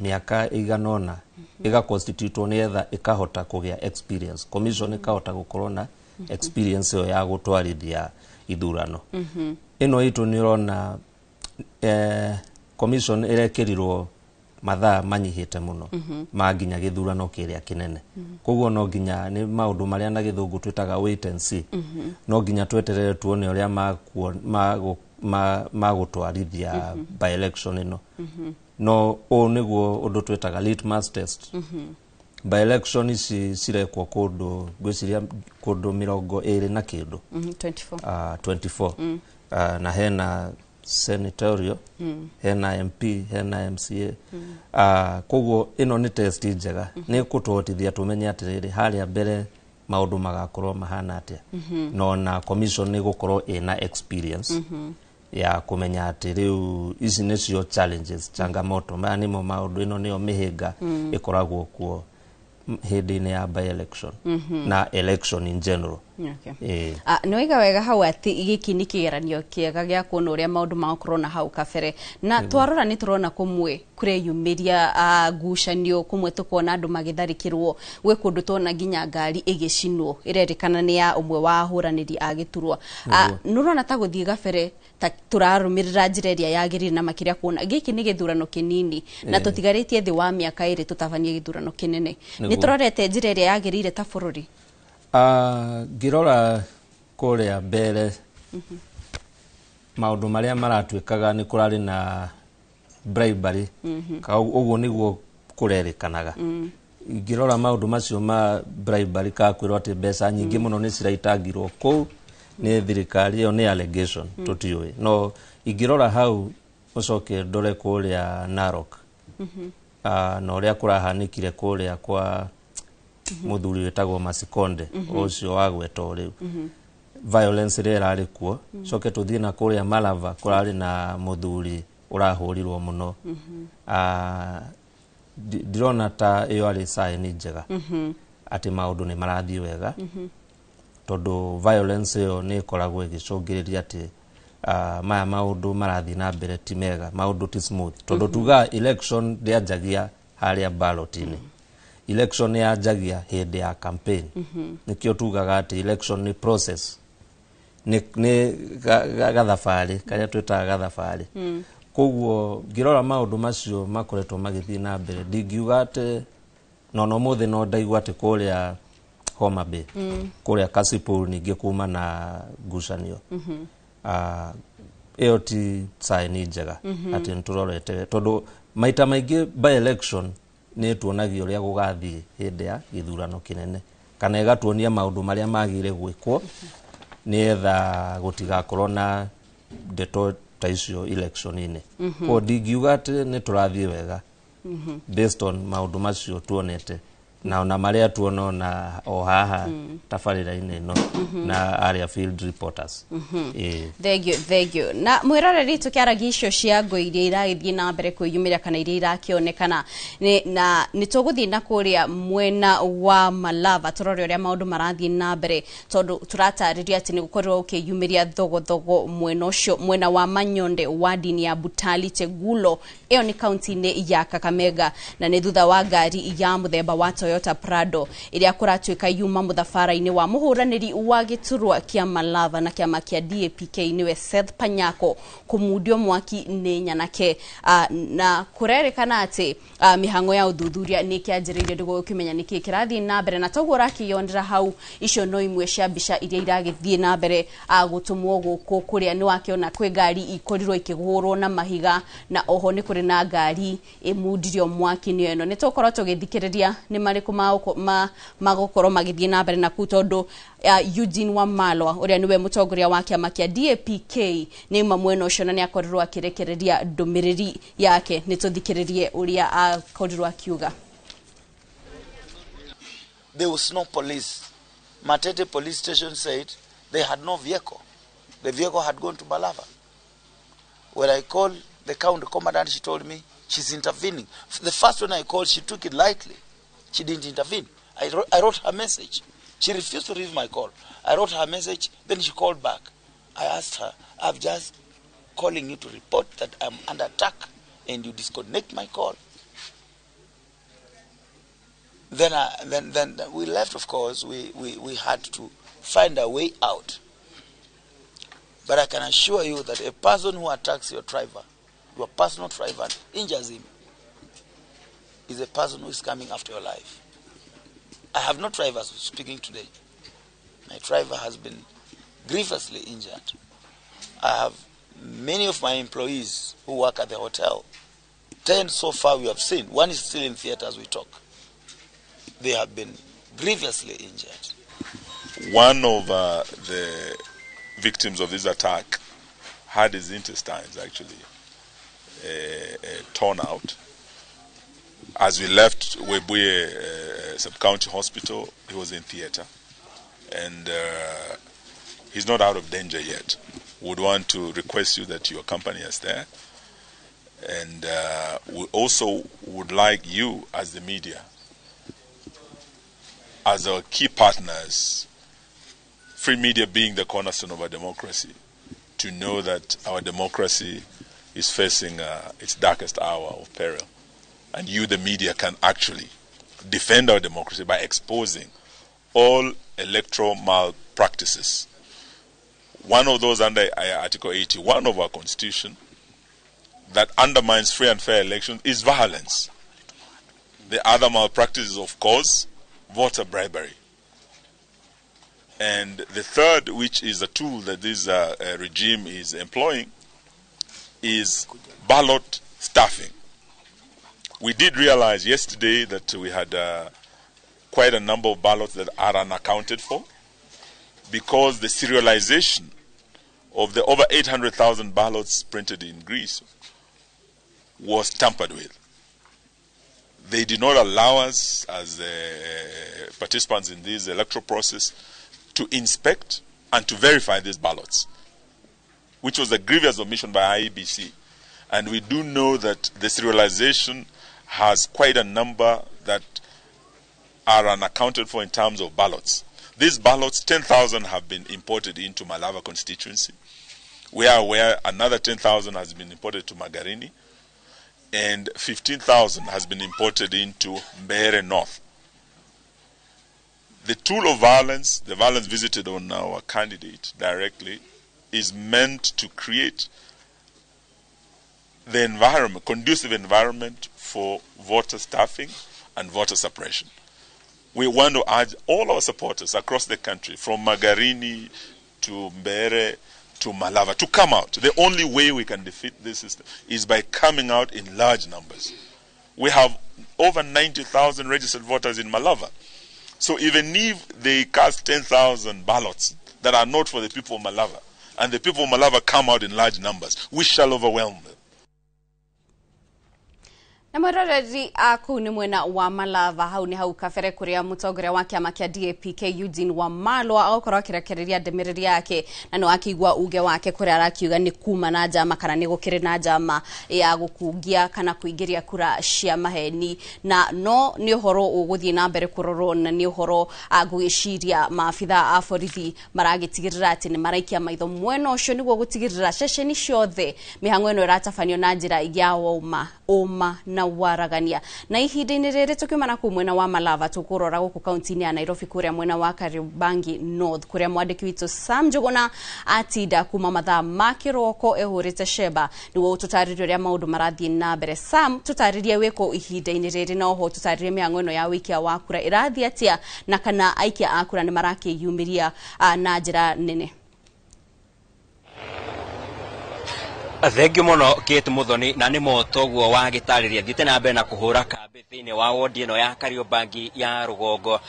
mĩaka ĩigana ũna ĩgaconstitutwo nĩgetha ĩkahota kũgĩa experience, commission ĩkahota gũkorwo na experience ĩyo ya gũtwarithia ithurano. Ĩno itũ nĩ ũrona commission ĩrekĩrirwo mathaa manyihĩte mũno ma nginya gĩthurano kĩrĩa kĩnene. Koguo no nginya nĩ maũndũ marĩa na gĩthũngũ twĩtaga wait and see. No nginya tweterere tuone ũrĩa magũtwarithia by election ĩno. No ũũ nĩguo ũndũ twĩtaga litmus test. By election ici cirekwo kũndũ, ngwĩciria kũndũ 20 na kĩndũ. 24. 24. Na hena senatorial, hena MP, hena MCA. Koguo ĩno nĩ test njega, nĩ kũtũhotithia tũmenye atĩrĩrĩ, harĩa mbere maũndũ magakorwo mahana atĩa, no na commission nĩ gũkorwo ĩna experience ya kũmenya atĩ rĩu ici nĩcio challenges, changamoto, maya nĩmo maũndũ, ĩno nĩyo mĩhĩnga ĩkoragwo kuo hĩndĩ-inĩ ya by election na election in general. Ĩĩ. Nĩ waiga wega hau atĩ gĩkĩ nĩ kĩgeranio kĩega gĩa kuona ũrĩa maũndũ magũkorwo na hau kabere, na twarora nĩ tũrona kũmwe kũreyumĩria ngucanio, kũmwe tũkona andũ magĩtharĩkĩrwo, gwĩ kũndũ tuona nginya ngari ĩgĩcinwo ĩrerĩkana nĩ ya ũmwe wa ahũranĩri a gĩturwa. Nĩ ũrona ta gũthiĩ gabere ta tũrarũmĩrĩra njĩra ĩrĩa yagĩrĩire, na makĩria kuona gĩkĩ nĩ gĩthurano kĩnini na tũtigarĩtie thĩ wa mĩaka 2 tũtabanie gĩthurano kĩnene, nĩ tũrorete njĩra ĩrĩa yagĩrĩire ta bũrũri? Ngĩrora kũrĩa mbere maũndũ marĩa maratuĩkaga nĩ kũrarĩ na bribery, ũguo nĩguo kũrerĩkanaga. Ingĩrora maũndũ macio ma bribery ka kwĩrwo atĩ mbeca nyingĩ mũno nĩ ciraitangirwo kũu nĩ thirikari, ĩyo nĩ allegation, tũtiũĩ. No ingĩrora hau ũcoke ndore kũrĩa Narok, na ũrĩa kũrahanĩkire kũrĩa kwa mũthuri wĩtagwo Masikonde, ũcio wagwetwo rĩu, violence ĩrĩa ĩrarĩ kuo, coke tũthiĩ na kũrĩa Malava kũrarĩ na mũthuri ũrahũrirwo mũno. Ndirona ta ĩyo arĩ sign njega atĩ maũndũ nĩ marathiĩ wega, tondũ violence ĩyo nĩ ĩkoragwo ĩgĩcũngĩrĩria atĩ maya maũndũ marathiĩ na mbere ti mega, maũndũ ti smooth, tondũ tuga election ndĩanjagia harĩa ballot-inĩ. Election yanjagia hĩndĩ ya campaign. Nĩkĩo tugaga atĩ election nĩ process, nĩ gathabarĩ karĩa twĩtaga gathabarĩ. Koguo ngĩrora maũndũ macio makoretwo magĩthiĩ na mbere, ndingiuga atĩ no mũthĩ no ndaigua atĩ kũrĩa Homa Bay, kũrĩa Kasipul ningĩ kuma na ngucanio. Ĩyo ti sign njega atĩ nĩtũrorete, tondũ maita maingĩ by election nĩ tuonagia ũrĩa gũgathiĩ hĩndĩ ya gĩthurano kĩnene, kana ĩgatuonia maũndũ marĩa magĩrĩire gwĩkwo nĩgetha gũtigakorwo na ndeto ta icio election-inĩ. Koguo ndingiuga atĩ nĩ tũrathiĩ wega based on maũndũ macio tuonete na ona marĩa tuona ona o haha tabarĩra-inĩ ĩno na arĩa field reporters. Ĩĩ. Thank you, thank you. Na mwĩroreri, tũkĩaragia icio cia ngũ iria iragĩthiĩ na mbere kwĩyumĩria kana iria irakĩonekana na nĩ tũgũthiĩ na kũrĩa mwena wa Malava tũrore ũrĩa maũndũ marathiĩ na mbere, tondũ tũratarĩria atĩ nĩ gũkorirwo gũkĩyumĩria thogothogo mwena ũcio, mwena wa Manyonde, wadi ya Butali Chegulo, ĩyo nĩ kaunti-inĩ ya Kakamega, na nĩ thutha wa ngari ya mũthemba wa Toyota Prado ĩrĩa kũratuĩka yuma mũthabara-inĩ wa mũhũranĩri wa gĩturwa kĩa Malava na kĩama kĩa DAPK nĩwe Seth Panyako kũmundio mwaki nĩ nyanake, na kũrerĩkana atĩ mĩhang'o ya ũthuthuria nĩ ĩkĩanjĩrĩirie nĩguo gũkĩmenya nĩkĩ kĩrathiĩ na mbere. Na toguo ũrakĩyonera hau, icio no imwe cia mbica iria iragĩthiĩ na mbere gũtũmwo gũkũ, kũrĩa nĩ wakĩona kwĩ ngari ikorirwo ikĩhũrwo na mahiga, na oho nĩ kũrĩ na ngari ĩmundirio mwaki nĩyo ĩno. Nĩ tũgũkorwo tũgĩthikĩrĩria nĩ marĩkũ magũkorwo magĩthiĩ na mbere na kũu, tondũ Eugene Wamalwa ũrĩa nĩwe mũtongoria wa kĩama kĩa DAPK nĩ uma mwena ũcio na nĩ akorirwo akĩrekereria ndũmĩrĩri yake. Nĩ tũthikĩrĩrie ũrĩa akorirwo akiuga. There was no police. Matete police station said they had no vehicle. The vehicle had gone to Malava. When I called the county commandant, she told me she's intervening. The first one I called, she took it lightly. She didn't intervene. I wrote her message. She refused to read my call. I wrote her message, then she called back. I asked her, I'm just calling you to report that I'm under attack and you disconnect my call. Then we left, of course. We had to find a way out. But I can assure you that a person who attacks your driver, your personal driver, injures him, is a person who is coming after your life. I have no drivers speaking today. My driver has been grievously injured. I have many of my employees who work at the hotel. 10 so far we have seen. One is still in theater as we talk. They have been grievously injured. One of the victims of this attack had his intestines actually torn out. As we left Webuye Sub-County Hospital, he was in theater, and he's not out of danger yet. Would want to request you that you accompany us there, and we also would like you as the media, as our key partners, free media being the cornerstone of our democracy, to know that our democracy is facing its darkest hour of peril. And you, the media, can actually defend our democracy by exposing all electoral malpractices. One of those under Article 81 of our Constitution that undermines free and fair elections is violence. The other malpractice is, of course, voter bribery. And the third, which is a tool that this regime is employing, is ballot stuffing. We did realize yesterday that we had quite a number of ballots that are unaccounted for because the serialization of the over 800,000 ballots printed in Greece was tampered with. They did not allow us as participants in this electoral process to inspect and to verify these ballots, which was a grievous omission by IEBC. And we do know that the serialization has quite a number that are unaccounted for in terms of ballots. These ballots, 10,000 have been imported into Malava constituency. We are aware another 10,000 has been imported to Magarini, and 15,000 has been imported into Mbeere North. The tool of violence, the violence visited on our candidate directly, is meant to create the environment, conducive environment for voter staffing and voter suppression. We want to urge all our supporters across the country, from Magarini to Mbeere to Malava, to come out. The only way we can defeat this system is by coming out in large numbers. We have over 90,000 registered voters in Malava. So even if they cast 10,000 ballots that are not for the people of Malava, and the people of Malava come out in large numbers, we shall overwhelm them. Na mwiroreri aku ni mwena wa Malava hau ni hau kabere kuria mutongoria wa kiama kia DAPK Eugene Wamalwa agokorwo akirekereria ndũmĩrĩri yake na no akigua uge wake kuria arakiuga ni kuma na njama kana ni gukiri na njama ya gukungia kana kuingiria kura cia maheni na no ni uhoro uguthie na mbere kurorwo na ni uhoro ngwiciria maabitha a borithi maragitigirira ati ni maraikia maitho mwena ucio niguo gutigirira ceceni ciothe mihango ino iratabanio na njira ya uma na waragania na ihinda-inĩ rĩrĩ tũkiuma kuu mwena wa Malava tũkũrora gũkũ kaunti-inĩ ya Nairobi kũrĩa mwena wa Kariobangi North kũrĩa mwandĩki witũ Sam Njuguna atinda kuma mathaa ma kĩroko ehũrĩte cemba nĩguo tũtarĩrie ũrĩa maũndũ marathiĩ na mbere. Sam, tũtarĩrie wĩkũ ihinda-inĩ rĩrĩ na oho tũtarĩrie mĩhang'o ĩno ya wĩikia wa kura ĩrathiĩ atĩa na kana aikia a kura nĩ marakĩyumĩria na njĩra nene. Thengio muno Kate Muthoni na nĩ motoguo wa gĩtarĩria thiĩte na mbere na kũhũra kambĩ thĩinĩ wa wodi ĩno ya Kariobangi ya rũgongo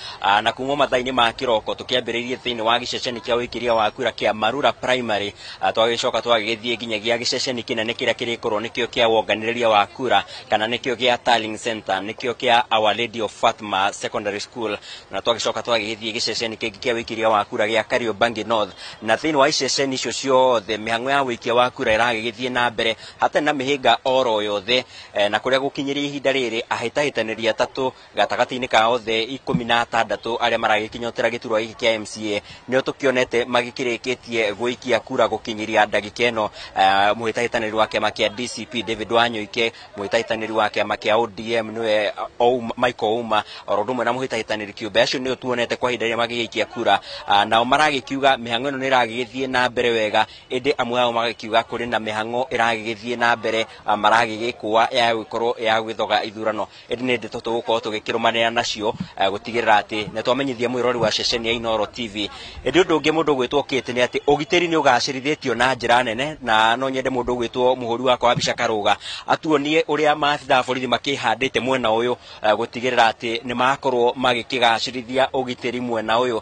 na kuma mathaa-inĩ ma kĩroko tũkĩambĩrĩirie thĩinĩ wa gĩceceni kĩa ũikĩria wa kura kĩa Marura Primary twagĩcoka twagĩgĩthiĩ nginyagia gĩceceni kĩnene kĩrĩa kĩrĩkorwo nĩkĩo kĩa wonganĩrĩria wa kura kana nĩkĩo gĩa Tallying Center nĩkĩo kĩa Our Lady of Fatima Secondary School na twagĩcoka twagĩgĩthiĩ gĩceceni kĩngĩ kĩa ũikĩria wa kura gĩa Kariobangi North na thĩinĩ wa iceceni icio ciothe mĩhang'o ya ũikia wa kura ĩragĩgĩthiĩ na mbere hatarĩ na mĩhĩnga oro yothe na kũrĩa gũkinyĩria ihinda rĩrĩ ahĩtahĩtanĩri atatũ gatagatĩ-inĩ ka othe 16 arĩa maragĩkinyotera gĩturwa gĩkĩ kĩa MCA nĩo tũkĩonete magĩkĩrĩkĩtie gũikia kura gũkinyĩria ndagĩka ĩno. Mũhĩtahĩtanĩri wa kĩama kĩa DCP David Wanyoike, mũhĩtahĩtanĩri wa kĩama kĩa ODM nĩwe Michael Ouma oro ũndũ ũmwe na mũhĩtahĩtanĩri kĩũmbe acio nĩo tuonete kwa ihinda rĩrĩa magĩgĩikia kura nao maragĩkiuga mĩhang'o ĩno nĩ ĩragĩgĩthiĩ na mbere wega ĩndĩ amwe ao magĩkiuga kũrĩ na mĩhang'o ĩragĩgĩthiĩ na mbere maragĩgĩkũa ya gũkorwo ya gwĩthoga ithurano ĩndĩ nĩ ndeto tũgũkorwo tũgĩkĩrũmanĩra nacio gũtigĩrĩra atĩ nĩ twamenyithia mwĩrori wa ceceni ya Inooro TV. Ĩndĩ ũndũ ũngĩ mũndũ ũgwĩtwo Kate nĩ atĩ ũgitĩri nĩ ũgacĩrithĩtio na njĩra nene na no nyende mũndũ ũgwĩtwo mũhũri wakwa wa mbica Karũga atuonie ũrĩa maabitha a borithi makĩhandĩte mwena ũyũ gũtigĩrĩra atĩ nĩ makorwo magĩkĩgacĩrithia ũgitĩri mwena ũyũ.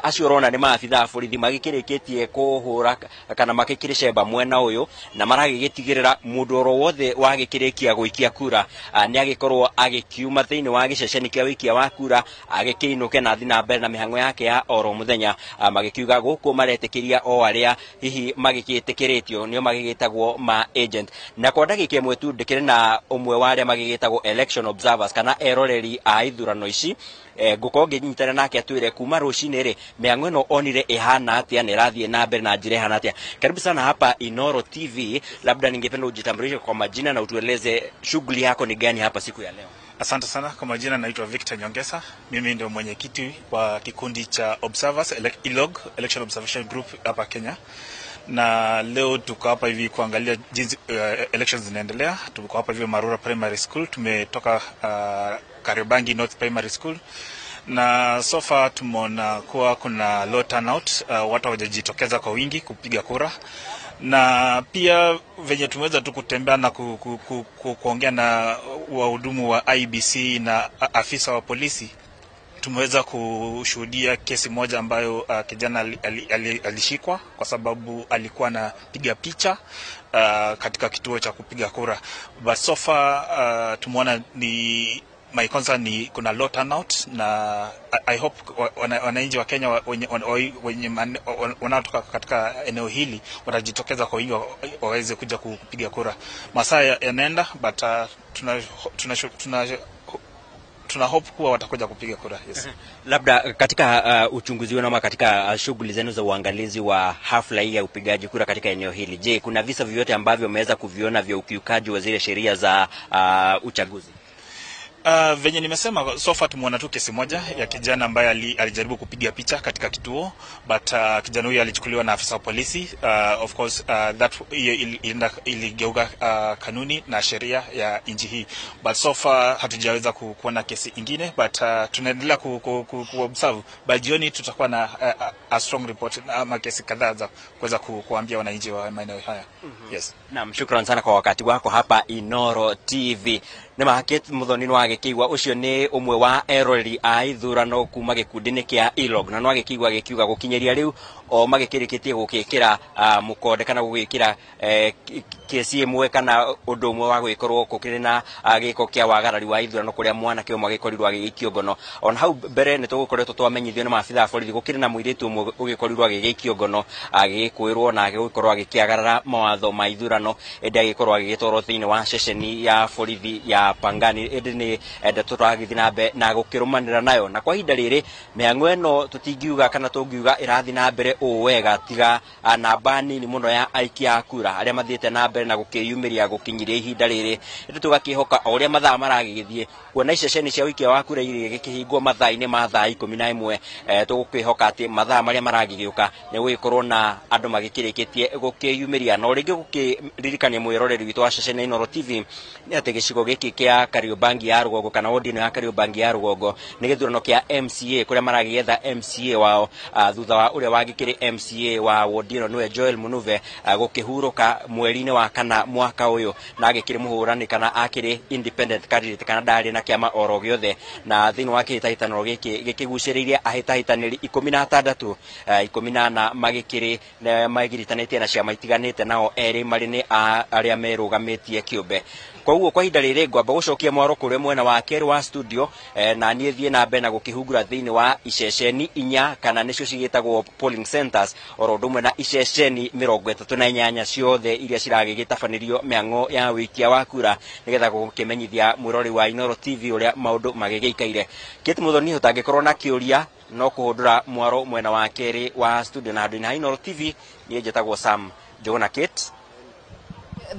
Acio ũrona nĩ maabitha a borithi magĩkĩrĩkĩtie kũhũra kana magĩkĩrĩ cemba mwena ũyũ na maragĩgĩtigĩrĩra mũndũ oro wothe wagĩkĩrĩkia gũikia kura nĩ agĩkorwo agĩkiuma thĩinĩ wa gĩceceni kĩa wĩikia wa kura agĩkĩinũke na thiĩ na mbere na mĩhang'o yake ya oro mũthenya magĩkiuga gũkũ maretĩkĩria o arĩa hihi magĩkĩtĩkĩrĩtio nĩo magĩgĩtagwo ma agent. Na kwa ndagĩka ĩmwe tu ndĩkĩrĩ na ũmwe wa arĩa magĩgĩtagwo election observers kana eroreri a ithurano ici ngũkorwo ngĩnyitana nake atwĩre kuma rũcinĩ rĩ mĩhang'o ĩno onire ĩhana atĩa na ĩrathiĩ na mbere na njĩra ĩhana atĩa. Karibu sana hapa Inooro TV, labda ningependa ujitambulishe kwa majina na utueleze shughuli yako ni gani hapa siku ya leo. Asante sana. Kwa majina naitwa Victor Nyongesa. Mimi ndio mwenyekiti wa kikundi cha Observers, ELOG, Election Observation Group hapa Kenya. Na leo tuko hapa hivi kuangalia jinsi elections zinaendelea. Tuko hapa hivi Marura Primary School, tumetoka Kariobangi North Primary School. Na so far tumeona kuwa kuna low turnout, watu hawajajitokeza kwa wingi kupiga kura. Na pia venye tumeweza tu kutembea na kuongea na wahudumu wa IEBC na afisa wa polisi, tumeweza kushuhudia kesi moja ambayo kijana alishikwa kwa sababu alikuwa anapiga picha katika kituo cha kupiga kura. But so far tumeona ni my concern ni kuna low turnout, na I hope wananchi wa Kenya wenye wanaotoka katika eneo hili watajitokeza kwa wingi waweze kuja kupiga kura. Masaa yanaenda, but tuna hope kuwa watakuja kupiga kura. Yes. Labda katika uchunguzi wenu ama katika shughuli zenu za uangalizi wa hafla hii ya upigaji kura katika eneo hili, je, kuna visa vyovyote ambavyo umeweza kuviona vya ukiukaji wa zile sheria za uchaguzi? Venye nimesema, so far tumeona tu kesi moja ya kijana ambaye alijaribu kupiga picha katika kituo, but kijana huyo alichukuliwa na afisa wa polisi. Of course, that hiyo iligeuka kanuni na sheria ya nchi hii, but so far hatujaweza kuona kesi ingine, but tunaendelea ku observe. By jioni tutakuwa na a strong report ama kesi kadhaa za kuweza kuambia wananchi wa maeneo haya. Yes. Naam, shukran sana kwa wakati wako hapa Inoro TV. Nĩ ma Kate Muthoni nĩ wagĩkĩigua ũcio nĩ ũmwe wa eroreri a ithurano kuma gĩkundi-inĩ kĩa ILOG, na nĩ wagĩkĩigua gĩkiuga gũkinyĩria rĩu o magĩkĩrĩkĩtie gũgĩkĩra mũkonde kana gũgĩkĩra kesi ĩmwe kana ũndũ ũmwe wa gũgĩkorwo gũkĩrĩ na gĩko kĩa wagarari wa ithurano kũrĩa mwanake ũmwe agĩkorirwo agĩgĩikio ngono. Ona hau mbere nĩ tũgũkoretwo twamenyithio nĩ maabitha a borithi gũkĩrĩ na mũirĩtu ũmwe ũgĩkorirwo agĩgĩikio ngono, agĩgĩkwĩrwo na agĩgĩkorwo agĩkĩagarara mawatho ma ithurano, ĩndĩ agĩkorwo agĩgĩtwarwo thĩinĩ wa ceceni ya borithi ya Pangani. Ĩndĩ nĩ ndeto tũragĩthiĩ na mbere na gũkĩrũmanĩra nayo, na kwa ihinda rĩrĩ mĩhang'o ĩno tũtingiuga kana tũngiuga ĩrathiĩ na mbere ũũ wega, tiga namba nini mũno ya aikia a kura arĩa mathiĩte na mbere na gũkĩyumĩria gũkinyĩria ihinda rĩrĩ. Ĩndĩ tũgakĩhoka o ũrĩa mathaa maragĩgĩthiĩ, kuona iceceni cia ũikia wa kura igĩkĩhingwo mathaa-inĩ ma thaa 11, tũgũkĩhoka atĩ mathaa marĩa maragĩgĩũka nĩ gũgĩkorwo na andũ magĩkĩrĩkĩtie gũkĩyumĩria. Na o rĩngĩ gũkĩririkania mwĩroreri witũ wa ceceni ya Inoro TV nĩ atĩ gĩcigo gĩkĩ kĩa Kariobangi ya rũgongo kana wodi ĩno ya Kariobangi ya rũgongo nĩ gĩthurano kĩa MCA kũrĩa maragĩetha MCA wao, thutha wa ũrĩa wagĩkĩrĩ MCA wa wodi ĩno nĩwe Joel Munuve gũkĩhurũka mweri-inĩ wa kana mwaka ũyũ, na agĩkĩrĩ mũhũrani kana akĩrĩ independent candidate kana ndarĩ na kĩama oro gĩothe. Na thĩinĩ wa kĩhĩtahĩtanĩro gĩkĩ gĩkĩgucĩrĩirie ahĩtahĩtanĩri 16, 14 magĩkĩrĩ magiritanĩtie na ciama itiganĩte, nao erĩ marĩ nĩ arĩa merũgamĩtie kĩũmbe. Koguo kwa ihinda rĩrĩ ngwamba gũcokia mwaro kũrĩ mwena wa kerĩ wa studio, na niĩ thiĩ na mbere na gũkĩhungura thĩinĩ wa iceceni 4 kana nĩcio cigĩtagwo polling centers, oro ũndũ ũmwe na iceceni 38 ciothe iria ciragĩgĩtabanĩrio mĩhang'o ya wĩikia wa kura, nĩgetha gũkĩmenyithia mwĩrori wa Inoro TV ũrĩa maũndũ magĩgĩikaire. Kate Muthoni, ũtangĩkorwo na kĩũria no kũhũndũra mwaro mwena wa kerĩ wa studio, na handũ-inĩ ha Inoro TV niĩ njĩtagwo Sam Njũgũna. Kate.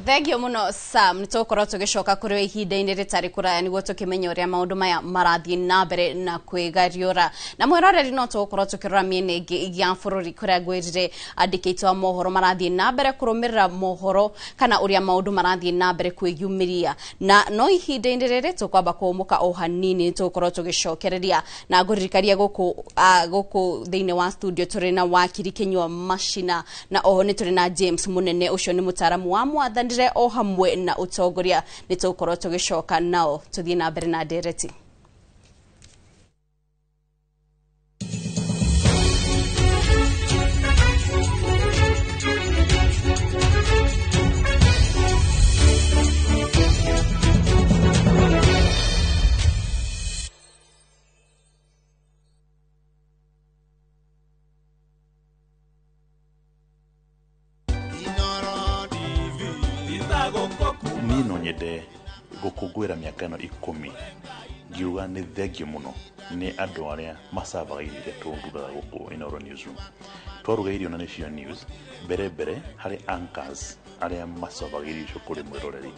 Thengio muno Sam, nĩ tũgũkorwo tũgĩcoka kũrĩ we ihinda-inĩ rĩtarĩ kũraya nĩguo tũkĩmenye ũrĩa maũndũ maya marathiĩ na mbere na kwĩgariũra. Na mwĩroreri no tũgũkorwo tũkĩrora mĩena ĩngĩ ya bũrũri kũrĩa ngwĩrire andĩki aitũ a mohoro marathiĩ na mbere kũrũmĩrĩra mohoro kana ũrĩa maũndũ marathiĩ na mbere kwĩyumĩria. Na no ihinda-inĩ rĩrĩ tũkwamba kũũmũka o hanini, tũgũkorwo tũgĩcokereria na ngũririkania gũkũ thĩinĩ wa studio tũrĩ na wakiri Kinyua Machina, na oho nĩ tũrĩ na James Munene, ũcio nĩ mũtaaramu wa mwathanĩre o hamwe na ũtongoria. Nĩ tũgũkorwo tũgĩcoka nao tũthiĩ na mbere na ndereti. Niĩ no nyende gũkũngũĩra mĩaka ĩno 10 ngiuga nĩ thengio mũno nĩ andũ arĩa macavaga irio iria tũrugaga gũkũ Inoro Newsroom. Twaruga irio na nĩcio news mbere harĩ anchors arĩa macavaga irio icio kũrĩ mwĩroreri.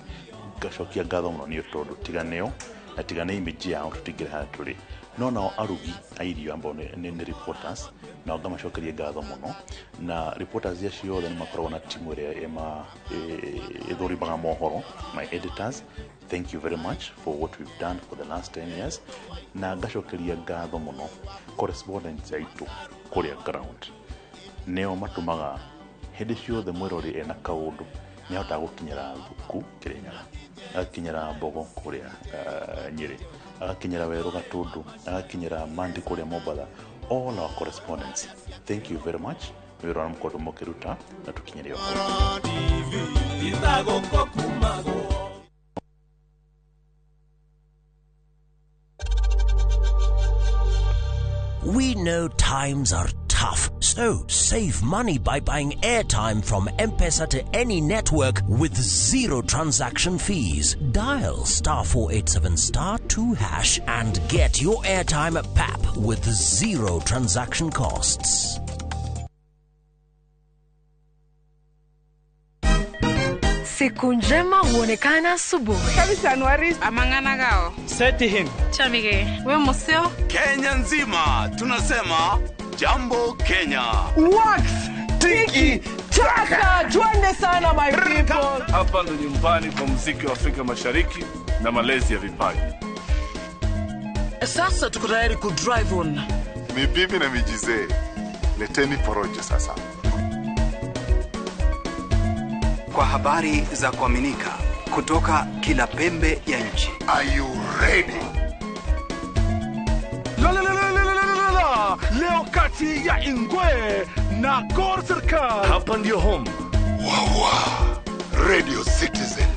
Ngacokia ngatho mũno nĩ tondũ tiga nĩo na tiga nĩ image yao tũtingĩrĩ harĩa tũrĩ. No nao arugi a irio ambao nĩ reporters, nao ngamacokeria ngatho mũno. Na reporters acio othe nĩ makoragwo na timu ĩrĩa ĩthũrimaga mohoro, my editors, thank you very much for what we've done for the last 10 years. Na ngacokeria ngatho mũno correspondents aitũ kũrĩa ground, nĩo matũmaga Hĩndĩ ciothe mwĩrori ena kaũndũ nĩ ahotaga gũkinyĩra Thuku Kĩrĩnyaga, agakinyĩra Mbogo kũrĩa Nyĩrĩ, agakinyĩra Werũ Gatũndũ, agakinyĩra Mandi kũrĩa Mombatha. All our correspondents, thank you very much nĩ wĩra ũrĩa mũkoretwo mũkĩruta na tũkinyĩre o. We know times are tough, so save money by buying airtime from M-Pesa to any network with zero transaction fees. Dial *487 *2# and get your airtime at PAP with zero transaction costs. Siku njema huonekana asubuhi. Kabisa Anuari amangana gao. Seti him. Chamige. We museo. Kenya nzima tunasema Jambo Kenya. Wax tiki taka, twende sana my people. Hapa ndo nyumbani kwa muziki wa Afrika Mashariki na malezi ya vipaji. Sasa tuko tayari ku drive on. Mibibi na mijizee, leteni porojo sasa. Kwa habari za kuaminika kutoka kila pembe ya nchi. Are you ready? La la la la la la la. Leo kati ya Ingwe na Gor Serikal. Hapa ndio home. Wawa. Radio Citizen,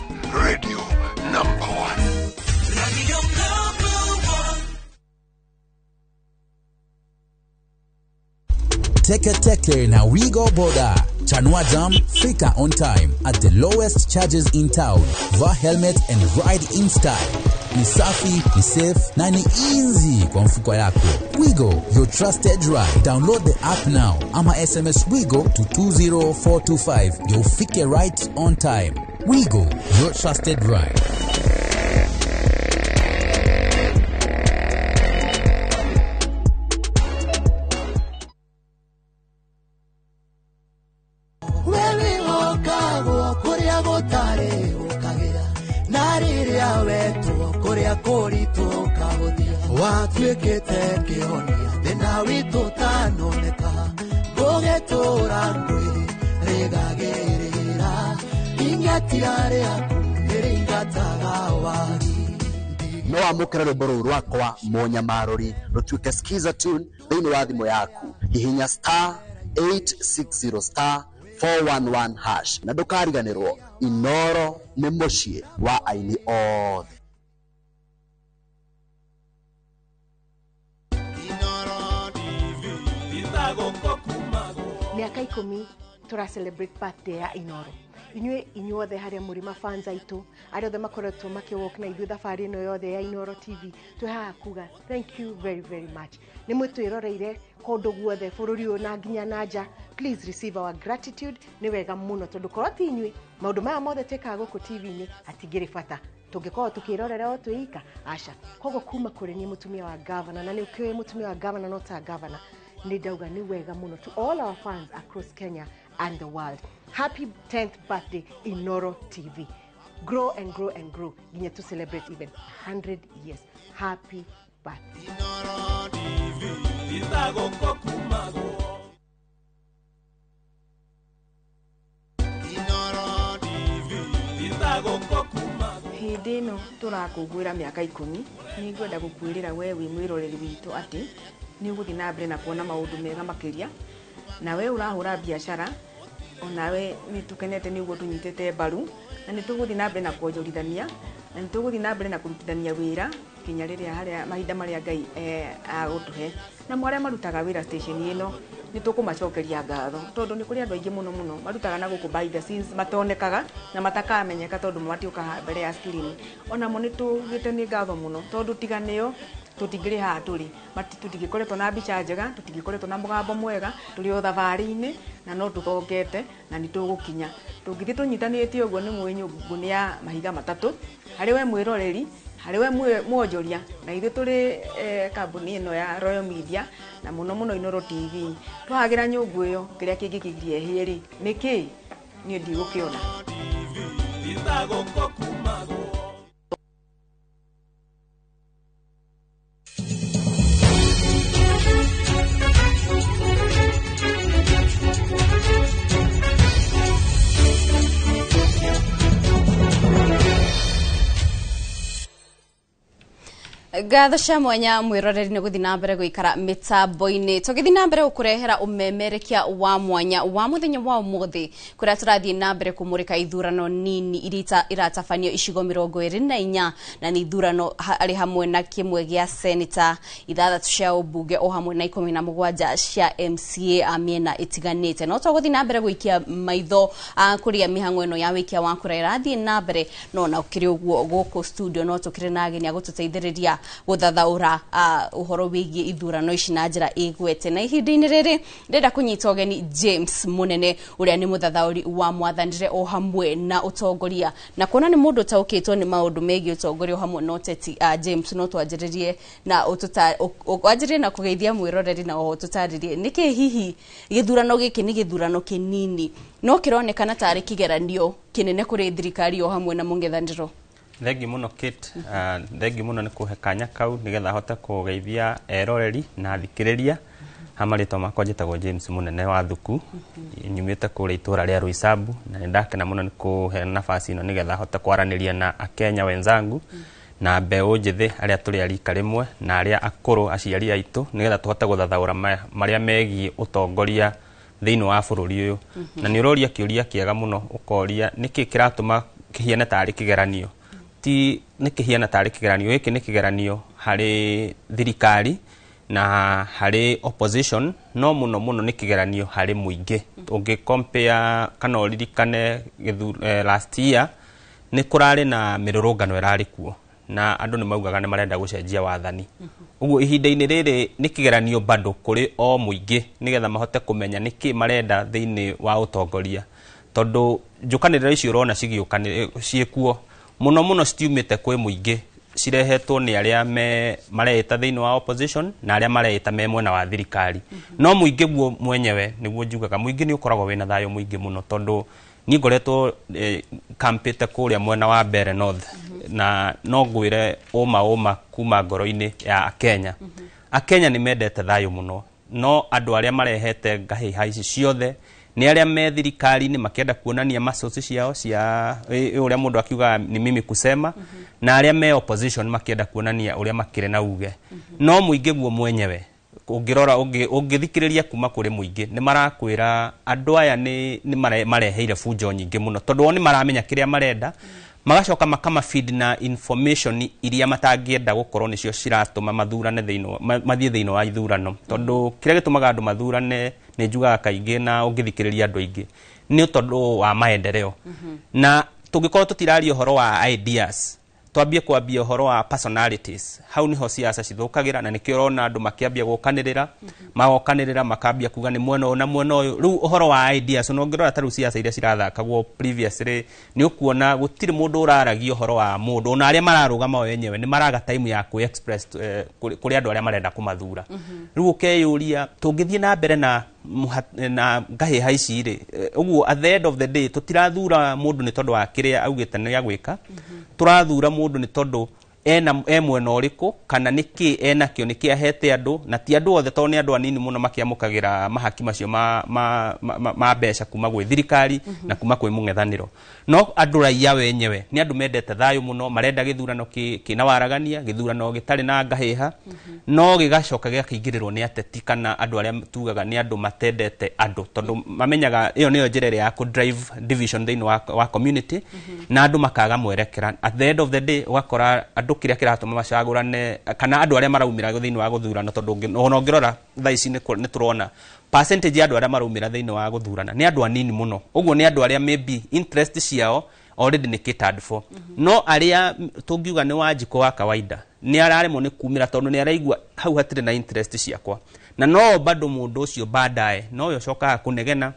radio number 1. Radio number 1. Teke Teke na Wigo Boda. Chanua Jam, fika on time at the lowest charges in town. Vaa helmet and ride in style. Ni safi, ni safe na ni easy kwa mfuko yako. Wigo, your trusted ride. Download the app now ama SMS Wigo to 20425. You'll fike right on time. Wigo, your trusted ride. Watuĩkĩte kĩhonia thĩna witũ ũtanoneka ngũgĩtũra ngwĩrĩ rĩgagĩrĩra ing'atia rĩaku nĩrĩingataga wagi. No amũkĩre rwĩmbo rũu rwakwa Mũnyamarũri rũtuĩke skiza tune thĩinĩ wa thimũ yaku. Hihinya *860 *411# na ndũkariganĩrwo Inoro nĩ mũciĩ wa aini othe. Miaka 10 tura celebrate birthday ya Inoro. Inyuĩ inyuothe harĩa mũrĩ mafans aitũ, arĩa othe makoretwo makĩwalk na ithuĩ thabarĩ ĩno yothe ya Inoro TV, twĩ haha kuga thank you very very much. Nĩ mwĩtwĩroreire kũndũ guothe bũrũri ũyũ na nginya na nja. Please receive our gratitude. Nĩ wega mũno tondũ korwo ti inyuĩ maũndũ maya mothe twĩkaga gũkũ TV-inĩ hatingĩrĩ bata tũngĩkorwo tũkĩrorera o twĩika aca. Koguo kuma kũrĩ niĩ mũtumia wa gavana, na nĩ ũkĩũĩ mũtumia wa gavana no ta gavana, nĩ ndauga nĩ wega mũno to all our fans across Kenya and the world. Happy 10th birthday Inoro TV. Grow and grow and grow. Nginya to celebrate even 100 years. Happy birthday. Inoro TV. Inoro TV. Hĩndĩ ĩno tũrakũngũĩra mĩaka 10 nĩ ngwenda gũkwĩrĩra we wĩ mwĩroreri witũ atĩ nĩ ũgũthiĩ na mbere na kuona maũndũ mega makĩria, na we ũrahũra biacara onawe nĩ tũkenete nĩ ũguo tũnyitĩte mbaru, na nĩ tũgũthiĩ na mbere na kuonjorithania, na nĩ tũgũthiĩ na mbere na kũrutithania wĩra nginya rĩrĩa harĩa mahinda marĩa Ngai agũtũhe. Na arĩa marutaga wĩra station ĩno nĩ tũkũmacokeria ngatho tondũ nĩ kũrĩ andũ aingĩ mũno mũno marutaga na gũkũ behind the scenes matonekaga na matakamenyeka tondũ matiũkaga mbere ya screen. Onamo nĩ tugĩte nĩ ngatho mũno tondũ tiga nĩo tũtingĩrĩ haha tũrĩ, tũtingĩkoretwo na mbica njega, tũtingĩkoretwo na mũgambo mwega, tũrĩ o thabarĩ-inĩ na no tũthongete na nĩ tũgũkinya. Tũngĩthiĩ tũnyitanĩte ũguo nĩ mũĩ nyũngũ nĩ ya mahiga matatũ, harĩ we mwĩroreri, harĩ we mwonjoria, na ithuĩ tũrĩ kambuni ĩno ya Royal Media na mũno mũno Inoro TV. Twahagĩra nyũngũ ĩyo kĩrĩa kĩngĩkĩgiria ĩhĩe rĩ nĩ kĩĩ? Niĩ ndigũkĩona. Ngatho cia mwanya mwiroreri nĩ gũthiĩ na mbere gũikara mĩtambo-inĩ, tũgĩthiĩ na mbere gũkũrehera ũmemerekia wa mwanya wa mũthenya wa ũmũthĩ, kũrĩa tũrathiĩ na mbere kũmũrĩka ithurano nini iria iratabanio icigo 24, na nĩ ithurano arĩ hamwe na kĩmwe gĩa seneta, 6 cia ũmbunge o hamwe na 17 cia MCA a mĩena ĩtiganĩte. No tũgũthiĩ na mbere gũikia maitho kũrĩa mĩhang'o ĩno ya wĩkia wa kura ĩrathiĩ na mbere, no na ũkĩrĩ ũguo gũkũ studio no tũkĩrĩ na ageni a gũtũteithĩrĩria gũthathaũra ũhoro wĩgiĩ ithurano ici na njĩra ĩgwete. Na ihinda-inĩ rĩrĩ ndĩrenda kũnyita ũgeni James Mũnene, ũrĩa nĩ mũthathaũri wa mwathanĩre o hamwe na ũtongoria, na kuona nĩ mũndũ ũtaũkĩtwo nĩ maũndũ megiĩ ũtongoria o hamwe na ũteti. James, no twanjĩrĩrie na wanjĩrĩrie na kũgeithia mwĩroreri na oho tũtarĩrie nĩkĩ hihi gĩthurano gĩkĩ nĩ gĩthurano kĩnini no kĩronekana tarĩ kĩgeranio kĩnene kũrĩ thirikari o hamwe na mũng'ethanĩro. Thengi mũno Kate, thengi mũno nĩ kũhe kanya kau nĩgetha hote kũgeithia eroreri na athikĩrĩria. Ha marĩtwa makwa njĩtagwo James Mũnene wa Thuku, nyumĩte kũrĩa itũra rĩa Roysambu, na nĩ ndakena mũno nĩ kũhe nafasi ĩno nĩgetha hote kwaranĩria na akenya wenzangu na mbeũ njĩthĩ arĩa tũrĩ a rika rĩmwe na arĩa akũrũ aciari aitũ, nĩgetha tũhote gũthathaũra marĩa megiĩ ũtongoria thĩinĩ wa bũrũri ũyũ. Na nĩ ũroria kĩũria kĩega mũno, ũkoria nĩkĩ kĩratũma kĩhiane tarĩ kĩgeranio. Ti nĩ kĩhiana tarĩ kĩgeranio, gĩkĩ nĩ kĩgeranio harĩ thirikari na harĩ opposition, no mũno mũno nĩ kĩgeranio harĩ mũingĩ. Ũngĩ compare kana ũririkane last year nĩ kũrarĩ na mĩrũrũngano ĩrarĩ kuo na andũ nĩ maugaga nĩ marenda gũcenjia wathani. Ũguo ihinda-inĩ rĩrĩ nĩ kĩgeranio bado kũrĩ o mũingĩ nĩgetha mahote kũmenya nĩkĩ marenda thĩinĩ wa ũtongoria, tondũ njũkanĩrĩro icio ũrona cigĩũkanĩrĩra ciĩkuo mũno mũno citiumĩte kwĩ mũingĩ, cirehetwo nĩ arĩa mareĩta thĩinĩ wa opposition na arĩa mareĩta me mwena wa thirikari. No mũingĩ guo mwenyewe nĩguo njugaga mũingĩ nĩ ũkoragwo wĩna thayũ mũingĩ mũno, tondũ niĩ ngoretwo kampĩte kũrĩa mwena wa Mbeere North, na no ngwĩre ũma kuma ngoro-inĩ ya Akenya. Akenya nĩ mendete thayũ mũno, no andũ arĩa marehete ngahĩha ici ciothe nĩ arĩa me thirikari-inĩ makĩenda kuonania macoci ciao cia ũrĩa mũndũ akiugaga ni mimi kusema, na arĩa me opposition makĩenda kuonania ũrĩa makĩrĩ na uge. No mũingĩ guo mwenyewe ũngĩrora ũngĩthikĩrĩria kuma kũrĩ mũingĩ nĩ marakwĩra andũ aya nĩ mareheire bunjo nyingĩ mũno, tondũ o nĩ maramenya kĩrĩa marenda, magacoka makama feed na information iria matangĩenda gũkorwo nĩcio ciratũma mathurane thĩinĩ mathiĩ thĩinĩ wa ithurano, tondũ kĩrĩa gĩtũmaga andũ mathurane nĩ njugaga kaingĩ na ũngĩthikĩrĩria andũ aingĩ nĩ tondũ wa maendeleo. Na tũngĩkorwo tũtiraria ũhoro wa ideas, twambie kwambia ũhoro wa personalities, hau niho siasa cithũkagĩra, na nĩkĩo ũrona andũ makĩambia gũkanĩrĩra, magokanĩrĩra makambia kuga nĩ mwena ũyũ na mwena ũyũ. Rĩu ũhoro wa ideas, ona ũngĩrora ta rĩu siasa iria cirathakagwo previously, nĩ ũkuona gũtirĩ mũndũ ũraragia ũhoro wa mũndũ, ona arĩa mararũgama o enyewe nĩ maraga time ya kwĩ express kũrĩ andũ arĩa marenda kũmathura. Rĩu ũkeyũria tũngĩthiĩ na mbere na ngahĩha ici rĩ, ũguo at the end of the day tũtirathura mũndũ nĩ tondũ wa kĩrĩa augĩte nĩ agwĩka, tũrathura mũndũ nĩ tondũ e mwena ũrĩkũ kana nĩkĩ enakĩo, nĩkĩ ahete andũ, na ti andũ othe tondũ nĩ andũ anini mũno makĩamũkagĩra mahaki macio ma mbeca kuma gwĩ thirikari na kuma kwĩ mũng'ethanĩro. No andũ raia wenyewe nĩ andũ mendete thayũ mũno, marenda gĩthurano kĩna waragania, gĩthurano gĩtarĩ na ngahĩha, no gĩgacoka gĩgakĩingĩrĩrwo nĩ ateti kana andũ arĩa tugaga nĩ andũ matendete andũ, tondũ mamenyaga ĩyo nĩyo njĩra ĩrĩa ya kũ drive division thĩinĩ wa community, na andũ makaga mwerekera. At the end of the day ũgakora andũ kĩrĩa kĩratũma macagũrane kana andũ arĩa maraumĩra thĩinĩ wa gũthurana, tondũ ona ũngĩrora thaa ici nĩ tũrona percentage ya andũ arĩa maraumĩra thĩinĩ wa gũthurana nĩ andũ anini mũno. Ũguo nĩ andũ arĩa maybe interest ciao already nĩ catered for. No arĩa tũngiuga nĩ Wanjikũ wa kawaida nĩ araremwo nĩ kumĩra tondũ nĩ araigua hau hatirĩ na interest ciakwa, na no bado mũndũ ũcio baadaye nowe ũcokaga kũnegena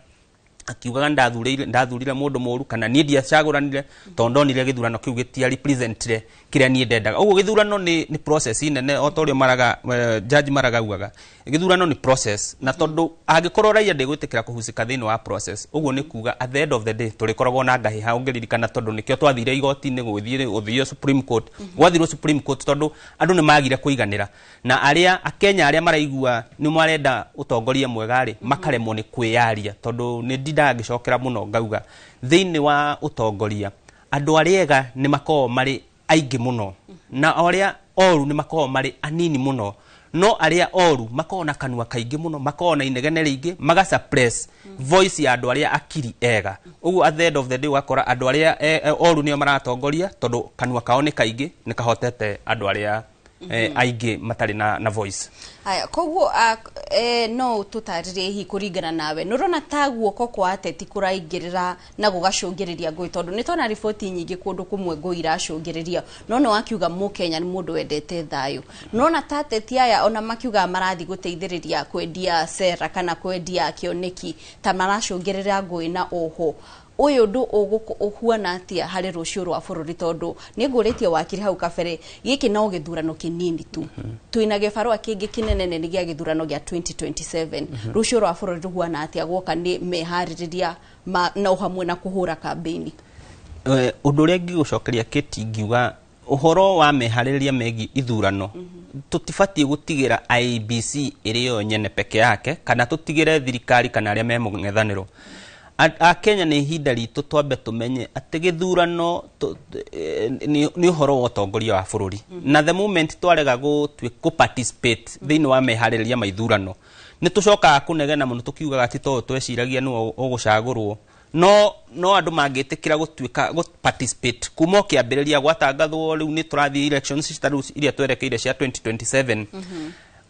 akiugaga ndathurire mũndũ mũru kana niĩ ndiacagũranire tondũ ndonire gĩthurano kĩu gĩtia representire kĩrĩa niĩ ndendaga. Ũguo gĩthurano nĩ process nene, o ta ũrĩa judge Maraga augaga, gĩthurano nĩ process, na tondũ angĩkorwo raia ndĩgwĩtĩkĩra kũhucĩka thĩinĩ wa process, ũguo nĩ kuga at the end of the day tũrĩkoragwo na ngahĩha. Ũngĩririkana tondũ nĩkĩo twathire igoti-inĩ gũthio Supreme Court, gwathirwo Supreme Court tondũ andũ nĩ magire kũiganĩra, na arĩa akenya arĩa maraigua nĩ marenda ũtongoria mwega rĩ makaremwo nĩ kwĩyaria, tondũ nĩ ndindaga ngĩcokera mũno ngauga thĩinĩ wa ũtongoria andũ arĩa ega nĩ makoragwo marĩ aingĩ mũno, na arĩa oru nĩ makoragwo marĩ anini mũno, no arĩa oru makoragwo na kanua kaingĩ mũno, makoragwo na inegene rĩingĩ, maga suppress voice ya andũ arĩa akiri ega. Ũguo at the end of the day ũgakora andũ arĩa oru nĩo maratongoria, tondũ kanua kao nĩ kaingĩ, nĩ kahotete andũ arĩa aingĩ matarĩ na voice. Haya, koguo no tũtarĩrie hihi kũringana nawe, nĩ ũrona ta guoko kwa ateti kũraingĩrĩra na gũgacũngĩrĩria ngũĩ? Tondũ nĩ twana riboti nyingĩ kũndũ kũmwe ngũĩ iracũngĩrĩria, no nĩ wakiuga mũkenya nĩ mũndũ wendete thayũ. Nĩũrona ta ateti aya ona makiuga marathiĩ gũteithĩrĩria kwendia cera kana kwendia kĩoneki ta maracũngĩrĩra ngũĩ, na oho ũyũ ũndũ ũhuana atĩa harĩ rũciũ rwa bũrũri? Tondũ nĩ ngũrĩtie wakiri hau kabere, gĩkĩ no gĩthurano kĩnini tu, twĩna gĩbarũa kĩngĩ kĩnene nĩ gĩa gĩthurano gĩa 2027. Rũciũ rwa bũrũri rũhuana atĩa guoka nĩ meharĩrĩria na hamwe na kũhũra kambĩini? Ũndũ ũrĩa ngĩgũcokeria Kate, ngiuga ũhoro wa meharĩrĩria megiĩ ithurano, tũtibatiĩ gũtigĩra IEBC ĩrĩ yo nyene peke yake, kana tũtigĩre thirikari kana arĩa me mũng'ethanĩro. Akenya, nĩ ihinda ritũ twambe tũmenye atĩ gĩthurano nĩ ũhoro wa ũtongoria wa bũrũri, na the moment twarega gũtuĩ participate thĩinĩ wa meharĩrĩria ma ithurano, nĩ tũcokaga kũnegena mũno tũkiugaga ti tondũ tweciragia nĩwe ũgũcagũrwo. No andũ mangĩtĩkĩra gũtuĩka gũ participate kuma o kĩambĩrĩria gwatangathwo rĩu nĩ tũrathiĩ elections ta rĩu iria twerekeire cia 2027,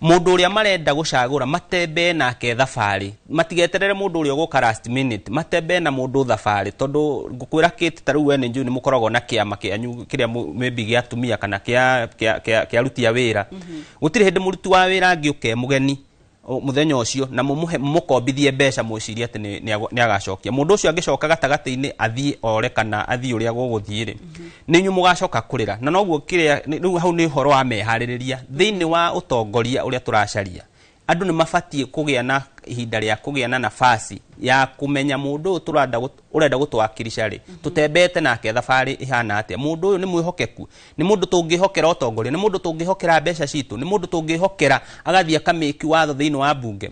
mũndũ ũrĩa marenda gũcagũra matembee nake thabarĩ, matigeterere mũndũ ũrĩa ũgũka last minute, matembee na mũndũ thabarĩ. Tondũ ngũkwĩra Kate, ta rĩu we nĩ njũĩ nĩ mũkoragwo na kĩama kĩanyu kĩrĩa maybe gĩa atumia kana kĩa aruti a wĩra. Gũtirĩ hĩndĩ mũruti wa wĩra angĩũka e mũgeni mũthenya ũcio na mũmũhe mũkombithie mbeca mwĩcirie atĩ nĩ agacokia. Mũndũ ũcio angĩcoka gatagatĩ-inĩ athiĩ ore kana athiĩ ũrĩa gũgũthiĩ rĩ, nĩ inyuĩ mũgacoka kũrĩra. Na noguo kĩrĩa rĩu hau nĩ ũhoro wa meharĩrĩria thĩinĩ wa ũtongoria ũrĩa tũracaria. Andũ nĩ mabatiĩ kũgĩa na ihinda rĩa kũgĩa na nafasi ya kũmenya mũndũ ũyũ tũrenda ũrenda gũtũwakilisha rĩ, tũtembeete nake thabarĩ ĩhana atĩa. Mũndũ ũyũ nĩ mwĩhokeku? Nĩ mũndũ tũngĩhokera ũtongoria? Nĩ mũndũ tũngĩhokera mbeca citũ? Nĩ mũndũ tũngĩhokera agathiĩ akamĩki watho thĩinĩ wa mbunge?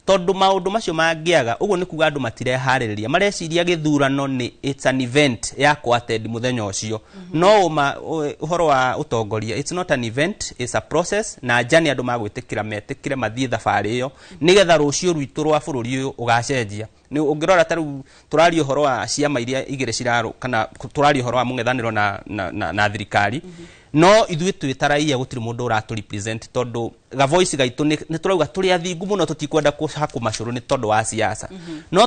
Tondũ maũndũ macio mangĩaga ũguo, nĩ kuga andũ matireharĩrĩria, mareciria gĩthurano nĩ it's an event ya kũ-attend mũthenya ũcio. No ũma ũhoro wa ũtongoria, it's not an event, it's a process. Na nja nĩ andũ magwĩtĩkĩra metĩkĩre mathiĩ thabarĩ ĩyo, nĩgetha rũciũ rwitũ rwa bũrũri ũyũ ũgacenjia. Nĩ ũngĩrora ta rĩu tũraria ũhoro wa ciama iria igĩrĩ cirarũ, kana tũraria ũhoro wa mũng'ethanĩro na thirikari, no ithuĩ twĩ ta raia gũtirĩ mũndũ ũratũ represent, tondũ ga voice gaitũ nĩ tũrauga tũrĩ athingu mũno, tũtikwenda kũhakwo macũrũ nĩ tondũ wa siasa. No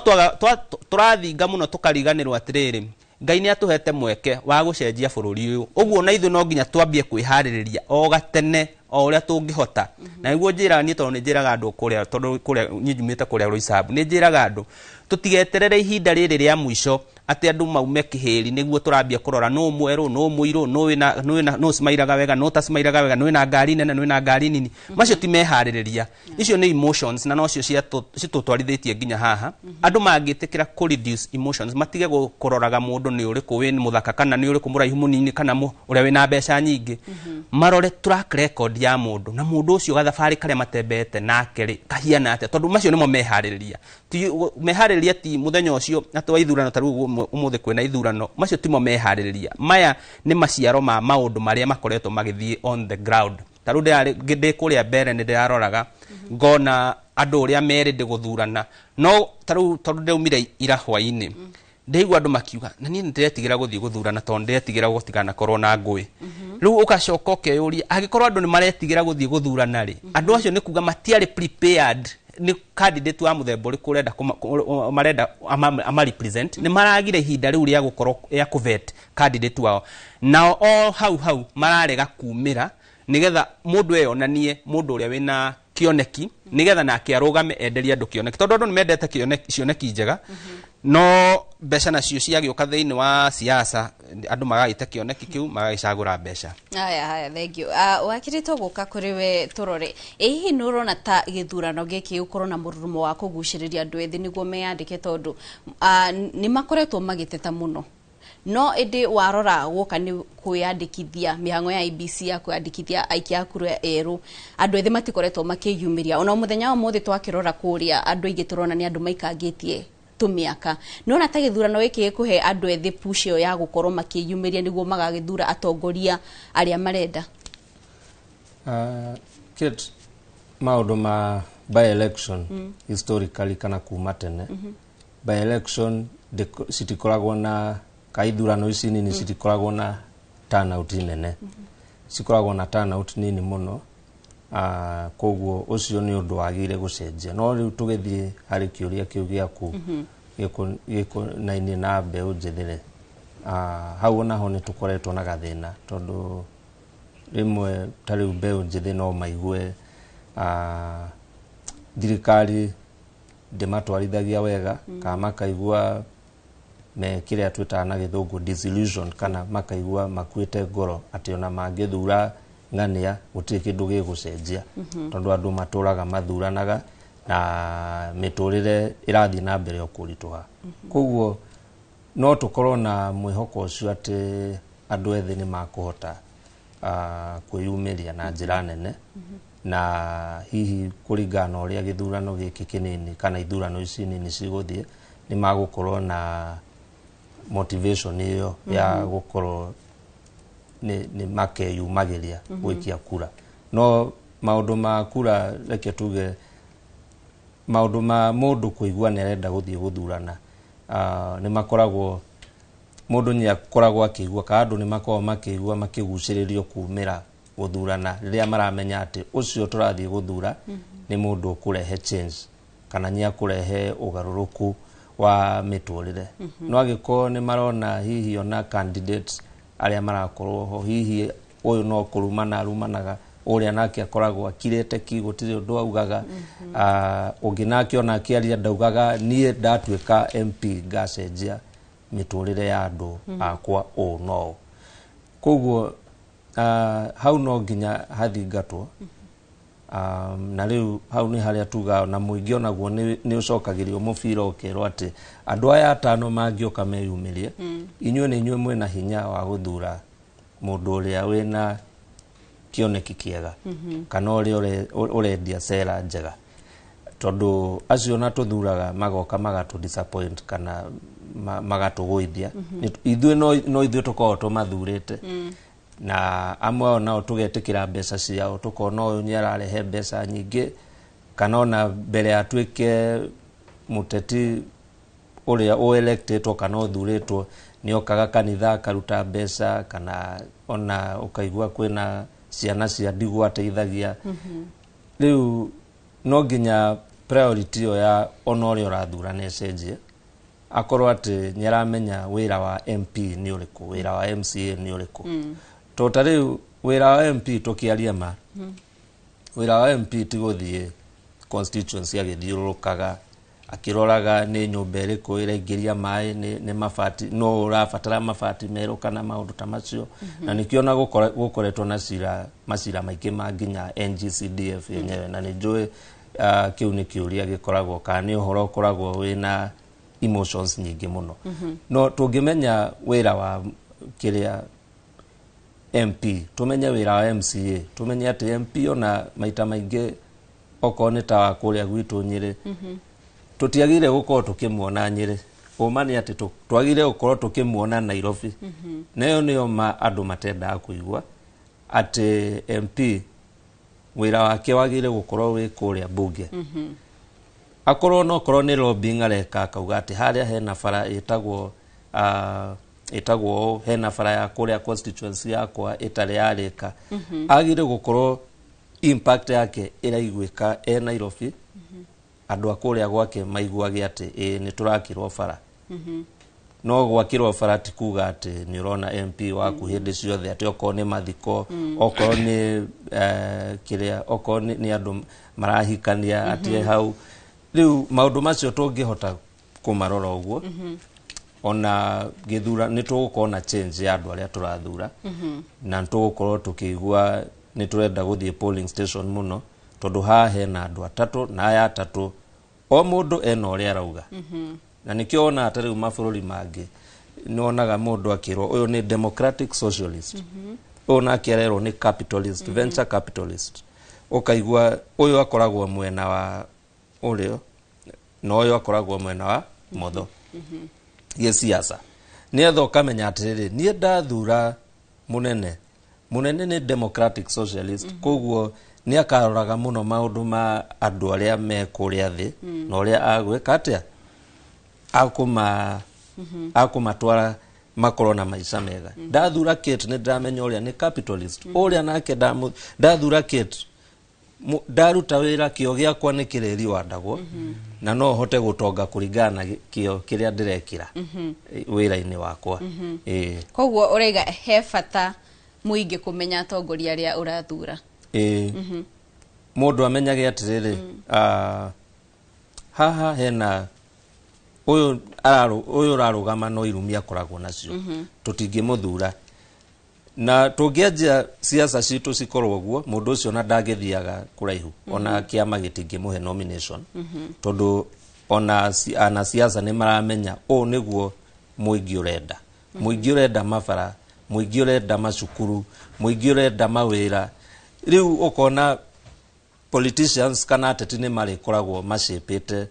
tũrathinga mũno tũkariganĩrwo atĩrĩrĩ, Ngai nĩ atũhete mweke wa gũcenjia bũrũri ũyũ. Ũguo na ithuĩ no nginya twambie kwĩharĩrĩria o gatene o ũrĩa tũngĩhota. Na nĩguo njĩraga niĩ, tondũ nĩ njĩraga andũ kũrĩa, tondũ kũrĩa niĩ njumĩte kũrĩa Roysambu, nĩ njĩraga andũ tũtigeterere ihinda rĩrĩ rĩa mũico atĩ andũ maume kĩhĩri nĩguo tũrambia kũrora nũ mwerũ, nũ mũirũ, nũ wĩna nũ cimairaga wega, nũ tacimairaga wega, nũ wĩna ngari nene, nũ wĩna ngari nini. Macio ti meharĩrĩria, icio nĩ emotions, na nocio citũtwarithĩtie nginya haha. Andũ mangĩtĩkĩra kũ reduce emotions, matige kũroraga mũndũ nĩ ũrĩkũ wĩ mũthaka kana nĩ ũrĩkũ mũraihu mũnini kana ũrĩa wĩna mbeca nyingĩ, marore track record ya mũndũ na mũndũ ũcio gathabarĩ karĩa matembeete nake rĩ kahiana atĩa, tondũ macio nĩmo meharĩrĩria. Ti meharĩrĩria ti mũthenya ũcio atĩ wa ithurano. Ta rĩu ũmũthĩ kwĩna ithurano, macio timo meharĩrĩria. Maya nĩ maciaro ma maũndũ marĩa makoretwo magĩthiĩ on the ground. Ta rĩu ndĩ kũrĩa mbere nĩ ndĩraroraga ngona andũ ũrĩa merĩndĩ gũthurana, no ta rĩu tondũ ndĩraumire ira hwaĩ-inĩ, ndĩigua andũ makiuga na niĩ nĩndĩretigĩra gũthiĩ gũthurana tondũ ndĩretigĩra gũtiganakorwo na ngũĩ. Rĩu ũgacoka ũkeyũria, angĩkorwo andũ nĩ maretigĩra gũthiĩ gũthurana rĩ, andũ acio nĩ kuga matiarĩ prepared nĩ candidate wa mũthemba ũrĩkũ ũrenda marenda ama represent. Nĩ maragire ihinda rĩu rĩa gũkorwo rĩa kũvet candidate wao, nao o hau hau mararega kumĩra nĩgetha mũndũ eyonanie mũndũ ũrĩa wĩna kĩoneki, nĩgetha nake arũgame enderie andũ kĩoneki, tondũ andũ nĩ mendete cioneki njega, no mbeca nacio ciagĩũka thĩinĩ wa siasa, andũ magagĩte kĩoneki kĩu magagĩcagũra mbeca. Haya haya, thank you. Wakiri, tũgũka kũrĩ we tũrore, ĩ hihi nĩ ũrona ta gĩthurano gĩkĩ gũkorwo na mũrurumo wa kũgucĩrĩria andũ ethĩ nĩguo meyandĩke? Tondũ nĩ makoretwo magĩteta mũno, no ĩndĩ warora guoka nĩ kwĩyandĩkithia mĩhang'o ya IEBC ya kwĩyandĩkithia aikia a kura erũ, andũ ethĩ matikoretwo makĩyumĩria. Ona mũthenya wa ũmũthĩ twakĩrora kũrĩa, andũ aingĩ tũrona nĩ andũ maikangĩtie tũmĩaka. Nĩwona ta gĩthurano gĩkĩ gĩkũhe andũ ethĩ push ĩyo ya gũkorwo makĩyumĩria nĩguo magagĩthura atongoria arĩa marenda? Kate, maũndũ ma by election historically kana kuma tene, by election citikoragwo na ka ithurano ici nini citikoragwo na turnout nene, cikoragwo na turnout nini mũno. Koguo ũcio nĩ ũndũ wagĩrĩire gũcenjia. No rĩu tũgĩthiĩ harĩ kĩũria kĩu gĩaku gĩkonainie na mbeũ njĩthĩ rĩ, hau onaho nĩ tũkoretwo na gathĩna, tondũ rĩmwe ta rĩu mbeũ njĩthĩ no maigue thirikari ndĩmatwarithagia wega, kana makaigua me kĩrĩa twĩtaga na gĩthũngũ disillusion, kana makaigua makuĩte ngoro atĩ ona mangĩthura ng'ania gũtirĩ kĩndũ gĩgũcenjia, tondũ andũ matũraga mathuranaga na mĩtũrĩre ĩrathiĩ na mbere o kũritũha. Koguo no tũkorwo na mwĩhoko ũcio atĩ andũ ethĩ nĩ makũhota kwĩyumĩria na njĩra nene, na hihi kũringana na ũrĩa gĩthurano gĩkĩ kĩnini kana ithurano ici nini cigũthiĩ, nĩ magũkorwo na motivation ĩyo ya gũkorwo nĩ makeyumagĩria gũikia kura. No maũndũ ma kura, reke tuge maũndũ ma mũndũ kũigua nĩ arenda gũthiĩ gũthurana, nĩ makoragwo mũndũ nĩ akoragwo akĩigua kana andũ nĩ makoragwo makĩigua makĩgucĩrĩrio kumĩra gũthurana rĩrĩa maramenya atĩ ũcio tũrathiĩ gũthura nĩ mũndũ ũkũrehe change kana nĩ akũrehe ũgarũrũku wa mĩtũrĩre. No angĩkorwo nĩ marona hihi ona candidates arĩa marakorwo ho, hihi ũyũ no kũrumana arumanaga, ũrĩa nake akoragwo akirĩte ki gũtirĩ ũndũ augaga, ũngĩ nake ona akĩaria ndaugaga niĩ ndatuĩka MP ngacenjia mĩtũrĩre ya andũ akwa ũũ no ũũ. Koguo hau no nginya hathingatwo. Na rĩu hau nĩ harĩa tugaga na mũingĩ onaguo nĩ ũcokagĩrio mũbira ũkerwo atĩ andũ aya atano mangĩũka meyumĩrie, inyuĩ nĩ inyuĩ mwĩna hinya wa gũthura mũndũ ũrĩa wĩna kĩoneki kĩega kana ũrĩa ũrendia cera njega, tondũ acio na tũthuraga magoka magatũ disappoint kana magatũgũithia. Ithuĩ no ithuĩ tũkoragwo tũmathurĩte, na amwe ao nao tũgetĩkĩra mbeca ciao, tũkona ũyũ nĩ ararehe mbeca nyingĩ, kana ona mbere atuĩke mũteti ũrĩa ũelectĩtwo kana ũthurĩtwo nĩ okaga kanitha akaruta mbeca, kana ona ũkaigua kwĩna ciana cia ndigwa ateithagia. Rĩu no nginya priority ĩyo ya ona ũrĩa ũrathura nĩ ĩcenjie, akorwo atĩ nĩ aramenya wĩra wa MP nĩ ũrĩkũ, wĩra wa MCA nĩ ũrĩkũ. Tondũ ta rĩu wĩra wa MP tũkĩaria ma, wĩra wa MP ti gũthiĩ constituency agĩthiũrũrũkaga akĩroraga nĩ nyũmba ĩrĩkũ ĩraingĩria maĩ, nĩ mabati, no ũrabatara mabati merũ kana maũndũ ta macio. Na nĩkĩo ona gũkoretwo na macira maingĩ ma nginya NGCDF yenyewe, na nĩ njũĩ kĩu nĩ kĩũria gĩkoragwo kana nĩ ũhoro ũkoragwo wĩna emotions nyingĩ mũno. No tũngĩmenya wĩra wa kĩrĩa MP, tumenye wĩra wa MCA, tumenye atĩ MP ona maita maingĩ okorwo nĩ ta wa kũrĩa gwitũ Nyĩrĩ, tũtiagĩrĩire gũkorwo tũkĩmuona Nyĩrĩ. Ũma nĩ atĩ twagĩrĩire gũkorwo tũkĩmuona Nairobi. Na ĩyo nĩyo ma andũ matendaga kũigua atĩ MP wĩra wake wagĩrĩire gũkorwo wĩ kũrĩa bunge. Akorwo no korwo nĩ lobbying areka, akauga atĩ harĩa hena bara ĩtagwo ĩtagwo hena bara ya kũrĩa constituency yakwa ĩtarĩ yarĩka, agĩrĩire gũkorwo impact yake ĩraiguĩka e Nairobi, andũ a kũrĩa gwake maiguage atĩ ĩĩ nĩ tũrakĩrwo bara. No gwakĩrwo bara ti kuga atĩ nĩ ũrona MP waku hĩndĩ ciothe, atĩ okorwo nĩ mathiko, okorwo nĩ kĩrĩa, okorwo nĩ andũ marahikania atĩ hau. Rĩu maũndũ macio tũngĩhota kũmarora ũguo, ona gĩthura nĩ tũgũkorwo na change ya andũ arĩa tũrathura, na tũgũkorwo tũkĩigua nĩ tũrenda gũthiĩ polling station mũno, tondũ haha hena andũ atatũ na aya atatũ o mũndũ ena ũrĩa arauga. Na nĩkĩo wonaga ta rĩu mabũrũri mangĩ nĩ wonaga mũndũ akĩrwo ũyũ nĩ democratic socialist, ũyũ nake arerwo nĩ capitalist, venture capitalist, ũkaigua ũyũ akoragwo mwena wa ũrĩo na ũyũ akoragwo mwena wa motho gĩciaca, nĩgetha ũkamenya atĩrĩrĩ, niĩ ndathura mũnene Munene nĩ democratic socialist, koguo nĩ akaroraga mũno maũndũ ma andũ arĩa me kũrĩa thĩ na ũrĩa agwĩka atĩa akũma akũmatwara makorwo na maica mega. Ndathura Kate nĩ ndĩramenya ũrĩa nĩ capitalist, ũrĩa nake ndathura Kate ndaruta wĩra kĩo gĩakwa nĩ kĩrĩri wandagwo na no hote gũtonga kũringana na kĩo kĩrĩa ndĩrekĩra wĩra-inĩ wakwa. Ĩĩ. Koguo ũraiga he bata mũingĩ kũmenya atongoria arĩa ũrathura. Ĩĩ. Mũndũ amenyage atĩrĩrĩ, haha hena ũyũ ũyũ ũrarũgama no irumi akoragwo nacio, tũtingĩmũthura, na tũngĩanjia siasa citũ cikorwo ũguo, mũndũ ũcio ona ndangĩthiaga kũraihu, ona kĩama gĩtingĩmũhe nomination, tondũ ona anasiasa nĩ maramenya ũũ nĩguo mũingĩ ũrenda. Mũingĩ ũrenda mabara, mũingĩ ũrenda macukuru, mũingĩ ũrenda mawĩra. Rĩu ũkona politicians kana ateti nĩ marĩkoragwo macĩpĩte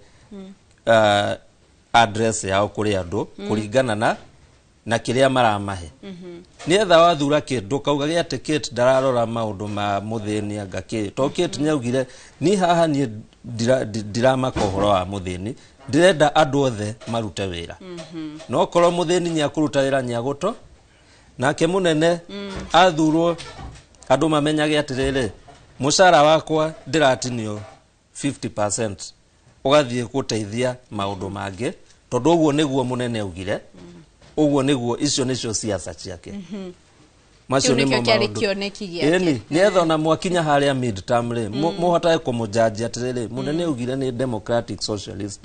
address yao kũrĩ andũ kũringana na kĩrĩa maramahe, nĩetha wathura kĩndũ kaugage atĩ Kate ndararora maũndũ ma mũthĩni, anga kĩ to Kate nĩaugire ni haha niĩ ndiramaka ũhoro wa mũthĩni, ndĩrenda andũ othe marute wĩra, no korwo mũthĩni nĩakũruta wĩra nĩagũto nake mũnene athurwo andũ mamenyage atĩrĩrĩ, mũcara wakwa ndĩratinio 50% ũgathiĩ gũteithia maũndũ mangĩ, tondũ ũguo nĩguo mũnene augire, ũguo nĩguo icio nĩcio siasa ciake. Macio Kĩu nĩkĩo nĩmo kĩarĩ maũndũ. kĩoneki gĩake. Ĩni nĩetha ona mwakinya harĩa mid term rĩ, mũhotage kũmũjanji atĩrĩrĩ, mũnene augire nĩ democratic socialist,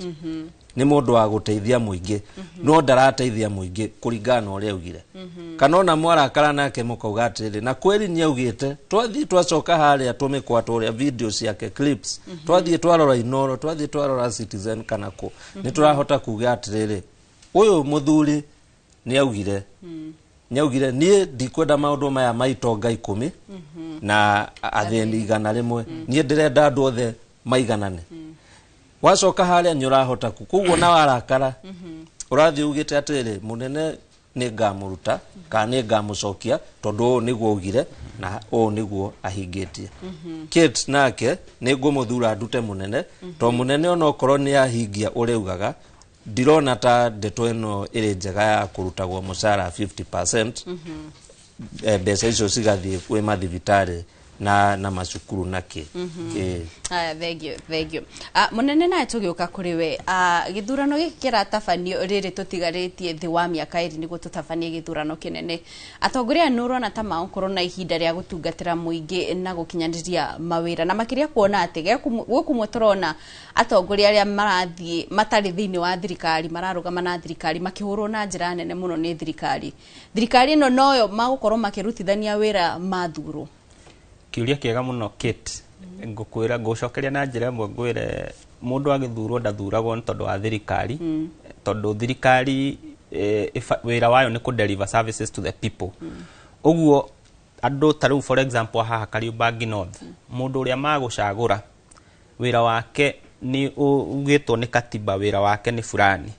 nĩ mũndũ wa gũteithia mũingĩ, no ndarateithia mũingĩ kũringana na ũrĩa augire. Kana ona mwarakara nake mũkauga atĩrĩrĩ, na kweri nĩ augĩte, twathiĩ twacoka harĩa tũmĩkwa tũrĩa video ciake clips, twathiĩ twarora Inoro, twathiĩ twarora Citizen kana kũ, nĩ tũrahota kuga atĩrĩrĩ, ũyũ mũthuri nĩ augire, nĩ augire niĩ ndikwenda maũndũ maya ma itonga 10 na athĩni 100, niĩ ndĩrenda andũ othe maiganane. Wacoka harĩa nĩ ũrahota ku koguo na warakara ũrathiĩ ugĩte atĩrĩrĩ, mũnene nĩ ngamũruta kana nĩ ngamũcokia tondũ ũũ nĩguo augire na ũũ nĩguo ahingĩtie. Kate nake nĩ ngũmũthura ndute mũnene, to mũnene onokorwo nĩ ahingia ũrĩa augaga, ndirona ta ndeto ĩno ĩrĩ njega ya kũrutagwo mũcara 50%, mbeca icio cigathiĩ kwĩ mathibitarĩ na macukuru na kĩ. Ĩĩ. Aya, thank you, thank you. Mũnene nawe tũgĩũka kũrĩ we, gĩthurano gĩkĩ kĩratabanio rĩrĩ tũtigarĩtie thĩ wa mĩaka 2 nĩguo tũtabanie gĩthurano kĩnene, atongoria aya nĩ ũrona ta magũkorwo na ihinda rĩa gũtungatĩra mũingĩ na gũkinyanĩria mawĩra, na makĩria kuona atĩ gũkũ tũrona atongoria arĩa marathiĩ matarĩ thĩinĩ wa thirikari mararũgama na thirikari makĩhũrwo na njĩra nene mũno nĩ thirikari. Thirikari ĩno noyo magũkorwo makĩrutithania wĩra mathurwo. Kĩũria kĩega mũno Kate, ngũkwĩra ngũcokeria na njĩra ĩmwe, ngwĩre mũndũ agĩthurwo ndathuragwo nĩ tondũ wa thirikari, tondũ thirikari wĩra wayo nĩ kũ deliver services to the people. Ũguo andũ ta rĩu for example haha Kariobangi North, mũndũ ũrĩa magũcagũra wĩra wake nĩ ugĩtwo nĩ katiba, wĩra wake nĩ fulani.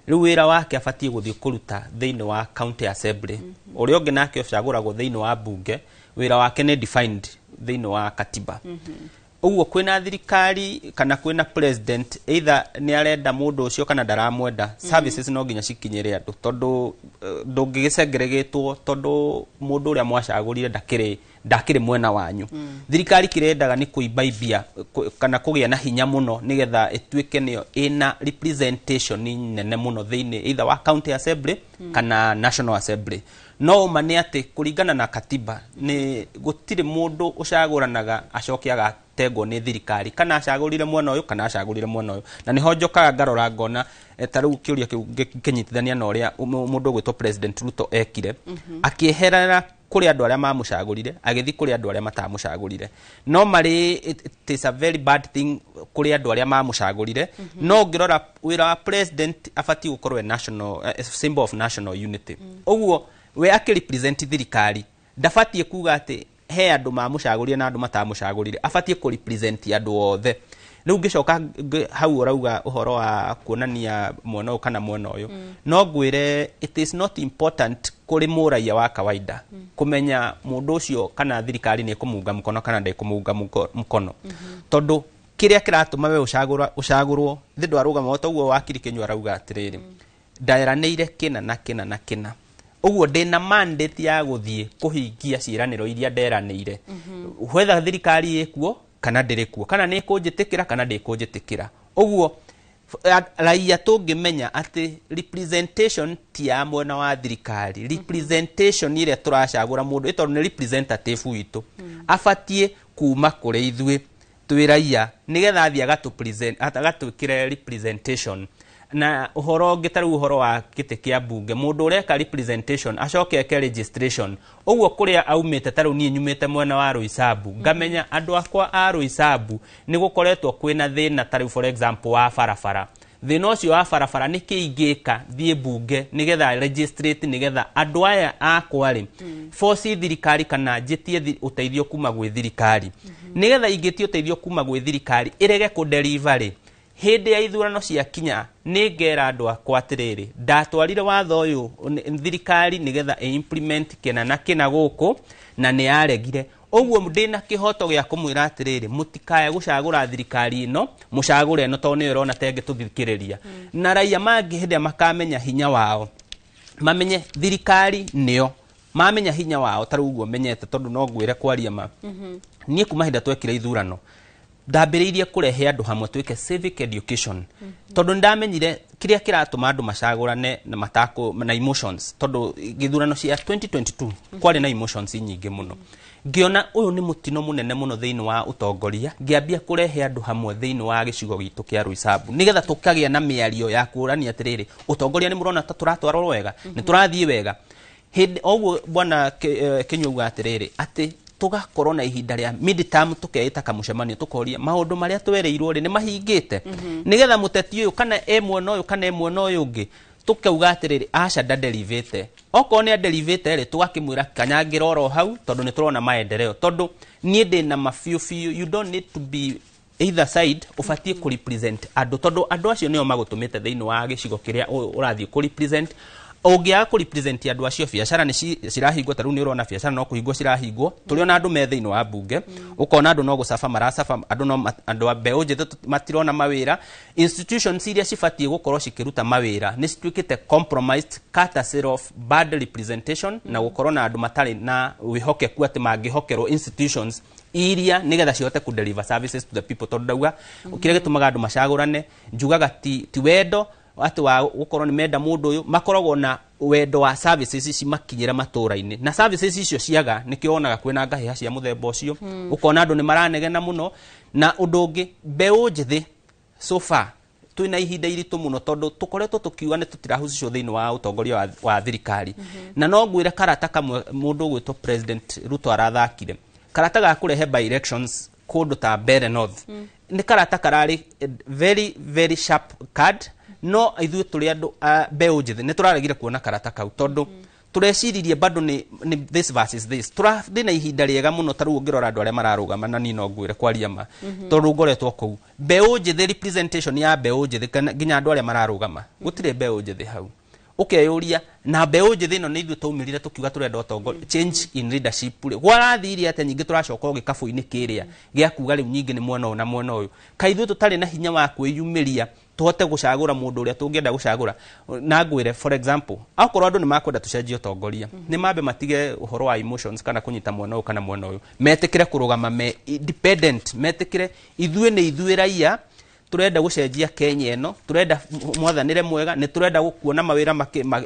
Rĩu wĩra wake abatiĩ gũthiĩ kũruta thĩinĩ wa county assembly. Ũrĩa ũngĩ nake ũcagũragwo thĩinĩ wa bunge, wĩra wake nĩ defined thĩinĩ wa katiba. Ũguo kwĩna thirikari kana kwĩna president, either nĩ arenda mũndũ ũcio kana ndaramwenda, services no nginya cikinyĩre andũ, tondũ ndũngĩgĩcengeregetwo tondũ mũndũ ũrĩa mwacagũrire ndakĩrĩ mwena wanyu. Thirikari kĩrĩa nĩ kũimbaibia kana kũgĩa na hinya mũno nĩgetha ĩtuĩke nĩyo ĩna representation nene mũno thĩinĩ either wa county assembly kana national assembly. No ũma nĩ atĩ kũringana na katiba nĩ gũtirĩ mũndũ ũcagũranaga acoke agatengwo nĩ thirikari, kana acagũrire mwena ũyũ kana acagũrire mwena ũyũ. Na nĩho njokaga ngarora ngona ta rĩu kĩũria kĩu ngĩkĩnyitithania na ũrĩa mũndũ ũgwĩtwo President Ruto ekire, akĩeherera kũrĩ andũ arĩa mamũcagũrire agĩthiĩ kũrĩ andũ arĩa matamũcagũrire. No marĩ it is a very bad thing kũrĩ andũ arĩa mamũcagũrire. No ũngĩrora wĩra wa president abatiĩ gũkorwo e national, symbol of national unity. Ũguo we akĩrepresent thirikari ndabatiĩ kuga atĩ he andũ mamũcagũrire na andũ matamũcagũrire, abatiĩ kũrepresent andũ othe. Rĩu ngĩcoka hau ũrauga ũhoro wa kuonania mwena ũyũ kana mwena ũyũ, no ngwĩre it is not important kũrĩ mũraia wa kawaida kũmenya mũndũ ũcio kana thirikari nĩ ĩkũmunga mũkono kana ndĩkũmunga mũkono, tondũ kĩrĩa kĩratũma we ũcagũrwo thĩ ndwarũgama o toguo wakiri Kĩnyua arauga atĩrĩrĩ, ndaeranĩire kĩna na kĩna na kĩna, ũguo ndĩna mandate ya gũthiĩ kũhingia ciĩranĩro iria nderanĩire, whether thirikari ĩkuo kana ndĩrĩ kuo, kana nĩ ĩkũnjĩtĩkĩra kana ndĩkũnjĩtĩkĩra. Ũguo raia tũngĩmenya atĩ representation ti ya mwena wa thirikari, representation ĩrĩa tũracagũra mũndũ ĩ tondũ nĩ representative witũ, abatiĩ kuma kũrĩ ithuĩ twĩ raia nĩgetha athiĩ agatwĩkĩre representation. Na ũhoro ũngĩ ta rĩu ũhoro wa gĩtĩ kĩa mbunge, mũndũ ũreka representation acoke eke registration, ũguo kũrĩa aumĩte, ta rĩu niĩ nyumĩte mwena wa Roysambu, ngamenya andũ akwa a Roysambu nĩ gũkoretwo kwĩna thĩna, ta rĩu for example wa barabara, thĩna ũcio wa barabara nĩ kĩ ingĩka thiĩ mbunge nĩgetha registrate, nĩgetha andũ aya akwa rĩ force thirikari kana njĩtie ũteithio kuma gwĩ thirikari, nĩgetha ingĩtie ũteithio kuma gwĩ thirikari ĩrege kũdeliver rĩ, hĩndĩ ya ithurano ciakinya nĩ ngera andũ akwa atĩrĩrĩ, ndatwarire watho ũyũ thirikari nĩgetha ĩ implement kĩna na kĩna gũkũ na nĩ yaregire, ũguo ndĩna kĩhoto gĩa kũmwĩra atĩrĩrĩ, mũtikae gũcagũra thirikari ĩno, mũcagũre ĩno tondũ nĩyo ĩrona ta ĩngĩtũthikĩrĩria. Na raia mangĩ hĩndĩ ĩrĩa makamenya hinya wao, mamenye thirikari nĩyo mamenya hinya wao, ta rĩu ũguo menyete, tondũ no ngwĩre kwaria ma, niĩ kuma hĩndĩ ĩrĩa twekire ithurano ndambĩrĩirie kũrehe andũ hamwe twĩke civic education, tondũ nĩndamenyire kĩrĩa kĩratũma andũ macagũrane na matako na emotions, tondũ gĩthurano cia 2022 kwarĩ na emotions nyingĩ mũno. Ngĩona ũyũ nĩ mũtino mũnene mũno thĩinĩ wa ũtongoria, ngĩambia kũrehe andũ hamwe thĩinĩ wa gĩcigo gitũ kĩa Roysambu nĩgetha tũkagĩa na mĩario ya kũrania atĩrĩrĩ, ũtongoria nĩ mũrona ta tũratwarwo wega, nĩ tũrathiĩ wega. Hĩndĩ oguo bwana Kĩnyua auga atĩrĩrĩ, atĩ tũgakorwo na ihinda rĩa mid-term tũkeĩta kamũcemanio tũkoria maũndũ marĩa twereirwo rĩ nĩ mahingĩte, nĩgetha mũteti ũyũ kana e mwena ũyũ kana e mwena ũyũ ũngĩ tũkauga atĩrĩrĩ, aca ndaderivĩte, okorwo nĩ aderivĩte rĩ tũgakĩmwĩra kanyangĩra oro hau, tondũ nĩ tũrona maendeleo. Tondũ niĩ ndĩna ma biũ biũ, you don't need to be either side, ũbatiĩ kũ represent andũ, tondũ andũ acio nĩo magũtũmĩte thĩinĩ wa gĩcigo kĩrĩa ũrathiĩ kũ represent. Ũngĩaga kũ represent andũ acio, biacara nĩ cirahingwo, ta rĩu nĩ ũrona biacara no kũhingwo cirahingwo, tũrĩ ona andũ me thĩinĩ wa mbunge, ũkona andũ no gũcaba maracaba, andũ no andũ a mbeũ njĩthĩ matirona mawĩra, institutions iria cibatiĩ gũkorwo cikĩruta mawĩra nĩ cituĩkĩte compromised courtesy of bad representation, na gũkorwo na andũ matarĩ na wĩhokeku atĩ mangĩhokerwo institutions iria nĩgetha cihote ku deliver services to the people. Tondũ ndauga kĩrĩa gĩtũmaga andũ macagũrane, njugaga ti wendo atĩ wa gũkorwo nĩ menda mũndũ ũyũ, makoragwo na wendo wa services ici makinyĩra matũra-inĩ, na services icio ciaga nĩkĩo wonaga kwĩna ngahĩha cia mũthemba ũcio, ũkona andũ nĩ maranegena mũno. Na ũndũ ũngĩ, mbeũ njĩthĩ so far twĩna ihinda iritũ mũno, tondũ tũkoretwo tũkiuga nĩ tũtirahusicwo thĩinĩ wa ũtongoria wa thirikari. Na no ngwĩre karata kamwe mũndũ ũgwĩtwo President Ruto arathakire, karata ga kũrehe by elections kũndũ ta Mbeere North, nĩ karata kararĩ very very sharp card, no ithuĩ tũrĩ andũ a mbeũ njĩthĩ nĩ tũraregire kuona karata kau, tondũ tũreciririe bado nĩ this versus this. Tũrathiĩ na ihinda rĩega mũno, ta rĩu ũngĩrora andũ arĩa mararũgama, na niĩ no ngwĩre kwaria ma, tondũ ngoretwo kũu mbeũ njĩthĩ, representation ya mbeũ njĩthĩ kana nginya andũ arĩa mararũgama, gũtirĩ mbeũ njĩthĩ hau. Ũkeyũria na mbeũ njĩthĩ ĩno nĩ ithuĩ twaumĩrire tũkiuga tũrenda ũtongoria, change in leadership rĩ, gwarathire atĩa nyingĩ tũracoka o gĩkabũ-inĩ kĩrĩa gĩa kuga rĩu nyingĩ nĩ mwena ũyũ na mwena ũyũ, kaĩ ithuĩ tũtarĩ na hinya wa kwĩyumĩria tũhote gũcagũra mũndũ ũrĩa tũngĩenda gũcagũra. Na ngwĩre for example, akorwo andũ nĩ makwenda tũcenjie ũtongoria, nĩ mambe matige ũhoro wa emotions kana kũnyita mwena ũyũ kana mwena ũyũ, metĩkĩre kũrũgama me independent, metĩkĩre ithuĩ nĩ ithuĩ raia turenda gucenjia Kenya ĩno, turenda mwathanĩre mwega, nĩ turenda kuona mawĩra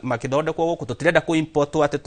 makĩthondekwo gũkũ, tũtirenda kũ import atĩ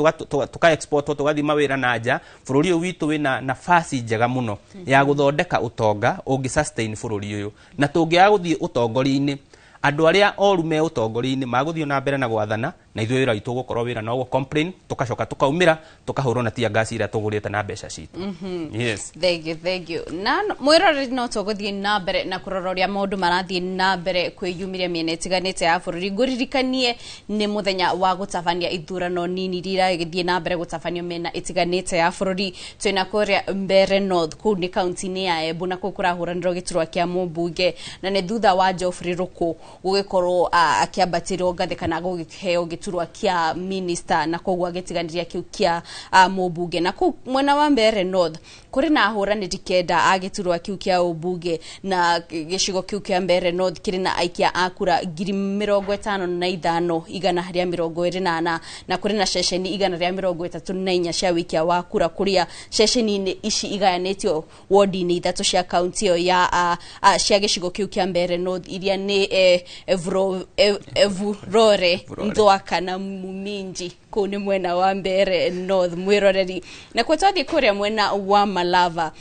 tũka export tũgathiĩ mawĩra na nja. Bũrũri ũyũ witũ wĩna nafasi njega mũno ya gũthondeka ũtonga ũngĩ sustain bũrũri ũyũ, na tũngĩaga gũthiĩ ũtongoria-inĩ, andũ arĩa oru me ũtongoria-inĩ magũthiĩ na mbere na gwathana, Na ithuĩ wĩra witũ gũkorwo wĩra no complain, tukacoka tukaumĩra tukahũrwo na tear gas iria tũgũrĩte na mbeca citũ. Yes. Thank you, thank you. Na mwĩroreri, no tũgũthiĩ na mbere na kũrora ũrĩa maũndũ marathiĩ na mbere kwĩyumĩria mĩena ĩtiganĩte ya bũrũri. Ngũririkanie nĩ mũthenya wa gũtabania ithurano nini iria iragĩthiĩ na mbere gũtabanio mĩena ĩtiganĩte ya bũrũri. Twĩna kũrĩa Mbeere North, kũu nĩ kaunti-inĩ ya Embu, na kũu kũrahũranĩrwo gĩturwa kĩa mũmbunge, na nĩ thutha wa Geoffrey Ruku gũgĩkorwo akĩambatĩrwo ngathĩ kana gũgĩkĩheo gĩturwa kĩa minister, na koguo agĩtiganĩria kĩu kĩa mũmbunge. Na kũu mwena wa Mbeere North kũrĩ na ahũranĩri 9 a gĩturwa kĩu kĩa ũmbunge, na gĩcigo kĩu kĩa Mbeere North kĩrĩ na aikia a kura 55,124, na kũrĩ na ceceni 134 cia wĩikia wa kura, kũrĩa ceceni-inĩ ici igayanĩtio wodi-inĩ ithatũ cia kaunti ĩyo ya cia gĩcigo kĩu kĩa Mbeere North, iria nĩ Evurore, Nthwaka na Muminji. Kũu nĩ mwena wa Mbeere North, mwĩroreri. Na kuo twathiĩ kũrĩa mwena wa Malava,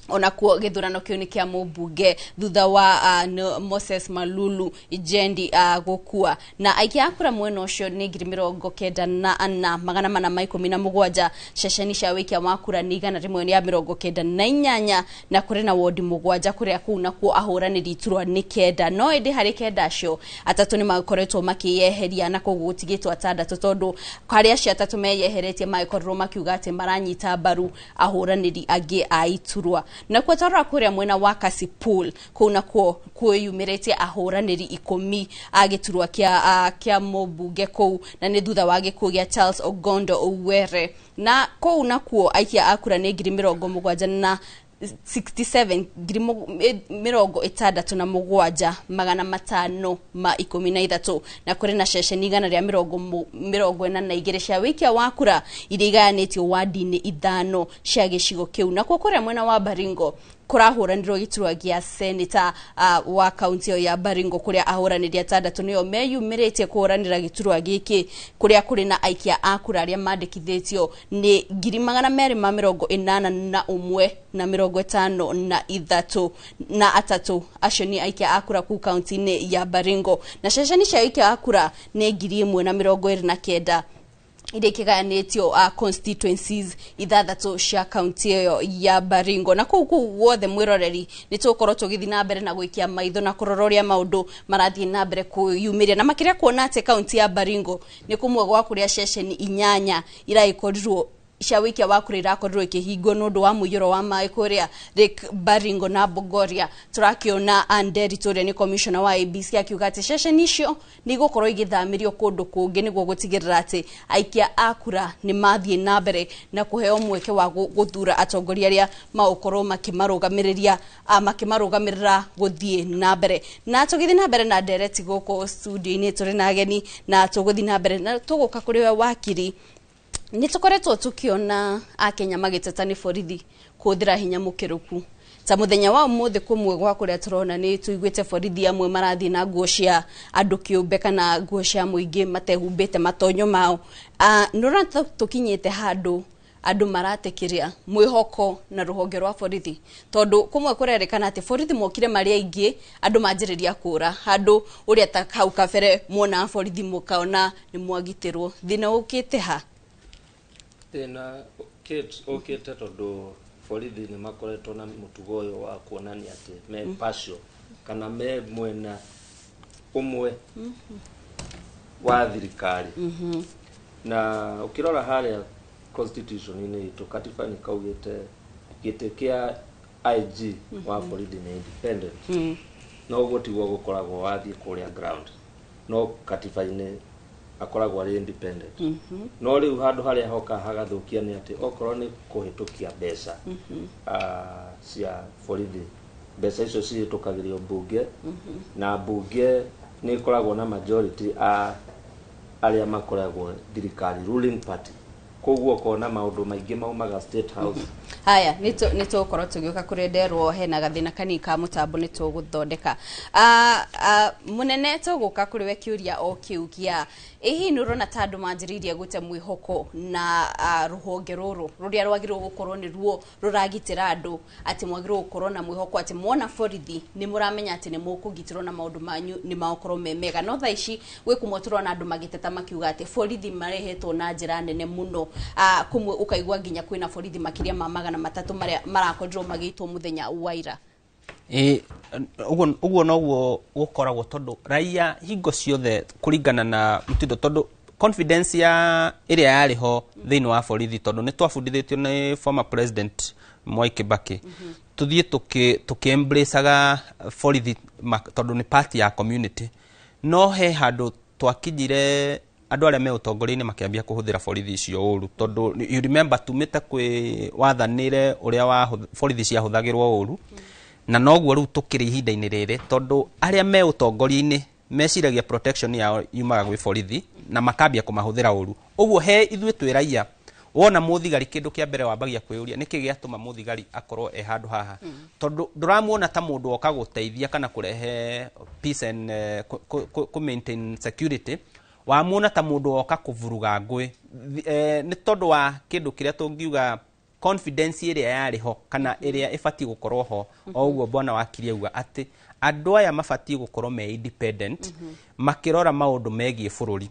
onakuo gĩthurano kĩu nĩ kĩa mũmbunge thutha wa Moses Malulu Jendi gũkua, na aikia a kura mwena ũcio nĩ 94,417. Ceceni cia wĩikia wa kura nĩ 198, na kũrĩ na wodi 7, kũrĩa kũu nakuo ahũranĩri iturwa nĩ 9, no ĩndĩ harĩ 9 acio 3 nĩ makoretwo makĩyeheria, na koguo gũtigĩtwo 6, tondũ harĩ acio 3 meyeheretie magĩkorirwo makiuga atĩ maranyita mbaru ahũranĩri angĩ a iturwa. Na kuo twarora kũrĩa mwena wa Kasipul, kũu nakuo kwĩyumĩrĩtie ahũranĩri 10 a gĩturwa kĩa mũmbunge kũu, na nĩ thutha wa gĩkuũ gĩa Charles Ogondo Owere. Na kũu nakuo aikia a kura nĩ 77 na 67 67513, na kũrĩ na ceceni 142 cia wĩikia wa kura iria igayanĩtio wadi-inĩ 5 cia gĩcigo kĩu. Nakuo kũrĩa mwena wa Baringo kũrahũranĩrwo gĩturwa gĩa seneta wa kaunti ĩyo ya Baringo, kũrĩa ahũranĩri 6 nĩo meyumĩrĩtie kũhũranĩra gĩturwa gĩkĩ, kũrĩa kũrĩ na aikia a kura arĩa mandĩkithĩtio nĩ 281 na 53 na 3. Acio nĩ aikia a kura kũu kaunti-inĩ ya Baringo, na ceceni cia aikia a kura nĩ 1029 iria ikĩgayanĩtio constituencies 6 cia kaunti ĩyo ya Baringo. Na kũu kũu guothe, mwĩroreri, nĩ tũgũkorwo tũgĩthiĩ na mbere na gwĩkia maitho na kũrora ũrĩa maũndũ marathiĩ na mbere kwĩyumĩria, na makĩria kuona atĩ kaunti ya Baringo nĩ kũmwe gwa kũrĩa ceceni 8 iragĩkorirwo cia wĩikia wa kura irakorirwo ikĩhingwo nĩ ũndũ wa mũiyũro wa maĩ kũrĩa Lake Baringo na Bogoria. Tũrakĩona Anderi tũrĩa nĩ commissioner wa ABC akiuga atĩ ceceni icio nĩ igũkorwo igĩthamĩrio kũndũ kũngĩ nĩguo gũtigĩrĩra atĩ aikia a kura nĩ mathiĩ na mbere na kũheo mweke wa gũthura atongoria arĩa magũkorwo makĩmarũgamĩrĩria makĩmarũgamĩrĩra gũthiĩ na mbere. Na tũgĩthiĩ na mbere na ndereti gũkũ studio-inĩ tũrĩ na ageni, na tũgũthiĩ na mbere na tũgũka kũrĩ we wakiri. Nĩ tũkoretwo tũkĩona akenya magĩteta nĩ borithi kũhũthĩra hinya mũkĩrũku, ta mũthenya wa ũmũthĩ kũmwe gwa kũrĩa tũrona nĩ tũiguĩte borithi amwe marathiĩ na nguo cia andũ kĩũmbe kana nguo cia mũingĩ matehumbĩte matonyo mao. Nĩ tũkinyĩte handũ andũ maratekiria mwĩhoko na rũhonge rwa borithi, tondũ kũmwe kũrerĩkana atĩ borithi mokire marĩ aingĩ, andũ manjĩrĩria kũra handũ ũrĩa ta hau kabere muona borithi mũkaona nĩ mwagitĩrwo. Thĩna ũkĩte ha? Thĩna ũkĩte tondũ borithi nĩ makoretwo na mũtugo ũyũ wa kuonania atĩ me partial kana me mwena ũmwe wa thirikari. Na ũkĩrora harĩa constitution-inĩ itũ, katiba nĩ kaugĩte gĩtĩ kĩa IG wa borithi nĩ independent. No ũguo tiguo gũkoragwo wathiĩ kũrĩa ground, no katiba-inĩ akoragwo arĩ independent. No rĩu handũ harĩa hoka hagathũkia nĩ atĩ okorwo nĩ kũhĩtũkia mbeca cia borithi, mbeca icio cihĩtũkagĩrio mbunge, na mbunge nĩ ĩkoragwo na majority a arĩa makoragwo thirikari, ruling party. Koguo ũkona maũndũ maingĩ maumaga State House. Haya, nĩ tũgũkorwo tũgĩũka kũrĩ nderwo hena gathĩna kanini ka mũtambo, nĩ tũgũthondeka. Mũnene, tũgũka kũrĩ we kĩũria o kĩu gĩa ĩ hihi nĩ ũrona ta andũ manjĩrĩirie gũte mwĩhoko na rũhonge rũrũ rũrĩa rwagĩrĩirwo gũkorwo nĩ ruo rũragitĩra andũ, atĩ mwagĩrĩirwo gũkorwo na mwĩhoko atĩ mwona borithi nĩ mũramenya atĩ nĩ mũkũgitĩrwo na maũndũ manyu nĩ magũkorwo me mega, no thaa ici gwĩ kũmwe tũrona andũ magĩteta makiuga atĩ borithi marehetwo na njĩra nene mũno, kũmwe ũkaigua nginya kwĩna borithi makĩria ma 300 marĩa marakorirwo magĩitwo mũthenya wa ira? Ĩ, ũguo noguo gũkoragwo, tondũ raia hingo ciothe kũringana na mtindo, tondũ confidence ya ĩrĩa yarĩ ho thĩinĩ wa borithi, tondũ nĩ twabundithĩtio nĩ former President Mwai Kibaki tũthiĩ tũkĩ-embraceaga borithi tondũ nĩ part ya community, no he handũ twakinyire andũ arĩa me ũtongoria-inĩ makĩambia kũhũthĩra borithi icio ũru, tondũ you remember tumĩte kwĩ wathanĩre ũrĩa wa borithi ciahũthagĩrwo ũru, na noguo rĩu tũkĩrĩ ihinda-inĩ rĩrĩ, tondũ arĩa me ũtongoria-inĩ meciragia protection yao yumaga gwĩ borithi na makambia kũmahũthĩra ũru. Ũguo he ithuĩ twĩ raia, wona mũthigari, kĩndũ kĩa mbere wambagia kwĩyũria nĩkĩ gĩatũma mũthigari akorwo e handũ haha, tondũ ndũramuona ta mũndũ oka gũteithia kana kũrehe peace and kũ maintain security, wamuona ta mũndũ oka kũvuruga ngũĩ. Nĩ tondũ wa kĩndũ kĩrĩa tũngiuga confidence ĩrĩa yarĩ ho kana ĩrĩa ĩbatiĩ gũkorwo ho. O ũguo bwana wakiri auga atĩ andũ aya mabatiĩ gũkorwo me independent makĩrora maũndũ megiĩ bũrũri,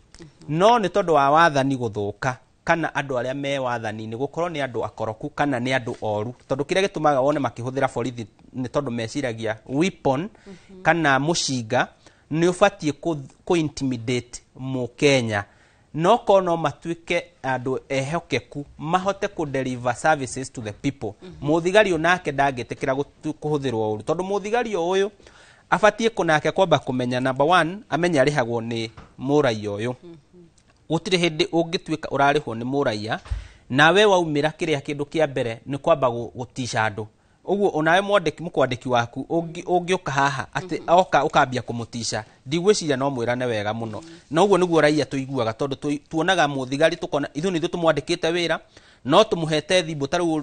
no nĩ tondũ wa wathani gũthũka kana andũ arĩa me wathani-inĩ gũkorwo nĩ andũ akoroku kana nĩ andũ oru, tondũ kĩrĩa gĩtũmaga wone makĩhũthĩra borithi nĩ tondũ meciragia weapon kana mũcinga nĩ ũbatiĩ kũ intimidate mũkenya, no korwo no matuĩke andũ ehokeku mahote kũ deliver services to the people, mũthigari onake ndangĩtĩkĩra kũhũthĩrwo ũru, tondũ mũthigari o ũyũ abatiĩ kũnake kwamba kũmenya, number one, amenye arĩhagwo nĩ mũraiya ũyũ. Gũtirĩ hĩndĩ ũngĩtuĩka ũrarĩhwo nĩ mũraiya nawe waumĩra kĩrĩa kĩndũ kĩa mbere nĩ kwamba gũtica andũ. Ũguo onawe mwandĩki, mũkwandĩki waku ũngĩũka haha atĩ oka ũkambia kũmũtica, ndigwĩciria no mwĩrane wega mũno. Na ũguo nĩguo raia tũiguaga, tondũ tuonaga mũthigari tũkona ithuĩ nĩ ithuĩ tũmwandĩkĩte wĩra, no tũmũhete thimbo. Ta rĩu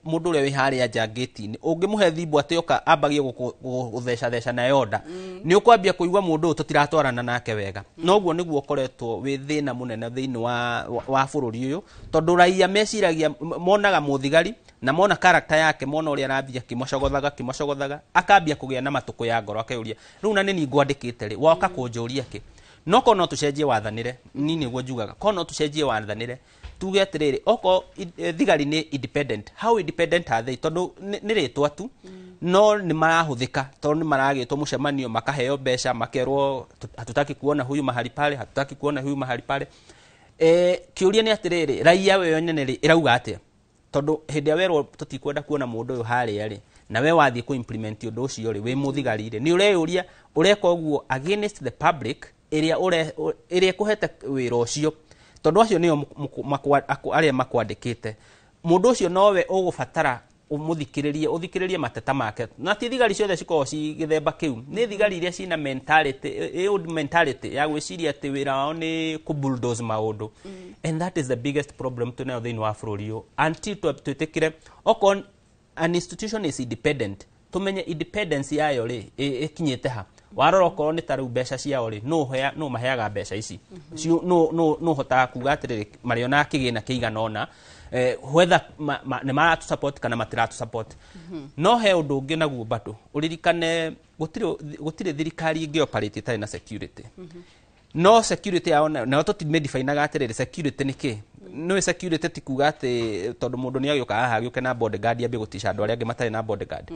mũndũ ũrĩa wĩ harĩa nja ngĩti-inĩ, ũngĩmũhe thimbo atĩ oka ambagie gũthecatheca nayo nda, nĩ ũkwambia kũigua mũndũ ũyũ tũtiratwarana nake wega. Na ũguo nĩguo ũkoretwo wĩ thĩna mũnene thĩinĩ wa bũrũri ũyũ, tondũ raia meciragia monaga mũthigari na mona character yake, mona ũrĩa arathiĩ akĩmacogothaga akĩmacogothaga, akambia kũgĩa na matũkũ ya ngoro, akeyũria, rĩu na nĩ niĩ ngwandĩkĩte rĩ, woka kũnjũria kĩ? No korwo no tũcenjie wathanĩre, niĩ nĩguo njugaga, korwo no tũcenjie wathanĩre tuge atĩrĩrĩ, okorwo thigari nĩ independent, how independent are they? Tondũ nĩ rĩtwa tu, no nĩ marahũthĩka, tondũ nĩ maragĩtwo mũcemanio, makaheo mbeca, makerwo hatutaki kuona huyu mahali pale, hatutaki kuona huyu mahali pale. Kĩũria nĩ atĩrĩrĩ, raia we nyene rĩ ĩrauga atĩa? Tondũ hĩndĩ ĩrĩa werwo tũtikwenda kuona mũndũ ũyũ harĩa rĩ, na we wathiĩ kũ implement ũndũ ũcio rĩ, wĩ mũthigari rĩ, nĩ ũreyũria ũreka ũguo against the public ĩrĩa ĩrĩa ĩkũhete wĩra ũcio, tondũ acio nĩo arĩa makwandĩkĩte. Mũndũ ũcio nowe ũgũbatara ũmũthikĩrĩrie, ũthikĩrĩrie mateta make. Na ti thigari ciothe cikoragwo ci gĩthemba kĩu, nĩ thigari iria cina mentality, old mentality ya gwĩciria atĩ wĩra wao nĩ kũ bulldoze maũndũ, and that is the biggest problem twĩnayo thĩinĩ wa bũrũri ũyũ, until twĩtĩkĩre okorwo an institution is independent, tumenye independence yayo rĩ ĩkinyĩte ha. Warora okorwo nĩ ta rĩu mbeca ciao rĩ, nũ maheaga mbeca ici? Nũ hotaga kuga atĩrĩrĩ marĩonaga kĩgĩna kĩigana ũna, whether nĩ maratũ support kana matiratũ support? No he ũndũ ũngĩ naguo bado ũririkane, gũtirĩ thirikari ĩngĩ operate ĩtarĩ na security. No security yao nayo tũtimĩdefinaga atĩrĩrĩ, security nĩ kĩ? Nĩ security ti kuga atĩ tondũ mũndũ nĩ agĩũka haha agĩũke na bodyguard ambie gũtica andũ arĩa angĩ matarĩ na bodyguard.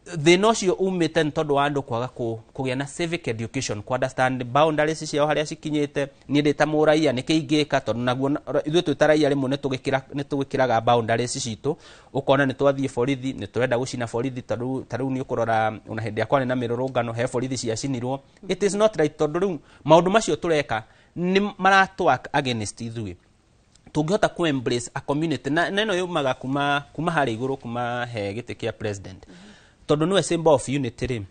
Thĩna ũcio umĩte nĩ tondũ wa andũ kwaga kũgĩa na civic education, ku understand boundaries ciao harĩa cikinyĩte. Niĩ ndĩ ta mũraia nĩkĩ ingĩka? Tondũ naguo ithuĩ twĩ ta raia rĩmwe nĩ tũgĩkĩraga boundaries citũ, ũkona nĩ twathiĩ borithi, nĩ tũrenda gũcina borithi. Ta rĩu nĩ ũkũrora ona hĩndĩ ĩrĩa kwarĩ na mĩrũrũngano, he borithi ciacinirwo. It is not right, tondũ rĩu maũndũ macio tũreka nĩ maratũ against ithuĩ. Tũngĩhota ku embrace a community na ĩno yumaga kuma harĩa igũrũ, kuma he gĩtĩ kĩa president, tondũ nĩwe symbol of unity rĩ.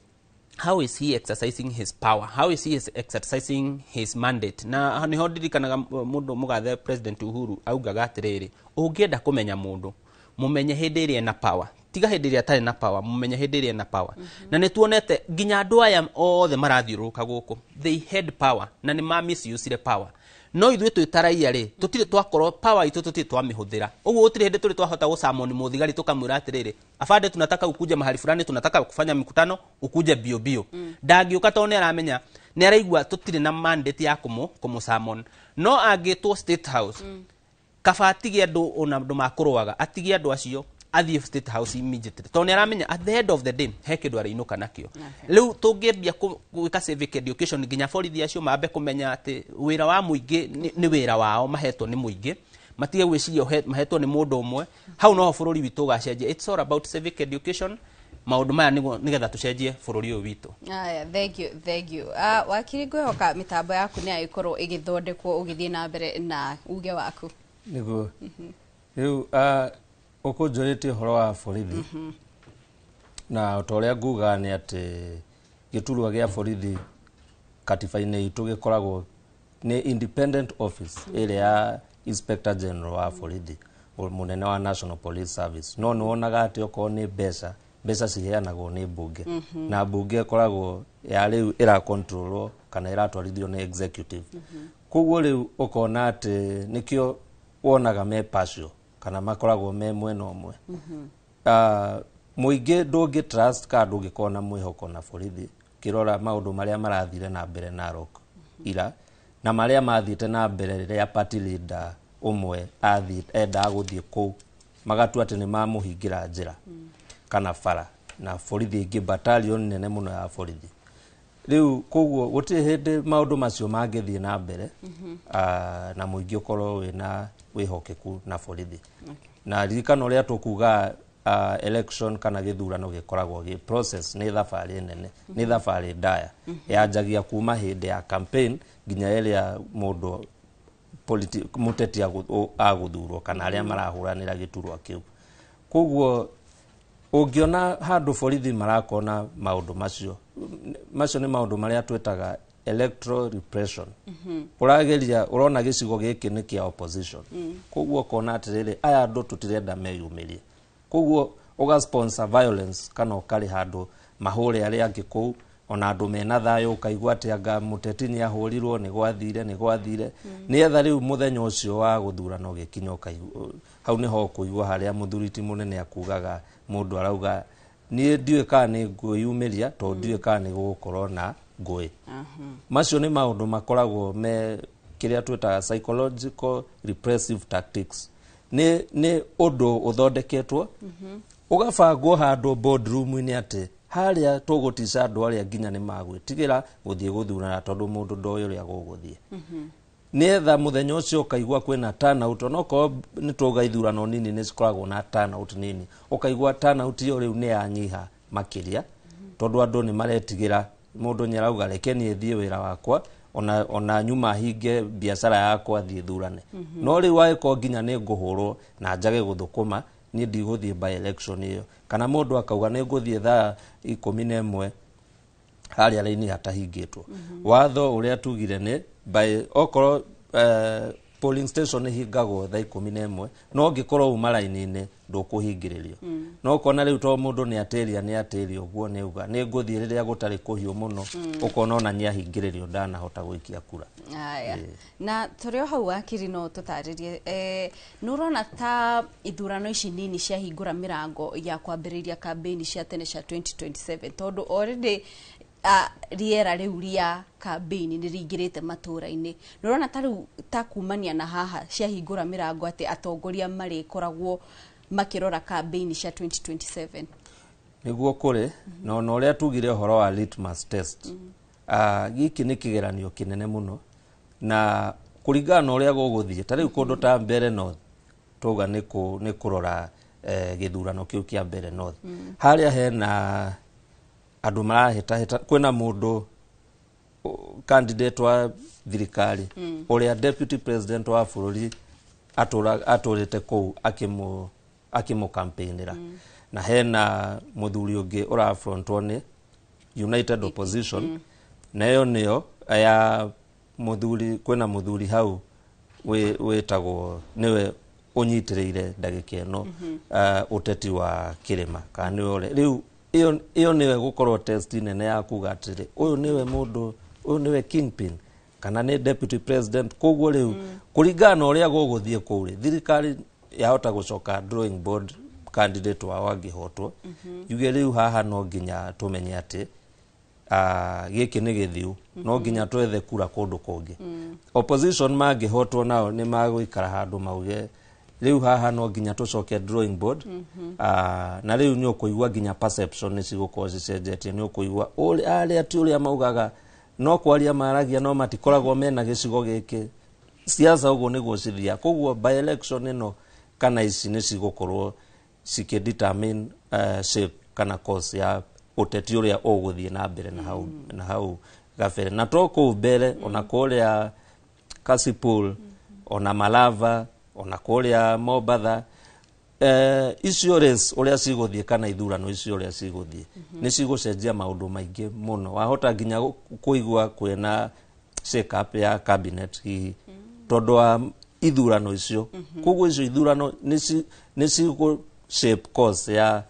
How is he exercising his power? How is he exercising his mandate? Na niho ndirikanaga mũndũ mũgathe President Uhuru augaga atĩrĩrĩ, ũngĩenda kũmenya mũndũ, mũmenye hĩndĩ ĩrĩa ena power, tiga hĩndĩ ĩrĩa atarĩ na power, mũmenye hĩndĩ ĩrĩa ena power. Na nĩ tuonete nginya andũ aya othe marathiũrũrũka gũkũ, they had power na nĩ ma misusire power. No ithuĩ twĩ ta raia rĩ, tũtirĩ twakorwo power itũ tũtirĩ twamĩhũthĩra. Ũguo gũtirĩ hĩndĩ tũrĩ twahota gũsummon mũthigari tũkamwĩra atĩrĩrĩ, "Afande, tunataka ukuje mahali fulani, tunataka kufanya mikutano, ukuje bio bio." Ndangĩũka tondũ nĩ aramenya, nĩ araigua tũtirĩ na mandate ya kũmũ summon. No angĩtwo State House, kaba atige andũ ona andũ makũrũaga, atige andũ acio, athiĩ State House immediately, tondũ nĩ aramenya at the end of the day he kĩndũ arĩinũka nakĩo. Rĩu tũngĩambia gwĩka civic education nginya borithi acio mambe kũmenya atĩ wĩra wa mũingĩ nĩ wĩra wao mahetwo nĩ mũingĩ, matige gwĩciria mahetwo nĩ mũndũ ũmwe. Hau noho bũrũri witũ ũgacenjia. It's all about civic education, maũndũ maya, nĩguo nĩgetha tũcenjie bũrũri ũyũ witũ. Aya, thank you, thank you. Wakiri, ngwĩhoka mĩtambo yaku nĩ yagĩkorwo ĩgĩthondekwo ũgĩthiĩ na mbere na uge waku. Nĩguo rĩu ũkũnjũrĩtie ũhoro wa borithi, na ta ũrĩa nguga nĩ atĩ gĩturwa gĩa borithi katiba-inĩ itũ gĩkoragwo nĩ independent office ĩrĩa ya Inspector General wa borithi, mũnene wa National Police Service. No nĩ wonaga atĩ okorwo nĩ mbeca, mbeca ciheanagwo nĩ mbunge, na mbunge ĩkoragwo ya rĩu ĩrakontrolwo kana ĩratwarithio nĩ executive. Koguo rĩu ũkona atĩ nĩkĩo wonaga me partial kana makoragwo me mwena ũmwe. Mũingĩ ndũngĩ trust kana ndũngĩkorwo na mwĩhoko na borithi ũkĩrora maũndũ marĩa marathire na mbere Narok ira na marĩa mathiĩte na mbere rĩrĩa party leader ũmwe endaga gũthiĩ kũu, magatua atĩ nĩ mamũhingĩra njĩra kana bara na borithi ingĩ, battalion nene mũno ya borithi. Rĩu koguo gũtirĩ hĩndĩ maũndũ macio mangĩthiĩ na mbere na mũingĩ ũkorwo wĩna wĩhokeku na borithi. Na ririkana ũrĩa tũkuga, election kana gĩthurano gĩkoragwo gĩ process, nĩ thabarĩ nene, nĩ thabarĩ ndaya, yanjagia kuma hĩndĩ ya campaign nginya ĩrĩa mũndũ mũteti agũthurwo kana arĩa marahũranĩra gĩturwa kĩu. Koguo ũngĩona handũ borithi marakona maũndũ macio, macio nĩ maũndũ marĩa twĩtaga electoral repression. Ũrageria ũrona gĩcigo gĩkĩ nĩ kĩa opposition, koguo ũkona atĩrĩrĩ, aya andũ tũtirenda meyumĩrie, koguo ũga sponsor violence kana ũkarĩha andũ mahũre arĩa angĩ kũu, ona andũ mena thayũ, ũkaigua atĩ anga mũteti nĩ ahũrirwo, nĩ gwathire, nĩ gwathire, nĩgetha rĩu mũthenya ũcio wa gũthurana ũgĩkinya, ũkaigua hau nĩho ũkũigua harĩa mũthuri ti mũnene akugaga, mũndũ arauga, "Niĩ ndiũĩ kana nĩ ngwĩyumĩria tondũ ndiũĩ kana nĩ gũgũkorwo na ngũĩ." Macio nĩ maũndũ makoragwo me kĩrĩa twĩtaga psychological repressive tactics. Nĩ ũndũ ũthondeketwo, ũgabangwo handũ boardroom-inĩ atĩ harĩa tũgũtica andũ arĩa nginya nĩ magwĩtigĩra gũthiĩ gũthurana tondũ mũndũ ndoĩ ũrĩa gũgũthiĩ, nĩetha mũthenya ũcio ũkaigua kwĩna turnout, onokorwo nĩ tũga ithurano nini nĩ cikoragwo na turnout nini, ũkaigua turnout ĩyo rĩu nĩ yanyiha makĩria tondũ andũ nĩ maretigĩra. Mũndũ nĩ arauga, "Reke niĩ thiĩ wĩra wakwa, ona nyuma hinge biacara yakwa, thiĩ thurane." No rĩu angĩkorwo nginya nĩ ngũhũrwo na njage gũthũkũma, niĩ ndigũthiĩ by election ĩyo. Kana mũndũ akauga, "Nĩ ngũthiĩ thaa 11 harĩa raini hatahingĩtwo." Watho ũrĩa tugire nĩ by okorwo polling station ĩhingagwo thaa 11, no ũngĩkorwo uma raini-inĩ ndũkũhingĩrĩrio. No ũkona rĩu to mũndũ nĩ atĩria, nĩ atĩria ũguo, nĩ uga nĩ ngũthiĩ rĩrĩa gũtarĩ kũhiũ mũno, ũkona ona nĩ ahingĩrĩrio, ndanahota gũikia kura. Aya. Na tũrĩ o hau, wakiri, no tũtarĩrie, nĩ ũrona ta ithurano ici nini ciahingũra mĩrango ya kwambĩrĩria kambĩini cia tene cia 2027, tondũ already rĩera rĩu rĩa kambĩini nĩ rĩingĩrĩte matũũra-inĩ? Nĩ ũrona ta rĩu ta kumania na haha ciahingũra mĩrango atĩ atongoria marĩkoragwo makĩrora kambĩini cia 2027? Nĩguo kũrĩ na ona ũrĩa tugire ũhoro wa litmus test. Gĩkĩ nĩ kĩgeranio kĩnene mũno na kũringana na ũrĩa gũgũthiĩ, ta rĩu kũndũ ta Mbere North, tuga nĩ kũrora gĩthurano kĩu kĩa Mbere North, harĩa hena andũ marahĩtahĩta, kwĩna mũndũ candidate wa thirikari ũrĩa deputy president wa bũrũri atũrĩte kũu akĩmũ campaignĩra, na hena mũthuri ũngĩ ũrafrontwo nĩ United Opposition, na ĩyo nĩyo ya mũthuri, kwĩna mũthuri hau wĩtagwo nĩwe ũnyitĩrĩire ndagĩka ĩno ũteti wa kĩrĩma kana nĩwe ũrĩa rĩu ĩyo nĩwe gũkorwo test nene ya kuga atĩrĩ, ũyũ nĩwe mũndũ, ũyũ nĩwe kingpin kana nĩ deputy president. Koguo rĩu kũringana na ũrĩa gũgũthiĩ kũu rĩ, thirikari yahota gũcoka drawing board candidate wao angĩhotwo, yuge rĩu haha no nginya tũmenye atĩ gĩkĩ nĩ gĩthiu, no nginya twethe kura kũndũ kũngĩ. Opposition mangĩhotwo nao nĩ magũikara handũ mauge rĩu haha no nginya tũcoke drawing board. Na rĩu nĩ ũkũigua nginya perception nĩ cigũkorwo cicenjetie, nĩ ũkũigua arĩa ti ũrĩa maugaga no kwaria maragia, no matikoragwo mena gĩcigo gĩkĩ. Siasa ũguo nĩguo cithiaga. Koguo by election ĩno kana ici nĩ cigũkorwo cikĩ-determine shape kana course ya ũteti ũrĩa ũgũthiĩ na mbere na hau gabere, na to kũu mbere, ona kũrĩa Kasipul, ona Malava, ona kũrĩa Mombatha, icio race ũrĩa cigũthiĩ kana ithurano icio ũrĩa cigũthiĩ nĩ cigũcenjia maũndũ maingĩ mũno. Wahota nginya kũigua kwĩna shake up ya cabinet hihi tondũ wa ithurano icio. Koguo icio ithurano nĩ cigũ shape course ya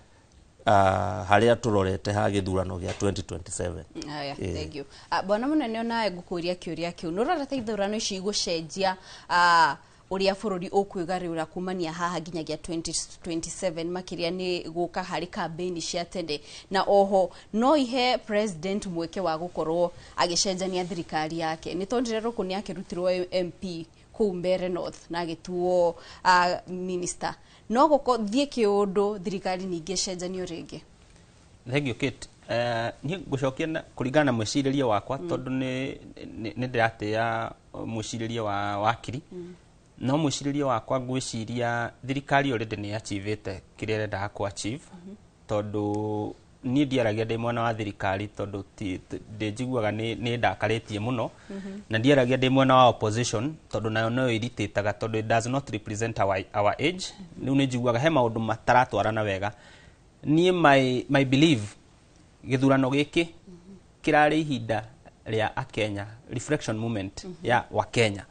harĩa tũrorete ha gĩthurano gĩa 2027. Aya, Ĩĩ. thank you. Bwana Munene, onawe ngũkũria kĩũria kĩu. Nĩ ũrora ta ithurano ici igũcenjia ũrĩa bũrũri ũkwĩgarũra kumania haha nginyagia 2027, makĩria nĩ gũka harĩ kambĩini cia tene, na oho no ihe president mweke wa gũkorwo agĩcenjania thirikari yake, nĩ tondũ Rũkũ nĩ akĩrutirwo MP kũu Mbeere North na agĩtuo minister, no gũko thiĩ kĩũndũ thirikari ningĩ ĩcenjanio rĩngĩ? Thank you, Kate. Niĩ ngũcokia na kũringana na mwĩcirĩrie wakwa, tondũ nĩ ndĩratĩĩa mwĩcirĩrie wa wakiri, no mwĩcirĩrie wakwa ngwĩciria thirikari already nĩ achievĩte kĩrĩa ĩrendaga kũ achieve, tondũ niĩ ndiaragia ndĩ mwena wa thirikari, tondũ ndĩnjiguaga nĩ ndakarĩtie mũno, na ndiaragia ndĩ mwena wa opposition, tondũ nayo no irritĩtaga, tondũ it does not represent our age. Rĩu nĩ njiguaga he maũndũ mataratwarana wega. Niĩ my belief, gĩthurano gĩkĩ kĩrarĩ ihinda rĩa akenya, reflection moment ya wakenya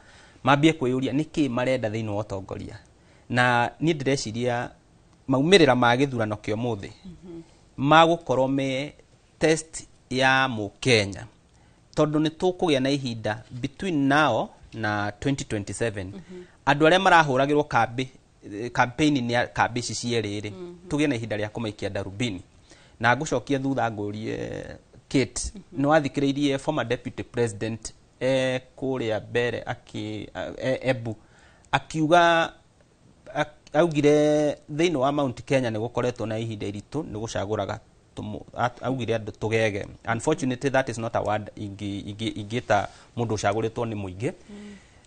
mambie kwĩyũria nĩkĩ marenda thĩinĩ wa ũtongoria. Na niĩ ndĩreciria maumĩrĩra ma gĩthurano kĩa ũmũthĩ magũkorwo me test ya mũkenya, tondũ nĩ tũkũgĩa na ihinda between now na 2027, andũ arĩa marahũragĩrwo kambĩ campaign nĩ kambĩ ici cierĩ rĩ, tũgĩe na ihinda rĩa kũmaikia darubini. Na ngũcokia thutha ngũrie Kate, nĩ wathikĩrĩirie former deputy president kũrĩa mbere akĩ Embu akiuga augire thĩinĩ wa Mount Kenya nĩ gũkoretwo na ihinda iritũ nĩ gũcagũraga augire andũ tũgege. Unfortunately, that is not a word ingĩta mũndũ ũcagũrĩtwo nĩ mũingĩ.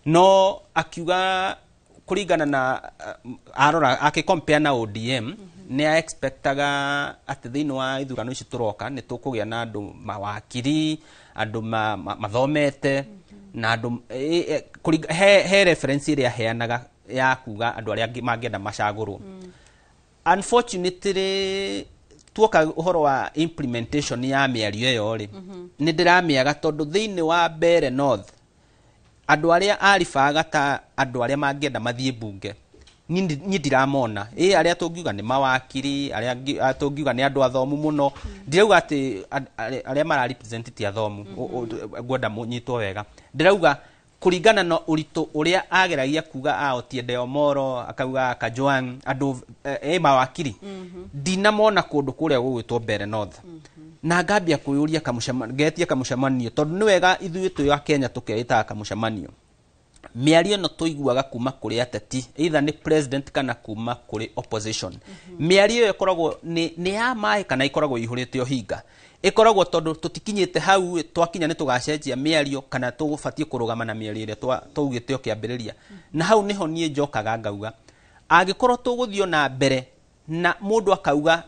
No akiuga kũringana na arora akĩcompare na ODM, nĩ a-expectaga atĩ thĩinĩ wa ithurano ici tũroka nĩ tũkũgĩa na andũ mawakiri, andũ mathomete na andũ he reference ĩrĩa aheanaga ya kuga andũ arĩa angĩ mangĩenda macagũrwo. Unfortunately, tuoka ũhoro wa implementation ya mĩario ĩyo rĩ, nĩ ndĩramĩaga, tondũ thĩinĩ wa Mbeere North andũ arĩa aribaga ta andũ arĩa mangĩenda mathiĩ mbunge niĩ ndiramona ĩ arĩa tũngiuga nĩ mawakiri, arĩa tũngiuga nĩ andũ athomu mũno. Ndirauga atĩ arĩa mara represent ti athomu, ngwenda mũnyitwo wega. Ndĩrauga kũringana na ũritũ ũrĩa ageragia kuga a Otiende Omolo, akauga Kajwang, andũ mawakiri ndinamona kũndũ kũrĩa gũgwĩtwo Mbeere North. Na ngambia kwĩyũria ngetia kamũcemanio, tondũ nĩ wega ithuĩ twĩ a Kenya tũkeĩtaga kamũcemanio. Mĩario ĩno tũiguaga kuma kũrĩ ateti, either nĩ president kana kuma kũrĩ opposition, mĩario ĩyo ĩkoragwo nĩ ya maĩ kana ĩkoragwo ĩihũrĩte ũhinga, ĩkoragwo tondũ tũtikinyĩte hau ĩ, twakinya nĩ tũgacenjia mĩario kana tũbatiĩ kũrũgama na mĩario ĩrĩa twaugĩte o kĩambĩrĩria. Na hau nĩho niĩ njokaga ngauga angĩkorwo tũgũthiĩ na mbere na mũndũ akauga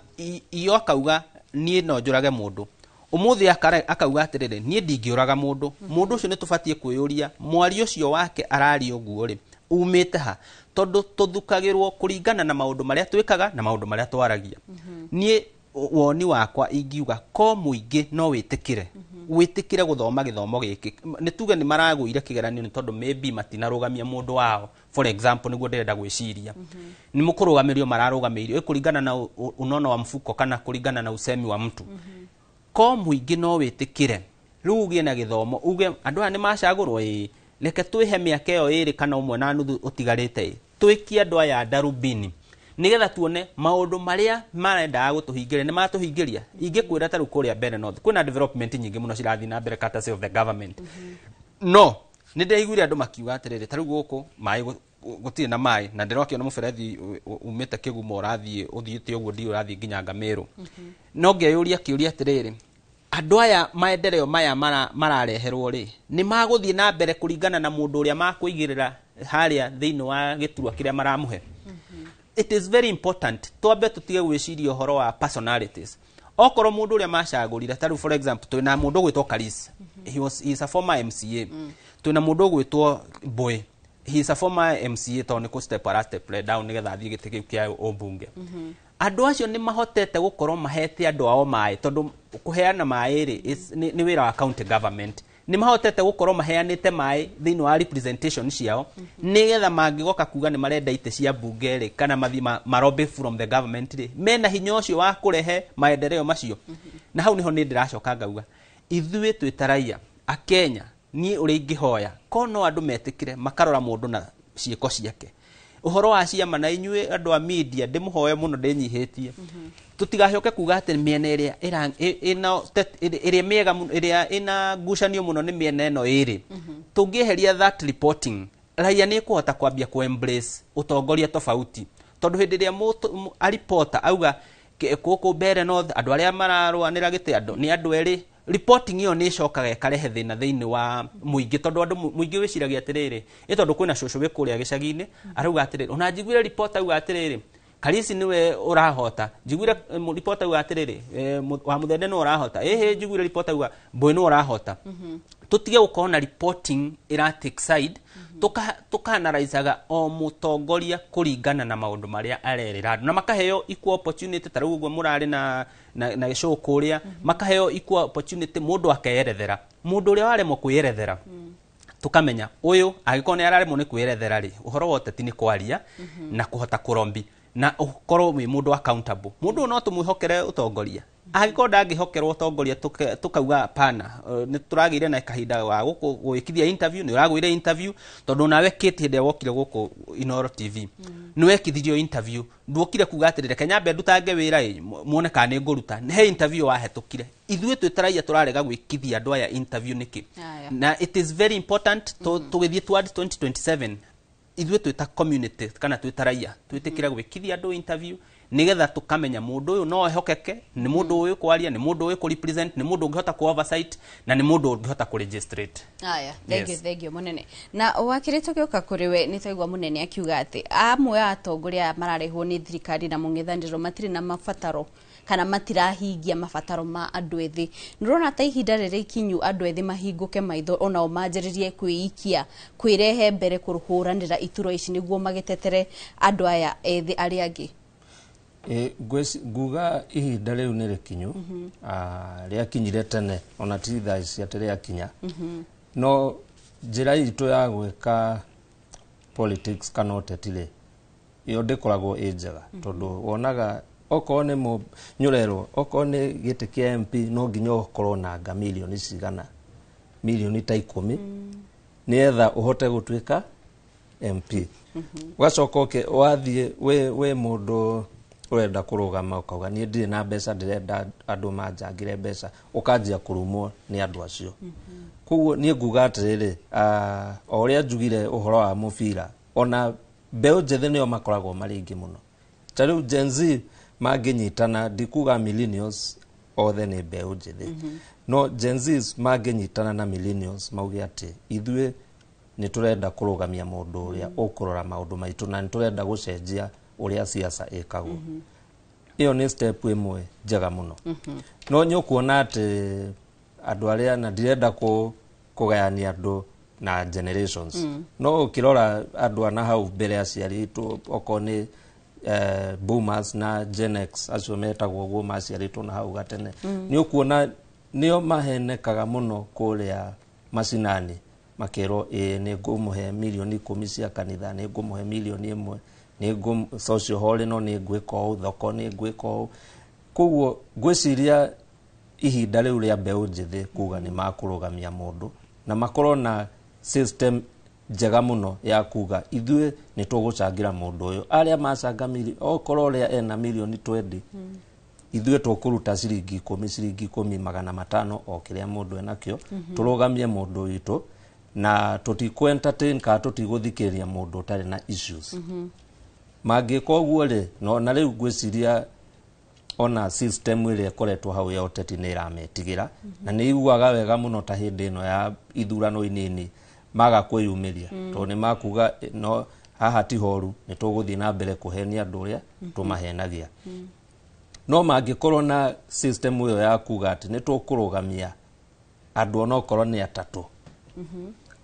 iyo akauga niĩ no njũrage mũndũ ũmũthĩ, akauga atĩrĩrĩ, niĩ ndingĩũraga mũndũ, mũndũ ũcio nĩ tũbatiĩ kwĩyũria mwario ũcio wake araria ũguo rĩ umĩte ha, tondũ tũthukagĩrwo kũringana na maũndũ marĩa twĩkaga na maũndũ marĩa twaragia. Niĩ Woni wakwa ingiuga ko mũingĩ no wĩtĩkĩre wĩtĩkĩre gũthoma gĩthomo gĩkĩ, nĩ tuge nĩ maragũire kĩgeranio nĩ tondũ maybe matinarũgamia mũndũ wao, for example, nĩguo ndĩrenda gwĩciria nĩ mũkũrũgamĩrio mararũgamĩirio kũringana na unono wa mfuko kana kũringana na usemi wa mtu. Ko mũingĩ no wĩtĩkĩre rĩu ũgĩe na gĩthomo, uge andũ aya nĩ macagũrwo, ĩĩ, reke twĩhe mĩaka ĩyo 2 kana 1.5 ũtigarĩte, ĩ twĩkie andũ aya ndarubini nigetha tuone maũndũ marĩa marendaga gũtũhingĩria nĩ matũhingĩria. Ingĩkwĩra ta rĩu kũrĩa Mbeere North kwĩna development nyingĩ mũno cirathiĩ na mbere courtesy of the government, no nĩ ndĩraiguire andũ makiuga atĩrĩrĩ, ta rĩu gũkũ maĩ gũtirĩ na maĩ, na ndĩrakĩona mũberethi umĩte Kĩgumo ũrathiĩ ũthiĩte ũguo, ndiũ ũrathiĩ nginya Ngamĩrũ. No ngeyũria kĩũria atĩrĩrĩ, andũ aya maendeleo maya marareherwo rĩ, nĩ magũthiĩ na mbere kũringana na mũndũ ũrĩa makũigĩrĩra harĩa thĩinĩ wa gĩturwa kĩrĩa maramũhe? It is very important twambe tũtige gwĩciria ũhoro wa personalities. Okorwo mũndũ ũrĩa macagũrire, ta rĩu for example twĩna mũndũ ũgwĩtwo Karis, he is a former MCA. Twĩna mũndũ ũgwĩtwo Boy, he is a former MCA, tondũ nĩ kũ step ara step down nĩgetha athiĩ gĩtĩ kĩu kĩa ũmbunge. Andũ acio nĩ mahotete gũkorwo mahete andũ ao maĩ, tondũ kũheana maĩ rĩ nĩ wĩra wa county government. Nĩ mahotete gũkorwo maheanĩte maĩ thĩinĩ wa representation ciao, nĩgetha mangĩgoka kuga nĩ marenda itĩ cia mbunge rĩ, kana mathiĩ marobĩ from the government rĩ, mena hinya ũcio wa kũrehe maendeleo macio. Na hau nĩho nĩ ndĩracoka ngauga ithuĩ twĩ ta raia akenya, niĩ ũrĩa ingĩhoya ko no andũ metĩkĩre makarora mũndũ na ciĩko ciake. Ũhoro wa ciama, na inyuĩ andũ a media ndĩmũhoe mũno, ndĩnyihĩtie, tũtigacoke kuga atĩ mĩena ĩrĩa ĩna ĩrĩa mĩega mũno, ĩrĩa ĩna ngucanio mũno nĩ mĩena ĩno ĩrĩ. Tũngĩeheria that reporting, raia nĩ ĩkũhota kwambia ku embrace ũtongoria tofauti, tondũ hĩndĩ ĩrĩa a reporter auga gũkũ Mbeere North andũ arĩa mararũanĩra gĩtĩ andũ nĩ andũ erĩ, reporting ĩyo nĩ ĩcokaga ĩkarehe thĩna thĩinĩ wa mũingĩ, tondũ andũ mũingĩ wĩciragia atĩrĩrĩ, ĩ tondũ kwĩna cũcũ wĩ kũrĩa gĩcagi-inĩ arauga atĩrĩrĩ, ona njiguire report auga atĩrĩrĩ, Karisi niwe ũrahota, njiguire report auga atĩrĩrĩ, wa Mũthende nĩwe ũrahota, ĩhĩ, njiguire report auga Mbũĩ nĩwe ũrahota. Tũtige gũkorwo na reporting ĩra take side, tukanaraicaga o mũtongoria kũringana na maũndũ marĩa arerĩra andũ, na makaheo equal opportunity. Ta rĩu ũguo mũrarĩ na gĩcũũ kũrĩa, makaheo equal opportunity, mũndũ akeyerethera. Mũndũ ũrĩa waremwo kwĩyerethera, tukamenya ũyũ angĩkorwo nĩ araremwo nĩ kwĩyerethera rĩ, ũhoro wa ũteti nĩ kwaria na kũhota kũrombi na ũkorwo wĩ mũndũ accountable. Mũndũ ũyũ no tũmwĩhokere ũtongoria? Angĩkorwo ndangĩhokerwo ũtongoria, tukauga hapana. Nĩ tũragĩire na kahinda wa gũkũ gwĩkithia interview, nĩ ũragũire interview, tondũ nawe Kate hĩndĩ ĩrĩa wokire gũkũ Inooro TV nĩ wekithirio interview. Nduokire kuga atĩrĩ, reke nyambe ndutange wĩra ĩ muone kana nĩ ngũruta. He interview wahetũkire. Ithuĩ twĩ ta raia tũrarega gwĩkithia andũ aya interview nĩkĩ? Aya. Na it is very important tũgĩthiĩ towards 2027, ithuĩ twĩ ta community kana twĩ ta raia twĩtĩkĩre gwĩkithia andũ interview, nĩgetha tũkamenya mũndũ ũyũ no ehokeke, nĩ mũndũ ũyũ kwaria, nĩ mũndũ ũyũ kũ-represent, nĩ mũndũ ũngĩhota kũ-oversight, na nĩ mũndũ ũngĩhota kũ-legislate. Aya, thank you. Yes. Thank you mũnene. Na wakĩrĩ tũgĩũka kũrĩ we, nĩ twaigua mũnene akiuga atĩ amwe a atongoria aya mararehwo nĩ thirikari na mũng'ethanĩro matirĩ na mabataro kana matirahingia mabataro ma andũ ethĩ. Nĩ ũrona ta ihinda rĩrĩ ikinyu andũ ethĩ mahingũke maitho, onao manjĩrĩrie kwĩikia, kwĩrehe mbere kũhũranĩra iturwa ici nĩguo magĩtetere andũ aya ethĩ arĩa angĩ? Nguga ihinda rĩu nĩ rĩkinyu. Rĩakinyire tene, ona ti thaa ici atĩ rĩakinya. No njĩra itũ ya gwĩka politics kana ũteti rĩ, ĩyo ndĩkoragwo ĩ njega, tondũ wonaga okorwo nĩ nyũrerwo, okorwo nĩ gĩtĩ kĩa MP, no nginya ũkorwo na anga mirioni cigana, mirioni ta 10, nĩgetha ũhote gũtuĩka MP. Ũgacoka wathiĩ wĩ mũndũ ũrenda kũrũgama, ũkauga niĩ ndirĩ na mbeca, ndĩrenda andũ manjangĩre mbeca, ũkanjia kũrumwo nĩ andũ acio. Koguo niĩ nguga atĩrĩrĩ, o ũrĩa njugire ũhoro wa mũbira, ona mbeũ njĩthĩ nĩo makoragwo marĩ aingĩ mũno. Ta rĩu Gen Z mangĩnyitana, ndikuga millennials othe nĩ mbeũ njĩthĩ, no Gen Z mangĩnyitana na millennials mauge atĩ ithuĩ nĩ tũrenda kũrũgamia mũndũ ũrĩa ũkũrora maũndũ maitũ na nĩ tũrenda gũcenjia ũrĩa siasa ĩkagwo, ĩyo nĩ step ĩmwe njega mũno. No nĩ ũkuona atĩ andũ arĩa, na ndirenda kũgayania andũ na generations, no ũkĩrora andũ ana hau mbere aciari aitũ, okorwo nĩ boomers na Gen X acio metagwo ũguo maciarĩtwo na hau gatene, nĩ ũkuona nĩo mahenekaga mũno kũrĩa macinani, makerwo ĩĩ nĩ ngũmũhe mirioni 10 cia kanitha, nĩ ngũmũhe mirioni 1, nĩ ngũ social hall ĩno, nĩ ngwĩka ũũ, thoko nĩ ngwĩka ũũ. Koguo ngwĩciria ihinda rĩu rĩa mbeũ njĩthĩ kuga nĩ makũrũgamia mũndũ na makorwo na system njega mũno ya kuga ithuĩ nĩ tũgũcangĩra mũndũ ũyũ, arĩa macanga okorwo ũrĩa ena mirioni 20, ithuĩ tũkũruta ciringi 10, ciringi 10, 500, o kĩrĩa mũndũ enakĩo, tũrũgamie mũndũ witũ na tũtikũ entertain kana tũtigũthikĩrĩria mũndũ ũtarĩ na issues. Mangĩka ũguo rĩ, no na rĩu ngwĩciria ona system ĩrĩa ĩkoretwo hau ya ũteti nĩ ĩrametigĩra, na nĩ iguaga wega mũno ta hĩndĩ ĩno ya ithurano inini maga kwĩyumĩria, tondũ nĩ makuga no haha ti horu, nĩ tũgũthiĩ na mbere kũhenia andũ ũrĩa tũmahenagia. No mangĩkorwo na system ĩyo ya kuga atĩ nĩ tũkũrũgamia andũ onokorwo nĩ atatũ,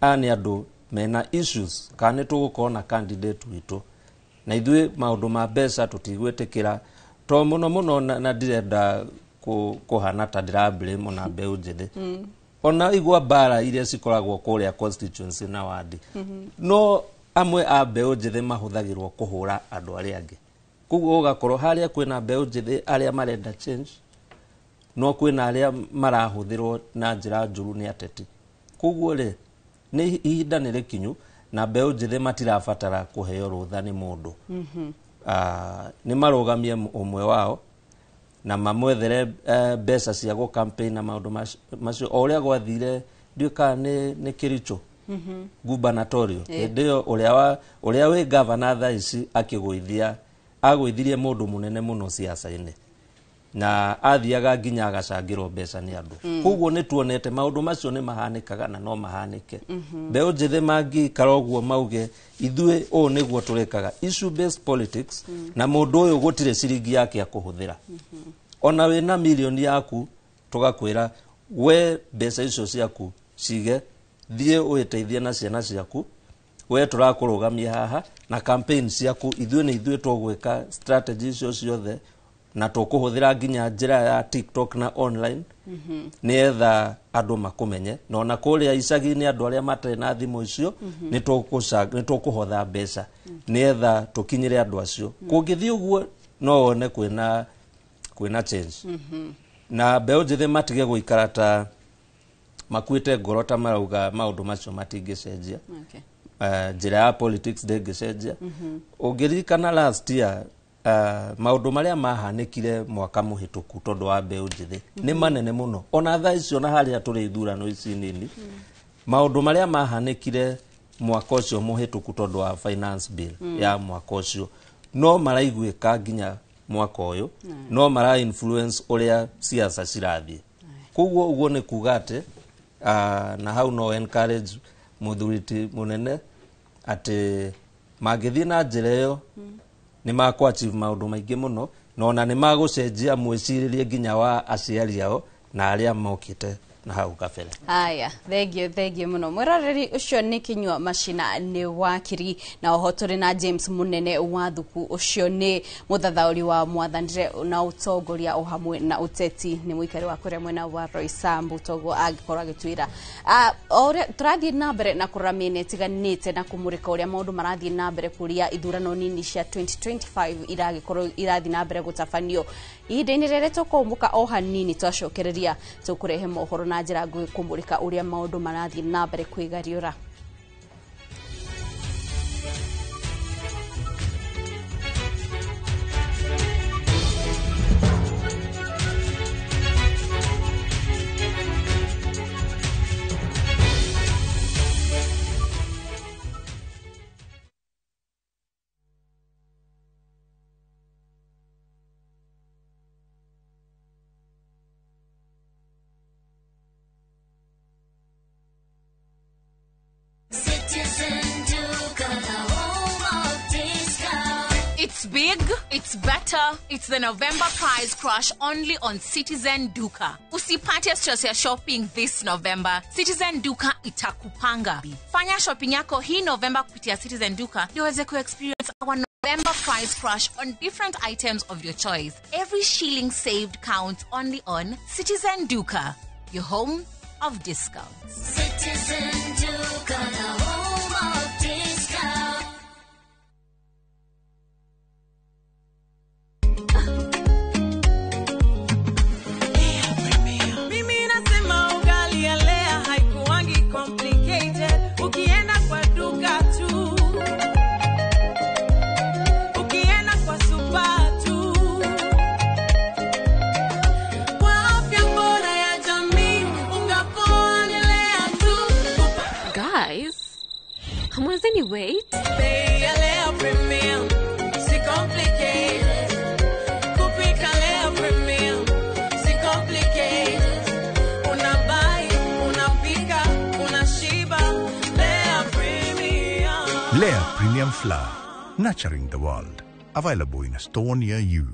aya nĩ andũ mena issues, kana nĩ tũgũkorwo na candidate witũ na ithuĩ maũndũ ma mbeca tũtigwĩtĩkĩra to mũno mũno, na ndirenda kũhana ta ndĩra blame ona mbeũ njĩthĩ, ona igua mbara iria cikoragwo kũrĩa constituency na wadi, no amwe a mbeũ njĩthĩ mahũthagĩrwo kũhũra andũ arĩa angĩ. Koguo ũgakorwo harĩa kwĩna mbeũ njĩthĩ arĩa marenda change, no kwĩna arĩa marahũthĩrwo na njĩra njũru nĩ ateti. Koguo rĩ, nĩ ihinda nĩ rĩkinyu na mbeũ njĩthĩ matirabatara kũheo rũtha nĩ mũndũ. Nĩ marũgamie ũmwe wao na mamwethere mbeca cia gũ campaign na maũndũ macio, o ũrĩa gwathire ndiũĩ kana nĩ Kericho gubernatorial, hĩndĩ ĩyo ũrĩa wĩ governor thaa ici akĩgũithia, agũithirie mũndũ mũnene mũno siasa-inĩ na athiaga nginya agacangĩrwo mbeca nĩ andũ. Koguo nĩ tuonete maũndũ macio nĩ mahanĩkaga na no mahanĩke. Mbeũ njĩthĩ mangĩikara ũguo mauge ithuĩ ũũ nĩguo tũrĩkaga issue based politics, na mũndũ ũyũ gũtirĩ ciringi yake akũhũthĩra, ona wĩna mirioni yaku tũgakwĩra we mbeca icio ciaku cige, thiĩ wĩteithie na ciana ciaku, we tũrakũrũgamia haha na campaign ciaku, ithuĩ nĩ ithuĩ tũgwĩka strategy icio ciothe na tũkũhũthĩra nginya njĩra ya TikTok na online nĩgetha andũ makũmenye, na ona kũrĩa icagi-inĩ andũ arĩa matarĩ na thimũ icio, nĩ tũkũhotha mbeca nĩgetha tũkinyĩre andũ acio. Kũngĩthiĩ ũguo no wone kwĩna change, na mbeũ njĩthĩ matige gũikara ta makuĩte ngoro ta marauga maũndũ macio matingĩcenjia. Njĩra ya politics ndĩngĩcenjia. Ũngĩririkana last year, maũndũ marĩa mahanĩkire mwaka mũhĩtũku tondũ wa mbeũ njĩthĩ nĩ manene mũno. Ona thaa icio na harĩa tũrĩ ithurano ici nini, maũndũ marĩa mahanĩkire mwaka ũcio mũhĩtũku tondũ wa finance bill ya mwaka ũcio no maraiguĩka nginya mwaka ũyũ, no mara influence ũrĩa siasa cirathiĩ. Koguo ũguo nĩ kuga atĩ na hau no encourage mũthuri ti mũnene atĩ mangĩthiĩ na njĩra ĩyo nĩ makũ achieve maũndũ maingĩ mũno, na ona nĩ magũcenjia mwĩcirĩrie nginya wa aciari ao na arĩa mokĩte na hau kabere. Aya, thengio, thengio mũno mwĩroreri. Ũcio nĩ Kinyua Macina, nĩ wakiri, na oho tũrĩ na James Mũnene wa Thuku, ũcio nĩ mũthathaũri wa mwathanĩre na ũtongoria o hamwe na ũteti, nĩ mũikari wa kũrĩa mwena wa Roysambu, toguo angĩkorwo agĩtwĩra. O ũrĩa tũrathiĩ na mbere na kũrora mĩena ĩtiganĩte na kũmũrĩka ũrĩa maũndũ marathiĩ na mbere kũrĩa ithurano nini cia 2025 iragĩkorwo irathiĩ na mbere gũtabanio ihinda-inĩ rĩrĩ, tũkũmbũka o hanini, twacokereria tũkũrehe mohoro na njĩra nguhĩ kũmũrĩka ũrĩa maũndũ marathiĩ na mbere kwĩgariũra. big, it's better, it's the November price crash only on Citizen Duka. Usipate stress ya shopping this November. Citizen Duka itakupanga. Fanya shopping yako hii November kupitia Citizen Duka ndio uweze kuexperience our November price crash on different items of your choice. Every shilling saved counts only on Citizen Duka, your home of discounts. Citizen Duka, the home of discount. Mimi nasema ugali ya Lea haikuangi complicated. Ukienda kwa duka tu, ukienda kwa super tu, kwa afya bora ya jamii, unga poa ni Lea tu. Guys, hamwezeni wait? Bei ya Lea Premium, si complicated. Kupika Lea Premium, si complicated. Unabuy, unapika, unashiba. Lea Premium. Lea Premium Flour, nurturing the world. Available in a store near you.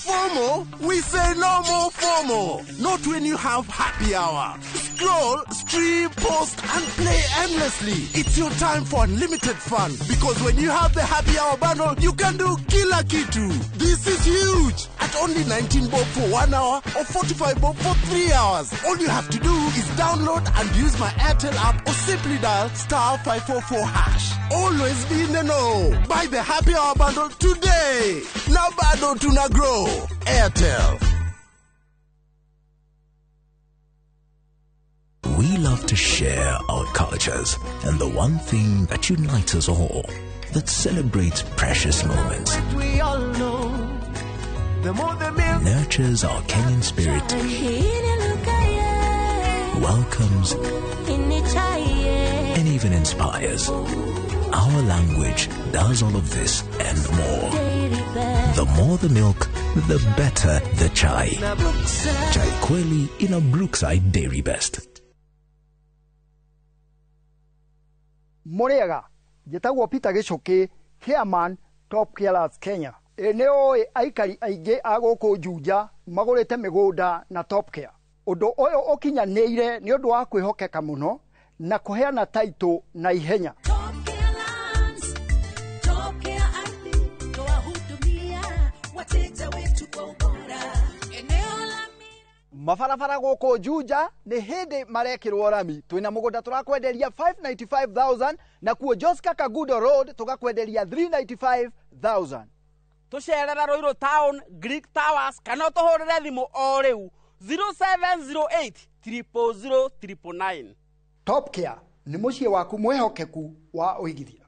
FOMO? We say no more FOMO. Not when you have happy hour. Scroll, stream, post, and play endlessly. It's your time for unlimited fun. Because when you have the happy hour bundle, you can do kila kitu. This is huge. At only 19 bob for 1 hour or 45 bob for 3 hours. All you have to do is download and use my Airtel app or simply dial *544#. Always be in the know. Buy the happy hour bundle today. Now bado tuna grow. Airtel. We love to share our cultures and the one thing that unites us all, that celebrates precious moments, We all know the more the milk nurtures our Kenyan spirit, welcomes, and even inspires. Our language does all of this and more. The more the milk, the better the chai. Chai Kweli in a Brookside Dairy Best. Muriega, njĩtagwo Peter Gĩcũkĩ, chairman Top Killers Kenya. Ĩ nĩ ũĩ aikari aingĩ a gũkũ Juja magũrĩte mĩgũnda na Top Care. Ũndũ ũyũ ũkinyanĩire nĩ ũndũ wa kwĩhokeka mũno na kũheana taitũ na ihenya. Mabarabara gũkũ Juja nĩ hĩndĩ marekĩrwo rami. Twĩna mũgũnda tũrakwenderia 595,000 na kuo Joska Kagudo Road tũgakwenderia 395,000. Tũcerera Ruiru Town, Greek Towers kana ũtũhũrĩre thimũ o rĩu 0708 000 999. Top Care nĩ mũciĩ waku mwĩhokeku wa ũigithia.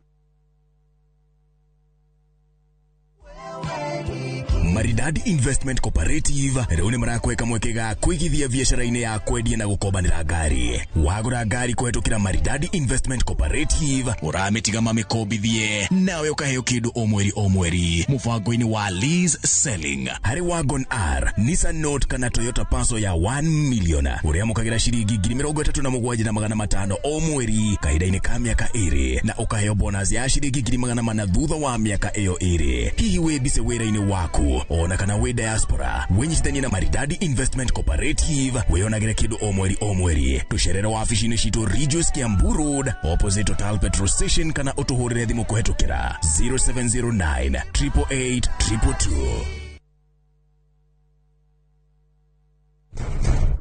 Maridadi Investment Cooperative rĩu nĩ marakweka mweke ga kũigithia biacara-inĩ ya kwendia na gũkombanĩra ngari. Wagũra ngari kũhetũkĩra Maridadi Investment Cooperative ũramĩtiga mamĩkombithie nawe ũkaheo kĩndũ o mweri o mweri mũbango-inĩ wa lease selling. Harĩ Wagon R, Nissan Note kana Toyota Passo ya 1 million ũrĩamũkagĩra ciringi 37,500 o mweri kahinda-inĩ ka mĩaka ĩrĩ na ũkaheo bonus ya ciringi 400 thutha wa mĩaka ĩyo ĩrĩ. Hihi wĩ busy wĩra-inĩ waku ona kana wĩ diaspora, wĩnyitithanie na Maridadi Investment Cooperative wĩonagĩre kĩndũ o mweri o mweri. Tũcerere wabici-inĩ citũ Ridgeways Kiambu Road opposite Total Petrol Station kana ũtũhũrĩre thimũ kũhetũkĩra 0709 888 222.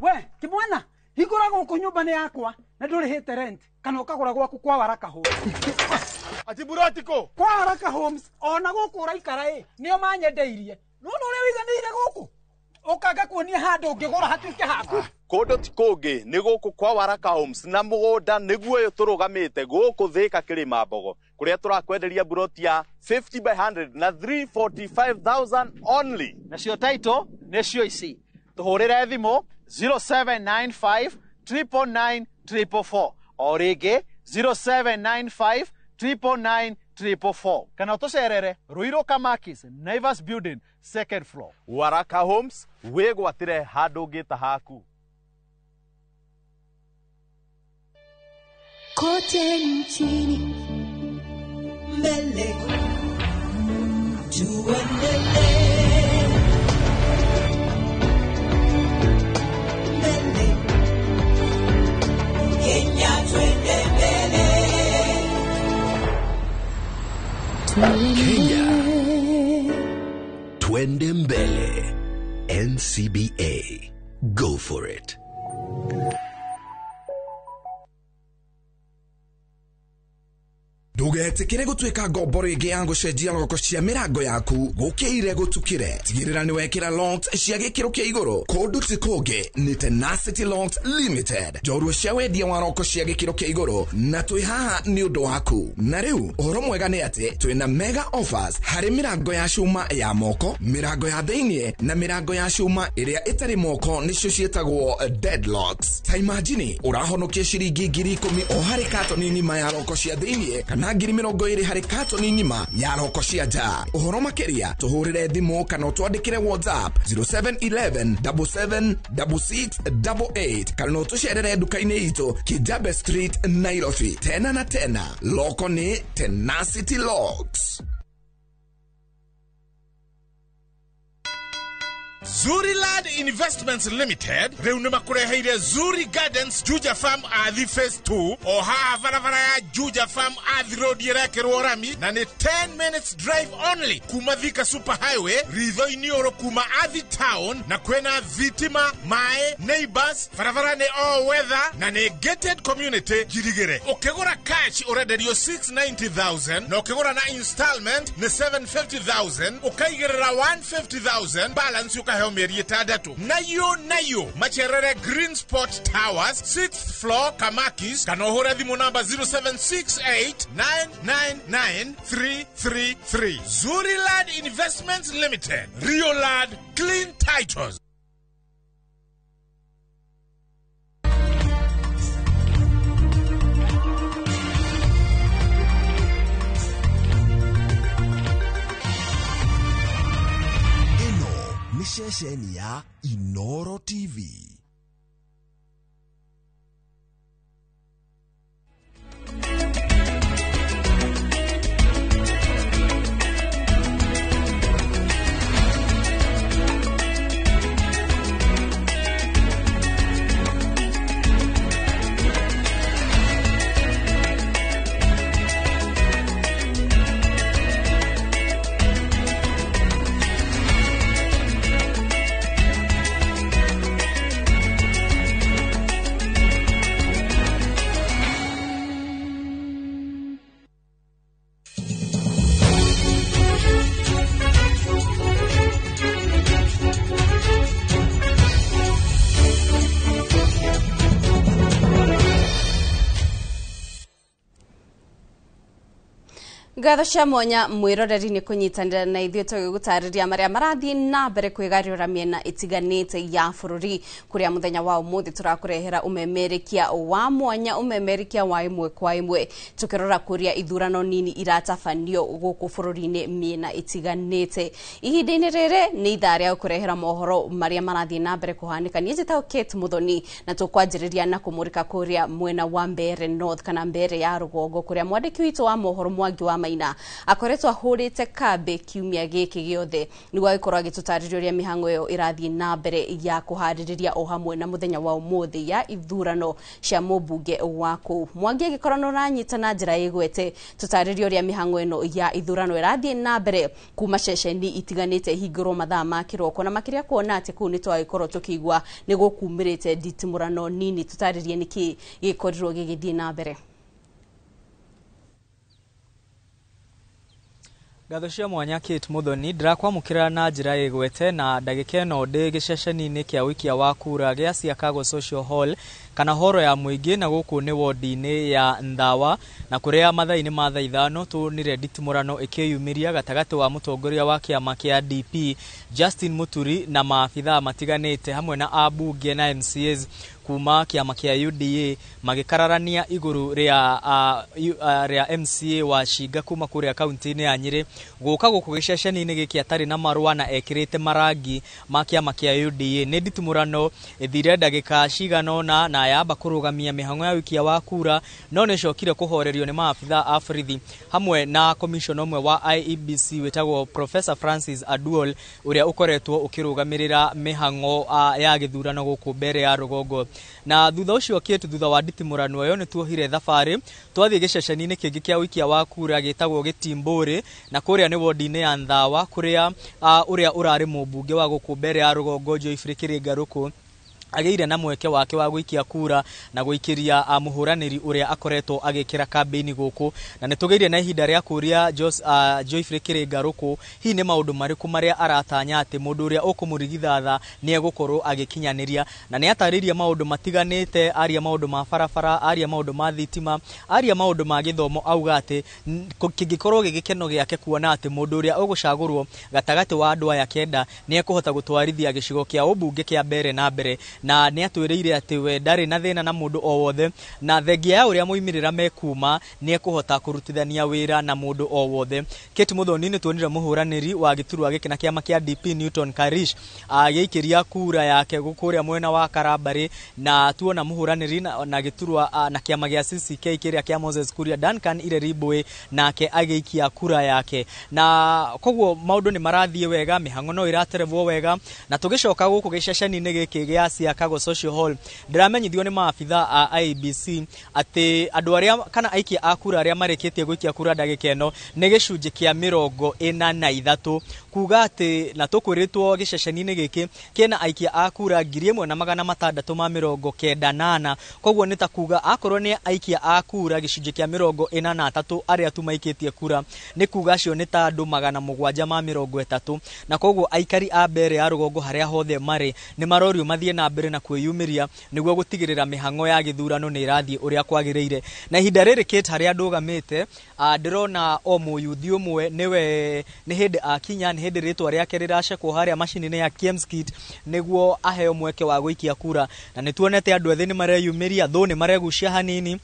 We kimwana, hingũra gũkũ nyũmba nĩ yakwa na ndũrĩhĩte rent kana ũkagũra gwaku kwa Waraka Homes. Ati burotiko kwa Waraka Homes ona gũkũ ũraikara ĩ nĩo manyendeirie. Nĩwona ũrĩa wĩiganĩire gũkũ ũkanga kuonia handũ ũngĩgũra hatuĩke haku. Kũndũ ti kũngĩ nĩ gũkũ kwa Waraka Homes na mũgũnda nĩguo ũyũ tũrũgamĩte gũkũ Thĩka Kĩrĩma Mbogo kũrĩa tũrakwenderia buroti ya 50 by 100 na 345,000 only. Nacio title nĩcio ici. Tũhũrĩre thimũ 0795 999 444 o rĩngĩ 0795 999 444 kana ũtũcerere Ruiru Kamakis Naivas Building second floor. Waraka Homes wĩgwatĩre handũ ũngĩta haku. Kote nchini Mbele. Tuendelee. Mbele. Kenya twende mbele. Kenya Twende Mbele. NCBA. Go for it. Ndũgetĩkĩre gũtuĩka ngombo rĩngĩ ya gũcenjia roko cia mĩrango yaku gũkĩire gũtukĩre. Tigĩrĩra nĩ wekĩra locks cia gĩkĩro kĩa igũrũ. Kũndũ ti kũngĩ nĩ Tenacity Locks Limited, njorua cia wendia wa roko cia gĩkĩro kĩa igũrũ, na twĩ haha nĩ ũndũ waku. Na rĩu ũhoro mwega nĩ atĩ twĩna mega offers harĩ mĩrango ya cuma ya moko, mĩrango ya thĩiniĩ na mĩrango ya cuma ĩrĩa ĩtarĩ moko, nĩcio ciĩtagwo deadlocks. Ta imagine ũrahonokia ciringi 10,000 o harĩ katoni ng'ima ya roko cia thĩiniĩ kana 20,000 harĩ katoni ng'ima ya roko cia nja. Ũhoro makĩria tũhũrĩre thimũ kana ũtwandĩkĩre WhatsApp 0711 77 66 88 kana ũtũcerere nduka-inĩ itũ Kijabe Street, Nairobi. Tena na tena, loko nĩ Tenacity Locks. Zuriland Investments Limited rĩu nĩ makũreheire Zuri Gardens Juja Farm Athi Phase 2 o haha barabara ya Juja Farm Athi Road ĩrekĩrwo rami na nĩ 10 minutes drive only kuma Thika Super Highway ritho-inĩ ũrũ kuma Athi Town, na kwĩna thitima, maĩ, neighbors, barabara nĩ all weather na nĩ gated community njirigĩre. Ũkĩgũra cash ũrenderio 690,000 na ũkĩgũra na installment nĩ 750,000, ũkaigĩrĩra 150,000 balance ũkaheo mĩeri 6. Nayo macerere Green Spot Towers 6th floor Kamakis, kana ũhũre thimũ namba 0768999333. Zuriland Investments Limited, Rioland Clean Titles. Nĩ ceceni ya Inoro TV. Ngatho cia mwanya mwiroreri nĩ kũnyitanĩra na ithuĩ tũgĩgũtarĩria marĩa marathiĩ na mbere kwĩgariũra mĩena ĩtiganĩte ya bũrũri, kũrĩa mũthenya wa ũmũthĩ tũrakũrehera ũmemerekia wa mwanya, ũmemerekia wa ĩmwe kwa ĩmwe, tũkĩrora kũrĩa ithurano nini iratabanio gũkũ bũrũri-inĩ mĩena ĩtiganĩte. Ihinda-inĩ rĩrĩ nĩ ithaa rĩa gũkũrehera mohoro marĩa marathiĩ na mbere kũhanĩka. Niĩ njĩtagwo Kate Muthoni na tũkwanjĩrĩria na kũmũrĩka kũrĩa mwena wa Mbeere North kana Mbeere ya rũgongo, kũrĩa mwandĩki witũ wa mohoro Mwangi wa Maina akoretwo ahũrĩte kambĩ kiumia gĩkĩ gĩothe nĩguo agĩkorwo agĩtũtarĩria ũrĩa mĩhang'o ĩyo ĩrathiĩ na mbere ya kũharĩrĩria o hamwe na mũthenya wa ũmũthĩ ya ithurano cia mũmbunge wa kũu. Mwangi agĩkorwo nĩ ũranyita na njĩra ĩgwete, tũtarĩrie ũrĩa mĩhang'o ĩno ya ithurano ĩrathiĩ na mbere kuma ceceni itiganĩte ihingũrwo mathaa ma kĩroko, na makĩria kuona atĩ kũu nĩ twagĩkorwo tũkĩigua nĩ gũkumĩrĩte nditimũrano nini. Tũtarĩrie nĩkĩ gĩkorirwo gĩgĩthiĩ na mbere. Ngatho cia mwanya Kate Muthoni, ndĩrakwamũkĩra na njĩra ĩgwete na ndagĩka ĩno ndĩ gĩceceni-inĩ kĩa ũikia wa kura gĩa Siakago Social Hall kana horo ya mũingĩ, na gũkũ nĩ wodi-inĩ ya Nthawa, na kũrĩa mathaa-inĩ ma thaa 5 tuonire nditimũrano ĩkĩyumĩria gatagatĩ wa mũtongoria wa kĩama kĩa DP Justin Muturi na maabithaa matiganĩte hamwe na ambunge na MCAs kuma kĩama kĩa UDA magĩkararania igũrũ rĩa MCA wa Cinga kuma kũrĩa kaunti-inĩ ya Nyĩrĩ gũka gũkũ gĩceceni-inĩ gĩkĩ atarĩ na marũa na ekĩrĩte marangi ma kĩama kĩa UDA. Nĩ nditimũrano ĩthire ndagĩka cigana ũna na yamba kũrũgamia mĩhang'o ya ũikia wa kura, no nĩ ĩcokire kũhorerio nĩ maabitha a borithi hamwe na commissioner ũmwe wa IEBC wĩtagwo Professor Francis Aduol ũrĩa ũkoretwo ũkĩrũgamĩrĩra mĩhang'o ya gĩthurano gũkũ mbere ya rũgongo. Na thutha ũcio kĩtu thutha wa nditimũrano ĩyo nĩ tuohire thabarĩ twathiĩ gĩceceni-inĩ kĩngĩ kĩa ũikia wa kura gĩtagwo Gĩtimbũrĩ, na kũrĩa nĩ wodi-inĩ ya Nthawa kũrĩa ũrĩa ũrarĩ mũmbunge wa gũkũ mbere ya rũgongo Geoffrey Kĩrĩngarũkũ agĩire na mweke wake wa gũikia kura na gũikĩria mũhũranĩri ũrĩa akoretwo agĩkĩra kambĩini gũkũ. Na nĩ tũgĩire na ihinda rĩa kũria Geoffrey Kĩrĩngarũkũ hihi nĩ maũndũ marĩkũ marĩa aratanya atĩ mũndũ ũrĩa ũkũmũrigithatha nĩ egũkorwo agĩkinyanĩria, na nĩ atarĩirie maũndũ matiganĩte, aria maũndũ ma barabara, aria maũndũ ma thitima, aria maũndũ ma gĩthomo, auga atĩ kĩngĩkorwo gĩ gĩkeno gĩake kuona atĩ mũndũ ũrĩa ũgũcagũrwo gatagatĩ wa andũ aya kenda nĩ ekũhota gũtwarithia gĩcigo kĩa ũmbunge kĩa mbere na mbere. Na nĩ atwĩrĩire atĩ we ndarĩ na thĩna na mũndũ o wothe, na thengia ya ũrĩa moimĩrĩra mekuma nĩ ekũhota kũrutithania wĩra na mũndũ o wothe. Kate Muthoni nĩ tuonire mũhũranĩri wa gĩturwa gĩkĩ na kĩama kĩa DP Newton Karish agĩikĩria kura yake kũrĩa mwena wa Karambarĩ, na tuona mũhũranĩri na gĩturwa na kĩama gĩa CCK kĩrĩa kĩa Moses Kuria Duncan Ireribwe nake agĩikia kura yake. Na koguo maũndũ nĩ marathiĩ wega, mĩhang'o no ĩraterebwo wega, na tũgĩcoka gũkũ gĩceceni-inĩ gĩkĩ gĩa Siakago Social Hall ndĩramenyithio nĩ maabitha a IEBC atĩ andũ arĩa kana aikia a kura arĩa marĩkĩtie gũikia kura ndagĩka ĩno nĩ gĩcunjĩ kĩa 43, kuga atĩ na tũkwĩrĩtwo gĩceceni-inĩ gĩkĩ kĩna aikia a kura 1694. Koguo nĩ ta kuga akorwo nĩ aikia a kura gĩcunjĩ kĩa 43 arĩa tu maikĩtie kura, nĩ kuga acio nĩ ta andũ 730, na koguo aikari a mbere ya rũgongo harĩa hothe marĩ nĩ marorio mathiĩ na mbere na kwĩyumĩria nĩguo gũtigĩrĩra mĩhang'o ya gĩthurano nĩ ĩrathiĩ ũrĩa kwagĩrĩire. Na ihinda rĩrĩ Kate harĩa ndũgamĩte ndĩrona o mũyuthi ũmwe nĩwe nĩ hĩndĩ akinya, nĩ hĩndĩ rĩtwa rĩake rĩracekwo harĩa macini-inĩ ya KIEMS-Kit nĩguo aheo mweke wa gũikia kura. Na nĩ tuonete andũ ethĩ nĩ mareyumĩria, thũ nĩ maregucia hanini,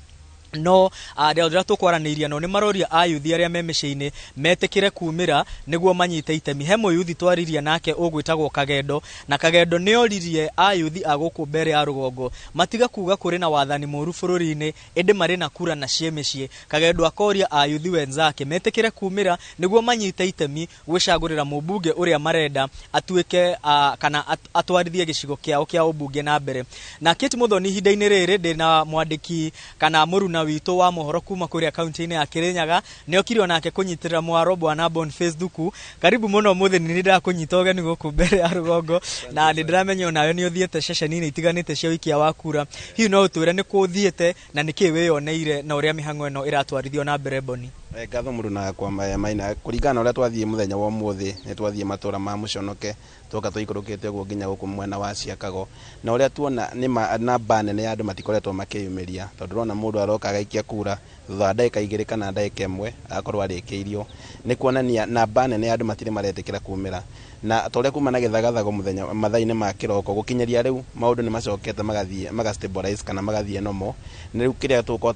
no arĩa tũkwaranĩiria no nĩ maroria ayuthi arĩa me mĩciĩ-inĩ metĩkĩre kumĩra nĩguo manyite itemi. He mũyuthi twaririe nake ũgwĩtagwo Kagendo, na Kagendo nĩ oririe ayuthi a gũkũ mbere ya rũgongo matiga kuga kũrĩ na wathani mũru bũrũri-inĩ ĩndĩ marĩ na kura na ciĩ mĩciĩ. Kagendo akoria ayuthi wenzake metĩkĩre kumĩra nĩguo manyite itemi gwĩcagũrĩra mũmbunge ũrĩa marenda atuĩke kana atwarithie gĩcigo kĩao kĩa ũmbunge na mbere. Na Kate Muthoni ihinda-inĩ rĩrĩ ndĩna mwandĩki kana mũruna witũ wa mohoro kuma kũrĩa kaunti-inĩ ya Kirinyaga nĩ okire onake kũnyitĩrĩra mwaro bwana Boniface Thuku. Karibu mũno Muthoni, nĩ ndĩrakũnyita ũgeni gũkũ mbere ya rũgongo na nĩ ndĩramenya onawe nĩ ũthiĩte ceceni-inĩ itiganĩte cia ũikia wa kura. Hihi no ũtwĩre nĩ kũ ũthiĩte na nĩ kĩĩ wĩyoneire na ũrĩa mĩhang'o ĩno ĩratwarithio na mbere Boni? Ngatho mũndũ kwa maina kũringana na ũrĩa twathiĩ mũthenya wa ũmũthĩ nĩ twathiĩ matũra ma Mũconoke twoka tũikũrũkĩte ũguo nginya gũkũ mwena wa Ciakago, na ũrĩa tuona nĩ namba nene ya andũ matikoretwo makĩyumĩria tondũ ũrona mũndũ aroka agaikia kura thutha wa ndagĩka 2 kana ndagĩka 1 agakorwo arĩkĩirio. Nĩ kuonania namba nene ya andũ matirĩ maretĩkĩra kumĩra, na ta ũrĩa kuma na gĩthagathago mũthenya mathaa-inĩ ma kĩroko gũkinyĩria rĩu maũndũ nĩ macokete magathiĩ maga stabilize kana magathiĩ normal. Nĩ rĩu kĩrĩa tũgũkorwo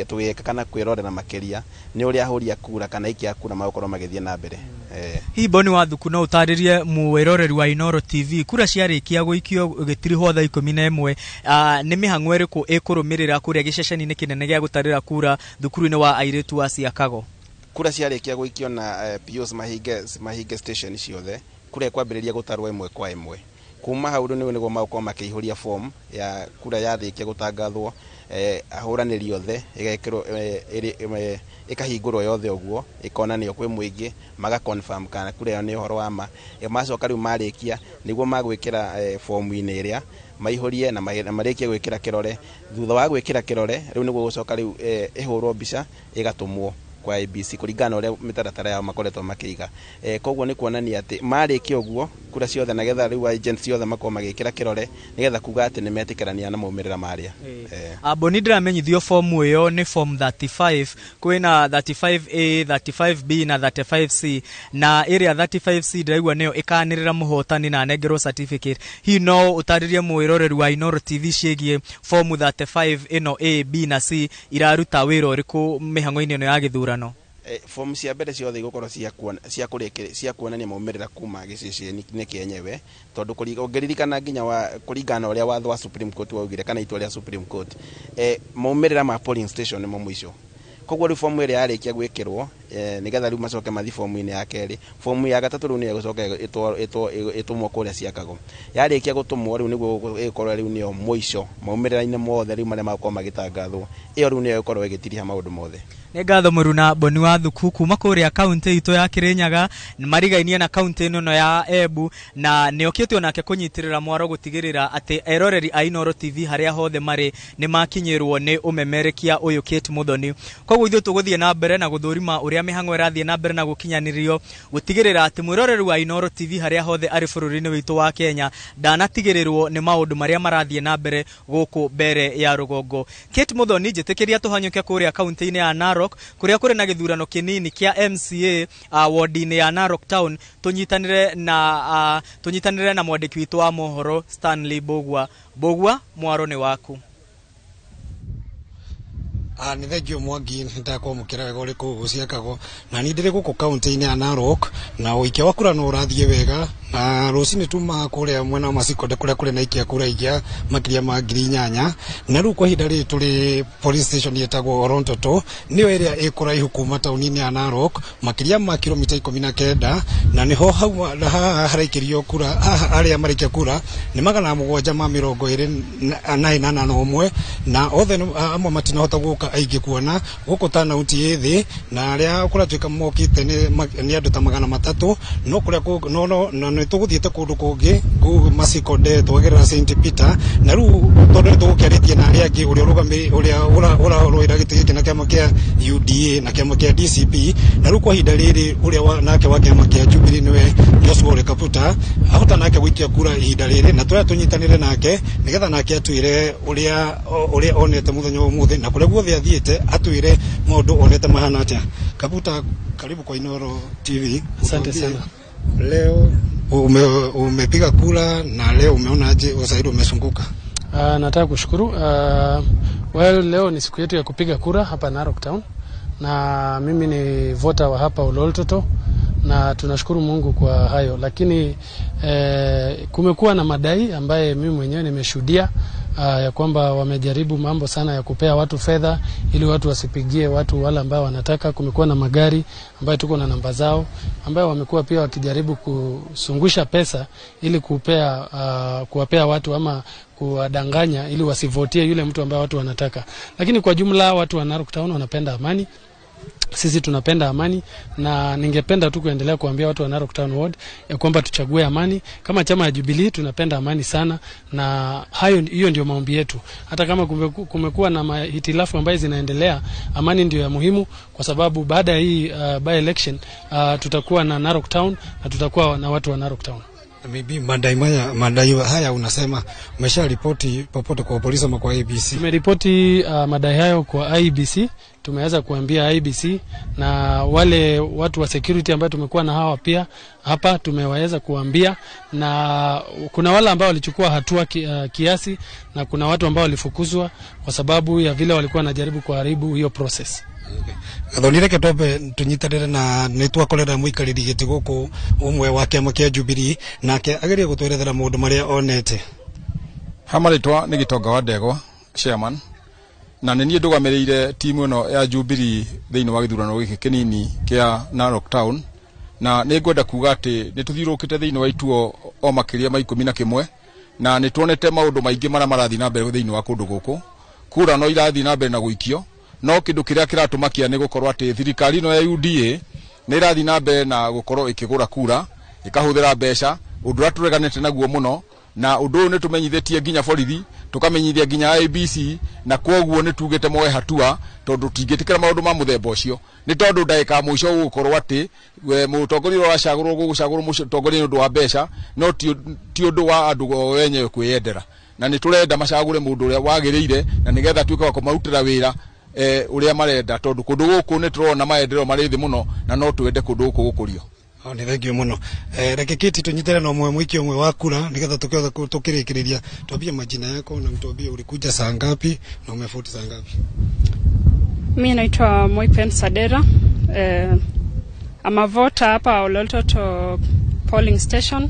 tũgĩka kana kwĩrorera makĩria nĩ ũrĩa ahũri a kura kana aikia a kura magũkorwo magĩthiĩ na mbere. Hihi Boni wa Thuku no ũtarĩrie mwĩroreri wa Inooro TV kura ciarĩkia gũikio gĩtirihwo thaa 11 nĩ mĩhang'o ĩrĩkũ ĩkũrũmĩrĩra kũrĩa gĩceceni-inĩ kĩnene gĩa gũtarĩra kura thukuru-inĩ wa airĩtu wa Siakago? Kura ciarĩkia gũikio na POs mahinge station ciothe, kura ĩkwambĩrĩria gũtarwo ĩmwe kwa ĩmwe. Kuma hau rĩu nĩguo magũkorwo makĩihũria form ya kura yarĩkia gũtangathwo, ahũranĩri othe ĩgekĩrwo ĩkahingũrwo yothe ũguo ĩkonanio kwĩ mũingĩ maga confirm kana kura ĩyo nĩ ũhoro wa ma. Macoka rĩu marĩkia nĩguo magwĩkĩra fomu-inĩ ĩrĩa maihũrie na marĩkie gwĩkĩra kĩrore. Thutha wa gwĩkĩra kĩrore rĩu nĩguo gũcoka rĩu ĩhũrwo mbica ĩgatũmwo kwa IEBC kũringana na ũrĩa mĩtaratara yao makoretwo makĩiga. Koguo nĩ kuonania atĩ marĩkia ũguo kura ciothe, nagetha rĩu agents ciothe makorwo magĩkĩra kĩrore nĩgetha kuga atĩ nĩ metĩkĩrania na maumĩrĩra marĩa. Boni, ndĩramenyithio fomu ĩyo nĩ form 35. Kwĩna 35A, 35B na 35C, na ĩrĩa 35C ndĩraigua nĩyo ĩkanĩrĩra mũhotani na anengerwo certificate. Hihi no ũtarĩrie mwĩroreri wa Inooro TV ciĩgiĩ fomu 35 ĩno A, B na C, iraruta wĩra ũrĩkũ mĩhang'o-inĩ ĩno ya gĩthurano? Fomu cia mbere ciothe igũkorwo cia kuonania maumĩrĩra kuma gĩceceni-inĩ kĩenyewe, tondũ ũngĩririkana nginya wa kũringana na ũrĩa watho wa Supreme Court waugire, kana itua rĩa Supreme Court, maumĩrĩra ma polling station nĩmo mũico. Koguo rĩu fomu ĩrĩa yarĩkia gwĩkĩrwo, nĩgetha rĩu macoke mathi fomu-inĩ ya kerĩ. Fomu ya gatatũ rĩu nĩyo ĩgũcoka ĩtũmwo kũrĩa ciakagwo. Yarĩkia gũtũmwo, rĩu nĩguo ĩgũkorwo rĩu nĩyo mũico maumĩrĩra-inĩ mothe rĩu marĩa magũkorwo magĩtangathwo. Ĩyo rĩu nĩyo ĩgũkorwo ĩgĩtiriha maũndũ mothe. Nĩ ngatho mũruna Boni wa Thuku kuma kũrĩa kaunti itũ ya Kirinyaga, marigainie na kaunti ĩno ya Embu, na nĩ okĩte onake kũnyitĩrĩra mwaro gũtigĩrĩra atĩ eroreri a Inooro TV harĩa hothe marĩ nĩ makinyĩrwo nĩ ũmemerekia ũyũ Kate Muthoni. Koguo ithuĩ tũgũthiĩ na mbere na gũthũrima ũrĩa mĩhang'o ĩrathiĩ na mbere na gũkinyanĩrio, gũtigĩrĩra atĩ mwĩroreri wa Inooro TV harĩa hothe arĩ bũrũri-inĩ witũ wa Kenya ndanatigĩrĩrwo nĩ maũndũ marĩa marathiĩ na mbere gũkũ mbere ya rũgongo. Kate Muthoni, njĩtĩkĩria tũhanyũke kũrĩa kaunti-inĩ ya Narok, kũrĩa kũrĩ na gĩthurano kĩnini kĩa MCA ward-inĩ ya Narok Town, tũnyitanĩre na mwandĩki witũ wa mohoro Stanley Mbũgua. Mbũgua, mwaro nĩ waku. Nĩ thengio Mwangi, nĩ ndakwamũkĩra wega ũrĩ kũu ciakagwo, na niĩ ndĩrĩ gũkũ kaunti-inĩ ya Narok, na ũikia wa kura no ũrathiĩ wega, na rũcinĩ tuma kũrĩa mwena wa Masikonde kũrĩa kũrĩ na ikia kura ikia makĩria ma 8,000. Na rĩu kwa ihinda rĩrĩ tũrĩ police station ĩtagwo Orontoto, nĩyo ĩrĩa ĩ kũraihu kuma taũni-inĩ ya Narok makĩria ma kilomita 19, na nĩho hau haha haraikĩrio kura. Haha arĩa maraikia kura nĩ 721, na othe amwe matinahota gũka aingĩ kuona gũkũ turnout ĩ thĩ, na arĩa kũratuĩka mokĩte nĩ andũ ta 300. No kũrĩa no na nĩ tũgũthiĩte kũndũ kũngĩ kũu Masikonde, twagerera St Peter, na rĩu tondũ nĩ tũgũkĩarĩtie na arĩa angĩ, ũrĩa ũrũgamĩrĩire, ũrĩa ũrarũĩra gĩtĩ gĩkĩ na kĩama kĩa UDA na kĩama kĩa DCP, na rĩu kwa ihinda rĩrĩ ũrĩa nake wa kĩama kĩa Jubilee nĩwe Joshua Ole Kaputa ahota nake gũikia kura ihinda rĩrĩ, na tũrĩa tũnyitanĩre nake nĩgetha nake atwĩre ũrĩa onete mũthenya wa ũmũthĩ na kũrĩa guothe athiĩte, atwĩre maũndũ onete mahana atĩa. Kaputa, karibu kwa Inooro TV. Asante sana. Leo umepiga kura na leo umeona aje usaidi umezunguka? Nataka kushukuru. Well, leo ni siku yetu ya kupiga kura hapa Narok Town, na mimi ni voter wa hapa Ololtoto, na tunashukuru Mungu kwa hayo. Lakini kumekuwa na madai ambaye mimi mwenyewe nimeshuhudia, ya kwamba wamejaribu mambo sana ya kupea watu fedha ili watu wasipigie watu wale ambao wanataka. Kumekuwa na magari ambayo tuko na namba zao ambayo wamekuwa pia wakijaribu kusungusha pesa ili kuwapea watu ama kuwadanganya ili wasivotie yule mtu ambaye watu wanataka. Lakini kwa jumla watu wa Narok Town wanapenda amani. Sisi tunapenda amani, na ningependa tu kuendelea kuambia watu wa Narok Town Ward ya kwamba tuchague amani. Kama chama ya Jubilee tunapenda amani sana, na hayo hiyo ndio maombi yetu. Hata kama kumekuwa na hitilafu ambazo zinaendelea, amani ndio ya muhimu, kwa sababu baada ya hii by election tutakuwa na Narok Town na tutakuwa na watu wa Narok Town. Maybe madai haya unasema umesha ripoti popote kwa polisi ama kwa IEBC? Tumeripoti madai hayo kwa IEBC. Tumeweza kuambia IEBC na wale watu wa security ambao tumekuwa na hawa pia hapa tumeweza kuambia, na kuna wale ambao walichukua hatua kiasi, na kuna watu ambao walifukuzwa kwa sababu ya vile walikuwa wanajaribu kuharibu hiyo process. Gathoni, reke twambe tunyitanĩre na nĩ twakorera mũikarĩri gĩtĩ gũkũ ũmwe wa kĩama kĩa Jubilee, nake agerie gũtwerethera maũndũ marĩa onete. Ha marĩtwa nĩ Gĩtonga wa Ndegwa, chairman, na nĩ niĩ ndũgamĩrĩire timu ĩno ya Jubilee thĩinĩ wa gĩthurano gĩkĩ kĩnini kĩa Narok Town. Na nĩ ngwenda kuga atĩ nĩ tũthiũrũrũkĩte thĩinĩ wa ituo o makĩria ma 11, na nĩ tuonete maũndũ maingĩ marĩa marathiĩ na mbere thĩinĩ wa kũndũ gũkũ. Kura no irathiĩ na mbere na gũikio, no kĩndũ kĩrĩa kĩratũmakia nĩ gũkorwo atĩ thirikari ĩno ya UDA nĩ ĩrathiĩ na mbere na gũkorwo ĩkĩgũra kura, ĩkahũthĩra mbeca, ũndũ ũrĩa tũreganĩte naguo mũno. Na ũndũ ũyũ nĩ tũmenyithĩtie nginya borithi, tũkamenyithia nginya IEBC, na kwoguo nĩ tugĩte moe hatua tondũ tingĩtĩkĩra maũndũ ma mũthemba ũcio, nĩ tondũ ndagĩka ya mũico gũgũkorwo atĩ mũtongoria ũrĩa wacagũrwo gũgũcagũrwo mũtongoria nĩ ũndũ wa mbeca, no ti ũndũ wa andũ o wenyewe kwĩyendera. Na nĩ tũrenda macagũre mũndũ ũrĩa wagĩrĩire na nĩgetha tuĩke wa kũmarutĩra wĩra ũrĩa marenda, tondũ kũndũ gũkũ nĩ tũrona maendeleo marĩ thĩ mũno na no twende kũndũ gũkũ gũkũrio. Nĩ thengio mũno. Reke Kiti tũnyitane na ũmwe mũikia ũmwe wa kura nĩgetha tũkĩhota tũkĩrĩkĩrĩria. Tuambie majina yako na mtuambie ulikuja saa ngapi na umevote saa ngapi. Mi naitwa Moipen Sadera. I'm a voter hapa Olooltoto polling station.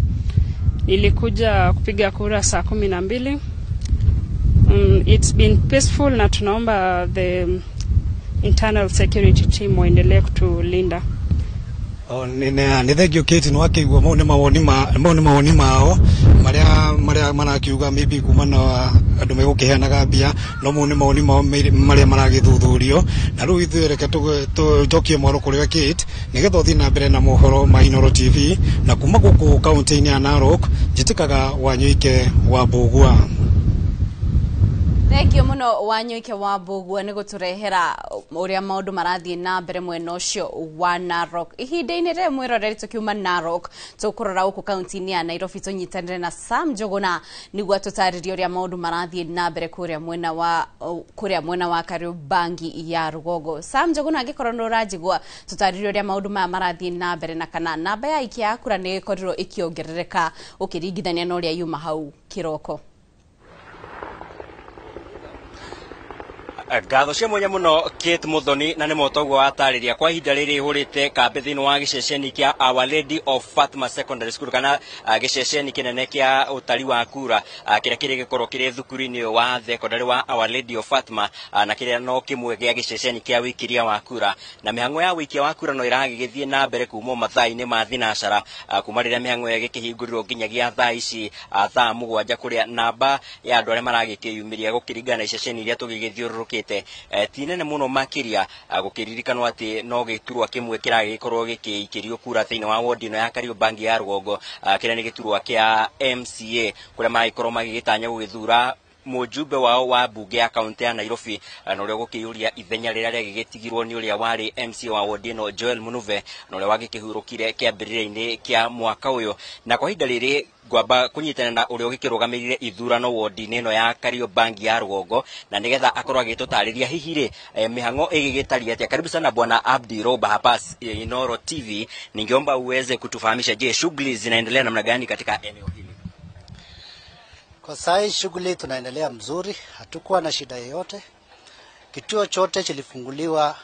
Nilikuja kupiga kura saa 12. It's been peaceful na tunaomba the internal security team waendelee kutulinda. Nĩ thengio Kate, nĩ wakĩigua mau nĩ mawoni ma mau nĩ mawoni mao marĩa marakiuga maybe kuma na andũ megũkĩheanaga mbia, no mau nĩ mawoni mao marĩa maragĩthuthurio. Na rĩu ithuĩ reke tũcokie mwaro kũrĩ we Kate nĩgetha ũthiĩ na mbere na mohoro ma Inooro TV, na kuma gũkũ kaunti-inĩ ya Narok njĩtĩkaga Wanyoike wa Mbũgua. Thengio muno Wanyoike wa Mbũgua nĩ gũtũrehera ũrĩa maũndũ marathiĩ na mbere mwena ũcio wa Narok. Ihinda-inĩ rĩrĩ mwĩroreri tũkiuma Narok tũkũrora gũkũ kaunti-inĩ ya Nairobi tũnyitanĩre na Sam Njũgũna nĩguo atũtarĩrie ũrĩa maũndũ marathiĩ na mbere kũrĩa mwena wa Kariobangi ya Rũgongo. Sam Njũgũna, angĩkorwo nĩ ũranjigua, tũtarĩrie ũrĩa maũndũ maya marathiĩ na mbere na kana namba ya aikia a kura nĩ ĩkorirwo ĩkĩongerereka ũkĩringithania na ũrĩa yuma hau kĩroko. Ngatho cia mwanya muno Kate Muthoni, na nĩ motoguo watarĩria kwa ihinda rĩrĩ hũrĩte kambĩ thĩinĩ wa gĩceceni kĩa Our Lady of Fatima Secondary School kana gĩceceni kĩnene kĩa ũtari wa kura kĩrĩa kĩrĩ gĩkorwo kĩrĩ thukuru-inĩ wa thekondarĩ wa Our Lady of Fatima, na kĩrĩa no kĩmwe gĩa gĩceceni kĩa wĩikiria wa kura. Na mĩhang'o ya wĩikia wa kura no ĩragĩgĩthiĩ na mbere kuma mathaa-inĩ ma thinacara, kuma rĩrĩa mĩhang'o ĩyo ĩgĩkĩhingũrirwo nginyagia thaa ici thaa 7, kũrĩa namba ya andũ arĩa maragĩkĩyumĩria gũkĩringana na iceceni iria tũgĩgĩthiũrũrũkĩte ti nene mũno makĩria, gũkĩririkanwo atĩ no gĩturwa kĩmwe kĩragĩkorwo gĩkĩikĩrio kura thĩinĩ wa wodi ĩno ya Kariobangi ya Rũgongo, kĩrĩa nĩ gĩturwa kĩa MCA, kũrĩa maragĩkorwo magĩgĩtanya gũgĩthura mũjumbe wao wa mbunge ya kaunti ya Nairobi, na ũrĩa ũgũkĩiyũria ithenya rĩrĩa rĩagĩgĩtigirwo nĩ ũrĩa warĩ MCA wa wodi ĩno Joel Munuve, na ũrĩa wagĩkĩhurũkire kĩambĩrĩria-inĩ kĩa mwaka ũyũ. Na kwa ihinda rĩrĩ ngwamba kũnyitana na ũrĩa ũgĩkĩrũgamĩrĩire ithurano wodi-inĩ ĩno ya Kariobangi ya Rũgongo, na nĩgetha akorwo agĩtũtarĩria hihi rĩ mĩhang'o ĩgĩgĩtariĩ atĩa. Karibu sana Bwana Abdi Roba hapa Inooro TV, ningeomba uweze kutufahamisha, je, shughuli zinaendelea namna gani katika eneo hili? Kwa sai shughuli tunaendelea mzuri, hatukuwa na shida yoyote. Kituo chote kilifunguliwa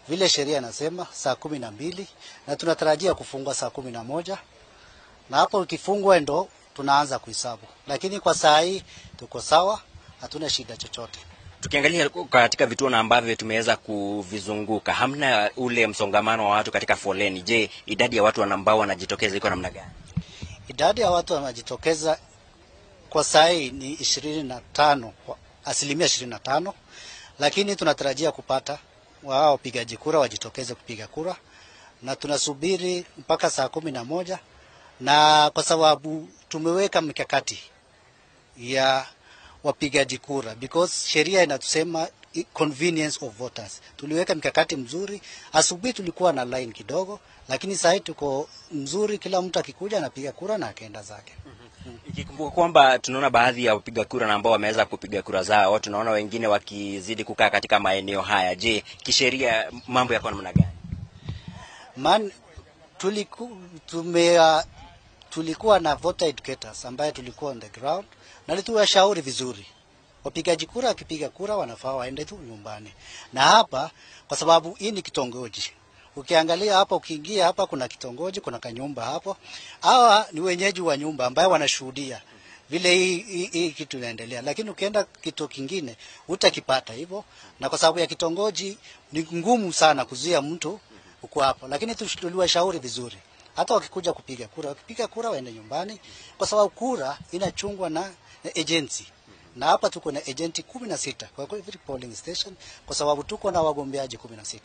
vile sheria inasema saa 12 na tunatarajia kufungwa saa 11, na hapo ukifungwa ndo tunaanza kuhesabu, lakini kwa saa hii tuko sawa, hatuna shida chochote. Tukiangalia katika vituo na ambavyo tumeweza kuvizunguka, hamna ule msongamano wa watu katika foleni. Je, idadi ya watu ambao wanajitokeza iko namna gani? Idadi ya watu wanajitokeza kwa saa hii ni 25, 25%, lakini tunatarajia kupata wao wapigaji kura wajitokeze kupiga kura, na tunasubiri mpaka saa 11, na kwa sababu tumeweka mikakati ya wapigaji kura because sheria inatusema convenience of voters. Tuliweka mikakati mzuri. Asubuhi tulikuwa na line kidogo, lakini sasa tuko mzuri, kila mtu akikuja anapiga kura na akaenda zake. Ikikumbuka kwamba tunaona baadhi ya wapiga kura na ambao wameweza kupiga kura zao, tunaona wengine wakizidi kukaa katika maeneo haya. Je, kisheria mambo yako namna gani? Man, tulikuwa na voter educators ambaye tulikuwa on the ground na tuliwashauri vizuri. Wapigaji kura wakipiga kura wanafaa waende tu nyumbani. Na hapa kwa sababu hii ni kitongoji. Ukiangalia hapa, ukiingia hapa kuna kitongoji, kuna kanyumba hapo. Hawa ni wenyeji wa nyumba ambaye wanashuhudia vile hii kitu inaendelea. Lakini ukienda kituo kingine utakipata hivyo, na kwa sababu ya kitongoji ni ngumu sana kuzuia mtu uko hapo. Lakini tuliwashauri vizuri. Hata wakikuja kupiga kura, wakipiga kura waende nyumbani, kwa sababu kura inachungwa na agency. Na hapa tuko na agenti 16 kwa every polling station, kwa sababu tuko na wagombeaji 16.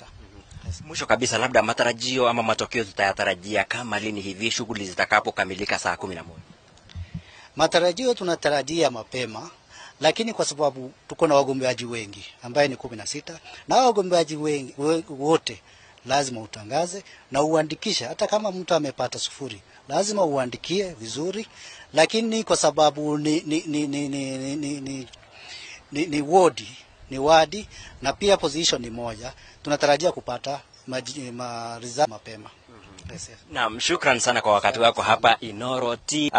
Mwisho kabisa, labda matarajio ama matokeo tutayatarajia kama lini hivi shughuli zitakapokamilika saa 11? Matarajio tunatarajia mapema, lakini kwa sababu tuko na wagombeaji wengi ambaye ni 16 na wagombeaji wengi wote lazima utangaze na uandikishe. Hata kama mtu amepata 0 lazima uandikie vizuri, lakini kwa sababu ni wodi, ni wadi na pia position ni moja, tunatarajia kupata result mapema. Yes, yes. Naam, shukran sana kwa wakati wako hapa Inoro T.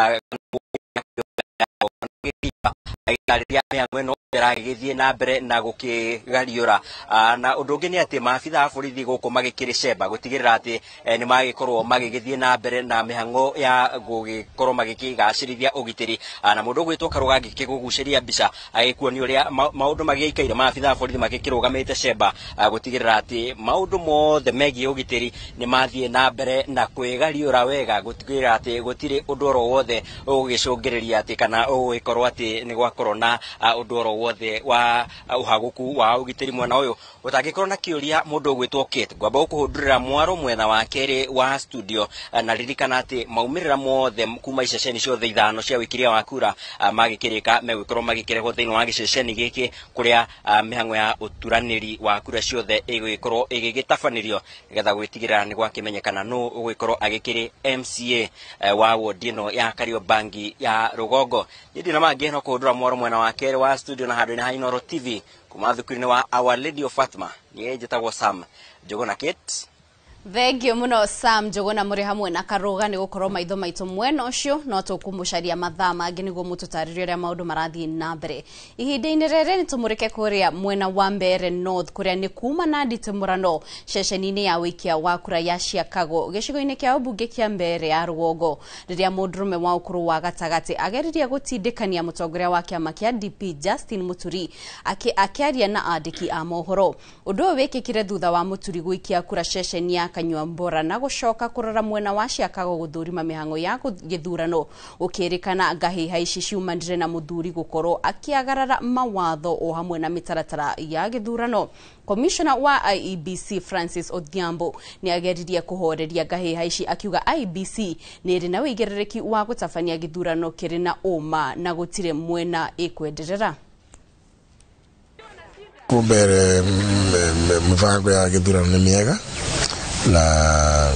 Mĩhang'o ĩno ĩragĩthiĩ na mbere na gũkĩgariũra, na ũndũ ũngĩ nĩ atĩ maabitha a borithi gũkũ magĩkĩrĩ cemba gũtigĩrĩra atĩ nĩ magĩkorwo magĩgĩthiĩ na mbere na mĩhang'o ya gũgĩkorwo magĩkĩgacĩrithia ũgitĩri, na mũndũ ũgwĩtwo Karũga angĩkĩgũgucĩria mbica agĩkuonia ũrĩa maũndũ magĩikaire maabitha a borithi magĩkĩrũgamĩte cemba gũtigĩrĩra atĩ maũndũ mothe megiĩ ũgitĩri nĩ mathiĩ na mbere na kwĩgariũra wega gũtigĩrĩra atĩ gũtirĩ ũndũ oro wothe ũgũgĩcũngĩrĩria atĩ kana ũgũgĩkorwo atĩ nĩ gwakorwo na ũndũ oro wothe wa ũhagũku wa ũgitĩri mwena ũyũ. Ũtangĩkorwo na kĩũria mũndũ ũgwĩtwo Kate, ngwamba gũkũhũndũrĩra mwaro mwena wa kerĩ wa studio, na ririkana atĩ maumĩrĩra mothe kuma iceceni ciothe 5 cia wĩkiria wa kura magĩkĩrĩka megũkorwo magĩkĩrehwo thĩinĩ wa gĩceceni gĩkĩ kũrĩa mĩhang'o ya ũturanĩri wa kura ciothe ĩgũgĩkorwo ĩgĩgĩtabanĩrio nĩgetha gwĩtigĩrĩra nĩ gwakĩmenyekana nũ ũgũgĩkorwo agĩkĩrĩ MCA wa wodi ĩno ya Kariobangi ya Rũgongo. Niĩ ndĩ na mangĩ no kũhũndũra mwaro mwena wa kerĩ wa studio na handũ-inĩ ha Inoro TV kuma thukuru-inĩ wa Our Lady of Fatima. Niĩ njĩtagwo Sam Njũgũna Kate. Thengio muno Sam Njũgũna mũrĩ hamwe na Karũga nĩ gũkorwo maitho maitũ mwena ũcio no tũkũmũcaria mathaa mangĩ nĩguo mũtũtarĩrie ũrĩa maũndũ marathiĩ na mbere. Ihinda-inĩ rĩrĩ nĩ tũmũrĩke kũrĩa mwena wa Mbeere North kũrĩa nĩ kuma na nditimũrano ceceni-inĩ ya wĩikia wa kura ya Chiakago gĩcigo-inĩ kĩa ũmbunge kĩa Mbeere ya Rũgongo rĩrĩa mũndũrũme wa ũkũrũ wa gatagatĩ ageririe gũtindĩkania mũtongoria wa kĩama kĩa DP Justin Muturi akĩaria na andĩki a mohoro. Ũndũ ũyũ wĩkĩkire thutha wa Muturi gũikia kura ceceni ya Kanyua Mbora na gũcoka kũrora mwena wa Chiakago gũthũrima mĩhang'o ya gĩthurano gũkĩrĩkana ngahĩha ici ciumanire na mũthuri gũkorwo akĩagarara mawatho o hamwe na mĩtaratara ya gĩthurano. Commissioner wa IEBC Francis Odhiambo nĩ ageririe kũhoreria ngahĩha ici akiuga IEBC nĩ ĩrĩ na ũigĩrĩrĩki wa gũtabania gĩthurano kĩrĩ na ũma na gũtirĩ mwena ĩkwenderera. Kumbere mĩbango ya gĩthurano nĩ mĩega na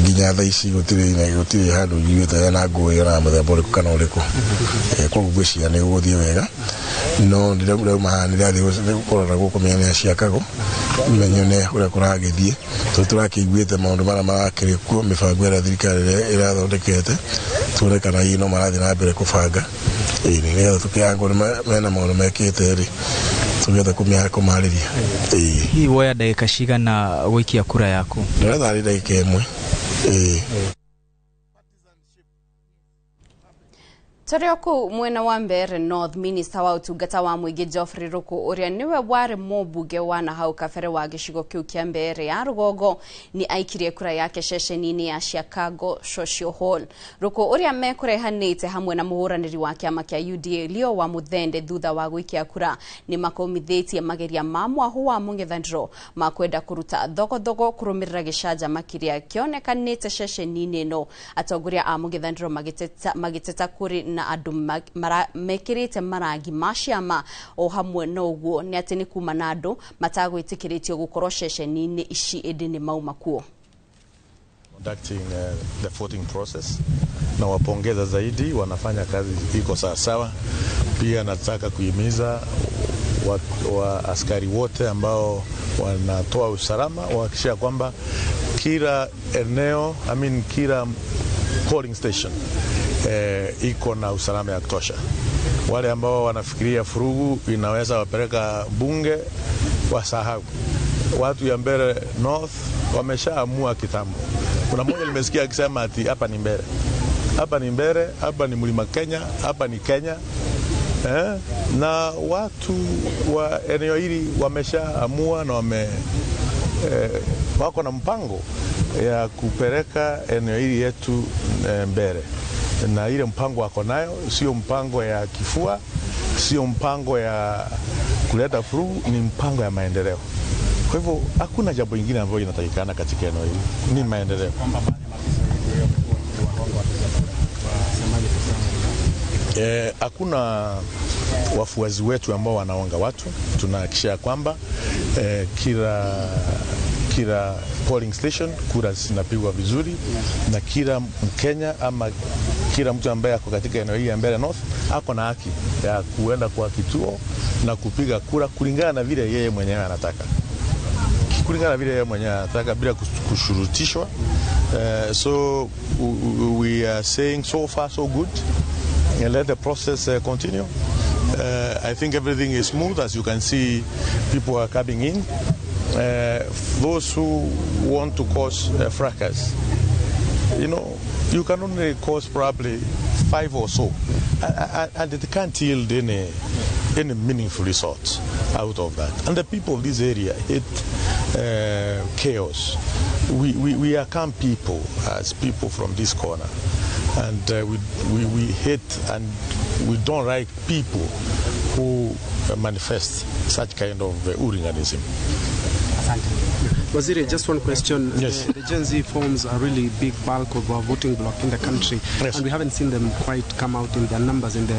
nginya thaa ici gũtirĩ handũ njiguĩte hena ngũĩ ona mũthemba ũrĩkũ kana ũrĩkũ. Koguo ngwĩciria nĩ gũgũthiĩ wega, no ndĩrauma haha nĩndĩrathiĩ kũrora gũkũ mĩena ya Chiakago menyone ũrĩa kũragĩthiĩ, tondũ tũrakĩiguĩte maũndũ marĩa marakĩrĩ kuo, mĩbango ĩrĩa thirikari ĩrathondekete, tuone kana hihi no marathiĩ na mbere kũbanga. Nĩgetha tũkĩangwo mena maũndũ mekĩte rĩ, tũgĩetha kũmarĩria. Hihi woya ndagĩka cigana gũikia kura yaku? Ndĩretha arĩ ndagĩka 1. Tũrĩ o kũu mwena wa Mbeere North, minista wa ũtungata wa mũingĩ Geoffrey Ruku ũrĩa nĩwe warĩ mũmbunge wa na hau kabere wa gĩcigo kĩu kĩa Mbeere ya Rũgongo nĩ aikirie kura yake ceceni-inĩ ya Chicago Social Hall. Ruku ũrĩa mekũrehanĩte hamwe na mũhũranĩri wa kĩama kĩa UDA Leo wa Muthende thutha wa gũikia kura nĩ makũmithĩtie mageria ma mwahũ wa mũng'ethanĩro ma kwenda kũruta thogothogo kũrũmĩrĩra gĩcanjama kĩrĩa kĩonekanĩte ceceni-inĩ ĩno. Atongoria a mũng'ethanĩro magĩteta kũrĩ na andũ mekĩrĩte marangi ma ciama o hamwe na ũguo nĩ atĩ nĩ kuma na andũ matagwĩtĩkĩrĩtio gũkorwo ceceni-inĩ ici ĩndĩ nĩ mauma kuo. Conducting the voting process na wapongeza zaidi, wanafanya kazi iko sawa sawa. Pia nataka kuhimiza wa askari wote ambao wanatoa usalama wahakikisha kwamba kila eneo, kila polling station iko na usalama ya kutosha. Wale ambao wanafikiria furugu inaweza wapeleka bunge wasahau. Watu ya Mbeere North wameshaamua kitambo. Kuna mmoja nimesikia akisema ati hapa ni Mbeere. Hapa ni Mbeere, hapa ni Mlima Kenya, hapa ni Kenya. Na watu wa eneo hili wameshaamua na wako na mpango ya kupeleka eneo hili yetu Mbeere. Na ile mpango wako nayo sio mpango ya kifua, sio mpango ya kuleta furugu, ni mpango ya maendeleo. Kwa hivyo hakuna jambo lingine ambalo linatakikana katika eneo hili, ni maendeleo. Hakuna wafuasi wetu ambao wanaonga watu. Tunahakikisha kwamba kila polling station kura zinapigwa vizuri, na kila Mkenya ama kila mtu ambaye ako katika eneo hili ya Mbeere North ako na haki ya kuenda kwa kituo na kupiga kura kulingana na vile yeye mwenyewe anataka, kulingana na vile yeye mwenyewe anataka bila kushurutishwa. So we are saying so far so good, and let the process continue. I think everything is smooth. As you can see, people are coming in. Those who want to cause fracas, you can only cause probably 5 or so, and it can't yield any meaningful result out of that. And the people of this area hate chaos. We are calm people, as people from this corner, and we hate and we don't like people who manifest such kind of hooliganism. Waziri, just one question. Yes. The Gen Z forms a really big bulk of our voting bloc in the country, yes, and we haven't seen them quite come out in their numbers in the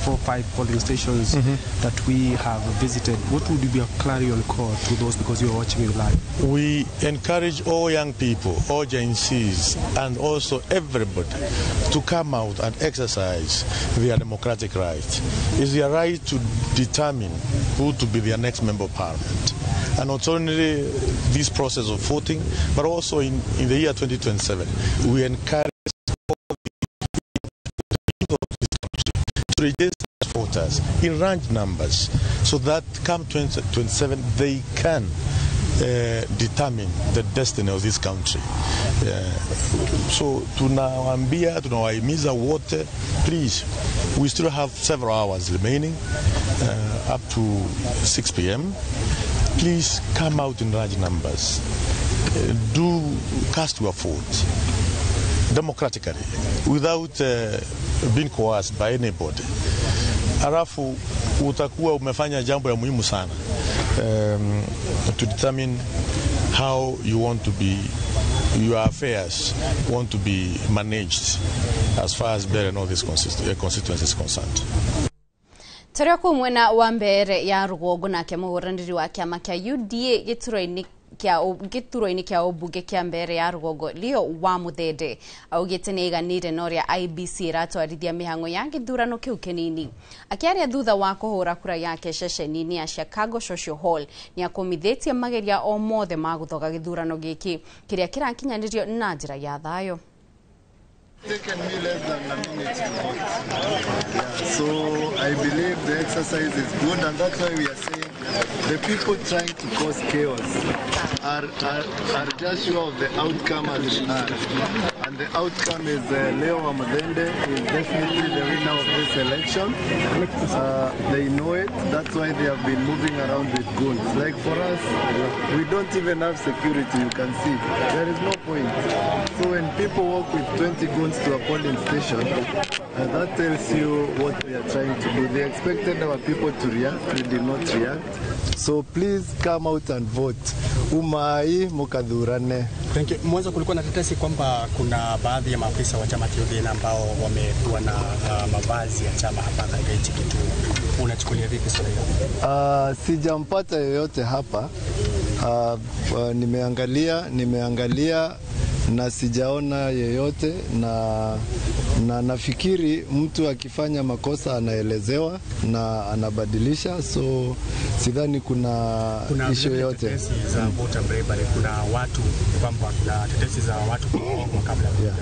4 or 5 polling stations that we have visited. What would be a clarion call to those, because you are watching you live? We encourage all young people, all Gen Zs, and also everybody to come out and exercise their democratic right. It's their right to determine who to be their next member of parliament. And not only this process of voting, but also in the year 2027, we encourage all the people of this country to register as voters in large numbers, so that come 2027 they can determine the destiny of this country. So tunawaambia, tunawahimiza wote, please, we still have several hours remaining, up to 6 p.m. Please come out in large numbers. Do cast your vote democratically without being coerced by anybody. Alafu utakuwa umefanya jambo ya muhimu sana to determine how you want to be, your affairs want to be managed as far as Mbeere North constituency is concerned. Tũrĩ kũu mwena wa Mbeere ya rũgongo, nake mũhũranĩri wa kĩama kĩa UDA gĩturwa-inĩ kĩa ũmbunge kĩa Mbeere ya rũgongo Leo wa Muthende augĩte nĩ aiganĩire na ũrĩa IEBC ĩratwarithia mĩhang'o ya gĩthurano kĩu kĩnini. Akĩaria thutha wa kũhũra kura yake ceceni-inĩ ya Chicago Social Hall, nĩ akũmithĩtie mageria o mothe ma gũthoga gĩthurano gĩkĩ kĩrĩa kĩrakinyanĩrio na njĩra ya thayũ. Taken me less than a minute to vote. Yeah, so I believe the exercise is good, and that's why we are saying the people trying to cause chaos are just sure of the outcome as they are. And the outcome is Leo Wamuthende is definitely the winner of this election. They know it. That's why they have been moving around with guns. Like for us, we don't even have security, you can see. There is no point. So when people walk with 20 guns to a polling station, that tells you what we are trying to do. They expected our people to react. We did not react. So please come out and vote. Umai mukathurane. Thank you. Mwanzo kulikuwa na tetesi kwamba kuna baadhi ya maafisa wa chama cha ODM ambao wamekuwa na mavazi ya chama hapa katika hichi kituo. Unachukulia vipi swala hilo? Sijampata yoyote hapa. Nimeangalia na sijaona yeyote, na nafikiri mtu akifanya makosa anaelezewa na anabadilisha, so sidhani kuna issue yoyote. Tetesi za voter bribery, kuna watu kwamba kuna tetesi za watu kuhongwa kabla ya kura.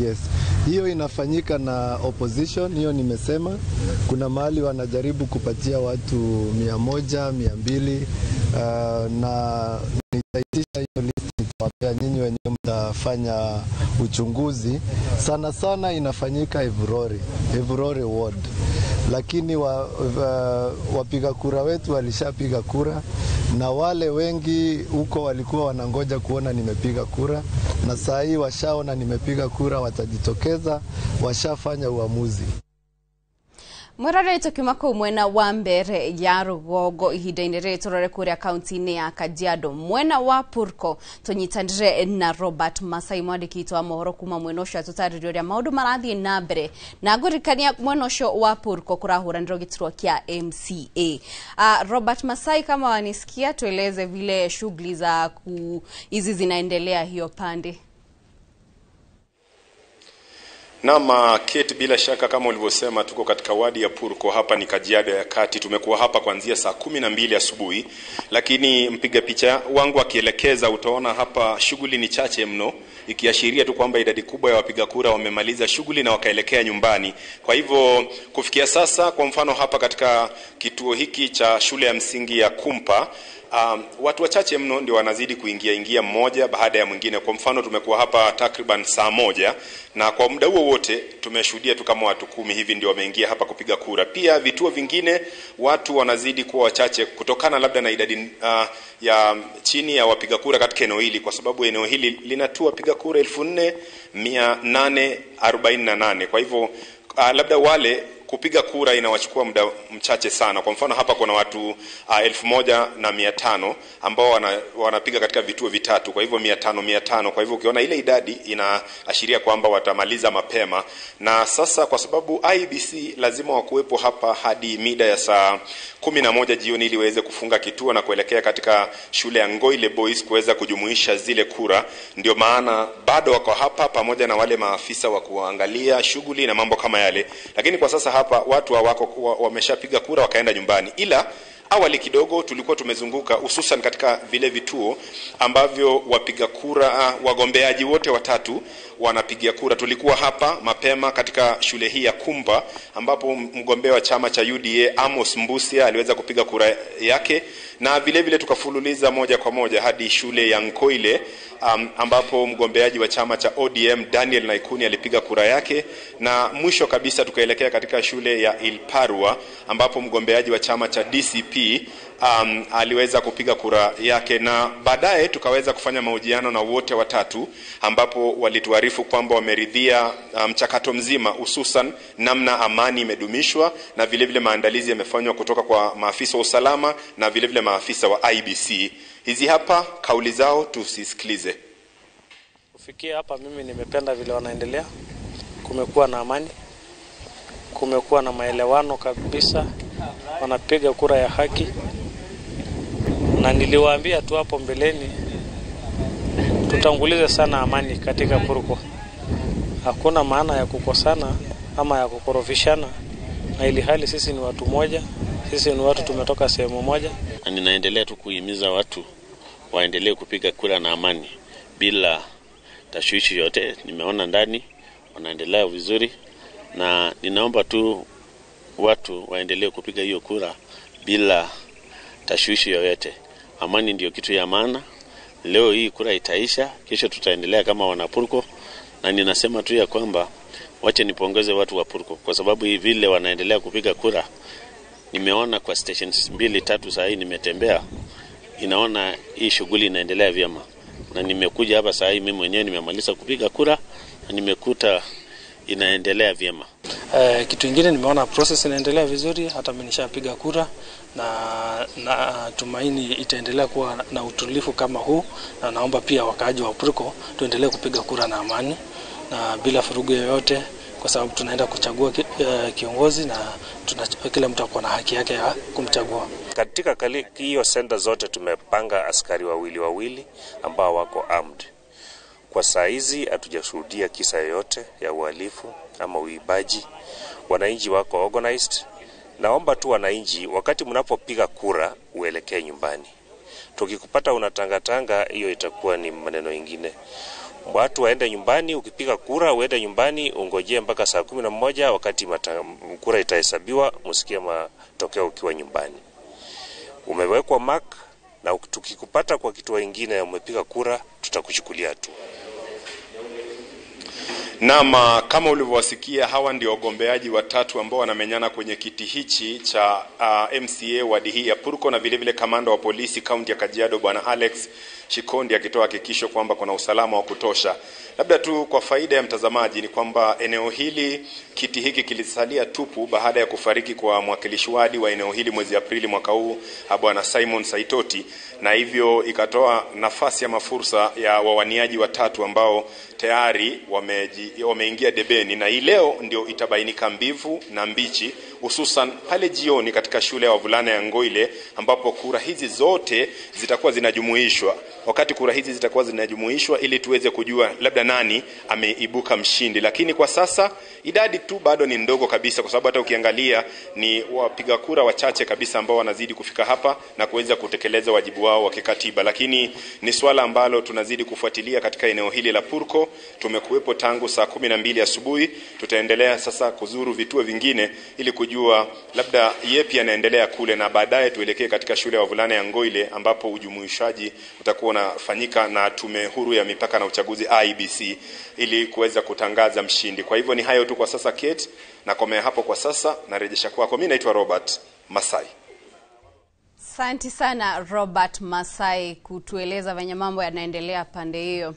Yes, hiyo inafanyika na opposition, hiyo nimesema. Kuna mahali wanajaribu kupatia watu 100, 200, na nitaitisha hiyo list, nitawapea nyinyi wenyewe mtafanya uchunguzi. Sana sana inafanyika Evurore ward, lakini wapiga kura wetu walishapiga kura, na wale wengi huko walikuwa wanangoja kuona nimepiga kura, na saa hii washaona nimepiga kura, watajitokeza, washafanya uamuzi. Mwarare tukiuma kuu mwena wa mbere ya rugongo ihinda-inĩ rĩrĩ tũrore kũrĩa kaunti-inĩ ya Kajiado mwena wa Purko tũnyitanĩre na Robert Masai mwandĩki witũ wa mohoro kuma mwena ũcio atũtarĩrie ũrĩa maũndũ marathiĩ na mbere na ngũririkania mwena ũcio wa Purko kũrahũranĩrwo gĩturwa kĩa MCA. Robert Masai, kama wanisikia, tueleze vile shughuli za hizi zinaendelea hiyo pande. Naam, Kate, bila shaka kama ulivyosema tuko katika wadi ya Purko, hapa ni Kajiado ya Kati. Tumekuwa hapa kuanzia saa 12 asubuhi, lakini mpiga picha wangu akielekeza utaona hapa shughuli ni chache mno, ikiashiria tu kwamba idadi kubwa ya wapiga kura wamemaliza shughuli na wakaelekea nyumbani. Kwa hivyo kufikia sasa, kwa mfano hapa katika kituo hiki cha shule ya msingi ya Kumpa, watu wachache mno ndio wanazidi kuingia mmoja baada ya mwingine. Kwa mfano tumekuwa hapa takriban saa 1 na kwa muda huo wote tumeshuhudia tu kama watu 10 hivi ndio wameingia hapa kupiga kura. Pia vituo vingine watu wanazidi kuwa wachache kutokana labda na idadi ya chini ya wapiga kura katika eneo hili, kwa sababu eneo hili linatua wapiga kura 4848. Kwa hivyo labda wale kupiga kura inawachukua muda mchache sana. Kwa mfano hapa kuna watu 1500 ambao wanapiga katika vituo vitatu, kwa hivyo 500 500. Kwa hivyo ukiona ile idadi inaashiria kwamba watamaliza mapema. Na sasa kwa sababu IEBC lazima wakuwepo hapa hadi mida ya saa 11 jioni ili waweze kufunga kituo na kuelekea katika shule ya Ngoile Boys kuweza kujumuisha zile kura, ndio maana bado wako hapa pamoja na wale maafisa wa kuangalia shughuli na mambo kama yale. Lakini kwa sasa hapa watu hawako, wameshapiga kura wakaenda nyumbani. Ila awali kidogo tulikuwa tumezunguka hususan katika vile vituo ambavyo wapiga kura, wagombeaji wote watatu wanapiga kura. Tulikuwa hapa mapema katika shule hii ya Kumba ambapo mgombea wa chama cha UDA Amos Mbusia aliweza kupiga kura yake, na vile vile tukafululiza moja kwa moja hadi shule ya Nkoile ambapo mgombeaji wa chama cha ODM Daniel Naikuni alipiga kura yake, na mwisho kabisa tukaelekea katika shule ya Ilparua ambapo mgombeaji wa chama cha DCP aliweza kupiga kura yake, na baadaye tukaweza kufanya mahojiano na wote watatu ambapo walituarifu kwamba wameridhia mchakato mzima, hususan namna amani imedumishwa na vile vile maandalizi yamefanywa kutoka kwa maafisa wa usalama na vile vile maafisa wa IEBC. Hizi hapa kauli zao, tusisikilize. Kufikia hapa mimi nimependa vile wanaendelea. Kumekuwa na amani, kumekuwa na maelewano kabisa, wanapiga kura ya haki. Na niliwaambia tu hapo mbeleni tutangulize sana amani katika Purko. Hakuna maana ya kukosana ama ya kukorofishana, na ili hali sisi ni watu moja, sisi ni watu tumetoka sehemu moja. Na ninaendelea tu kuhimiza watu waendelee kupiga kura na amani bila tashwishi yote. Nimeona ndani wanaendelea vizuri, na ninaomba tu watu waendelee kupiga hiyo kura bila tashwishi yoyote. Amani ndiyo kitu ya maana. Leo hii kura itaisha, kesho tutaendelea kama wanapurko. Na ninasema tu ya kwamba wache nipongeze watu wa Purko kwa sababu hii vile wanaendelea kupiga kura. Nimeona kwa stations 2 3 saa hii nimetembea, inaona hii shughuli inaendelea vyema. Na nimekuja hapa saa hii mimi mwenyewe nimemaliza kupiga kura na nimekuta inaendelea vyema. Kitu kingine nimeona process inaendelea vizuri, hata mimi nishapiga kura na tumaini itaendelea kuwa na utulivu kama huu, na naomba pia wakaaji wa Purko tuendelee kupiga kura na amani na bila furugu yoyote, kwa sababu tunaenda kuchagua kiongozi na kila mtu akona haki yake ya kumchagua. Katika hiyo center zote tumepanga askari wawili wawili ambao wako armed. Kwa saa hizi hatujashuhudia kisa yoyote ya uhalifu ama uibaji. Wananchi wako organized. Naomba tu wananchi, wakati mnapopiga kura uelekee nyumbani. Tukikupata unatangatanga, hiyo itakuwa ni maneno ingine. Watu waende nyumbani, ukipiga kura uende nyumbani, ungojee mpaka saa 11 wakati kura itahesabiwa, msikie matokeo ukiwa nyumbani. Umewekwa mark, na tukikupata kwa kituo kingine umepiga kura, tutakuchukulia hatua. Naam, kama ulivyowasikia, hawa ndio wagombeaji watatu ambao wanamenyana kwenye kiti hichi cha MCA wadi hii ya Purko, na vile vile kamanda wa polisi kaunti ya Kajiado Bwana Alex Shikondi akitoa hakikisho kwamba kuna usalama wa kutosha. Labda tu kwa faida ya mtazamaji ni kwamba eneo hili, kiti hiki kilisalia tupu baada ya kufariki kwa mwakilishi wadi wa eneo hili mwezi Aprili mwaka huu, Bwana Simon Saitoti, na hivyo ikatoa nafasi ama fursa ya wawaniaji watatu ambao tayari wameingia debeni, na hii leo ndio itabainika mbivu na mbichi, hususan pale jioni katika shule ya wavulana ya Ngoile ambapo kura hizi zote zitakuwa zinajumuishwa. Wakati kura hizi zitakuwa zinajumuishwa ili tuweze kujua labda nani ameibuka mshindi, lakini kwa sasa idadi tu bado ni ndogo kabisa, kwa sababu hata ukiangalia ni wapiga kura wachache kabisa ambao wanazidi kufika hapa na kuweza kutekeleza wajibu wao wa kikatiba. Lakini ni swala ambalo tunazidi kufuatilia katika eneo hili la Purko. Tumekuwepo tangu saa 12 asubuhi. Tutaendelea sasa kuzuru vituo vingine ili kujua labda yepi yanaendelea kule, na baadaye tuelekee katika shule ya wavulana ya Ngoile ambapo ujumuishaji utakuwa unafanyika na Tume Huru ya Mipaka na Uchaguzi IEBC ili kuweza kutangaza mshindi. Kwa hivyo ni hayo tu kwa sasa Kate, na komea hapo kwa sasa, narejesha kwako. Mimi naitwa Robert Masai. Asante sana Robert Masai kutueleza venye mambo yanaendelea pande hiyo.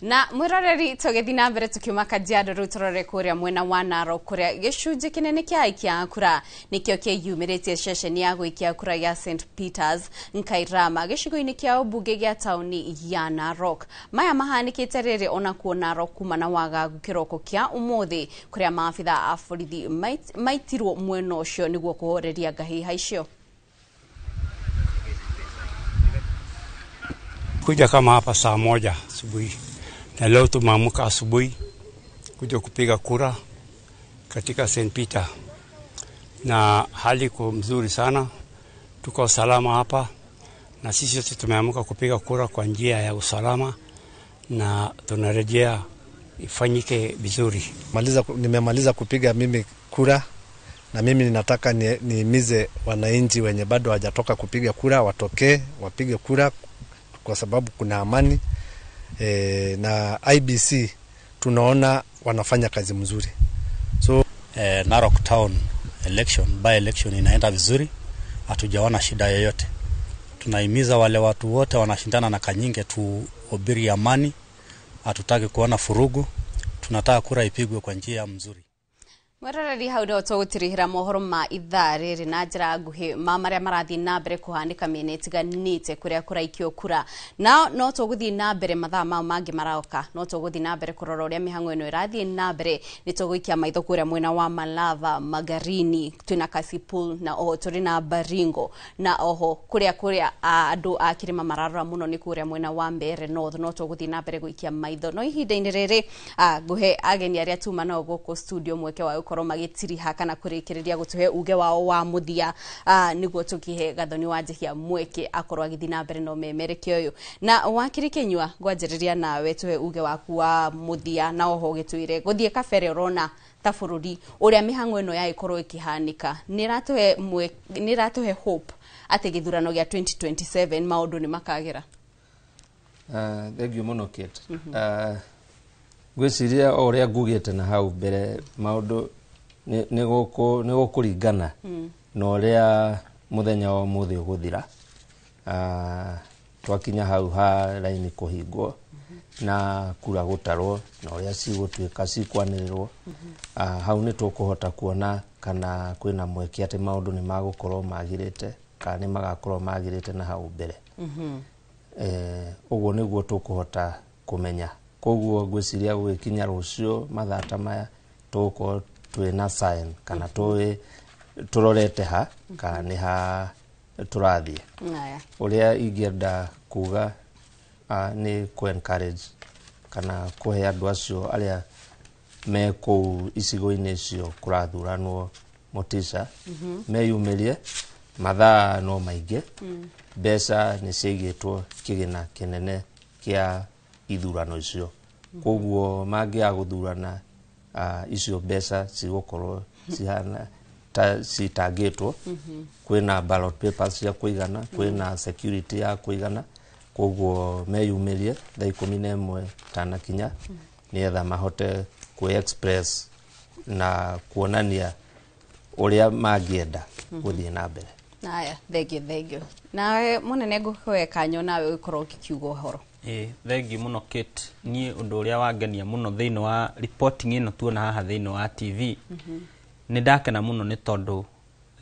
Na mwiroreri tũgĩthiĩ na mbere tũkiuma Kajiado rĩu tũrore kũrĩa mwena wa Narok kũrĩa gĩcunjĩ kĩnene kĩa aikia a kura nĩkĩo kĩyumĩrĩtie ceceni ya gũikia kura ya St Peters Nkairama gĩcigo-inĩ kĩa ũmbunge gĩa taũni ya Narok. Maya mahanĩkĩte rĩrĩ onakuo Narok kuma na wagagu kĩroko kĩa ũmũthĩ kũrĩa maabitha a borithi maitirwo mwena ũcio nĩguo kũhoreria ngahĩha icio. Kuja kama hapa saa 1 asubuhi, na leo tumeamka asubuhi kuja kupiga kura katika St. Peter, na hali iko mzuri sana, tuko salama hapa, na sisi wote tumeamka kupiga kura kwa njia ya usalama, na tunarejea ifanyike vizuri. Nimemaliza kupiga mimi kura, na mimi ninataka nihimize wananchi wenye bado hawajatoka kupiga kura watokee wapige kura, kwa sababu kuna amani. Na IBC tunaona wanafanya kazi mzuri. So Narok Town election, by election inaenda vizuri, hatujaona shida yoyote. Tunahimiza wale watu wote wanashindana na Kanyinge tuhubiri amani, hatutaki kuona furugu, tunataka kura ipigwe kwa njia mzuri. Mweroreri hau no tũgũtirihĩra mohoro ma ithaa rĩrĩ na njĩra nguhĩ ma marĩa marathiĩ na mbere kũhanĩka mĩena ĩtiganĩte kũrĩa kũraikio kura. Nao no tũgũthiĩ na mbere mathaa mau mangĩ maroka, no tũgũthiĩ na mbere kũrora ũrĩa mĩhang'o ĩno ĩrathiĩ na mbere. Nĩ tũgũikia maitho kũrĩa mwena wa Malava, Magarini, twĩna Kasipul na oho tũrĩ na Baringo, na oho kũrĩa andũ a kĩrĩma mararora mũno nĩ kũrĩa mwena wa Mbeere North. No tũgũthiĩ na mbere gũikia maitho, no ihinda-inĩ rĩrĩ ngũhe ageni arĩa tuma nao gũkũ studio mweke wa gũkorwo magĩtiriha kana kũrĩkĩrĩria gũtũhe uge wao wa mũthia, nĩguo tũkĩhe Gathoni wa Njihia mweke akorwo agĩthiĩ na mbere na ũmemerekia ũyũ. Na Wakiri Kĩnyua, ngwanjĩrĩria nawe tũhe uge waku wa mũthia, na oho ũgĩtwĩre gũthiĩ kabere ũrona ta bũrũri ũrĩa mĩhang'o ĩno ya ĩkorwo ĩkĩhanĩka nĩ ĩratũhe hope atĩ gĩthurano gĩa 2027 maũndũ nĩ makagĩra. Thank you mũno Kate. Ngwĩciria o ũrĩa ngugĩte na hau mbere, maũndũ nĩ gũkũringana na ũrĩa mũthenya wa ũmũthĩ ũgũthira. Twakinya hau ha raini kũhingwo na kura gũtarwo na ũrĩa cigũtuĩka cikwanĩrĩrwo, hau nĩ tũkũhota kuona kana kwĩna mweke atĩ maũndũ nĩ magũkorwo magĩrĩte kana nĩ magakorwo magĩrĩte na hau mbere. Ũguo nĩguo tũkũhota kũmenya. Koguo ngwĩciria gũgĩkinya rũciũ mathaa ta maya tũgũkorwo twĩna sign kana tũrorete ha kana nĩ ha tũrathiĩ. Ũrĩa ingĩenda kuga nĩ kũ encourage kana kũhe andũ acio arĩa me kũu icigo-inĩ icio kũrathuranwo motisha, meyumĩrie, mathaa no maingĩ, mbeca nĩ ciaigĩtwo kĩgĩna kĩnene kĩa ithurano icio, koguo mangĩaga gũthurana icio mbeca cigũkorwo cihana ta citangĩtwo. Kwĩna ballot papers cia kũigana, kwĩna security ya kũigana, koguo meyumĩrie thaa 11 tanakinya nĩgetha mahote kwĩ express na kuonania ũrĩa mangĩenda gũthiĩ na mbere. Aya, thank you, thank you. Nawe munene ngũkũhe kanyo nawe ũkorwo ũkiuga ũhoro. Ĩĩ, thengiũ mũno Kate. Niĩ ũndũ ũrĩa wangenia mũno thĩinĩ wa reporting ĩno tuona haha thĩinĩ wa TV, nĩ ndakena mũno nĩ tondũ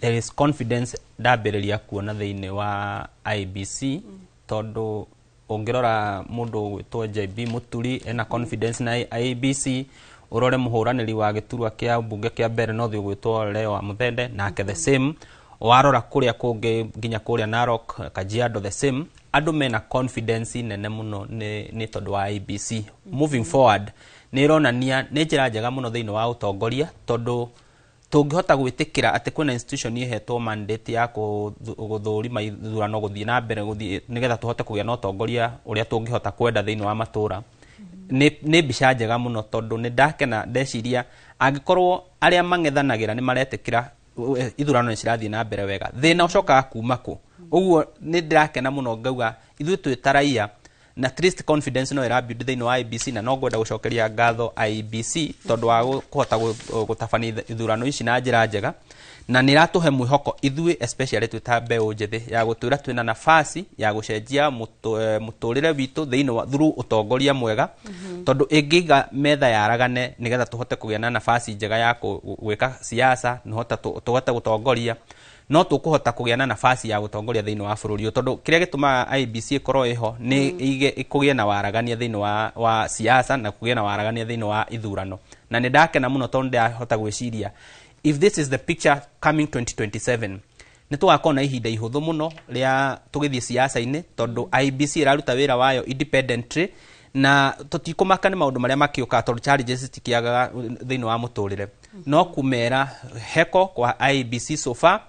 there is confidence ndambĩrĩria kuona thĩinĩ wa IEBC, tondũ ũngĩrora mũndũ ũgwĩtwo JB Mũturi ena confidence na IEBC, ũrore mũhũranĩri wa gĩturwa kĩa mbunge kĩa mbere North ũgwĩtwo Leo wa Muthende nake the same, warora kũrĩa kũngĩ nginya kũrĩa Narok, Kajiado the same, andũ mena confidence nene mũno nĩ tondũ wa IEBC. Moving forward nĩ ĩronania nĩ njĩra njega mũno thĩinĩ wa ũtongoria, tondũ tũngĩhota gwĩtĩkĩra atĩ kwĩna institution ĩhetwo mandate ya gũthũrima ithurano gũthiĩ na mbere gũthiĩ nĩgetha tũhote kũgĩa na ũtongoria ũrĩa tũngĩhota kwenda thĩinĩ wa matũra, nĩ mbica njega mũno, tondũ nĩ ndakena ndeciria angĩkorwo arĩa mang'ethanagĩra nĩ maretĩkĩra ithurano nĩ cirathiĩ na mbere wega, thĩna ũcokaga kuma kũ? Ũguo nĩ ndĩrakena mũno ngauga ithuĩ twĩ ta raia na at least confidence no ĩrabuild thĩinĩ wa IEBC, na no ngwenda gũcokeria ngatho IEBC tondũ wa kũhota gũtabania ithurano ici na njĩra njega, na nĩ iratũhe mwĩhoko ithuĩ especially twĩ ta mbeũ njĩthĩ ya gũtwĩra twĩna nafasi ya gũcenjia mũtũrĩre witũ thĩinĩ wa through ũtongoria mwega, tondũ ĩngĩiga metha yaragane nĩgetha tũhote kũgĩa na nafasi njega ya gwĩka siasa, tũhote gũtongoria, no tũkũhota kũgĩa na nafasi ya gũtongoria thĩinĩ wa bũrũri ũyũ, tondũ kĩrĩa gĩtũmaga IEBC ĩkorwo ĩho nĩ ĩige kũgĩe na waragania thĩinĩ wa siasa na kũgĩe na waragania thĩinĩ wa ithurano. Na nĩ ndakena mũno tondũ ndĩrahota gwĩciria if this is the picture coming 2027 nĩ tũgakorwo na ihinda ihũthũ mũno rĩa tũgĩthiĩ siasa-inĩ, tondũ IEBC ĩraruta wĩra wayo independently na tũtikũmaka nĩ maũndũ marĩa makĩũkaga, tondũ challenges citikĩagaga thĩinĩ wa mũtũrĩre. No kũmera heko kwa IEBC so far,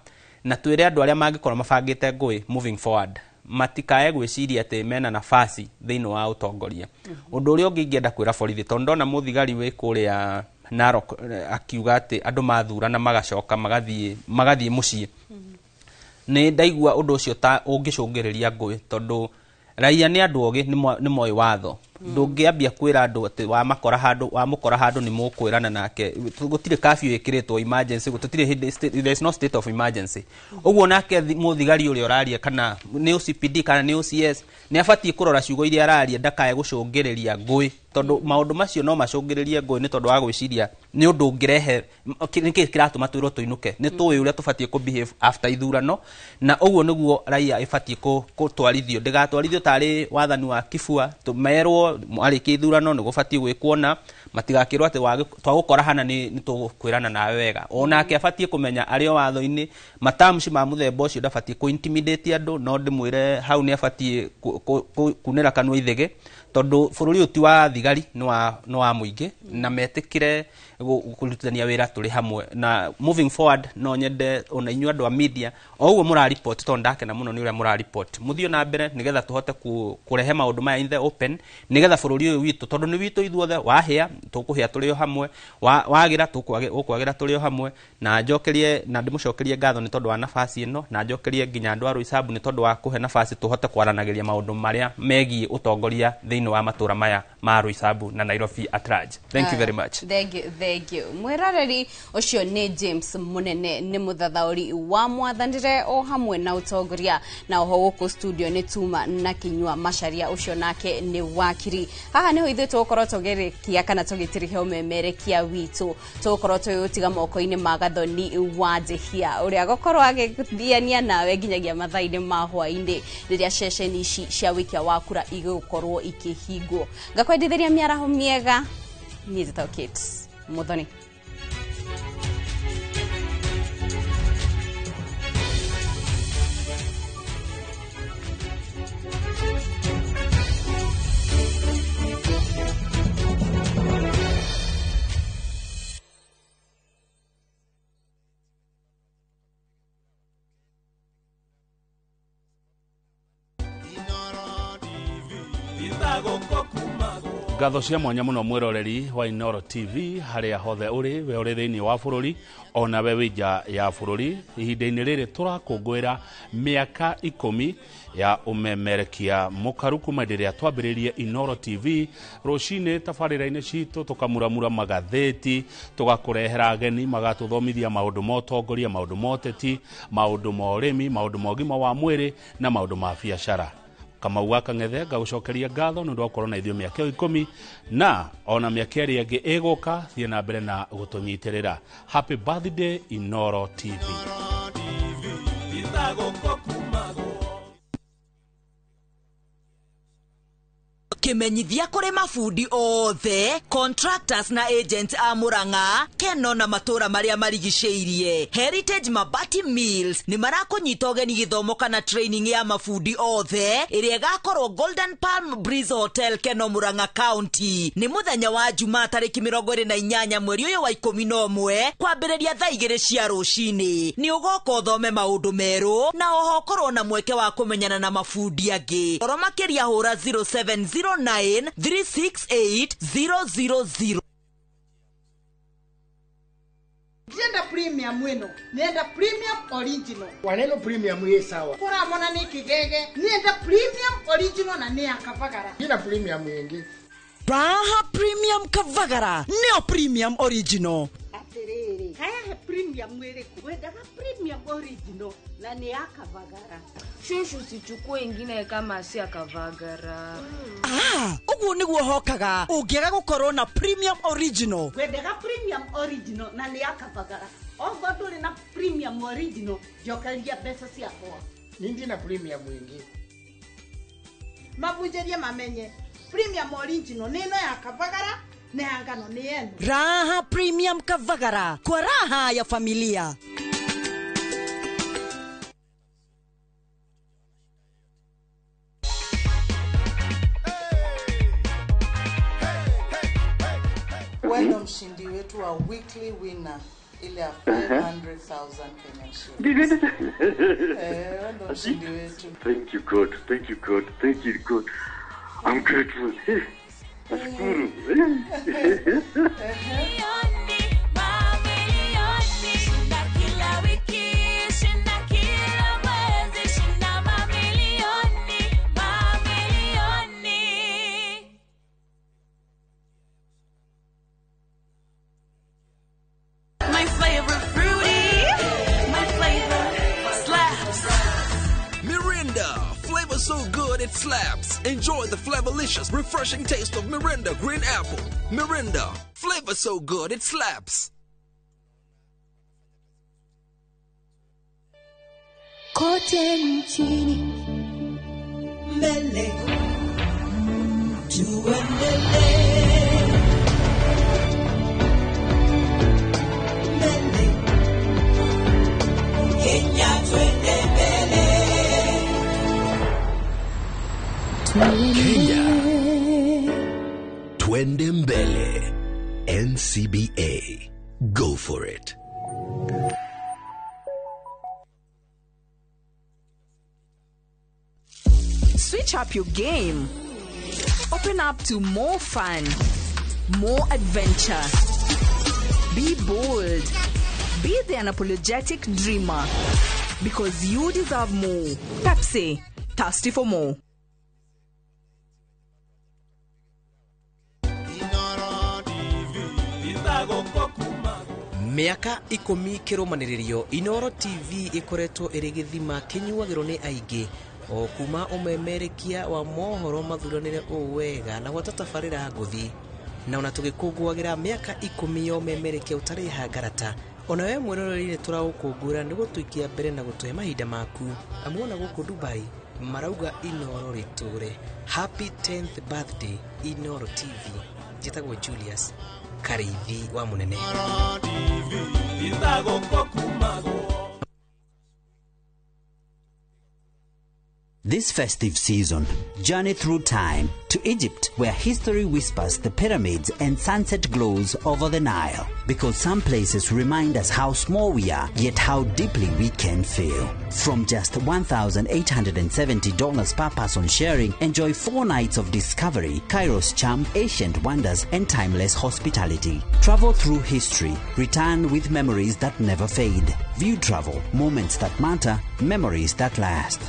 na twĩre andũ arĩa mangĩkorwo mabangĩte ngũĩ moving forward matikae gwĩciria atĩ mena nafasi thĩinĩ wa ũtongoria. Ũndũ ũrĩa ũngĩ ingĩenda kwĩra borithi, tondũ ndona mũthigari wĩ kũrĩa Narok akiuga atĩ andũ mathurana magacoka magathiĩ mũciĩ, nĩ ndaigua ũndũ ũcio ta ũngĩcũngĩrĩria ngũĩ, tondũ raia nĩ andũ ogĩ, nĩ moĩ watho. Ndũngĩambia kwĩra andũ atĩ wamũkora handũ nĩ mũkwĩrana nake, gũtirĩ curfew ĩkĩrĩtwo emergency, gũtirĩ hĩndĩ, there is no state of emergency. Ũguo nake mũthigari ũrĩa ũraria kana nĩ OCPD kana nĩ OCS nĩ abatiĩ kũrora ciugo iria araria ndakae gũcũngĩrĩria ngũĩ, tondũ maũndũ macio no macũngĩrĩrie ngũĩ nĩ tondũ wa gwĩciria nĩ ũndũ ũngĩrehe nĩkĩ kĩratũma twĩrwo tũinũke, nĩ tũĩ ũrĩa tũbatiĩ kũ behave after ithurano, na ũguo nĩguo raia ĩbatiĩ gũtwarithio, ndĩgatwarithio tarĩ wathani wa kibua merwo marĩkia ithurano nĩ gũbatiĩ gwĩkwo na matigakĩrwo atĩ twagũkora hana nĩ tũkwĩrana nawe wega. Onake abatiĩ kũmenya arĩ o watho-inĩ matamshi ma mũthemba ũcio ndabatiĩ kũ intimidate andũ, no ndĩmwĩre hau nĩ abatiĩ kunĩra kanua ithĩgĩ, tondũ bũrũri ũyũ ti wa thigari, nĩ wa mũingĩ, na metĩkĩre kũrutithania wĩra tũrĩ hamwe. Na moving forward no nyende ona inyuĩ andũ a media o ũguo mũraripoti, tondũ ndakena mũno nĩ ũrĩa mũraripoti, mũthiĩ na mbere nĩgetha tũhote kũrehe maũndũ maya in the open, nĩgetha bũrũri ũyũ witũ, tondũ nĩ witũ ithuothe, wahĩa tũkũhĩa tũrĩ o hamwe, wagĩra tũkũagĩra tũrĩ o hamwe. Na njokerie na ndĩmũcokerie ngatho nĩ tondũ wa nafasi ĩno, na njokerie nginya andũ a Roysambu nĩ tondũ wa kũhe nafasi tũhote kwaranagĩria maũndũ marĩa megiĩ ũtongoria thĩinĩ wa matũra maya ma Roysambu na Nairobi at large. Thank you very much. Thank you, thank you. Mwĩroreri ũcio nĩ James Munene, nĩ mũthathaũri wa mwathanĩre o hamwe na ũtongoria, na oho gũkũ studio nĩ Tuma na Kinyua Macharia, ũcio nake nĩ wakiri. Haha nĩho ithuĩ tũgũkorwo tũgĩrĩkia kana tũgĩtirihe ũmemerekia witũ, tũgũkorwo tũgĩũtiga moko-inĩ ma Gathoni wa Njĩhia ũrĩa gũkorwo agĩthiania nawe nginyagia mathaa-inĩ ma hwaĩ-inĩ rĩrĩa ceceni ici cia wĩkia wa kura igũkorwo ikĩhingwo. Ngakwendithĩria mĩaraho mĩega, niĩ njĩtagwo Kate Muthoni. Itago kokumagwo. Ngatho cia mwanya muno mwiroreri wa Inooro TV haria hothe uri, we uri thiini wa bururi ona we wi nja ya bururi. Ihinda-inĩ rĩrĩ tũrakũngũĩra mĩaka 10 ya ũmemerekia mũkaru kuma hĩndĩ ĩrĩa twambĩrĩirie Inooro TV. Rũcinĩ tabarĩra-inĩ citũ tũkamuramura magathĩti, tũgakũrehera ageni magatũthomithia maũndũ ma ũtongoria, maũndũ ma ũteti, maũndũ ma ũrĩmi, maũndũ ma ũgima wa mwĩrĩ na maũndũ ma biacara. Kamau wa Kang'ethe ngagũcokeria ngatho nĩ ũndũ wa gũkorwo na ithuĩ mĩaka ĩyo 10 na ona mĩaka ĩrĩa ĩngĩ ĩgũka. Thiĩ na mbere na gũtũnyitĩrĩra. Happy birthday Inooro TV. Kimenyithia kuri mabundi othe, contractors na agents a Murang'a, Keno na matura maria marigicĩirie. Heritage Mabati Mills ni marakunyita ũgeni gĩthomo kana training ya mabundi othe ĩrĩa ĩgakorwo Golden Palm Breeze Hotel, Keno, Murang'a County. Ni muthenya wa Jumaa tarĩki 28 mweri ũyũ wa 11 kwambĩrĩria thaa 2 cia rũcinĩ. Nĩ ũgoka ũthome maũndũ merũ na oho ũkorwo na mweke wa kũmenyana na mabundi angĩ. Oro makĩria hũra 070 9 368 000. Ndienda premium wino, nienda premium original. Waneno premium ye sawa. Kora mona ni kigege, nienda premium original na ni akavagara. Nina premium yengi. Raha premium kavagara, neo premium original. Atiriri, haya he premium mwiriku. Wendaga premium original na ni akavagara. Shushu sichukue ingine kama si akavagara. Ah, uguo niguo hokaga. Ungiaga gukorwo na premium original. Wendaga premium original na ni akavagara. Ogo nduri na premium original, njokeria mbeca ciakwa. Nindi na premium ingi. Mabunjerie mamenye premium original ni ino ya kavagara na ya ngano ni yenu. Raha premium kavagara kwa raha ya familia. Wewe mshindi wetu wa weekly winner ile ya 500,000 Kenyan shillings. Wewe ndo mshindi wetu. Thank you God, thank you God, thank you God. I'm grateful. Nashukuru. My flavor fruity, my flavor slaps. Mirinda, flavor so good it slaps. Enjoy the flavorlicious, refreshing taste of Mirinda Green Apple. Mirinda, flavor so good it slaps. Kote nchini mbele tuendelee. Mbele Kenya twende mbele. Kenya twende mbele. NCBA, go for it. Switch up your game. Open up to more fun, more adventure. Be bold. Be the unapologetic dreamer. Because you deserve more. Pepsi, thirsty for more. Mĩaka 10 kĩrũmanĩrĩrio Inooro TV ĩkoretwo ĩrĩ gĩthima kĩnyuagĩrwo nĩ aingĩ o kuma ũmemerekia wa mohoro mathuranĩre ũũ wega na gwata tabarĩra ngũthi na ona tũgĩkũngũagĩra mĩaka 10 ya ũmemerekia ũtarĩ hangarata. Ona we mwĩroreri nĩ tũraũkũngũĩra nĩ gũtũikia mbere na gũtũhe mahinda maku amuona gũkũ Dubai marauga Inooro rĩtũre. Happy 10th birthday Inooro TV. Njĩtagwo Julius Kariithi wa Munene. This festive season, journey through time to Egypt, where history whispers the pyramids and sunset glows over the Nile. Because some places remind us how small we are, yet how deeply we can feel. From just $1,870 per person sharing, enjoy 4 nights of discovery, Cairo's charm, ancient wonders, and timeless hospitality. Travel through history, return with memories that never fade. View travel, moments that matter, memories that last.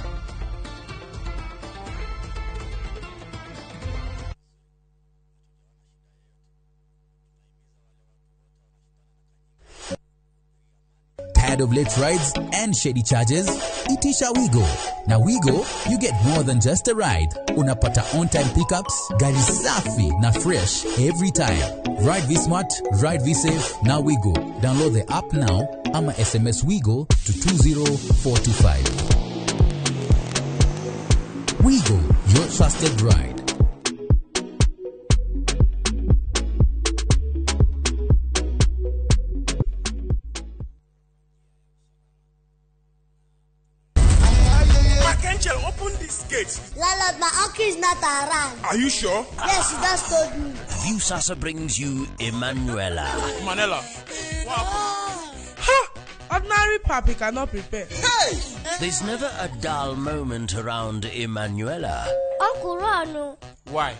Tired of late rides and shady charges? Itisha Wigo. Na Wigo, you get more than just a ride. Unapata on-time pickups, gari safi na fresh every time. Ride V-Smart, ride V-Safe, na Wigo. Download the app now ama SMS Wigo to 20425. Wigo, your trusted ride. Landlord, my uncle is not around. Are you sure? Yes, he just told me. Viusasa brings you Emanuela. Emanuela. What happened? Ha! Ordinary papi cannot prepare. Hey! There's never a dull moment around Emanuela. Uncle Rano. Why?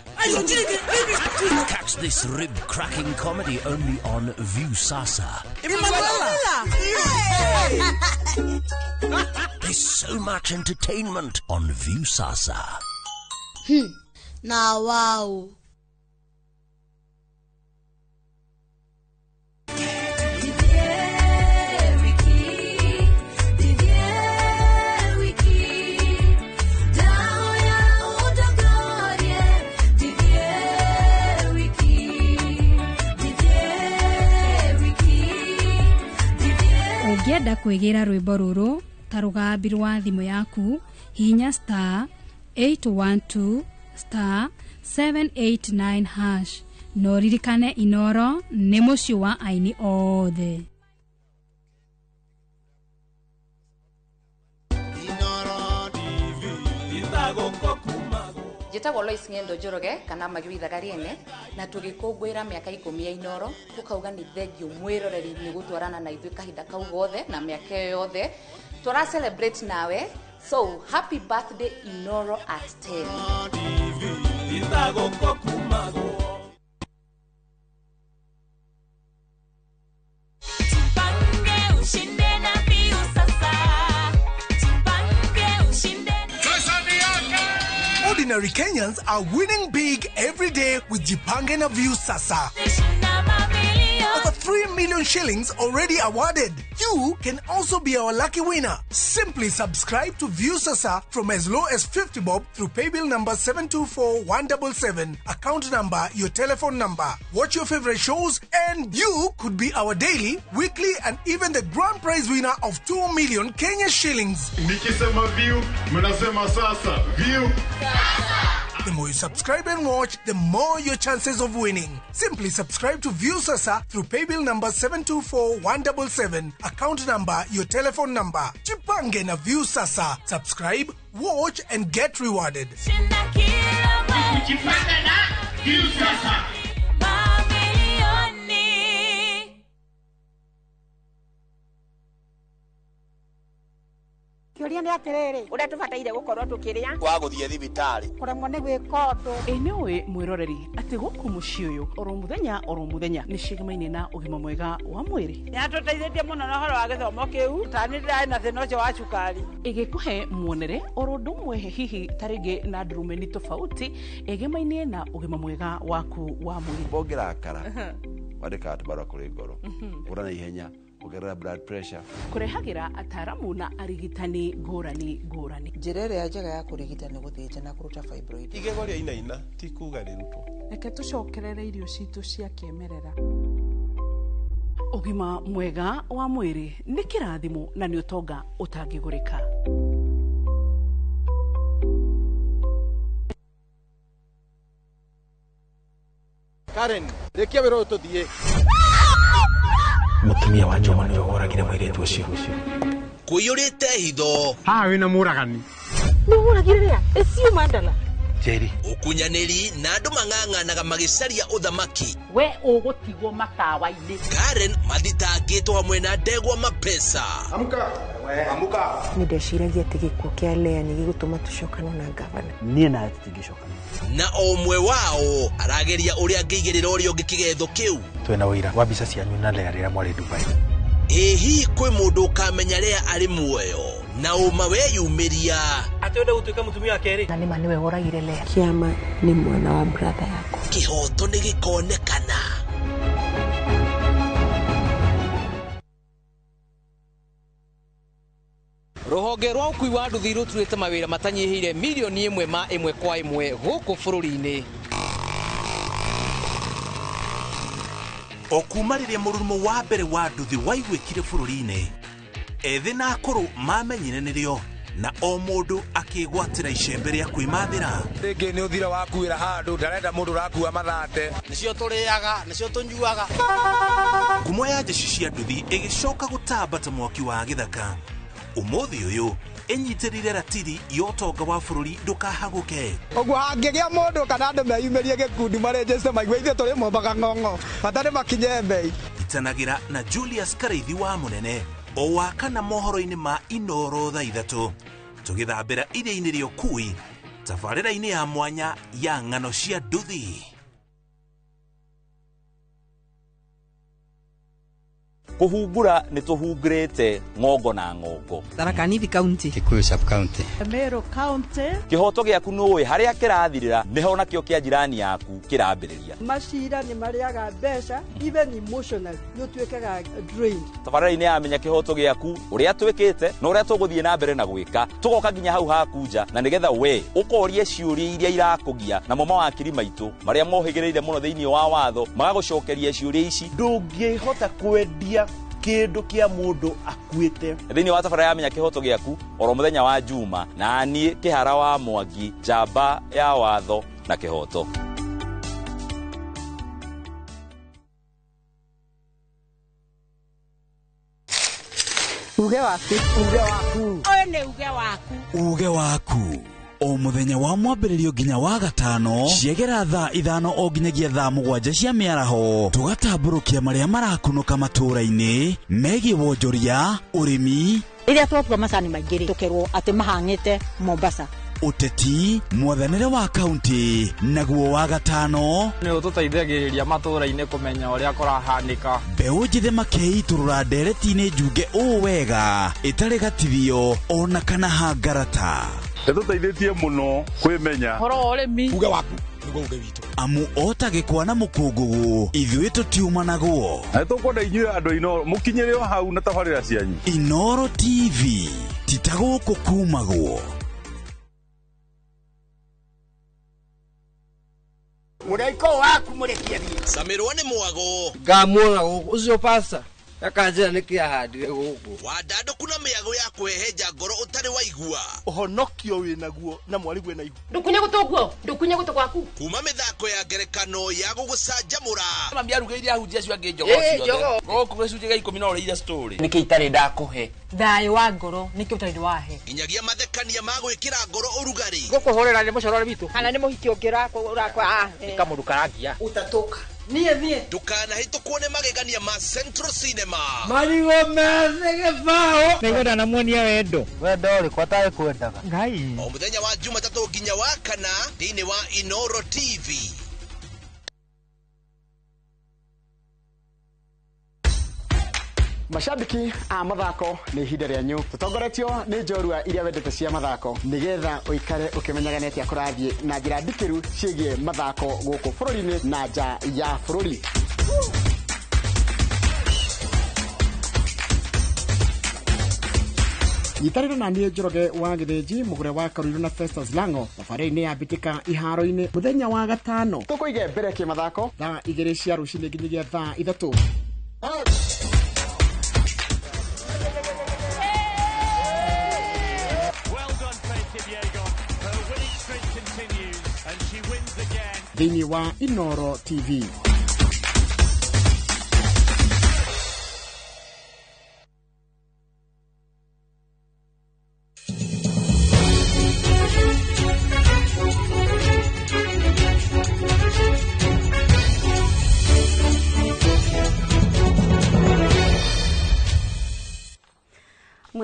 Catch this rib-cracking comedy only on Viusasa. Emanuela! There's so much entertainment on Viusasa. Now, wow. Ũngĩenda kwĩgĩra rwĩmbo rũrũ ta rũgambi rwa thimũ yaku, hihinya star 812 star 789 hash. No ririkane Inoro nĩ mũciĩ wa aini othe. Njĩtagwo Lois Ng'endo Njoroge kana Magĩrithaga Rĩene, na tũgĩkũngũĩra mĩaka 10 ya Inoro, tũkauga nĩ thengio mwĩroreri nĩ gũtwarana na ithuĩ kahinda kau gothe na mĩaka ĩyo yothe tũra celebrate nawe. So happy birthday Inoro at 10. Ordinary Kenyans are winning big every day with Jipange na Viusasa. Over 3 million shillings already awarded. You can also be our lucky winner. Simply subscribe to Viusasa from as low as 50 bob through paybill number 724177, account number, your telephone number. Watch your favorite shows and you could be our daily, weekly and even the grand prize winner of 2 million Kenya shillings. Nikisema view, mnasema sasa. View. The more you subscribe and watch, the more your chances of winning. Simply subscribe to Viusasa through paybill number 724177, account number, your telephone number. Jipange na Viusasa. Subscribe, watch and get rewarded. Jipange na Viusasa. Kĩũria nĩ atĩrĩrĩ, ũrĩa tũbataire gũkorwo tũkĩrĩa wa gũthiĩ thibitarĩ kũremwo nĩ gwĩka ũndũ. Ĩ nĩ ũĩ mwĩroreri atĩ gũkũ mũciĩ ũyũ oro mũthenya nĩ cigamaine na ũgima mwega wa mwĩrĩ. Nĩ atũteithĩtie mũno na ũhoro wa gĩthomo kĩu, ta nĩ ndĩrarĩ na thĩna ũcio wa cukari. Ĩgĩkũhe muonere oro ũndũ ũmwe hihi ta rĩngĩ na ndurumeni tofauti ĩgemaine na ũgima mwega waku wa mwĩrĩ. Ũngĩrakara wandĩkaga tũbarũa kũrĩ ngoro, ũra na ihenya, ongerera blood pressure. Kũrehagĩra ataramu na arigitani ngũrani ngũrani. Njĩra ĩrĩa njega ya kũrigita nĩ gũthĩnja na kũruta fibroid. Igego rĩa inaina ti kuga rĩrutwo. Reke tũcokerere irio citũ cia kĩmerera. Ũgima mwega wa mwĩrĩ nĩ kĩrathimo na nĩ ũtonga ũtangĩgũrĩka. Karen, rĩkia wĩra ũyũ tũthiĩ. Mũtumia wa Juma nĩwe woragire mũirĩtu ũcio. Kũiyũrĩte hitho. Haha wĩna mũragani. Nĩ ũragire rĩa ĩcio mandala Jerry ukunyanĩri na andũ mang'ang'anaga magĩcaria ũthamaki we ũgũtigwo matawa-inĩ. Karen mathitangĩtwo hamwe na ndegwa mapesa. Amka amuka. Nĩ ndeciragia atĩ gĩkuũ kĩa Lea nĩ gĩgũtũma tũcokane na gavana. Niĩ nawe tũtingĩcokana. Na o ũmwe wao arageria ũrĩa angĩigĩrĩra ũrĩa ũngĩ kĩgetho kĩu. Twĩna ũira wa mbica cianyu na Lea rĩrĩa mwarĩ Dubai. Ĩ hihi kwĩ mũndũ ũkamenya Lea arĩ muoyo na ũma weyumĩria atĩ wenda gũtuĩka mũtumia wa kerĩ na nĩma nĩwe woragire Lea. Kĩama nĩ mwana wa brother yakwa. Kĩhoto nĩ gĩkonekana. Rũhonge rwa ũkui wa nduthi rũturĩte mawĩra matanyihĩire milioni 1 ma 1 kwa 1 gũkũ bũrũri-inĩ. O kuma rĩrĩa mũrurumo wa mbere wa nduthi waiguĩkire bũrũri-inĩ, ethĩ na akũrũ mamenyire nĩrĩo na o mũndũ akĩgwatĩra icembe rĩa kwĩmathĩra. Rĩngĩ nĩ ũthira wakuĩra handũ ndarenda mũndũ ũrakua mathate. Nĩcio tũrĩaga, nĩcio tũnyuaga. Ngumo ya jeshi cia nduthi ĩgĩcoka gũtamba ta mwaki wa gĩthaka. Ũmũthĩ ũyũ ĩnyitĩrĩire ratiri ya ũtonga wa bũrũri ndũkahagũke. Ũguo hangĩgĩa mũndũ kana andũ meyumĩrie gĩkundi marĩnjĩte maigue ithuĩ tũrĩ mombaga ng'ong'o bata nĩ makinye mbei. Itanagĩra na Julius Karaithi wa Mũnene o wa kana mohoro-inĩ ma Inoro thaa 3 tũgĩthambĩra iria-inĩ rĩa ũkui tabarĩra-inĩ ya mwanya ya ng'ano cia nduthi. Kũhungura nĩ tũhungurĩte ng'ongo na ng'ongo. Tharaka Nithi County, Kikuyu sub county, Meru County. Kĩhoto gĩaku nũĩ harĩa kĩrathirĩra nĩho nakĩo kĩa jirani yaku kĩrambĩrĩria. Macira nĩ marĩaga mbeca even emotionally nĩ ũtuĩkaga drained. Tabarĩra-inĩ ya menya kĩhoto gĩaku ũrĩa twĩkĩte na ũrĩa tũgũthiĩ na mbere na gwĩka tũgoka nginya hau haku nja na nĩgetha we ũkorie ciũria iria irakũgia namo mawakiri maitũ marĩa mohĩgĩrĩire mũno thĩinĩ wa watho magagũcokeria ciũria ici. Ndũngĩhota kwendia kĩndũ kĩa mũndũ akuĩte. Thĩinĩ wa tabarĩra ya menya kĩhoto gĩaku oro mũthenya wa Juma na niĩ Kĩhara wa Mwangi, njamba ya watho na kĩhoto. Uge waku, uge waku, ũyũ nĩ uge waku, uge waku o mũthenya wa mwambĩrĩrio nginya wa gatano ciegera thaa 5 o nginyagia thaa 7 cia mĩaraho tũgatambũrũkia marĩa marakunũka matũũra-inĩ megiĩ wonjoria, ũrĩmi. Rĩrĩa twatua macani maingĩ rĩ tũkerwo atĩ mahang'ĩte Mombasa. Ũteti, mwathanĩre wa kaunti naguo wa gatano nĩ ũtũteithagĩrĩria matũũra-inĩ kũmenya ũrĩa kũrahanĩka. Mbeũ njĩthĩ makeitũrũra ndereti-inĩ njunge ũũ wega ĩtarĩ gatithio ona kana hangarata. Ĩtũteithĩtie mũno kwĩmenya ũhoro wa ũrĩmi. Uge waku nĩguo uge witũ. Amu ota gĩkwa na mũkũngũgũ ithuĩ tũtiumanagwo. Na nĩtũkwenda inyuĩ andũ Inoro mũkinyĩre o hau na tabarĩra cianyu. Inoro TV ti ta gũkũ kumagwo. Mũraiko waku mũrekie thiĩ. Camirwo nĩ mwago. Ngamuona gũkũ ũcio pasta akanjĩra nĩkĩ ahandire gũkũ. Wandandũku na mĩago ya kũhehenja ngoro ũtarĩ waigua. Ũhonokio wĩnaguo na mwarĩguo ena ihu. Ndũkunye gũtũ guo, ndũkunye gũtũ gwaku. Kuma mĩthako ya ngerekano ya gũgũcanjamũra. Mami arugĩire ahunjia acio angĩ njogoo ciothe. Gũkũ gĩcunjĩ gĩa 10 no ũrĩire story. Nĩkĩ itarĩ ndakũhe? Thayũ wa ngoro nĩkĩ ũtarĩ wahe? Nginyagia mathekania ma gwĩkĩra ngoro ũrugarĩ. Gũkũhũrĩra nĩ mũcorore witũ. Kana nĩ mũhiki ũngĩ ũrakwa. Nĩ kamũndũ karangia. Ũtatũka. Niĩ thiĩ. Ndũkanahĩtũkwo nĩ magegania ma Central Cinema. Marigũ methĩ gĩbaũ. Nĩngwenda namuonia wendo. Wendo ũrĩkũ atarĩ kwendaga? Ngai. O mũthenya wa Jumatatũ nginya wa kana thĩinĩ wa Inoro TV. Mashabiki a mathako nĩ ihinda rĩanyu tũtongoretio nĩ njorua iria wendete cia mathako nĩgetha ũikare ũkĩmenyaga nĩ atĩa kũrathiĩ na njĩra ndikĩru ciĩgiĩ mathako gũkũ bũrũri-inĩ na nja ya bũrũri. Nyitanĩra na niĩ Njoroge wa Gĩthĩnji mũgũre wa Karuiru na Festus Lango thabarĩ-inĩ ya mbĩtĩka iharo-inĩ mũthenya wa gatano tũkũige mbere kĩmathako thaa 2 cia rũcinĩ nginyagia thaa 3. Thĩinĩ wa Inoro TV.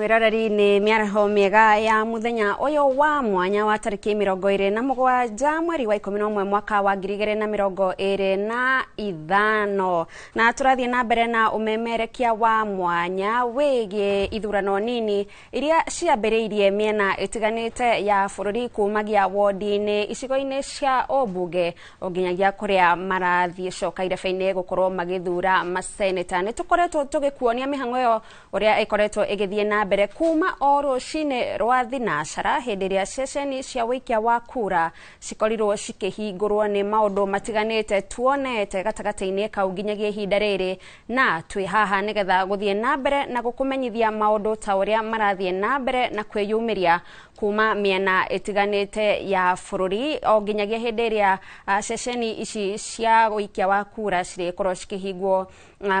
Mwiroreri ni miaraho miega ya muthenya uyu wa mwanya wa tariki 27 mweri wa 11 mwaka wa 2025 na turathie na mbere na umemerekia wa mwanya wigie ithurano nini iria ciambiriirie miena itiganite ya bururi kumagia wodi-ini icigo-ini cia obunge nginyagia kuria marathie coka irebe-ini gukorwo magithura maseneta. Ni tukoretwo tugikuonia mihango iyo uria ikoretwo igithie na mbere kuma o rucini rwa thinacara hindi ria ceceni cia wikia wa kura cikorirwo cikihingurwo ni maundu matiganite tuonete gatagati-ini kau nginyagia ihinda riri, na twi haha nigetha guthie na mbere na gukumenyithia maundu ta uria marathie na mbere na kwiyumiria kuma miena itiganite ya bururi o nginyagia hindi ria ceceni ici cia wikia wa kura cirikorwo cikihingwo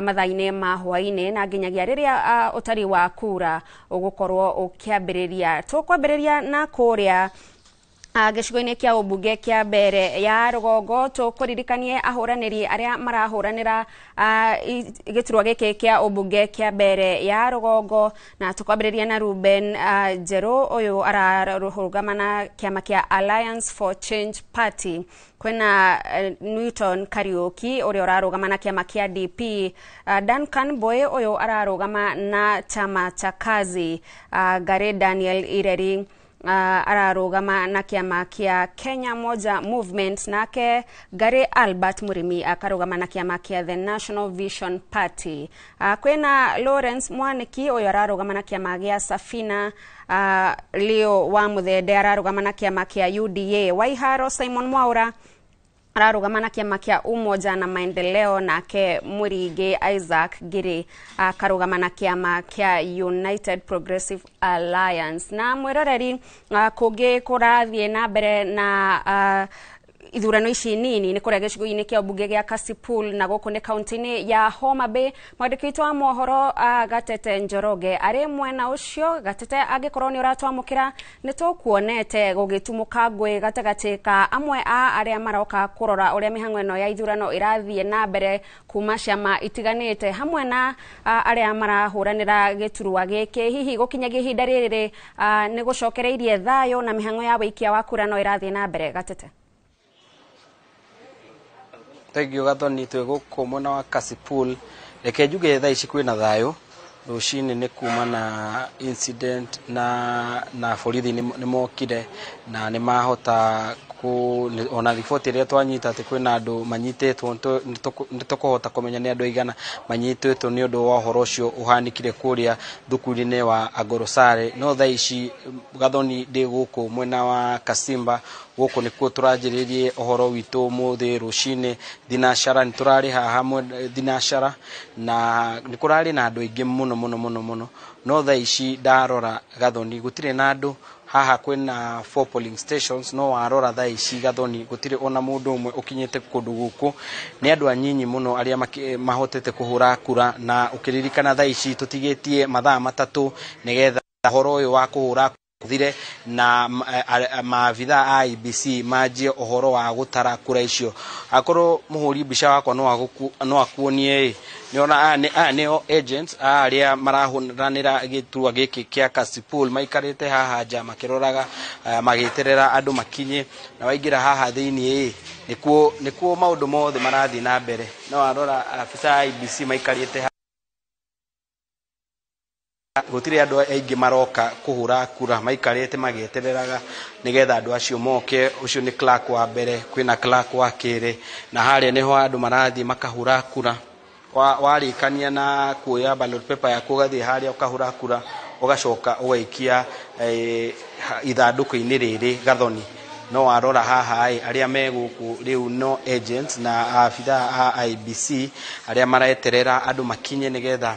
mathaa-ini ma hwaini na nginyagia riria utari wa kura ugukorwo ukiambiriria. Tukwambiriria na kuria gĩcigo-inĩ kĩa ũmbunge kĩa mbere ya rũgongo tũkũririkanie ahũranĩri arĩa marahũranĩra gĩturwa gĩkĩ kĩa ũmbunge kĩa mbere ya rũgongo, na tũkwambĩrĩria na Ruben Njerũ ũyũ ararũgama na kĩama kĩa Alliance for Change Party. Kwĩna Newton Kariuki ũrĩa ũrarũgama na kĩama kĩa DP, Duncan Boy ũyũ ararũgama na chama cha Kazi, Gary Daniel Ireri ararugama na kiama kia Kenya Moja Movement, nake Gary Albert Murimi akarugama na kiama kia The National Vision Party. Kwena Lawrence Mwaniki uyu ararugama na kiama gia Safina, Leo wa Muthende ararugama na kiama kia UDA, Waiharo Simon Mwaura ararugama na kiama kia Umoja na Maendeleo, nake Murige Isaac Giri akarugama na kiama kia United Progressive Alliance. Na mwiroreri kungi kurathie na mbere na ithurano ici nini ni kuria gĩcigo-inĩ kĩa mbunge gĩa Kasipul na gũkũ nĩ kaunti-inĩ ya Homa Bay. Mwandĩki witũ wa mohoro Gatete Njoroge arĩ mwena ũcio. Gatete, angĩkorwo nĩ ũratwamũkĩra, nĩ tũkuonete gũgĩtumũka ngũĩ gatagatĩ ka amwe a arĩa maroka kũrora ũrĩa mĩhang'o ĩno ya ithurano ĩrathiĩ na mbere kuma ciama itiganĩte hamwe na arĩa marahũranĩra gĩturwa gĩkĩ. Hihi gũkinyagia ihinda rĩrĩ nĩ gũcokereirie thayũ na mĩhang'o ya wĩikia wa kura no ĩrathiĩ na mbere? Gatete. Thank you Gathoni, twĩ gũkũ mwena wa Kasipul. Reke njuge thaa ici kwĩna thayũ. Rũcinĩ nĩ kuma na incident na borithi nĩ mokire na nĩ mahota ona riboti ĩrĩa twanyita atĩ kwĩna andũ manyitĩtwo, nĩ tũkũhota kũmenya nĩ andũ aigana manyitĩtwo nĩ ũndũ wa ũhoro ũcio ũhanĩkire kũrĩa thukuru-inĩ wa Agorosare. No thaa ici Gathoni ndĩ gũkũ mwena wa Kasimba, gũkũ nĩkuo tũranjĩrĩrie ũhoro witũ ũmũthĩ rũcinĩ thinacara. Nĩ tũrarĩ haha thinacara na nĩ kũrarĩ na andũ aingĩ mũno mũno mũno mũno, no thaa ici ndarora Gathoni gũtirĩ na andũ haha. Kwĩna 4 polling stations, no warora thaa ici Gathoni gũtirĩ ona mũndũ ũmwe ũkinyĩte kũndũ gũkũ. Nĩ andũ anyinyi mũno arĩa mahotete kũhũra kura, na ũkĩririkana thaa ici tũtigĩtie mathaa 3 nĩgetha ũhoro ũyũ wa kũhũra thire na maabitha a IEBC manjie ũhoro wa gũtara kura icio. Akorwo mũhũri mbica wakwa no akuonie, nĩona aya nĩo agents arĩa marahũranĩra gĩturwa gĩkĩ kĩa Kasipul, maikarĩte haha nja makĩroraga magĩeterera andũ makinye, na waingĩra haha thĩiniĩ nĩkuo maũndũ mothe marathiĩ na mbere. No warora abitha a IEBC maikarĩte, gũtirĩ andũ aingĩ maroka kũhũra kura, maikarĩte magĩetereraga nĩgetha andũ acio moke. Ũcio nĩ clerk wa mbere, kwĩna clerk wa kerĩ, na harĩa nĩho andũ marathiĩ makahũra kura. Warĩkania na kuoya ballot paper yaku ũgathiĩ harĩa ũkahũra kura, ũgacoka ũgaikia ithandũkũ-inĩ rĩrĩ Gathoni. No warora haha arĩa me gũkũ rĩu no agents na abitha a IEBC arĩa mareterera andũ makinye nĩgetha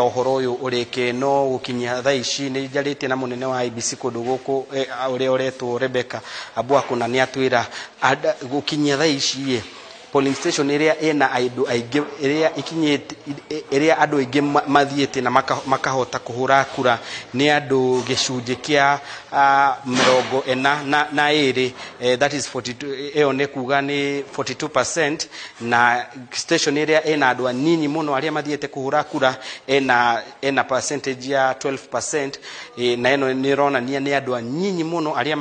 ũhoro ũyũ ũrĩke. No gũkinyia thaa ici nĩ njarĩtie na mũnene wa IEBC kũndũ gũkũ ũrĩa ũretwo Rebecca Abwaku, na nĩ atwĩra gũkinyia thaa ici Polling station ĩrĩa ĩna andũ aingĩ, ĩrĩa ikinyĩte, ĩrĩa andũ aingĩ mathiĩte na makahota kũhũra kura nĩ andũ gĩcunjĩ kĩa 42, that is 42. Ĩyo nĩ kuga nĩ 42%. Na station ĩrĩa ĩna andũ anini mũno arĩa mathiĩte kũhũra kura ĩna percentage ya 12%, na ĩno nĩ ĩronania nĩ andũ anyinyi mũno arĩa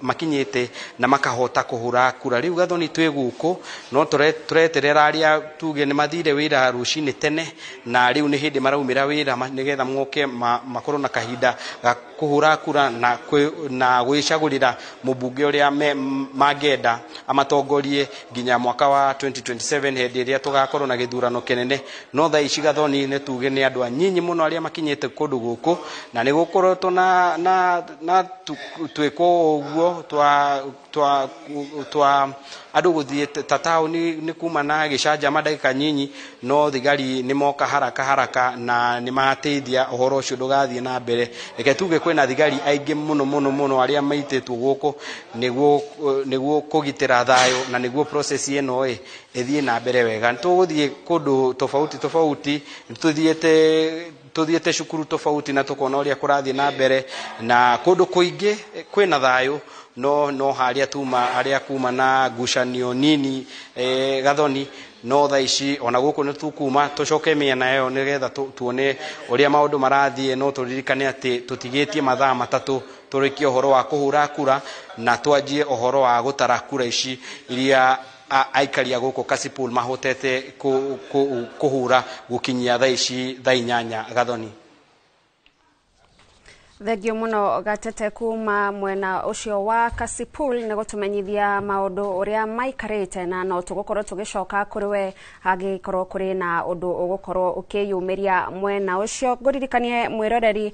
makinyĩte na makahota kũhũra kura. Rĩu Gathoni, twĩ gũkũ no tũreterera arĩa tuge nĩ mathire wĩra rũcinĩ tene, na rĩu nĩ hĩndĩ maraumĩra wĩra nĩgetha moke makorwo na kahinda ga kũhũra kura na gwĩcagũrĩra mũmbunge ũrĩa mangĩenda amatongorie nginya mwaka wa 2027, hĩndĩ ĩrĩa tũgakorwo na gĩthurano kĩnene. No thaa ici, Gathoni, nĩ tuge nĩ andũ anyinyi mũno arĩa makinyĩte kũndũ gũkũ, na nĩ gũkoretwo na twĩkwo ũguo twa andũ gũthiĩ ta taũni nĩ kuma na gĩcanjama ndagĩka nyinyi, no thigari nĩ moka haraka haraka na nĩ mateithia ũhoro ũcio ndũgathiĩ na mbere. Reke tuge kwĩna thigari aingĩ mũno mũno mũno arĩa maitĩtwo gũkũ nĩguo kũgitĩra thayũ na nĩguo process ĩno ĩthiĩ na mbere wega. Nĩ tũgũthiĩ kũndũ tofauti tofauti, tũthiĩte cukuru tofauti na tũkona ũrĩa kũrathiĩ na mbere, na kũndũ kũingĩ kwĩna thayũ, no harĩa tuma arĩa kuma na ngucanio nini, Gathoni. No thaa ici ona gũkũ nĩ tũkuma tũcoke mĩena ĩyo nĩgetha tuone ũrĩa maũndũ marathiĩ. No tũririkane atĩ tũtigĩtie mathaa 3 tũrĩkie ũhoro wa kũhũra kura na twanjie ũhoro wa gũtara kura ici iria aikari a gũkũ Kasipul mahotete kũhũra gũkinyia thaa ici thaa 8, Gathoni. Thengio muno, Gatete, kuma mwena ucio wa Kasipul nĩ gũtũmenyithia maũndũ ũrĩa maikarĩte, na no tũgũkorwo tũgĩcoka kũrĩ we hangĩkorwo kũrĩ na ũndũ ũgũkorwo ũkĩyumĩria mwena ũcio. Ngũririkanie mwĩroreri,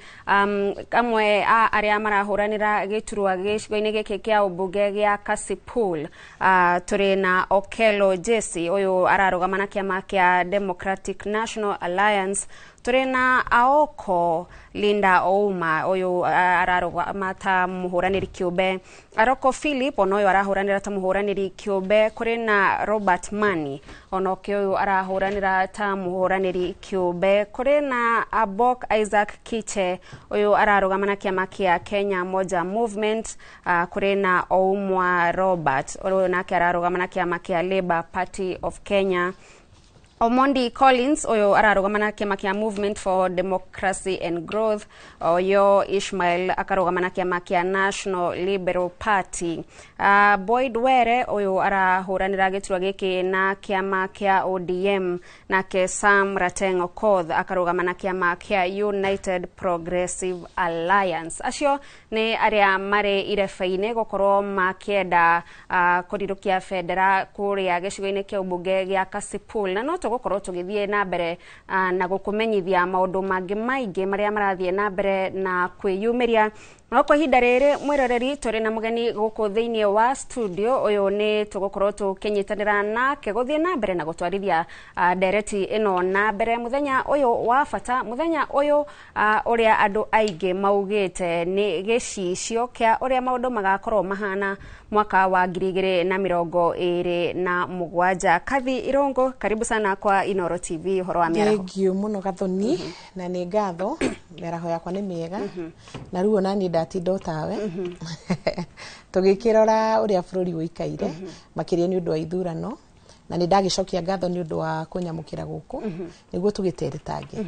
amwe a arĩa marahũranĩra gĩturwa gĩcigo-inĩ gĩkĩ kĩa ũmbunge gĩa Kasipul, tũrĩ na Okello Jesse, ũyũ ararũgama na kĩama kĩa Democratic National Alliance. Tũrĩ na Aoko Linda Ouma, ũyũ ararũgama ta mũhũranĩri kĩũmbe. Aroko Philip, ona ũyũ arahũranĩra ta mũhũranĩri kĩũmbe. Kũrĩ na Robert Mani, onoke ũyũ arahũranĩra ta mũhũranĩri kĩũmbe. Kũrĩ na Abok Isaac Kiche, ũyũ ararũgama na kĩama kĩa Kenya Moja Movement. Kũrĩ na Oumwa Robert, ũyũ nake ararũgama na kĩama kĩa Labour Party of Kenya. Omondi Collins, ũyũ ararũgama na kĩama kĩa Movement for Democracy and Growth. Oyo Ishmael akarũgama na kĩama kĩa National Liberal Party. Boyd Were, ũyũ arahũranĩra gĩturwa gĩkĩ na kĩama kĩa ODM, nake Sam Rateng Okoth akarũgama na kĩama kĩa United Progressive Alliance. Acio nĩ arĩa marĩ ireba-inĩ gũkorwo makĩenda kũrirũkia bendera kũrĩa gĩcigo-inĩ kĩa ũmbunge gĩa Kasipul, na no tũgũkorwo tũgĩthiĩ na mbere na gũkũmenyithia maũndũ mangĩ maingĩ marĩa marathiĩ na mbere na kwĩyumĩria. No kwa ihinda rĩrĩ, mwĩroreri, tũrĩ na mũgeni gũkũ thĩinĩ wa studio. Ũyũ nĩ tũgũkorwo tũkĩnyitanĩra nake gũthiĩ na mbere na gũtwarithia ndereti ĩno na mbere mũthenya ũyũ wa bata, mũthenya ũyũ ũrĩa andũ aingĩ maugĩte nĩ gĩcicio kĩa ũrĩa maũndũ magakorwo mahana mwaka wa 2027. Kathi Irongo, karibu sana kwa Inoro TV. Ũhoro wa mĩaraho? Thank you mũno, Gathoni, na nĩ ngatho. Mĩaraho yakwa nĩ mĩega, na rĩu ona niĩ ndatinda o tawe tũgĩkĩrora ũrĩa bũrũri ũikaire, makĩria nĩ ũndũ wa ithurano, na nĩ ndagĩcokia ngatho nĩ ũndũ wa kũnyamũkĩra gũkũ nĩguo tũgĩteretange.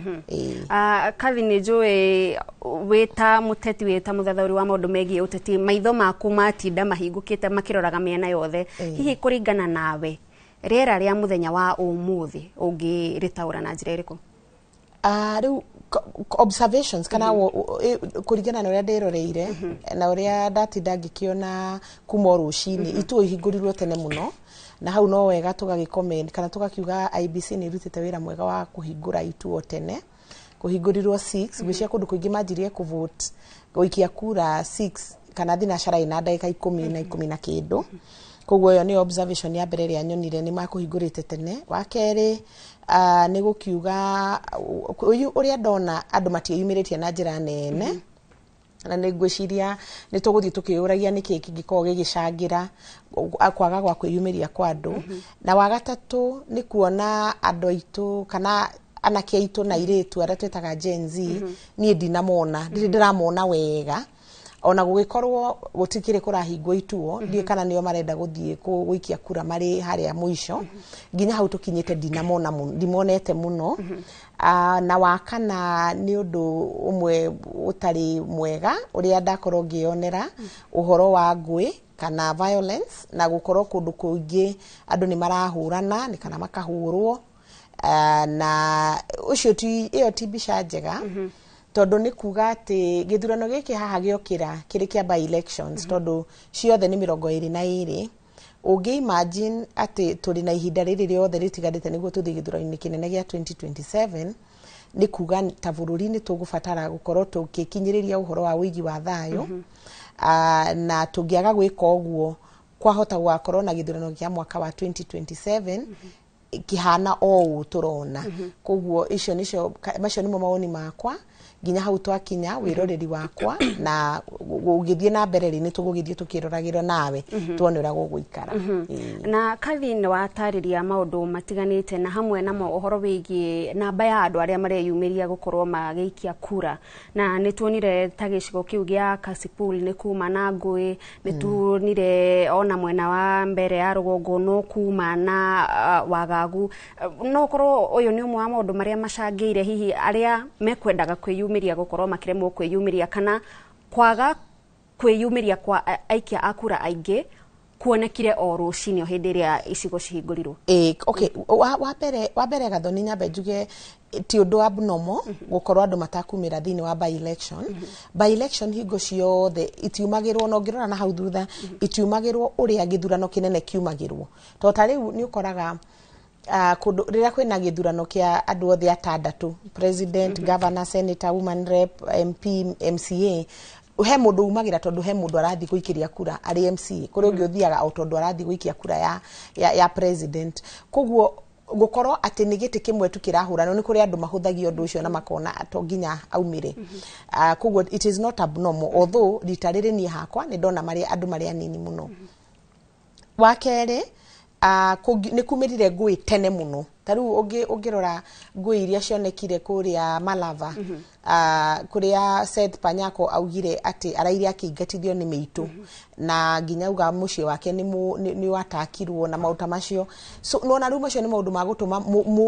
Kathi, nĩ njũĩ wĩ ta mũteti, wĩ ta mũthathaũri wa maũndũ megiĩ ũteti, maitho maku matinda mahingũkĩte makĩroraga mĩena yothe. Hihi kũringana nawe, rĩera rĩa mũthenya wa ũmũthĩ ũngĩrĩtaũra na njĩra ĩrĩkũ? Rĩu observations kana kũringana na ũrĩa ndĩroreire na ũrĩa ndatinda ngĩkĩona kuma o rũcinĩ, ituo ihingũrirwo tene mũno, na hau no wega tũgagĩ kana tũgakiuga IEBC nĩ ĩrutĩte wĩra mwega wa kũhingũra ituo tene. Kũhingũrirwo 6, ngwĩciria kũndũ kũingĩ manjirie kũvote, gũikia kura 6 kana thinacara ina ndagĩka 10 na 10 na kĩndũ. Koguo ĩyo nĩ observation ya mbere ĩrĩa nyonire, nĩ makũhingũrĩte tene. Wa kerĩ, nĩ gũkiuga ũyũ ũrĩa ndona, andũ matiĩyumĩrĩtie na njĩra nene. Na nĩ ngwĩciria nĩ tũgũthiĩ tũkĩyũragia nĩkĩ kĩngĩkorwo gĩgĩcangĩra kwaga gwa kwĩyumĩria kwa andũ. Na wa gatatũ nĩ kuona andũ aitũ kana anake aitũ na airĩtu arĩa twĩtaga Gen Z, niĩ ndinamona, ndirĩ ndĩramona wega, ona gũgĩkorwo gũtikĩrĩ kũrahingwo ituo. Ndiũĩ kana nĩo marenda gũthiĩ gũikia kura marĩ harĩa mũico. Nginya hau tũkinyĩte ndinamona mũno, ndimonete mũno. Na wa kana nĩ ũndũ ũmwe ũtarĩ mwega ũrĩa ndakorwo ngĩyonera, ũhoro wa ngũĩ kana violence, na gũkorwo kũndũ kũingĩ andũ nĩ marahũrana nĩ kana makahũrwo. Na ũcio ti, ĩyo ti mbica njega, tondũ nĩ kuga atĩ gĩthurano gĩkĩ haha gĩokĩra kĩrĩ kĩa by elections, tondũ ciothe nĩ 22. Ũngĩ imagine atĩ tũrĩ na ihinda rĩrĩ rĩothe rĩtigarĩte nĩguo tũthiĩ gĩthurano-inĩ kĩnene gĩa 2027, nĩ kuga ta bũrũri nĩ tũgũbatara gũkorwo tũgĩkinyĩrĩria ũhoro wa ũigi wa thayũ. Na tũngĩaga gwĩka ũguo, kwahota gũgakorwo na gĩthurano kĩa mwaka wa 2027 kĩhana o ũũ tũrona. Koguo icio nĩcio, macio nĩmo mawoni makwa nginya hau twakinya, wĩroreri wakwa, na ũgĩthiĩ na mbere rĩ, nĩ tũgũgĩthiĩ tũkĩroragĩrwo nawe tuone ũrĩa gũgũikara. Ĩĩ. Na Kathi, nĩ watarĩria maũndũ matiganĩte, na hamwe namo ũhoro wĩgiĩ namba ya andũ arĩa mareyumĩria gũkorwo magĩikia kura, na nĩ tuonire ta gĩcigo kĩu gĩa Kasipul nĩ kuma na ngũĩ, nĩ tuonire ona mwena wa mbere ya rũgongo no kuma na wagagu. No ũkorwo ũyũ nĩ ũmwe wa maũndũ marĩa macangĩire hihi arĩa mekwendaga kwĩyumĩria gũkorwo makĩremwo kwĩyumĩria, kana kwaga kwĩyumĩria kwa aikia a kura aingĩ kuonekire o rũcinĩ, o hĩndĩ ĩrĩa icigo cihingũrirwo? Ĩĩ, okay, wa mbere Gathoni, nyambe njuge ti ũndũ abnormal gũkorwo andũ matakumĩra thĩinĩ wa by election. By election hingo ciothe itiumagĩrwo, na ũngĩrora na hau thutha, itiumagĩrwo ũrĩa gĩthurano kĩnene kiumagĩrwo, tondũ ta rĩu nĩ ũkoraga kũndũ rĩrĩa kwĩna gĩthurano kĩa andũ othe atandatũ, president, governor, senator, woman rep, MP, MCA, he mũndũ umagĩra tondũ he mũndũ arathiĩ gũikĩria kura arĩ MCA, kũrĩ ũngĩ ũthiaga o tondũ arathiĩ gũikia kura ya president. Koguo gũkorwo atĩ nĩ gĩtĩ kĩmwe tu kĩrahũranwo, nĩ kũrĩ andũ mahũthagia ũndũ ũcio na makona to nginya aumĩre. Koguo it is not abnormal, although rita rĩrĩ niĩ hakwa nĩ ndona marĩ andũ marĩ anini mũno. Wa kerĩ, nĩ kumĩrire ngũĩ tene mũno. Ta rĩu ũngĩrora ngũĩ iria cionekire kũrĩa Malava, kũrĩa Seth Panyako augire atĩ araire akĩingatithio nĩ mĩitũ, na nginya auga mũciĩ wake nĩ watakirwo na maũndũ ta macio. So nona rĩu macio nĩ maũndũ ma gũtũma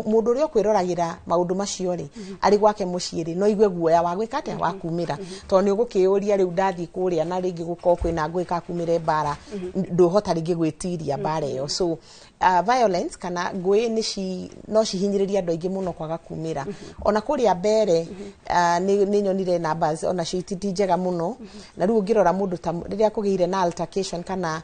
mũndũ ũrĩa ũkwĩroragĩra maũndũ macio rĩ, arĩ gwake mũciĩ rĩ, no igue guoya wa gwĩka atĩa, wa kumĩra, tondũ nĩ ũgũkĩyũria, rĩu ndathiĩ kũrĩa na rĩngĩ gũkorwo kwĩna ngũĩ ka kumĩre mbara, ndũhota rĩngĩ gwĩtiria mbara ĩyo. So violence kana ngũĩ nĩ ci no cihinyĩrĩrie andũ aingĩ mũno kwaga kumĩra. Ona kũrĩa mbere nĩ nyonire numbers ona cio ti njega mũno. Na rĩu ũngĩrora mũndũ ta rĩrĩa kũgĩire na altercation kana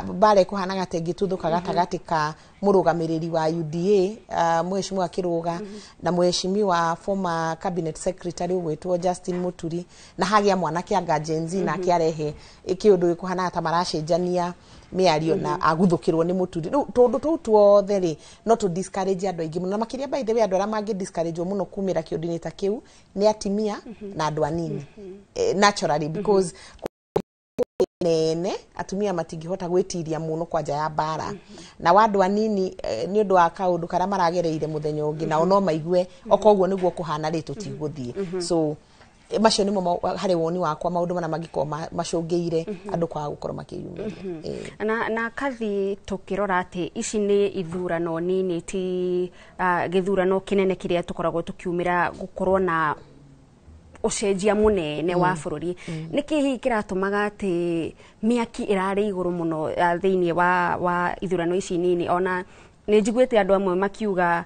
mbara ĩkũhanaga ta ĩngĩtuthũka gatagatĩ ka mũrũgamĩrĩri wa UDA, mheshimiwa Kĩrũga, na mheshimiwa former cabinet secretary ũgwĩtwo Justin Muturi, na hagĩa mwanake anga Gen Z nake arehe kĩũndũ gĩkũhanaga ta maracenjania mĩario na aguthũkĩrwo nĩ Mũturi. Rĩu tũndũ tũu tuothe rĩ, no tũ discourage andũ aingĩ mũno, na makĩria, by the way, andũ arĩa mangĩ discourage mũno kumĩra kĩũndũ-inĩ ta kĩu nĩ atimia na andũ anini. Naturally, because nene atumia matingĩhota gwĩtiria mũno kwanja ya mbara, na wa andũ anini, nĩ ũndũ wa kaũndũ karĩa maragereire mũthenya ũngĩ, nao no maigue okorwo ũguo nĩguo kũhana rĩ, tũtigũthiĩ. So macio nĩmo harĩ woni wakwa maũndũ marĩa mangĩkorwo macũngĩire andũ kwaga gũkorwo makĩyumĩria. Na Kathi, tukirora atĩ ici nĩ ithurano nini, ti gĩthurano kĩnene kĩrĩa tũkoragwo tũkiumĩra gũkorwo na ũcenjia mũnene wa bũrũri, nĩkĩ hihi kĩratũmaga atĩ mĩaki ĩrarĩ igũrũ mũno thĩinĩ wa ithurano ici nini? Ona nĩ njiguĩte andũ amwe makiuga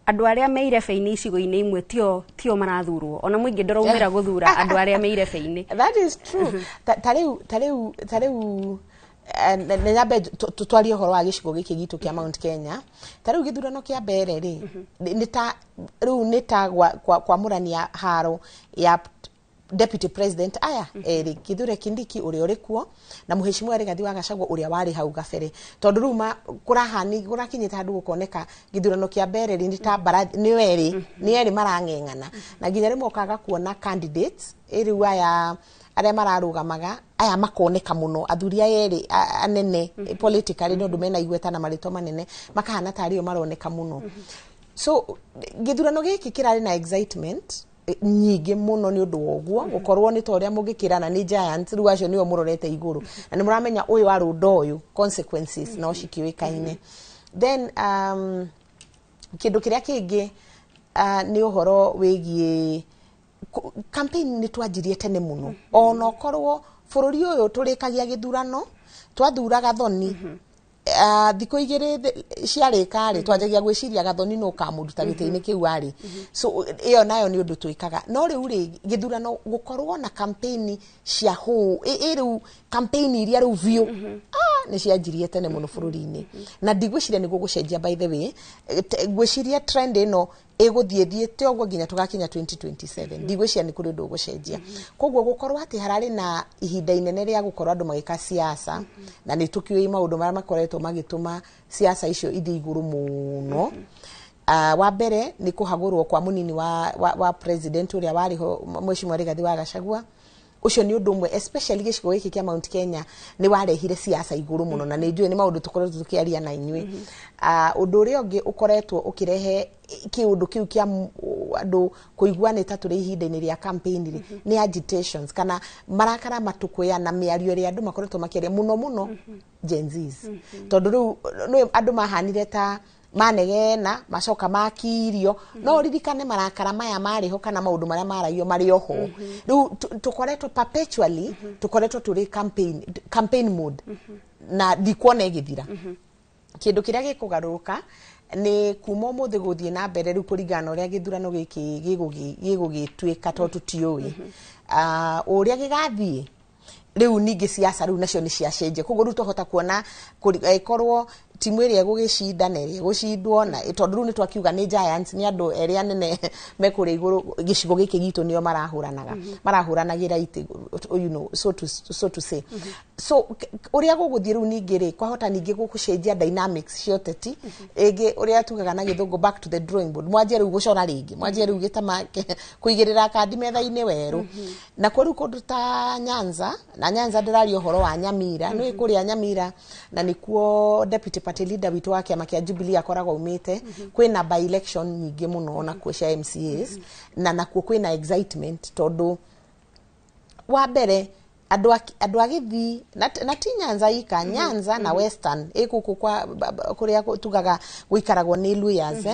andũ arĩa me irebe-inĩ icigo-inĩ imwe tio marathurwo, ona mũingĩ ndũraumĩra gũthura andũ arĩa me irebe-inĩ. That is true. Ta rĩu na nyambe twarie ũhoro wa gĩcigo gĩkĩ gitũ kĩa Mount Kenya. Ta rĩu gĩthurano kĩa mbere rĩ, nĩ ta rĩu nĩ ta kwamũrania haro ya Deputy president aya erĩ, Kithure Kindiki ũrĩa ũrĩ kuo na Mũhĩcimwa Rigathi wa Gachagua ũrĩa warĩ hau gabere, tondũ rĩu kũrahani kũrakinyĩte handũ gũkoneka gĩthurano kĩa mbere rĩ nĩ ta mbara, nĩ erĩ, nĩ erĩ marang'eng'ana, na nginya rĩmwe ũkaga kuona candidates rĩu aya arĩa mararũgamaga aya makoneka mũno, athuri aya erĩ anene politically, nĩ ũndũ mena igweta na marĩtwa manene, makahana tarĩ o maroneka mũno. So gĩthurano gĩkĩ kĩrarĩ na excitement nyingĩ mũno nĩ ũndũ wa ũguo gũkorwo nĩ ta ũrĩa mũngĩkĩrana nĩ giants. Rĩu acio nĩo mũrorete igũrũ na nĩ mũramenya ũyũ arũnda ũyũ, consequences no cikĩũĩkaine. Then kĩndũ kĩrĩa kĩngĩ nĩ ũhoro wĩgiĩ campaign. Nĩ twanjirie tene mũno, ona ũkorwo bũrũri ũyũ tũrĩkagia gĩthurano twathura Gathoni, thikũ 2 ciarĩka rĩ, twanjagia gwĩciria Gathoni nũ ũkamũruta gĩtĩ-inĩ kĩu arĩ. So ĩyo nayo nĩ ũndũ twĩkaga. No rĩu rĩ, gĩthurano gũkorwo na campaign cia hũ ĩ rĩu campaign iria rĩu biũ nĩ cianjirie tene mũno bũrũri-inĩ, na ndigwĩciria nĩ gũgũcenjia. By the way, ngwĩciria trend ĩno ĩgũthiĩ thiĩte ũguo nginya tũgakinya 2027. Ndigwĩciria nĩ kũrĩ ũndũ ũgũcenjia. Koguo gũkorwo atĩ hararĩ na ihinda inene rĩa gũkorwo andũ magĩka siasa, na nĩ tũkĩũĩ maũndũ marĩa makoretwo magĩtũma siasa icio ithiĩ igũrũ mũno. Wa mbere nĩ kũhagũrwo kwa mũnini wa president ũrĩa warĩ ho, Mheshimiwa Rigathi wa Gachagua. Ũcio nĩ ũndũ ũmwe, especially gĩcigo gĩkĩ kĩa Mount Kenya, nĩ warehire siasa igũrũ mũno, na nĩ njũĩ nĩ maũndũ tũkoretwo tũkĩaria na inyuĩ. Ũndũ ũrĩa ũngĩ ũkoretwo ũkĩrehe kĩũndũ kĩu kĩa andũ kũigua nĩ ta tũrĩ ihinda-inĩ rĩa campaign rĩ, nĩ agitations kana marakara, matũkũya na mĩario ĩrĩa andũ makoretwo makĩaria mũno mũno, Gen Zs, tondũ rĩu nĩ andũ mahanire ta manegena macoka makirio. No ũririkane marakara maya marĩ ho kana maũndũ marĩa maragio marĩ oho. Rĩu tũkoretwo perpetually, tũkoretwo tũrĩ campaign mode na ndikuona ĩgĩthira. Kĩndũ kĩrĩa gĩkũgarũrũka nĩ kuma ũmũthĩ gũthiĩ na mbere rĩu, kũringana na ũrĩa gĩthurano gĩkĩ gĩgũgĩtuĩka, tondũ tũtiũĩ ũrĩa gĩgathiĩ. Rĩu ningĩ siasa rĩu nacio nĩ ciacenjia, koguo rĩu twahota kuona ĩkorwo timu ĩrĩa ĩgũgĩcinda na ĩrĩa ĩgũcindwo, na tondũ rĩu nĩ twakiuga nĩ giants, nĩ andũ erĩ anene me kũrĩa igũrũ gĩcigo gĩkĩ gitũ, nĩo marahũranaga, marahũranagĩra itĩ, so to say. So ũrĩa gũgũthiĩ rĩu ningĩ rĩ, kwahota ningĩ gũcenjia dynamics cia ũteti ĩngĩ, ũrĩa tugaga na Gĩthũngũ "back to the drawing board". Mwanjie rĩu gũcora rĩngĩ, mwanjie rĩu gĩtama kũigĩrĩra kandi metha-inĩ werũ. Na kwa rĩu kũndũ ta Nyanza, na Nyanza ndĩraria ũhoro wa Nyamira, nĩ kũrĩa Nyamira na nĩkuo deputy party leader witũ wa kĩama kĩa Jubilee akoragwo aumĩte, kwĩna by election nyingĩ mũno nakuo cia MCAs, na nakuo kwĩna excitement tondũ wa mbere andũ a Gĩthii na ti Nyanza ika, Nyanza na Western ĩ gũkũ kwa kũrĩa tugaga gũikaragwo nĩ Luyas,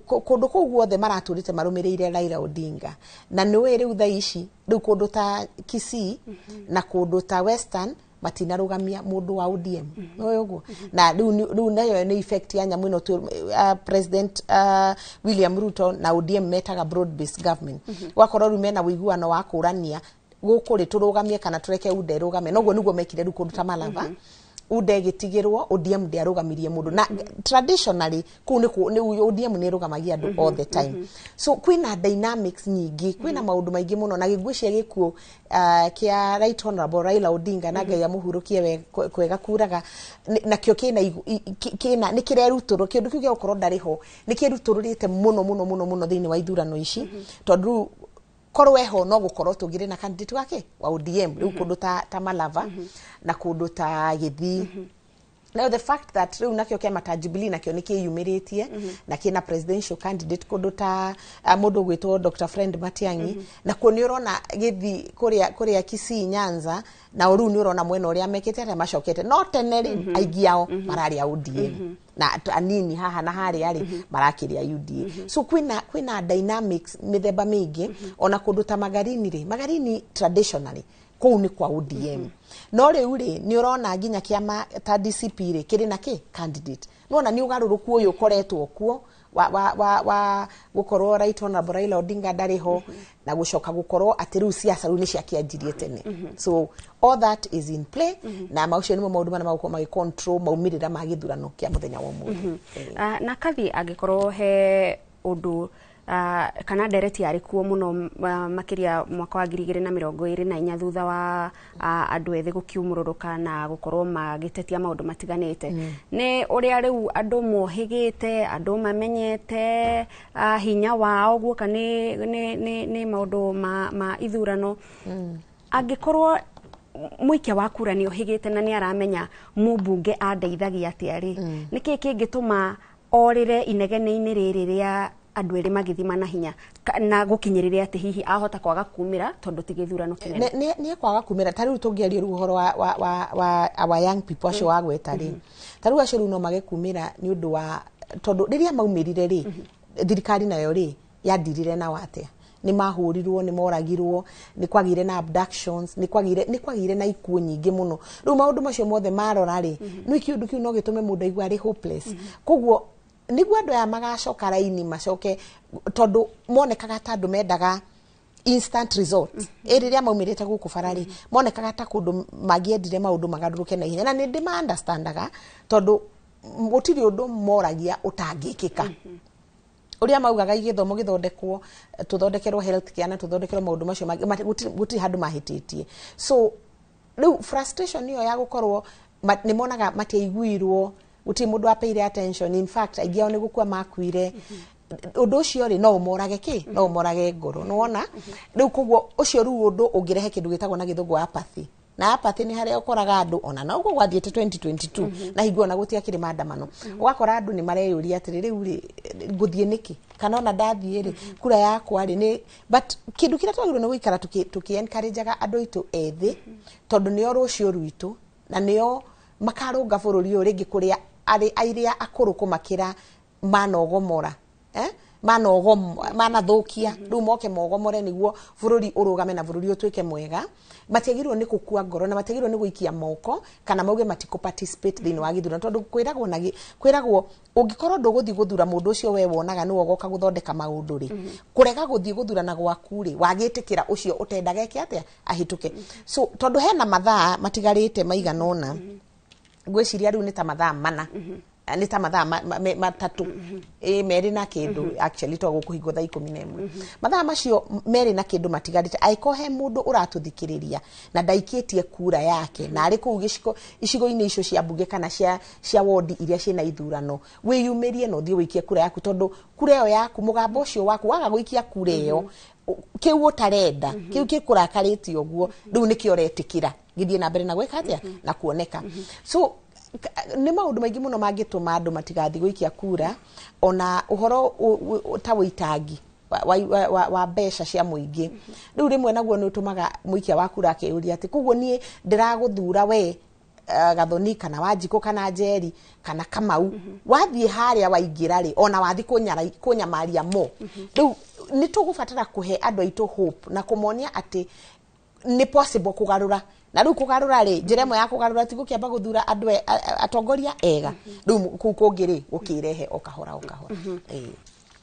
kũndũ kũu guothe maratũrĩte marũmĩrĩire Raila Odinga. Na nĩũĩ rĩu thaa ici rĩu kũndũ ta Kisii na kũndũ ta Western matinarũgamia mũndũ wa ODM, nĩũĩ ũguo. Na rĩu nayo nĩ effect ya nyamũ ĩno President William Ruto na ODM metaga broad based government. Gwakorwo rĩu mena ũiguano wa kũrania gũkũ rĩ, tũrũgamie kana tũreke UDA ĩrũgame. Noguo nĩguo mekire rĩu kũndũ ta Malava, UDA ĩgĩtigĩrwo, ODM ndĩarũgamirie mũndũ, na traditionally kũu nĩ ODM nĩ ĩrũgamagia andũ all the time. So kwĩna dynamics nyingĩ, kwĩna maũndũ maingĩ mũno, na ngwĩciria gĩkuũ kĩa Right Honorable Raila Odinga, na Ngai amũhurũkie kwega kuraga, nakĩo kĩna kĩna nĩ kĩrerutũrũ kĩndũ kĩu gĩa gũkorwo ndarĩ ho, nĩ kĩrutũrũrĩte mũno mũno mũno mũno thĩinĩ wa ithurano ici, tondũ rĩu korwo eho no gũkorwo tũngĩrĩ na candidate wake wa ODM rĩu kũndũ ta Malava na kũndũ ta Gĩthii. Now the fact that rĩu nakĩo kĩama ta Jubilee nakĩo nĩ kĩyumĩrĩtie na kĩna presidential candidate kũndũ ta mũndũ ũgwĩtwo Dr. Fred Matiang'i, nakuo nĩ ũrona gĩthi kũrĩa Kisii, Nyanza, na rĩu nĩ ũrona mwena ũrĩa mekĩte atĩa macokete. No tene rĩ, aingĩ ao mararĩa ODM na anini haha na harĩa rĩ marakĩrĩa UDA. So kwĩna dynamics mĩthemba mĩingĩ. Ona kũndũ ta Magarini rĩ, Magarini traditionally kũu nĩ kwa ODM, no rĩu rĩ nĩ ũrona nginya kĩama ta DCP rĩ kĩrĩ na kĩ candidate. Nĩwona nĩ ũgarũrũku ũyũ ũkoretwo kuo wa gũkorwo Right Honorable Raila Odinga ndarĩ ho, na gũcoka gũkorwo atĩ rĩu siasa rĩu nĩ ciakĩanjirie tene. So all that is in play, na maũcio nĩmo maũndũ marĩa magũkorwo magĩcontrol maumĩrĩra ma gĩthurano kĩa mũthenya wa ũmũthĩ. Na Kathi, angĩkorwo he ũndũ Kana ndereti yarĩ kuo mũno, makĩria mwaka wa 2024 thutha wa andũ ethĩ gũkiumũrũrũka na gũkorwo magĩtetia maũndũ matiganĩte, nĩ ũrĩa rĩu andũ mohĩgĩte, andũ mamenyete hinya wao guoka nĩ maũndũ ma ithurano. Angĩkorwo mũikia wa kura nĩ ohĩgĩte na nĩ aramenya mũmbunge andeithagia atĩa rĩ, nĩkĩ kĩngĩtũma orĩre inegene-inĩ rĩrĩ rĩa andũ erĩ magĩthima na hinya na gũkinyĩrĩre atĩ hihi ahota kwaga kumĩra tondũ ti gĩthurano kĩnene? Nĩ kwaga kumĩra. Ta rĩu tũngĩaria rĩu ũhoro wa our young people acio wagweta rĩ, ta rĩu acio rĩu no mage kumĩra nĩ ũndũ wa tondũ rĩrĩa maumĩrire rĩ, thirikari nayo rĩ yandirire nao atĩa? Nĩ mahũrirwo, nĩ moragirwo, nĩ kwagĩire na abductions, nĩ kwagĩire na ikuũ nyingĩ mũno. Rĩu maũndũ macio mothe marora rĩ, nĩ kĩũndũ kĩu no gĩtũme mũndũ aigue arĩ hopeless. Koguo nĩguo andũ aya magacoka raini macoke, tondũ monekaga ta andũ mendaga instant result. Ĩ rĩrĩa maumĩrĩte gũkũ bara rĩ, monekaga ta kũndũ mangĩendire maũndũ magarũrũke na ihenya, na nĩ ndĩma understandaga tondũ gũtirĩ ũndũ moragia ũtangĩkĩka. Ũrĩa maugaga gĩthomo gĩthondekwo, tũthondekerwo health care na tũthondekerwo maũndũ macio mangĩ, gũtirĩ handũ mahĩtĩtie. So rĩu frustration ĩyo ya gũkorwo nĩ monaga matiaiguirwo, gũtirĩ mũndũ wapeire attention, in fact aingĩ ao nĩ gũkua makuire, ũndũ ũcio rĩ no ũmorage kĩ no ũmorage ngoro, nĩwona? Rĩu koguo ũcio rĩu ũndũ ũngĩrehe kĩndũ gĩtagwo na Gĩthũngũ apathy, na apathy nĩ harĩa ũkoraga andũ ona na ũguo gwathiĩte 2022 na hingo ona gũtiakĩrĩ maandamano, ũgakora andũ nĩ mareyũria atĩrĩ, rĩu rĩ ngũthiĩ nĩkĩ? Kana ona ndathiĩ rĩ, kura yakwa rĩ nĩ? But kĩndũ kĩrĩa twagĩrĩirwo nĩ gũikara tũkĩ encourageaga andũ aitũ ethĩ, tondũ nĩo rũciũ rwitũ na nĩo makarũnga bũrũri ũyũ rĩngĩ kũrĩa arĩ arĩa akũrũ kũmakĩra manogomora, eh? Manathũkia, rĩu moke mogomore nĩguo bũrũri ũrũgame na bũrũri ũtuĩke mwega. Matiagĩrĩirwo nĩ gũkua ngoro na matiagĩrĩirwo nĩ gũikia moko kana mauge matikũ participate thĩinĩ wa gĩthurano, tondũ kwĩragwo na kwĩragwo ũngĩkorwo ndũgũthiĩ gũthura mũndũ ũcio we wonaga nĩwe ũgoka gũthondeka maũndũ rĩ, kũrega gũthiĩ gũthurana gwaku rĩ, wagĩtĩkĩra ũcio ũtendaga eke atĩa ahĩtũke. So tondũ hena mathaa matigarĩte maigana ũna, ngwĩciria rĩu nĩ ta mathaa 4, nĩ ta mathaa 3, ĩ 2 na kĩndũ actually, to gũkũhingwo thaa 11. Mathaa macio 2 na kĩndũ matigarĩte, angĩkorwo he mũndũ ũratũthikĩrĩria na ndaikĩtie kura yake na arĩ kũu gĩcigo icigo-inĩ icio cia mbunge kana cia wodi iria ciĩna ithurano, wĩyumĩrie na ũthiĩ wĩikie kura yaku, tondũ kura ĩyo yaku, mũgambo ũcio waku, waga gũikia kura ĩyo, kĩu ũtarenda, kĩu gĩkũrakarĩtie ũguo, rĩu nĩkĩo ũretĩkĩra gĩthiĩ na mbere na gwĩka atĩa na kuoneka. So nĩ maũndũ maingĩ mũno mangĩtũma andũ matigathiĩ gũikia kura, ona ũhoro ta wĩitangi wa mbeca cia mũingĩ. Rĩu rĩmwe naguo nĩ ũtũmaga mũikia wa kura akeyũria atĩ koguo niĩ ndĩragũthura we, Gathoni kana Wanjikũ kana Njeri kana Kamau, wathiĩ harĩa waingĩra rĩ, ona wathiĩ kũnyamaria mo. Rĩu nĩ tũgũbatara kũhe andũ aitũ hope na kũmonia atĩ nĩ possible kũgarũra, na rĩu kũgarũra rĩ, njĩra ĩmwe ya kũgarũra ti gũkĩamba gũthura andũ atongoria ega? Rĩu kũu kũngĩ rĩ, gũkĩrehe o kahora o kahora. Ĩĩ.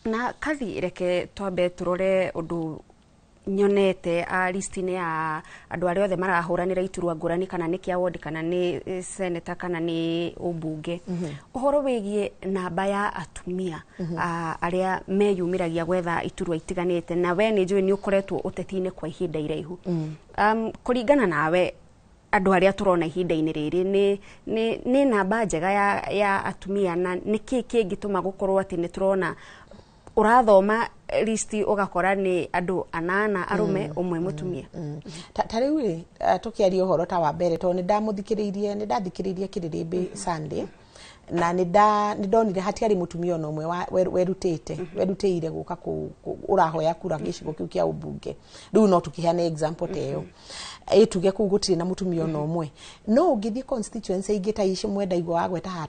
Na kathi reke twambe tũrore ũndũ nyonete a list-inĩ ya andũ arĩa othe marahũranĩra iturwa ngũrani, kana nĩ kĩa ward, kana nĩ senator, kana nĩ ũmbunge, ũhoro wĩgiĩ namba ya atumia arĩa meyumĩragia gwetha iturwa itiganĩte. Na we nĩ njũĩ nĩ ũkoretwo ũteti-inĩ kwa ihinda iraihu, kũringana nawe, andũ arĩa tũrona ihinda-inĩ rĩrĩ nĩ namba njega ya atumia? Na nĩ kĩĩ kĩngĩtũma gũkorwo atĩ nĩ tũrona ũrathoma listi ũgakora nĩ andũ anana arũme, ũmwe mũtumia? Ta rĩu rĩ, tũkĩaria ũhoro ta wa mbere, tondũ nĩ ndamũthikĩrĩirie, nĩ ndathikĩrĩirie Kĩrĩrĩmbĩ Sunday na nĩ ndonire hatiarĩ mũtumia ona ũmwe werutĩire gũka ũrahoya kura gĩcigo kĩu kĩa ũmbunge. Rĩu no tũkĩheane example ta ĩyo, ĩ tuge kũu gũtirĩ na mũtumia ona ũmwe. No ũngĩthiĩ constituency ingĩ ta icio mwenda igua wagweta haha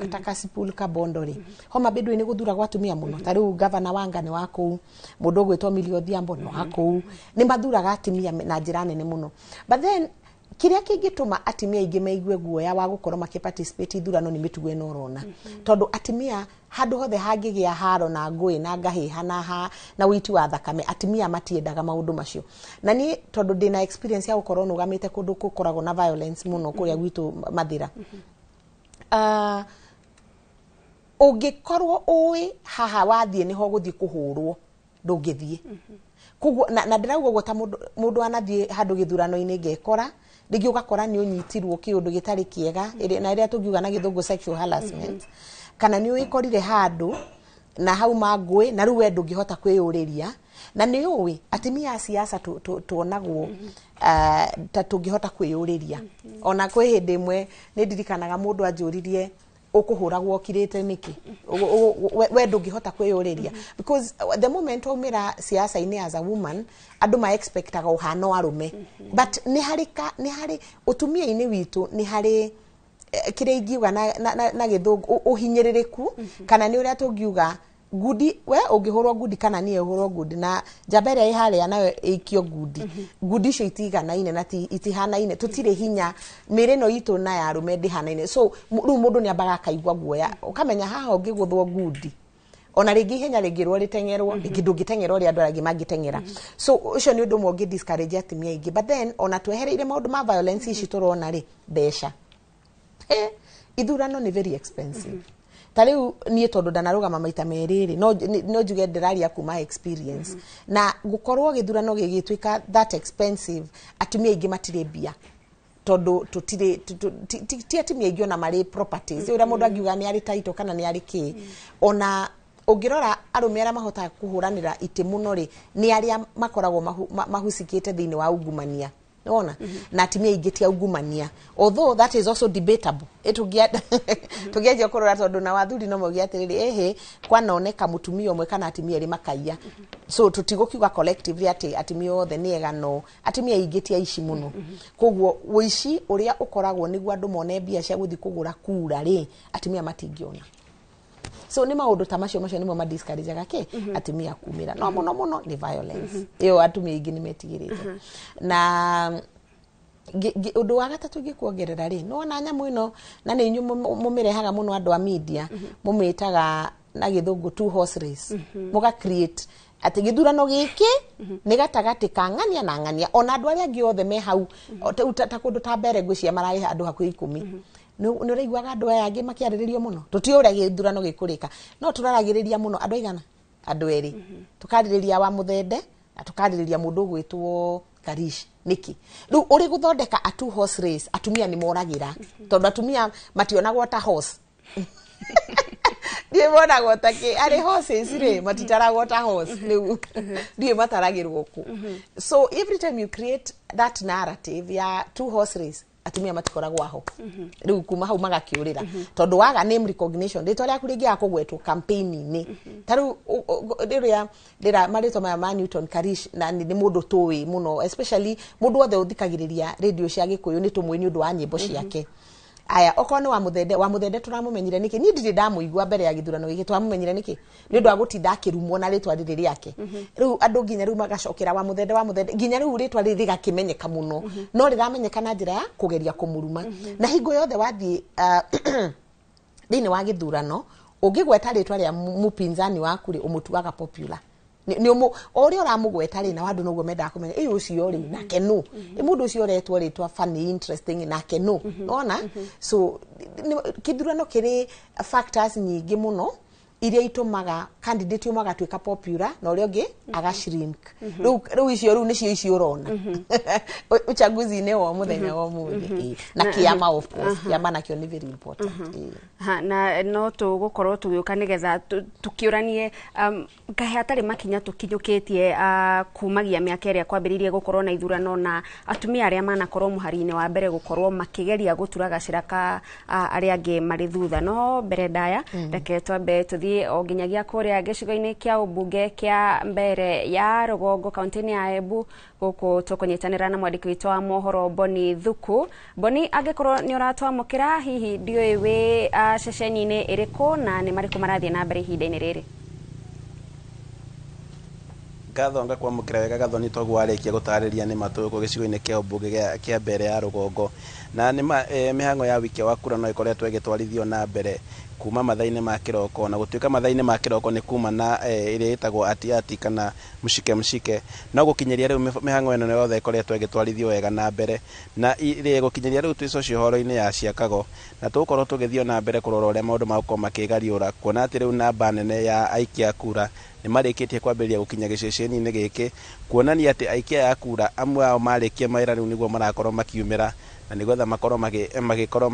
ta Kasipul Kabondo rĩ, Homa Bay ndũĩ nĩ gũthuragwo atumia mũno. Ta rĩu gavana Wanga nĩ wa kũu, mũndũ ũgwĩtwo Millie Odhiambo nĩ wa kũu, nĩ mathuraga atumia na njĩra nene mũno. But then kĩrĩa kĩngĩtũma atumia aingĩ maigue guoya wa gũkorwo makĩ participate ithurano nĩ mĩtugo ĩno ũrona, tondũ atumia handũ hothe hangĩgĩa haro na ngũĩ na ngahĩha na ũiti wa thakame, atumia matiendaga maũndũ macio. Na niĩ tondũ ndĩna experience ya gũkorwo nũgamĩte kũndũ gũkoragwo na violence mũno kũrĩa gwitũ Mathĩra, ũngĩkorwo ũĩ haha wathiĩ nĩho gũthiĩ kũhũrwo. Ndũngĩthiĩ. Koguo na ndĩrauga ũguo ta mũndũ anathiĩ handũ gĩthurano-inĩ, ngekora rĩngĩ ũgakora nĩ ũnyitirwo kĩũndũ gĩtarĩ kĩega, na ĩrĩa tũngiuga na gĩthũngũ sexual harassment, kana nĩ ũĩkorire handũ na hau mangũĩ na rĩu we ndũngĩhota kwĩyũrĩria. Na nĩ ũĩ atumia a siasa tuonagwo ta tũngĩhota kwĩyũrĩria. Ona kwĩ hĩndĩ ĩmwe nĩ ndirikanaga mũndũ anjũririe, ũkũhũragwo ũkirĩte nĩkĩ? We ndũngĩhota kwĩyũrĩria, because the moment waumĩra siasa-inĩ as a woman, andũ ma expectaga ũhana arũme. But nĩ harĩ nĩ harĩ ũtumia-inĩ witũ, nĩ harĩ kĩrĩa ingiuga na gĩthũngũ ũhinyĩrĩrĩku, kana nĩ ũrĩa tũngiuga ngundi. We ũngĩhũrwo ngundi kana niĩ hũrwo ngundi na njamba ĩrĩa ĩ harĩa nayo ĩikio ngundi, ngundi icio itiganaine na itihanaine, tũtirĩ hinya, mĩĩrĩ ĩno itũ na ya arũme ndĩhanaine. So rĩu mũndũ nĩ ambaga akaigua guoya, ũkamenya haha ũngĩgũthwo ngundi, ona rĩngĩ ihenya rĩngĩrwo rĩteng'erwo, rĩngĩ ndũngĩteng'era ũrĩa andũ arĩa angĩ mangĩteng'era. So ũcio nĩ ũndũ ũmwe ũngĩ discourage atumia aingĩ. But then ona twehereire maũndũ ma violence ici tũrona rĩ, mbeca. Ithurano nĩ very expensive. Ta rĩu niĩ tondũ ndanarũgama maita merĩ rĩ, no njuge ndĩraria kuma experience. Na gũkorwo gĩthurano gĩgĩtuĩka that expensive, atumia aingĩ matirĩ mbia, tondũ tũtirĩ ti atumia aingĩ ona marĩ properties ũrĩa mũndũ angiuga nĩ arĩ title kana nĩ arĩ kĩ. Ona ũngĩrora arũme arĩa mahotaga kũhũranĩra itĩ mũno rĩ, nĩ arĩa makoragwo mahusikĩte thĩinĩ wa ungumania. Nĩwona na atumia aingĩ ti aungumania, although that is also debatable. Tũngĩanjia kũrora, tondũ na wathuri no mauge atĩrĩrĩ, ĩhĩ, kwanoneka mũtumia ũmwe kana atumia erĩ makaiya. So tũtigũkiuga collectively atĩ atumia othe nĩ ega, no atumia aingĩ ti aici mũno. Koguo ũici ũrĩa ũkoragwo nĩguo andũ mone mbia cia gũthiĩ kũgũra kura rĩ, atumia matingĩona. So nĩ maũndũ ta macio nĩmo madiscourageaga kĩ atumia kumĩra. No mũno mũno nĩ violence ĩyo, atumia aingĩ nĩ metigĩrĩte. Na ũndũ wa gatatũ ingĩkuongerera rĩ, nĩwona nyamũ ĩno, na nĩ inyuĩ mũmĩrehaga mũno andũ a media, mũmĩtaga na gĩthũngũ two horse race. Mũga create atĩ gĩthurano gĩkĩ nĩ gatagatĩ ka ng'ania na ng'ania, ona andũ arĩa angĩ othe me hau. O ta kũndũ ta mbere ngwĩciria mararĩha andũ hakuhĩ 10. Nĩ ũraiguaga andũ aya angĩ makĩarĩrĩrio mũno? Tũtiũĩ ũrĩa gĩthurano gĩkũrĩka, no tũraragĩrĩria mũno andũ aigana, andũ erĩ. Tũkarĩrĩria wa Mũthende na tũkarĩrĩria mũndũ ũgwĩtwo Karish. Nĩkĩ rĩu ũrĩ gũthondeka a two horse race? Atumia nĩ moragĩra, tondũ atumia mationagwo ta horse. Ndiĩ monagwo ta kĩ arĩ horses rĩ, matitaragwo ta horse. Rĩu ndiĩ mataragĩrwo kũ. So every time you create that narrative ya two horse race, atumia matikoragwo aho. Rĩu kuma hau magakĩũrĩra, tondũ waga name recognition, rĩtwa rĩaku rĩngĩaga kũgwetwo campaign-inĩ. Ta rĩu rĩrĩa ndĩra marĩtwa maya ma Newton Karish, na nĩ mũndũ tũĩ mũno, especially mũndũ wothe ũthikagĩrĩria radio cia Gĩkũyũ nĩ tũmũĩ nĩ ũndũ wa nyĩmbo ciake. Aya, okorwo nĩ wa Mũthende, wa Mũthende tũramũmenyire nĩkĩ? Niĩ ndirĩ ndamũigua mbere ya gĩthurano gĩkĩ. Twamũmenyire nĩkĩ? Nĩ ũndũ wa gũtinda akĩrumwo na rĩtwa rĩrĩ rĩake. Rĩu andũ nginya rĩu magacokera wa Mũthende, wa Mũthende, nginya rĩu rĩtwa rĩrĩ rĩgakĩmenyeka mũno. No rĩramenyeka na njĩra ya kũgeria kũmũruma. Na hingo yothe wathiĩ thĩinĩ wa gĩthurano, ũngĩgweta rĩtwa rĩa mũpinzani waku rĩ, ũmũtuaga popular. Nĩ o ũrĩa ũramũgweta rĩ, na andũ noguo mendaga kũmenya ĩ ũcio rĩ nake nũ, ĩ mũndũ ũcio ũretwo rĩtwa funny, interesting, nake nũ. Nona so kĩthurano kĩrĩ factors nyingĩ mũno iria itũmaga candidate ũmwe agatuĩka popular na ũrĩa ũngĩ aga shrink. Rĩu icio rĩu nĩcio icio ũrona uchaguzi-inĩ wa mũthenya wa ũmũthĩ. Ĩ, na kĩama, of course, kĩama nakĩo nĩ very important. Ĩ. Ha, na no tũgũkorwo tũgĩũka nĩgetha tũkĩũranie kahe hatarĩ makinya tũkinyũkĩtie kumagia mĩaka ĩrĩa kwambĩrĩirie gũkorwo na ithurano, na atumia arĩa manakorwo mũhari-inĩ wa mbere gũkorwo makĩgeria gũtura gacĩra ka arĩa angĩ marĩ thutha. No mbere ndaya, reke twambe tũthiĩ o nginyagia kũrĩa gĩcigo-inĩ kĩa ũmbunge kĩa mbere ya rũgongo, kaunti-inĩ ya Embu. Gũkũ tũkũnyitanĩra na mwandĩki witũ wa mohoro Boni Thuku. Boni, angĩkorwo nĩ ũratwamũkĩra, hihi ndiũĩ wĩ ceceni-inĩ ĩrĩkũ na nĩ marĩkũ marathiĩ na mbere ihinda-inĩ rĩrĩ? Ngatho ngakwamũkĩra wega Gathoni. Toguo warĩkia gũtarĩria, nĩ matũgũ gĩcigo-inĩ kĩa ũmbunge kĩa mbere ya rũgongo, na nĩ mĩhang'o ya wikia wa kura no ĩkoretwo ĩgĩtwarithio na mbere kuma mathaa-inĩ ma kĩroko. Na gũtuĩka mathaa-inĩ ma kĩroko nĩ kuma na ĩrĩa ĩtagwo ati ati kana mshike mshike, no gũkinyĩria rĩu mĩhang'o ĩno yothe ĩkoretwo ĩgĩtwarithio wega na mbere. Na gũkinyĩria rĩu twĩ social horo-inĩ ya Ciakago, na tũgũkorwo tũgĩthiĩ na mbere kũrora ũrĩa maũndũ magũkorwo makĩgariũra, kuona atĩ rĩu namba nene ya aikia a kura Nĩ marĩkĩtie kwambĩrĩria gũkinya gĩceceni-inĩ gĩkĩ, kuonania atĩ aikia aya a kura amwe ao marĩkia mawĩra rĩu nĩguo marakorwo makiumĩra, na nĩgetha makorwo magĩkorwo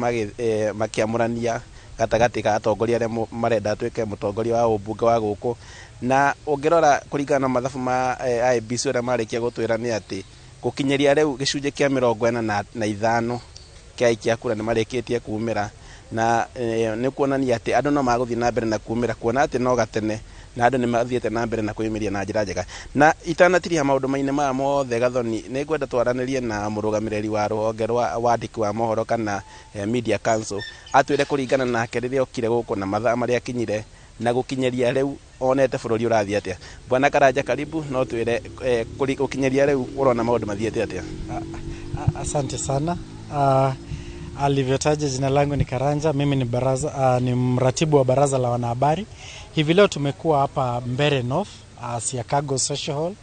makĩamũrania gatagatĩ ka atongoria arĩa marenda atuĩke mũtongoria wa ũmbunge wa gũkũ. Na ũngĩrora kũringana na mathabu ma IEBC ũrĩa marĩkia gũtwĩra nĩ atĩ gũkinyĩria rĩu gĩcunjĩ kĩa 45 kĩa aikia a kura nĩ marĩkĩtie kumĩra, na nĩ kuonania atĩ andũ no magũthiĩ na mbere na kumĩra, kuona atĩ no gatene na andũ nĩ mathiĩte na mbere na kwĩyumĩria na njĩra njega. Na itanatiriha maũndũ mainĩ maya mothe, Gathoni, nĩ ngwenda twaranĩrie na mũrũgamĩrĩri wa rũhonge rwa wandĩki wa mohoro kana Media Council, atwĩre kũringana nake rĩrĩa okire gũkũ na mathaa marĩa akinyire na gũkinyĩria rĩu onete bũrũri ũrathiĩ atĩa. Bwana Karanja, karibu, no twĩre gũkinyĩria rĩu ũrona maũndũ mathiĩte atĩa? Asante sana. Alivyotaja, jina langu ni Karanja, mimi ni mratibu wa baraza la wanahabari. Hivi leo tumekuwa hapa Mbeere North, Siakago Social Hall,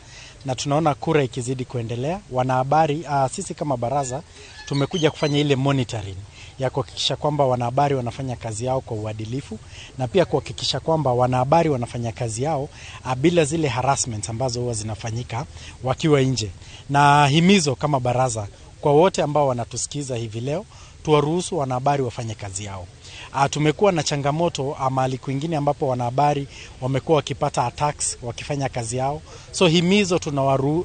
na tunaona kura ikizidi kuendelea. Wanahabari, sisi kama baraza tumekuja kufanya ile monitoring ya kuhakikisha kwamba wanahabari wanafanya kazi yao kwa uadilifu, na pia kuhakikisha kwamba wanahabari wanafanya kazi yao bila zile harassment ambazo huwa zinafanyika wakiwa nje. Na himizo kama baraza kwa wote ambao wanatusikiza hivi leo, tuwaruhusu wanahabari wafanye kazi yao. Tumekuwa na changamoto mahali kwingine ambapo wanahabari wamekuwa wakipata attacks wakifanya kazi yao. So himizo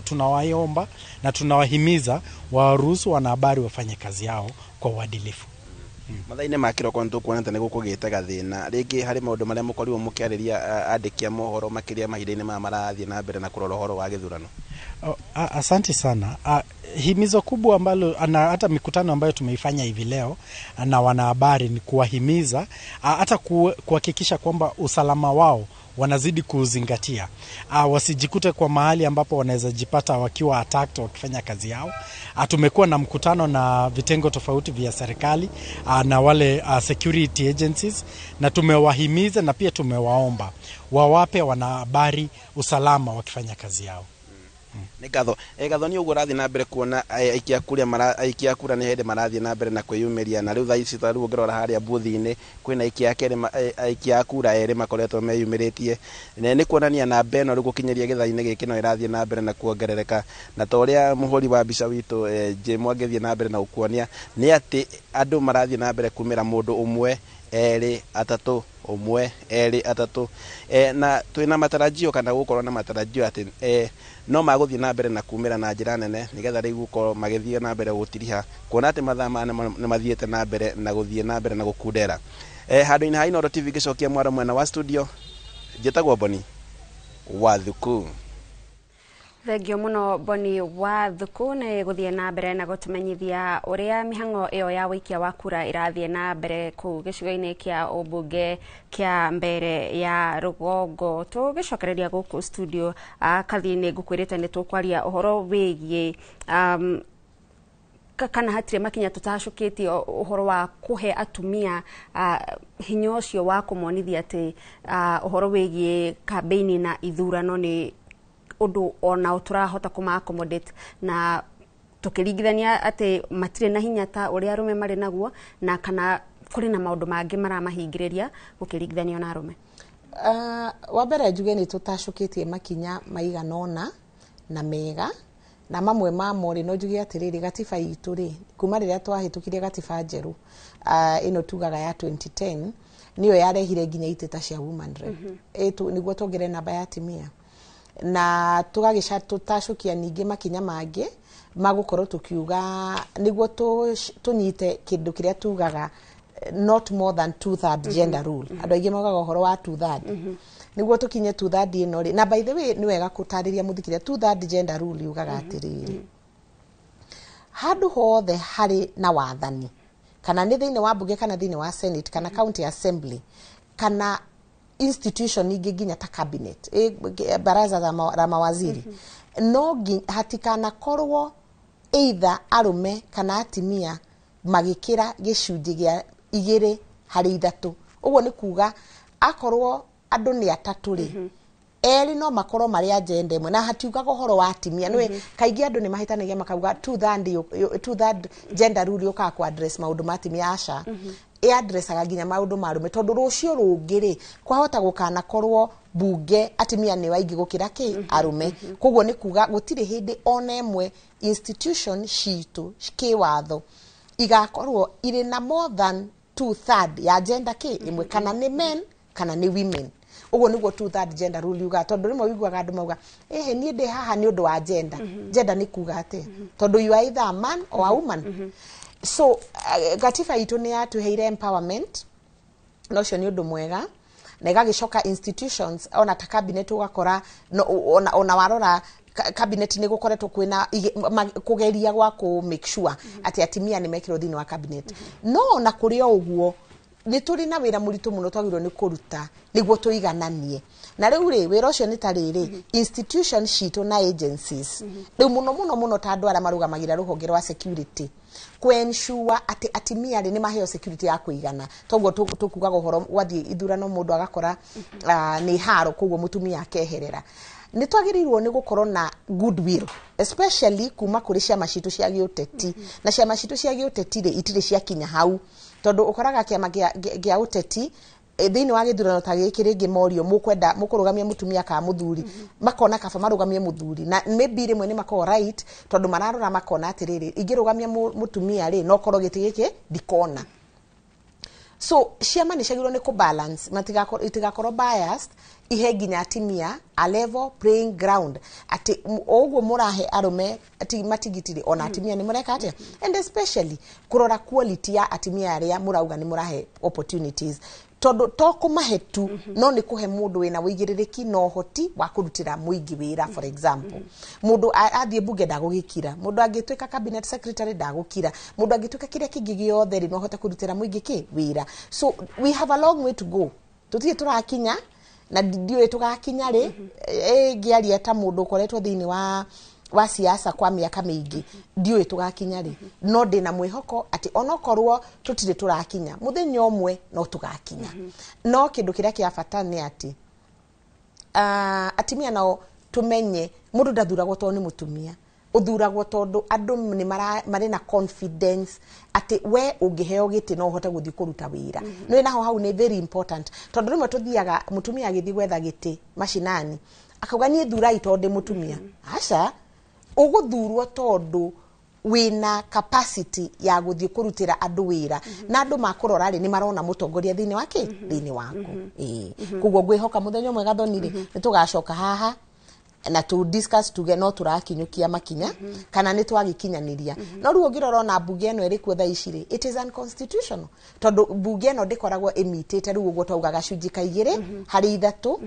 tunawaomba na tunawahimiza waruhusu wanahabari wafanye kazi yao kwa uadilifu. Mathaa-inĩ ma kĩroko nĩ tũkuona ta nĩ gũkũgĩte gathĩna rĩngĩ harĩ maũndũ marĩa mũkorirwo mũkĩarĩria andĩki a mohoro makĩria mahinda-inĩ maya marathiĩ na mbere na kũrora ũhoro wa gĩthurano. Oh, asante sana. Himizo kubwa ambalo na hata mikutano ambayo tumeifanya hivi leo na wanahabari ni kuwahimiza hata kuhakikisha kwamba usalama wao wanazidi kuzingatia. Wasijikute kwa mahali ambapo wanaweza jipata wakiwa attacked wakifanya kazi yao. Tumekuwa na mkutano na vitengo tofauti vya serikali na wale security agencies, na tumewahimiza na pia tumewaomba wawape wanahabari usalama wakifanya kazi yao. Nĩ ngatho. Gathoni, ũguo ũrathiĩ na mbere kuona aikia a kura nĩ hĩndĩ marathiĩ na mbere na kwĩyumĩria, na rĩu thaa ici ta rĩu ũngĩrora harĩa booth-inĩ kwĩna aikia a kura erĩ makoretwo meyumĩrĩtie, na nĩ kuonania namba ĩno rĩu gũkinyĩria gĩthaa-inĩ gĩkĩ no ĩrathiĩ na mbere na kuongerereka, na ta ũrĩa mũhũri wa mbica witũ Jim angĩthiĩ na mbere na gũkuonia nĩ atĩ andũ marathiĩ na mbere kumĩra mũndũ ũmwe, erĩ, atatũ, ũmwe, erĩ, atatũ, na twĩna matarajio kana gũkorwo na matarajio atĩ no magũthiĩ na mbere na kumĩra na njĩra nene, nĩgetha rĩu gũkorwo magĩthiĩ na mbere gũtiriha, kuona atĩ mathaa maya nĩ mathiĩte na mbere na gũthiĩ na mbere na gũkundera. Handũ-inĩ ha Inooro TV ngĩcokia mwaro mwena wa studio, njĩtagwo Boni Wathuku. Thengio muno Boni Wathuku nĩ gũthiĩ na mbere na gũtũmenyithia ũrĩa mĩhang'o ĩyo ya wũikia wa kura ĩrathiĩ na mbere kũu gĩcigo-inĩ kĩa ũmbunge kĩa Mbeere ya Rũgongo. Tũgĩcokereria gũkũ studio, Kathi, nĩ ngũkwĩrĩte nĩ tũkwaria ũhoro wĩgiĩ kana hatirĩ makinya tũtacũkĩtie ũhoro wa kũhe atumia hinya ũcio wa kũmonithia atĩ ũhoro wĩgiĩ kambĩini na ithurano nĩ ũndũ onao tũrahota kũma accommodate, na tũkĩringithania atĩ matirĩ na hinya ta ũrĩa arũme marĩ naguo, na kana kũrĩ na maũndũ mangĩ maramahingĩrĩria gũkĩringithanio na arũme. Wa mbere njuge nĩ tũtacũkĩtie makinya maigana ũna na mega, na mamwe mamo rĩ, no njuge atĩrĩrĩ, gatiba itũ rĩ, kuma rĩrĩa twahĩtũkirie gatiba njerũ ĩno tugaga ya 2010, nĩyo yarehire nginya itĩ cia woman rep, nĩguo tuongerere namba ya atumia, na tũgagĩtacũkia ningĩ makinya mangĩ magũkorwo tũkiuga nĩguo tũnyite kĩndũ kĩrĩa tugaga not more than 2/3 gender rule. Andũ aingĩ maugaga ũhoro wa 2/3, nĩguo tũkinye 2/3 ĩno rĩ. Na by the way, nĩ wega gũtarĩria mũthikĩrĩria 2/3 gender rule yugaga atĩrĩrĩ, handũ hothe harĩ na wathani, kana nĩ thĩinĩ wa mbunge, kana thĩinĩ wa senate, kana county assembly, kana institution ingĩ nginya ta cabinet, baraza la mawaziri, no hatikanakorwo either arũme kana atumia magĩkĩra gĩcunjĩ gĩa 2 harĩ 3. Ũguo nĩ kuga akorwo andũ nĩ atatũ rĩ, erĩ no makorwo marĩ agenda ĩmwe, na hatiugaga ũhoro wa atumia. Nĩwe kaingĩ andũ nĩ mahĩtanagia makauga 2/3 gender rule yũkaga kũ address maũndũ ma atumia. Aca, ĩ addressaga nginya maũndũ ma arũme, tondũ rũciũ rũngĩ rĩ, kwahota gũkanakorwo Bunge atimia nĩ aingĩ gũkĩra kĩ arũme. Koguo nĩ kuga gũtirĩ hĩndĩ ona ĩmwe institution citũ kĩwatho igakorwo irĩ na more than 2/3 ya gender kĩ ĩmwe, kana nĩ men kana nĩ women. Ũguo nĩguo 2/3 gender rule yugaga, tondũ rĩmwe wiguaga andũ mauga, "Ĩhĩ, niĩ ndĩ haha nĩ ũndũ wa gender." Gender nĩ kuga atĩa? Tondũ you are either a man or a woman. So gatiba itũ nĩ yatũheire empowerment, na ũcio nĩ ũndũ mwega, na ĩgagĩcoka institutions ona ta cabinet ũgakora no, ona warora cabinet nĩ gũkoretwo kwĩna kũgeria gwa kũ make sure atĩ atimia nĩ mekĩrwo thĩinĩ wa cabinet. No ona kũrĩ o ũguo, nĩ tũrĩ na wĩra mũritũ mũno twagĩrĩirwo nĩ kũruta nĩguo tũigananie. Na rĩu rĩ, wĩra ũcio nĩ ta rĩrĩ, institution citũ na agencies rĩu mũno mũno mũno ta andũ arĩa marũgamagĩrĩra rũhonge rwa security, kũ-ensure atĩ atimia rĩ nĩ maheo security ya kũigana. Toguo tũkugaga ũhoro gwathiĩ ithurano mũndũ agakora nĩ haro, koguo mũtumia akeherera. Nĩ twagĩrĩirwo nĩ gũkorwo na goodwill, especially kuma kũrĩ ciama citũ cia gĩũteti. Na ciama citũ cia gĩũteti rĩ, itirĩ ciakinya hau, tondũ ũkoraga kĩama gĩa ũteti thĩinĩ wa gĩthurano ta gĩkĩ rĩngĩ morio mũkwenda mũkũrũgamia mũtumia kana mũthuri, makona kaba marũgamie mũthuri. Na maybe rĩmwe nĩ makoragwo right, tondũ mararora makona atĩrĩrĩ, ingĩrũgamia mũtumia rĩ, no korwo gĩtĩ gĩkĩ ndikona. So ciama nĩ ciagĩrĩirwo nĩ kũbalance, itigakorwo biased, ihe nginya atimia a level playing ground, atĩ o ũguo mũrahe arũme matigitiri, ona atimia nĩ mũreka atĩa. And especially kũrora quality ya atimia arĩa mũrauga nĩ mũrahe opportunities, tondũ to kũmahe tu, no nĩ kũhe mũndũ wĩna wĩigĩrĩrĩki na ũhoti wa kũrutĩra mũingĩ wĩra. For example, mũndũ athiĩ mbunge ndagũgĩkira, mũndũ angĩtuĩka cabinet secretary ndagũkira, mũndũ angĩtuĩka kĩrĩa kĩngĩ gĩothe rĩ, no ahote kũrutĩra mũingĩ kĩ wĩra. So we have a long way to go. Tũtirĩ tũrakinya na ndiũĩ tũgakinya rĩ. Ngĩaria ta mũndũ ũkoretwo thĩinĩ wa siasa kwa mĩaka mĩingĩ, ndiũĩ tũgakinya rĩ, no ndĩna mwĩhoko atĩ onokorwo tũtirĩ tũrakinya, mũthenya ũmwe no tũgakinya. No kĩndũ kĩrĩa kĩa bata nĩ atĩ atimia nao tumenye mũndũ ndathuragwo tondũ nĩ mũtumia, ũthuragwo tondũ andũ nĩ marĩ na confidence atĩ we ũngĩheo gĩtĩ no ũhote gũthiĩ kũruta wĩra. Nĩ naho hau nĩ very important, tondũ rĩmwe tũthiaga mũtumia agĩthiĩ gwetha gĩtĩ macinani akauga, "Niĩ thurai tondũ ndĩ mũtumia." Aca, ũgũthurwo tondũ wĩna capacity ya gũthiĩ kũrutĩra andũ wĩra, na andũ makũrora rĩ, nĩ marona mũtongoria thĩinĩ wa kĩ thĩinĩ waku. Ĩĩ, koguo ngwĩhoka mũthenya ũmwe, Gathoni, rĩ, nĩ tũgacoka haha na tu discuss, tuge no tũrakinyũkia makinya kana nĩ twagĩkinyanĩria. No rĩu ũngĩrora ona mbunge ĩno ĩrĩ kuo thaa ici rĩ, it is unconstitutional, tondũ mbunge ĩno ndĩkoragwo ĩmitĩte rĩu ũguo twauga gacunjĩ ka 2 harĩ 3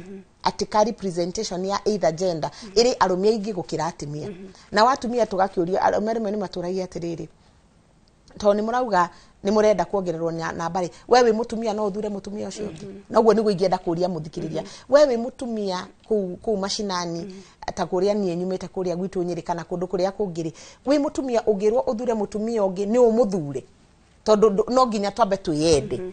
atĩ ka representation ya either gender, ĩrĩ arũme aingĩ gũkĩra atumia. Na watumia tũgakĩũrio, arũme rĩmwe nĩ matũragia atĩrĩrĩ, tondũ nĩ mũrauga nĩ mũrenda kuongererwo namba rĩ, we wĩ mũtumia no ũthure mũtumia ũcio ũngĩ? Na ũguo nĩguo ingĩenda kũria mũthikĩrĩria, we wĩ mũtumia kũu macinani ta kũrĩa niĩ nyumĩte, kũrĩa gwitũ Nyĩrĩ kana kũndũ kũrĩa kũngĩ rĩ, wĩ mũtumia ũngĩrwo ũthure mũtumia ũngĩ, nĩ ũmũthure? Tondũ no nginya twambe twĩyende.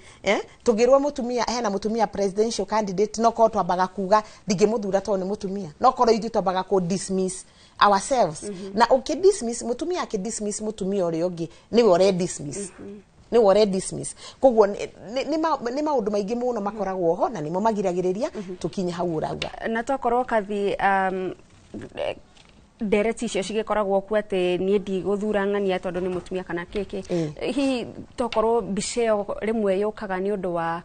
Tũngĩrwo mũtumia hena mũtumia presidential candidate, no korwo twambaga kuga, "Ndingĩmũthura tondũ nĩ mũtumia." No korwo ithuĩ twambaga kũ dismiss ourselves. Na ũkĩ dismiss mũtumia, akĩ dismiss mũtumia ũrĩa ũngĩ, nĩwe ũre dismiss, nĩwe ũre dismiss. Koguo nĩ maũndũ maingĩ mũno makoragwo ho na nĩmo magiragĩrĩria tũkinye hau ũrauga. Na tokorwo kathi ndereti icio cigĩkoragwo kuo atĩ niĩ ndigũthura ng'ania tondũ nĩ mũtumia kana kĩkĩ, hihi tokorwo mbica ĩyo rĩmwe yũkaga nĩ ũndũ wa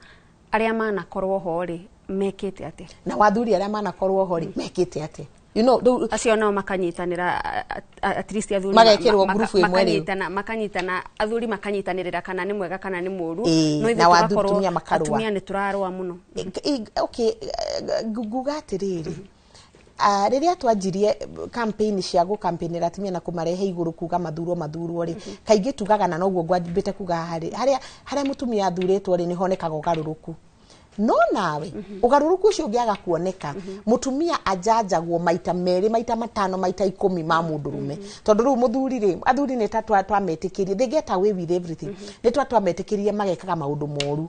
arĩa manakorwo ho rĩ, mekĩte atĩa? Na wathuri arĩa manakorwo ho rĩ, mekĩte atĩa? You know, rĩu acio nao makanyitanĩra, at least athuri Magekĩrwo ngurubu ĩmwe rĩu. Makanyitana, athuri makanyitanĩrĩra kana nĩ mwega kana nĩ mũũru. No ithuĩ na wathuri tũgakorwo atumia makarũa. Atumia nĩ tũrarũa mũno. Okay, nguga atĩrĩrĩ, rĩrĩa twanjirie campaign cia gũcampaignĩra atumia na kũmarehe igũrũ kuga mathurwo mathurwo rĩ, kaingĩ tugaga, na noguo ngwambĩte kuga haha rĩ, harĩa mũtumia athurĩtwo rĩ, nĩ honekaga ũgarũrũku. No nawe ũgarũrũku ũcio ũngĩaga kuoneka, mũtumia ajanjagwo maita 2, maita 5, maita 10 ma mũndũrũme, tondũ rĩu mũthuri rĩ, athuri nĩ ta twametĩkĩrie, they get away with everything, nĩ ta twametĩkĩrie magekaga maũndũ moru.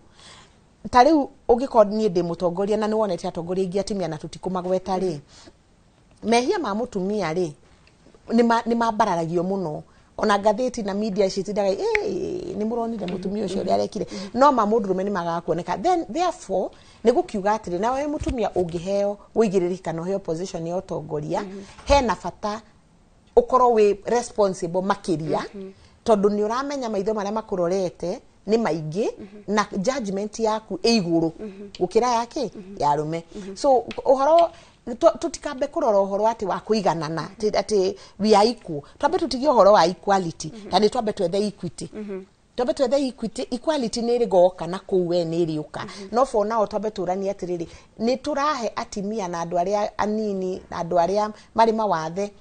Ta rĩu ũngĩkorwo niĩ ndĩ mũtongoria na nĩ wonete atongoria aingĩ atumia na tũtikũmagweta rĩ, mehia ma mũtumia rĩ, nĩ mambararagio mũno. Ona ngathĩti na media citindaga, "Ĩ, nĩ mũronire mũtumia ũcio ũrĩa arekire?" No ma mũndũrũme nĩ magaga kuoneka. Then therefore nĩ gũkiuga atĩrĩ, nawe mũtumia ũngĩheo ũigĩrĩrĩki kana ũheo position ya ũtongoria, hena bata ũkorwo wĩ responsible makĩria, tondũ nĩ ũramenya maitho marĩa makũrorete nĩ maingĩ na judgment yaku ĩ igũrũ gũkĩra yake ya arũme. So ũhoro tũtikambe kũrora ũhoro atĩ wa kũiganana, atĩ we are equal. Twambe tũtigie ũhoro wa equality, ta nĩ twambe twethe equity, twambe twethe equity. Equality nĩ ĩrĩgoka na kũu we nĩ ĩrĩũka, no for now twambe tũranie atĩrĩrĩ, nĩ tũrahe atimia na andũ arĩa anini na andũ arĩa marĩ mawathe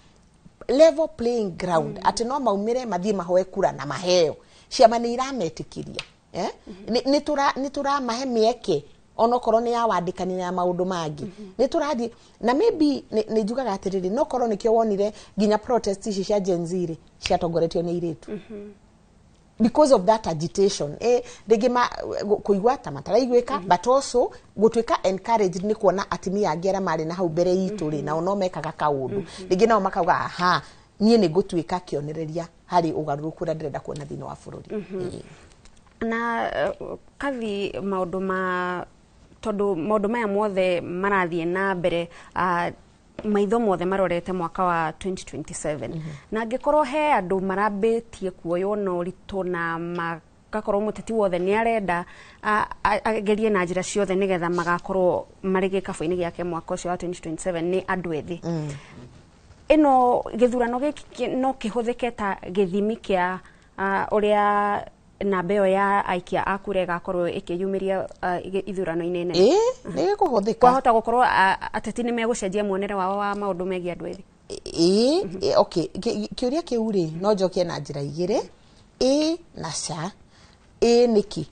level playing ground, atĩ no maumĩre mathiĩ mahoe kura na maheo. Ciama nĩ irametĩkĩria, eh? Nĩ tũramahe mĩeke onokorwo nĩ ya wandĩkani na ya maũndũ mangĩ. Nĩ tũrathiĩ na maybe nĩ njugaga atĩrĩrĩ, no korwo nĩkĩo wonire nginya protest ici cia Gen Z rĩ ciatongoretio nĩ airĩtu because of that agitation, rĩngĩ kũigua ta mataraiguĩka, but also gũtuĩka encouraged nĩ kuona atimia angĩ arĩa marĩ na hau mbere itũ rĩ, nao no mekaga kaũndũ. Rĩngĩ nao makauga, "Aha, niĩ nĩ ngũtuĩka kĩonereria harĩ ũgarũrũku ũrĩa ndĩrenda kuona thĩinĩ wa bũrũri." Ĩĩ. Na kathi maũndũ ma tondũ maũndũ maya mothe marathiĩ na mbere, maitho mothe marorete mwaka wa 2027, na angĩkorwo he andũ marambĩtie kuoywo na ũritũ na magakorwo mũteti wothe nĩ arenda agerie na njĩra ciothe nĩgetha magakorwo marĩ gĩkabũ-inĩ gĩake mwaka ũcio wa 2027, nĩ andũ ethĩ. Ĩno gĩthurano gĩkĩ no kĩhũthĩke ta gĩthimi kĩa ũrĩa namba ĩyo ya aikia a kura ĩgakorwo ĩkĩyumĩria ithurano-inĩ nene? Ĩĩ, nĩ gĩkũhũthĩka. Kwahota gũkorwo ateti nĩ megũcenjia muonere wao wa maũndũ megiĩ andũ ethĩ? Ĩĩ, okay, kĩũria kĩu rĩ, no njokie na njĩra igĩrĩ, ĩ na ca. Ĩ nĩkĩ?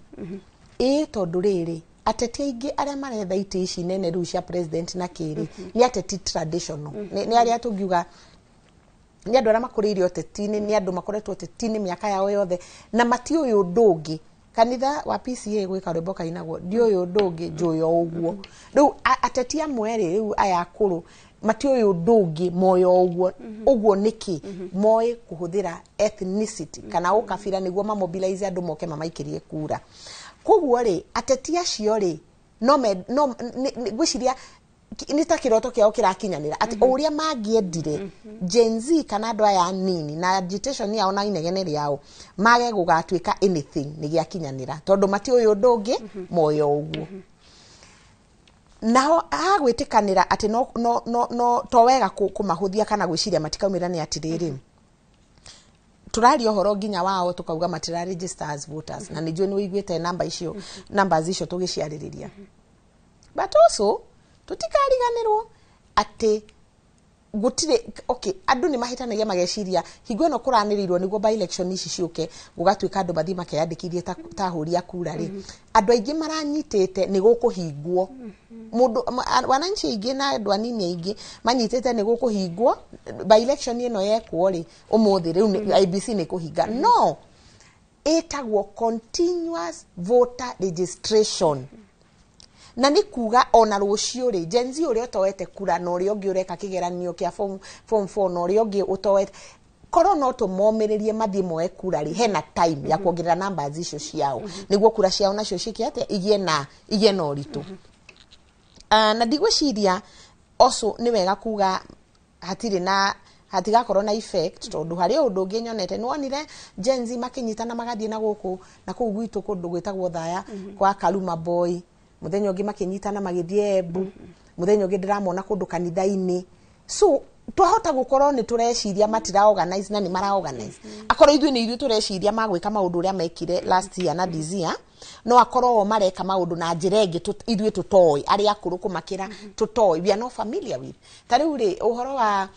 Ĩ tondũ rĩrĩ, ateti aingĩ arĩa maretha itĩ ici nene rĩu cia president na kĩrĩ nĩ ateti traditional, nĩ arĩa tũngiuga nĩ andũ arĩa makũrĩire ũteti-inĩ, nĩ andũ makoretwo ũteti-inĩ mĩaka yao yothe na matiũĩ ũndũ ũngĩ. Kanitha wa PCA gwĩka rwĩmbo kainagwo, "Ndiũĩ ũndũ ũngĩ, njũĩ o ũguo." Rĩu ateti amwe rĩ, rĩu aya akũrũ matiũĩ ũndũ ũngĩ, moĩ o ũguo. Ũguo nĩkĩ moĩ kũhũthĩra ethnicity kana ũkabira nĩguo mamobilize andũ moke mamaikĩrie kura. Koguo rĩ, ateti acio rĩ, no me no ngwĩciria nĩ ta kĩroto kĩao kĩrakinyanĩra atĩ o ũrĩa mangĩendire Gen Z kana andũ aya anini na agitation yao na inegene rĩao mage gũgatuĩka anything, nĩ gĩakinyanĩra, tondũ matiũĩ ũndũ ũngĩ, moĩ o ũguo. Naho hagwĩtĩkanĩra atĩ no to wega kũmahũthia kana gwĩciria matikaumĩra, nĩ atĩrĩrĩ, tũraria ũhoro nginya wao tũkauga matira register as voters, na nĩ njũĩ nĩ ũiguĩte namba icio, numbers icio tũgĩciarĩrĩria. But also tũtikariganĩrwo atĩ gũtirĩ, okay, andũ nĩ mahĩtanagia mageciria hingo ĩno kũranĩrĩirwo nĩguo by election ici ciũke, gũgatuĩka andũ mathiĩ makeyandĩkithie ta ahũri a kura rĩ, andũ aingĩ maranyitĩte nĩ gũkũhingwo mũndũ wananchi aingĩ na andũ anini aingĩ manyitĩte nĩ gũkũhingwo by election ĩno yekwo rĩ ũmũthĩ rĩu IEBC nĩ kũhinga. No ĩtagwo continuous voter registration, na nĩ kuga ona rũciũ rĩ, Gen Z ũrĩa ũtoete kura na ũrĩa ũngĩ ũreka kĩgeranio kĩa form 4 na ũrĩa ũngĩ ũtoete, korwo no tũmomĩrĩrie mathiĩ moe kura rĩ, hena time ya kuongerera numbers icio ciao nĩguo kura ciao nacio ciĩke atĩa, igĩe na ũritũ. Na ndigwĩciria also nĩ wega kuga hatirĩ na hatigakorwo na effect, tondũ harĩ ũndũ ũngĩ nyonete. Nĩ wonire Gen Z makĩnyitana magathiĩ na gũkũ na kũu gwitũ kũndũ gwĩtagwo Thaya kwa Karuma Boy, mũthenya ũngĩ makĩnyitana magĩthiĩ Embu, mũthenya ũngĩ ndĩramona kũndũ kanitha-inĩ. So twahota gũkorwo nĩ tũreciria matira organize, na nĩ mara organize. Akorwo ithuĩ nĩ ithuĩ tũreciria magwĩka maũndũ ũrĩa mekire last year na this year, no akorwo o mareka maũndũ na njĩra ĩngĩ ithuĩ tũtoĩ, arĩa akũrũ kũmakĩra tũtoĩ, we are not familiar with. Ta rĩu rĩ, ũhoro wa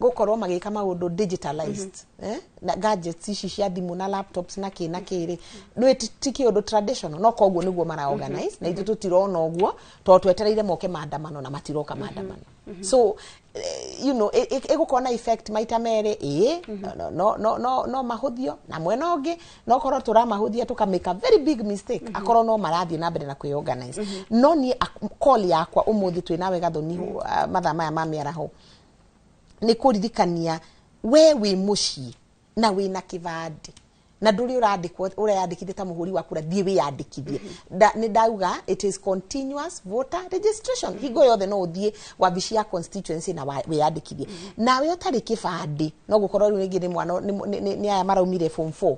gũkorwo magĩka maũndũ digitalized, na gadgets ici cia thimũ na laptops na kĩ na kĩ rĩ, nĩ ti kĩũndũ traditional, no koguo nĩguo mara organize na ithuĩ tũtirona ũguo, tondũ twetereire moke maandamano na matiroka maandamano. So ĩgũkorwo na effect maita merĩ. Ĩĩ, no mahũthio na mwena ũngĩ, no korwo tũramahũthia tũka make a very big mistake, akorwo no marathiĩ na mbere na kwĩorganize. No niĩ call yakwa ũmũthĩ twĩ nawe Gathoni, mathaa maya ma mĩaraho, nĩ kũririkania we wĩ mũciĩ. Na wĩna kĩbandĩ na ndũrĩ ũrandĩkwo ũreyandĩkithia ta mũhũri wa kura, thiĩ wĩyandĩkithie. Nĩ ndauga it is continuous voter registration. Hingo yothe no ũthiĩ wabici ya constituency na wĩyandĩkithie. Nawe ũtarĩ kĩbandĩ, no gũkorwo rĩu rĩngĩ nĩ mwana nĩ aya maraumire form 4,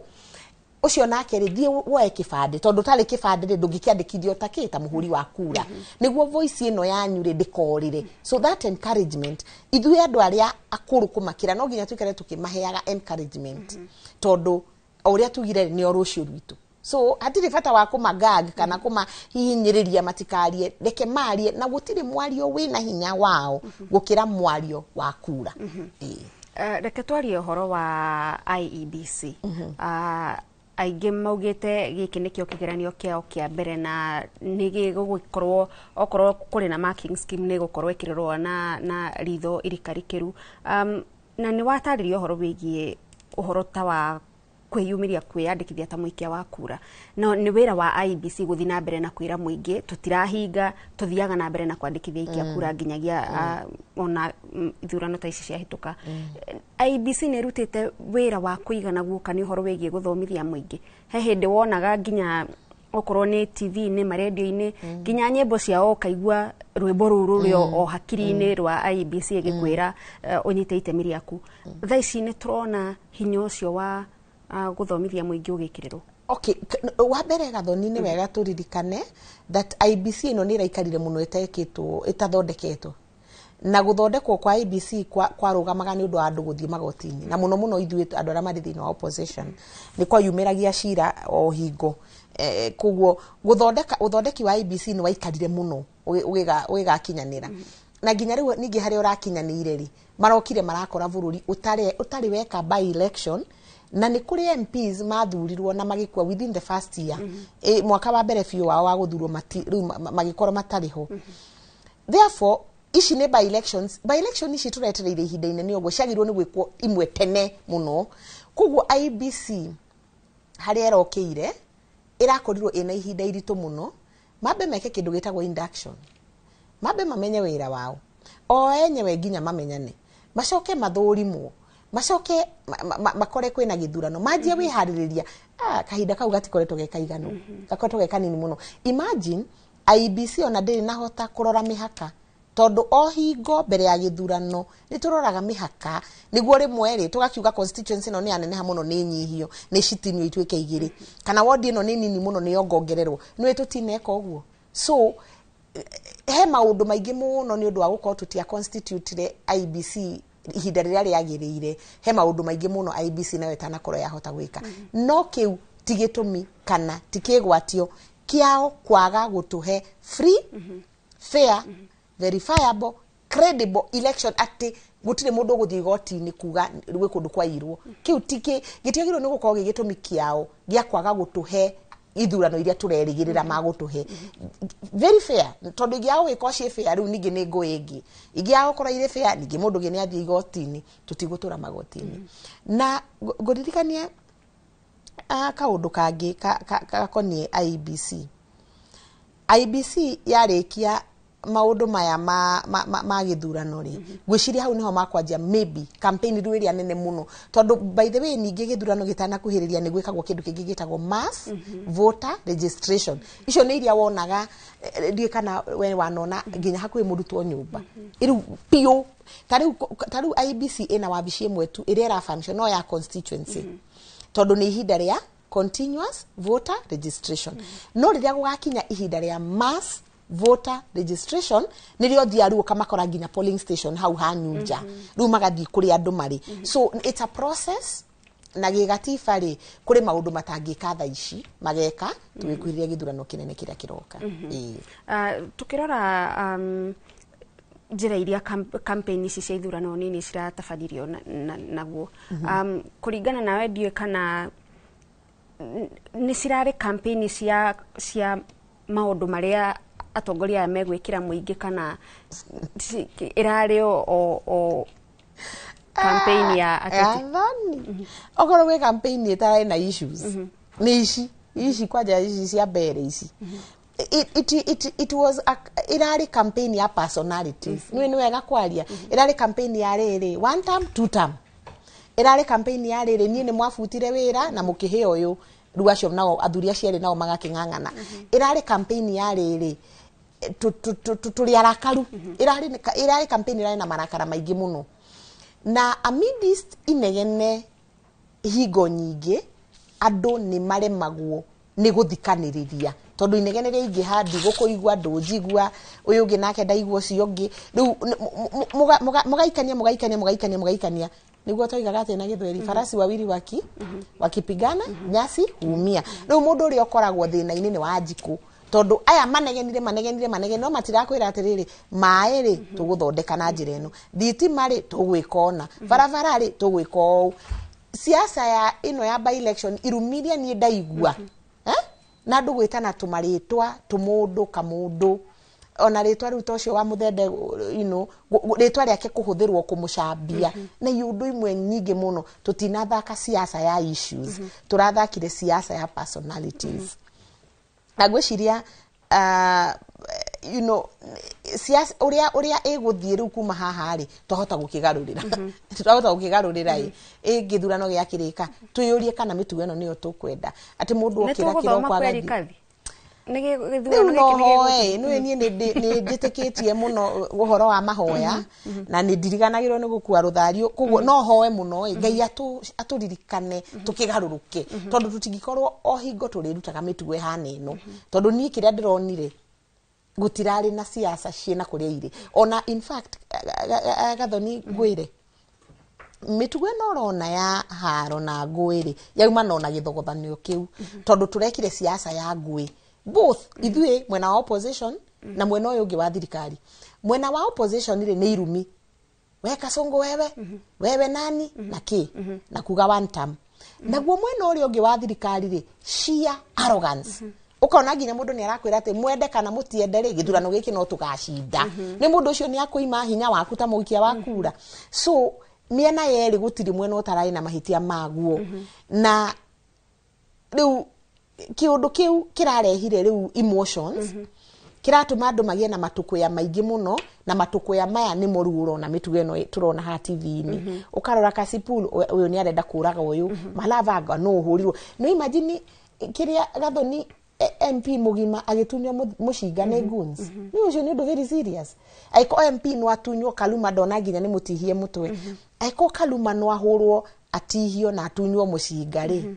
ũcio nake rĩ, thiĩ woe kĩbandĩ, tondũ ũtarĩ kĩbandĩ rĩ, ndũngĩkĩandĩkithio ta kĩ, ta mũhũri wa kura, nĩguo voice ĩno yanyu rĩ ndĩkorĩre. So that encouragement, ithuĩ andũ arĩa akũrũ kũmakĩra, no nginya tũikare tũkĩmaheaga encouragement, tondũ o ũrĩa tugire nĩ o rũciũ rwitũ. So hatirĩ bata wa kũmagag kana kũmahihinyĩrĩria matikarie, reke marie, na gũtirĩ mwario wĩna hinya wao gũkĩra mwario wa kura. Ĩĩ. Reke twarie ũhoro wa IEBC. Aingĩ maugĩte gĩkĩ nĩkĩo kĩgeranio kĩao kĩa mbere, na nĩ gĩgũgĩkorwo okorwo kũrĩ na marking scheme nĩ ĩgũkorwo ĩkĩrorwo na ritho irikarikĩru. Na nĩ watarĩria ũhoro wĩgiĩ ũhoro ta wa kwĩyumĩria kwĩyandĩkithia ta mũikia wa kura, no nĩ wĩra wa IEBC gũthiĩ na mbere na kwĩra mũingĩ tũtirahinga, tũthiaga na mbere na kwandĩkithia aikia kura nginyagia ona ithurano ta ici ciahĩtũka. IEBC nĩ ĩrutĩte wĩra wa kũigana guoka nĩ ũhoro wĩgiĩ gũthomithia mũingĩ? He hĩndĩ wonaga nginya okorwo nĩ TV-inĩ, marendio-inĩ, nginya nyĩmbo ciao ũkaigua rwĩmbo rũu rũrĩ o hakiri-inĩ rwa IEBC ĩgĩkwĩra ũnyite itemi rĩaku. Thaa ici nĩ tũrona hinya ũcio wa gũthomithia mũingĩ ũgĩkĩrĩrwo? Okay, wa mbere, Gathoni, nĩ wega tũririkane that IEBC ĩno nĩ ĩraikarire mũno ĩtekĩtwo, ĩtathondeketwo, na gũthondekwo kwa IEBC kwarũgamaga nĩ ũndũ wa andũ gũthiĩ magoti-inĩ, na mũno mũno ithuĩ andũ arĩa marĩ thĩinĩ wa opposition nĩ kwayumĩragia cira o hingo. Koguo gũthondeka, ũthondeki wa IEBC nĩ waikarire mũno ũgĩgakinyanĩra, na nginya rĩu ningĩ harĩa ũrakinyanĩire rĩ, marokire marakora bũrũri ũtarĩ weka by election, na nĩ kũrĩ MPs mathurirwo na magĩkua within the first year. Mwaka wa mbere biũ wao wa gũthurwo, rĩu magĩkorwo matarĩ ho. Therefore ici nĩ by elections. By election ici tũretereire ihinda inene ũguo, ciagĩrĩirwo nĩ gwĩkwo imwe tene mũno. Koguo IEBC harĩa ĩrokĩire ĩrakorirwo ĩna ihinda iritũ mũno, mambe meke kĩndũ gĩtagwo induction, mambe mamenye wĩra wao o enyewe, nginya mamenyane, macoke mathũrimwo, macoke makore kwĩna gĩthurano, manjie wĩharĩrĩria. Kahinda kau gatikoretwo ge kaiganu, gakoretwo ge kanini mũno. Imagine IEBC ona ndĩrĩ nahota kũrora mĩhaka, tondũ o hingo mbere ya gĩthurano nĩ tũroraga mĩhaka, nĩguo rĩmwe rĩ tũgakiuga constituency ĩno nĩ yaneneha mũno, nĩ nyihio, nĩ citinio ituĩke igĩrĩ, kana wodi ĩno nĩ nini mũno, nĩ yongongererwo. Nĩwe tũtineka ũguo. So he maũndũ maingĩ mũno nĩ ũndũ wa gũkorwo tũtia constitute IEBC ihinda rĩrĩa rĩagĩrĩire. He maũndũ maingĩ mũno IEBC nayo ĩtanakorwo yahota gwĩka, no kĩu ti gĩtũmi kana ti kĩgwatio kĩao kwaga gũtũhe free, fair, verifiable, credible election, atĩ gũtirĩ mũndũ ũgũthiĩ igoti-inĩ kuga gwĩ kũndũ kwairwo. Kĩu ti gĩtiagĩrĩirwo nĩ gũkorwo gĩ gĩtũmi kĩao gĩa kwaga gũtũhe ithurano iria tũrerĩgĩrĩra magũtũhe very fair, tondũ ingĩaga gũgĩkorwo ciĩ fair, rĩu ningĩ nĩ ngũĩ ĩngĩ. Ingĩaga gũkorwo irĩ fair, ningĩ mũndũ ũngĩ nĩ athiĩ igoti-inĩ, tũtigũtũra magoti-inĩ. Na ngũririkanie kaũndũ kangĩ gakoniĩ IEBC. IEBC yarĩkia maũndũ maya ma gĩthurano rĩ, ngwĩciria hau nĩho makwanjia maybe campaign rĩu ĩrĩa nene mũno, tondũ by the way ningĩ gĩthurano gĩtanakuhĩrĩria nĩ gwĩkagwo kĩndũ kĩngĩ gĩtagwo mass voter registration. Icio nĩ iria wonaga, ndiũĩ kana we wanona nginya hakuhĩ mũrutwo nyũmba rĩu biũ. Ta rĩu IEBC ĩna wabici ĩmwe tu ĩrĩa ĩra function, no ya constituency, tondũ nĩ ihinda rĩa continuous voter registration. No rĩrĩa gũgakinya ihinda rĩa mass voter registration, nĩrĩo thiaga rĩu ũkamakora nginya polling station hau hanyu nja, rĩu magathiĩ kũrĩa andũ marĩ. So it's a process, na gĩgatiba rĩ, kũrĩ maũndũ matangĩka thaa ici, mageka tũgĩkuhĩrĩria gĩthurano kĩnene kĩrĩa kĩroka. Ĩĩ. Tukĩrora njĩra iria campaign ici cia ithurano nini ciratabanirio naguo, kũringana nawe, ndiũĩ kana nĩ cirarĩ campaign cia maũndũ marĩa atongoria aya megwĩkĩra mũingĩ, kana ĩrarĩ o campaign ya ateti? Athani, okorwo gwĩ campaign ĩtarĩ na issues, nĩ ici kwanja ici cia mbere ici. It was a, ĩrarĩ campaign ya personalities. Nĩ wega kwaria, ĩrarĩ campaign ya rĩrĩ one term, two term. Ĩrarĩ campaign ya rĩrĩ, niĩ nĩ mwabutire wĩra na mũkĩhe ũyũ, rĩu acio nao athuri acio erĩ nao magakĩng'ang'ana. Ĩrarĩ campaign ya rĩrĩ, tũrĩ arakaru. Ĩrarĩ campaign ĩrarĩ na marakara maingĩ mũno, na amidst inegene hingo nyingĩ andũ nĩ maremagwo nĩ gũthikanĩrĩria, tondũ inegene rĩaingĩha, ndigũkũigua, ndũnjigua, ũyũ ũngĩ nake ndaigua ũcio ũngĩ. Rĩu mũgaikania mũgaikania mũgaikania mũgaikania, nĩguo twoigaga atĩ na Gĩthweri, farasi wawili wakipigana nyasi huumia. Rĩu mũndũ ũrĩa ũkoragwo thĩna-inĩ nĩ Wanjikũ, tondũ aya manegenire manegenire manegenire, no matirakwĩra atĩrĩrĩ, maĩ rĩ tũgũthondeka na njĩra ĩno, thitima rĩ tũgwĩka ũna, barabara rĩ tũgwĩka ũũ. Siasa ya ĩno ya by election, irumi iria niĩ ndaigua, na andũ gwĩtana tũmarĩtwa, tũmũndũ kamũndũ, ona rĩtwa rĩu ta ũcio wa Mũthende, you know, rĩtwa rĩake kũhũthĩrwo kũmũcambia, na iũndũ imwe nyingĩ mũno. Tũtinathaka siasa ya issues, tũrathakire siasa ya personalities. Na ngwĩciria you know, siasa ũrĩa ĩgũthiĩ rĩu kuma haha rĩ, twahota gũkĩgarũrĩra, twahota gũkĩgarũrĩra ĩ gĩthurano gĩakĩrĩka, twĩyũrie kana mĩtugo ĩno nĩyo tũkwenda, atĩ mũndũ okĩra kĩroko agathiĩ. Rĩu no hoe, nĩ niĩ nĩ njĩtĩkĩtie mũno ũhoro wa mahoya, na nĩ ndiriganagĩrwo nĩ gũkua rũthario, koguo no hoe mũno Ngai atũririkane tũkĩgarũrũke, tondũ tũtingĩkorwo o hingo tũrĩrutaga mĩtugo ĩhana ĩno, tondũ niĩ kĩrĩa ndĩronire gũtirarĩ na siasa ciĩna kũrĩa irĩ. Ona in fact Gathoni, ngwĩre mĩtugo ĩno ũrona ya haro na ngũĩ rĩ, yaumana ona gĩthogothanio kĩu, tondũ tũrekire siasa ya ngũĩ both ithuĩ mwena wa opposition na mwena ũyũ ũngĩ wa thirikari. Mwena wa opposition rĩ, nĩ irumi, we Kasongo, wewe wewe nani na kĩ na kuga one term. Naguo mwena ũrĩa ũngĩ wa thirikari rĩ, sheer arrogance. Ũkona nginya mũndũ nĩ arakwĩra atĩ mwende kana mũtiende rĩ, gĩthurano gĩkĩ no tũgacinda. Nĩ mũndũ ũcio nĩ akũima hinya waku ta mũikia wa kura. So mĩena yerĩ gũtirĩ mwena ũtararĩ na mahĩtia maguo. Na rĩu kĩũndũ kĩu kĩrarehire rĩu emotions, kĩratũma andũ magĩe na matũkũya maingĩ mũno, na matũkũya maya nĩmo rĩu ũrona mĩtugo ĩno tũrona haha TV-inĩ. Ũkarora Kasipul, ũyũ nĩ arenda kũraga ũyũ, Malava no ũhũrirwo. No imagine kĩrĩa Gathoni, MP mũgima agĩtunywo mũcinga nĩ goons. Nĩ ũcio nĩ ũndũ very serious. Aiko MP no atunywo, Kaluma ndona nginya nĩ mũtihie mũtwe. Aiko Kaluma no ahũrwo atihio na atunywo mũcinga rĩ,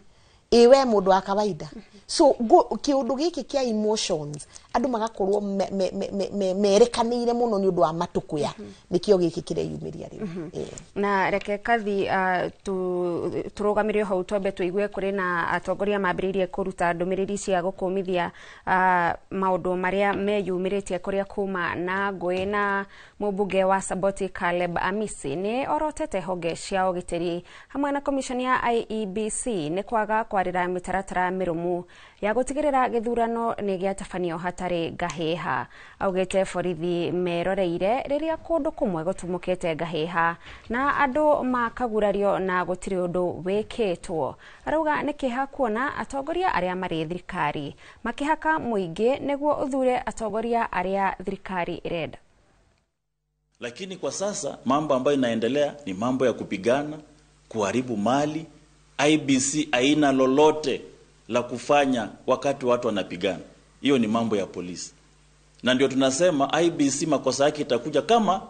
ĩ we mũndũ wa kawaida. So kĩũndũ gĩkĩ kĩa emotions, andũ magakorwo merekanĩire mũno nĩ ũndũ wa matũkũya, nĩkĩo gĩkĩ kĩreyumĩria rĩu. Na reke Kathi tũrũgamĩre hau, twambe tũigue kũrĩ na atongoria mambĩrĩirie kũruta ndũmĩrĩri cia gũkũmithia maũndũ marĩa meyumĩrĩtie kũrĩa kuma na ngũĩ. Na mũmbunge wa Saboti Caleb Amisi nĩ orotete honge cia ũgitĩri hamwe na commission ya IEBC nĩ kwaga kwarĩra mĩtaratara mĩrũmu ya gũtigĩrĩra gĩthurano nĩ gĩatabanio hatarĩ ngahĩha. Augĩte borithi meroreire rĩrĩa kũndũ kũmwe gũtumũkĩte ngahĩha na andũ makagurario na gũtirĩ ũndũ wĩkĩtwo. Arauga nĩ kĩeha kuona atongoria arĩa marĩ thirikari makĩhaka mũingĩ nĩguo ũthure atongoria arĩa thirikari ĩrenda. Lakini kwa sasa mambo ambayo inaendelea ni mambo ya kupigana, kuharibu mali. IBC haina lolote la kufanya wakati watu wanapigana. Hiyo ni mambo ya polisi. Na ndio tunasema IBC makosa yake itakuja kama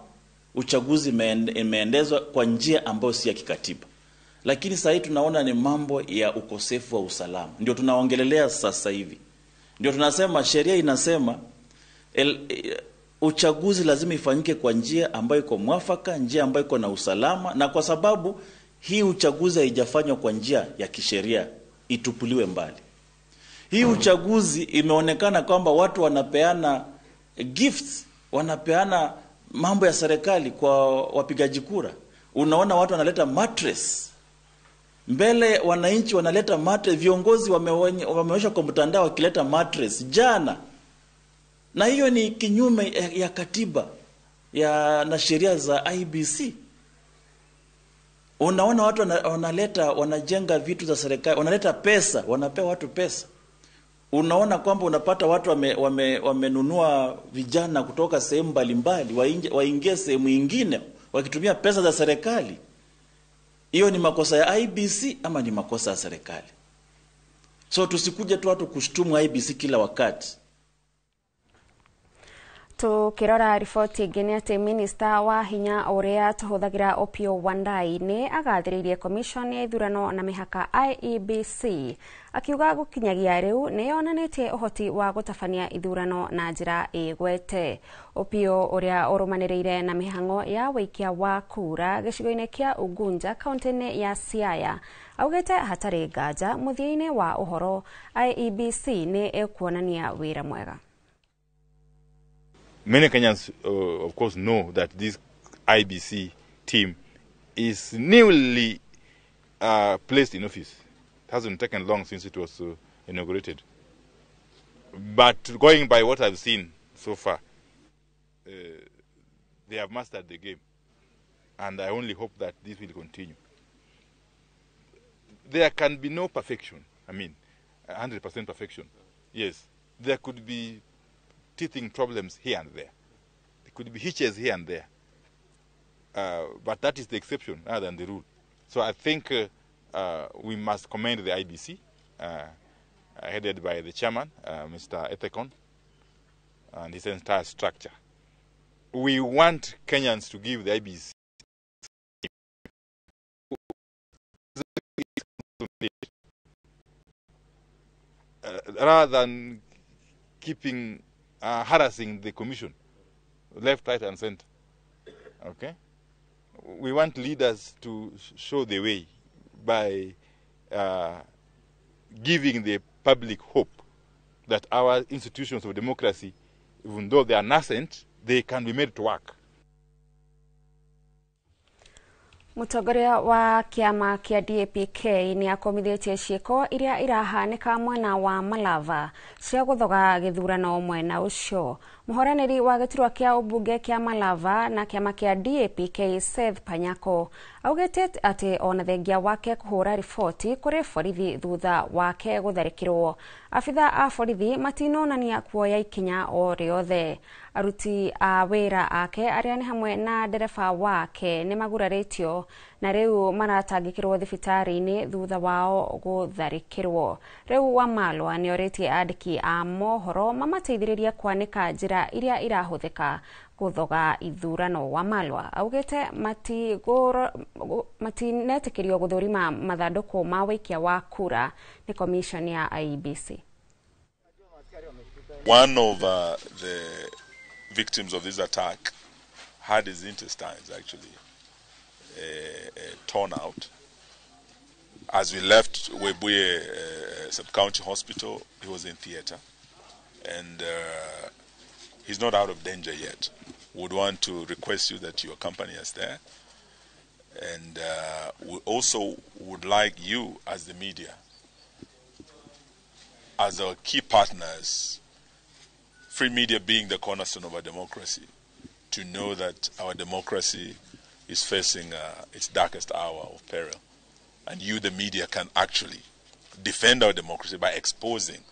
uchaguzi imeendezwa kwa njia ambayo si ya kikatiba. Lakini sasa hivi tunaona ni mambo ya ukosefu wa usalama. Ndio tunaongelelea sasa hivi. Ndio tunasema sheria inasema uchaguzi lazima ifanyike kwa njia ambayo iko mwafaka, njia ambayo iko na usalama, na kwa sababu hii uchaguzi haijafanywa kwa njia ya kisheria, itupuliwe mbali. Hii uchaguzi imeonekana kwamba watu wanapeana gifts, wanapeana mambo ya serikali kwa wapigaji kura. Unaona watu wanaleta mattress mbele, wananchi wanaleta mattress, viongozi wameonyesha kwa mtandao wakileta mattress jana. Na hiyo ni kinyume ya katiba ya na sheria za IBC. Unaona watu wanaleta, wanajenga vitu za serikali, wanaleta pesa, wanapea watu pesa. Unaona kwamba unapata watu wamenunua vijana kutoka sehemu mbalimbali waingie sehemu nyingine wakitumia pesa za serikali. Hiyo ni makosa ya IEBC ama ni makosa ya serikali? So tusikuje tu watu kushtumu IEBC kila wakati. Tukirora riboti ĩngĩ nĩ atĩ minista wa hinya ũrĩa tũhũthagĩra Opiyo Wandayi nĩ agathĩrĩirie commission ya ithurano na mĩhaka IEBC akiuga gũkinyagia rĩu nĩ yonanĩtie ũhoti wa gũtabania ithurano na njĩra ĩgwete. Opiyo ũrĩa ũrũmanĩrĩire na mĩhang'o ya wĩikia wa kura gĩcigo-inĩ kĩa Ugunja kaunti-inĩ ya Siaya augĩte hatarĩ nganja mũthia-inĩ wa ũhoro IEBC nĩ ĩkuonania wĩra mwega. Many Kenyans, of course, know that this IEBC team is newly placed in office. It hasn't taken long since it was inaugurated. But going by what I've seen so far, they have mastered the game. And I only hope that this will continue. There can be no perfection. I mean, 100% perfection. Yes, there could be teething problems here and there. There could be hitches here and there. But that is the exception rather than the rule. So I think we must commend the IEBC, headed by the chairman, Mr. Ethekon, and his entire structure. We want Kenyans to give the IEBC rather than keeping harassing the commission, left, right, and center. Okay? We want leaders to show the way by giving the public hope that our institutions of democracy, even though they are nascent, they can be made to work. Mũtongoria wa kĩama kĩa DAP-K nĩ akomithĩtie ciĩko iria irahanĩka mwena wa Malava cia gũthoga gĩthurano mwena ũcio. Mũhoranĩri wa gĩturwa kĩa ũmbunge kĩa Malava na kĩama kĩa DAP-K Seth Panyako augĩte atĩ ona thengia wake kũhũra riboti kũrĩ borithi thutha wake gũtharĩkĩrwo, abitha a borithi matinonania kuoya ikinya o rĩothe. Aruti a wĩra ake arĩa nĩ hamwe na ndereba wake nĩ magurarĩtio na rĩu maratangĩkĩrwo thibitarĩ-inĩ thutha wao gũtharĩkĩrwo. Rĩu Wamalwa nĩorĩtie andĩki a mohoro mamateithĩrĩrie kwanĩka njĩra iria irahũthĩka gũthoga ithurano. Wamalwa augĩte matinetĩkĩrio gũthũrima mathandũkũ ma wĩikia wa kura nĩ commission ya IEBC. One of the victims of this attack had his intestines actually torn out. As we left Webuye Sub-County Hospital, he was in theater, and he's not out of danger yet. Would want to request you that you accompany us there, and we also would like you as the media, as our key partners, free media being the cornerstone of our democracy, to know that our democracy is facing its darkest hour of peril. And you, the media, can actually defend our democracy by exposing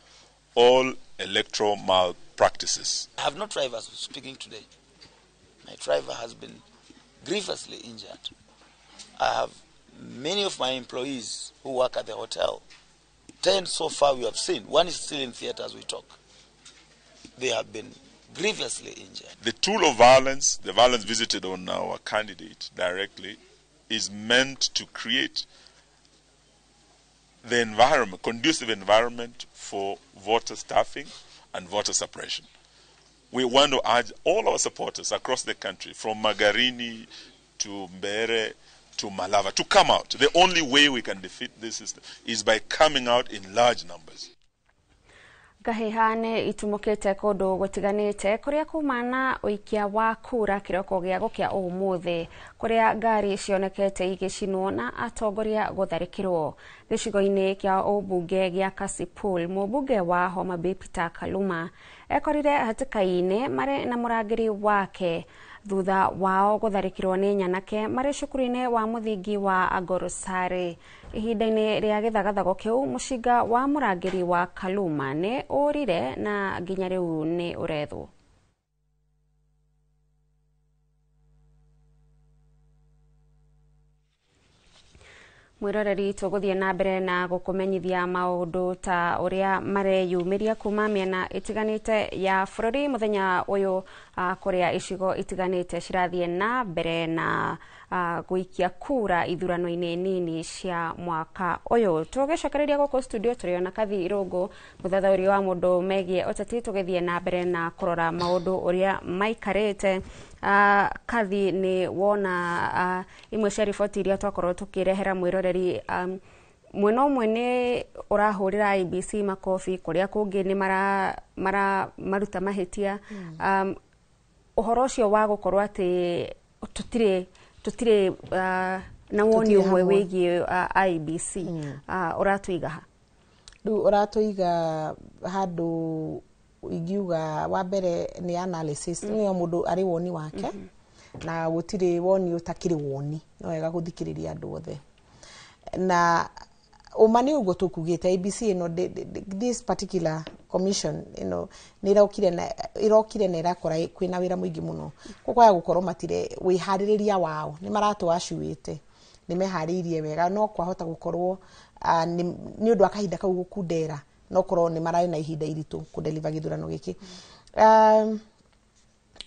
all electoral malpractices. I have no drivers speaking today. My driver has been grievously injured. I have many of my employees who work at the hotel. 10 so far we have seen. One is still in theater as we talk. They have been grievously injured. The tool of violence, the violence visited on our candidate directly, is meant to create the environment, conducive environment for voter staffing and voter suppression. We want to urge all our supporters across the country, from Magarini to Mbere to Malava, to come out. The only way we can defeat this system is by coming out in large numbers. Ngahiha nĩ itumũkĩte kũndũ gũtiganĩte kũrĩa kumana ũikia wa kura kĩroko gĩa gũkĩa ũmũthĩ, kũrĩa ngari cionekete igĩcinwo na atongoria gũtharĩkĩrwo. Gĩcigo-inĩ kĩa ũmbunge gĩa Kasipul, mũmbunge wa Homa Bay Peter Kaluma ekorire hatĩka-inĩ marĩ na mũrangĩri wake thutha wao gũtharĩkĩrwo nĩ nyanake marĩ cukuru-inĩ wa mũthingi wa Agorosare. Ihinda-inĩ rĩa gĩthagathago kĩu, mũcinga wa mũrangĩri wa Kaluma nĩ ũrire na nginya rĩu nĩ ũrethwo. Mwiroreri, tũgũthiĩ na mbere na gũkũmenyithia maũndũ ta ũrĩa mareyumĩria kuma mĩena ĩtiganĩte ya bũrũri mũthenya ũyũ, kũrĩa icigo itiganĩte cirathiĩ na mbere na gũikia kura ithurano-inĩ nini cia mwaka ũyũ. Tũgĩcokereria gũkũ studio tũrĩ ona Kathi Irũngũ, mũthathaũri wa mũndũ megiĩ ũteti, tũgĩthiĩ na mbere na kũrora maũndũ ũrĩa maikarĩte. Kathi, nĩ wona imwe cia riboti iria twakorwo tũkĩrehera mwĩroreri. Mwena ũmwe nĩ ũrahũrĩra IEBC makobi, kũrĩa kũngĩ nĩ mara, mara maruta mahĩtia. Ũhoro ũcio wa gũkorwo atĩ tũtirĩ na woni Tũtirĩ ũmwe hamwe. wĩgiĩ IEBC, ũratũiga ha? Rĩu ũratũiga handũ ingiuga wa mbere nĩ analysis. Nĩ o mũndũ arĩ woni wake, na gũtirĩ woni ũtakĩrĩ woni. No wega gũthikĩrĩria andũ othe, na ũma nĩ ũguo tũkugĩte IEBC ĩno, this particular commission ĩno nĩ ĩrokire na ĩrakora kwĩna wĩra mũingĩ mũno. Kwaga gũkorwo matire wĩharĩrĩria wao, nĩ maratũacuĩte nĩ meharĩirie wega, no kwahota gũkorwo nĩ ũndũ wa kahinda kau gũkundera, no korwo nĩ mararĩ na ihinda iritũ kũdeliver gĩthurano gĩkĩ.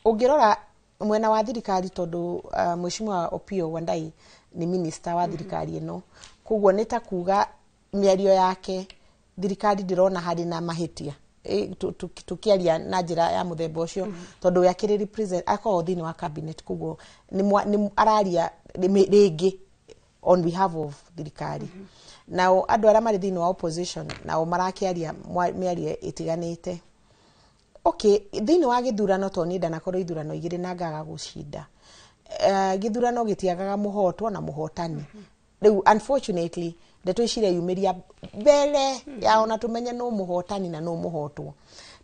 Ũngĩrora mwena wa thirikari, tondũ Mheshimiwa Opiyo Wandayi nĩ minister wa thirikari ĩno, koguo nĩ ta kuga mĩario yake thirikari ndĩrona harĩ na mahĩtia. Tũkĩaria na njĩra ya mũthemba ũcio, tondũ we akĩrĩ represent akoragwo thĩinĩ wa cabinet, koguo nĩ araria rĩngĩ on behalf of thirikari. Nao andũ arĩa marĩ thĩinĩ wa opposition nao marakĩaria mĩario ĩtiganĩte. Okay, thĩinĩ wa gĩthurano, to niĩ ndanakorwo ithurano igĩrĩ na ngaga gũcinda. Gĩthurano gĩtiagaga mũhotwo na mũhotani. Rĩu unfortunately ndeto ici ireyumĩria mbere ya ona tũmenye nũ mũhotani na nũ mũhotwo,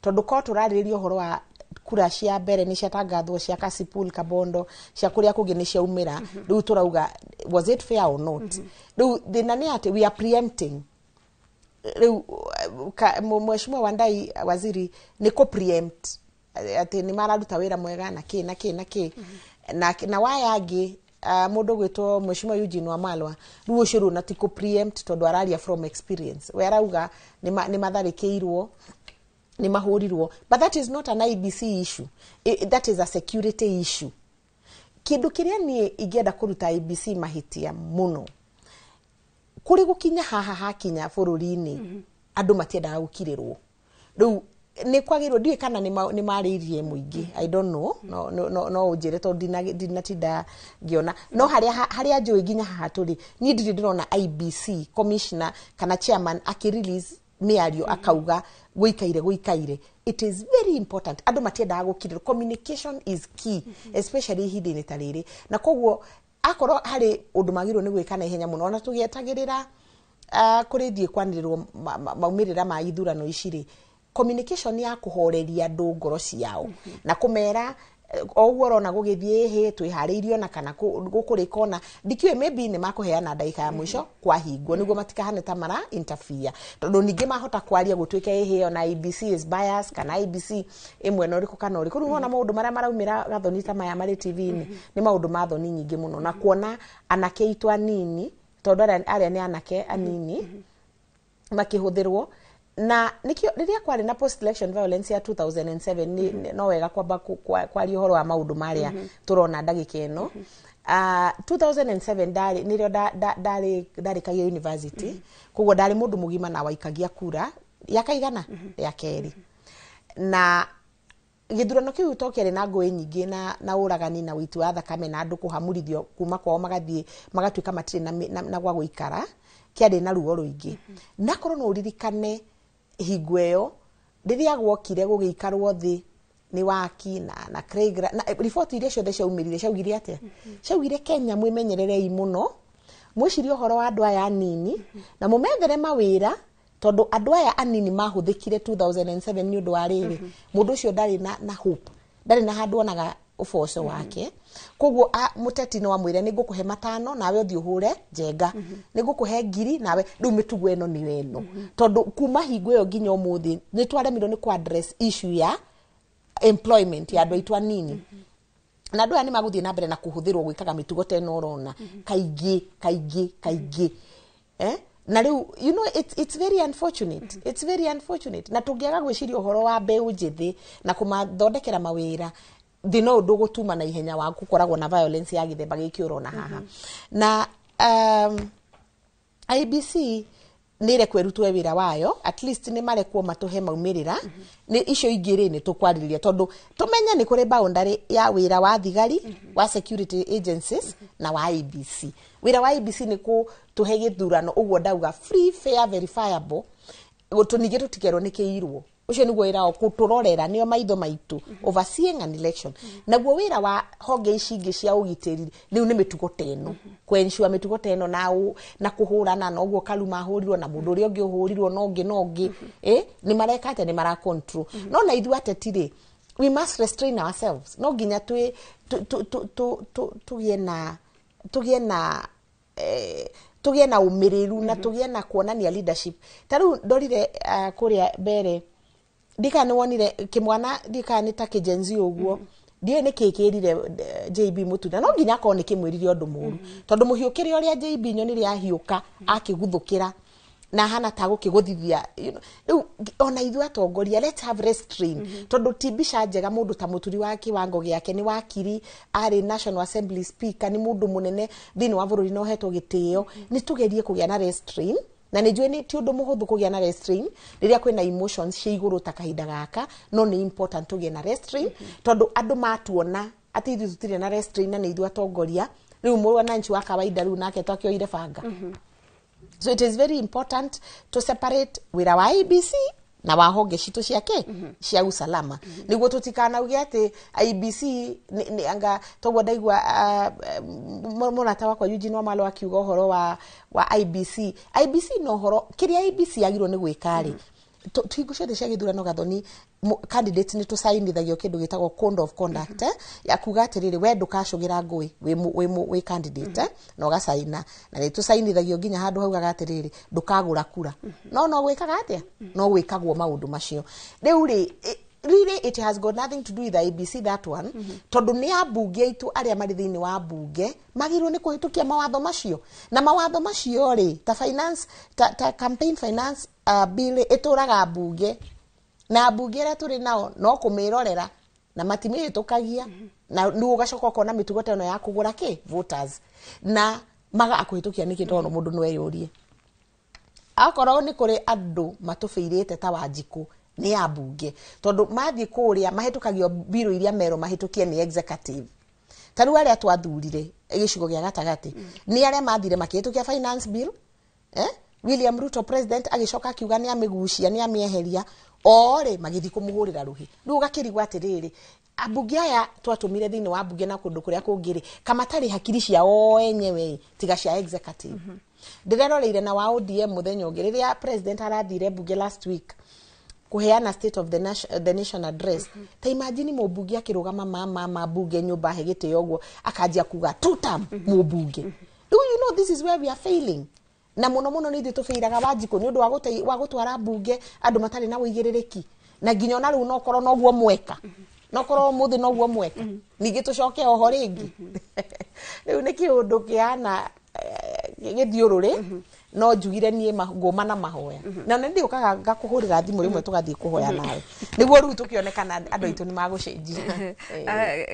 tondũ korwo tũrarĩrĩria ũhoro wa kura cia mbere nĩ ciatangathwo cia Kasipul, Kabondo, cia kũrĩa kũngĩ nĩ ciaumĩra, rĩu tũrauga was it fair or not? Rĩu thĩna nĩ atĩ we are preempting. Rĩu Mheshimiwa Wandayi waziri nĩ kũ preempt atĩ nĩ mararuta wĩra mwega na kĩ na kĩ na kĩ na waya angĩ. Mũndũ gwĩtwo Mheshimiwa Eugene Wamalwa rĩu ũcio rĩu na ti kũ preempt, tondũ araria from experience. We arauga nĩ matharĩkĩirwo, nĩ mahũrirwo, but that is not an IEBC issue. That is a security issue. Kĩndũ kĩrĩa niĩ ingĩenda kũruta IEBC mahĩtia mũno, kũrĩ gũkinya haha hakinya bũrũri-inĩ, andũ matiendaga gũkirĩrwo. Rĩu nĩ kwagĩrĩirwo, ndiũĩ kana nĩ marĩirie mũingĩ, I don't know. No ũnjĩre tondũ ndinatinda ngĩona, no harĩa njũĩ nginya haha tũrĩ, niĩ ndirĩ ndĩrona IEBC commissioner kana chairman akĩ-release mĩario akauga gũikaire gũikaire. It is very important. Andũ matiendaga gũkirĩrwo. Communication is key, especially ihinda-inĩ ta rĩrĩ, na koguo akorwo harĩ ũndũ magĩrĩirwo nĩ gwĩka na ihenya mũno, ona tũgĩetagĩrĩra kũrĩ thiĩ kwanĩrĩrwo maumĩrĩra ma ithurano ici rĩ, communication ya kũhoreria andũ ngoro ciao na kũmera o ũguo ũrona gũgĩthiĩ hĩ twĩharĩirie, ona kana gũkũrĩka, ona ndikĩũĩ maybe nĩ makũheana ndagĩka ya mũico kwahingwo nĩguo matikahane ta mara interfere, tondũ ningĩ mahota kwaria gũtuĩke ĩhĩ ona IEBC is bias kana IEBC ĩmwe na ũrĩkũ kana ũrĩkũ. Rĩu wona maũndũ marĩa maraumĩra gathoni ta maya marĩ TV-inĩ nĩ maũndũ ma thoni nyingĩ mũno, na kuona anake aitũ anini, tondũ arĩa nĩ anake anini makĩhũthĩrwo. Na nikio rĩrĩa kwarĩ na post election violence ya 2007, no wega kwamba kwaria ũhoro wa maũndũ marĩa tũrona ndagĩka ĩno. 2007 ndarĩ nĩrĩo ndarĩkagia university, koguo ndarĩ mũndũ mũgima na waikagia kura ya kaigana ya kerĩ, na gĩthurano kĩu to kĩarĩ na ngũĩ nyingĩ na ũragani na ũiti wa thakame na andũ kũhamurithio kuma kwao magathiĩ magatuĩka matirĩ na gwa gũikara. Kĩarĩ na ruo rũingĩ. Na korwo no ũririkane hingo ĩyo rĩrĩa gwokire gũgĩikarwo thĩ nĩ waki na Craig na riboti iria ciothe ciaumĩrire ciaugire atĩa? Ciaugire Kenya mwĩmenyererei mũno, mwĩcirie ũhoro wa andũ aya anini na mũmethere mawĩra, tondũ andũ aya anini mahũthĩkire 2007 nĩ ũndũ wa rĩrĩ mũndũ ũcio ndarĩ na hope, ndarĩ na handũ onaga ũboco wake. Koguo mũteti no amwĩre nĩ ngũkũhe 5,000 nawe ũthiĩ ũhũre njenga, nĩ ngũkũhe 1,000 nawe. Rĩu mĩtugo ĩno nĩyo ĩno, tondũ kuma hingo ĩyo nginya ũmũthĩ nĩ twaremirwo nĩ kũ address issue ya employment ya andũ aitũ anini, na andũ aya nĩ magũthiĩ na mbere na kũhũthĩrwo gwĩkaga mĩtugo ta ĩno ũrona kaingĩ kaingĩ kaingĩ. Na rĩu it's very unfortunate. It's very unfortunate. Na tũngĩaga gwĩciria ũhoro wa mbeũ njĩthĩ na kũmathondekera mawĩra, thĩ no ũndũ gũtuma na ihenya wa gũkoragwo na violence ya gĩthemba gĩkĩ ũrona haha. Na IEBC nĩ ĩrekwo ĩrutwo wĩra wayo, at least nĩ marekwo matũhe maumĩrĩra. Nĩ icio ingĩ rĩ, nĩ tũkwarĩrĩria, tondũ tũmenye nĩ kũrĩ boundary ya wĩra wa thigari, wa security agencies na wa IEBC. Wĩra wa IEBC nĩ kũtũhe gĩthurano ũguo ndauga, free, fair, verifiable, ningĩ tũtikerwo nĩ kĩirwo. Ũcio nĩguo wĩra wao, kũtũrorera, nĩo maitho maitũ, overseeing an election. Naguo wĩra wa honge ici ingĩ cia ũgitĩri rĩu nĩ mĩtugo ta ĩno, kũensure mĩtugo ta ĩno na kũhũrana na ũguo Karuma ahũrirwo na mũndũ ũrĩa ũngĩ ũhũrirwo na ũngĩ na ũngĩ, nĩ mareka atĩa? Nĩ mara control. No na ithuĩ ateti rĩ, we must restrain ourselves. No nginya twĩ tũgĩe na ũmĩrĩru na tũgĩe na kuonania leadership. Ta rĩu ndorire kũrĩa mbere, ndikana nĩ wonire kĩmwana, ndikana nĩ ta kĩ-Gen Z ũguo, ndiũĩ nĩ kĩ kĩrire JB Mũtuna. No nginya akorwo nĩ kĩmwĩrire ũndũ mũru, tondũ mũhiũkĩre ũrĩa JB nyonire ahiũka akĩguthũkĩra na hana ta gũkĩgũthithia. Rĩu ona ithuĩ atongoria, let's have restraint, tondũ ti mbica njega. Mũndũ ta Mũturi wa kĩwango gĩake, nĩ wakiri, arĩ National Assembly speaker, nĩ mũndũ mũnene thĩinĩ wa bũrũri na ũhetwo gĩtĩo. Nĩ tũgerie kũgĩa na restraint, na nĩ njũĩ nĩ ti ũndũ mũhũthũ kũgĩa na restraint rĩrĩa kwĩna emotions cia igũrũ ta kahinda gaka, no nĩ important tũgĩe na restraint, tondũ andũ matuona atĩ ithuĩ tũtirĩ na restraint na nĩ ithuĩ atongoria, rĩu mwananchi wa kawaida rĩu nake twakĩoire banga. So it is very important to separate wĩra wa IEBC na wa honge citũ ciake cia usalama, nĩguo tũtikanauge atĩ IEBC nĩ anga toguo. Ndaigua mũrata wakwa Eugene Wamalwa akiuga ũhoro wa IEBC. IEBC no ũhoro kĩrĩa IEBC yagĩrĩirwo nĩ gwĩka rĩ, hingo ciothe cia gĩthurano, Gathoni, candidates nĩ tũcainithagio kĩndũ gĩtagwo code of conduct, ya kuga atĩrĩrĩ, we ndũkacũgĩra ngũĩ wĩ candidate, na ũgacaina. Na nĩ tũcainithagio nginya handũ haugaga atĩrĩrĩ, ndũkagũra kura. No gwĩkaga atĩa? No gwĩkagwo maũndũ macio rĩu rĩ, really it has got nothing to do with the IEBC, that one, tondũ nĩ ambunge aitũ arĩa marĩ thĩinĩ wa mbunge magĩrĩirwo nĩ kũhĩtũkia mawatho macio. Na mawatho macio rĩ, ta finance, ta campaign finance bill ĩtũraga mbunge, na ambunge arĩa tũrĩ nao no kũmĩrorera na matimĩhĩtũkagia. Na rĩu ũgacoka ũkona mĩtugo ta ĩno ya kũgũra kĩ voters na magaga kũhĩtũkia nĩkĩ? Tondũ mũndũ no eyũrie, akorwo nĩ kũrĩ andũ matũbĩirĩte ta Wanjikũ, nĩ ambunge, tondũ mathiĩ kũrĩa mahĩtũkagio mbirũ iria merwo mahĩtũkie nĩ executive. Ta rĩu arĩa twathurire gĩcigo gĩa gatagatĩ nĩ arĩa mathire makĩhĩtũkia finance bill, eh? William Ruto president agĩcoka akiuga nĩ amĩgucia, nĩ amĩeheria, o rĩ magĩthiĩ kũmũhũrĩra rũhĩ. Rĩu ũgakĩrigwo atĩrĩrĩ, ambunge aya twatũmire thĩinĩ wa mbunge na kũndũ kũrĩa kũngĩ rĩ, kamatarĩ hakiri ciao enyewe tiga cia executive? Ndĩreroreire na wa ODM mũthenya ũngĩ rĩrĩa president arathire mbunge last week kuheana state of the nation address. Ta imagine mũmbunge akĩrũgama ma mbunge nyũmba he gĩtĩo ũguo, akanjia kuga two term mũmbunge. Rĩu this is where we are failing, na mũno mũno nĩ ithuĩ tũbĩiraga, Wanjikũ, nĩ ũndũ wa gũtwara mbunge andũ matarĩ na ũigĩrĩrĩki. Na nginya ona rĩu nokorwo noguo mweka, nokorwo ũmũthĩ noguo mweka, ningĩ tũcoke oho rĩngĩ. Rĩu nĩ kĩũndũ kĩhana gĩthiũrũrĩ. No njugire niĩ ngũma na mahoya, na nĩ ndiũkaga ngakũhũrĩra thimũ rĩmwe tũgathiĩ kũhoya nawe, nĩguo rĩu tũkĩonekana andũ aitũ nĩ magũcenjia.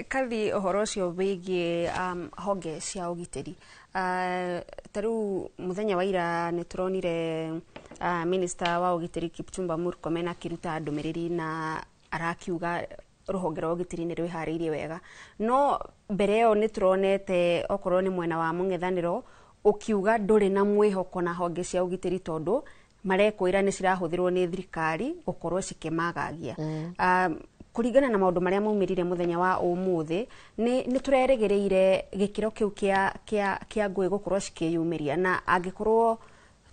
Kathi, ũhoro ũcio wĩgiĩ honge cia ũgitĩri, ta rĩu mũthenya wa ira nĩ tũronire minister wa ũgitĩri Kipchumba Murkomen akĩruta ndũmĩrĩri na arakiuga rũhonge rwa ũgitĩri nĩ rwĩharĩirie wega. No mbere ĩyo nĩ tũronete okorwo nĩ mwena wa mũng'ethanĩro ũkiuga ndũrĩ na mwĩhoko na honge cia ũgitĩri, tondũ marekwĩra nĩ cirahũthĩrwo nĩ thirikari gũkorwo cikĩmagagia. Kũringana na maũndũ marĩa maumĩrire mũthenya wa ũmũthĩ, nĩ tũrerĩgĩrĩire gĩkĩro kĩu kĩa ngũĩ gũkorwo cikĩyumĩria, na angĩkorwo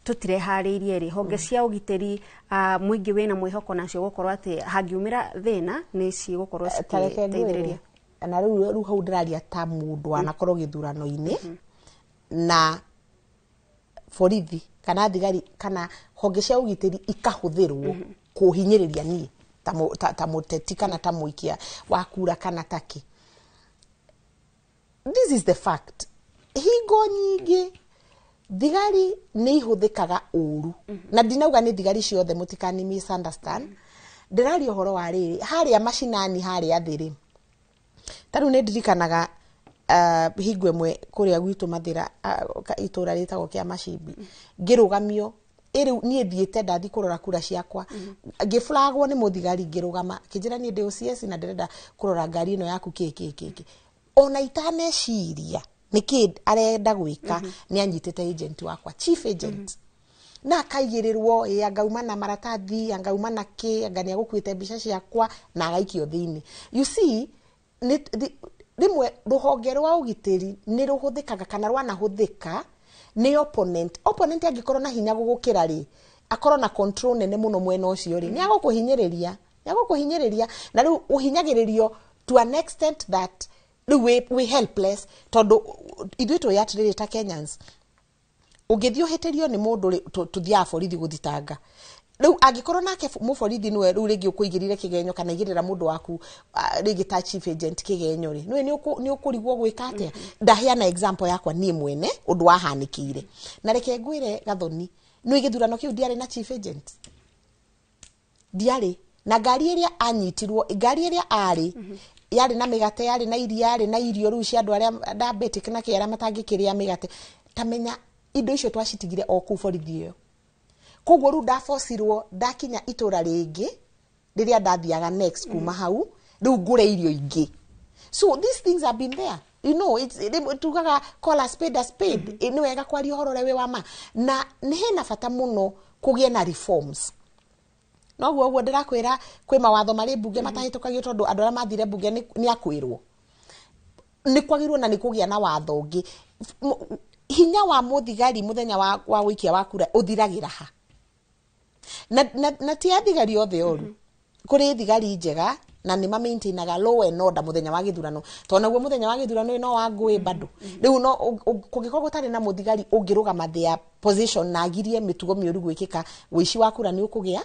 tũtireharĩirie rĩ, honge cia ũgitĩri, mũingĩ wĩna mwĩhoko nacio gũkorwo atĩ hangiumĩra thĩna nĩ cigũkorwo Ta reke cikĩteithĩrĩria? Ngwĩre, na rĩu hau ndĩraria ta mũndũ wanakorwo gĩthurano-inĩ na borithi kana thigari kana honge cia ũgitĩri ikahũthĩrwo kũhinyĩrĩria niĩ ta mũteti kana ta mũikia wa kura kana takĩ. This is the fact: hingo nyingĩ Thigari nĩ ihũthĩkaga ũru, na ndinauga nĩ thigari ciothe, mũtikani misunderstand. Ndĩraria ũhoro wa rĩrĩ, harĩa macinani, harĩa thĩ rĩ, ta rĩu nĩ ndirikanaga hingo ĩmwe kũrĩa gwitũ Mathĩra, itũra rĩtagwo kĩa Macimbi, ngĩrũgamio. Ĩrĩu niĩ thiĩte, ndathi kũrora kura ciakwa, ngĩburagwo nĩ mũthigari, ngĩrũgama, akĩnjĩra niĩ ndĩ OCS na ndĩrenda kũrora ngari ĩno yaku, kĩ kĩ kĩ kĩ. Ona itaneciria nĩkĩ arenda gwĩka, nĩ anyitĩte agent wakwa, chief agent, na akaigĩrĩrwo ĩ angauma na maratathi, angauma na kĩ, anga nĩ agũkuĩte mbica ciakwa na agaikio thĩinĩ. You see, rĩmwe rũhonge rwa ũgitĩri nĩ rũhũthĩkaga kana rwanahũthĩka nĩ opponent. Opponent angĩkorwo na hinya gũgũkĩra rĩ, akorwo na control nene mũno mwena ũcio rĩ, nĩ agũkũhinyĩrĩria, nĩ agũkũhinyĩrĩria, na rĩu ũhinyagĩrĩrio to an extent that rĩu wĩ helpless, tondũ ithuĩ tũĩ atĩrĩrĩ, ta Kenyans, ũngĩthiĩ ũhĩtĩrio nĩ mũndũ rĩ, tũthiaga borithi gũthitanga. Rĩu angĩkorwo nake mũborithi nĩwe rĩu rĩngĩ ũkũigĩrĩre kĩgenyo kana igĩrĩra mũndũ waku, rĩngĩ ta chief agent kĩgenyo rĩ, nĩwe nĩ ũkũrigwo gwĩka atĩa. Ndaheana example yakwa niĩ mwene, ũndũ wahanĩkĩire, na reke ngwĩre Gathoni, nĩ gĩthurano kĩu ndiarĩ na chief agent, ndiarĩ na ngari ĩrĩa anyitirwo, ngari ĩrĩa arĩ yarĩ na mĩgate, yarĩ na iria, yarĩ na irio rĩu cia andũ arĩa diabetic na kĩ, arĩa matangĩkĩrĩa mĩgate. Tamenya indo icio twacitigire o kũu borithi ĩyo. Koguo rĩu ndabocirwo ndakinya itũra rĩngĩ rĩrĩa ndathiaga next kuma hau, rĩu ngũre irio ingĩ. So these things have been there, it's tugaga call a spade a spade. Nĩ wega kwaria ũhoro ũrĩa wĩ wa ma, na nĩ hena bata mũno kũgĩe na reforms. Noguo ũguo ndĩrakwĩra, kwĩ mawatho marĩ mbunge matahĩtũkagio tondũ andũ arĩa mathire mbunge nĩ akwĩrwo nĩ kwagĩrĩirwo na nĩ kũgĩa na watho ũngĩ. Hinya wa mũthigari mũthenya wa wĩikia wa kura ũthiragĩra ha? Na ti athigari othe oru, kũrĩ thigari njega na nĩ ma-maintainaga law and order mũthenya wa gĩthurano, tondũ naguo mũthenya wa gĩthurano no wa ngũĩ bado. Rĩu no kũngĩkorwo gũtarĩ na mũthigari ũngĩrũgama their position na agirie mĩtugo mĩũru gwĩkĩka, wĩici wa kura nĩ ũkũgĩa,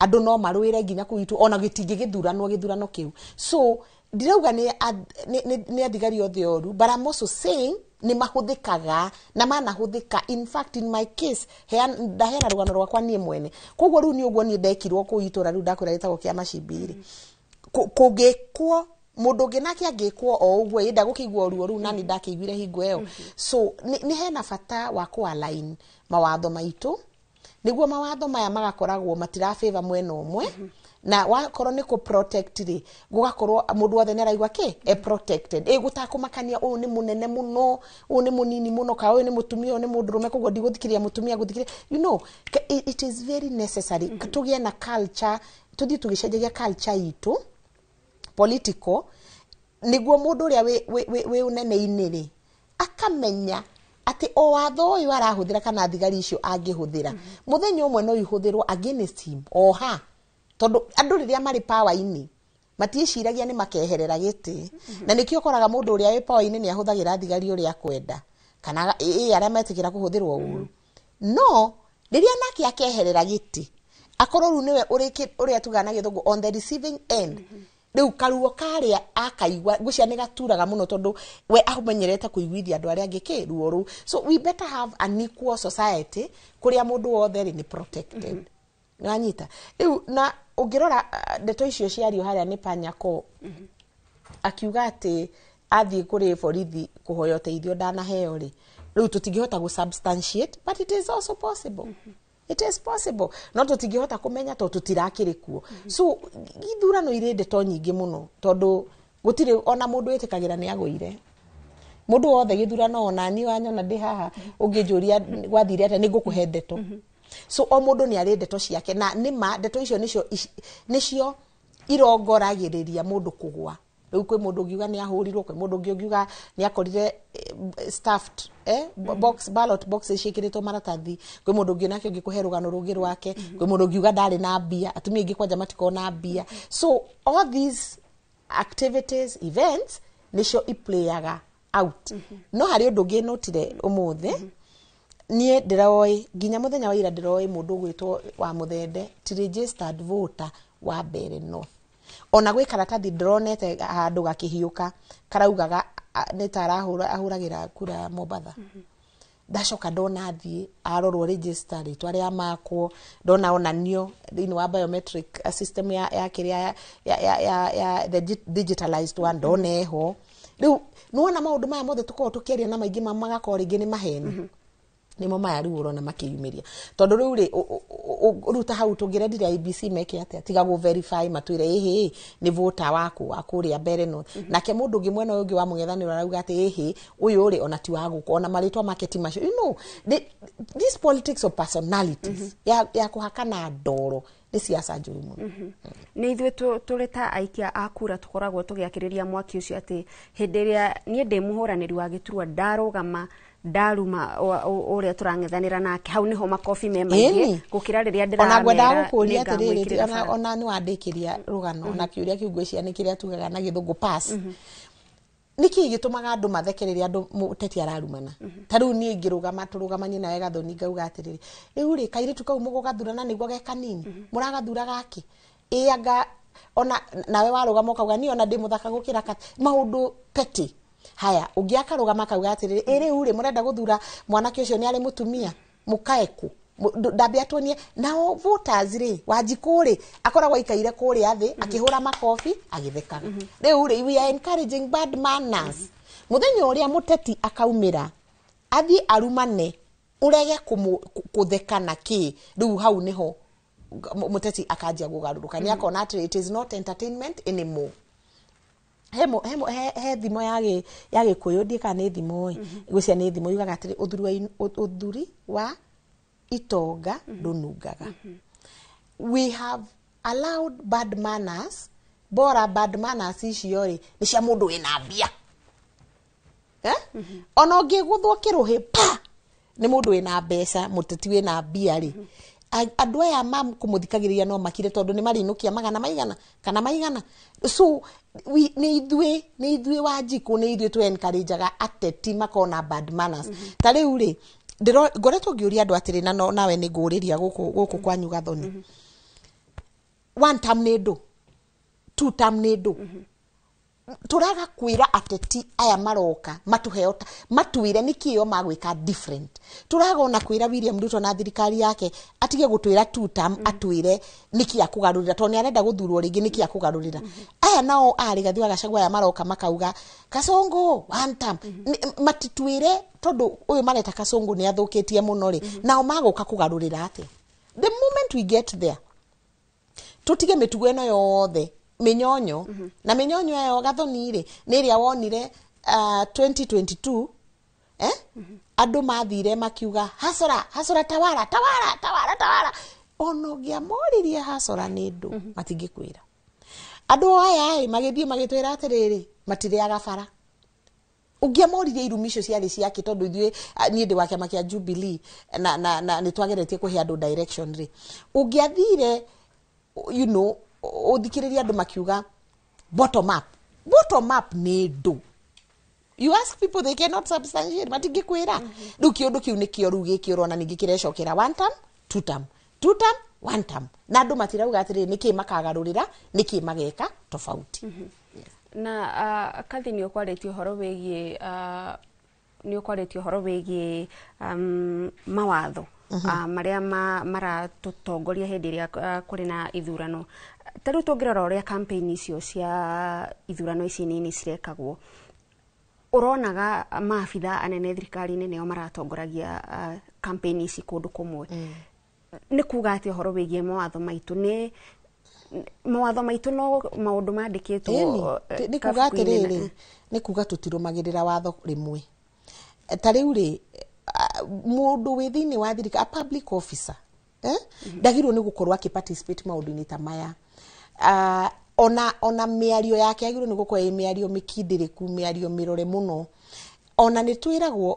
andũ no marũĩre nginya kũu itũ ona gĩtingĩgĩthuranwo gĩthurano kĩu. So ndirauga nĩ athigari othe oru, but I'm also saying nĩ mahũthĩkaga na manahũthĩka. In fact, in my case, ndaheana rũgano rwakwa niĩ mwene. Koguo rĩu nĩ ũguo niĩ ndekirwo kũu itũra rĩu ndakwĩra rĩtagwo kĩa Macimbi rĩ, kũngĩkwo mũndũ ũngĩ nake angĩkwo o ũguo, ĩ ndagũkĩigua ruo rũu nani ndakĩiguire hingo ĩyo. So nĩ hena bata wa kũ-align mawatho maitũ, nĩguo mawatho maya magakoragwo matira favor mwena ũmwe, na wakorwo nĩ kũ protect rĩ, gũgakorwo mũndũ wothe nĩ araigua kĩ e protected, ĩ gũtakũmakania ũyũ nĩ mũnene mũno, ũyũ nĩ mũnini mũno, kana ũyũ nĩ mũtumia, ũyũ nĩ mũndũrũme, koguo ndigũthikĩrĩria mũtumia, gũthikĩrĩria, it is very necessary tũgĩe na culture, tũthiĩ tũgĩcenjagia culture itũ political, nĩguo mũndũ ũrĩa wĩ ũnene-inĩ rĩ akamenya atĩ o watho ũyũ arahũthĩra kana thigari icio angĩhũthĩra mũthenya ũmwe no ihũthĩrwo against him o ha, tondũ andũ rĩrĩa marĩ power-inĩ matiĩciragia nĩ makeherera gĩtĩ. Na nĩkĩo ũkoraga mũndũ ũrĩa wĩ power-inĩ nĩ ahũthagĩra thigari ũrĩa akwenda, kana ĩ arĩa metĩkĩra kũhũthĩrwo ũru. No rĩrĩa nake akeherera gĩtĩ, akorwo rĩu nĩwe ũrĩa tugaga na gĩthũngũ on the receiving end, rĩu karuo karĩa akaigua ngwĩciria nĩ gaturaga mũno, tondũ we amenyerete kũiguithia andũ arĩa angĩ kĩ ruo rũu. So we better have an equal society kũrĩa mũndũ wothe rĩ nĩ protected. Nĩwanyita? Rĩu na ũngĩrora ndeto icio ciario harĩa nĩ Panyako, akiuga atĩ athiĩ kũrĩ borithi kũhoya ũteithio ndanaheo rĩ, rĩu tũtingĩhota gũ substantiate, but it is also possible. It is possible, no tũtingĩhota kũmenya tondũ tũtirakĩrĩ kuo. So ithurano irĩ ndeto nyingĩ mũno, tondũ gũtirĩ ona mũndũ wĩtĩkagĩra nĩ agũire. Mũndũ wothe gĩthurano, ona niĩ wanyona ndĩ haha, ũngĩnjũria gwathire atĩa, nĩ ngũkũhe ndeto. So o mũndũ nĩ arĩ ndeto ciake, na nĩma ndeto icio nĩcio irongoragĩrĩria mũndũ kũgũa. Rĩu kwĩ mũndũ ũngiuga nĩ ahũrirwo, kwĩ mũndũ ũngĩ ũngiuga nĩ akorire stuffed box, ballot boxes ciĩkĩrĩtwo maratathi, kwĩ mũndũ ũngĩ nake ũngĩkũhe rũgano rũngĩ rwake, kwĩ mũndũ ũngiuga ndarĩ na mbia, atumia aingĩ kwanja matikoragwo na mbia. So all these activities, events, nĩcio iplayaga out. No harĩ ũndũ ũngĩ notire ũmũthĩ, niĩ ndĩroĩ nginya mũthenya wa ira, ndĩroĩ mũndũ ũgwĩtwo wa Mũthende ti registered voter wa Mbere North. Ona gwĩ karatathi ndĩronete handũ gakĩhiũka karaugaga nĩ ta ahũragĩra kura Mombatha. Ndacoka ndona athiĩ arorwo register, rĩtwa rĩa makwo, ndona onanio thĩinĩ wa biometric system ya kĩrĩa ya the digitalized one, ndona eho. Rĩu nĩwona maũndũ maya mothe tũkoragwo tũkĩaria na maingĩ mamo magakorwo rĩngĩ nĩ maheni, nĩmo maya rĩu ũrona makĩyumĩria, tondũ rĩu rĩ, rĩu ta hau tũngĩrendire IEBC meke atĩa tiga gũ verify, matwĩre ĩhĩ nĩ voter waku wa kũrĩa mbere no nake mũndũ ũngĩ mwena ũyũ ũngĩ wa mũng'ethanĩro arauga atĩ ĩhĩ ũyũ rĩ ona ti wa gũkũ, ona marĩtwa make ti macio. This politics of personalities ya kũhakana ndoro nĩ siasa njũru mũno. Nĩ ithuĩ tũrĩ ta aikia a kura tũkoragwo tũgĩakĩrĩria mwaki ũcio, atĩ hĩndĩ ĩrĩa niĩ ndĩ mũhũranĩri wa gĩturwa ndarũgama ndaruma ũrĩa tũrang'ethanĩra nake, hau nĩho makobi me maingĩ gũkĩra rĩrĩa Ona ngwendaga ndĩramera gũkũria atĩrĩrĩ, nĩngamwĩkĩrĩra bara. Ona nĩ wandĩkĩria rũgano na kĩũria kĩu, ngwĩciria nĩ kĩrĩa tugaga na gĩthũngũ pass. Nĩkĩ gĩtũmaga andũ matheke rĩrĩa andũ mũteti ararumana? Ta rĩu niĩ ingĩrũgama tũrũgamanie nawe Gathoni, ngauga atĩrĩrĩ, rĩu rĩ kairĩtu kau mũgũgathurana nĩguo ge kanini mũragathura gakĩ ĩ anga ona nawe warũgama ũkauga niĩ ona ndĩ mũthaka gũkĩra maũndũ petty haya. Ũngĩ akarũgama akauga atĩrĩrĩ, ĩ rĩu rĩ mũrenda gũthura mwanake ũcio nĩ arĩ mũtumia mũkae kũ? Ndambe atuonie. Nao voters rĩ, Wanjikũ rĩ akoragwo aikaire kũrĩa thĩ akĩhũra makobi agĩthekaga. Rĩu rĩ, we are encouraging bad manners. Mũthenya ũrĩa mũteti akaumĩra athiĩ arumane, ũrege kũtheka na kĩ, rĩu hau nĩho mũteti akanjia kũgarũrũka, nĩ akona atĩ it is not entertainment anymore. He thimo ya gĩkũyũ, ndiĩ kana nĩ thimo ĩ, ngwĩciria nĩ thimo, yugaga atĩrĩ, ũthuri wa itonga ndũnungaga. We have allowed bad manners. Bora bad manners icio rĩ nĩ cia mũndũ wĩna mbia, eh? Ona ũngĩgũthwo kĩrũhĩ pa nĩ mũndũ wĩna mbeca, mũteti wĩna mbia rĩ, andũ aya ma kũmũthikagĩrĩria no makire, tondũ nĩ marĩinũkia magana maigana kana maigana. So nĩ ithuĩ Wanjikũ, nĩ ithuĩ tũ encourageaga ateti makona bad manners. Ta rĩu rĩ, ngoretwo ngĩũria andũ atĩrĩ, na nawe nĩ ngũrĩria gũkũ kwanyu Gathoni, one term nĩ ndũ, two term nĩ ndũ? Tũraga kwĩra ateti aya maroka matũheo matwĩre nĩkĩo magwĩka different. Tũraga ona kwĩra William Ruto na thirikari yake atige gũtwĩra two term, atwĩre nĩkĩ akũgarũrĩra, tondũ nĩ arenda gũthurwo rĩngĩ, nĩkĩ akũgarũrĩra. Aya nao a Rigathi wa Gachagua aya maroka makauga Kasongo one term. Matitwĩre tondũ ũyũ mareta Kasongo nĩ athũkĩtie mũno rĩ, nao magũka kũgarũrĩra atĩa? The moment we get there, tutige mĩtugo ĩno yothe mĩnyonyo na mĩnyonyo ĩyo Gathoni rĩ, nĩ ĩrĩa wonire 2022, eh? Andũ mathire makiuga hasora hasora, tawara tawara tawara tawara. Ona ũngĩamoririe hasora nĩ ndũ, matingĩkwĩra. Andũ aya ĩ magĩthiĩ magĩtwĩra atĩrĩrĩ, matirĩaga bara. Ũngĩamoririe irumi icio ciarĩ ciake, tondũ ithuĩ niĩ ndĩ wa kĩama kĩa Jubilee na nĩ twageretie kũhe andũ direction rĩ, ũngĩathire ũthikĩrĩrie andũ makiuga bottom up, bottom up nĩ ndũ. You ask people, they cannot substantiate, matingĩkwĩra. Rĩu kĩũndũ kĩu nĩkĩo rĩu gĩkĩ ũrona ningĩ kĩrecokera, one term, two term, two term, one term, na andũ matirauga atĩrĩrĩ nĩkĩ makagarũrĩra, nĩkĩ mageka tofauti. Na Kathi, nĩ ũkwarĩtie ũhoro wĩgiĩ mawatho marĩa maratũtongoria hĩndĩ ĩrĩa kũrĩ na ithurano. Ta rĩu tũngĩrora ũrĩa campaign icio cia ithurano ici nini cirekagwo, ũronaga maabitha anene thirikari-inĩ nĩo maratongoragia campaign ici kũndũ kũmwe. Nĩ kuga atĩ ũhoro wĩgiĩ mawatho maitũ, nĩ mawatho maitũ no maũndũ mandĩkĩtwo Ĩni, nĩ kuga kabuku-inĩ atĩrĩrĩ, nĩ kuga tũtirũmagĩrĩra watho rĩmwe. Ta rĩu rĩ, mũndũ wĩ thĩinĩ wa thirikari, a public officer, eh? Ndagĩrĩirwo nĩ gũkorwo akĩ participate maũndũ-inĩ ta maya. Ona mĩario yake yagĩrĩirwo nĩ gũkorwo ĩ mĩario mĩkindĩrĩku, mĩario mĩrore mũno. Ona nĩ twĩragwo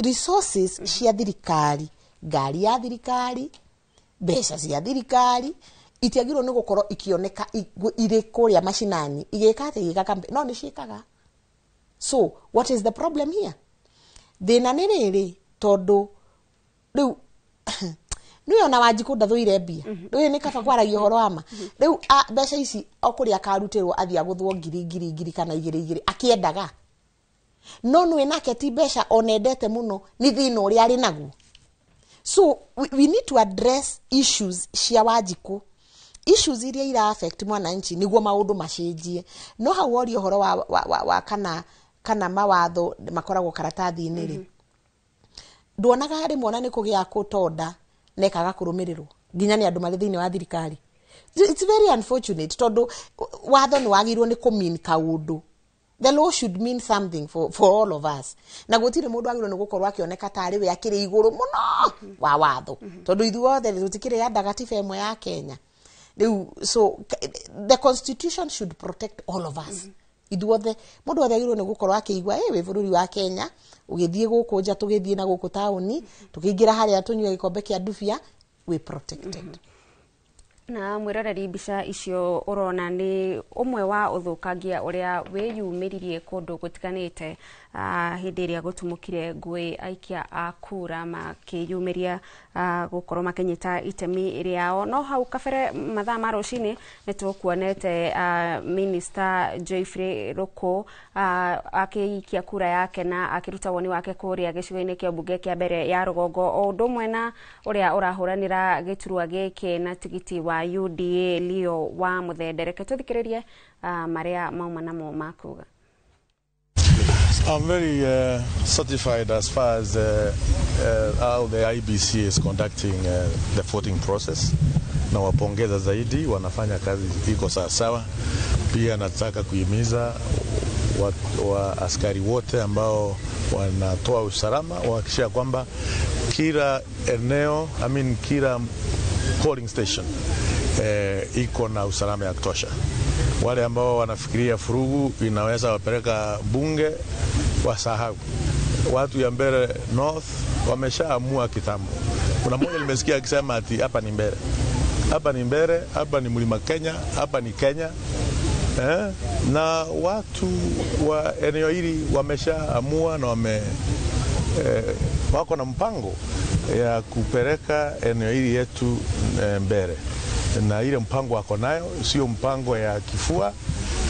resources cia thirikari, ngari ya thirikari, mbeca cia thirikari itiagĩrĩirwo nĩ gũkorwo ikĩoneka irĩ kũrĩa macinani igĩka atĩ igĩka campaign. No nĩ ciĩkaga. So what is the problem here? Thĩna nĩ rĩrĩ, tondũ rĩu nĩwe ona Wanjikũ ndathũire mbia, rĩu nĩ kaba kwaragia ũhoro wa ma. Rĩu mbeca ici o kũrĩa akarutĩrwo athiĩ agũthwo ngiri ngiri ngiri kana igĩrĩ igĩrĩ akĩendaga. No nĩ nake ti mbeca onendete mũno, nĩ thĩna ũrĩa arĩ naguo. So we need to address issues cia Wanjikũ, issues iria ira affect mwananchi, nĩguo maũndũ macenjie. No hau woria ũhoro wa kana mawatho makoragwo karatathi-inĩ rĩ, nduonaga rĩmwe ona nĩ kũgĩa kũtonda na ĩkaga kũrũmĩrĩrwo nginya nĩ andũ marĩ thĩinĩ wa thirikari. It's very unfortunate, tondũ watho nĩ wagĩrĩirwo nĩ kũmean kaũndũ. The law should mean something for all of us, na gũtirĩ mũndũ agĩrĩirwo nĩ gũkorwo akĩoneka tarĩ we akĩrĩ igũrũ mũno wa watho, tondũ ithuothe tũtikĩrĩ anda gatiba ĩmwe ya Kenya rĩu. So the constitution should protect all of us, ithuothe. Mũndũ wothe agĩrĩirwo nĩ gũkorwo akĩigua wĩ bũrũri wa Kenya, ũgĩthiĩ gũkũ nja, tũgĩthiĩ na gũkũ taũni, tũkĩingĩra harĩa tũnyue gĩkombe kĩa ndubia, wĩ protected. Na mwĩroreri, mbica icio ũrona nĩ ũmwe wa ũthũkangia ũrĩa wĩyumĩririe kũndũ gũtiganĩte hĩndĩ ĩrĩa gũtumũkire ngũĩ, aikia a kura makĩyumĩria gũkorwo makĩnyita itemi rĩao. No hau kabere mathaa ma rũcinĩ nĩ tũkuonete Minister Geoffrey Ruku akĩikia kura yake na akĩruta woni wake kũrĩa gĩcigo-inĩ kĩa mbunge kĩa mbere ya rũgongo, o ũndũ ũmwe na ũrĩa ũrahũranĩra gĩturwa gĩkĩ na tigiti wa UDA, Leo wa Muthende. Reke tũthikĩrĩrie marĩa mauma namo makuga. I'm very satisfied as far as how the IEBC is conducting the voting process. Na wapongeza zaidi, wanafanya kazi iko sawasawa. Pia nataka kuhimiza wa askari wote ambao wanatoa usalama wahakikisha kwamba kila eneo, I mean, kila polling station iko na usalama ya kutosha. Wale ambao wanafikiria furugu inaweza wapeleka bunge wasahau. Watu ya Mbere North wameshaamua kitambo. Kuna mmoja nimesikia akisema ati hapa ni Mbere. Hapa ni Mbere, hapa ni Mlima Kenya, hapa ni Kenya. Na watu wa eneo hili wameshaamua na wako na mpango ya kupeleka eneo hili yetu mbele. Na ile mpango wako nayo sio mpango ya kifua,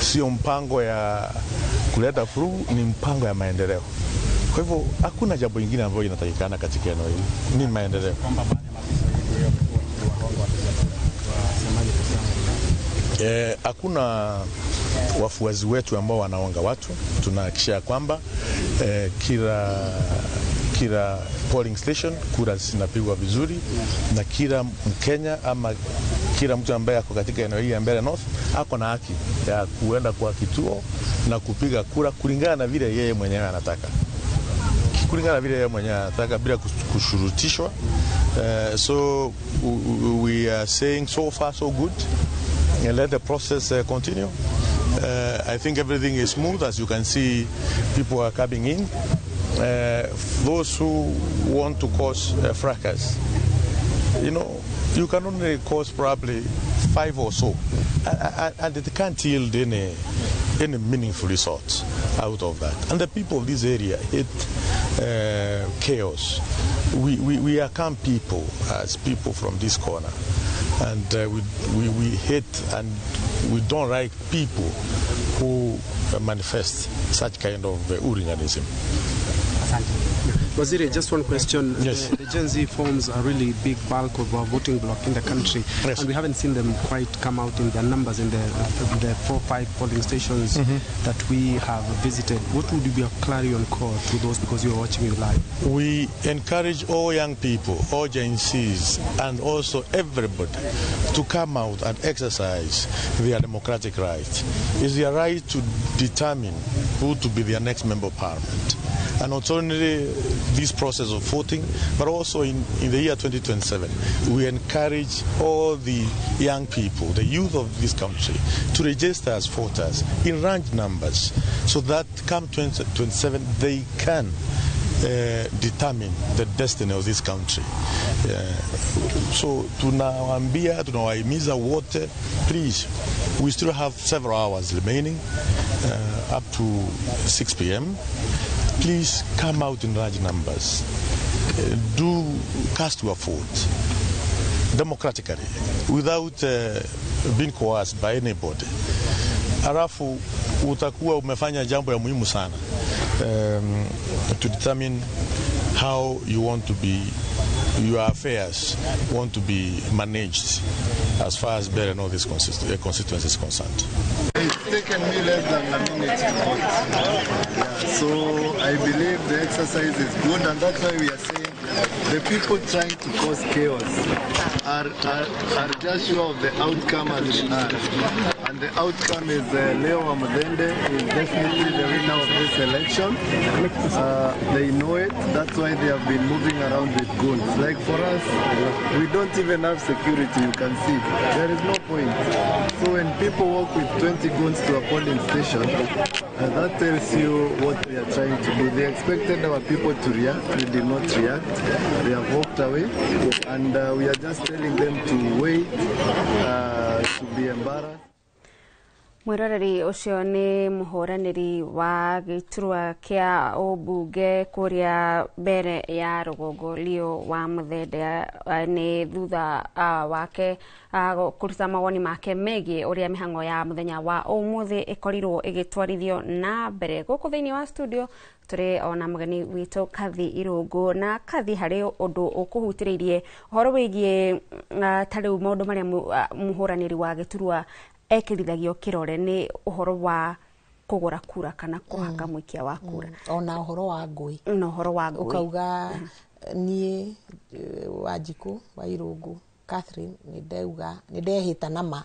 sio mpango ya kuleta furugu, ni mpango ya maendeleo. Kwa hivyo hakuna jambo lingine ambalo inatakikana katika eneo hili, ni maendeleo. Hakuna wafuasi wetu ambao wanaonga watu. Tunahakikisha kwamba kila polling station kura zinapigwa vizuri, na kila Mkenya ama kila mtu ambaye ako katika eneo hili ya Mbere North ako na haki ya kuenda kwa kituo na kupiga kura kulingana na vile yeye mwenyewe anataka. Kulingana na vile yeye mwenyewe anataka bila kushurutishwa. So we are saying so far so good. And let the process continue. I think everything is smooth. As you can see, people are coming in. Those who want to cause fracas, you know, you can only cause probably 5 or so, and it can't yield any meaningful results out of that. And the people of this area hate chaos. We are calm people, as people from this corner, and we hate and we don't like people who manifest such kind of hooliganism. Waziri, just one question. Yes. The Gen Z forms a really big bulk of our voting bloc in the country. Yes. And we haven't seen them quite come out in their numbers in the 4 or 5 polling stations that we have visited. What would be a clarion call to those, because you're watching you live? We encourage all young people, all Gen Zs, and also everybody to come out and exercise their democratic right. It's their right to determine who to be their next member of parliament. And not only this process of voting, but also in the year 2027, we encourage all the young people, the youth of this country, to register as voters in large numbers, so that come 2027 they can determine the destiny of this country. So tunawaambia, tunawahimiza wote, please, we still have several hours remaining, up to 6 p.m. Please come out in large numbers. Do cast your vote democratically without being coerced by anybody. Alafu utakuwa umefanya jambo ya muhimu sana, to determine how you want to be, your affairs want to be managed as far as Mbeere North is constituency is concerned. It's taken me less than a minute to vote. Yeah, so I believe the exercise is good, and that's why we are saying the people trying to cause chaos are just sure of the outcome as they are. And the outcome is Leo Wamuthende is definitely the winner of this election. They know it. That's why they have been moving around with guns. Like for us, we don't even have security, you can see. There is no point. So when people walk with 20 guns to a polling station, that tells you what they are trying to do. They expected our people to react. We did not react. They have walked away, and we are just telling them to wait, to be embarrassed. Mwiroreri ucio ni muhuraniri wa giturwa kia ubunge kuria Mbere ya Rugongo Leo wa Muthende ni thutha wake kuruta mawoni make megie uria mihango ya muthenya wa umuthi ikorirwo igitwarithio na mbere. Guku thiini wa studio turi ona mugeni witu Kathi Irungu. Na Kathi, hari undu ukuhutiriirie uhoro wigie ta riu maundu maria muhuraniri wa giturwa ekirithagio kirore ni uhoro wa kugura kura kana kuhaka mwikia wa kura, ona uhoro wa ngui, na uhoro wa ngui ukauga nie Wanjiku wa Irungu Catherine ni ndeuga ni ndehita nama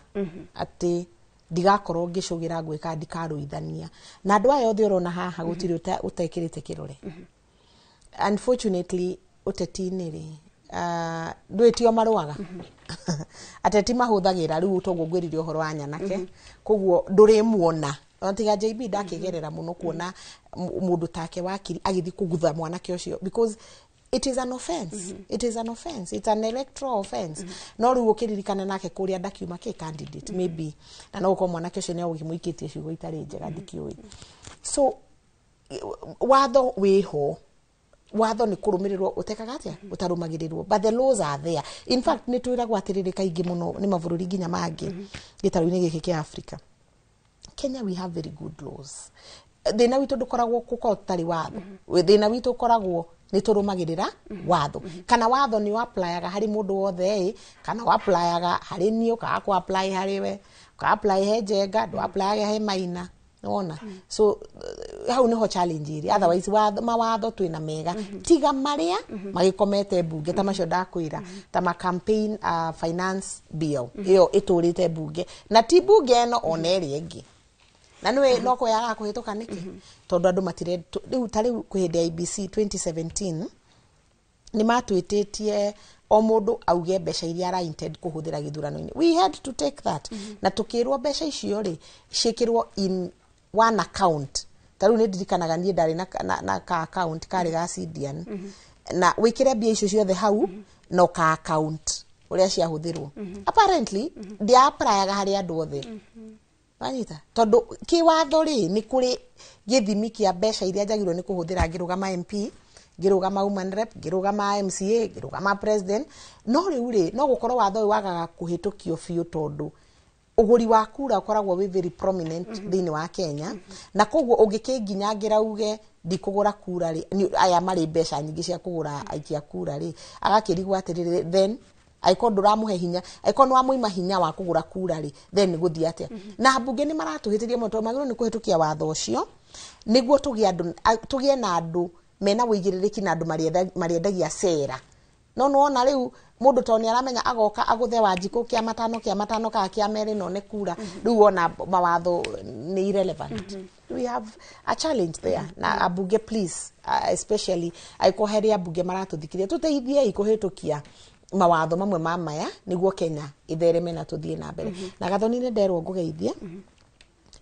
ati ndigakorwo ngicugira ngui ka ndikaruithania na andu aya othe urona haha gutiri utekirite kirore. Unfortunately uteti-ini ri ndwitio marũaga ateti mahũthagĩra rĩu toguo ngwĩrire ũhoro wa nyanake, koguo ndũrĩmuona tiga JB ndakigerera mũno kuona mũndũ take wakiri agĩthiĩ kũgutha mwanake ũcio, because it is an offense. It is an offense, it's an electoral offense. No rĩu ũkĩririkana nake kũrĩa ndakiuma kĩ candidate maybe, na no ũkorwo mwanake ũcio nĩ agũkĩmũikĩtie ciugo itarĩ njega, ndikĩũĩ. So watho wĩho, watho ni kurumirirwo utekaga atia utarumagirirwo, but the laws are there. In fact ni twiragwo atiriri kaingi muno ni mabũrũri nginya mangi gĩtarũ-inĩ gĩkĩ kĩa Africa. Kenya we have very good laws. Thĩna witũ ndũkoragwo gũkorwo tũtarĩ watho, thĩna witũ ũkoragwo nĩ tũrũmagĩrĩra watho, kana watho nĩ applyaga harĩ mũndũ wothe, kana applyaga harĩ niĩ, ũkaga kũ apply harĩ we, ũka apply he Njenga, ndũ applyaga he Maina. Nona so hau niho challenge iri. Otherwise mawatho twina mega, tiga maria magikomete bunge ta macio ndakwira, ta ma campaign finance bill iyo iturite bunge, na ti bunge eno ona ĩrĩa ĩngĩ, na niwe no koyaga kuhituka niki tondu andu matire riu ta riu kwi hindi ya IBC 2017 ni matwititie o mundu auge mbeca iria ara intend kuhuthira githurano-ini. We had to take that na tukirwo mbeca icio ri ciikirwo in one account. Ta riu ni ndirikanaga nie ndari na ka account kari ga CDN, na wikire mbia icio ciothe hau no ka account uria ciahuthirwo. Apparently ndia applyaga hari andu othe. Wanyita tondu kiwatho ri ni kuri githimi kia mbeca iria njagirwo ni kuhuthira ngirugama MP, ngirugama woman rep, ngirugama MCA, ngirugama president. No riu ri no gukorwo watho uyu wagaga kuhitukio biu tondu uguri wa kura ukoragwo wi very prominent thiini wa Kenya, na koguo ungikinginyangira uge ndikugura kura ri aya mari mbeca nyingi cia kugura aikia kura ri agakirigwo atiriri, then aiko nduramuhe hinya, aiko no amuima hinya wa kugura kura ri, then guthii atia? Na mbunge ni maratuhitirie muno tondu magirwo ni kuhitukia watho ucio niguo tugie na andu mena wĩigĩrĩrĩki na andũ marĩendagia cera. No nĩwona rĩu mũndũ tondũ nĩ aramenya agoka agũthe Wanjikũ kĩa matano kana kĩa merĩ no nĩ kura, rĩu wona mawatho nĩ irrelevant. We have a challenge there. Na ambunge please, especially aiko harĩ ambunge maratũthikĩrĩria, tũteithiei kũhĩtũkia mawatho mamwe ma maya nĩguo Kenya ithereme na tũthiĩ na mbere. Na Gathoni nĩ nderwo ngũgeithie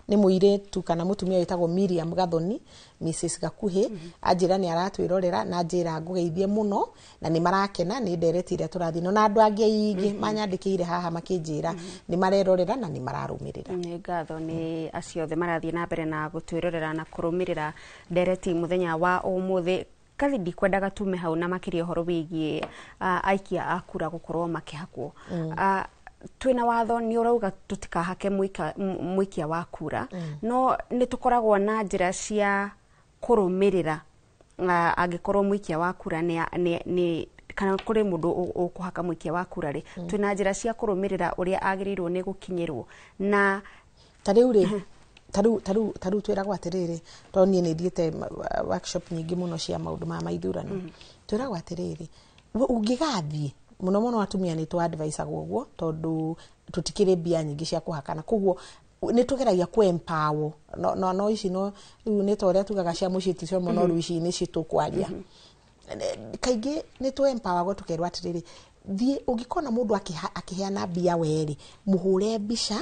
nĩ mũirĩtu kana mũtumia wĩtagwo Miriam Gathoni, Mrs Gakuhi, anjĩra nĩ aratwĩrorera na anjĩra ngũgeithie mũno na nĩ marakena nĩ ndereti iria tũrathiĩ no, na andũ angĩ aingĩ manyandĩkĩire haha makĩnjĩra nĩ marerorera na nĩ mararũmĩrĩra. Nĩ ngatho nĩ acio othe marathiĩ na mbere na gũtwĩrorera na kũrũmĩrĩra ndereti mũthenya wa ũmũthĩ. Kathi ndikwendaga tume hau na makĩria ũhoro wĩgiĩ aikia a kura gũkorwo makĩhakwo. Twina watho ni urauga tutikahake mwikia wa kura, no ni tukoragwo na njira cia kũrũmĩrĩra angĩkorwo mũikia wa kura nĩ kana kũrĩ mũndũ ũkũhaka mũikia wa kura rĩ, twĩna njĩra cia kũrũmĩrĩra ũrĩa agĩrĩirwo nĩ gũkinyĩrwo na ta rĩu rĩ, ta rĩu twĩragwo atĩrĩrĩ, tondũ niĩ nĩ thiĩte workshop nyingĩ mũno cia maũndũ ma maithurano, twĩragwo atĩrĩrĩ, ũngĩgathiĩ mũno mũno atumia nĩ tũ advisagwo ũguo, tondũ tũtikĩrĩ mbia nyingĩ cia kũhakana, koguo nĩ tũgeragia kũ empower no ici no rĩu nĩ ta ũrĩa tugaga cia mũciĩ ti cio mũno, rĩu ici nĩcio tũkwaria. Kaingĩ nĩ tũ empoweragwo tũkerwo atĩrĩrĩ, thiĩ ũngĩkona mũndũ akĩheana mbia werĩ, mũhũre mbica,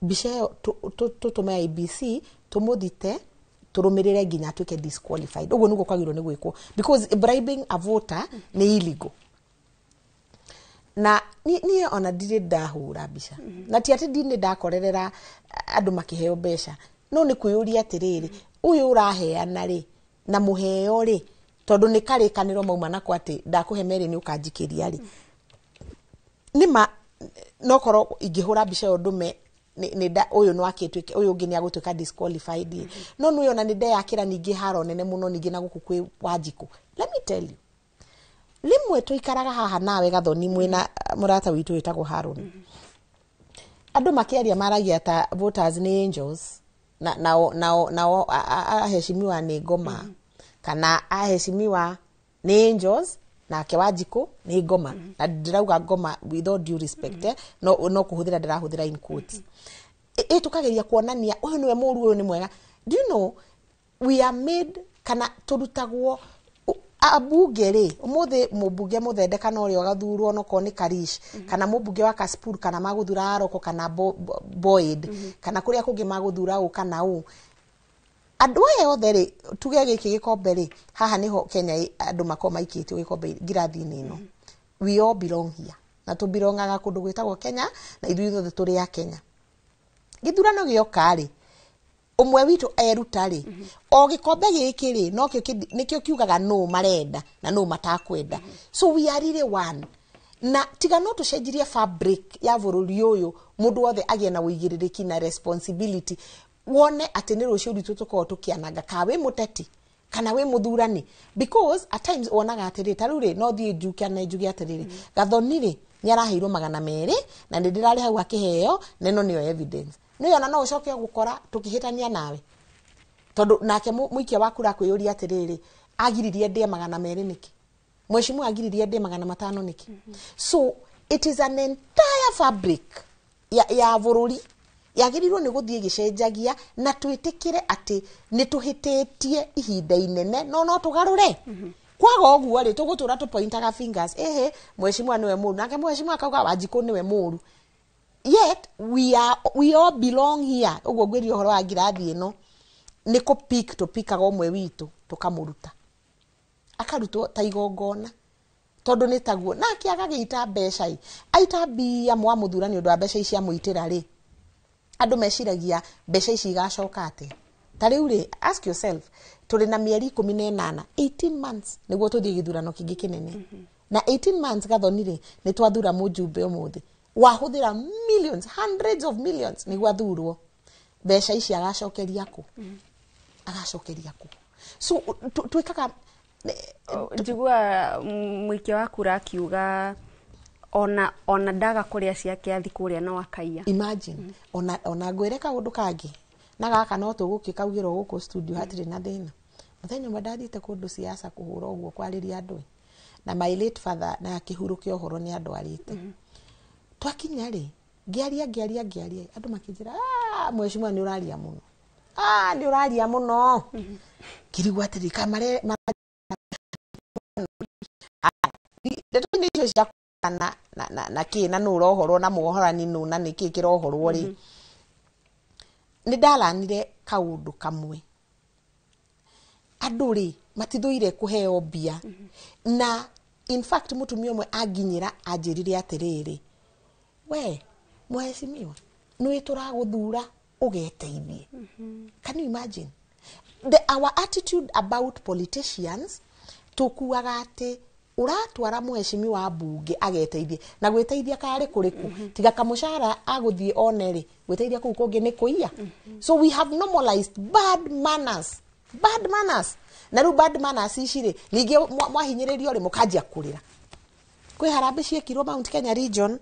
mbica ĩyo tũtũme IEBC, tũmũthite, tũrũmĩrĩre nginya atuĩke disqualified. Ũguo nĩguo kwagĩrĩirwo nĩ gwĩkwo, because bribing a voter nĩ illegal. Na niĩ ona ndirĩ ndahũra mbica, na ti atĩ ndinĩ ndakorerera andũ makĩheo mbeca, no nĩ kwĩyũria atĩrĩrĩ, ũyũ ũraheana rĩ na mũheo rĩ, tondũ nĩ karĩkanĩro mauma nako atĩ ndakũhe merĩ nĩ ũkanjikĩria rĩ, nĩma nokorwo ingĩhũra mbica ĩyo ndũme ũyũ no akĩtuĩke, ũyũ ũngĩ nĩ agũtuĩka disqualified ĩ. No nĩ ona nĩ ndeyakĩra ningĩ haro nene mũno ningĩ na gũkũ kwĩ Wanjikũ. Let me tell you, rĩmwe tũikaraga haha nawe Gathoni mwĩna mũrata witũ wĩtagwo Haron, andũ makĩaria maragia ta voters nĩ angels na nao aheshimiwa nĩ ngoma, kana aheshimiwa nĩ angels nake Wanjikũ nĩ ngoma. Na ndĩrauga ngoma with all due respect, no kũhũthĩra ndĩrahũthĩra in quotes. Ĩ tũkageria kuonania ũyũ nĩwe mũru, ũyũ nĩ mwega. Do you know we are made, kana tũrutagwo ambunge rĩ, ũmũthĩ mũmbunge mũthende kana ũrĩa ũgathurwo onokorwo nĩ Karish, kana mũmbunge wa Kasipul, kana magũthura Aroko kana Boyd, kana kũrĩa kũngĩ magũthura ũ kana ũ, andũ aya othe rĩ, tuge gĩkĩ gĩkombe rĩ, haha nĩho Kenya andũ makorwo maikĩtio gĩkombe ngirathi-inĩ ĩno. We all belong here, na tũbilongaga kũndũ gwĩtagwo Kenya, na ithuĩ ithuothe tũrĩ a Kenya. Gĩthurano gĩoka rĩ, ũmwe witũ eruta rĩ, o gĩkombe gĩkĩ rĩ, nokĩo nĩkĩo kiugaga nũ marenda na nũ matakwenda. So we are really one, na tiga no tũcenjirie fabric ya bũrũri ũyũ, mũndũ wothe agĩe na ũigĩrĩrĩki na responsibility, wone atĩ nĩ rũciũ rwitũ tũkorwo tũkĩananga, ka wĩ mũteti kana wĩ mũthurani. Because at times wonaga atĩrĩ, ta rĩu rĩ, no thiĩ njuke na njuge atĩrĩrĩ, Gathoni rĩ, nĩ araheirwo 200 na nĩ ndĩrarĩ hau akĩheo, na ĩno nĩyo evidence. Nĩ ona no ũcoke gũkora tũkĩhĩtania nawe, tondũ nake mũikia wa kura akwĩyũria atĩrĩrĩ, agiririe ndĩe 200 nĩkĩ, mheshimiwa agiririe ndĩe 500 nĩkĩ? So it is an entire fabric ya bũrũri yagĩrĩirwo nĩ gũthiĩ ĩgĩcenjagia, na twĩtĩkĩre atĩ nĩ tũhĩtĩtie ihinda inene, no tũgarũre. Kwaga ũguo rĩ, tũgũtũra tũpointaga fingers, ehe, mheshimiwa nĩwe mũru, nake mheshimiwa akauga Wanjikũ nĩwe mũru, yet we all belong here. Ũguo ngwĩria ũhoro wa ngirathi ĩno nĩ kũ pick, tũpikaga ũmwe witũ tũkamũruta, akarutwo ta igongona, tondũ nĩ taguo nake agagĩita mbeca ĩ, aita mbia mwamũthura nĩ ũndũ wa mbeca ici amũitĩra rĩ, andũ meciragia mbeca ici igacoka atĩa? Ta rĩu rĩ, ask yourself, tũrĩ na mĩeri 18, 18 months nĩguo tũthiĩ gĩthurano kĩngĩ kĩnene. Na 18 months, Gathoni rĩ, nĩ twathura mũjumbe ũmũthĩ wahũthĩra millions, hundreds of millions nĩguo athurwo, mbeca ici agacokeria kũ? Agacokeria kũ? So twĩkaga Njigua mũikia wa kura akiuga ona ndaga kũrĩa ciake athi kũrĩa no akaiya. Imagine. Ona ngwĩre kaũndũ kangĩ, na gaka no tũgũkĩkaugĩrwo gũkũ studio, hatirĩ na thĩna. Mũthenya ũmwe ndathiĩte kũndũ siasa kũhũra ũguo kwarĩria andũ ĩ, na my late father na akĩhurũkia ũhoro nĩ andwarĩte. Twakinya rĩ, ngĩaria, ngĩaria, ngĩaria, andũ makĩnjĩra, "Ah, mheshimiwa, nĩ ũraria mũno, ah, nĩ ũraria mũno." Ngĩrigwo atĩrĩ, kamare ndeto icio cia na kĩ na nũ ũrohorwo na mũhorani nũ na nĩ kĩ kĩrohorwo rĩ, nĩ ndaranire kaũndũ kamwe. Andũ rĩ, matithũire kũheo mbia, na in fact mũtumia ũmwe anginyĩra anjĩrire atĩrĩrĩ, "We mheshimiwa, nĩ tũragũthura ũgeteithie." Can you imagine our attitude about politicians? Tũkuaga atĩ ũratwara mheshimiwa mbunge ageteithie, na gwĩteithia karĩ kũrĩkũ tiga kamũcara agũthiĩ one rĩ, gwĩteithia kũu kũngĩ nĩ kũiya. So we have normalized bad manners. Bad manners. Na rĩu bad manners ici rĩ, ningĩ mwahinyĩrĩrio rĩ, mũkanjia kũrĩra. Kwĩ harambĩ ciekirwo Mount Kenya region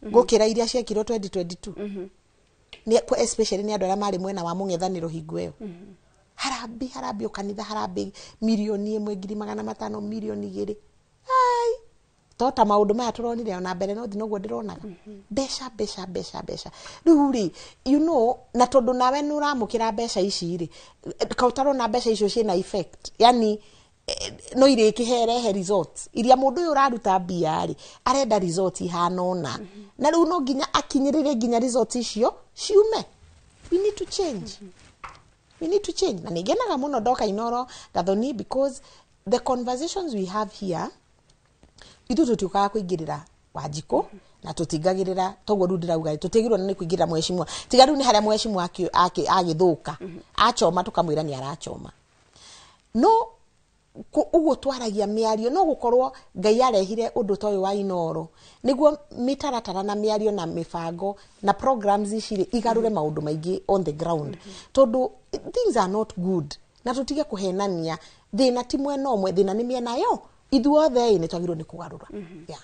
gũkĩra iria ciekirwo 2022. Nĩ especially nĩ andũ arĩa marĩ mwena wa mũng'ethanĩro hingo ĩyo. Harambĩ harambĩ kanitha, harambĩ 1,500,000, 500,000, 2 million. Ai, to ta maũndũ maya tũronire ona mbere no noguo ndĩronaga. Mbeca mbeca mbeca mbeca. Rĩu rĩ, you know, na tondũ nawe nĩ ũramũkĩra mbeca ici rĩ, ka ũtarona mbeca icio ciĩna effect, yani no irĩkĩherehe results iria mũndũ ũyũ ũraruta mbia rĩ arenda results ihana ũna, na rĩu no nginya akinyĩrĩre nginya results icio ciume. We need to change. We need to change. Na nĩngenaga mũno ndoka Inoro, Gathoni, because the conversations we have here, ithuĩ tũtiũkaga kũingĩrĩra Wanjikũ na tũtingagĩrĩra, toguo rĩu ndĩrauga tũtigirwo nĩ kũingĩrĩra mheshimiwa, tiga rĩu nĩ harĩa mheshimiwa agĩthũka achoma tũkamwĩra nĩ arachoma. No ũguo twaragia mĩario, no gũkorwo Ngai arehire ũndũ ta ũyũ wa Inoro nĩguo mĩtaratara na mĩario na mĩbango na programs ici rĩ igarũre maũndũ maingĩ on the ground, tondũ things are not good. Na tũtige kũhenania, thĩna ti mwena ũmwe, thĩna nĩ mĩena yo ithuothe ĩ nĩ twagĩrĩirwo nĩ kũgarũra. Yeah.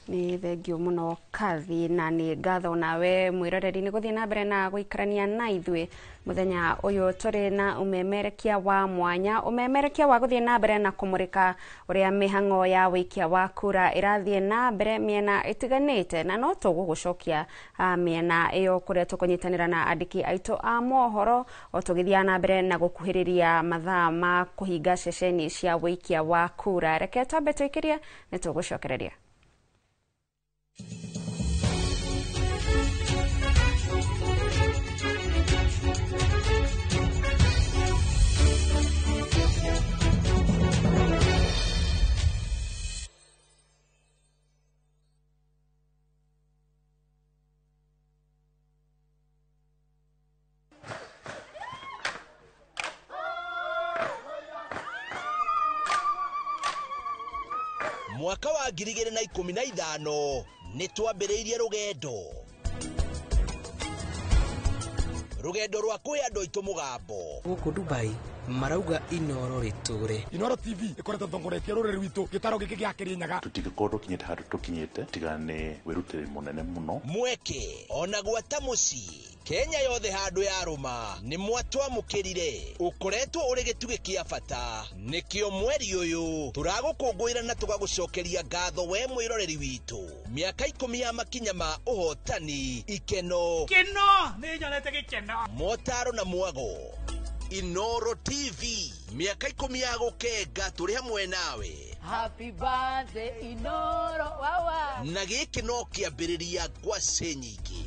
Nĩ thengio mũno Kathi, na nĩ ngatho nawe mwĩroreri nĩ gũthiĩ na mbere na gũikarania na ithuĩ mũthenya ũyũ. Tũrĩ na ũmemerekia wa mwanya, ũmemerekia wa gũthiĩ na mbere na kũmũrĩka ũrĩa mĩhang'o ya wĩikia wa kura ĩrathiĩ na mbere mĩena ĩtiganĩte, na no tũgũgũcokia mĩena ĩyo kũrĩa tũkũnyitanĩra na andĩki aitũ a mohoro o tũgĩthiaga na mbere na gũkuhĩrĩria mathaa ma kũhinga ceceni cia wĩikia wa kura. Reke twambe tũikĩrie, nĩ tũgũcokereria. Mwaka wa 2015 nĩ twambĩrĩirie rũgendo rwa kũhe andũ aitũ mũgambo. Gũkũ Dubai marauga Inoro rĩtũre. Inoro TV ĩkoretwo ĩtongoretie rũrĩrĩ rwitũ gĩtaro gĩkĩ gĩa Kĩrĩnyaga. Tũtingĩkorwo tũkinyĩte handũ tũkinyĩte tiga nĩ wĩrutĩri mũnene mũno. Mweke ona gwata mũciĩ Kenya yothe handũ yarũma nĩ mwatwamũkĩrire, ũkoretwo ũrĩ gĩtugĩ kĩa bata, nĩkĩo mweri ũyũ tũragũkũngũĩra na tũgagũcokeria ngatho we mwĩroreri witũ. Mĩaka 10 ya makinya ma ũhotani, ikeno keno nĩ nyonete gĩkeno, motaro na mwago. Inoro TV, mĩaka 10 ya gũkenga tũrĩ hamwe nawe. Happy birthday Inoro wawa. Na gĩkĩ no kĩambĩrĩria ngwacĩ nyingĩ.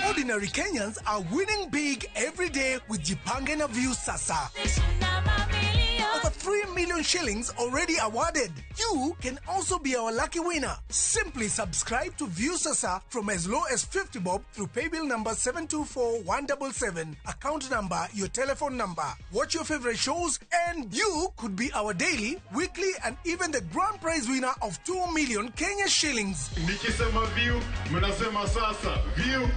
Ordinary Kenyans are winning big every day with Jipange na Viusasa. Over 3 million shillings already awarded. You can also be our lucky winner. Simply subscribe to Viusasa from as low as 50 bob through paybill number 724177, account number, your telephone number. Watch your favorite shows and you could be our daily, weekly and even the grand prize winner of 2 million Kenya shillings. Nikisema view, mnasema sasa. View.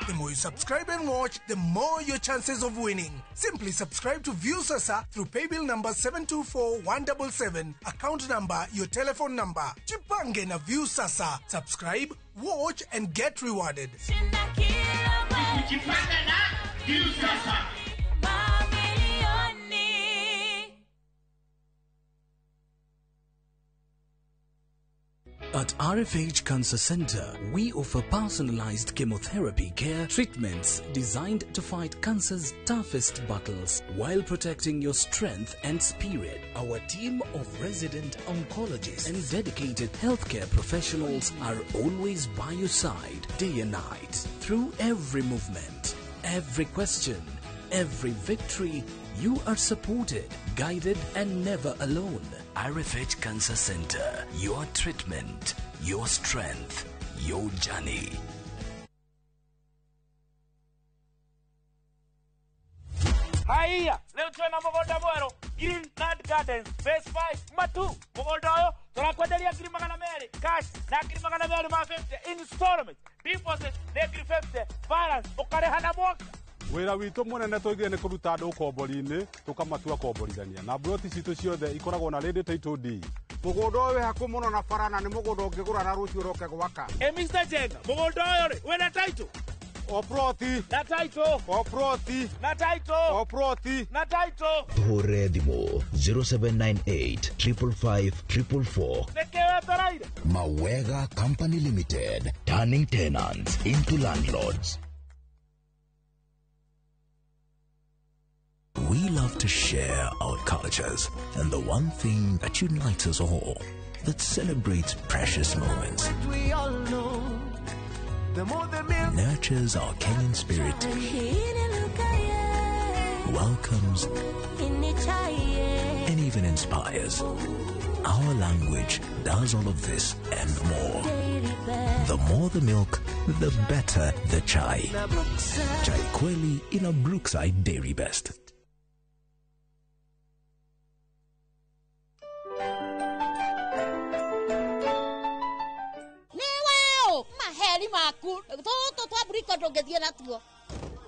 The more you subscribe and watch, the more your chances of winning. Simply subscribe to Viusasa through paybill number 724177, account number, your telephone number. Jipange na Viusasa. Subscribe, watch and get rewarded. Jipange na Viusasa. At RFH Cancer Center, we offer personalized chemotherapy care treatments designed to fight cancer's toughest battles while protecting your strength and spirit. Our team of resident oncologists and dedicated healthcare professionals are always by your side, day and night, through every movement, every question, every victory. You are supported, guided, and never alone. RFH Cancer Center, your treatment, your strength, your journey. Hai, Sikia, leo twena mũgũnda mwerũ Green Land Gardens Phase 5 Matu. Mũgũnda ũyũ tũrakwenderia 200,000 cash na 250,000 installment. Deposit nĩ 50,000, balance ũkarĩha na mwaka. Wĩra witũ mũnene tũigire nĩ kũruta andũ ũkombori-inĩ tũkamatua komborithania na mburoti citũ ciothe ikoragwo na ready title deed. Mũgũnda ũyũ wĩ hakuhĩ mũno na bara na nĩ mũgũnda ũngĩgũra na rũciũ ũroke gwaka. Ĩ Mr. Jenga, mũgũnda ũyũ rĩ wĩna title? O ploti. Na title. O ploti. Na title. O ploti. Na title. Tũhũrĩre thimũ 0798 555 444. Nĩkĩ wetereire? Mawega Company Limited, turning tenants into landlords. We love to share our cultures and the one thing that unites us all, that celebrates precious moments, We all know, the more the milk, nurtures our Kenyan spirit, welcomes, and even inspires. Our language does all of this and more. The more the milk, the better the chai. Chai Kweli in a Brookside Dairy Best. Maheri maku tũtũ twa mburiko ndũngĩthiĩ natuo.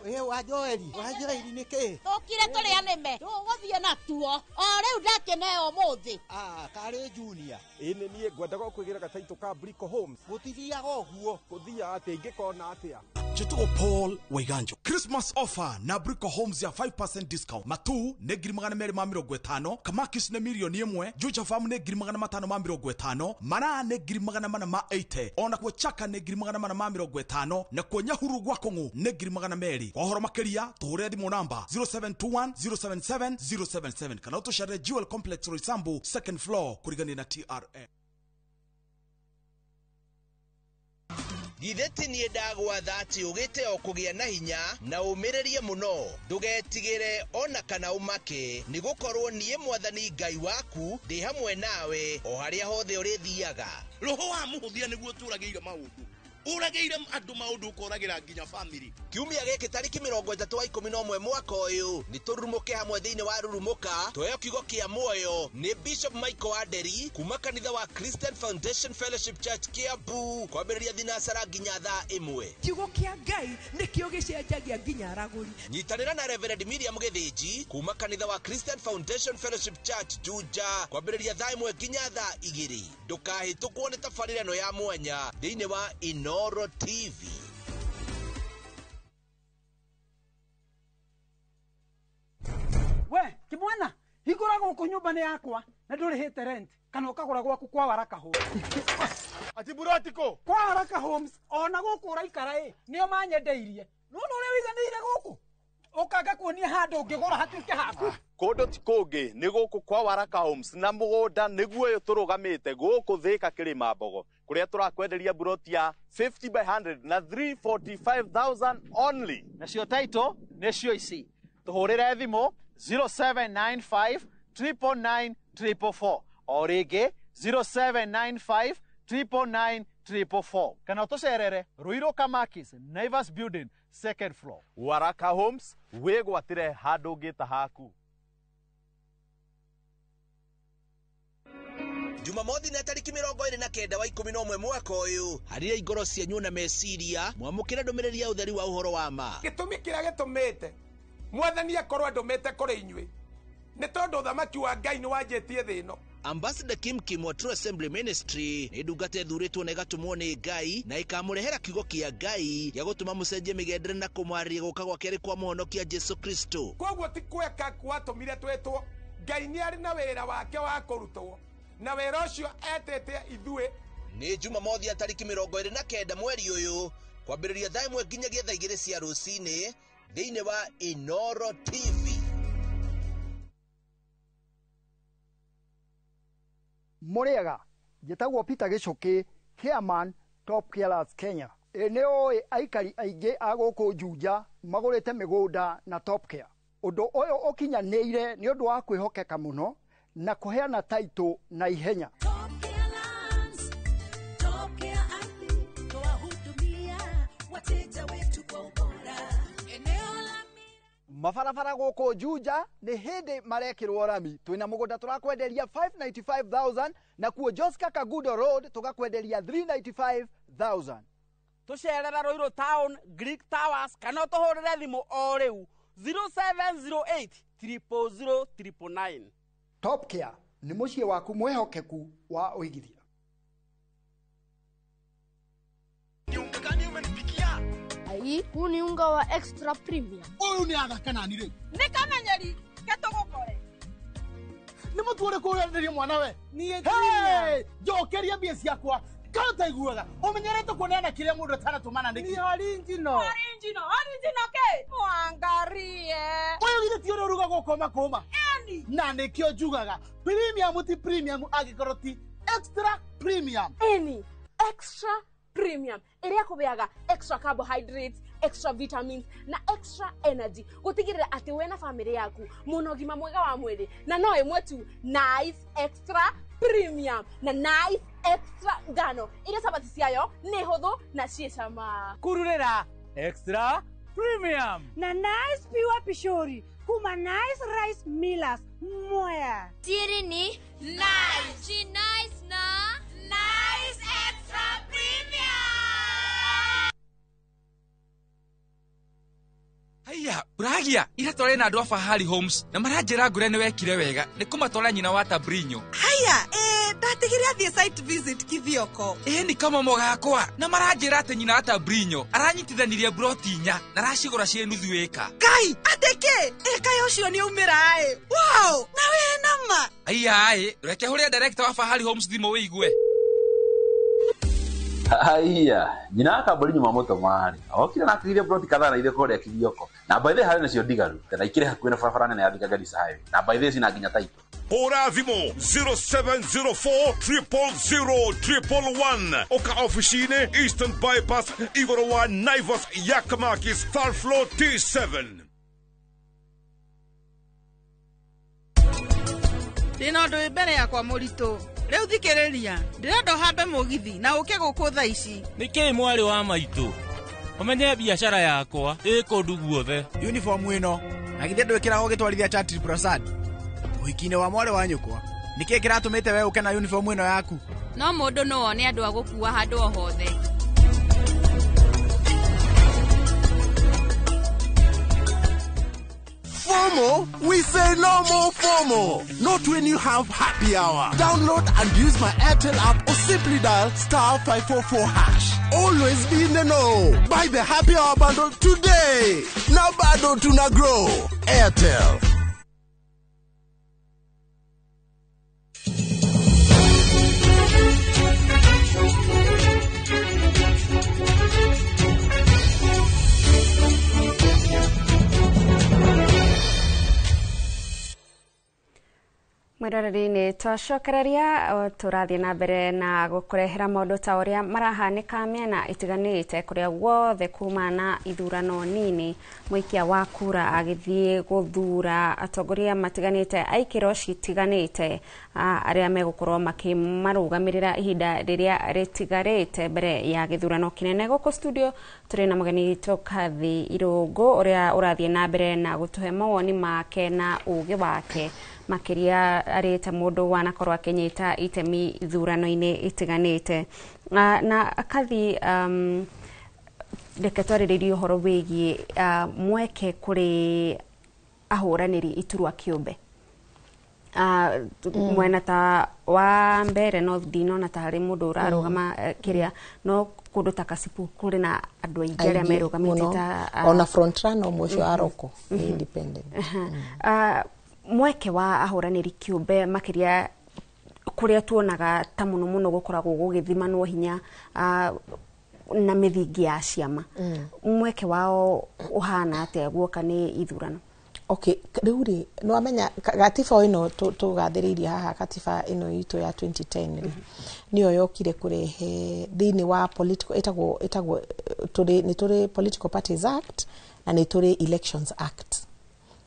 Ĩ wa Joeli, wa Joeli nĩ kĩ? Tũkire tũrĩa nĩme tũgũthiĩ natuo o rĩu ndakĩneo ũmũthĩ. Ah, karĩ Junior. Ĩ nĩ niĩ ngwendaga kwĩgĩra gataitũ ka Brico Homes. Gũtithiaga ũguo. Gũthiaga atĩa ingĩkona atĩa? Njĩtagwo Paul Waiganjo. Christmas offer na Brico Homes ya 5% discount. Matu nĩ 250,000, Kamakis nĩ 1,000,000, Juja Farm nĩ 550,000, Maraa nĩ 480,000, ona kuo Chaka nĩ 450,000, na kuo Nyahururu gwa Kũng'ũ nĩ 200,000. Kwa ũhoro makĩria tũhũrĩre thimũ namba 0721 077 077 kana ũtũcerere Jewel Complex Roysambu second floor kũrigania na TRM. Githĩ ti niĩ ndagwatha atĩ ũgĩte o kũgĩa na hinya na ũmĩrĩrie mũno, ndũgetigĩre ona kana ũmake, nĩ gũkorwo niĩ Mwathani Ngai waku ndĩ hamwe nawe o harĩa hothe ũrĩthiaga. Roho wa mũhũthia nĩguo tũragĩire maũndũ, ũragĩire andũ maũndũ ũkoragĩra nginya family. Kiumia gĩkĩ tarĩki 31 mwaka ũyũ nĩ tũrurumũke hamwe thĩinĩ wa Rurumũka tũheo kiugo kĩa muoyo nĩ Bishop Michael Aderi kuma kanitha wa Christian Foundation Fellowship Church Kiambu kwambĩrĩria thinacara nginya thaa 1. Kiugo kĩa Ngai nĩkĩo gĩcenjagia nginya aragũri. Nyitanĩra na Reverend Miriam Gĩthĩnji kuma kanitha wa Christian Foundation Fellowship Church Juja kwambĩrĩria thaa 1 nginya thaa 2. Ndũkahĩtũkwo nĩ tabarĩra ĩno ya mwanya thĩinĩ wa Inoro TV. We kimwana, hingũra gũkũ nyũmba nĩ yakwa na ndũrĩhĩte rent kana ũkagũra gwaku kwa Waraka Homes. Ati buroti kũ? Kwa Waraka Homes ona gũkũ ũraikara ĩ nĩo manyendeirie. Nĩwona ũrĩa ũiganĩire gũkũ? Ũkanga kuonia handũ ũngĩgũra hatuĩke haku. Kũndũ ti kũngĩ nĩ gũkũ kwa Waraka Homes na mũgũnda nĩguo ũyũ tũrũgamĩte gũkũ Thĩka Kĩrĩma Mbogo kũrĩa tũrakwenderia buroti ya 50 by 100 na 345,000 only. Nacio title nĩcio ici. Tũhũrĩre thimũ 0795 999 444 o rĩngĩ 0795 999 444 kana ũtũcerere Ruiru Kamakis Naivas Building second floor. Waraka Homes wĩgwatĩre handũ ũngĩta haku. Jumamothi na tarĩki 29 wa 11 mwaka ũyũ harĩria ingoro cianyu na meciria mwamũkĩre ndũmĩrĩri ya ũtheri wa ũhoro wa ma. Gĩtũmi kĩrĩa gĩtũmĩte Mwathani akorwo andũmĩte kũrĩ inyuĩ nĩ tondũ ũthamaki wa Ngai nĩ wanjĩtie thĩ ĩno. Ambassador Kim Kim wa True Assembly Ministry nĩ ndungata ĩthurĩtwo na ĩgatũmwo nĩ Ngai na ĩkamũrehera kiugo kĩa Ngai gĩa gũtũma mũcenjie mĩgendere na kũmwarĩria gũka gwa kerĩ kwa mũhonokia Jesu Kristo. Koguo ti kweka gwatũmire twĩtwo, Ngai nĩ arĩ na wĩra wake wa kũrutwo na wĩra ũcio etĩte ithuĩ. Nĩ Jumamothi ya tarĩki 29 mweri ũyũ kwambĩrĩria thaa 1 nginyagia thaa 2 cia rũcinĩ thĩinĩ wa Inoro TV. Mũrĩega, njĩtagwo Peter Gĩcũkĩ, chairman Top Carers Kenya. Ĩ nĩ ũĩ aikari aingĩ a gũkũ Juja magũrĩte mĩgũnda na Top Care. Ũndũ ũyũ ũkinyanĩire nĩ ũndũ wa kwĩhokeka mũno na kũheana title na ihenya. Mabarabara gũkũ Juja nĩ hĩndĩ marekĩrwo rami. Twĩna mũgũnda tũrakwenderia 595,000 na kuo Joska Kagudo Road tũgakwenderia 395,000. Tũcerera Ruiru Town, Greek Towers, kana ũtũhũrĩre thimũ o rĩu 0708 000 999. Top Care nĩ mũciĩ waku mwĩhokeku wa ũigithia. Ai, huu ni unga wa extra premium. Ũyũ nĩ athaka nani rĩu? Nĩ kamenyeri ke tũgũkore. Nĩ mũtu ũrĩkũ ũrenderio mwana we? Niĩ. Hey, njokeria mbia ciakwa. Kana ũtaiguaga ũmenyerete kuoneana kĩrĩa mũndũ atanatũmana nĩkĩ? Ni original. Original, original ke? Mwangarie. Ũyũ githĩ ti ũrĩa ũrugagwo kũma kũma? Eni. Na nĩkĩo njugaga premium ti premium angĩkorwo ti extra premium. Eni, extra premium ĩrĩa kũbeaga extra carbohydrates, extra vitamins na extra energy gũtigĩrĩra atĩ we na famĩlĩ yaku mũna ũgima mwega wa mwĩrĩ, na no ĩmwe tu, Nice Extra Premium na Nice Extra ngano ĩrĩa cabaci ciayo nĩ hũthũ na ciĩ cama. Kururĩra Extra Premium na Nice Pure Pishori kuma Nice Rice Millers Mwea. Siri ni Nice. She nice na Nice Extra Premium. Haiya, ũragia ira twarĩ na andũ a Fahari Homes na maranjĩra ngũre nĩ wekire wega nĩ kũmatwara nyina wa Tabrinyo. Haya, ndatigire athiĩ site visit Kithioko. Ĩ nĩ kamomo gakwa na maranjĩra atĩ nyina wa Tabrinyo aranyitithanirie broti inya na aracigũra ciĩ nuthu ĩka. Ngai, atĩ kĩ? Ĩkaĩ ũcio nĩ aumĩra ĩ. Wow, na wĩ nama. Haiya ĩ, reke hũrĩre director wa Fahari Homes thimũ wĩigue. Haiya, nyina wa kambũri nyuma mũtũmarĩ okire na akĩgiria broti kadhaa na ithe kũrĩa Kithioko, na by the way harĩ nacio ndigaru na ikĩrĩ hakuhĩ na barabara nene ya Thika Garissa Highway, na by the way cina nginya taito. Hũra thimũ 0704 000 111 ũka ofici-inĩ Eastern Bypass igũrũ wa Naivas Yakamakis third floor T7. Ndĩna ũndũ wĩ mbere yakwa mũritũ. Rĩu thikĩrĩria, ndĩrenda ũhambe mũgithi na ũke gũkũ thaa ici. Nĩkĩĩ mwarĩ wa maitũ? Ũmenye biacara yakwa ĩ kũndũ guothe. Uniform ĩno na githĩ ndwĩkĩragwo ũgĩtwarithia Chatri Prasad ũhiki-inĩ wa mwarĩ wa nyũkwa? Nĩkĩĩ kĩratũmĩte we ũke na uniform ĩno yaku? No mũndũ no one andũ a gũkua handũ o hothe. FOMO? We say no more FOMO. Not when you have happy hour. Download and use my Airtel app or simply dial *544#. Always be in the know. Buy the happy hour bundle today. Now bado tuna grow. Airtel. Mwĩroreri-inĩ twacokereria tũrathiĩ na mbere na gũkũrehera maũndũ ta ũrĩa marahanĩka mĩena ĩtiganĩte kũrĩa guothe kuma na ithurano nini, mũikia wa kura agĩthiĩ gũthura atongoria matiganĩte a ikĩro citiganĩte arĩa megũkorwo makĩmarũgamĩrĩra ihinda rĩrĩa rĩtigarĩte mbere ya gĩthurano kĩnene. Gũkũ studio tũrĩ na mũgeni witũ Kathi Irũngũ ũrĩa ũrathiĩ na mbere na gũtũhe mawoni make na ũgĩ wake makĩria arĩ ta mũndũ wanakorwo akĩnyita itemi ithurano-inĩ itiganĩte. Na Kathi, reke twarĩrĩrie ũhoro wĩgiĩ mweke kũrĩ ahũranĩri iturwa kĩũmbe. Mwena ta wa mbere no ndinona ta harĩ mũndũ ũrarũgama kĩrĩa, no kũndũ ta Kasipu kũrĩ na andũ aingĩ arĩa merũgamĩte ta ona front runner ũmwe ũcio Aroko nĩ independent. Mweke wa ahũranĩri kĩũmbe makĩria kũrĩa tuonaga ta mũno mũno gũkoragwo gũgĩthimanwo hinya na mĩthingi ya ciama, mweke wao ũhana atĩa guoka nĩ ithurano? Okay, rĩu rĩ nĩ wamenya gatiba ĩno tũgathĩrĩirie haha, gatiba ĩno itũ ya 2010 rĩ nĩyo yokire kũrehe thĩinĩ wa political, ĩtagwo tũrĩ nĩ tũrĩ Political Parties Act na nĩ tũrĩ Elections Act,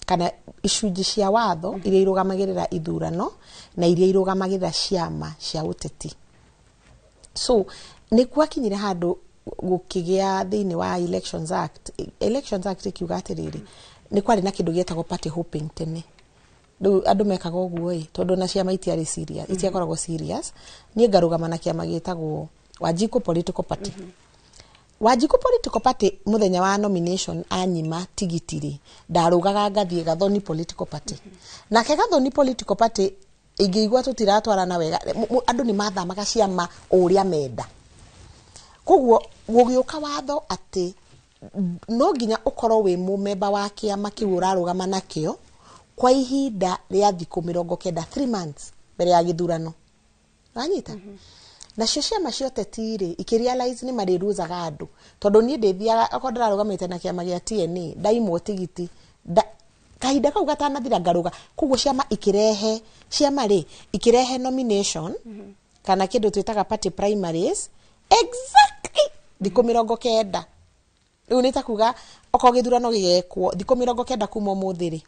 kana icunjĩ cia watho iria irũgamagĩrĩra ithurano na iria irũgamagĩrĩra ciama cia ũteti. So nĩ gwakinyire handũ gũkĩgĩa thĩinĩ wa Elections Act. Elections Act ikiuga atĩrĩrĩ, Nĩ kwarĩ na kĩndũ gĩetagwo party hopping tene. Rĩu andũ mekaga ũguo ĩ, tondũ na ciama itiarĩ serious, itiakoragwo serious. Niĩ ngarũgama na kĩama gĩtagwo Wanjikũ Political Party. Wanjikũ Political Party, mũthenya wa nomination anyima tigiti rĩ, ndarũgaga ngathiĩ Gathoni Political Party. Nake Gathoni Political Party ingĩigua tũtiratwarana wega, andũ nĩ mathamaga ciama o ũrĩa menda. Koguo gũgĩũka watho atĩ no nginya ũkorwo wĩ mũmemba wa kĩama kĩu ũrarũgama nakĩo kwa ihinda rĩa thikũ 90, 3 months mbere ya gĩthurano. Wanyita? Nacio ciama cia ũteti rĩ, ikĩrealize nĩ marĩruzaga andũ, tondũ niĩ ndĩthiaga okorwo ndĩrarũgamĩte na kĩama gĩa TNA, ndaimwo tigiti kahinda kau gatanathira ngarũga. Koguo ciama ikĩrehe, ciama rĩ ikĩrehe nomination kana kĩndũ twĩtaga party primaries exactly thikũ 90. Rĩu nĩ ta kuga okorwo gĩthurano gĩgekwo thikũ 90 kuma ũmũthĩ rĩ,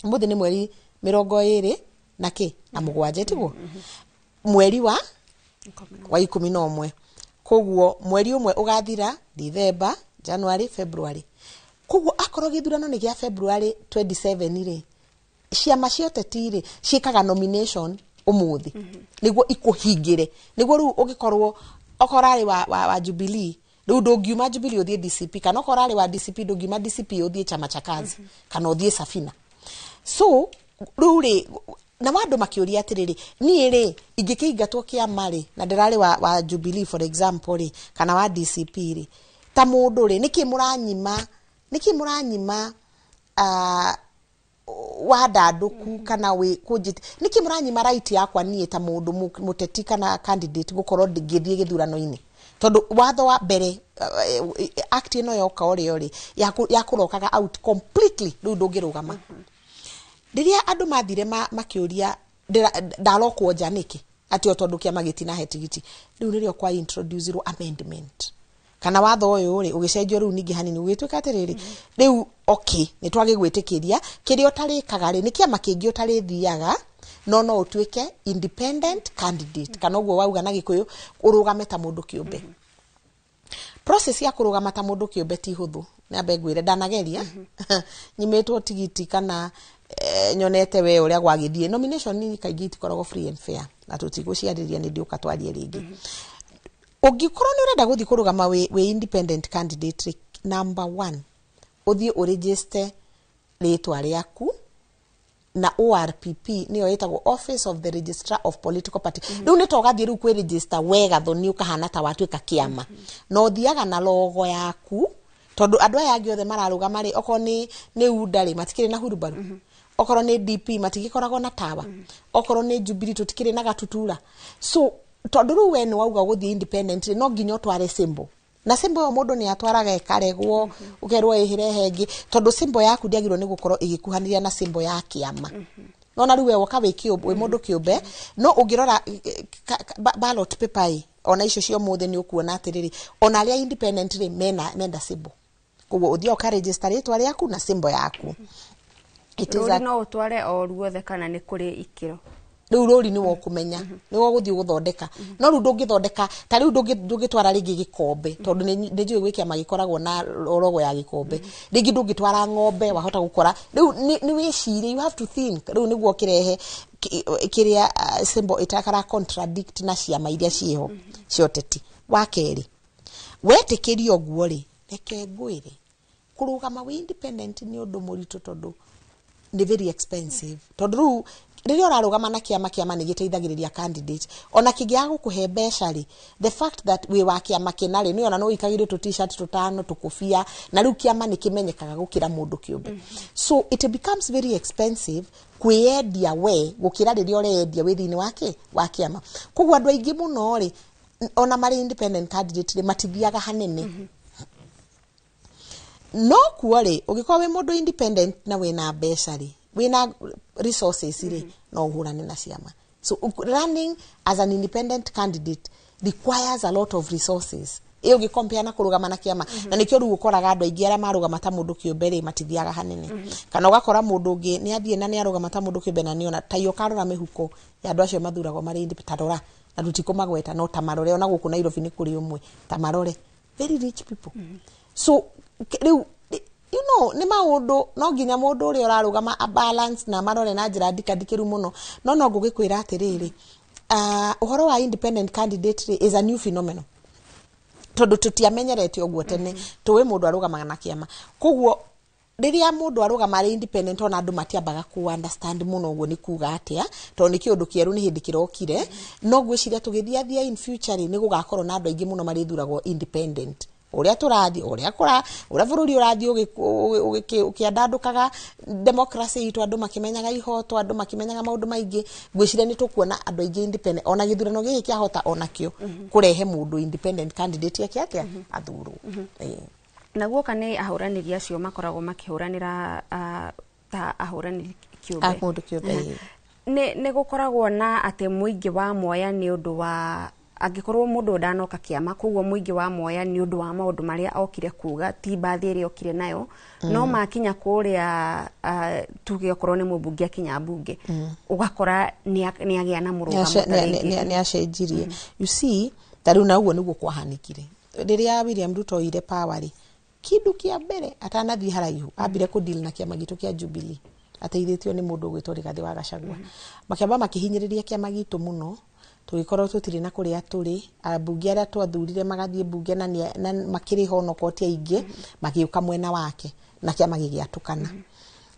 ũmũthĩ nĩ mweri 27, tiguo mweri wa 11. Koguo mweri ũmwe ũgathira December, January, February. Koguo akorwo gĩthurano nĩ gĩa February 27 rĩ, ciama cia ũteti rĩ ciĩkaga nomination ũmũthĩ nĩguo ikũhingĩre, nĩguo rĩu ũgĩkorwo okorwo ũrarĩ wa Jubilee, rĩu ndũngiuma Jubilee ũthiĩ DCP, kana okorwo ũrarĩ wa DCP, ndũngiuma DCP ũthiĩ Chama cha Kazi kana ũthiĩ Safina. So rĩu rĩ, na andũ makĩũria atĩrĩrĩ, niĩ rĩ ingĩkĩingatwo kĩama rĩ, na ndĩrarĩ wa Jubilee for example rĩ, kana wa DCP rĩ, ta mũndũ rĩ, nĩkĩ mũranyima wandandũku kana wĩ kũnjĩti, nĩkĩ mũranyima right yakwa niĩ ta mũndũ mũteti kana candidate gũkorwo ngĩthiĩ gĩthurano-inĩ? Tondũ watho wa mbere, act ĩno yoka ũrĩa rĩ yakũrokaga out completely, rĩu ndũngĩrũgama. Rĩrĩa andũ mathire makĩũria ndarokwo nja nĩkĩ, atĩ o tondũ kĩama gĩtinahe tigiti, rĩu nĩrĩo kwa introduce amendment kana watho ũyũ rĩ ũgĩcenjio. Rĩu ningĩ hanini ũgĩtuĩka atĩrĩrĩ, rĩu okay, nĩ twagĩgwĩtĩkĩria, kĩrĩa ũtarĩkaga rĩ, nĩ kĩama kĩngĩ ũtarĩthiaga, no ũtuĩke independent candidate, kana ũguo wauga na Gĩkũyũ ũrũgame ta mũndũ kĩũmbe. Process ya kũrũgama ta mũndũ kĩũmbe ti hũthũ. Nyambe ngwĩre, ndanageria nyimĩtwo tigiti kana nyonete we ũrĩa gwagĩthiĩ. Nomination kaingĩ itikoragwo free and fair, na tũtigũciarĩria, nĩ ndiũka twarie rĩngĩ. Ũngĩkorwo nĩ ũrenda gũthiĩ kũrũgama wĩ independent candidate rĩ, number one, ũthiĩ ũregister rĩtwa rĩaku na ORPP, nĩyo ĩtagwo Office of the Registrar of Political Party. Rĩu nĩ ta ũgathiĩ rĩu kwĩ register wega thoni, ũkahana ta watuĩka kĩama, na ũthiaga na logo yaku, tondũ andũ aya angĩ othe mararũgama rĩ, okorwo nĩ UDA rĩ, matikĩrĩ na hurubaru, okorwo nĩ DP matigĩkoragwo na tawa, okorwo nĩ Jubilee tũtikĩrĩ na gatutura. So tondũ rĩu we nĩ wauga gũthiĩ independent rĩ, no nginya ũtware symbol, na symbol ĩyo mũndũ nĩ atwaraga ĩkaregwo, ũkerwo ĩhĩrehe ĩngĩ, tondũ symbol yaku ndĩagĩrĩirwo nĩ gũkorwo ĩgĩkuhanĩria na symbol ya kĩama. Nona rĩu we woka wĩ mũndũ kĩũmbe, no ũngĩrora ballot paper ĩ, ona icio cia ũmũthĩ, nĩ ũkuona atĩrĩrĩ, ona arĩa independent rĩ, mena menda symbol. Koguo ũthiaga ũkaregister rĩtwa rĩaku na symbol yaku. It is Rũri no ũtware o ruothe kana nĩ kũrĩ ikĩro? Rĩu rũri nĩ wokũmenya, nĩ wogũthiĩ gũthondeka, no rĩu ndũngĩthondeka ta rĩu ndũngĩtwara rĩngĩ gĩkombe, tondũ nĩ njũĩ gwĩ kĩama gĩkoragwo na rogo ya gĩkombe. Rĩngĩ ndũngĩtwara ng'ombe, wahota gũkora rĩu nĩ wĩcirie, you have to think rĩu nĩguo kĩrehe kĩrĩa symbol ĩtakara contradict na ciama iria ciĩho cia ũteti. Wa kerĩ, wetĩkĩrio ũguo rĩ, reke ngwĩre, kũrũgama wĩ independent nĩ ũndũ mũritũ, tondũ nĩ very expensive, tondũ rĩu rĩrĩa ũrarũgama na kĩama, kĩama nĩ gĩteithagĩrĩria candidate, ona kĩngĩaga gũkũhe mbeca rĩ, the fact that wĩ wa kĩama kĩna rĩ, nĩ ona no wĩikagĩrio tũ t-shirt tũtano, tũkũbia, na rĩu kĩama nĩ kĩmenyekaga gũkĩra mũndũ kĩũmbe. So it becomes very expensive kwĩyendia we gũkĩra rĩrĩa ũreyendia wĩ thĩinĩ wake wa kĩama. Koguo andũ aingĩ mũno rĩ, ona marĩ independent candidate rĩ, matithiaga hanene. No kuo rĩ, ũngĩkorwo wĩ mũndũ independent na wĩna mbeca rĩ, wĩna resources rĩ, no ũhũrane na ciama. So running as an independent candidate requires a lot of resources ĩ ũgĩkompea na kũrũgama na kĩama. Na nĩkĩo rĩu ũkoraga andũ aingĩ arĩa marũgama ta mũndũ kĩũmbe rĩ, matithiaga hanene. Kana ũgakora mũndũ ũngĩ nĩ athiĩ na nĩ arũgama ta mũndũ kĩũmbe, na nĩona ta ũkarora mĩhuko ya andũ acio mathuragwo marĩ independent, ta rora, na tũtikũmagweta, no ta marore, ona gũkũ Nairobi nĩ kũrĩ ũmwe, ta marore, very rich people. So rĩu You know, nĩ maũndũ no nginya mũndũ ũrĩa ũrarũgama a balance na marore na njĩra ndikandikĩru mũno. No no ngũgĩkwĩra atĩrĩrĩ, ũhoro wa independent candidate rĩ, is a new phenomenon, tondũ tũtiamenyerete ũguo tene. Tũĩ mũndũ arũgamaga na kĩama, koguo rĩrĩa mũndũ arũgama arĩ independent, ona andũ matiambaga ku understand mũno ũguo nĩ kuga atĩa, tondũ nĩ kĩũndũ kĩerũ, nĩ hĩndĩ kĩrokire. No ngwĩciria tũgĩthiathia in future rĩ, nĩ gũgakorwo na andũ aingĩ mũno marĩthuragwo independent ũrĩa tũrathiĩ, ũrĩa kũra ũrĩa bũrũri ũrathiĩ ũkĩandandũkaga, democracy itũ, andũ makĩmenyaga ihoto, andũ makĩmenyaga maũndũ maingĩ. Ngwĩciria nĩ tũkuona andũ aingĩ independent, ona gĩthurano gĩkĩ kĩahota onakĩo kũrehe mũndũ independent candidate eke atĩa, athurwo. Ĩĩ. Na guoka nĩ ahũranĩri acio makoragwo makĩhũranĩra ta ahũranĩri kĩũmbe. A mũndũ kĩũmbe, ĩĩ. Nĩ gũkoragwo na atĩ mũingĩ wa moya nĩ ũndũ wa angĩkorwo mũndũ ndanoka kĩama, koguo mũingĩ wa moya nĩ ũndũ wa maũndũ marĩa okire kuga, ti mbathi ĩrĩa okire nayo. No makinya kũrĩa, tuge okorwo nĩ mũmbunge, akinya mbunge, ũgakora nĩ agĩa na mũrũgamo ta rĩngĩ. Nĩ acenjirie. You see, ta rĩu na ũguo nĩguo kwahanĩkire rĩrĩa William Ruto oire power rĩ, kĩndũ kĩa mbere atanathiĩ haraihu ambire kũ deal na kĩama gitũ kĩa Jubilee, ateithĩtio nĩ mũndũ ũgwĩtwo Rigathĩ wa Gachagua. Makĩamba makĩhinyĩrĩria kĩama gitũ mũno, tũgĩkorwo tũtirĩ na kũrĩa tũrĩ. Ambunge arĩa twathurire magathiĩ mbunge na, na makĩrĩha onokorwo ti aingĩ, magĩũka mwena wake na kĩama gĩgĩatũkana.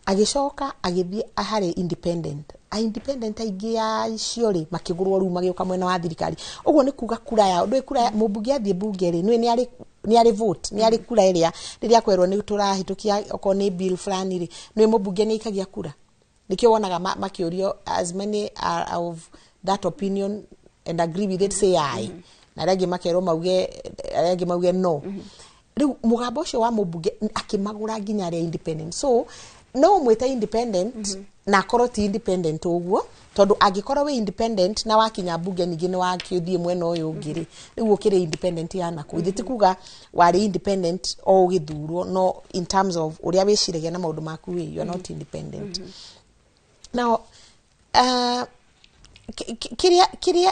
Agĩcoka agĩthiĩ harĩ independent. A independent aingĩ acio rĩ, makĩgũrwo rĩu magĩũka mwena wa thirikari. Ũguo nĩ kuga kura yao ndũĩ, kura ya mũmbunge athiĩ mbunge rĩ, nĩ nĩ arĩ vote, nĩ arĩ kura ĩrĩa rĩrĩa kwerwo nĩ tũrahĩtũkia okorwo nĩ bill fulani rĩ, nĩ mũmbunge nĩ aikagia kura. Nĩkĩo wonaga makĩũrio, "As many are of that opinion and agree with it, say aye," na arĩa angĩ makerwo mauge, arĩa angĩ mauge no. Rĩu mũgambo ũcio wa mũmbunge akĩmagũra nginya arĩa independent. So no ũmwĩte independent na akorwo ti independent ũguo, tondũ angĩkorwo wĩ independent na wakinya mbunge ningĩ nĩ wakĩthiĩ mwena ũyũ ũngĩ rĩ, rĩu ũkĩrĩ independent yanakũ? Ithe ti kuga warĩ independent o ũgĩthurwo, no in terms of ũrĩa wĩciragia na maũndũ maku rĩ, you are not independent. Now, kĩrĩa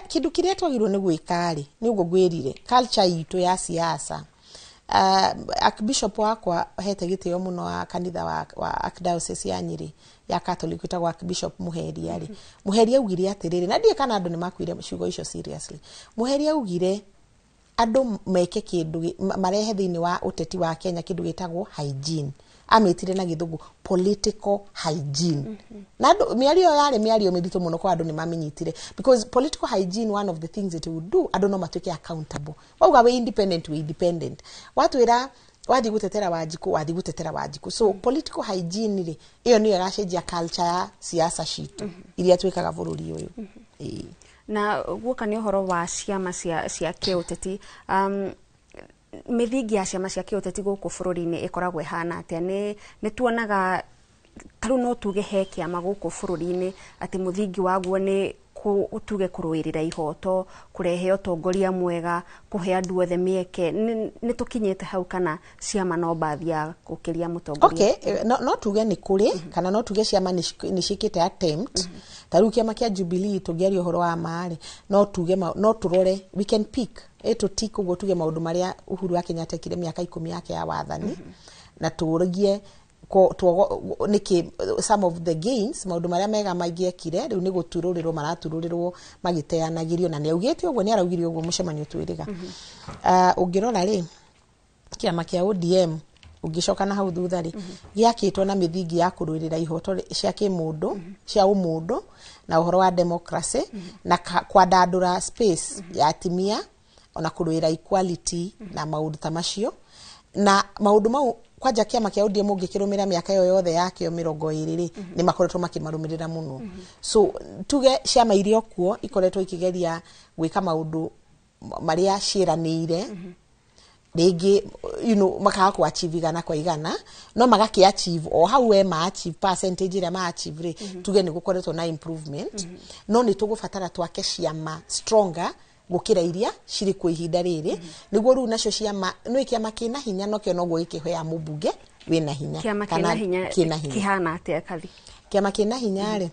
kĩndũ kĩrĩa twagĩrĩirwo nĩ gwĩka rĩ, nĩ ũguo ngwĩrire, culture itũ ya siasa. Archbishop wakwa hete gĩtĩo mũno wa kanitha wa Archdiocese ya Nyĩrĩ ya Catholic, wĩtagwo Archbishop Muheria rĩ, Muheria augire atĩrĩrĩ, na ndiũĩ kana andũ nĩ makuire ciugo icio seriously. Muheria augire andũ meke kĩndũ marehe thĩinĩ wa ũteti wa Kenya kĩndũ gĩtagwo hygiene, amĩtire na gĩthũngũ political hygiene. Na andũ mĩario ĩyo yarĩ mĩario mĩritũ mũno kwa andũ nĩ mamĩnyitire, because political hygiene, one of the things it would do, andũ no matuĩke accountable. Wauga wĩ independent, wĩ independent. Watwĩra wathiĩ gũtetera Wanjikũ, wathiĩ gũtetera Wanjikũ. So political hygiene rĩ, ĩyo nĩyo ĩgacenjia culture ya siasa citũ iria twĩkaga bũrũri ũyũ. Ĩĩ. Na guoka nĩ ũhoro wa ciama cia kĩũteti, mĩthingi ya ciama cia kĩũteti gũkũ bũrũri-inĩ ĩkoragwo ĩhana atĩa? Nĩ tuonaga ta rĩu no tuge he kĩama gũkũ bũrũri-inĩ atĩ mũthingi waguo nĩ tuge kũrũĩrĩra ihoto, kũrehe ũtongoria mwega, kũhe andũ othe mĩeke. Nĩ tũkinyĩte hau kana ciama no bathi ya gũkĩria mũtongoria? Okay, no tuge nĩ kũrĩ, kana no tuge ciama nĩ ciĩkĩte attempt. Ta rĩu kĩama kĩa Jubilee, tũngĩaria ũhoro wa ma rĩ, no tuge no tũrore, we can pick tũtik ũguo, tuge maũndũ marĩa Uhuru wa Kenyatta ekire mĩaka 10 yake ya wathani, na tũrĩgie nĩkĩ some of the gains, maũndũ marĩa mega maingĩ ekire, rĩu nĩ gũturũrĩrwo maraturũrĩrwo magĩteanagĩrio. Na nĩ augĩte ũguo, nĩ araugire ũguo mũcemanio twĩrĩga. Ũngĩrora rĩ, kĩama kĩa ODM, ũngĩcoka na hau thutha rĩ, gĩakĩtwo na mĩthingi ya kũrũĩrĩra ihoto cia kĩmũndũ, cia ũmũndũ, na ũhoro wa democracy, na kwandandũra space ya atimia, ona kũrũĩra equality na maũndũ ta macio. Na maũndũ mau kwanja kĩama kĩa ODM ũngĩkĩrũmĩra mĩaka ĩyo yothe yakĩo 20 rĩ, nĩ makoretwo makĩmarũmĩrĩra mũno. So tuge ciama iria kuo ikoretwo ikĩgeria gwĩka maũndũ marĩa ciĩranĩire, rĩngĩ makaga ku achieve 100%, no magakĩ achieve o hau we ma achieve percentage ĩrĩa ma achieve rĩ, tuge nĩ gũkoretwo na improvement. No nĩ tũgũbatara twake ciama stronger gũkĩra iria cirĩ kuo ihinda rĩrĩ, nĩguo rĩu nacio ciama nĩ kĩama kĩna hinya nokĩo noguo gĩkĩhoya mũmbunge wĩna hinya. Kĩama kana kĩna hinya kĩna hinya kĩhana atĩa, Kathi? Kĩama kĩna hinya rĩ,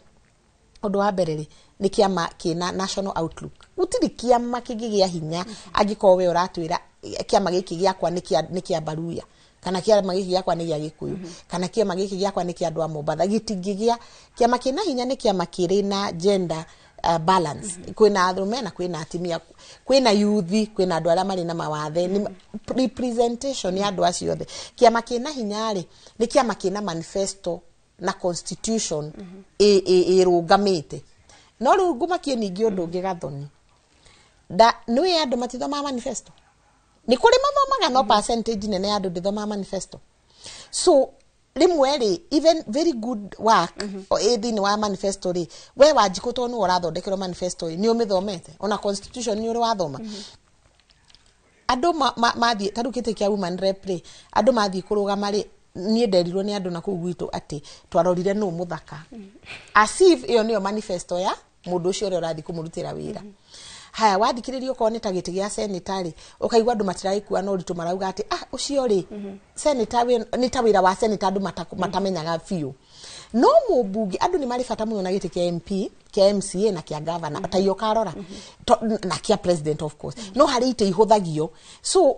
ũndũ wa mbere rĩ, nĩ kĩama kĩna national outlook. Gũtirĩ kĩama kĩngĩgĩa hinya angĩkorwo we ũratwĩra kĩama gĩkĩ gĩakwa nĩ kĩa Baruya. Kana kĩama gĩkĩ gĩakwa nĩ gĩa Gĩkũyũ, kana kĩama gĩkĩ gĩakwa nĩ kĩa andũ a Mombatha. Gĩtingĩgĩa kĩama kĩna hinya nĩ kĩama kĩrĩ na gender balance. Kwĩna arũme na kwĩna atumia, kwĩna yuthi, kwĩna andũ arĩa marĩ na mawathe. Nĩ representation ya andũ acio othe. Kĩama kĩna hinya rĩ, nĩ kĩama kĩna manifesto na constitution ĩrũngamĩte. No rĩu ngũmakie ningĩ ũndũ ũngĩ, Gathoni, nda nĩũĩ andũ matithomaga manifesto. Nĩ kũrĩ mathomaga, no percentage nene ya andũ ndĩthomaga manifesto. So rĩmwe rĩ, even very good work ĩ thĩinĩ wa manifesto rĩ, we Wanjikũ, tondũ nĩwe ũrathondekerwo manifesto rĩ, nĩ ũmĩthomete? Ona constitution nĩ ũrĩ wathoma? Andũ mathiĩ ta rĩu gĩtĩ kĩa woman rep rĩ, andũ mathiĩ kũrũgama rĩ, niĩ nderirwo nĩ andũ na kũu gwitũ atĩ twarorire nũ mũthaka, as if ĩyo nĩyo manifesto ya mũndũ ũcio ũrĩa ũrathiĩ kũmũrutĩra wĩra. Haya, wathikĩrĩria, okorwo nĩ ta gĩtĩ gĩa senator rĩ, ũkaigua andũ matiragĩkua na ũritũ, marauga atĩ ah, ũcio rĩ, senator nĩ ta wĩra wa senator andũ matamenyaga biũ. No mũmbunge, andũ nĩ marĩ bata mũno na gĩtĩ kĩa MP, kĩa MCA na kĩa governor, ta iyo karora na kĩa president of course. No harĩ itĩ ihũthagio, so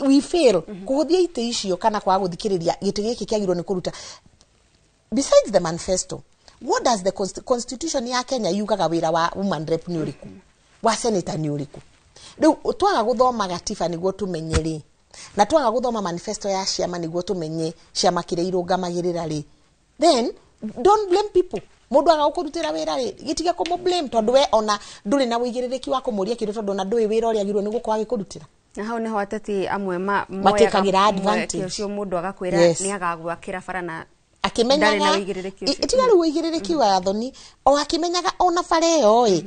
we fail kũhũthia itĩ icio kana kwaga gũthikĩrĩria gĩtĩ gĩkĩ kĩagĩrĩirwo nĩ kũruta. Besides the manifesto, what does the constitution ya Kenya yugaga wĩra wa woman rep nĩ ũrĩkũ, wa senator nĩ ũrĩkũ? Rĩu twaga gũthoma gatiba nĩguo tũmenye rĩ, na twaga gũthoma manifesto ya ciama nĩguo tũmenye ciama kĩrĩa irũgamagĩrĩra rĩ, then don't blame people. Mũndũ aga gũkũrutĩra wĩra rĩ, gĩtige kũmũ blame, tondũ we ona ndũrĩ na ũigĩrĩrĩki wa kũmũria kĩndũ, tondũ ona ndũĩ wĩra ũrĩa agĩrĩirwo nĩ gũkorwo agĩkũrutĩra. Na hau niho ateti amwe Matĩkagĩra advantage. Ũcio mũndũ agakwĩra nĩ agagwakĩra bara na ndarĩ akĩmenyaga na ũigĩrĩrĩki ũcio. Tiga rĩu ũigĩrĩrĩki wa Thoni, o akĩmenyaga ona bara ĩyo ĩ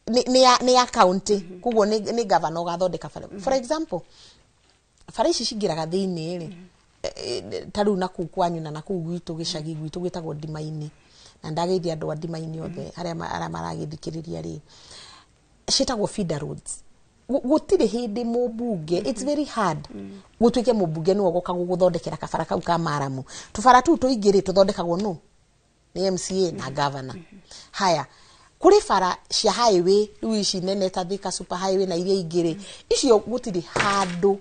nĩ ya county, koguo nĩ governor ũgathondeka bara. For example, bara ici cingĩraga thĩinĩ rĩ, ta rĩu nakũu kwanyu na nakũu gwitũ gĩcagi gwitũ gwĩtagwo Ndima-inĩ, na ndageithia andũ a Ndima-inĩ othe arĩa maragĩthikĩrĩria rĩ, ciĩtagwo feeder roads. Gũtirĩ hĩndĩ mũmbunge, it's very hard gũtuĩke mũmbunge nĩwe ũgoka gũgũthondekera kabara kau ka maramu. Tũbara tũu tũingĩ rĩ, tũthondekagwo nũ? Nĩ MCA na governor. Haya, kũrĩ bara cia highway rĩu ici nene ta Thika super highway na iria ingĩ rĩ, icio gũtirĩ handũ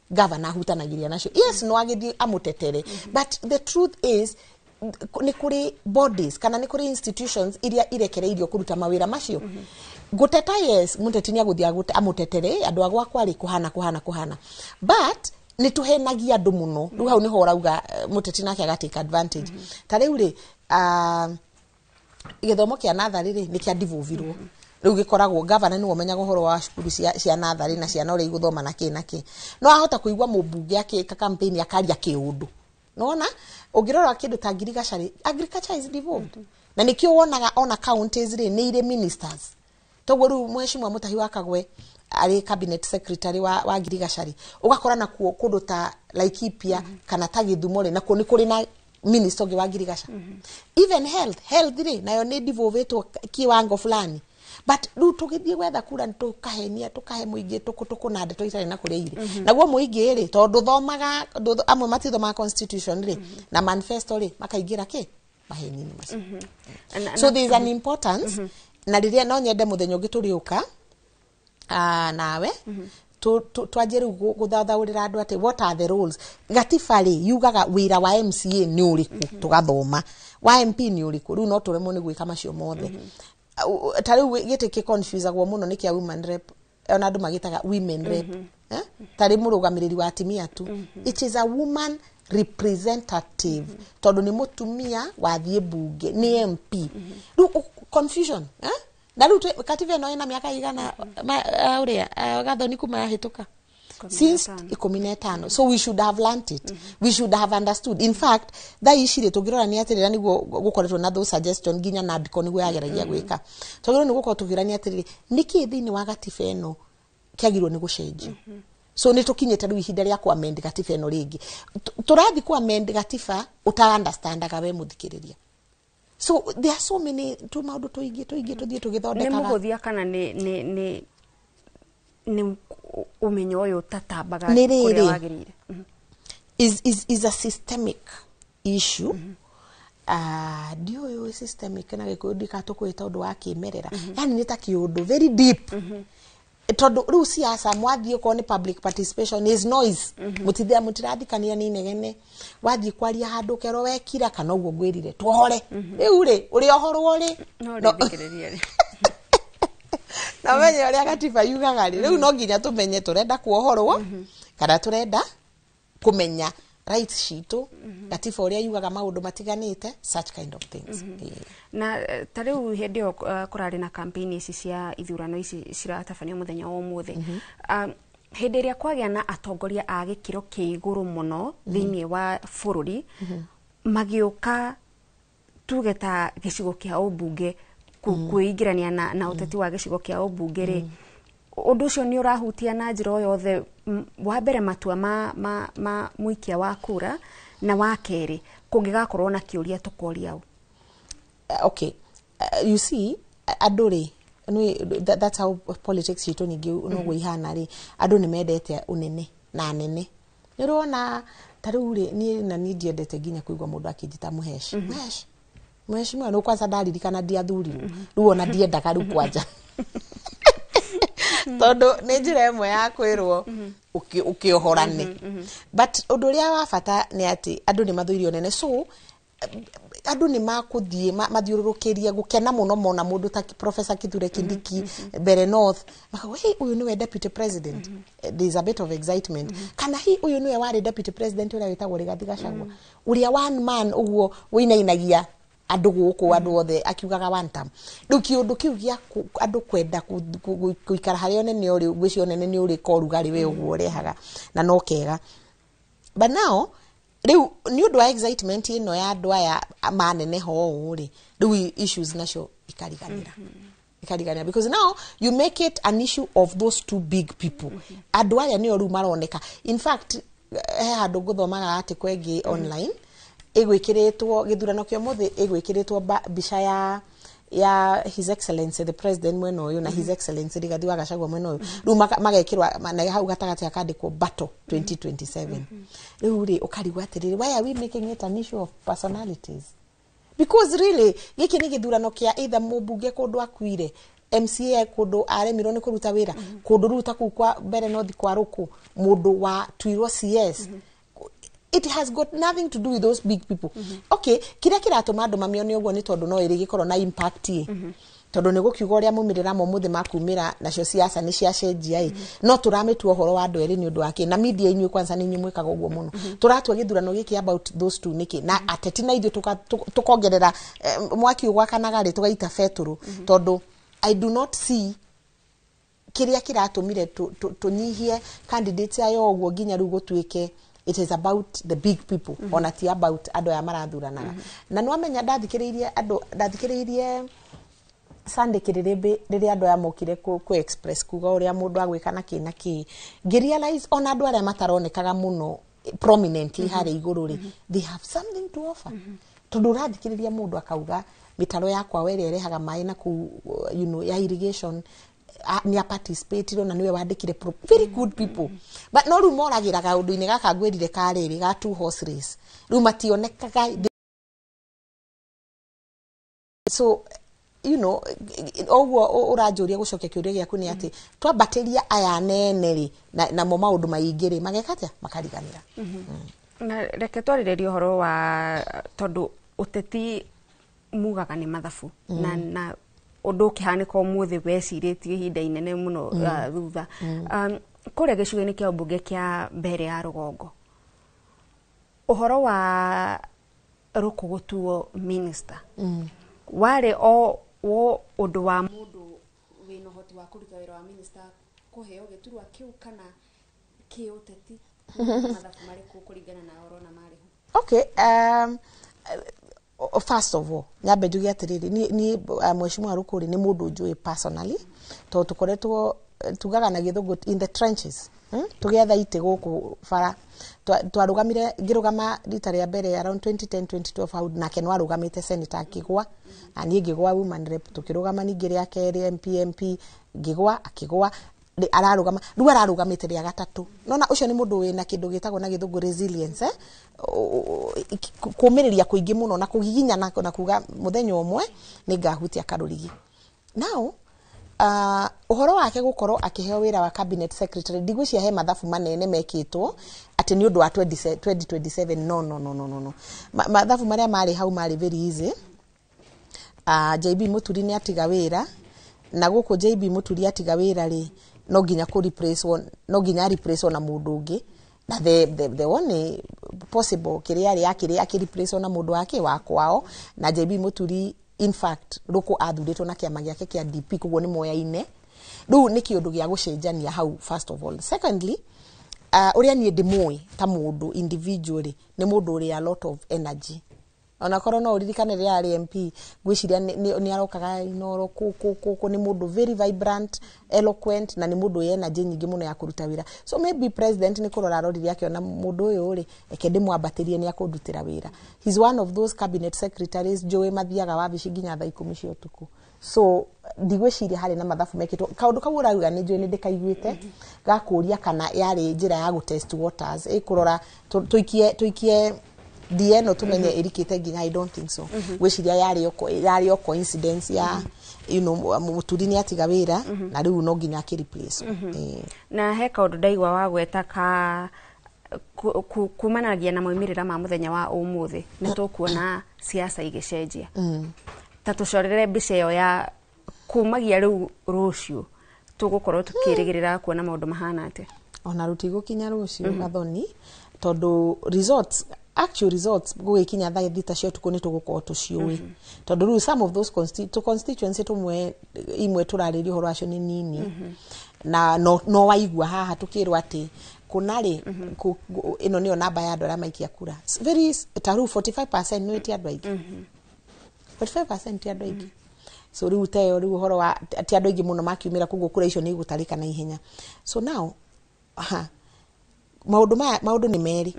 governor ahutanagĩria nacio. Yes, no agĩthiĩ amũtetere, but the truth is nĩ kũrĩ bodies kana nĩ kũrĩ institutions iria irekereirio kũruta mawĩra macio. Gũteta, yes, mũteti nĩ agũthiĩ amũtetere andũ a gwakwa rĩ, kũhana kũhana kũhana, but nĩ tũhenagia andũ mũno. Rĩu hau nĩho ũrauga mũteti nake agatake advantage. Ta rĩu rĩ, gĩthomo kĩa natharĩ rĩ, nĩ kĩa devolvirwo. Rĩu gĩkoragwo gavana nĩwe ũmenyaga ũhoro wa cukuru cia natharĩ na ciana ũrĩa igũthoma na kĩ na kĩ. No ahota kũigua mũmbunge akĩka campaign akaria kĩũndũ. Nona ũngĩrora kĩndũ ta ngirigaca rĩ, agriculture is devolved, na nĩkĩo wonaga ona counties rĩ, nĩ irĩ ministers. Toguo rĩu mheshimiwa Mutahi wa Kagwe arĩ cabinet secretary wa ngirigaca rĩ, ũgakora nakuo kũndũ ta Laikipia kana ta Gĩthumo rĩ, nakuo nĩ kũrĩ na minister ũngĩ wa ngirigaca. Even health rĩ, nayo nĩ devolvetwo kiwango fulani. But rĩu tũgĩthiĩ gwetha kura nĩ tũkahenia, tũkahe mũingĩ tũkũ na ndeto itarĩ na kũrĩa irĩ. Naguo mũingĩ rĩ, tondũ thomaga amwe matithomaga constitution rĩ na manifesto rĩ, makaingĩra kĩ maheni-inĩ macio. So there is an importance, na rĩrĩa no nyende mũthenya ũngĩ tũrĩũka nawe twanjie rĩu gũthathaũrĩra andũ atĩ what are the roles. Gatiba rĩ, yugaga wĩra wa MCA nĩ ũrĩkũ, tũgathoma wa MP nĩ ũrĩkũ. Rĩu no tũremwo nĩ gwĩka macio mothe. Ta rĩu gĩtĩ kĩ confusagwo mũno nĩ kĩa woman rep, ona andũ magĩtaga women rep, eh? Tarĩ mũrũgamĩrĩri wa atumia tu. It is a woman representative, tondũ nĩ mũtumia wathiĩ mbunge, nĩ MP. Rĩu confusion, eh? Na rĩu katiba ĩno ĩna mĩaka igana ũrĩa Gathoni kuma yahĩtũka? Since 15. So we should have learnt it, we should have understood. In fact, thaa ici rĩ, tũngĩrora nĩ atĩrĩra, nĩguo gũkoretwo na those suggestion nginya NADCO nĩguo yageragia gwĩka, twagĩrĩirwo nĩ gũkorwo tũkĩũrania atĩrĩrĩ, nĩkĩ thĩinĩ wa gatiba ĩno kĩagĩrĩirwo nĩ gũcenjio? So nĩ tũkinyĩte rĩu ihinda rĩa kũ amend gatiba ĩno rĩngĩ. Tũrathiĩ kũ amend gatiba ũta understandaga we mũthikĩrĩria. So there are so many tũmaũndũ tũingĩ tũingĩ tũthiĩ Nĩ tũgĩthondekaga. Mũhũthia kana nĩ ũmenyo ũyũ ũtatambaga Nĩ kũrĩa rĩrĩ. wagĩrĩire? Is a systemic issue. Ndiũĩ systemic na Gĩkũyũ, ndikatũkwĩta ũndũ wa kĩmerera, yani nĩ ta kĩũndũ very deep. Tondũ rĩu siasa mwathiĩ okorwo nĩ public participation is noise. Mũtithia mũtirathikania nĩ inegene. Wathiĩ kwaria handũ ũkerwo wekira kana ũguo ngwĩrire tuohore. Rĩu rĩ ũrĩ ohorwo rĩ no No- rĩthikĩrĩria rĩ. Na menye ũrĩa gatiba yugaga rĩ, rĩu no nginya tũmenye tũrenda kuohorwo kana tũrenda kũmenya rights citũ, gatiba ũrĩa yugaga maũndũ matiganĩte, such kind of things. Na ta rĩu hĩndĩ ĩyo kũrarĩ na campaign ici cia ithurano ici ciratabanio mũthenya wa ũmũthĩ, hĩndĩ ĩrĩa kwagĩa na atongoria a gĩkĩro kĩa igũrũ mũno thĩinĩ wa bũrũri magĩũka tuge ta gĩcigo kĩa ũmbunge kwĩingĩrania na ũteti wa gĩcigo kĩa ũmbunge rĩ, ũndũ ũcio nĩ ũrahutia na njĩra o yothe wa mbere matua ma mũikia wa kura, na wa kerĩ kũngĩgakorwo na kĩũria tũkoria ũ? Okay, you see, andũ rĩ that's how politics citũ ningĩ noguo ihana rĩ, andũ nĩ mendete ũnene na anene. Nĩ ũrona ta rĩu rĩ, niĩ na niĩ ndiendete nginya kũigua mũndũ akĩnjĩta mũheshi. Mũheshi, mheshimiwa, nĩ kwanza ndaririkana ndiathurirwo, rĩu ona ndiendaga rĩu kwanja, tondũ nĩ njĩra ĩmwe ya kwĩrwo ũkĩohorane. But ũndũ ũrĩa wa bata nĩ atĩ andũ nĩ mathũire ũnene, so andũ nĩ makũthiĩ mathiũrũrũkĩrie gũkena mũno mona mũndũ ta Professor Kithure Kindiki mbere North, makauga, "Hey, ũyũ nĩwe deputy president." There is a bit of excitement, kana hi ũyũ nĩwe warĩ deputy president ũrĩa wĩtagwo Rigathi Gachagua, ũrĩa one man ũguo wĩinainagia andũ gũkũ, andũ othe akiugaga one term. Rĩu kĩũndũ kĩu gĩa andũ kwenda gũikara harĩa ũnene ũrĩ, ngwĩciria ũnene nĩ ũrĩ ka ũrugarĩ we ũguo ũrehaga na no kega. But now rĩu nĩ ũndũ wa excitement ĩno ya andũ aya maneneha ũũ rĩ, rĩu issues nacio ikariganĩra, because now you make it an issue of those two big people. Andũ arĩa nĩo rĩu maroneka. In fact, he handũ ngũthomaga article ĩngĩ online ĩgwĩkĩrĩtwo gĩthurano kĩa ũmũthĩ, ĩgwĩkĩrĩtwo mbica ya His Excellency the President mwena ũyũ na His Excellency Rigathi wa Gachagua mwena ũyũ. Rĩu magekĩrwo na hau gatagatĩ hakandĩkwo battle 2027. Rĩu rĩ ũkarigwo atĩrĩrĩ, why are we making it an issue of personalities? Because really gĩkĩ nĩ gĩthurano kĩa either mũmbunge kũndũ akuire, MCA kũndũ aremirwo nĩ kũruta wĩra kũndũ, rĩu ta kũu kwa mbere North kwa Rũkũ mũndũ wa tuirwo CS. It has got nothing to do with those big people. Okay, kĩrĩa kĩratũma andũ mamione ũguo nĩ tondũ no ĩrĩgĩkorwo na impact ĩ, tondũ nĩ gũkiuga ũrĩa maumĩrĩra ma ũmũthĩ makumĩra nacio siasa nĩ ciacenjia ĩ, no tũramĩtua ũhoro wa andũ erĩ nĩ ũndũ wa kĩ? Na media inyuĩ kwanza nĩ inyuĩ mwĩkaga ũguo mũno. Tũratua gĩthurano gĩkĩ about those two nĩkĩ? Na ateti na ithuĩ tũkongerera mwaki ũgwakanaga rĩ, tũgaita betũrũ, tondũ I do not see kĩrĩa kĩratũmire tũnyihie candidates aya ũguo nginya rĩu gũtuĩke it is about the big people. Ona ti about andũ aya marathuranaga. Na nĩwamenya ndathikĩrĩirie andũ, ndathikĩrĩirie Sunday Kĩrĩrĩmbĩ rĩrĩa andũ aya mokire kũ express kuga ũrĩa mũndũ agwĩka na kĩ na kĩ, ngĩrealize ona andũ arĩa mataronekaga mũno prominently harĩa igũrũ rĩ, they have something to offer, tondũ ũrathikĩrĩria mũndũ akauga mĩtaro ya kwao ĩrĩa ĩrehaga maĩ na kũu, ya irrigation, nĩ aparticipate na nĩwe wandĩkire very good people. But no rĩu moragĩra kaũndũ-inĩ gaka ngwĩrire karĩrĩ ga two horse race, rĩu mationekaga. So ũguo ũranjũria, gũcokia kĩũria gĩaku nĩ atĩ twambatĩria aya nene rĩ, namo maũndũ maingĩ rĩ mageka atĩa? Makariganĩra. Na reke twarĩrĩrie ũhoro wa tondũ ũteti mugaga nĩ mathabu na ũndũ ũkĩhanĩka ũmũthĩ wecirĩtie ihinda inene mũno thutha. Kũrĩa gĩcigo-inĩ kĩa ũmbunge kĩa mbere ya rũgongo, ũhoro wa Rũkũ gũtuo minister warĩ o wo ũndũ wa mũndũ wĩna ũhoti wa kũruta wĩra wa minister kũheo gĩturwa kĩu, kana kĩũteti mathabu marĩkũ kũringana na ũrona marĩ ho? Okay, first of all nyambe njuge atĩrĩrĩ, niĩ mheshimiwa Rũkũ rĩ nĩ mũndũ njũĩ personally, tondũ tũkoretwo tugaga na gĩthũngũ in the trenches, Tũgĩetha itĩ gũkũ bara. Twarũgamire, ngĩrũgama rita rĩa mbere around 2010 2012 hau, nake no arũgamĩte senator akĩgwa, na niĩ ngĩgwa woman rep. Tũkĩrũgama ningĩ rĩa kerĩ MP ngĩgwa, akĩgwa, ararũgama rĩu ararũgamĩte rĩa gatatũ. Nona ũcio nĩ mũndũ wĩna kĩndũ gĩtagwo na gĩthũngũ resilience, eh? Kũmĩrĩria kũingĩ mũno na kũgiginyana na kuga mũthenya ũmwe nĩ ngahutia karũrigi. Now Ũhoro wake gũkorwo akĩheo wĩra wa cabinet secretary, ndigwĩciria he mathabu manene mekĩtwo atĩ nĩ ũndũ wa 20 2027. No, no, no, no, no, no. Mathabu marĩa marĩ hau marĩ very easy. JB Muturi nĩ atiga wĩra, na gũkũ JB Muturi atiga wĩra rĩ, no nginya kũ replace, no nginya replace na mũndũ ũngĩ, na the only possible kĩrĩa arĩ akĩrĩ akĩ replace na mũndũ wake wa kwao. Na JB Muturi, in fact, rũkũ athurĩtwo na kĩama gĩake kĩa DP, koguo nĩ moyaine. Rĩu nĩ kĩũndũ gĩa gũcenjania hau, first of all. Secondly, ũrĩa niĩ ndĩmũĩ ta mũndũ individually, nĩ mũndũ ũrĩ a lot of energy. Onakorwo no ũririkane rĩrĩa arĩ MP, ngwĩciria nĩ arokaga Inoro kũ kũ kũ kũ. Nĩ mũndũ very vibrant, eloquent, na nĩ mũndũ wĩ energy nyingĩ mũno ya kũruta wĩra. So maybe president nĩ kũrora arorire akĩona mũndũ ũyũ rĩ, reke ndĩmwambatĩrie, nĩ akũndutĩra wĩra. He's one of those cabinet secretaries njũĩ mathiaga wabici nginya thaa 10 cia ũtukũ. So ndigwĩciria harĩ na mathabu mekĩtwo. Kaũndũ kau ũrauga nĩ njũĩ, nĩ ndĩkaiguĩte gakũria kana yarĩ njĩra ya gũ test waters, ĩkũrora tũikie DN tumenye ĩrikĩte nginya. I don't think so. Gwĩciria yarĩ o coincidence ya Mũturi nĩ atiga wĩra na rĩu no nginya akĩ replace. Na he kaũndũ ndaigua wagweta ka kumanagia na moimĩrĩra ma mũthenya wa ũmũthĩ, nĩ tũkuona siasa igĩcenjia. Ta tũcorere mbica ĩyo ya kumagia rĩu rũciũ, tũgũkorwo tũkĩrĩgĩrĩra kuona maũndũ mahana atĩa? Ona rũtigũkinya rũciũ, Gathoni, tondũ results, actual results, gũgĩkinya thaa 6 cia ũtukũ nĩ tũgũkorwo tũciũĩ, tondũ rĩu some of those constituency tũmwe imwe tũrarĩria ũhoro wacio nĩ nini. Na no waigua haha tũkĩrwo atĩ kũna rĩ, ĩno nĩyo namba ya andũ arĩa maikia kura. Very ta rĩu 45% nĩ ti andũ aingĩ. 45% ti andũ aingĩ. So rĩu teyo rĩu ũhoro wa ti andũ aingĩ mũno makiumĩra, koguo kura icio nĩ igũtarĩka na ihenya. So now, aha, maũndũ maya, maũndũ nĩ merĩ.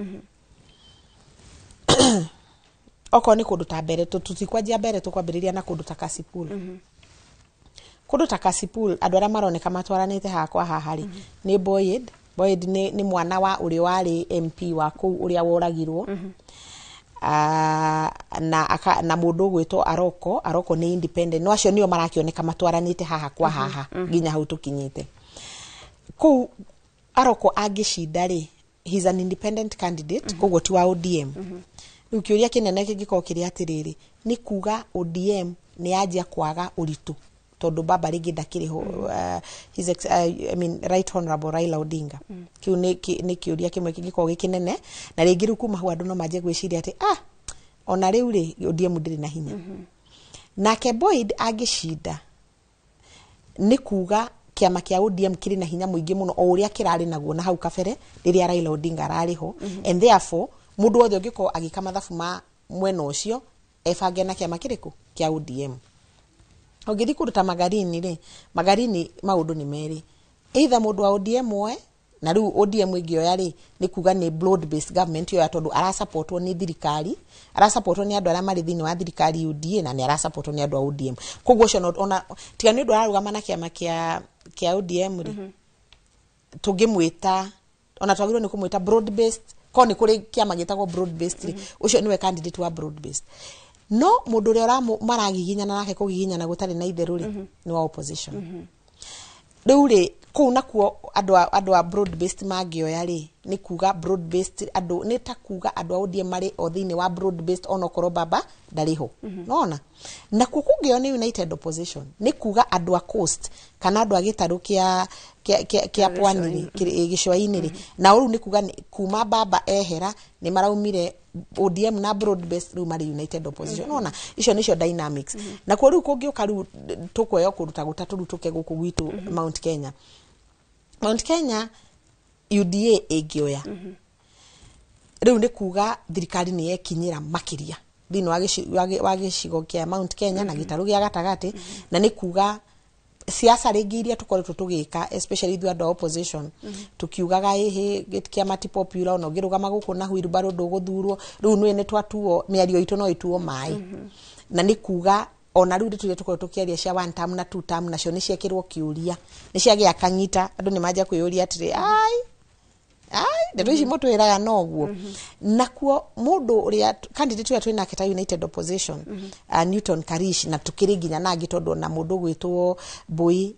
Okorwo nĩ kũndũ ta mbere, tũtikwanjia mbere, tũkwambĩrĩria na kũndũ ta Kasipul. Kũndũ ta Kasipul, andũ arĩa maroneka matwaranĩte haha kwa haha rĩ, nĩ Boyd. Boyd nĩ mwana wa ũrĩa warĩ MP wa kũu ũrĩa woragirwo. Na mũndũ ũgwĩtwo Aroko. Aroko nĩ independent. No acio nĩo marakĩoneka matwaranĩte haha kwa haha nginya hau tũkinyĩte. Kũu Aroko angĩcinda rĩ, he's an independent candidate, koguo ti wa ODM. Rĩu kĩũria kĩnene kĩngĩkorwo kĩrĩ atĩrĩrĩ, nĩ kuga ODM nĩ yanjia kwaga ũritũ, tondũ baba rĩngĩ ndakĩrĩ ho, his ex, I mean, Right Honorable Raila Odinga. Kĩu nĩ kĩũria kĩmwe kĩngĩkorwo gĩ kĩnene. Na rĩngĩ rĩu kuma hau andũ no manjie gwĩciria atĩ ona rĩu rĩ, ODM ndĩrĩ na hinya. Nake Boyd angĩcinda, nĩ kuga kĩama kĩa ODM kĩrĩ na hinya mũingĩ mũno o ũrĩa kĩrarĩ naguo na hau kabere rĩrĩa Raila Odinga ararĩ ho. And therefore mũndũ wothe ũngĩkorwo agĩka mathabu ma mwena ũcio ebange na kĩama kĩrĩkũ kĩa ODM. Ũngĩthiĩ kũndũ ta Magarini rĩ, Magarini maũndũ nĩ merĩ. Either mũndũ wa ODM oe, na rĩu ODM ĩngĩoya rĩ, nĩ kuga nĩ broad based government yoya, tondũ arasupportwo nĩ thirikari, arasupportwo nĩ andũ arĩa marĩ thĩinĩ wa thirikari UDA, na nĩ arasupportwo nĩ andũ a ODM. Koguo ũcio ona tiga nĩ ũndũ ararũgama na kĩama kĩa ODM rĩ, tũngĩmwĩta, ona twagĩrĩirwo nĩ kũmwĩta broad based. Korwo nĩ kũrĩ kĩama gĩtagwo broad based rĩ, ũcio nĩwe candidate wa broad based. No mũndũ ũrĩa maragiginyana nake, kũgiginyana gũtarĩ na itherũ rĩ, nĩ wa opposition. Rĩu rĩ, kũu nakuo andũ a broad based mangĩoya rĩ, nĩ kuga broad based andũ, nĩ ta kuga andũ a ODM marĩ o thĩinĩ wa broad based onokorwo baba ndarĩ ho. Nona nakuo kũngĩo nĩ united opposition, nĩ kuga andũ a coast kana andũ a gĩtarũ kĩa pwani rĩ, gĩcũa-inĩ rĩ, na rĩu nĩ kuga kuma baba ehera nĩ maraumire ODM na broad based, rĩu marĩ united opposition. Nona icio nĩcio dynamics. Nakuo rĩu kũngĩũka, rĩu tũkuoya kũndũ ta gũtatũ, rĩu tũke gũkũ gwitũ Mount Kenya. Mount Kenya UDA ĩngĩoya, rĩu nĩ kuga thirikari nĩ yekinyĩra makĩria thĩinĩ wa gĩcigo kĩa Mount Kenya na gĩtarũ gĩa gatagatĩ. Na nĩ kuga siasa rĩngĩ iria tũkoretwo tũgĩka, especially ithuĩ andũ a opposition, tukiugaga ĩhĩ kĩama ti popular, ona ũngĩrũgama gũkũ na wheelbarrow ndũgũthurwo, rĩu nĩ twatuo mĩario itũ no ĩtuo maĩ. Na nĩ kuga ona rĩu ndeto iria tũkoretwo tũkĩaria cia one term na two term nacio nĩ ciekĩrwo kĩũria, nĩ ciagĩa kang'ita. Andũ nĩ manjia kwĩyũria atĩrĩ, ai ai, Ndeto ici mũtwĩraga noguo. Nakuo mũndũ ũrĩa candidate ũrĩa twĩnake ta United Opposition, Newton Karish, na tukĩrĩ nginya nangĩ, tondũ ona mũndũ ũgwĩtwo Mbui,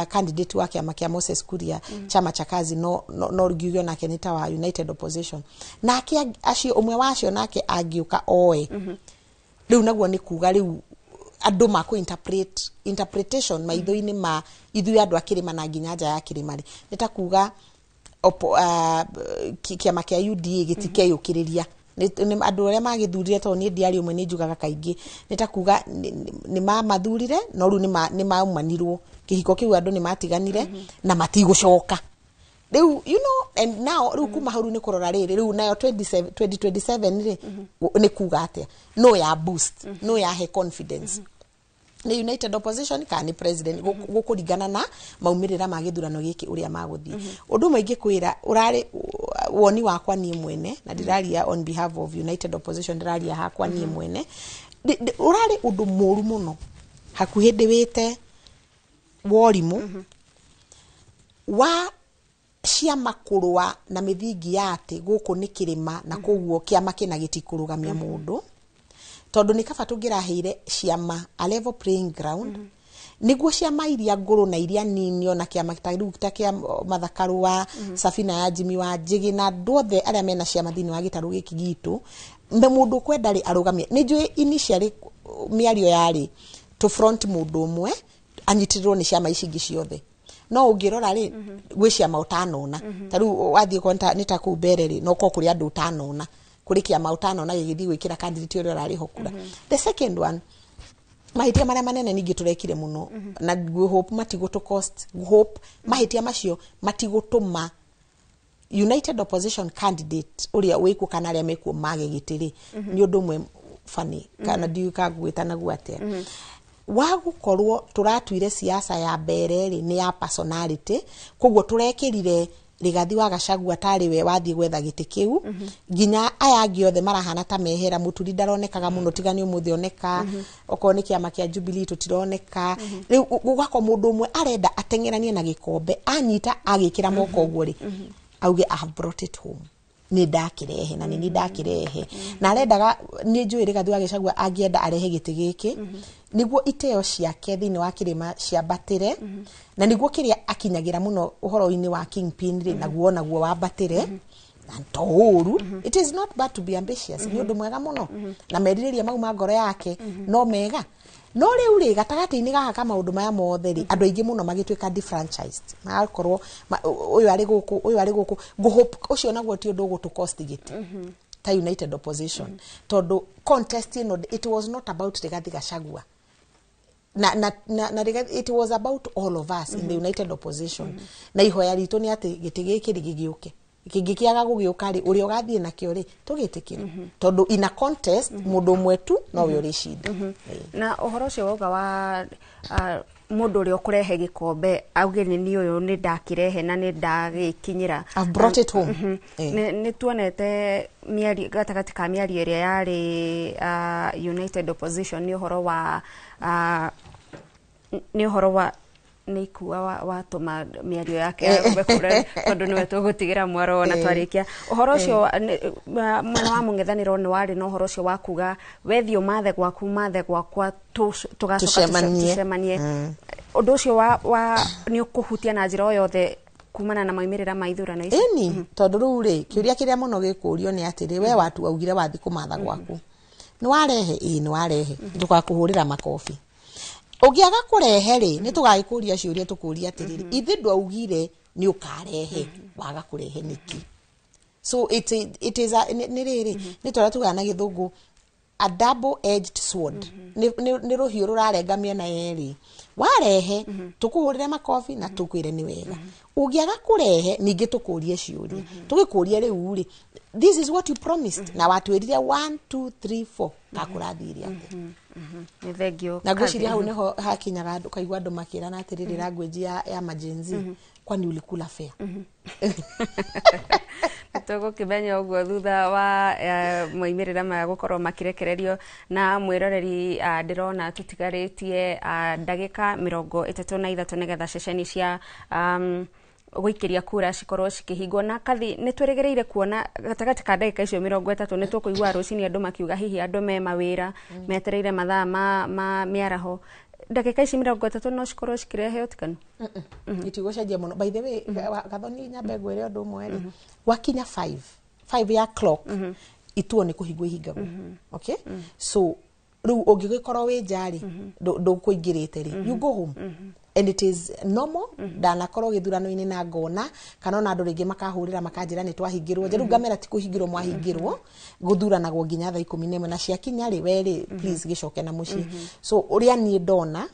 candidate wa kĩama kĩa Moses Kuria, chama cha kazi, no ngiuge onake nĩ ta wa United Opposition. Nake acio, ũmwe wa acio nake angĩũka oe rĩu, naguo nĩ kuga rĩu andũ makũ interpret, interpretation maitho-inĩ ma ithuĩ andũ a kĩrĩma na nginya nja ya kĩrĩma rĩ, nĩ ta kuga kĩama kĩa UDA gĩtikeyũkĩrĩria. Nĩ andũ arĩa magĩthurire, tondũ niĩ ndiarĩ ũmwe, nĩ njugaga kaingĩ nĩ ta kuga nĩ mamathurire, no rĩu nĩ maumanirwo kĩhiko kĩu, andũ nĩ matiganire na matigũcoka rĩu, and now rĩu kuma hau rĩu nĩ kũrora rĩrĩ rĩu nayo 27 2027 rĩ, nĩ kuga atĩa, no ya boost, no yahe confidence nĩ United Opposition kana nĩ president, gũkũringana na maumĩrĩra ma gĩthurano gĩkĩ ũrĩa magũthiĩ. Ũndũ ũmwe ingĩkwĩra ũrarĩ woni wakwa niĩ mwene, na ndĩraria on behalf of United Opposition, ndĩraria hakwa niĩ mwene, ũrarĩ ũndũ mũru mũno, hakuhĩ ndĩwĩte worimũ wa ciama kũrũa na mĩthingi ya atĩ gũkũ nĩ kĩrĩma na koguo kĩama kĩna gĩtikũrũgamia mũndũ, tondũ nĩ kaba tũngĩraheire ciama a level playing ground, nĩguo ciama iria ngũrũ na iria nini, ona kĩama ta rĩu ta kĩa Martha Karua, Safina ya Jimmy wa Njĩgĩ, na andũ othe arĩa mena ciama thĩinĩ wa gĩtarũ gĩkĩ gitũ, mbe mũndũ ũkwenda rĩ arũgamie. Nĩ njũĩ initially mĩario yarĩ to front mũndũ ũmwe anyitĩrĩrwo nĩ ciama ici ingĩ ciothe, no ũngĩrora rĩ, gwĩ ciama ũtanona. Ta rĩu wathiĩ kwa nĩ ta kũu mbere rĩ, no korwo kũrĩ andũ ũtanona, kũrĩ kĩama ũtanona gĩgĩthiĩ gwĩkĩra candidate ũrĩa ũrarĩ ho kura. The second one, mahĩtia marĩa manene ningĩ tũrekire mũno, na ngũ hope matigũtũ cost, hope mahĩtia macio matigũtũma United Opposition candidate ũrĩa wĩkuo kana arĩa mekuo mage gĩtĩ rĩ, nĩ ũndũ ũmwe funny kana ndiũĩ kangwĩta naguo atĩa, wa gũkorwo tũratuire siasa ya mbere rĩ nĩ ya personality. Koguo tũrekĩrire Rigathi wa Gachagua tarĩ we wathiĩ gwetha gĩtĩ kĩu, nginya aya angĩ othe marahana ta mehera. Mũturi ndaronekaga mũno, tiga nĩ ũmũthĩ oneka. Okorwo nĩ kĩama kĩa Jubilee tũtironeka. Rĩu gũgakorwo mũndũ ũmwe arenda ateng'eranie na gĩkombe, anyita agĩkĩra moko ũguo rĩ, auge, "I have brought it home, nĩ ndakĩrehe na nĩ niĩ ndakĩrehe." Na arendaga, nĩ njũĩ Rigathi wa Gachagua angĩenda arehe gĩtĩ gĩkĩ nĩguo iteo ciake thĩinĩ wa kĩrĩma ciambatĩre, na nĩguo kĩrĩa akinyagĩra mũno ũhoro-inĩ wa kingpin rĩ, naguo wambatĩre. Na to ũru, it is not bad to be ambitious, nĩ ũndũ mwega mũno, na merirĩria mau ma ngoro yake no mega. No rĩu rĩ, gatagatĩ-inĩ gaka ka maũndũ maya mothe rĩ, andũ aingĩ mũno magĩtuĩka defranchised, magakorwo ũyũ arĩ gũkũ, ũyũ arĩ gũkũ. Ngũhope ũcio naguo ti ũndũ ũgũtũ cost gĩtĩ ta United Opposition, tondũ contest ĩno, it was not about Rigathi Gachagua na Rigathi, it was about all of us in the United Opposition. Na ihoya ritũ nĩ atĩ gĩtĩ gĩkĩ rĩ gĩgĩũke, kĩngĩkĩaga gũgĩũka rĩ, ũrĩa ũgathiĩ nakĩo rĩ, tũgĩtĩkĩre, tondũ in a contest mũndũ ũmwe tu nowe ũrĩcinda. Na ũhoro ũcio wauga wa mũndũ ũrĩa ũkũrehe gĩkombe auge nĩ niĩ ũyũ, nĩ ndakĩrehe na nĩ ndagĩkinyĩra. I've brought it home. Nĩ tuonete mĩario gatagatĩ ka mĩario ĩrĩa yarĩ United Opposition nĩ ũhoro wa nĩ ũhoro wa nĩ ikua watũma mĩario yake ya kũra, tondũ nĩwe tũgũtigĩra mwaro na twarĩkia ũhoro ũcio mwena wa mũng'ethanĩro nĩ warĩ na ũhoro ũcio wa kuga wethiĩ ũmathe gwaku, mathe gwakwa, tũgacoka tũcemanie. Tũcemanie. Ũndũ ũcio wa nĩ ũkũhutia na njĩra o yothe kumana na maumĩrĩra ma ithurano ici? Ĩni, tondũ rĩu rĩ, kĩũria kĩrĩa mũno gĩkũrio nĩ atĩrĩ, we watu waugire wathi kũmatha gwaku, nĩ warehe? Ĩĩ, nĩ warehe, tũgakũhũrĩra makobi. Ũngĩaga kũrehe rĩ, nĩ tũgagĩkũria ciũria, tũkũria atĩrĩrĩ, ithe ndwaugire nĩ ũkarehe, waga kũrehe nĩkĩ? So it is a, nĩ rĩrĩ, nĩ tũrĩa tugaga na gĩthũngũ a double edged sword. Nĩ rũhiũ rũrarenga mĩena yerĩ. Warehe, tũkũhũrĩre makobi na tũkwĩre nĩ wega. Ũngĩaga kũrehe, ningĩ tũkũrie ciũria, tũgĩkũrie rĩu rĩ, this is what you promised, na watwĩrire 1 2 3 4, kakũrathiire atĩa? Nĩ thengio. Na ngwĩciria hau nĩho hakinyaga andũ kaigua andũ makĩrana atĩrĩrĩ, language ya ma-Gen Z, kwani ulikula fair? Tũgũkĩmenya ũguo thutha wa moimĩrĩra maya gũkorwo makĩrekererio. Na mwĩroreri, ndĩrona tũtigarĩtie ndagĩka 33 nĩgetha ceceni cia Gũikĩria kura cikorwo cikĩhingwo na kathi nĩ twĩrĩgĩrĩire kuona gatagatĩ ka ndagĩka icio 30 nĩ tũkũigua rũcinĩ andũ makiuga hihi andũ me mawĩra metereire mathaa ma mĩaraho. Ndagĩka ici 30 no cikorwo cikĩrehe ũtiganu. Itigũcenjia mũno. By the way, Gathoni, nyambe ngwĩre ũndũ ũmwe rĩ, gwakinya 5 ya clock ituo nĩ kũhingwo ihingagwo. Okay, so rĩu ũngĩgĩkorwo wĩ nja rĩ, ndũkũingĩrĩte rĩ, you go home and it is normal. Ndanakorwo gĩthurano-inĩ na ngona kana ona andũ rĩngĩ makahũrĩra makanjĩra nĩ twahingĩrwo nja. Rĩu ngamera ti kũhingĩrwo mwahingĩrwo, gũthuranagwo nginya thaa 11 na ciakinya rĩ, we rĩ, please gĩcoke na mũciĩ. So ũrĩa niĩ ndona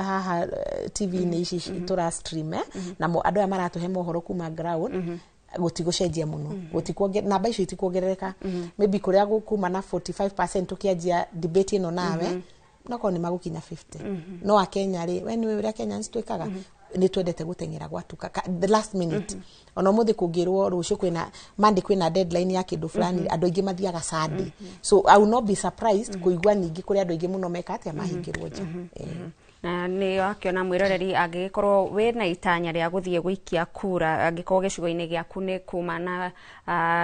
haha TV-inĩ ici tũra stream na andũ aya maratũhe mohoro kuma ground, gũtigũcenjia mũno. Namba icio itikuongerereka. Maybe kũrĩa gũkuma na 45% tũkĩanjia debate ĩno nawe, nokorwo nĩ magũkinya 50. No akenya rĩ, we nĩũĩ ũrĩa Kenyans twĩkaga, nĩ twendete gũteng'era gwatuka the last minute. Ona ũmũthĩ kũngĩrwo rũciũ kwĩna Monday kwĩna deadline ya kĩndũ fulani, andũ aingĩ mathiaga Sunday. So I will not be surprised kũigua ningĩ kũrĩ andũ aingĩ mũno meka atĩa mahingĩrwo nja. Na nĩ wakĩona mwĩroreri, angĩgĩkorwo wĩna itanya rĩa gũthiĩ gũikia kura, angĩkorwo gĩcigo-inĩ gĩaku nĩ kuma na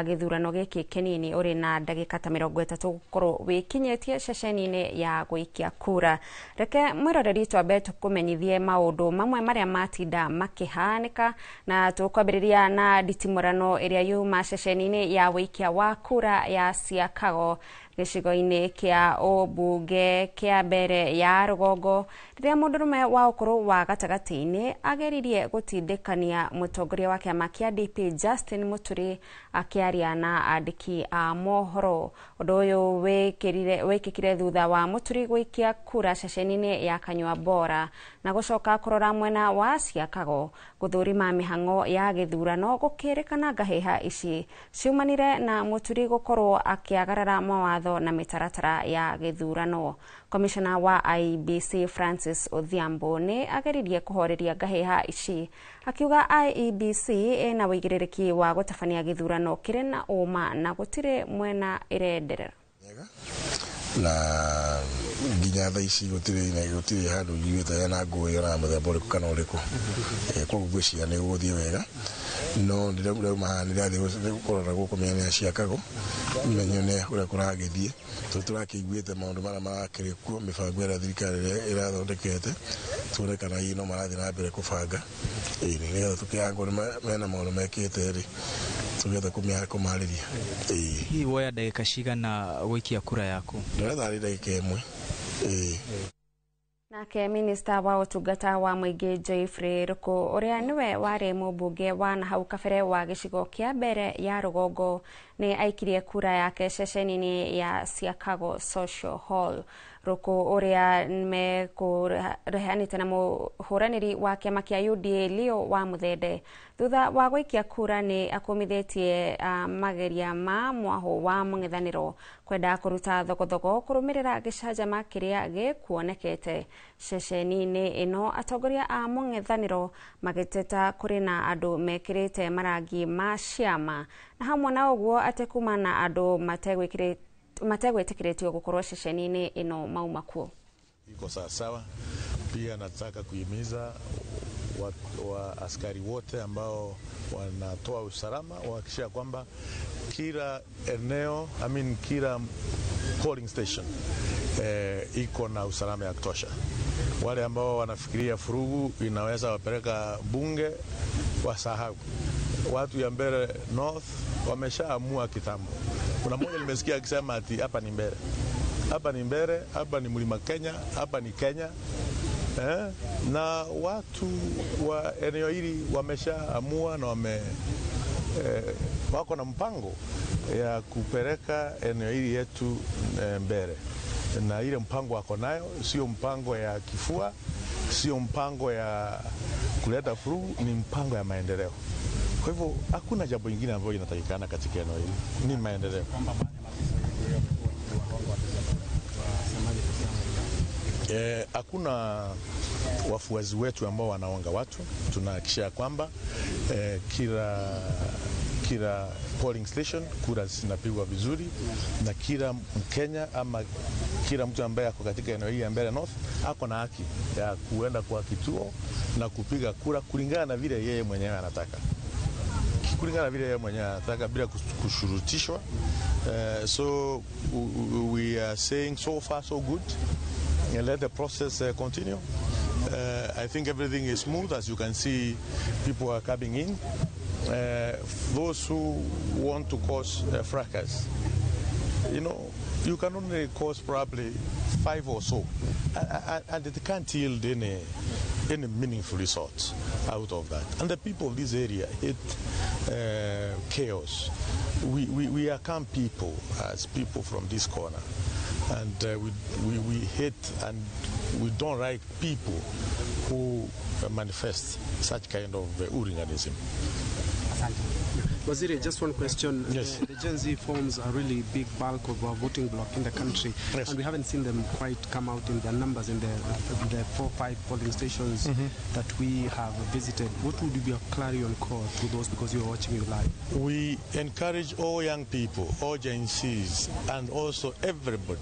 gĩthurano gĩkĩ kĩnini, ũrĩ na ndagĩka ta 30 gũkorwo wĩkinyĩtie ceceni-inĩ ya gũikia kura. Reke mwĩroreri twambe tũkũmenyithie maũndũ mamwe marĩa matinda makĩhanĩka, na tũkwambĩrĩria na nditimũrano ĩrĩa yuma ceceni-inĩ ya wĩikia wa kura ya Siakago gĩcigo-inĩ kĩa ũmbunge kĩa mbere ya rũgongo, rĩrĩa mũndũrũme wa ũkũrũ wa gatagatĩ-inĩ ageririe gũtindĩkania mũtongoria wa kĩama kĩa DP Justin Muturi akĩaria na andĩki a mohoro. Ũndũ ũyũ wĩkĩkire thutha wa Muturi gũikia kura ceceni-inĩ ya Kanyua Bora na gũcoka kũrora mwena wa Siakago gũthũrima mĩhang'o ya gĩthurano. Gũkĩrĩkana ngahĩha ici ciumanire na Muturi gũkorwo akĩagarara mawatho na mĩtaratara ya gĩthurano. Komishona wa IEBC Francis Odhiambo nĩ ageririe kũhoreria ngahĩha ici, akiuga IEBC ĩna wĩigĩrĩrĩki wa gũtabania gĩthurano kĩrĩ na ũma na gũtirĩ mwena ĩrenderera. Na nginya thaa ici gũtirĩ handũ njiguĩte hena ngũĩ ona mũthemba ũrĩkũ kana ũrĩkũ. Koguo ngwĩciria nĩ gũgũthiĩ wega, no ndĩrauma haha nĩndĩrathiĩ kũrora gũkũ mĩena ya Siakago menyone ũrĩa kũragĩthiĩ, tondũ tũrakĩiguĩte maũndũ marĩa marakĩrĩ kuo, mĩbango ĩrĩa thirikari ĩrathondekete, tuone kana hihi no marathiĩ na mbere kũbanga. Ĩĩ, nĩgetha tũkĩangwo mena maũndũ mekĩte rĩ, tũgĩetha kũmarĩria. Ĩĩ. Hihi woya ndagĩka cigana gũikia kura yaku? Ndĩretha arĩ ndagĩka ĩmwe. Ĩĩ. Nake minista wa ũtungata wa mũingĩ Geoffrey Ruku, ũrĩa nĩwe warĩ mũmbunge wa na hau kabere wa gĩcigo kĩa mbere ya rũgongo, nĩ aikirie kura yake ceceni-inĩ ya Siakago Social Hall. Ruku, ũrĩa mekũrehanĩte na mũhũranĩri wa kĩama kĩa UDA Leo wa Muthende, thutha wa gũikia kura nĩ akũmithĩtie mageria ma mwahũ wa mũng'ethanĩro kwenda kũruta thogothogo kũrũmĩrĩra gĩcanjama kĩrĩa gĩkuonekete ceceni-inĩ ĩno. Atongoria a mũng'ethanĩro magĩteta kũrĩ na andũ mekĩrĩte marangi ma ciama na hamwe na ũguo atĩ kuma na andũ mategwĩtĩkĩrĩtio gũkorwo ceceni-inĩ ĩno mauma kuo. Iko sawasawa. Pia nataka kuhimiza wa askari wote ambao wanatoa usalama wahakikisha kwamba kila eneo, I mean, kila polling station iko na usalama ya kutosha. Wale ambao wanafikiria furugu inaweza wapeleka bunge wasahau. Watu ya Mbere North wameshaamua kitambo. Kuna mmoja nimesikia akisema ati hapa ni Mbere. Hapa ni Mbere, hapa ni Mlima Kenya, hapa ni Kenya. Na watu wa eneo hili wameshaamua na wako na mpango ya kupeleka eneo hili yetu mbele. Na ile mpango wako nayo sio mpango ya kifua, sio mpango ya kuleta furugu, ni mpango ya maendeleo. Kwa hivyo hakuna jambo lingine ambalo linatakikana katika eneo hili, ni maendeleo. Hakuna wafuasi wetu ambao wanaonga watu. Tunahakikisha kwamba kila kila polling station kura zinapigwa vizuri, na kila Mkenya ama kila mtu ambaye ako katika eneo hili ya Mbeere North ako na haki ya kuenda kwa kituo na kupiga kura kulingana na vile yeye mwenyewe anataka, kulingana na vile yeye mwenyewe anataka bila kushurutishwa. So we are saying so far so good, and let the process continue. I think everything is smooth. As you can see, people are coming in. Those who want to cause fracas, you can only cause probably 5 or so, and it can't yield any meaningful results out of that. And the people of this area hate chaos. We are calm people, as people from this corner, and we hate and we don't like people who manifest such kind of hooliganism. Waziri, just one question. Yes. The Gen Z forms a really big bulk of our voting bloc in the country, yes, and we haven't seen them quite come out in their numbers in the 4 or 5 polling stations that we have visited. What would be a clarion call to those, because you're watching you live? We encourage all young people, all Gen Zs, and also everybody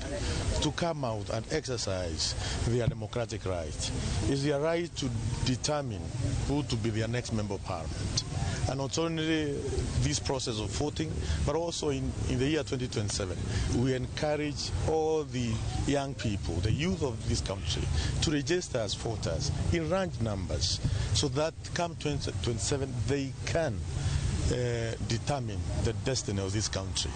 to come out and exercise their democratic right. It's their right to determine who to be their next member of parliament. And not only this process of voting, but also in the year 2027, we encourage all the young people, the youth of this country, to register as voters in large numbers, so that come 2027 they can determine the destiny of this country.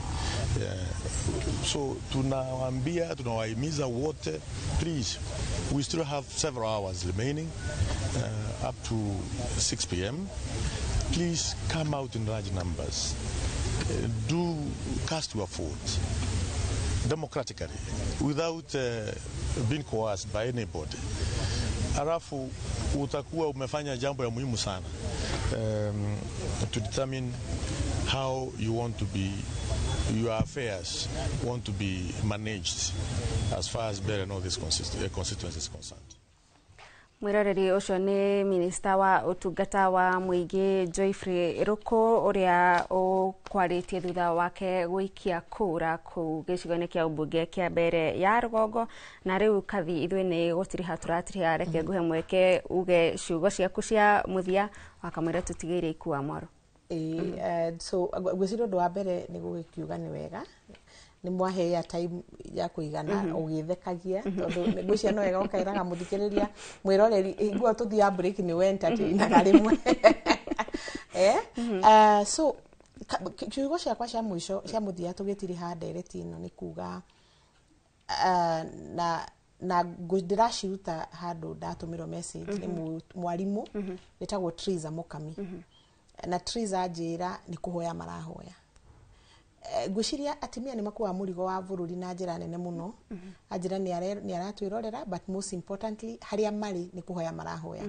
So tunawaambia, tunawahimiza wote, please, we still have several hours remaining, up to 6 p.m. Please come out in large numbers. Do cast your vote democratically, without being coerced by anybody. Alafu utakuwa umefanya jambo ya muhimu sana, to determine how you want to be, your affairs want to be managed as far as Mbeere North is constituency is concerned. Mwiroreri ucio ni minista wa utungata wa muingi Geoffrey Ruku uria ukwaritie thutha wake guikia kura kuu gicigo-ini kia ubunge kia Mbeere ya Rugongo. Na riu kathi ithuĩ ni gutiriha turatiriha, reke nguhe mweke uge ciugo ciaku cia muthia wakamwira tutigeire ikua mwaro. So ngwiciria undu wa mbere ni gugikiuga ni wega ni mwahe time ya kuigana ugithekagia tondu ngwiciria no wega ukairaga muthikiriria mwiroreri hingo tuthia break ni we entertainaga rimwe. So kiugo ciakwa cia mwisho cia muthia tugitiriha ndereti ino ni kuga na ndiraciruta handu ndatumirwo message ni mwarimu witagwo Triza Mukami, na Triza anjira ni kuhoya marahoya. Ngwiciria atimia ni makuaga murigo wa bururi na njira nene muno. Anjira ni aratwirorera, but most importantly haria mari ni kuhoya marahoya.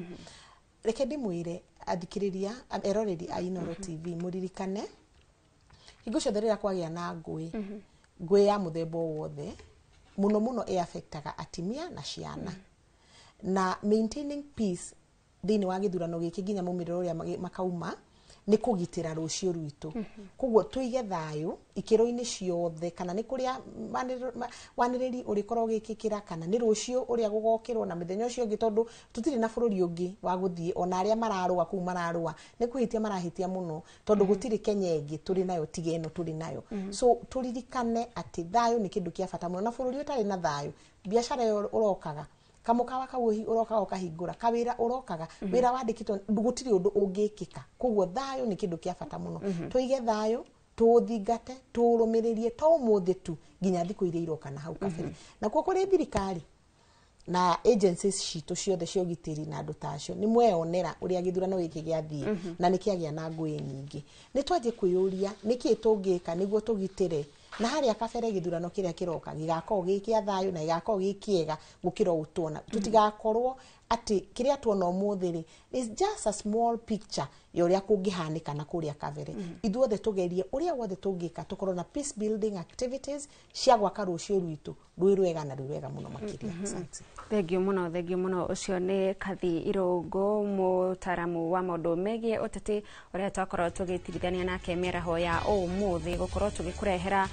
Reke ndimwire athikiriria eroreri a Inooro TV muririkane hingo ciothe rĩrĩa kwagĩa na ngũĩ, ngũĩ ya mũthemba o wothe muno muno ĩaffectaga atimia na ciana. Na maintaining peace thĩinĩ wa gĩthurano gĩkĩ nginya maumĩrĩro ũrĩa makauma nĩ kũgitĩra rũciũ rwitũ. Koguo tũige thayũ ikĩro-inĩ ciothe, kana nĩ kũrĩa wanĩrĩri ũrĩkorwo ũgĩkĩkĩra, kana nĩ rũciũ ũrĩa gũgokĩrwo na mĩthenya ũcio ũngĩ, tondũ tũtirĩ na bũrũri ũngĩ wa gũthiĩ. Ona arĩa mararũa kũu mararũa nĩ kũhĩtia marahĩtia mũno, tondũ gũtirĩ Kenya ĩngĩ tũrĩ nayo tiga ĩno tũrĩ nayo. So tũririkane atĩ thayũ nĩ kĩndũ kĩa bata mũno, na bũrũri ũtarĩ na thayũ biacara ĩyo ũrokaga, kamukawa kau urokaga ukahingura, kawira urokaga wira wandikitwo, gutiri undu ungikika. Koguo thayo ni kindu kia bata muno. Tuige thayo, tuuthingate, tuurumiririe to umuthi tu nginya thiku iria iroka na hau kabere. Na kuo kuri thirikari na agencies citu ciothe cia ũgitĩri na andũ ta acio nĩ mweyonera ũrĩa gĩthurano gĩkĩ gĩathiĩ, na nĩ kĩagĩa na ngũĩ nyingĩ. Nĩ twanjie kwĩyũria nĩkĩĩ tũngĩka nĩguo tũgitĩre na harĩa kabere gĩthurano kĩrĩa kĩroka gĩgakorwo gĩ kĩa thayũ na gĩgakorwo gĩ kĩega gũkĩra ũũ tuona. Tũtigakorwo atĩ kĩrĩa tuona ũmũthĩ rĩ is just a small picture Ya ũrĩa kũngĩhanĩka na kũrĩa kabere, ithuothe tũgerie ũrĩa wothe tũngĩka tũkorwo na peace building activities cia gwaka rũciũ rwitũ rwĩ rwega na rwĩ rwega mũno makĩria. Asante. Thengio mũno, thengio mũno. Ũcio nĩ Kathi Irũngũ, mũtaramu wa maũndũ megiĩ ũteti, ũrĩa twakorwo tũgĩtigithania nake mĩaraho ya ũmũthĩ, gũkorwo tũgĩkũrehera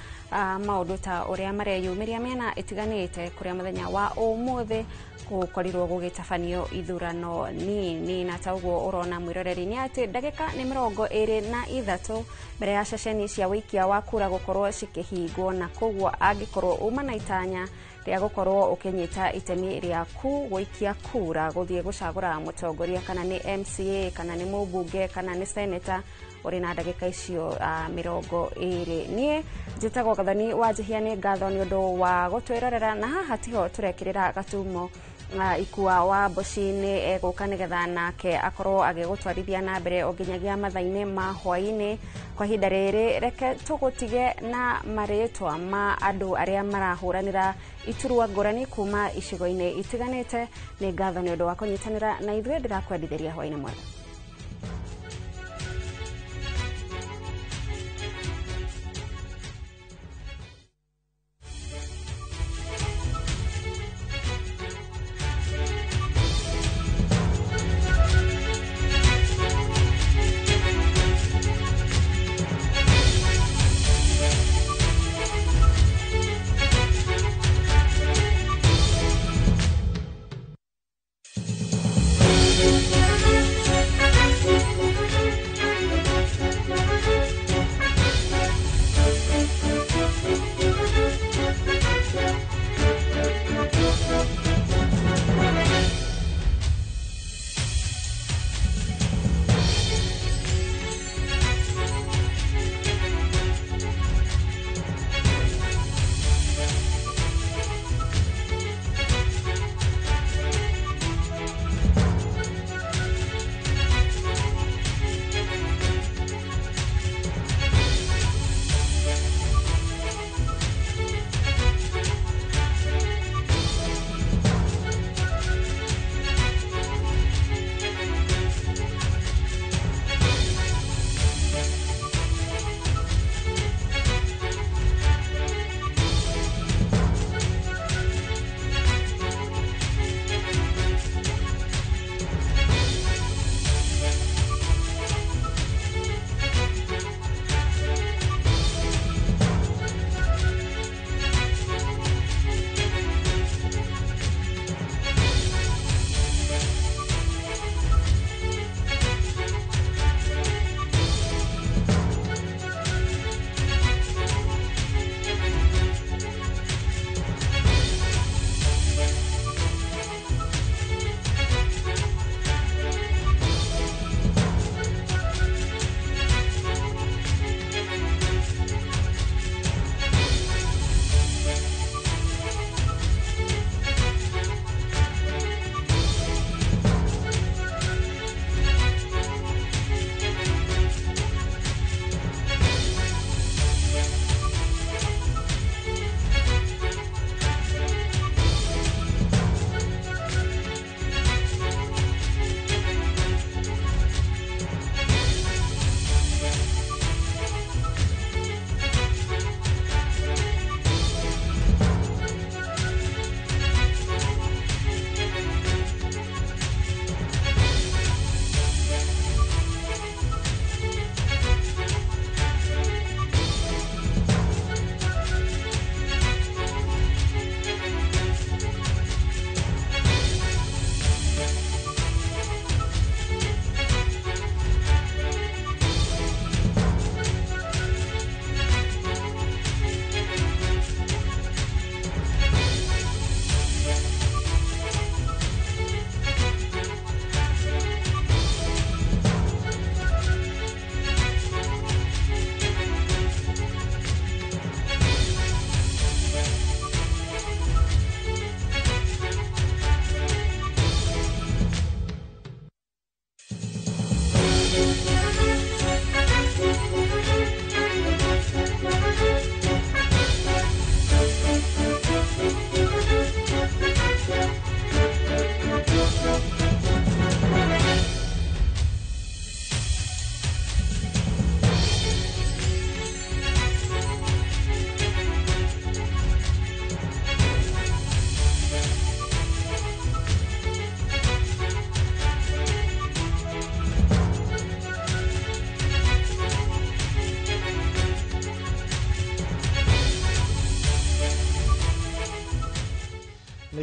maũndũ ta ũrĩa mareyumĩria mĩena ĩtiganĩte, kũrĩa mũthenya wa ũmũthĩ gũkorirwo gũgĩtabanio ithurano nini. Na ta ũguo ũrona, mwĩroreri, nĩ atĩ ndagĩka nĩ 23 mbere ya ceceni cia wĩikia wa kura gũkorwo cikĩhingwo, na koguo angĩkorwo uma na itanya rĩa gũkorwo ũkĩnyita itemi rĩaku gũikia kura, gũthiĩ gũcagũra mũtongoria, kana nĩ MCA, kana nĩ mũmbunge, kana nĩ seneta, ũrĩ na ndagĩka icio 20. Niĩ njĩtagwo Gathoni wa Njihia. Nĩ ngatho nĩ ũndũ wa gũtwĩrorera, na haha tiho tũrekĩrĩra gatumo. Ikua wa Mboci-inĩ egũka nĩgetha nake akorwo agĩgũtwarithia na mbere o nginyagia mathaa-inĩ ma hwaĩ-inĩ. Kwa ihinda rĩrĩ, reke tũgũtige na marĩtwa ma andũ arĩa marahũranĩra iturwa ngũrani kuma icigo-inĩ itiganĩte. Nĩ ngatho nĩ ũndũ wa kũnyitanĩra na ithuĩ. Ndĩrakwendithĩria hwaĩ-inĩ mwega.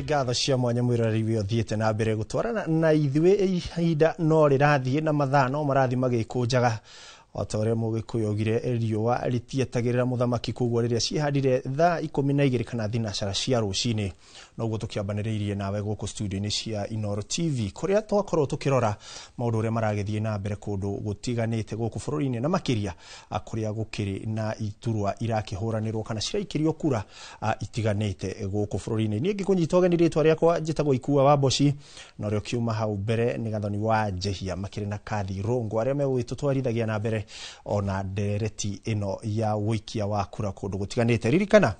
Nĩ ngatho cia mwanya mwĩroreri wĩ ũthiĩte na mbere gũtwarana na ithuĩ. Ihinda no rĩrathiĩ na mathaa no marathiĩ magĩkũnjaga, o ta ũrĩa Mũgĩkũyũ augire, riũa rĩtietagĩrĩra mũthamaki. Koguo rĩrĩa ciĩhandire thaa 12 kana thinacara cia rũcinĩ, noguo tũkĩambanĩrĩirie nawe gũkũ studio-inĩ cia Inoro TV, kũrĩa twakorwo tũkĩrora maũndũ ũrĩa maragĩthiĩ na mbere kũndũ gũtiganĩte gũkũ bũrũri-inĩ, na makĩria kũrĩa gũkĩrĩ na iturwa irakĩhũranĩrwo kana ciraikĩrio kura itiganĩte gũkũ bũrũri-inĩ. Niĩ ngĩkũnyita ũgeni, rĩtwa rĩakwa njĩtagwo Ikua wa Mboci, na ũrĩa ũkiuma hau mbere nĩ Gathoni wa Njehia makĩrĩ na Kathi Rũngũ, arĩa megũgĩtũtwarithagia na mbere ona ndereti ĩno ya ũikia wa kura kũndũ gũtiganĩte. Ririkana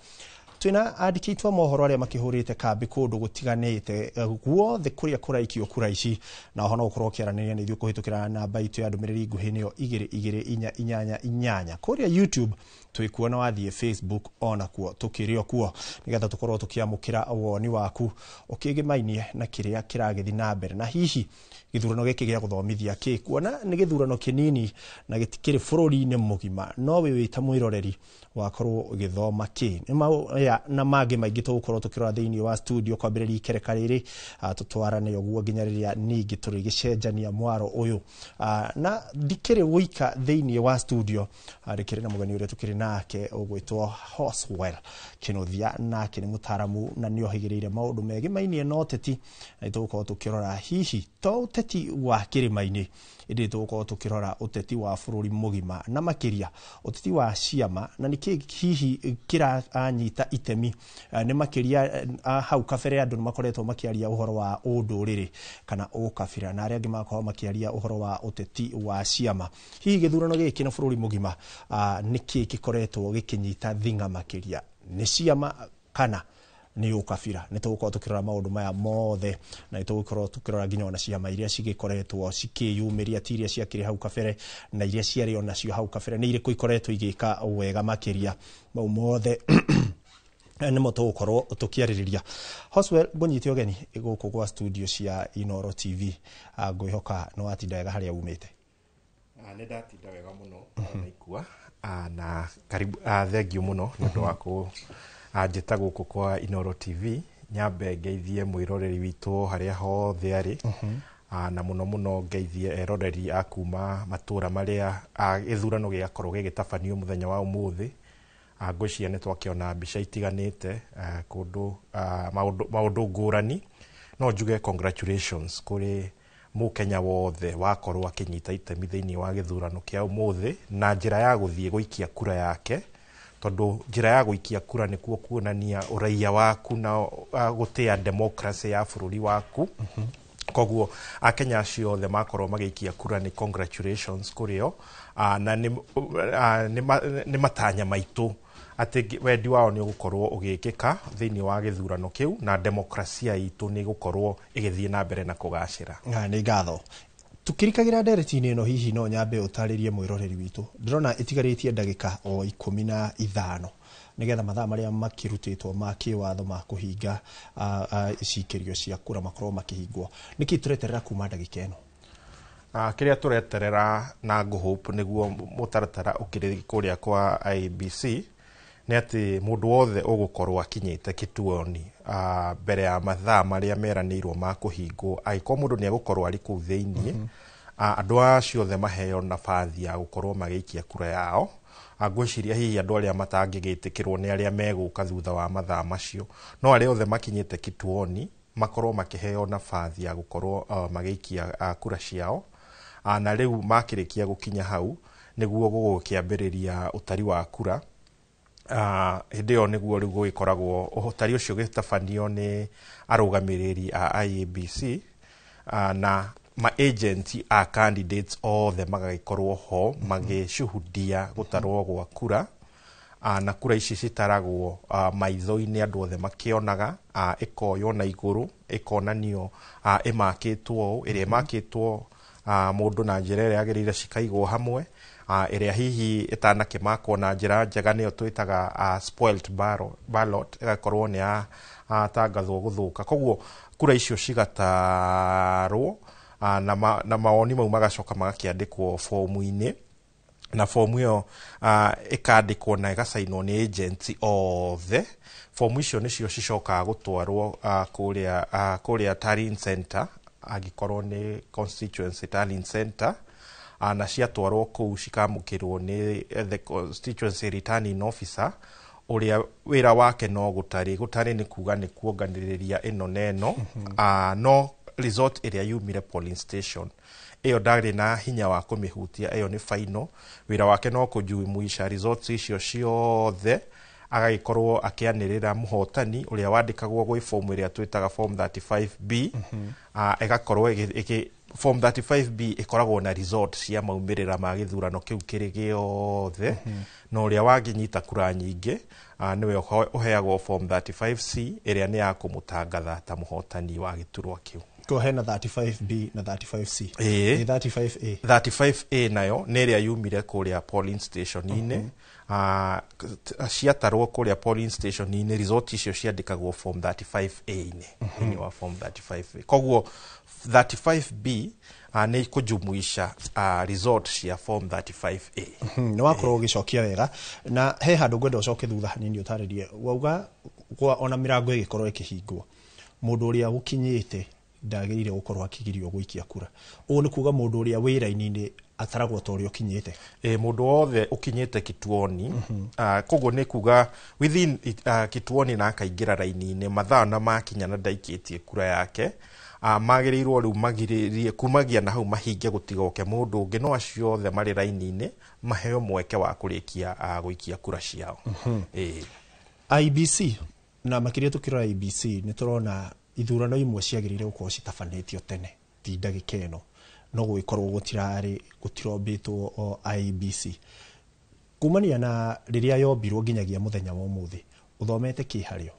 twĩna andĩki aitũ a mohoro arĩa makĩhũrĩte kambĩ kũndũ gũtiganĩte guothe kũrĩa kũraikio kura ici, na oho no ũkorwo ũkĩaranĩria na ithuĩ kũhĩtũkĩra namba itũ ya ndũmĩrĩri nguhĩ, nĩyo 22488. Kũrĩa YouTube twĩkuo, na wathiĩ Facebook onakuo tũkĩrĩ o kuo, nĩgetha tũkorwo tũkĩamũkĩra woni waku ũkĩgĩmainie na kĩrĩa kĩragĩthiĩ na mbere, na hihi gĩthurano gĩkĩ gĩa gũthomithia kĩ, kuona nĩ gĩthurano kĩnini na gĩtikĩrĩ bũrũri-inĩ mũgima, no wĩ wĩ ta mwĩroreri wakorwo ũgĩthoma kĩ. Nĩ maya na mangĩ maingĩ tũgũkorwo tũkĩrora thĩinĩ wa studio kwambĩrĩria ikereka rĩrĩ, tũtwarane ũguo nginya rĩrĩa ningĩ tũrĩgĩcenjania mwaro ũyũ. Na ndikĩrĩ wũika thĩinĩ wa studio, ndĩkĩrĩ na mũgeni ũrĩa tũkĩrĩ nake ũgwĩtwo Hoswell Kĩnuthia, nake nĩ mũtaramu na nĩ ohĩgĩrĩire maũndũ megĩmainie na ũteti, na nĩ tũgũkorwo tũkĩrora hihi to ũteti wa kĩrĩma-inĩ, ĩndĩ tũgũkorwo tũkĩrora ũteti wa bũrũri mũgima, na makĩria ũteti wa ciama, na nĩkĩ hihi kĩranyita itemi. Nĩ makĩria hau kabere andũ nĩ makoretwo makĩaria ũhoro wa ũndũrĩrĩ kana ũkabira, na arĩa angĩ magakorwo makĩaria ũhoro wa ũteti wa ciama. Hihi gĩthurano gĩkĩ na bũrũri mũgima, nĩkĩ gĩkoretwo gĩkĩnyita thing'a makĩria, nĩ ciama kana nĩ ũkabira? Nĩ tũgũkorwo tũkĩrora maũndũ maya mothe, na nĩ tũgũkorwo tũkĩrora nginya ona ciama iria cigĩkoretwo cikĩyumĩria, ti iria ciakĩrĩ hau kabere, na iria ciarĩ onacio hau kabere, nĩ irĩkũ ikoretwo igĩka wega makĩria. Mau mothe nĩmo tũgũkorwo tũkĩarĩrĩria. Hoswell, ngũnyite ũgeni gũkũ gwa studio cia Inoro TV. Ngwĩhoka nĩ watinda wega harĩa umĩte. Nĩ ndatinda wega mũno naikua, na karibu, thengiũ mũno nĩ ũndũ wa kũnjĩta gũkũ kwa Inoro TV. Nyambe ngeithie mwĩroreri witũ harĩa hothe arĩ, na mũno mũno ngeithie eroreri a kuma matũra marĩa gĩthurano gĩgakorwo gĩgĩtabanio mũthenya wa ũmũthĩ. Ngwĩciria nĩ twakĩona mbica itiganĩte kũndũ maũndũ ngũrani. No njuge congratulations kũrĩ mũkenya wothe wakorwo akĩnyita itemi thĩinĩ wa gĩthurano kĩa ũmũthĩ na njĩra ya gũthiĩ gũikia kura yake, tondũ njĩra ya gũikia kura nĩkuo kuonania ũraiya waku na gũtĩa democracy ya bũrũri waku. Koguo akenya acio othe makorwo magĩikia kura, nĩ congratulations kũrĩ o, na nĩ matanya maitũ atĩ wendi wao nĩ ũgũkorwo ũgĩkĩka thĩinĩ wa gĩthurano kĩu, na demokrasia itũ nĩ ĩgũkorwo ĩgĩthiĩ na mbere na kũgacĩra. Nĩ ngatho. Tukĩrikagĩra ndereti-inĩ ĩno, hihi no nyambe ũtarĩrie mwĩroreri witũ, ndĩrona ĩtigarĩtie ndagĩka o 15 nĩgetha mathaa marĩa makĩrutĩtwo ma kĩwatho ma kũhinga cikĩrio cia kura makorwo makĩhingwo. Nĩkĩ tũreterera kuma ndagĩka ĩno? Kĩrĩa tũreterera na ngũhope nĩguo mũtaratara ũkĩrĩ kũrĩa kwa IEBC nĩ atĩ mũndũ wothe ũgũkorwo akinyĩte kituoni mbere ya mathaa marĩa meranĩirwo ma kũhingwo, angĩkorwo mũndũ nĩ egũkorwo arĩ kũu thĩiniĩ, andũ acio othe maheo nabathi ya gũkorwo magĩikia kura yao. Ngwĩciria hihi andũ arĩa matangĩgĩtĩkĩrwo nĩ arĩa megũka thutha wa mathaa macio, no arĩa othe makinyĩte kituoni makorwo makĩheo nabathi ya gũkorwo magĩikia kura ciao. Na rĩu makĩrĩkia gũkinya hau nĩguo gũgũkĩambĩrĩria ũtari wa kura. Hĩndĩ ĩyo nĩguo rĩu gũgĩkoragwo ũtari ũcio ũgĩtabanio nĩ arũgamĩrĩri a IEBC, na ma-agent a candidates othe magagĩkorwo ho magĩcuhudia gũtarwo gwa kura. Na kura ici citaragwo maitho-inĩ andũ othe makĩonaga, ĩkoywo na igũrũ ĩkonanio, ĩmakĩtwo ũũ, ĩrĩa ĩmakĩtwo mũndũ na njĩra ĩrĩa yagĩrĩire cikaigwo hamwe, ĩrĩa hihi ĩtanakĩmakwo na njĩra njega nĩyo twĩtaga spoilt ballot, ĩgakorwo nĩ ya tangathwo gũthũka. Koguo kura icio cigatarwo, na mawoni mau magacoka magakĩandĩkwo bomu-inĩ. Na fomu ĩyo ĩkandĩkwo na ĩgacainwo nĩ agents othe. Fomu icio nĩcio cicokaga gũtwarwo kũrĩa tallying center, angĩkorwo nĩ constituency tallying center, na ciatwarwo kũu cikamũkĩrwo nĩ the constituency returning officer, ũrĩa wĩra wake no gũtarĩ. Gũtarĩ nĩ kuga nĩ kuonganĩrĩria ĩno na ĩno, no result ĩrĩa yumire polling station ĩyo ndarĩ na hinya wa kũmĩhutia, ĩyo nĩ final. Wĩra wake no kũjumuisha results icio ciothe, agagĩkorwo akĩanĩrĩra mũhotani ũrĩa wandĩkagwo gwĩ form ĩrĩa twĩtaga form 35B. Ĩgakorwo form 35B ĩkoragwo na result cia maumĩrĩra ma gĩthurano kĩu kĩrĩ gĩothe, na ũrĩa wangĩnyita kura nyingĩ nĩwe ũheagwo form 35C, ĩrĩa nĩ ya kũmũtangatha ta mũhotani wa gĩturwa kĩu. Ko hena 35B na 35C? Ĩĩ. Ĩ 35A? 35A nayo nĩ ĩrĩa yumire kũrĩa polling station-inĩ. Ciatarwo kũrĩa polling station-inĩ, result icio ciandĩkagwo form 35A-inĩ, thĩinĩ wa form 35A. Koguo 35B nĩ kũjumuisha result cia form 35A. Nĩ wakorwo ũgĩcokia wega, na he handũ ngwenda ũcoke thutha hanini ũtarĩrie. Wauga kwa ona mĩrango ĩgĩkorwo ĩkĩhingwo, mũndũ ũrĩa ũkinyĩte ndagĩrĩire gũkorwo akĩgirio gũikia kura. Ũũ nĩ kuga mũndũ ũrĩa wĩ raini-inĩ ataragwo ta ũrĩa ũkinyĩte? Ĩ, mũndũ wothe ũkinyĩte kituoni, koguo nĩ kuga within kituoni na akaingĩra raini-inĩ mathaa na makinya na ndaikĩtie kura yake, magĩrĩirwo rĩu magirĩrie kumagia na hau mahinge gũtigoke mũndũ ũngĩ, no acio othe marĩ raini-inĩ maheo mweke wa kũrĩkia gũikia kura ciao. Ĩ. IEBC, na makĩria tũkĩrora IEBC, nĩ tũrona ithurano imwe ciagĩrĩire gũkorwo citabanĩtio tene, ti ndagĩka ĩno, no gũgĩkorwo gũtirarĩ gũtirombĩtwo o IEBC. Kumania na rĩrĩa yombirwo nginyagia mũthenya wa ũmũthĩ, ũthomete kĩ harĩo?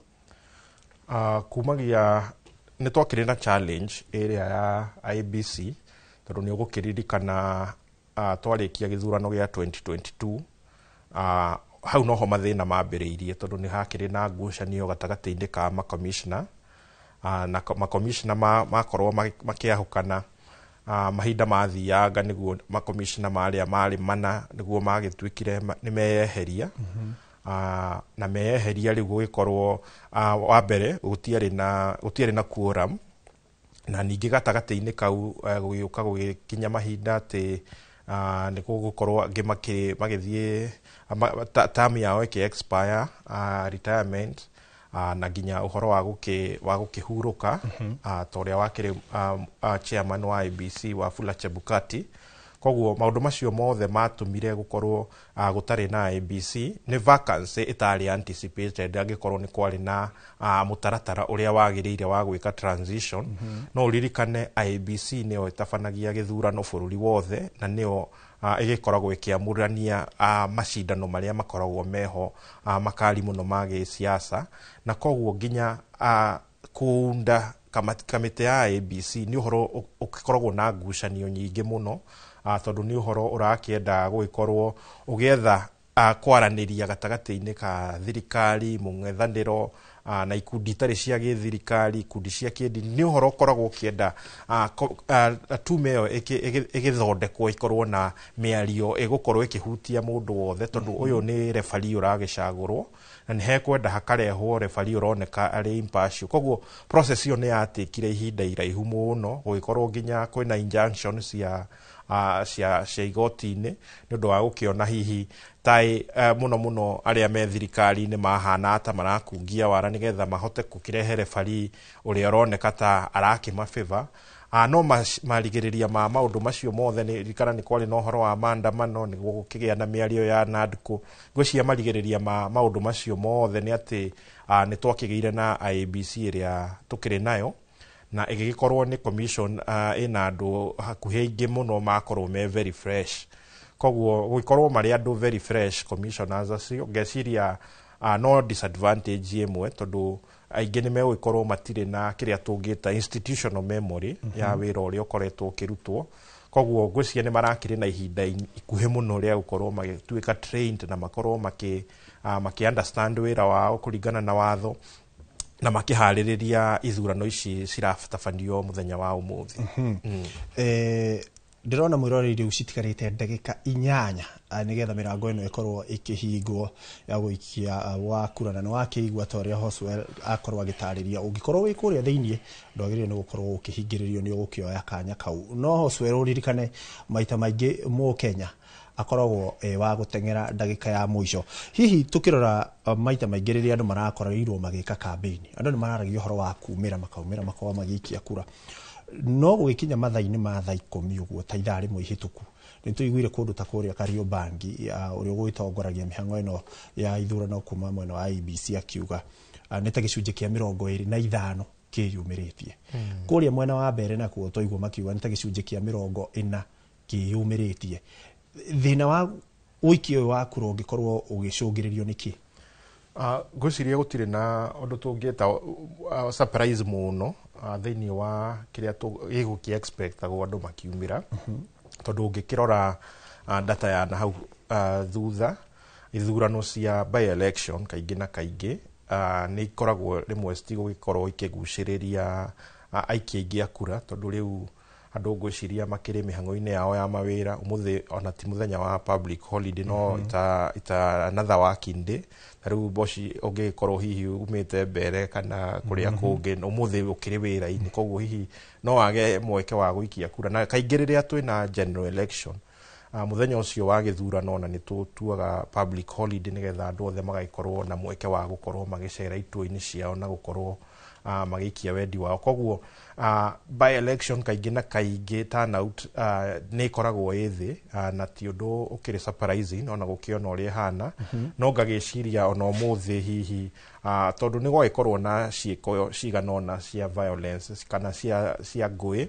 Kumagia nĩ twakĩrĩ na challenge ĩrĩa ya IEBC, tondũ nĩ ũgũkĩririkana twarĩkia gĩthurano gĩa 2022, hau noho mathĩna mambĩrĩirie, tondũ nĩ hakĩrĩ na ngucanio gatagatĩ-inĩ ka makomishna, na makomishna makorwo makĩahũkana. Mahinda mathianga nĩguo makomishna marĩa marĩ mana nĩguo magĩtuĩkire nĩ meyeheria. Na meyeheria rĩu gũgĩkorwo wa mbere gũtiarĩ na quorum, na ningĩ gatagatĩ-inĩ kau gũgĩũka gũgĩkinya mahinda atĩ nĩ gũgũkorwo angĩ magĩthiĩ term yao ĩkĩ expire, retirement, na nginya ũhoro wa gũkĩhurũka, ta ũrĩa wakĩrĩ chairman wa IEBC Wafula Chebukati. Koguo maũndũ macio mothe matũmire gũkorwo gũtarĩ na IEBC. Nĩ vacancy ĩtarĩ anticipated angĩkorwo nĩ kwarĩ na mũtaratara ũrĩa wagĩrĩire wa gwĩka transition. No ũririkane IEBC nĩyo ĩtabanagia gĩthurano bũrũri wothe, na nĩyo ĩgĩkoragwo ĩkĩamũrania macindano marĩa makoragwo meho makali mũno ma gĩsiasa, na koguo nginya kũunda kamĩtĩ ya IEBC nĩ ũhoro ũgĩkoragwo na ngucanio nyingĩ mũno, tondũ nĩ ũhoro ũrakĩenda gũgĩkorwo ũgĩetha kwaranĩria gatagatĩ-inĩ ka thirikari, mũng'ethanĩro, na ikundi itarĩ cia gĩthirikari, ikundi cia kĩndini. Nĩ ũhoro ũkoragwo ũkĩenda tume ĩyo ĩgĩthondekwo ĩkorwo na mĩario ĩgũkorwo ĩkĩhutia mũndũ wothe, tondũ ũyũ nĩ referee ũragĩcagũrwo na nĩ hekwenda hakarehwo referee ũroneka arĩ impartial. Koguo process ĩyo nĩ yatĩkire ihinda iraihu mũno, gũgĩkorwo nginya kwĩna injunction cia igoti-inĩ nĩ ũndũ wa gũkĩona hihi taĩ mũno mũno arĩa me thirikari-inĩ mahana ta marakungia wara nĩgetha mahote gũkĩrehe referee ũrĩa ũroneka ta arakĩma favor. No marigĩrĩria ma maũndũ macio mothe nĩ ririkana nĩ kwarĩ na ũhoro wa maandamano nĩguo gũkĩgĩa na mĩario ya NADCO. Ngwĩciria marigĩrĩria ma maũndũ macio mothe nĩ atĩ nĩ twakĩgĩire na IEBC ĩrĩa tũkĩrĩ nayo, na ĩgĩgĩkorwo nĩ commission ĩna andũ hakuhĩ aingĩ mũno makorwo me very fresh. Koguo gũgĩkorwo marĩ andũ very fresh commissioners acio, ngeciria no disadvantage ĩmwe, tondũ aingĩ nĩ megũgĩkorwo matirĩ na kĩrĩa tũngĩta institutional memory ya wĩra ũrĩa ũkoretwo ũkĩrutwo. Koguo ngwĩciria nĩ marakĩrĩ na ihinda ikuhĩ mũno rĩa gũkorwo magĩtuĩka trained na makorwo makĩ understand wĩra wao kũringana na watho na makĩharĩrĩria ithurano ici ciratabanio mũthenya wa ũmũthĩ. Ndĩrona mwĩroreri rĩu citigarĩte ndagĩka 8 nĩgetha mĩrango ĩno ĩkorwo ĩkĩhingwo ya gũikia wa kura, na nĩ wakĩigua ta ũrĩa Hoswell akorwo agĩtarĩria. Ũngĩkorwo wĩ kũrĩa thĩiniĩ ndwagĩrĩire nĩ gũkorwo ũkĩhingĩrĩrio, nĩ ũgũkĩoya kanya kau. No Hoswell, ũririkane maita maingĩ Mũkenya akoragwo wa gũteng'era ndagĩka ya mũico. Hihi tukĩrora maita maingĩ rĩrĩa andũ marakoreirwo magĩka kambĩini, andũ nĩ mararagia ũhoro wa kumĩra, makaumĩra makorwo magĩikia kura, no gũgĩkinya mathaa-inĩ ma thaa 10 ũguo ta ithaa rĩmwe ihĩtũku, nĩ tũiguire kũndũ ta kũrĩa Kariobangi, ũrĩa ũgũgĩtongoragia mĩhang'o ĩno ya ithurano kuma mwena wa IEBC akiuga nĩ ta gĩcunjĩ kĩa 25 kĩyumĩrĩtie. Kũrĩa mwena wa mbere nakuo twaigua makiuga nĩ ta gĩcunjĩ kĩa 40 kĩyumĩrĩtie. Thĩna wa ũikia ũyũ wa kura ũngĩkorwo ũgĩcũngĩrĩrio nĩ kĩ? Ngwĩciria gũtirĩ na ũndũ tũngĩta surprise mũno thĩinĩ wa kĩrĩa gĩgũkĩ expectagwo andũ makiumĩra, tondũ ũngĩkĩrora data ya na hau thutha, ithurano cia by election kaingĩ na kaingĩ nĩ ikoragwo rĩmwe citigũgĩkorwo ikĩgucĩrĩria aikia aingĩ a kura, tondũ rĩu andũ ngwĩciria makĩrĩ mĩhang'o-inĩ yao ya mawĩra. Ũmũthĩ ona ti mũthenya wa public holiday, no ita another working day. Ta rĩu Boshi, ũngĩgĩkorwo hihi umĩte mbere kana kũrĩa kũngĩ, ũmũthĩ ũkĩrĩ wĩra-inĩ, koguo hihi no wage mweke wa gũikia kura. Na kaingĩ rĩrĩa twĩna general election, mũthenya ũcio wa gĩthurano ona nĩ tũtuaga public holiday, nĩgetha andũ othe magagĩkorwo na mweke wa gũkorwo magĩcera ituo-inĩ ciao na gũkorwo magĩikia wendi wao. Koguo by election kaingĩ na kaingĩ turnout nĩ ĩkoragwo ĩ thĩ, na ti ũndũ ũkĩrĩ surprising ona gũkĩona ũrĩa ĩhana. No ngagĩciria ona ũmũthĩ hihi, tondũ nĩ gwagĩkorwo na ciĩko cigana ũna cia violence kana cia ngũĩ,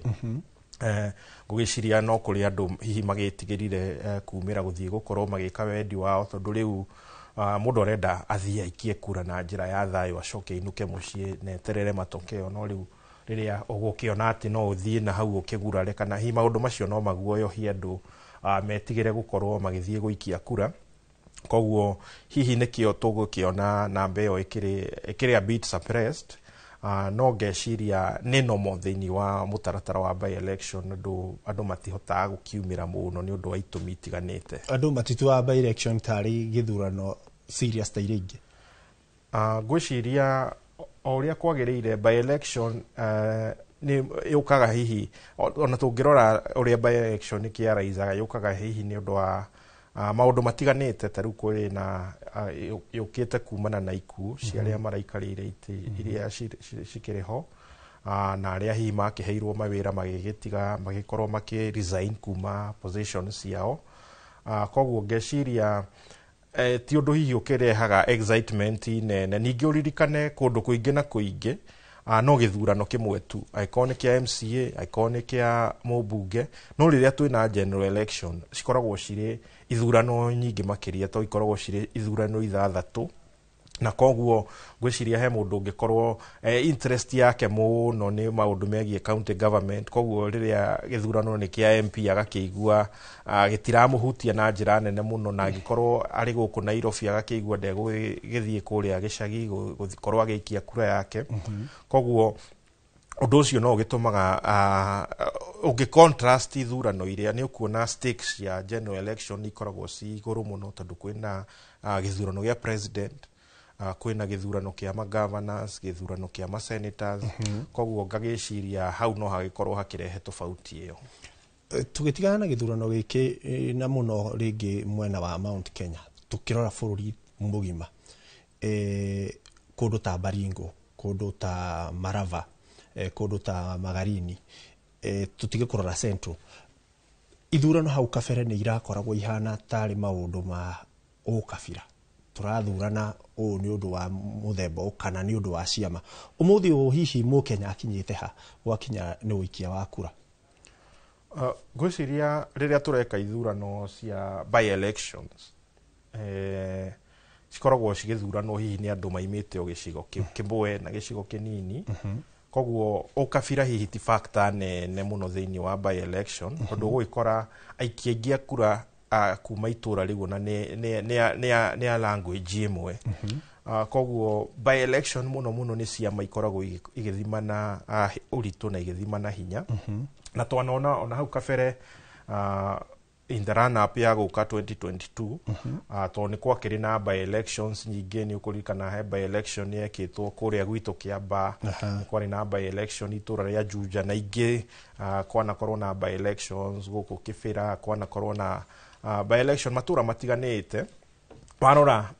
ngũgĩciria no kũrĩ andũ hihi magĩtigĩrire kumĩra gũthiĩ gũkorwo magĩka wendi wao, tondũ rĩu mũndũ arenda athiĩ aikie kura na njĩra ya thayũ, acoke ainũke mũciĩ na eterere matokeo. No rĩu rĩrĩa ũgũkĩona atĩ no ũthiĩ na hau ũkĩgurare, kana hihi maũndũ macio no maguoyohie andũ metigĩre gũkorwo magĩthiĩ gũikia kura. Koguo hihi nĩkĩo tũgũkĩona namba ĩyo ĩkĩrĩ a bit suppressed. No ngeciria nĩ normal thĩinĩ wa mũtaratara wa by election, andũ matihotaga gũkiumĩra mũno nĩ ũndũ wa itũmi itiganĩte. Andũ matituaga by election tarĩ gĩthurano serious ta iria ingĩ? Ngwĩciria o ũrĩa kwagĩrĩire, by election nĩ yũkaga hihi, ona tũngĩrora ũrĩa by election ĩkĩaraizaga, yũkaga hihi nĩ ũndũ wa maũndũ matiganĩte. Ta rĩu kũrĩ na yũkĩte kumana na ikuũ cia arĩa maraikarĩire itĩ iria cikĩrĩ ho, na arĩa hihi makĩheirwo mawĩra magĩgĩtiga, magĩkorwo makĩ resign kuma position ciao. Koguo ngeciria ti ũndũ hihi ũkĩrehaga excitement nene. Ningĩ ũririkane kũndũ kũingĩ na kũingĩ no gĩthurano kĩmwe tu, angĩkorwo nĩ kĩa MCA, angĩkorwo nĩ kĩa mũmbunge. No rĩrĩa twĩna general election cikoragwo cirĩ ithurano nyingĩ makĩria, to ikoragwo cirĩ ithurano 6. Na koguo ngwĩciria he mũndũ ũngĩkorwo interest yake mũno nĩ maũndũ megiĩ county government, koguo rĩrĩa gĩthurano nĩ kĩa MP agakĩigua gĩtiramũhutia na njĩra nene mũno, na angĩkorwo arĩ gũkũ Nairobi agakĩigua ndegũgĩthiĩ kũrĩa gĩcagi gũkorwo agĩikia kura yake. Koguo ũndũ ũcio no ũgĩtũmaga ũngĩ contrast ithurano iria, nĩ ũkuona stakes cia general election ikoragwo ci igũrũ mũno, tondũ kwĩna gĩthurano gĩa president, kwĩna gĩthurano kĩa magovernors, gĩthurano kĩa masenators. Koguo ngagĩciria hau no hagĩkorwo hakĩrehe tofauti ĩyo. Tũgĩtigana na gĩthurano gĩkĩ na mũno rĩngĩ mwena wa Mount Kenya, tũkĩrora bũrũri mũgima, kũndũ ta Baringo, kũndũ ta Marava, kũndũ ta Magarini, tũtige kũrora Central, ithurano hau kabere nĩ irakoragwo ihana tarĩ maũndũ ma ũkabira, tũrathurana ũũ nĩ ũndũ wa mũthemba ũyũ kana nĩ ũndũ wa ciama. Ũmũthĩ ũyũ hihi Mũkenya akinyĩte ha gwakinya nĩ ũikia wa kura? Ngwĩciria rĩrĩa tũreka ithurano cia by elections, cikoragwo cigĩthuranwo hihi nĩ andũ maimĩte o gĩcigo kĩmwe na gĩcigo kĩnini. Koguo ũkabira hihi ti factor nene mũno thĩinĩ wa by election, tondũ ũgũgĩkora aikia aingĩ a kura kuma itũra rĩu ona nĩ a language ĩmwe. Koguo by election mũno mũno nĩ ciama ikoragwo igĩthimana ũritũ na igĩthimana hinya. Na twanona ona hau kabere In the run up ya gũka 2022, tondũ nĩ gwakĩrĩ na by elections nyingĩ. Nĩ ũkũririkana he by election yekĩtwo kũrĩa gwitũ Kĩambaa, nĩ kwarĩ na by election itũra rĩa Juja na ingĩ, kwanakorwo na by elections gũkũ Kĩbĩra, kwanakorwo na by election matũra matiganĩte. Warora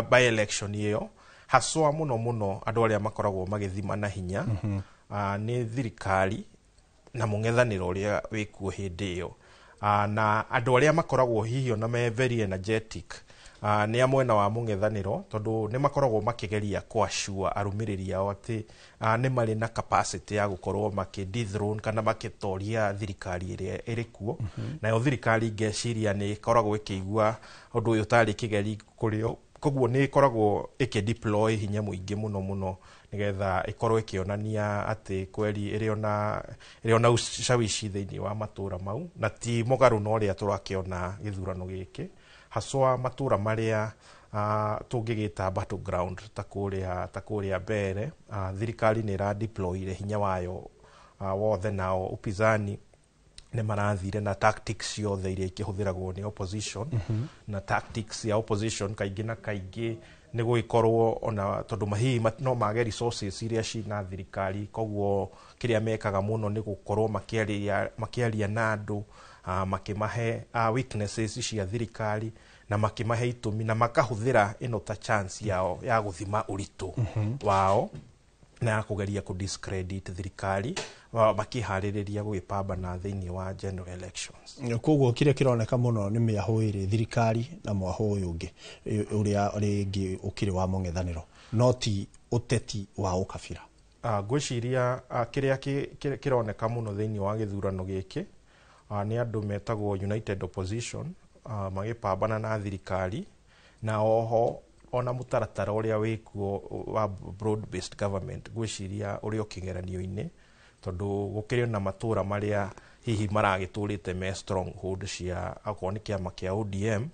by election ĩyo haswa mũno mũno andũ arĩa makoragwo magĩthima na hinya nĩ thirikari na mũng'ethanĩro ũrĩa wĩkuo hĩndĩ ĩyo, na andũ arĩa makoragwo hihi ona me very energetic nĩ a mwena wa mũng'ethanĩro, tondũ nĩ makoragwo makĩgeria kũacua arũmĩrĩri ao atĩ nĩ marĩ na capacity ya gũkorwo makĩ dethrone kana makĩtoria thirikari ĩrĩa ĩrĩ kuo. Nayo thirikari ngeciria nĩ ĩkoragwo ĩkĩigua ũndũ ũyũ tarĩ kĩgeri kũrĩ o, koguo nĩ ĩkoragwo ĩkĩ-deploy hinya mũingĩ mũno mũno nĩgetha ĩkorwo ĩkĩonania atĩ kweri ĩrĩ ona ushawishi thĩinĩ wa matũra mau, na ti mũgarũ na ũrĩa tũrakĩona gĩthurano gĩkĩ, haswa matũra marĩa tũngĩgĩta battleground ta kũrĩa mbere. Thirikari nĩ ĩra-deployire hinya wayo wothe, nao upinzani nĩ marathire na tactics ciothe iria ikĩhũthĩragwo nĩ opposition. Na tactics ya opposition kaingĩ na kaingĩ nĩ gũgĩkorwo ona tondũ hihi no mage resources iria cina thirikari, koguo kĩrĩa mekaga mũno nĩ gũkorwo makĩaria na andũ, makĩmahe weaknesses cia thirikari na makĩmahe itũmi na makahũthĩra ĩno ta chance yao ya gũthima ũritũ wao na ya kũgeria kũ discredit thirikari makĩharĩrĩria gũgĩpambana thĩinĩ wa general elections. Koguo kĩrĩa kĩroneka mũno nĩ mĩahũ ĩrĩ, thirikari na mwahũ ũyũ ũngĩ ũrĩa rĩngĩ ũkĩrĩ wa mũng'ethanĩro, no ti ũteti wa ũkabira. Ngwĩciria kĩrĩa kĩroneka mũno thĩinĩ wa gĩthurano gĩkĩ nĩ andũ metagwo United Opposition magĩpambana na thirikari, na oho ona mũtaratara ũrĩa wĩkuo wa broad based government ngwĩciria ũrĩ o kĩgeranio-inĩ, tondũ gũkĩrĩ na matũra marĩa hihi maragĩtũrĩte me stronghold cia akorwo nĩ kĩama kĩa ODM,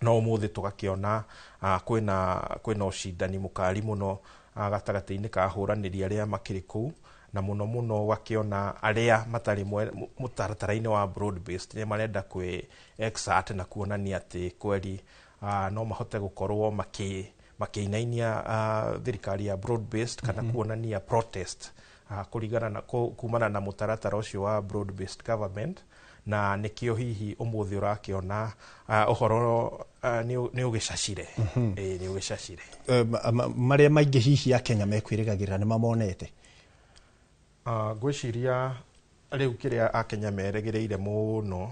no ũmũthĩ tũgakĩona kwĩna ũcindani mũkali mũno gatagatĩ-inĩ ka ahũranĩri arĩa makĩrĩ kũu, na mũno mũno ũgakĩona arĩa matarĩ mũtaratara-inĩ wa broad based nĩ marenda kwĩ exert na kuonania atĩ kweri no mahote gũkorwo makĩinainia thirikari ya broad based kana kuonania protest kũringana na kumana na mũtaratara ũcio wa broad based government. Na nĩkĩo hihi ũmũthĩ ũrakĩona ũhoro nĩ ũgĩcacire. Ĩĩ, nĩ ũgĩcacire. Marĩa maingĩ hihi akenya mekwĩrĩgagĩrĩra nĩ mamonete? Ngwĩciria rĩu kĩrĩa akenya merĩgĩrĩire mũno,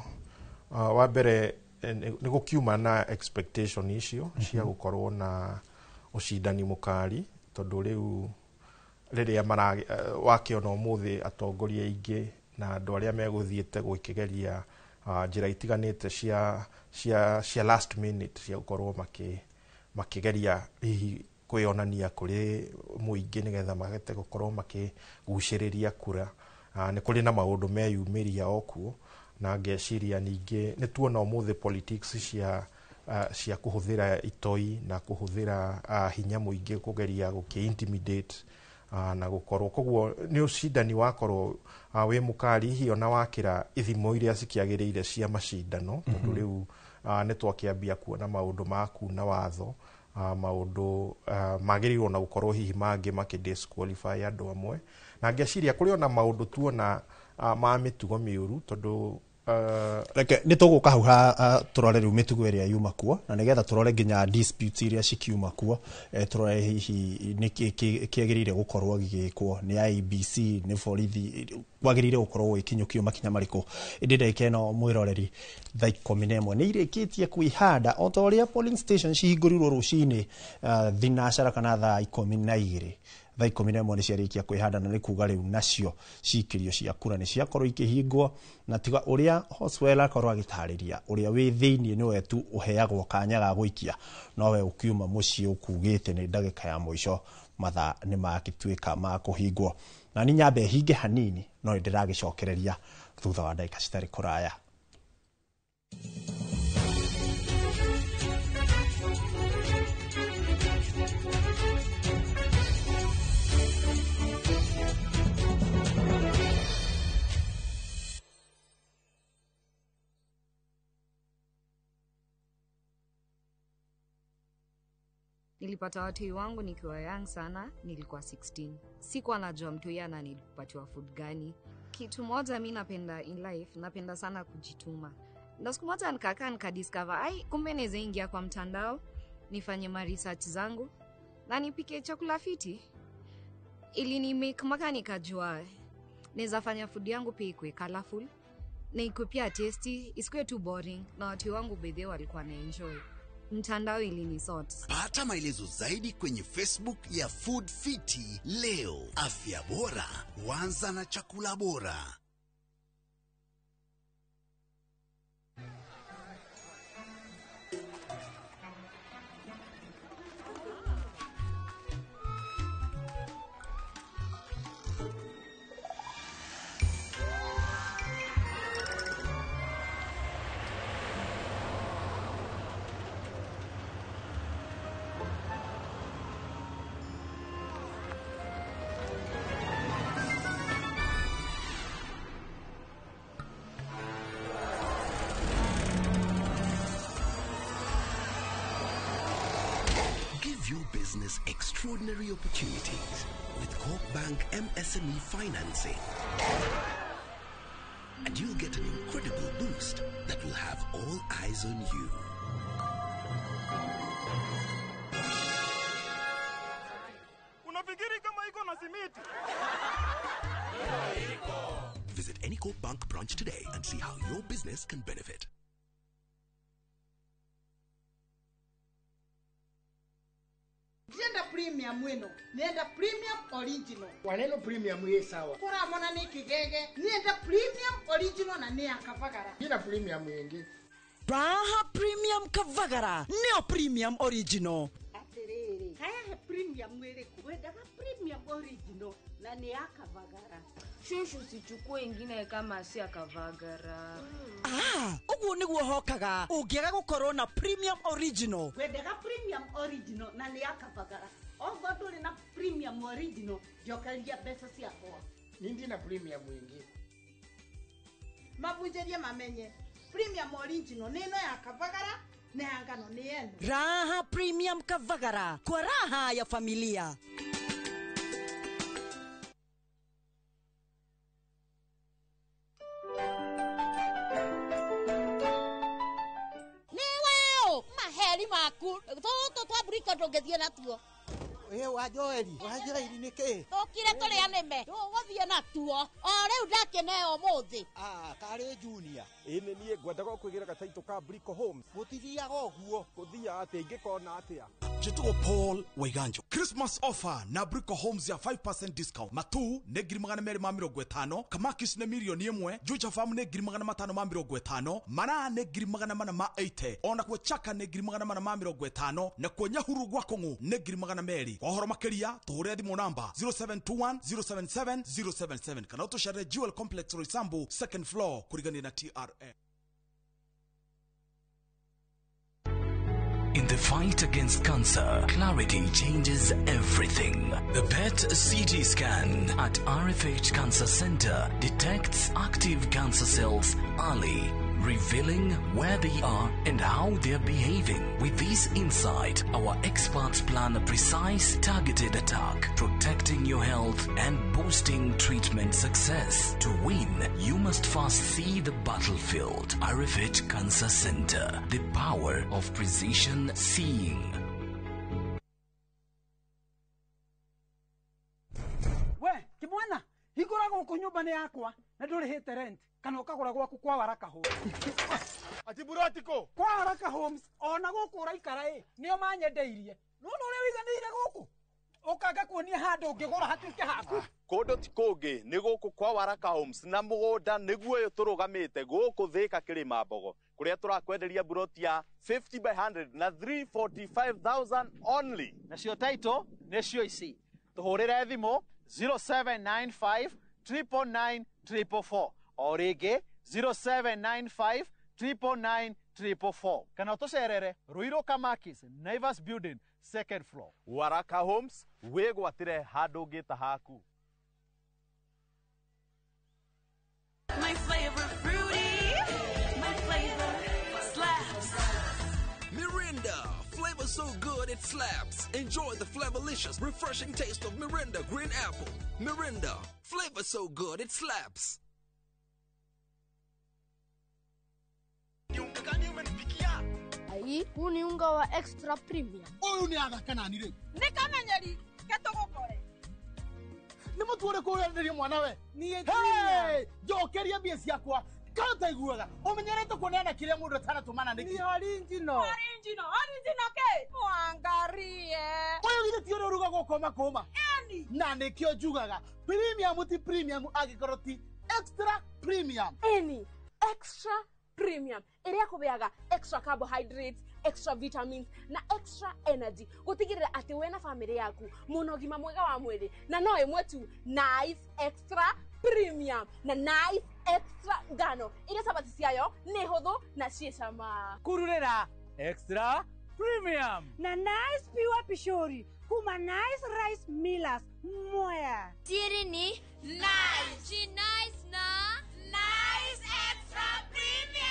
wa mbere nĩ gũkiuma na expectation icio cia gũkorwo na ũcindani mũkali, tondũ rĩu rĩrĩa mara wakĩona ũmũthĩ atongoria aingĩ na andũ arĩa megũthiĩte gwĩkĩgeria njĩra itiganĩte cia last minute cia gũkorwo makĩgeria hihi kwĩyonania kũrĩ mũingĩ nĩgetha mahote gũkorwo makĩgucĩrĩria kura. Nĩ kũrĩ na maũndũ meyumĩria o kuo, na ngeciria ningĩ nĩ tuona ũmũthĩ politics cia kũhũthĩra itoi na kũhũthĩra hinya mũingĩ kũgeria gũkĩ intimidate na gũkorwo, koguo nĩ ũcindani wakorwo wĩ mũkali hihi ona wakĩra ithimo iria cikĩagĩrĩire cia macindano, tondũ rĩu nĩ twakĩambia kuona maũndũ ma kuna watho, maũndũ magĩrĩirwo na gũkorwo hihi mangĩ makĩ disqualify andũ amwe, na ngeciria kũrĩ ona maũndũ tuona ma mĩtugo mĩũru tondũ Reke nĩ tũgũka hau ha tũrore rĩu mĩtugo ĩrĩa yuma kuo, na nĩgetha tũrore nginya disputes iria cikiuma kuo, tũrore hihi nĩkĩ kĩagĩrĩire gũkorwo gĩgĩkwo nĩ IEBC, nĩ borithi, kwagĩrĩire gũkorwo gũgĩkinyũkio makinya marĩkũ. Ĩndĩ ndagĩka ĩno, mwĩroreri, thaa 11 nĩ irĩkĩtie kwĩhanda o ta ũrĩa polling station cihingũrirwo rũcinĩ thinacara kana thaa 12. Thaa 11 nĩ ciarĩkia kwĩhanda, na nĩ kuga rĩu nacio cikĩrio cia kura nĩ ciakorwo ikĩhingwo, na tiga ũrĩa Hoswell akorwo agĩtarĩria, ũrĩa wĩ thĩiniĩ nĩwe tu ũheagwo kanya ga gũikia, nowe ũkiuma mũciĩ ũkugĩte nĩ ndagĩka ya mũico mathaa nĩ magĩtuĩka ma kũhingwo. Na nĩ nyambe hinge hanini, no nĩ ndĩragĩcokereria thutha wa ndagĩka citarĩ kũraya. Nilipata watoi wangu nikiwa young sana, nilikuwa 16. Sikuwa najua mtoi ana need kupatiwa food gani. Kitu moja mi napenda in life, napenda sana kujituma. Na siku moja nikakaa nikadiscover, ai kumbe naweza ingia kwa mtandao, nifanye ma research zangu na nipike chakula fiti. Ili ni make maka nikajua naweza fanya food yangu pia ikuwe colorful na ikuwe pia tasty, isikuwe too boring, na watu wangu bedhe walikuwa na enjoy. Mtandao ilinisort. Pata maelezo zaidi kwenye Facebook ya Food Fiti leo. Afya bora huanza na chakula bora. Business extraordinary opportunities with Corp Bank MSME financing. And you'll get an incredible boost that will have all eyes on you. Unafikiri kama iko na simiti? Visit any Corp Bank branch today and see how your business can benefit. Nenda premium wino, nenda premium original. Waneno premium ye sawa. Kora mona ni kigege, nenda premium original na ni akavagara. Ina premium yengi. Raha premium kavagara, neo premium original. Atiriri, haya he premium wiriku, wendaga premium original na ni akavagara. Shushu sichukue ingine kama si akavagara. Ah, uguo niguo hokaga ungiaga gukorwo na premium original. Wendaga premium original na ni akavagara. Ogo nduri na premium original, njokeria mbeca ciakwa. Nindi na premium ingi. Mabunjerie mamenye premium original ni ino ya kavagara na ya ngano ni eno. Raha premium kavagara kwa raha ya familia. Maheri maku tũtũ twamburika ndũngĩthiĩ natuo. Ĩ wa Joeli, wa Joeli nĩ kĩ? Tũkire tũrĩa nĩme tũgũthiĩ natuo o rĩu ndakĩneo ũmũthĩ. Ah, karĩ Junior. Ĩ nĩ niĩ ngwendaga kwĩgĩra gataitũ ka Brico Homes. Gũtithiaga ũguo. Gũthiaga atĩa ingĩkona atĩa? Njĩtagwo Paul Waiganjo. Christmas offer na Brico Homes ya 5% discount. Matu nĩ 250,000, Kamakis nĩ 1,000,000, Juja Farm nĩ 550,000, Mara nĩ 480,000, ona kuo Chaka nĩ 450,000, na kuo Nyahuru gwa Kong'u nĩ 200,000. Kwa ũhoro makĩria tũhũrĩre thimũ namba 0721 077 077 kana ũtũcerere Jewel Complex Roysambu second floor kũrigania na TRM. In the fight against cancer, clarity changes everything. The PET CT scan at RFH Cancer Center detects active cancer cells early, revealing where they are and how they're behaving. With this insight, our experts plan a precise, targeted attack, protecting your health and boosting treatment success. To win, you must first see the battlefield. RFH Cancer Center, the power of precision seeing. We, kimwana, hingũra gũkũ nyũmba nĩ yakwa na ndũrĩhĩte rent kana ũkagũra gwaku kwa Waraka Homes. Ati burotiko kwa Waraka Homes ona gũkũ ũraikara ĩ nĩo manyendeirie. Nĩwona ũrĩa ũiganĩire gũkũ ũkanga kuonia handũ ũngĩgũra hatuĩke haku. Kũndũ ti kũngĩ nĩ gũkũ kwa Waraka Homes na mũgũnda nĩguo ũyũ tũrũgamĩte gũkũ Thĩka Kĩrĩma Mbogo kũrĩa tũrakwenderia buroti ya 50 by 100 na 345,000 only. Nacio title nĩcio ici. Tũhũrĩre thimũ 0795 999 444 o rĩngĩ 0795 999 444 kana ũtũcerere Ruiru Kamakis Naivas Building second floor. Waraka Homes wĩgwatĩre handũ ũngĩta haku. My flavor fruity, my flavor slaps. Mirinda, flavor so good it slaps. Enjoy the flavorlicious, refreshing taste of Mirinda Green Apple. Mirinda, flavor so good it slaps. Ai, huu ni unga wa extra premium. Ũyũ nĩ athaka nani rĩu? Nĩ kamenyeri ke tũgũkore. Nĩ mũtu ũrĩkũ ũrenderio mwana we? Niĩ Hey, njokeria mbia ciakwa. Kana ũtaiguaga ũmenyerete kuoneana kĩrĩa mũndũ atanatũmana nĩkĩ? Ni original. Original, original ke? Mwangarie. Ũyũ githĩ ti ũrĩa ũrugagwo kũma kũma? Eni. Na nĩkĩo njugaga premium ti premium angĩkorwo ti extra premium. Eni, extra premium ĩrĩa kũbeaga extra carbohydrates, extra vitamins na extra energy gũtigĩrĩra atĩ we na bamĩrĩ yaku mũna ũgima mwega wa mwĩrĩ, na no ĩmwe tu, Nice Extra Premium na Nice Extra ngano iria cabaci ciayo nĩ hũthũ na ciĩ cama. Kururĩra extra premium na Nice Pure Pishori kuma Nice Rice Millers Mwea. Siri ni Nice. She nice na Nice Extra Premium.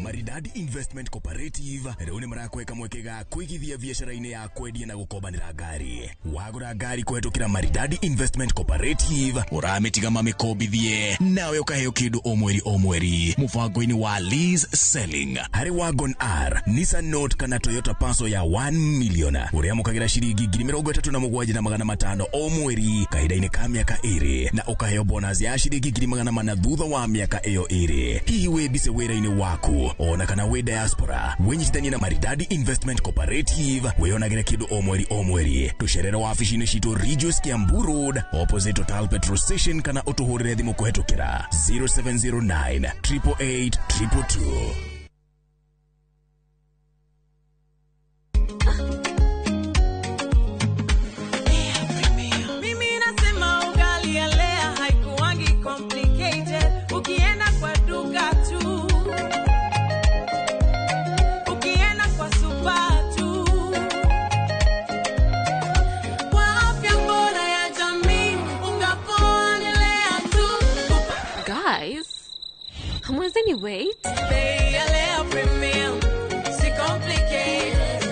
Maridadi Investment Cooperative rĩu nĩ marakweka mweke ga kũigithia biacara-inĩ ya kwendia na gũkombanĩra ngari. Wagũra ngari kũhetũkĩra Maridadi Investment Cooperative ũramĩtiga mamĩkombithie nawe ũkaheo kĩndũ o mweri o mweri mũbango-inĩ wa lease selling. Harĩ Wagon R, Nissan Note kana Toyota Passo ya 1 million ũrĩamũkagĩra ciringi 37,500 o mweri kahinda-inĩ ka mĩaka 2 na ũkaheo bonus ya ciringi 400 thutha wa mĩaka ĩyo 2. Hihi wĩ busy wĩra-inĩ waku ona kana wĩ diaspora, wĩnyitithanie na Maridadi Investment Cooperative wĩyonagĩre kĩndũ o mweri o mweri. Tũcerere wabici-inĩ citũ Ridgeways Kiambu Road opposite Total Petrol Station kana ũtũhũrĩre thimũ kũhetũkĩra 0709 888 222. Mimi nasema ugali ya Lea haikuwangi complicated. Ukienda kwa duka tu, ukienda kwa super tu. Kwa afya bora ya jamii, unga poa ni Lea tu. Guys, hamwezeni wait? Bei ya Lea Premium, si complicated.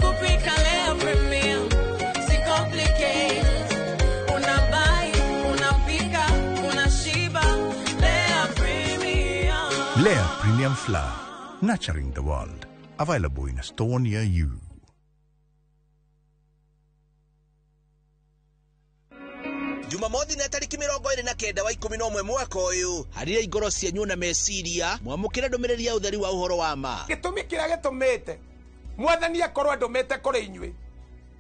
Kupika Lea Premium, si complicated. Unabuy, unapika, unashiba. Lea Premium. Lea Premium Flour, nurturing the world. Available in a store near you. Jumamothi na tariki 29 wa 11 mwaka ũyũ, harĩria ngoro cianyu na meciria mwamũkĩre ndũmĩrĩri ya ũtheri wa ũhoro wa ma. Gĩtũmi kĩrĩa gĩtũmĩte mwathani akorwo andũmĩte kũrĩ inyuĩ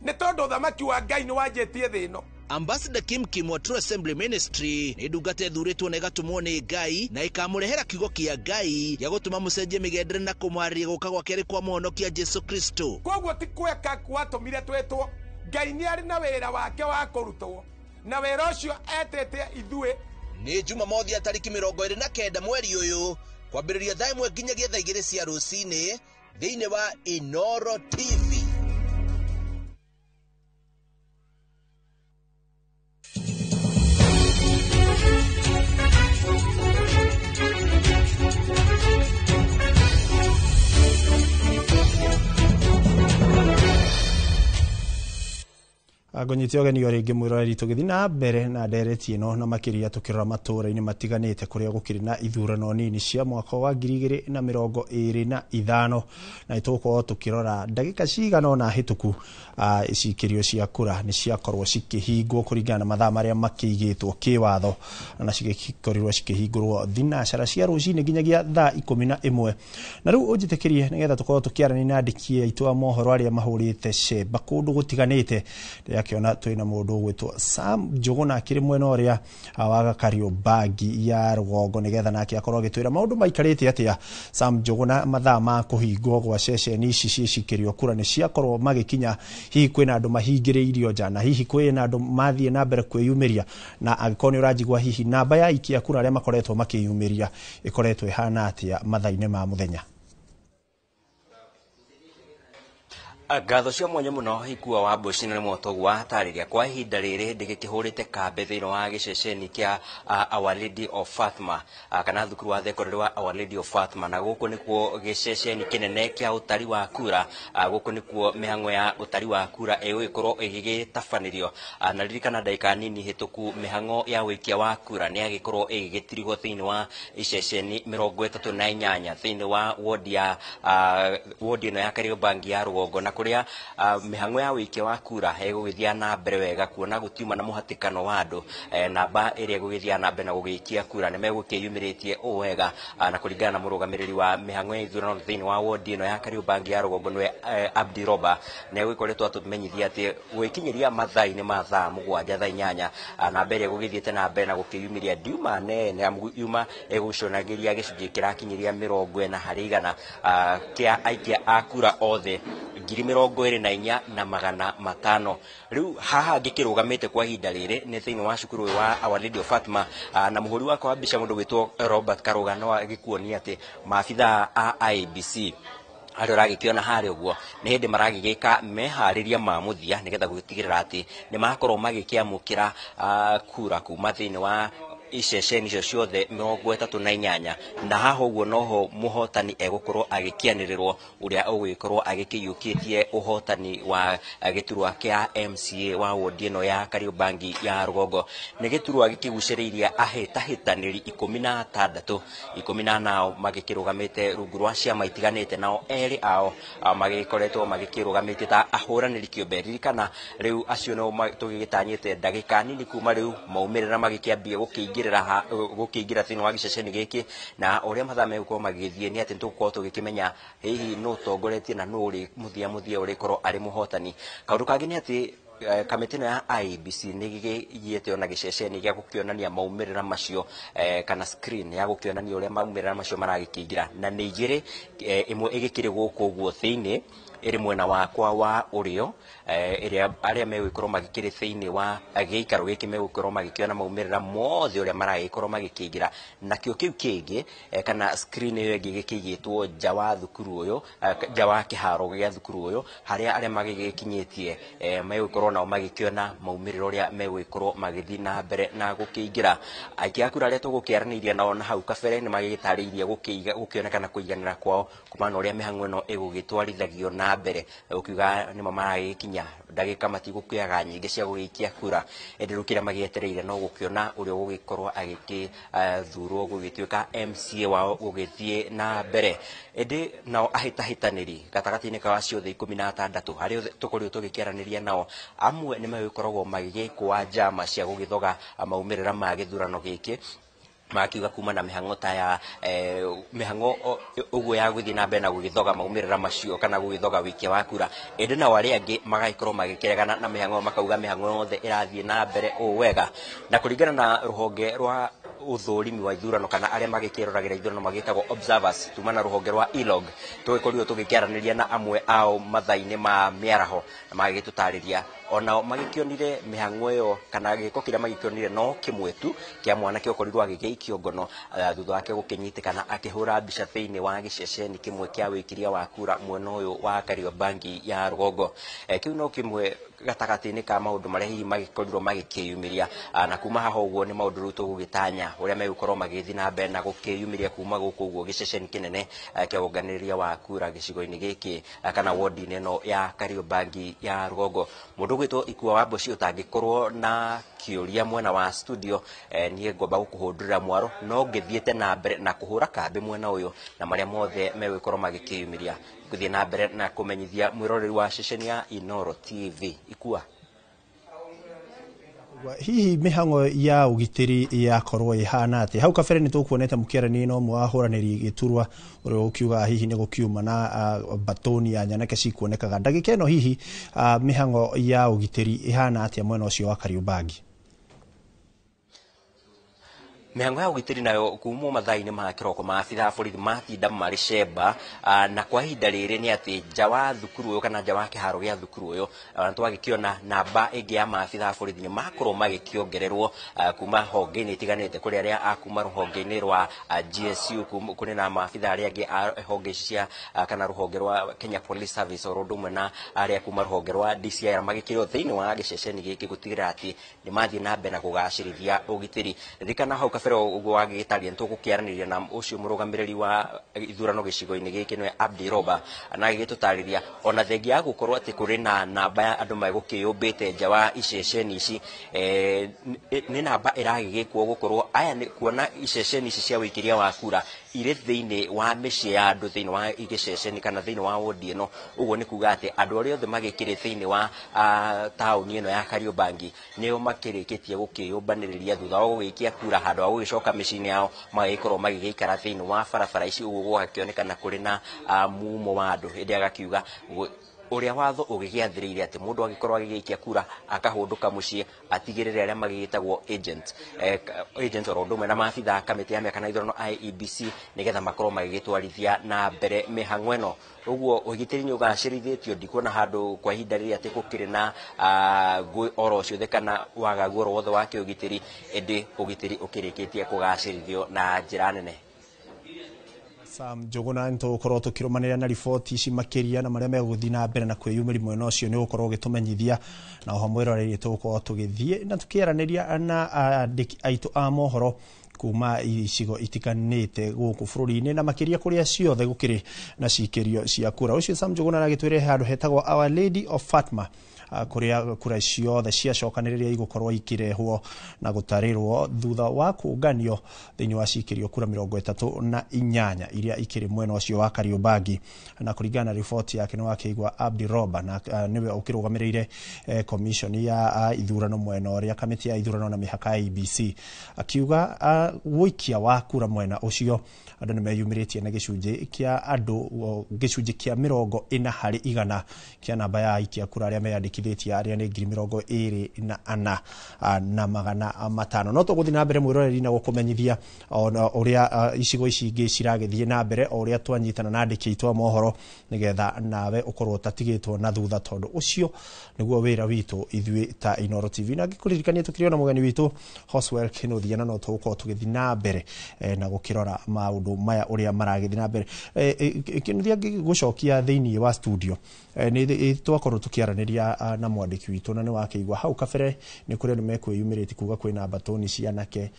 nĩ tondũ ũthamaki wa Ngai nĩ wanjĩtie thĩ ĩno. Ambassador Kim Kim wa True Assembly Ministry nĩ ndungata ĩthurĩtwo na ĩgatũmwo nĩ Ngai na ĩkamũrehera kiugo kĩa Ngai gĩa gũtũma mũcenjie mĩgendere na kũmwarĩria gũka gwa kerĩ kwa mũhonokia Jesu Kristo. Koguo ti kweka gwatũmire twĩtwo, Ngai nĩ arĩ na wĩra wake wa kũrutwo na wĩra ũcio etĩte ithuĩ. Nĩ Jumamothi ya tariki 29 mweri ũyũ kwambĩrĩria thaa 1 nginyagia thaa 2 cia rũcinĩ thĩinĩ wa Inoro TV. Ngũnyite ũgeni o rĩngĩ mwĩroreri tũgĩthiĩ na mbere na ndereti ĩno na makĩria tũkĩrora matũũra-inĩ matiganĩte kũrĩa gũkĩrĩ na ithurano nini cia mwaka wa 2025 na nĩtũgũkorwo tũkĩrora ndagĩka cigana ũna hĩtũku icikĩrio cia kura nĩ ciakorwo cikĩhingwo kũringana na mathaa marĩa makĩigĩtwo kĩwatho na cigĩkorirwo cikĩhingũrwo thinacara cia rũcinĩ nginyagia thaa 11. Na rĩu ũnjĩtĩkĩrie nĩgetha tũkorwo tũkĩarania na andĩki aitũ a mohoro arĩa mahũrĩte cemba kũndũ gũtiganĩte. Ndĩrakĩona twĩna mũndũ ũgwĩtwo Sam Njũgũna akĩrĩ mwena ũrĩa wa Kariobangi ya rũgongo nĩgetha nake akorwo agĩtwĩra maũndũ maikarĩte atĩa. Sam Njũgũna, mathaa ma kũhingwo gwa ceceni ici ciĩcikĩrio kura nĩ ciakorwo magĩkinya, hihi kwĩna andũ mahingĩrĩirio nja na hihi kwĩna andũ mathiĩ na mbere kwĩyumĩria, na angĩkorwo nĩ ũranjigua hihi namba ya aikia kura arĩa makoretwo makĩyumĩria ĩkoretwo ĩhana atĩa mathaa-inĩ ma mũthenya? Ngatho cia mwanya muno Ikua wa Mbuci na nĩ mwotoguo wa tarĩria kwa ihinda rĩrĩ ndĩgĩkĩhũrĩte kambe thĩinĩ wa gĩceceni kĩa Our Lady of Fatima, kana thukuru wa thekondarĩ wa Our Lady of Fatima, na gũkũ nĩkuo gĩceceni kĩnene kĩa ũtari wa kura. Gũkũ nĩkuo mĩhang'o ya ũtari wa kura ĩgũgĩkorwo ĩgĩgĩtabanĩrio. Na ririkana ndagĩka nini hĩtũku mĩhang'o ya ũikia wa kura nĩ yagĩkorwo ĩgĩgĩtirihwo thĩinĩ wa iceceni 38 thĩinĩ wa wodi ya wodi ĩno ya Kariobangi ya rũgongo, na kũrĩa mĩhang'o ya ũikia wa kura ĩgũgĩthiĩ na mbere wega kuona gũtiuma na mũhatĩkano wa andũ. Namba ĩrĩa ĩgũgĩthiĩ na mbere na gũgĩikia kura nĩ megũkĩyumĩrĩtie ũũ wega, na kũringana na mũrũgamĩrĩri wa mĩhang'o ya ithurano thĩinĩ wa wodi ĩno ya Kariobangi ya rũgongo nĩwe Abdi Roba, nĩ egũgĩkoretwo atũmenyithia atĩ gwĩkinyĩria mathaa-inĩ ma thaa 7 thaa 8, namba ĩrĩa ĩgũgĩthiĩte na mbere na gũkĩyumĩria ndiuma nene amu yuma ĩgũconagĩria gĩcunjĩ kĩrakinyĩria 40 harĩ igana kĩa aikia a kura othe 24,500. Rĩu haha ngĩkĩrũgamĩte kwa ihinda rĩrĩ nĩ thĩinĩ wa cukuru ũyũ wa Our Lady of Fatima, na mũhũri wakwa wa mbica mũndũ gwĩtwo Robert Karuga no agĩkuonia atĩ maabithaa a IEBC arĩa ũragĩkĩona harĩa ũguo nĩ hĩndĩ maragĩgĩka meharĩria ma mũthia nĩgetha gũtigĩrĩra atĩ nĩ makorwo magĩkĩamũkĩra kura kuma thĩinĩ wa iceceni icio ciothe 38, na haha ũguo noho mũhotani egũkorwo agĩkĩanĩrĩrwo ũrĩa ũgũgĩkorwo agĩkĩiyũkĩtie ũhotani wa gĩturwa kĩa MCA wa wodi ĩno ya Kariobangi ya rũgongo. Nĩ gĩturwa gĩkĩgucĩrĩirie ahĩtahĩtanĩri 16, 14 ao magĩkĩrũgamĩte rungu rwa ciama itiganĩte, nao erĩ ao magĩkoretwo magĩkĩrũgamĩte ta ahũranĩri kĩũmbe. Ririkana rĩu acio no tũgĩgĩtanyĩte ndagĩka nini kuma rĩu maumĩrĩra magĩkĩambia gũkĩingĩra gũkĩingĩra thĩinĩ wa gĩceceni gĩkĩ, na ũrĩa mathaa megũkorwo magĩgĩthiĩ nĩ atĩ nĩtũgũkorwo tũgĩkĩmenya hihi nũ ũtongoretie na nũ ũrĩ mũthia mũthia ũrĩkorwo arĩ mũhotani. Kaũndũ kangĩ nĩ atĩ kamĩtĩ ĩno ya IEBC nĩ ĩgĩgĩte ona gĩceceni gĩa gũkĩonania maumĩrĩra macio, kana screen ya gũkĩonania ũrĩa maumĩrĩra macio maragĩkĩingĩra, na nĩ igĩrĩ, ĩmwe ĩgĩkĩrĩ gũkũ ũguo thĩinĩ ĩrĩ mwena wakwa wa ũrĩo, ĩrĩa arĩa megũgĩkorwo magĩkĩrĩ thĩinĩ wa gĩikaro gĩkĩ megũkorwo magĩkĩona maumĩrĩra mothe ũrĩa maragĩkorwo magĩkĩingĩra. Nakĩo kĩu kĩngĩ, kana screen ĩyo ĩngĩ gĩkĩigĩtwo nja wa thukuru ũyũ, nja wa kĩharo gĩa thukuru ũyũ, harĩa arĩa magĩgĩkinyĩtie megũkorwo nao magĩkĩona maumĩrĩra ũrĩa megũgĩkorwo magĩthiĩ na mbere na gũkĩingĩra. Aikia a kura arĩa tũgũkĩaranĩirie nao na hau kabere nĩ magĩgĩtarĩirie gũkĩonekana kũiganĩra kwao kumana na ũrĩa mĩhang'o ĩno ĩgũgĩtwarithagio na mbere, ũkiuga nĩmo maragĩkinya ndagĩka matigũkĩaga nyingĩ cia gũgĩikia kura, ĩndĩ rĩu kĩrĩa magĩetereire no gũkĩona ũrĩa ũgũgĩkorwo agĩgĩthurwo gũgĩtuĩka MCA wao gũgĩthiĩ na mbere. Ĩndĩ nao ahĩtahĩtanĩri gatagatĩ-inĩ ka acio othe 16 harĩa tũkorirwo tũgĩkĩaranĩria nao, amwe nĩ magĩkoragwo magĩgĩkũa njama cia gũgĩthoga maumĩrĩra ma gĩthurano gĩkĩ, makiuga kuma na mĩhang'o ta ya mĩhang'o ũguo ya gũthiĩ na mbere na gũgĩthoga maumĩrĩra macio kana gũgĩthoga wĩikia wa kura. Ĩndĩ nao arĩa angĩ magagĩkorwo magĩkĩregana na mĩhang'o, makauga mĩhang'o yothe ĩrathiĩ na mbere ũũ wega. Na kũringana na rũhonge rwa ũthũrimi wa ithurano kana arĩa magĩkĩroragĩra ithurano magĩtagwo observers tuma na rũhonge rwa ILOG, tũgĩkorirwo tũgĩkĩaranĩria na amwe ao mathaa-inĩ ma mĩaraho na magĩgĩtũtarĩria onao magĩkĩonire mĩhang'o ĩyo kana gĩko kĩrĩa magĩkĩonire no kĩmwe tu kĩa mwanake ũkorirwo agĩgĩikio ngono thutha wake gũkĩnyitĩkana akĩhũra mbica thĩinĩ wa gĩceceni kĩmwe kĩa wĩikiria wa kura mwena ũyũ wa Kariobangi ya rũgongo. Kĩu no kĩmwe gatagatĩ-inĩ ka maũndũ marĩa hihi magĩkorirwo magĩkĩyumĩria, na kuma haha ũguo nĩ maũndũ rĩu tũgũgĩtanya ũrĩa megũkorwo magĩthiĩ na mbere na gũkĩyumĩria kuma gũkũ ũguo gĩceceni kĩnene kĩa ũnganĩrĩria wa kura gĩcigo-inĩ gĩkĩ, kana wodi-inĩ ĩno ya Kariobangi ya rũgongo. Mũndũ ũgwĩtwo Ikua wa Mboci ũtangĩkorwo na kĩũria mwena wa studio, niĩ ngwamba gũkũhũndũrĩra mwaro no ngĩthiĩte na mbere na kũhũra kambĩ mwena ũyũ na marĩa mothe megũkorwo magĩkĩyumĩria gũthiĩ na mbere na kũmenyithia mwĩroreri wa ceceni ya Inooro TV. Ikua, hihi mĩhang'o ya ũgitĩri yakorwo ĩhana atĩa? Hau kabere nĩ tũkuonete mũkĩaranĩria na ũmwe wa ahũranĩri gĩturwa ũrĩa ũkiugaga hihi nĩ gũkiuma na batoni ya nyanake cikuonekaga. Ndagĩka ĩno hihi mĩhang'o ya ũgitĩri ĩhana atĩa mwena ũcio wa Kariobangi? Mĩhango ya ũgitĩri nayo kuma mathaa-inĩ ma kĩroko, maabitha a borithi matinda marĩ cemba, na kwa ihinda rĩrĩ nĩ atĩ nja wa thukuru ũyũ kana nja wa kĩharo gĩa thukuru ũyũ, twagĩkĩona namba ĩngĩ ya maabitha a borithi nĩ makorwo magĩkĩongererwo kuma honge-inĩ itiganĩte. Kũrĩ arĩa a kuma rũhonge-inĩ rwa GSU, kũrĩ na maabitha arĩa angĩ a honge ici cia kana rũhonge rwa Kenya Police Service, oro ũndũ ũmwe na arĩa kuma rũhonge rwa DCI magĩkĩrwo thĩinĩ wa gĩceceni gĩkĩ gũtigĩrĩra atĩ nĩ mathiĩ na mbere na kũgacĩrithia ũgitĩri. Ririkana hau kabere ũguo wagĩgĩtaria nĩtũgũkĩaranĩria na ũcio mũrũgamĩrĩri wa ithurano gĩcigo-inĩ gĩkĩ nĩwe Abdi Roba, na agĩgĩtũtarĩria ona thengia ya gũkorwo atĩ kũrĩ na namba ya andũ megũkĩyũmbĩte nja wa iceceni ici, nĩ namba ĩragĩgĩkwo gũkorwo aya nĩ kuona iceceni ici cia wĩikĩria wa kura irĩ thĩinĩ wa mĩciĩ ya andũ thĩinĩ wa gĩceceni kana thĩinĩ wa wodi ĩno. Ũguo nĩ kuga atĩ andũ arĩa othe magĩkĩrĩ thĩinĩ wa taũni ĩno ya Kariobangi nĩo makĩrĩkĩtie gũkĩyũmbanĩrĩria thutha wa gũgĩikia kura, handũ ha gũgĩcoka mĩciĩ-inĩ yao magagĩkorwo magĩgĩikara thĩinĩ wa barabara ici. Ũguo gũgakĩonekana kũrĩ na mumo wa andũ. Hĩndĩ agakiuga ũrĩa watho ũgĩgĩathĩrĩire atĩ mũndũ agĩkorwo agĩgĩikia kura akahũndũka mũciĩ atigĩrĩre arĩa magĩgĩtagwo agent oro ũndũ ũmwe na maabitha a kamĩtĩ ya mĩaka na ithurano IEBC nĩgetha makorwo magĩgĩtwarithia na mbere mĩhang'o ĩno. Ũguo ũgitĩri nĩ ũgacĩrithĩtio, ndikuona handũ kwa ihinda rĩrĩ atĩ gũkĩrĩ na ngũĩ oro ciothe kana wagagu oro wothe wa kĩũgitĩri, ĩndĩ ũgitĩri ũkĩrĩkĩtie kũgacĩrithio na njĩra nene. Sam Njuguna, nĩtũgũkorwo tũkĩrũmanĩrĩra na riboti ici makĩria na marĩa megũthiĩ na mbere na kwĩyumĩria mwena ũcio nĩ ũgũkorwo ũgĩtũmenyithia, na oho mwĩroreri tũgũkorwo tũgĩthiĩ na tũkĩaranĩria na andĩki aitũ a mohoro kuma icigo itiganĩte gũkũ bũrũri-inĩ na makĩria kũrĩa ciothe gũkĩrĩ na cikĩrio cia kura. Ũcio Sam Njuguna aragĩtwĩre handũ hetagwo Our Lady of Fatima, kũrĩa kura ciothe ciacokanĩrĩria igũkorwo ikĩrehwo na gũtarĩrwo thutha wa kũnganio thĩinĩ wa cikĩrio kura 38 iria ikĩrĩ mwena ũcio wa Kariobangi. Na kũringana na riboti yake nĩ wakĩigua Abdi Roba, na nĩwe ũkĩrũgamĩrĩire commission ya ithurano mwena ũrĩa kamĩtĩ ya ithurano na mĩhaka ya IEBC, akiuga wũikia wa kura mwena ũcio andũ nĩ meyumĩrĩtie na gĩcunjĩ kĩa andũ gĩcunjĩ kĩa 40% kĩa namba ya aikia kura arĩa meyandĩkithĩtie arĩa nĩ 24,500. No tũgũthiĩ na mbere mwĩroreri na gũkũmenyithia ona ũrĩa icigo ici ingĩ ciragĩthiĩ na mbere o ũrĩa twanyitana na andĩki aitũ a mohoro nĩgetha nawe ũkorwo ũtatigĩtwo na thutha, tondũ ũcio nĩguo wĩra witũ ithuĩ ta Inooro TV. Na ngĩkũririkania tũkĩrĩ ona mũgeni witũ Hoswell Kĩnuthia, na no tũgũkorwo tũgĩthiĩ na mbere na gũkĩrora maũndũ maya ũrĩa maragĩthiĩ na mbere. Kĩnuthia, ngĩgũcokia thĩinĩ wa studio, nĩ twakorwo tũkĩaranĩria na mwandĩki witũ na nĩ wakĩigua hau kabere nĩ kũrĩ andũ mekwĩyumĩrĩtie kuga kwĩna mbatũni cia anake,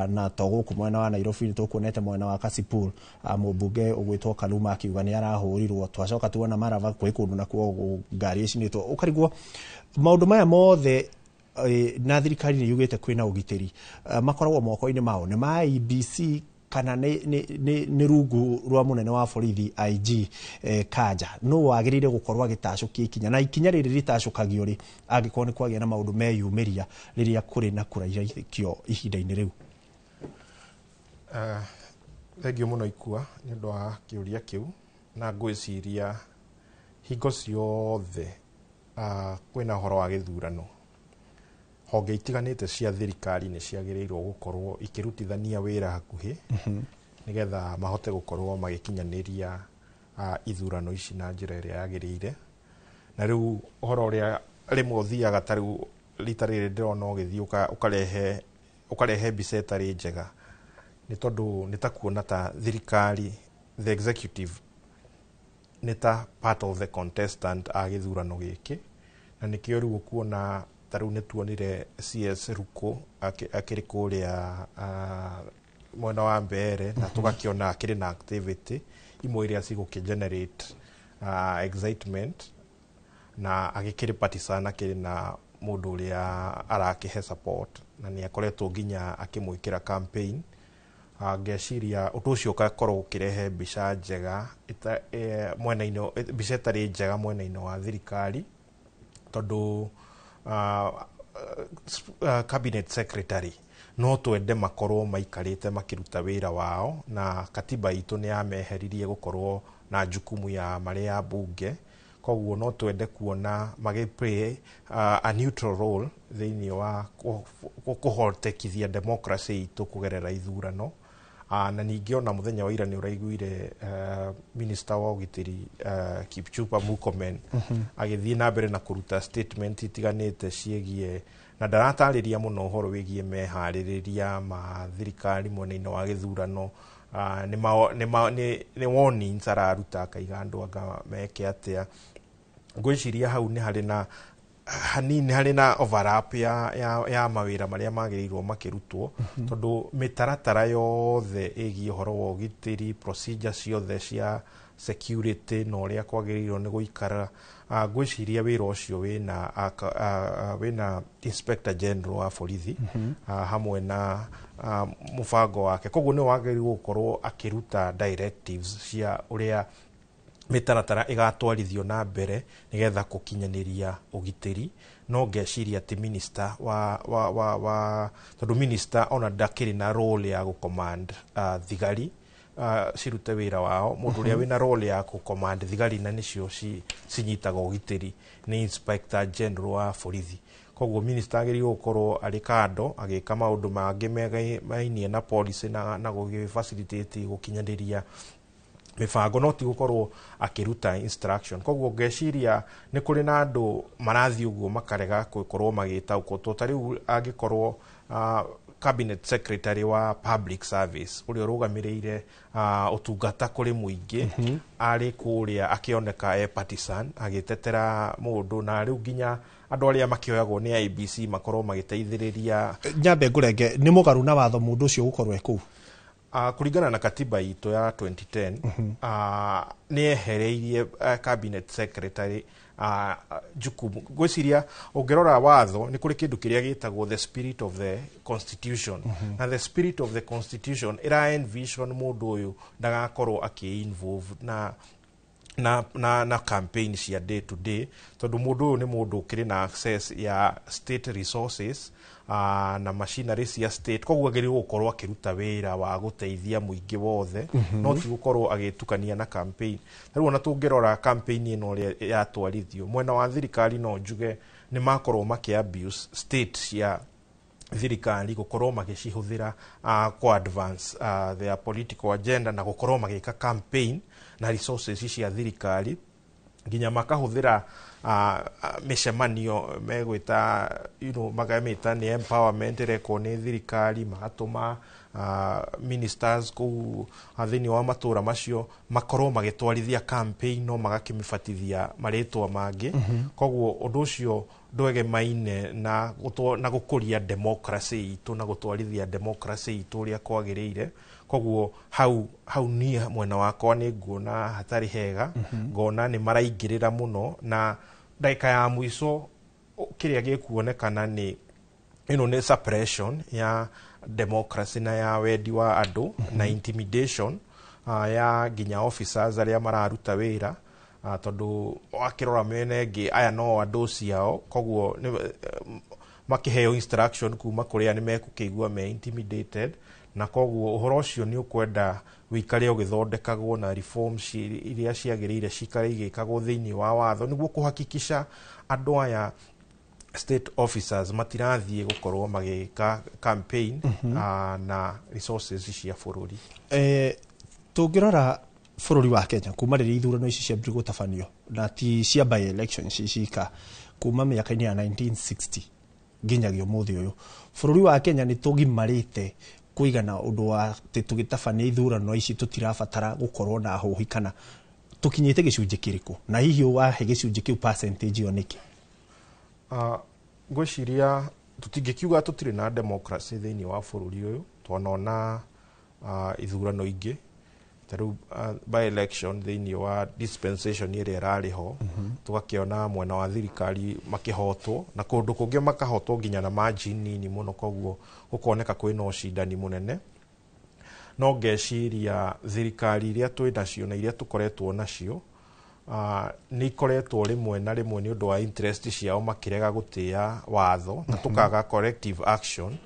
na to gũkũ mwena wa Nairobi nĩ tũkuonete mwena wa Kasipul mũmbunge ũgwĩtwo Kaluma akiuga nĩ arahũrirwo, twacoka tuona Marava kwĩ kũndũ nakuo ngari icinĩtwo, ũkarigwo maũndũ maya mothe na thirikari nĩ yugĩte kwĩna ũgitĩri, makoragwo moko-inĩ mao nĩ ma IEBC kana nĩ rungu rwa mũnene wa borithi IG Kanja no wagĩrĩire gũkorwo agĩtacũkia ikinya, na ikinya rĩrĩ rĩtacũkagio rĩ angĩkorwo nĩ kwagĩa na maũndũ meyumĩria rĩrĩa kũrĩ na kura iraikio ihinda-inĩ rĩu? Thengiũ mũno Ikua nĩ ũndũ wa kĩũria kĩu, na ngwĩciria hingo ciothe kwĩna ũhoro wa gĩthurano honge itiganĩte cia thirikari nĩ ciagĩrĩirwo gũkorwo ikĩrutithania wĩra hakuhĩ nĩgetha mahote gũkorwo magĩkinyanĩria ithurano ici na njĩra ĩrĩa yagĩrĩire. Na rĩu ũhoro ũrĩa rĩmwe ũthiaga ta rĩu rita rĩrĩ ndĩrona ũgĩthiĩ ũkarehe mbica ĩtarĩ njega, nĩ tondũ nĩ ta kuona ta thirikari, the executive, nĩ ta part of the contestant a gĩthurano gĩkĩ, na nĩkĩo rĩu ũkuona ta rĩu nĩ tuonire CS Ruku akĩrĩ kũrĩa mwena wa Mbeere, na tũgakĩona akĩrĩ na activity imwe iria cigũkĩ generate excitement, na agĩkĩrĩ partisan, akĩrĩ na mũndũ ũrĩa arakĩhe support na nĩ akoretwo nginya akĩmwĩkĩra campaign. Ngeciria ũndũ ũcio ũgakorwo ũkĩrehe mbica njega mwena-inĩ, mbica ĩtarĩ njega mwena-inĩ wa thirikari, tondũ cabinet secretary no twende makorwo maikarĩte makĩruta wĩra wao, na katiba itũ nĩ yameheririe gũkorwo na jukumu ya marĩ ya bunge. Koguo no twende kuona magĩ play a neutral role thĩinĩ wa kũhotekithia democracy itũ kũgerera ithurano. Na ningĩ ona mũthenya wa ira nĩ ũraiguire minister wa ũgitĩri Kipchumba Murkomen agĩthiĩ na mbere na kũruta statement itiganĩte ciĩgiĩ, na ndaratarĩria mũno ũhoro wĩgiĩ meharĩrĩria ma thirikari mwena-inĩ wa gĩthurano. Nĩ warnings araruta, akaiga andũ anga meke atĩa. Ngwĩciria hau nĩ harĩ na hanini harĩ na overlap ya mawĩra marĩa magĩrĩirwo makĩrutwo, tondũ mĩtaratara yothe ĩgiĩ ũhoro wa ũgitĩri, procedure ciothe cia security na ũrĩa kwagĩrĩirwo nĩ gũikara, ngwĩciria wĩra ũcio wĩna Inspector General wa borithi hamwe na mũbango wake. Koguo nĩ wagĩrĩirwo gũkorwo akĩruta directives cia ũrĩa mĩtaratara ĩgatwarithio na mbere nĩgetha gũkinyanĩria ũgitĩri. No ngeciria ti minister wa tondũ minister ona ndakĩrĩ na role ya gũcommand thigari cirute wĩra wao. Mũndũ ũrĩa wĩna role ya gũcommand thigari, na nĩcio cinyitaga ũgitĩri, nĩ Inspector General wa borithi. Koguo minister agĩrĩirwo gũkorwo arĩ kando agĩka maũndũ mangĩ mainie na policy na gũgĩ facilitate gũkinyanĩria mĩbango, no ti gũkorwo akĩruta instruction. Koguo ngeciria nĩ kũrĩ na andũ marathiĩ ũguo makarega gũkorwo magĩtaũkwo. To ta rĩu angĩkorwo cabinet secretary wa public service ũrĩa ũrũgamĩrĩire ũtungata kũrĩ mũingĩ arĩ kũrĩa akĩoneka e partisan agĩtetera mũndũ, na rĩu nginya andũ arĩa makĩoyagwo nĩ IEBC makorwo magĩteithĩrĩria. Nyambe ngũrenge, nĩ mũgarũ na watho mũndũ ũcio gũkorwo e kũu? Kũringana na katiba itũ ya 2010, nĩ ehereirie cabinet secretary jukumu. Ngwĩciria ũngĩrora watho nĩ kũrĩ kĩndũ kĩrĩa gĩtagwo the spirit of the constitution, na the spirit of the constitution ĩra envision mũndũ ũyũ ndagakorwo akĩ involve na campaign cia day to day, tondũ mũndũ ũyũ nĩ mũndũ ũkĩrĩ na access ya state resources na machinery cia state. Koguo agĩrĩirwo gũkorwo akĩruta wĩra wa gũteithia mũingĩ wothe, no ti gũkorwo agĩtukania na campaign. Rĩu ona tũngĩrora campaign ĩno ũrĩa yatwarithio mwena wa thirikari, no njuge nĩ makorwo makĩ abuse state cia thirikari, gũkorwo magĩcihũthĩra kũ advance their political agenda, na gũkorwo magĩka campaign na resources cia thirikari, nginya makahũthĩra mĩcemanio megwĩta makamĩta nĩ empowerment ĩrekwo nĩ thirikari, magatũma ministers kũu thĩinĩ wa matũra macio makorwo magĩtwarithia campaign, no magakĩmĩbatithia marĩtwa mangĩ. Koguo ũndũ ũcio ndwegemaine na gũkũria democracy itũ na gũtwarithia democracy itũ ũrĩa kwagĩrĩire. Koguo hau niĩ mwena wakwa nĩ nguona hatarĩ hega. Ngona nĩ maraingĩrĩra mũno, na ndagĩka ya mũico kĩrĩa gĩkuonekana nĩ ĩno nĩ suppression ya democracy na ya wendi wa andũ na intimidation ya nginya officers arĩa mararuta wĩra, tondũ wakĩrora mĩena ĩngĩ aya no andũ ciao. Koguo makĩheo instruction kuma kũrĩa nĩ mekũkĩigua me intimidated, na koguo ũhoro ũcio nĩ ũkwenda wĩikare ũgĩthondekagwo na reforms iria ciagĩrĩire cikare igĩkagwo thĩinĩ wa watho, nĩguo kũhakikisha andũ aya state officers matirathiĩ gũkorwo magĩka campaign na resources cia bũrũri. Tũngĩrora bũrũri wa Kenya kuma rĩrĩa ithurano ici ciambire gũtabanio, na ti cia by elections cika, kuma mĩaka-inĩ ya 1960 nginyagia ũmũthĩ ũyũ, bũrũri wa Kenya nĩ tũgimarĩte kũigana ũndũ wa atĩ tũgĩtabania ithurano ici tũtirabatara gũkorwo na hũhi, kana tũkinyĩte gĩcunjĩ kĩrĩkũ, na hihi wahe gĩcunjĩ kĩu percentage ĩyo nĩkĩ? Ngwĩciria tũtingĩkiuga tũtirĩ na democracy thĩinĩ wa bũrũri ũyũ. Twanona ithurano ingĩ ta rĩu by election thĩinĩ wa dispensation ĩrĩa ĩrarĩ ho, tũgakĩona mwena wa thirikari makĩhotwo na kũndũ kũngĩ makahotwo nginya na margin nini mũno. Koguo gũkoneka kwĩna ũcindani mũnene. No ngeciria thirikari iria twĩ nacio na iria tũkoretwo nacio nĩ ikoretwo rĩmwe na rĩmwe nĩ ũndũ wa interest ciao makĩrega gũtĩa watho, na tũkaga corrective action.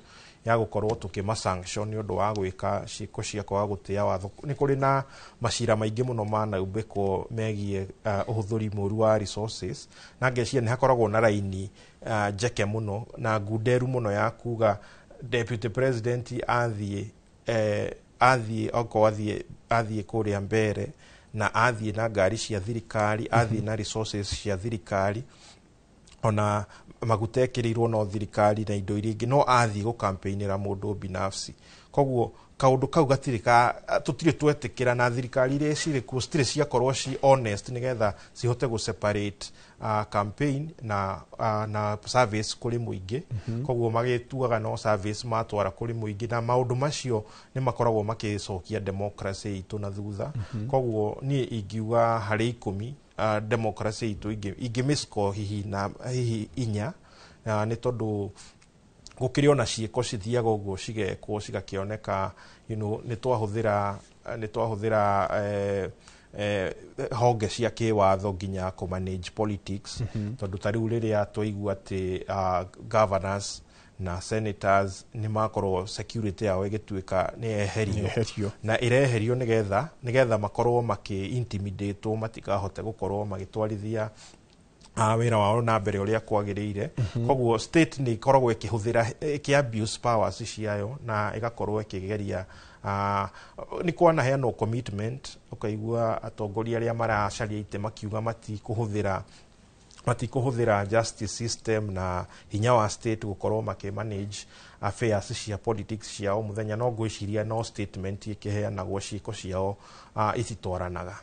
Ya gũkorwo tũkĩma sanction nĩ ũndũ wa gwĩka ciĩko cia kwaga gũtĩa watho. Nĩ kũrĩ na macira maingĩ mũno manaumbĩkwo megiĩ ũhũthĩri mũru wa resources, na ngeciria nĩ hakoragwo na raini njeke mũno na ngunderu mũno ya kuga deputy president athiĩ athiĩ okorwo athiĩ kũrĩa mbere na athiĩ na ngari cia thirikari, athiĩ na resources cia thirikari, ona maguta ekĩrĩirwo no thirikari na indo iria ingĩ, no athiĩ gũkampeinĩra mũndũ binafsi. Koguo kaũndũ kau gatirĩ ka tũtirĩ twetĩkĩra, na thirikari iria cirĩ kuo citirĩ ciakorwo ci honest nĩgetha cihote gũ separate campaign na service kũrĩ mũingĩ. Koguo magĩtuaga no service matwara kũrĩ mũingĩ, na maũndũ macio nĩ makoragwo makĩcokia democracy itũ na thutha. Koguo niĩ ingiuga harĩ 10, democracy itũ ingĩmĩscore hihi na hihi 4, nĩ tondũ gũkĩrĩ ona ciĩko cithiaga ũguo cigekwo cigakĩoneka nĩ twahũthĩra honge cia kĩwatho nginya kũ manage politics. Tondũ ta rĩu rĩrĩa twaigua atĩ governors na senators nĩ makorwo security yao ĩgĩtuĩka nĩ yeherio. Yeherio. Na ĩreherio nĩgetha makorwo makĩ intimidatwo matikahote gũkorwo magĩtwarithia wĩra wao na mbere ũrĩa kwagĩrĩire. Koguo state nĩ ĩkoragwo ĩkĩhũthĩra, ĩkĩ abuse powers ciayo na ĩgakorwo ĩkĩgeria, nĩ kwanaheanwo commitment, ũkaigua atongoria arĩa maracaria itĩ makiuga matikũhũthĩra justice system na hinya wa state gũkorwo makĩ manage affairs cia politics ciao mũthenya, no ngwĩciria no statement ĩkĩheanagwo, ciĩko ciao ititwaranaga.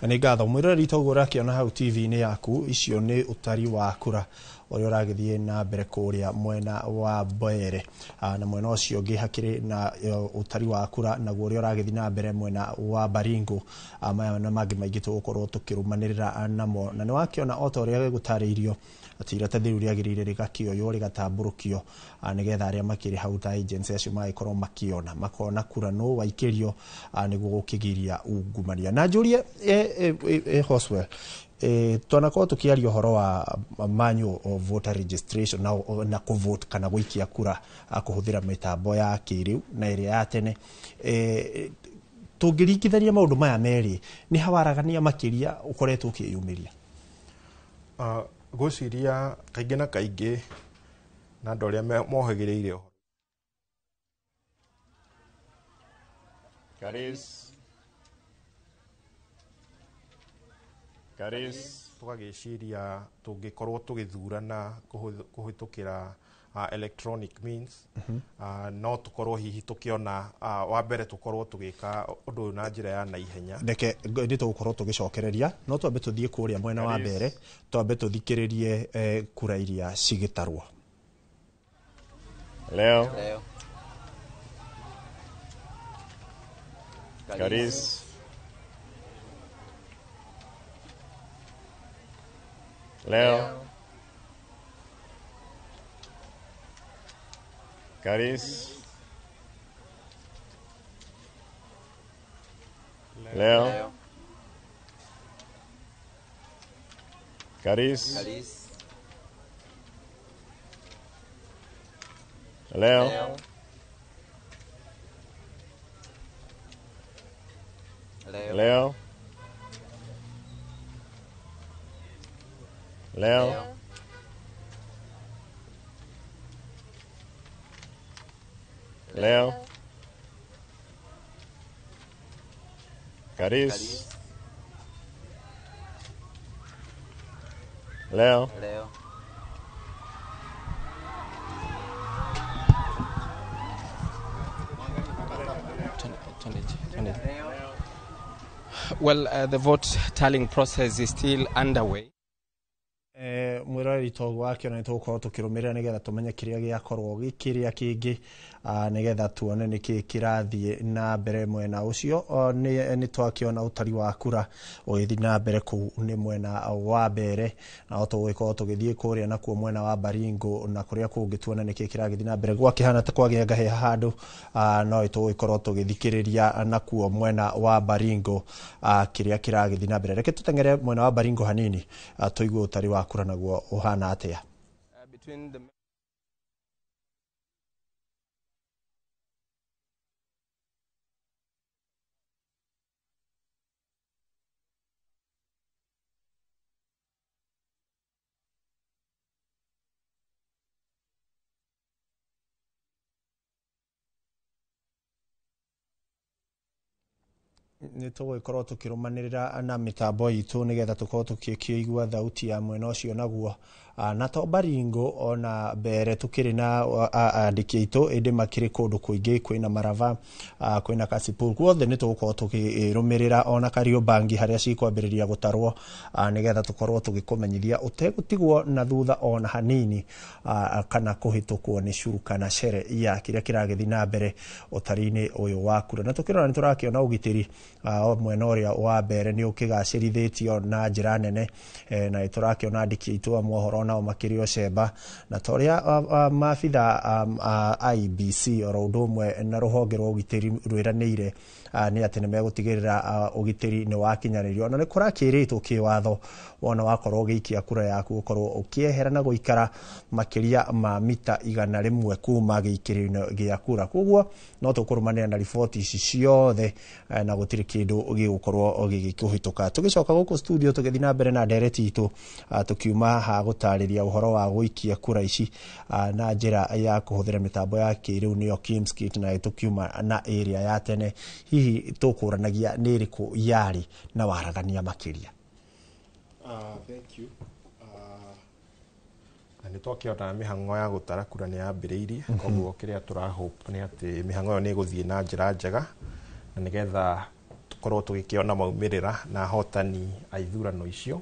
Nĩ ngatho mwĩroreri. Toguo ũrakĩona hau TV-inĩ yaku, icio nĩ ũtari wa kura ũrĩa ũragĩthiĩ na mbere kũrĩa mwena wa Mbeere. Na mwena ũcio ũngĩ hakĩrĩ na ũtari wa kura naguo ũrĩa ũragĩthiĩ na mbere mwena wa Baringo. Maya na mangĩ maingĩ tũgũkorwo tũkĩrũmanĩrĩra namo, na nĩ wakĩona o ta ũrĩa gũtarĩirio atĩ iratathi rĩu rĩagĩrĩire rĩgakĩoywo rĩgatambũrũkio, nĩgetha arĩa makĩrĩ hau ta agents acio magĩkorwo makĩona makona kura nũ waikĩrio, nĩguo gũkĩgiria ungumania. Na njũrie Hoswell, twanakorwo tukiaria ũhoro wa manual voter registration na kũvote kana gũikia kura, kũhũthĩra mĩtambo ya kĩrĩu na ĩrĩa ya tene, tũngĩringithania maũndũ maya merĩ, nĩ hawaragania makĩria ũkoretwo ũkĩyumĩria? Ngwĩciria kaingĩ na kaingĩ na andũ arĩa mohĩgĩrĩire ũhoro Karis. Karis. Tũgagĩciria tũngĩkorwo tũgĩthurana kũhĩtũkĩra electronic means, no tũkorwo hihi tũkĩona, wa mbere tũkorwo tũgĩka ũndũ ũyũ na njĩra ya naihenya. Reke nĩ tũgũkorwo tũgĩcokereria, no twambe tũthiĩ kũrĩa mwena wa Karis. mbere, twambe tũthikĩrĩrie kura iria cigĩtarwo. Leo. Leo. Karis. Leo. Karis. Leo. Karis. Karis. Leo. Leo. Leo. Leo. Leo. Karis. Leo. Leo. Well, the vote tallying process is still underway. Mwĩroreri, toguo wakĩona nĩ tũgũkorwo tũkĩrũmĩrĩra nĩgetha tũmenye kĩrĩa gĩakorwo gĩkĩrĩa kĩngĩ, nĩgetha tuone nĩkĩ kĩrathiĩ na mbere mwena ũcio. Nĩ twakĩona ũtari wa kura ũgĩthiĩ na mbere kũu nĩ mwena wa mbere, na no tũgũgĩkorwo tũgĩthiĩ kũrĩa nakuo mwena wa Baringo na kũrĩa kũngĩ tuone nĩkĩ kĩragĩthiĩ na mbere. Gwakĩhana ta kwagĩa ngahĩha handũ, no tũgũgĩkorwo tũgĩthikĩrĩria nakuo mwena wa Baringo, kĩrĩa kĩragĩthiĩ na mbere. Reke tũteng'ere mwena wa Baringo hanini, tũigue ũtari wa kura naguo ũhana atĩa. Between the Nĩ tũgũgĩkorwo tũkĩrũmanĩrĩra na mĩtambo itũ nĩgetha tũkorwo tũkĩigua thauti ya mwena ũcio naguo. Na to Baringo, ona mbere tũkĩrĩ na andĩki aitũ, ĩndĩ makĩrĩ kũndũ kũingĩ, kwĩna Marava, kwĩna Kasipul, guothe nĩ tũgũkorwo tũkĩrũmĩrĩra, ona Kariobangi harĩa cikwambĩrĩria gũtarwo, nĩgetha tũkorwo tũgĩkũmenyithia ũtegũtigwo na thutha ona hanini, kana kũhĩtũkwo nĩ curu kana cere ya kĩrĩa kĩragĩthiĩ na mbere ũtari-inĩ ũyũ wa kura. Na tũkĩrora nĩ tũrakĩona ũgitĩri mwena ũrĩa wa mbere nĩ ũkĩgacĩrithĩtio na njĩra nene, na nĩ tũrakĩona andĩki aitũ a mohoro nao makĩrĩ o cemba, na ta ũrĩa maabitha a IEBC oro ũndũ ũmwe na rũhonge rwa ũgitĩri rwĩranĩire nĩ atĩ nĩ megũtigĩrĩra ũgitĩri nĩ wakinyanĩrio. Na nĩ kũrakĩrĩtwo kĩwatho wona wakorwo ũgĩikia kura yaku ũkorwo ũkĩehera na gũikara makĩria ma mita 100 kuma gĩikĩro-inĩ gĩa kura. Koguo no tũkũrũmanĩra na riboti ici ciothe, na gũtirĩ kĩndũ gĩgũkorwo gĩgĩkũhĩtũka. Tũgĩcoka gũkũ studio tũgĩthiĩ na mbere na ndereti itũ, tũkiuma ha gũtarĩria ũhoro wa gũikia kura ici na njĩra ya kũhũthĩra mĩtambo ya kĩrĩu nĩyo KIEMS kit, na tũkiuma na area ya tene, hihi tũkũranagia nĩ ĩrĩkũ yarĩ na waragania makĩria? Thank you. Na nĩ twakĩona mĩhang'o ya gũtara kura nĩ yambĩrĩirie, koguo kĩrĩa tũrahope nĩ atĩ mĩhang'o ĩyo nĩ ĩgũthiĩ na njĩra njega, na nĩgetha tũkorwo tũgĩkĩona maumĩrĩra na ahotani a ithurano icio.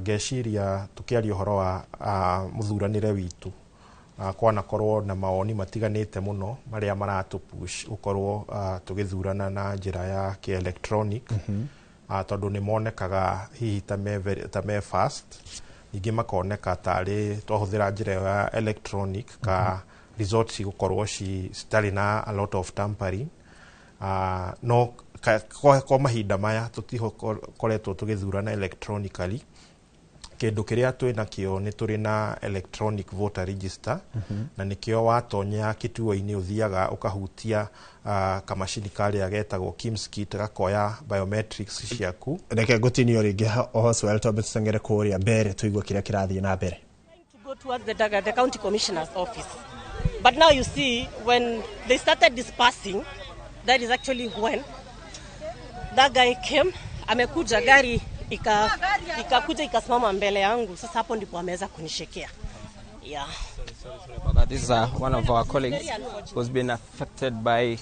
Ngeciria tũkĩaria ũhoro wa mũthuranĩre witũ, kwanakorwo na mawoni matiganĩte mũno marĩa maratũ push gũkorwo tũgĩthurana na njĩra ya kĩ-electronic, tondũ nĩ monekaga hihi ta me fast, ningĩ makoneka tarĩ twahũthĩra njĩra ĩyo ya electronic ka results cigũkorwo citarĩ na a lot of tampering. No kwa mahinda maya tũtikoretwo tũgĩthurana electronically. Kĩndũ kĩrĩa twĩ nakĩo nĩ tũrĩ na electronic voter register, na nĩkĩo watonya kituo-inĩ ũthiaga ũkahutia kamacini karĩa getagwo KIEMS kit, gakoya biometrics ciaku. Reke ngũtinio rĩngĩ, Oswald, twambe tũteng'ere kũrĩa mbere tũigue kĩrĩa kĩrathiĩ na mbere. To go towards the county commissioner's office. But now you see, when they started dispersing, that is actually when that guy came, amekuja gari ikakuja ikasimama mbele yangu. Sasa hapo ndipo ameweza kunishikia. Yeah. Sorry about that. This is one of our colleagues who's been affected by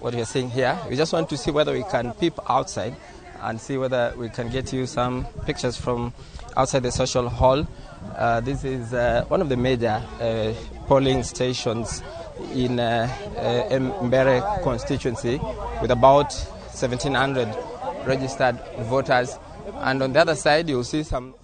what we are seeing here. We just want to see whether we can peep outside and see whether we can get you some pictures from outside the social hall. This is one of the major polling stations in Mbeere constituency, with about 1,700 registered voters. And on the other side, you'll see some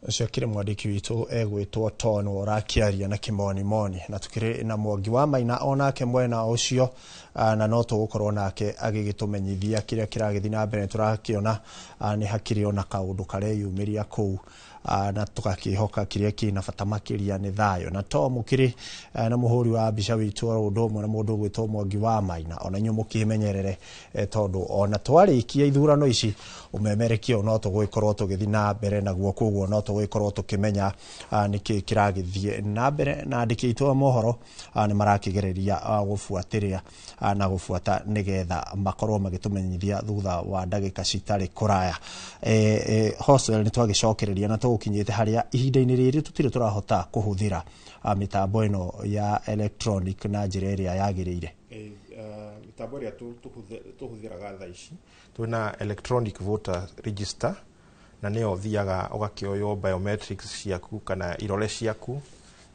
Ũcio akĩrĩ mwandĩki witũ egwĩtwo Tono ũrakĩaria na kĩmonimoni, na tũkĩrĩ na Mwangi wa Maina onake mwena ũcio, na no tũgũkorwo nake agĩgĩtũmenyithia kĩrĩa kĩragĩthiĩ na mbere. Tũrakĩona nĩ hakĩrĩ ona kaũndũ kareyumĩria kũu, na tũgakĩhoka kĩrĩa kĩna bata makĩria nĩ thayũ. Na to mũkĩrĩ na mũhũri wa mbica witũ oro ũndũ ũmwe na mũndũ ũgwĩtwo Mwangi wa Maina, ona inyuĩ mũkĩmenyerere, tondũ ona twarĩkia ithurano ici ũmemerekia no tũgũgĩkorwo tũgĩthiĩ na mbere naguo, koguo no tũgũgĩkorwo tũkĩmenya nĩkĩ kĩragĩthiĩ na mbere, na andĩki aitũ a mohoro nĩ marakĩgereria gũbuatĩrĩra na gũbuata nĩgetha makorwo magĩtũmenyithia thutha wa ndagĩka citarĩ kũraya. Hoswell, nĩ twagĩcokereria na tũgũkinyĩte harĩa ihinda-inĩ rĩrĩ tũtirĩ tũrahota kũhũthĩra mĩtambo ĩno ya electronic na njĩra ĩrĩa yagĩrĩire. Mĩtambo ĩrĩa tũhũthĩraga thaa ici, twĩna electronic voter register, na nĩyo ũthiaga ũgakĩoywo biometrics ciaku kana irore ciaku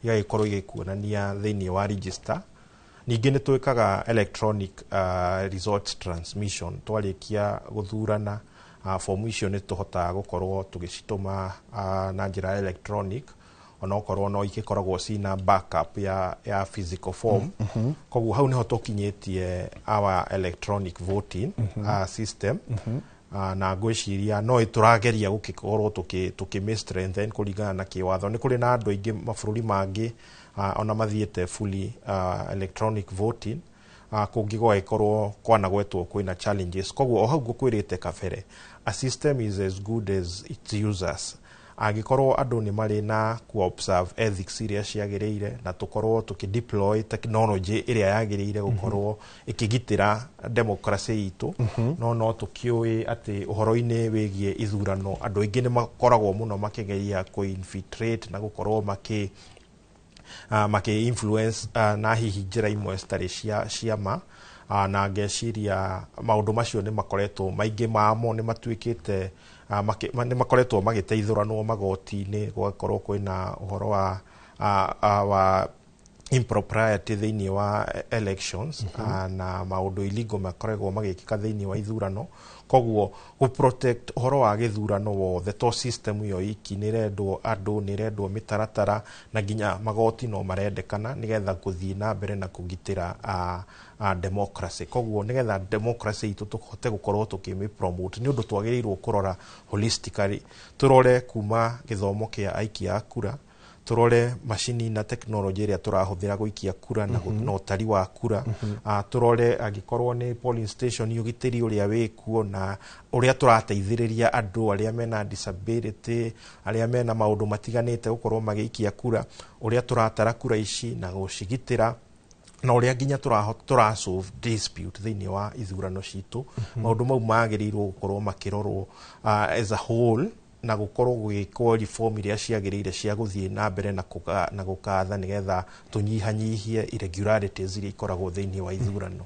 igagĩkorwo igĩkuonania thĩinĩ wa register. Ningĩ nĩ twĩkaga electronic results transmission. Twarĩkia gũthurana, fomu icio nĩ tũhotaga gũkorwo tũgĩcitũma na njĩra ya electronic, onokorwo no igĩkoragwo cina backup ya physical form. Koguo hau niho tũkinyĩtie our electronic voting system. Na ngwĩciria no tũrageria gũgĩkorwo tũkĩ strengthen kũringana na kĩwatho. Nĩ kũrĩ na andũ aingĩ mabũrũri mangĩ ona mathiĩte fully electronic voting, kũngĩ gũgagĩkorwo kwanagwetwo kwĩna challenges. Koguo o hau ngũkwĩrĩte kabere, a system is as good as its users. Angĩkorwo andũ nĩ marĩ na ku observe ethics iria ciagĩrĩire na tũkorwo tũkĩ deploy technology ĩrĩa yagĩrĩire gũkorwo ĩkĩgitĩra democracy itũ. No tũkĩũĩ atĩ ũhoro-inĩ wĩgiĩ ithurano andũ aingĩ nĩ makoragwo mũno makĩgeria kũ infiltrate na gũkorwo makĩ influence na hihi njĩra imwe citarĩ cia ma. Na ngeciria maũndũ macio nĩ makoretwo maingĩ mamo nĩ matuĩkĩte nĩ makoretwo magĩteithũranwo magoti-inĩ, gũgakorwo kwĩna ũhoro wa impropriety thĩinĩ wa elections na maũndũ illegal makoragwo magĩkĩka thĩinĩ wa ithurano. Koguo gũ protect ũhoro wa gĩthurano wothe to system ĩyo iki, nĩ ĩrendwo andũ, nĩ ĩrendwo mĩtaratara na nginya magoti no marendekana nĩgetha gũthiĩ na mbere na kũgitĩra democracy. Koguo nĩgetha democracy itũ tũhote gũkorwo tũkĩmĩ promote nĩ ũndũ twagĩrĩirwo kũrora holistically, tũrore kuma gĩthomo kĩa aikia a kura, tũrore macini na tekinoronjĩ ĩrĩa tũrahũthĩra gũikia kura na na ũtari wa kura, tũrore angĩkorwo nĩ polling station ũgitĩri ũrĩa wĩkuo na ũrĩa tũrateithĩrĩria andũ arĩa mena disability, arĩa mena maũndũ matiganĩte gũkorwo magĩikia kura, ũrĩa tũratara kura ici na gũcigitĩra na ũrĩa nginya tũra solve dispute thĩinĩ wa ithurano citũ. Maũndũ mau magĩrĩirwo gũkorwo makĩrorwo as a whole na gũkorwo gũgĩkwo reform iria ciagĩrĩire cia gũthiĩ na mbere na gũkatha nĩgetha tũnyihanyihie irregularities iria ikoragwo thĩinĩ wa ithurano.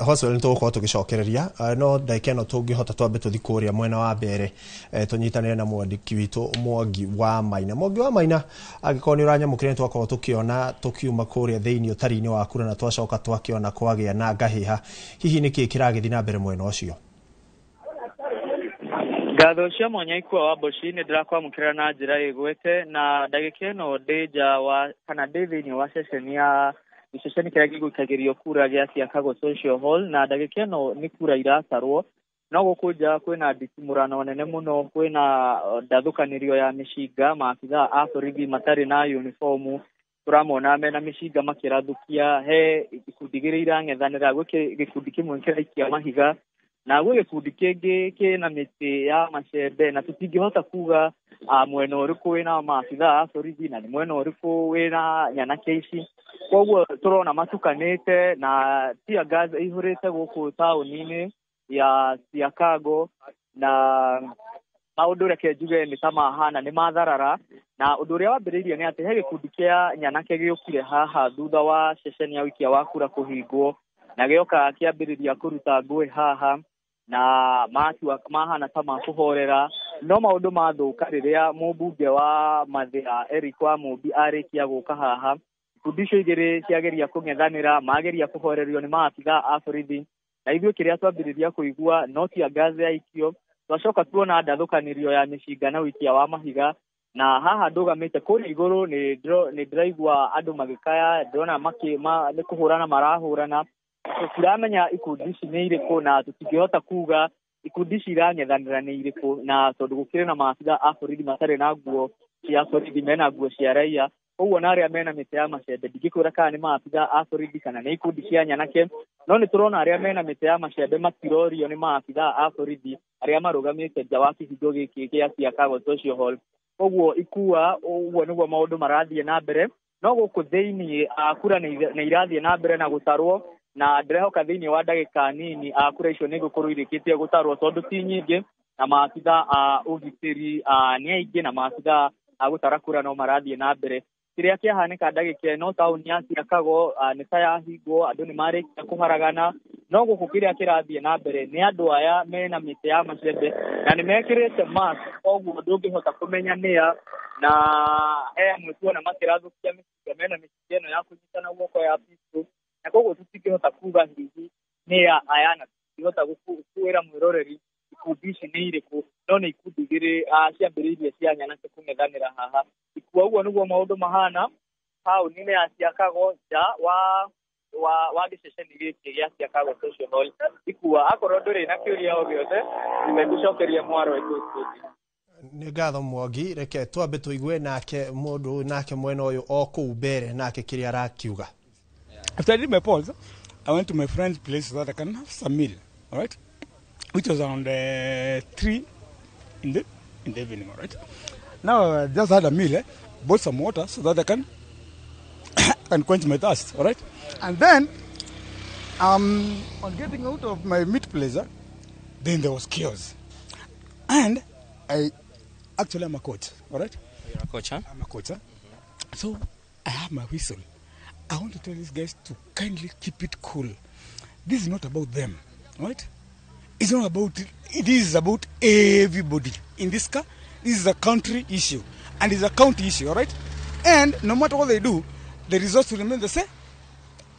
Hoswell, nĩ tũgũkorwo tũgĩcokereria no ndagĩka ĩno tũngĩhota twambe tũthi kũrĩa mwena wa mbere, tũnyitanĩre na mwandĩki witũ Mwangi wa Maina. Mwangi wa Maina, angĩkorwo nĩ ũranyamũkĩra, nĩ twakorwo tũkĩona tũkiuma kũrĩa thĩinĩ ũtari-inĩ wa kura na twacoka twakĩona kwagĩa na ngahĩha. Hihi nĩkĩ kĩragĩthiĩ na mbere mwena ũcio? Ngatho cia mwanya Ikua wa Mboci, nĩ ndĩrakwamũkĩra na njĩra ĩgwete na ndagĩka ĩno ndĩ nja wa kana ndĩ thĩinĩ wa ceceni ya gĩceceni kĩrĩa gĩgũikagĩrio kura gĩa Siakago Social Hall, na ndagĩka ĩno nĩ kura iratarwo, no gũkũ nja kwĩna nditimũrano nene mũno, kwĩna ndathũkanĩrio ya mĩcinga, maabithaa a borithi matarĩ na uniformu tũramona mena mĩcinga makĩrathũkia, he ikundi igĩrĩ irang'ethanĩra, gwĩ gĩkundi kĩmwe kĩraikia mahiga na gwĩ gĩkundi kĩngĩ kĩna mĩtĩ ya macembe, na tũtingĩhota kuga mwena ũrĩkũ wĩna maabithaa a borithi na nĩ mwena ũrĩkũ wĩna nyanake ici. Koguo tũrona matukanĩte na tear gas ĩihũrĩte gũkũ taũni-inĩ ya Siakago, na maũndũ reke njuge nĩ ta mahana nĩ matharara. Na ũndũ ũrĩa wambĩrĩirie nĩ atĩ he gĩkundi kĩa nyanake gĩũkire haha thutha wa ceceni ya ũikia wa kura kũhingwo, na gĩoka kĩambĩrĩria kũruta ngũĩ haha na matua mahana ta makũhorera, no maũndũ mathũka rĩrĩa mũmbunge wa Mathĩra Eric wa Mũmbi arĩkia gũka haha, ikundi icio igĩrĩ ciageria kũng'ethanĩra, mageria kũhorerio nĩ maabithaa a borithi, na ithuĩ kĩrĩa twambĩrĩria kũigua no tear gas yaikio, twacoka tuona ndathũkanĩrio ya mĩcinga na ũikia wa mahiga. Na haha ndũgamĩte kũrĩa igũrũ nĩ ndĩraigua andũ magĩkaya, ndĩrona nĩ kũhũrana marahũrana, tũtiramenya ikundi ici nĩ irĩkũ na tũtingĩhota kuga ikundi ici irang'ethanĩra nĩ irĩkũ, na tondũ gũkĩrĩ na maabithaa a borithi matarĩ na nguo cia borithi, mena nguo cia raia, koguo na arĩa mena mĩtĩ ya macembe ndingĩkwĩra kana nĩ maabithaa a borithi kana nĩ ikundi cia nyanake, no nĩ tũrona arĩa mena mĩtĩ ya macembe matirorio nĩ maabithaa a borithi arĩa marũgamĩte nja wa kĩhingo gĩkĩ gĩa Siakago Social Hall. Koguo Ikua, ũguo nĩguo maũndũ marathiĩ na mbere, no gũkũ thĩinĩ kura nĩ irathiĩ na mbere na gũtarwo, na ndĩrehoka thĩinĩ wa ndagĩka nini kura icio nĩ igũkorwo irĩkĩtie gũtarwo tondũ ti nyingĩ, na maabithaa a ũgitĩri nĩ aingĩ na maabithaa a gũtara kura no marathiĩ na mbere. Kĩrĩa kĩahanĩka ndagĩka ĩno taũni ya Siakago nĩ ta yahingwo, andũ nĩ marĩkia kũharagana, no gũkũ kĩrĩa kĩrathiĩ na mbere nĩ andũ aya mena mĩtĩ ya macembe na nĩ mekĩrĩte mask, koguo ndũngĩhota kũmenya nĩa, na he amwe tuona makĩrathũkia mĩcinga mena mĩcinga ĩno ya kũnyitana guoko ya pistol, na koguo tũtingĩhota kuga hihi nĩa aya na tũtingĩhota kwĩra mwĩroreri ikundi ici nĩ irĩkũ, no nĩ ikundi igĩrĩ ciambĩrĩirie cia nyanake kũng'ethanĩra haha. Ikua ũguo nĩguo maũndũ mahana taũni-inĩ ya Siakago nja wa gĩceceni gĩkĩ gĩa Siakago Social Hall. Ikua, akorwo ndũrĩ na kĩũria o gĩothe, nĩngũcokeria mwaro studio. Nĩ ngatho Mwangi, reke twambe tũigue nake mũndũ nake mwena ũyũ o kũu mbere nake kĩrĩa arakiuga. After I did my polls, I went to my friend's place so that I can have some meal, all right? Which was around 3 in the in the evening, all right? Now I just had a meal, bought some water so that I can quench my thirst, all right? And then, on getting out of my meat place, then there was chaos. And I actually am a coach, all right? You're a coach, huh? I'm a coach, huh? So I have my whistle. I want to tell these guys to kindly keep it cool. This is not about them, right? It's not about, it is about everybody in this car. This is a country issue, and it's a county issue, all right? And no matter what they do, the results will remain the same.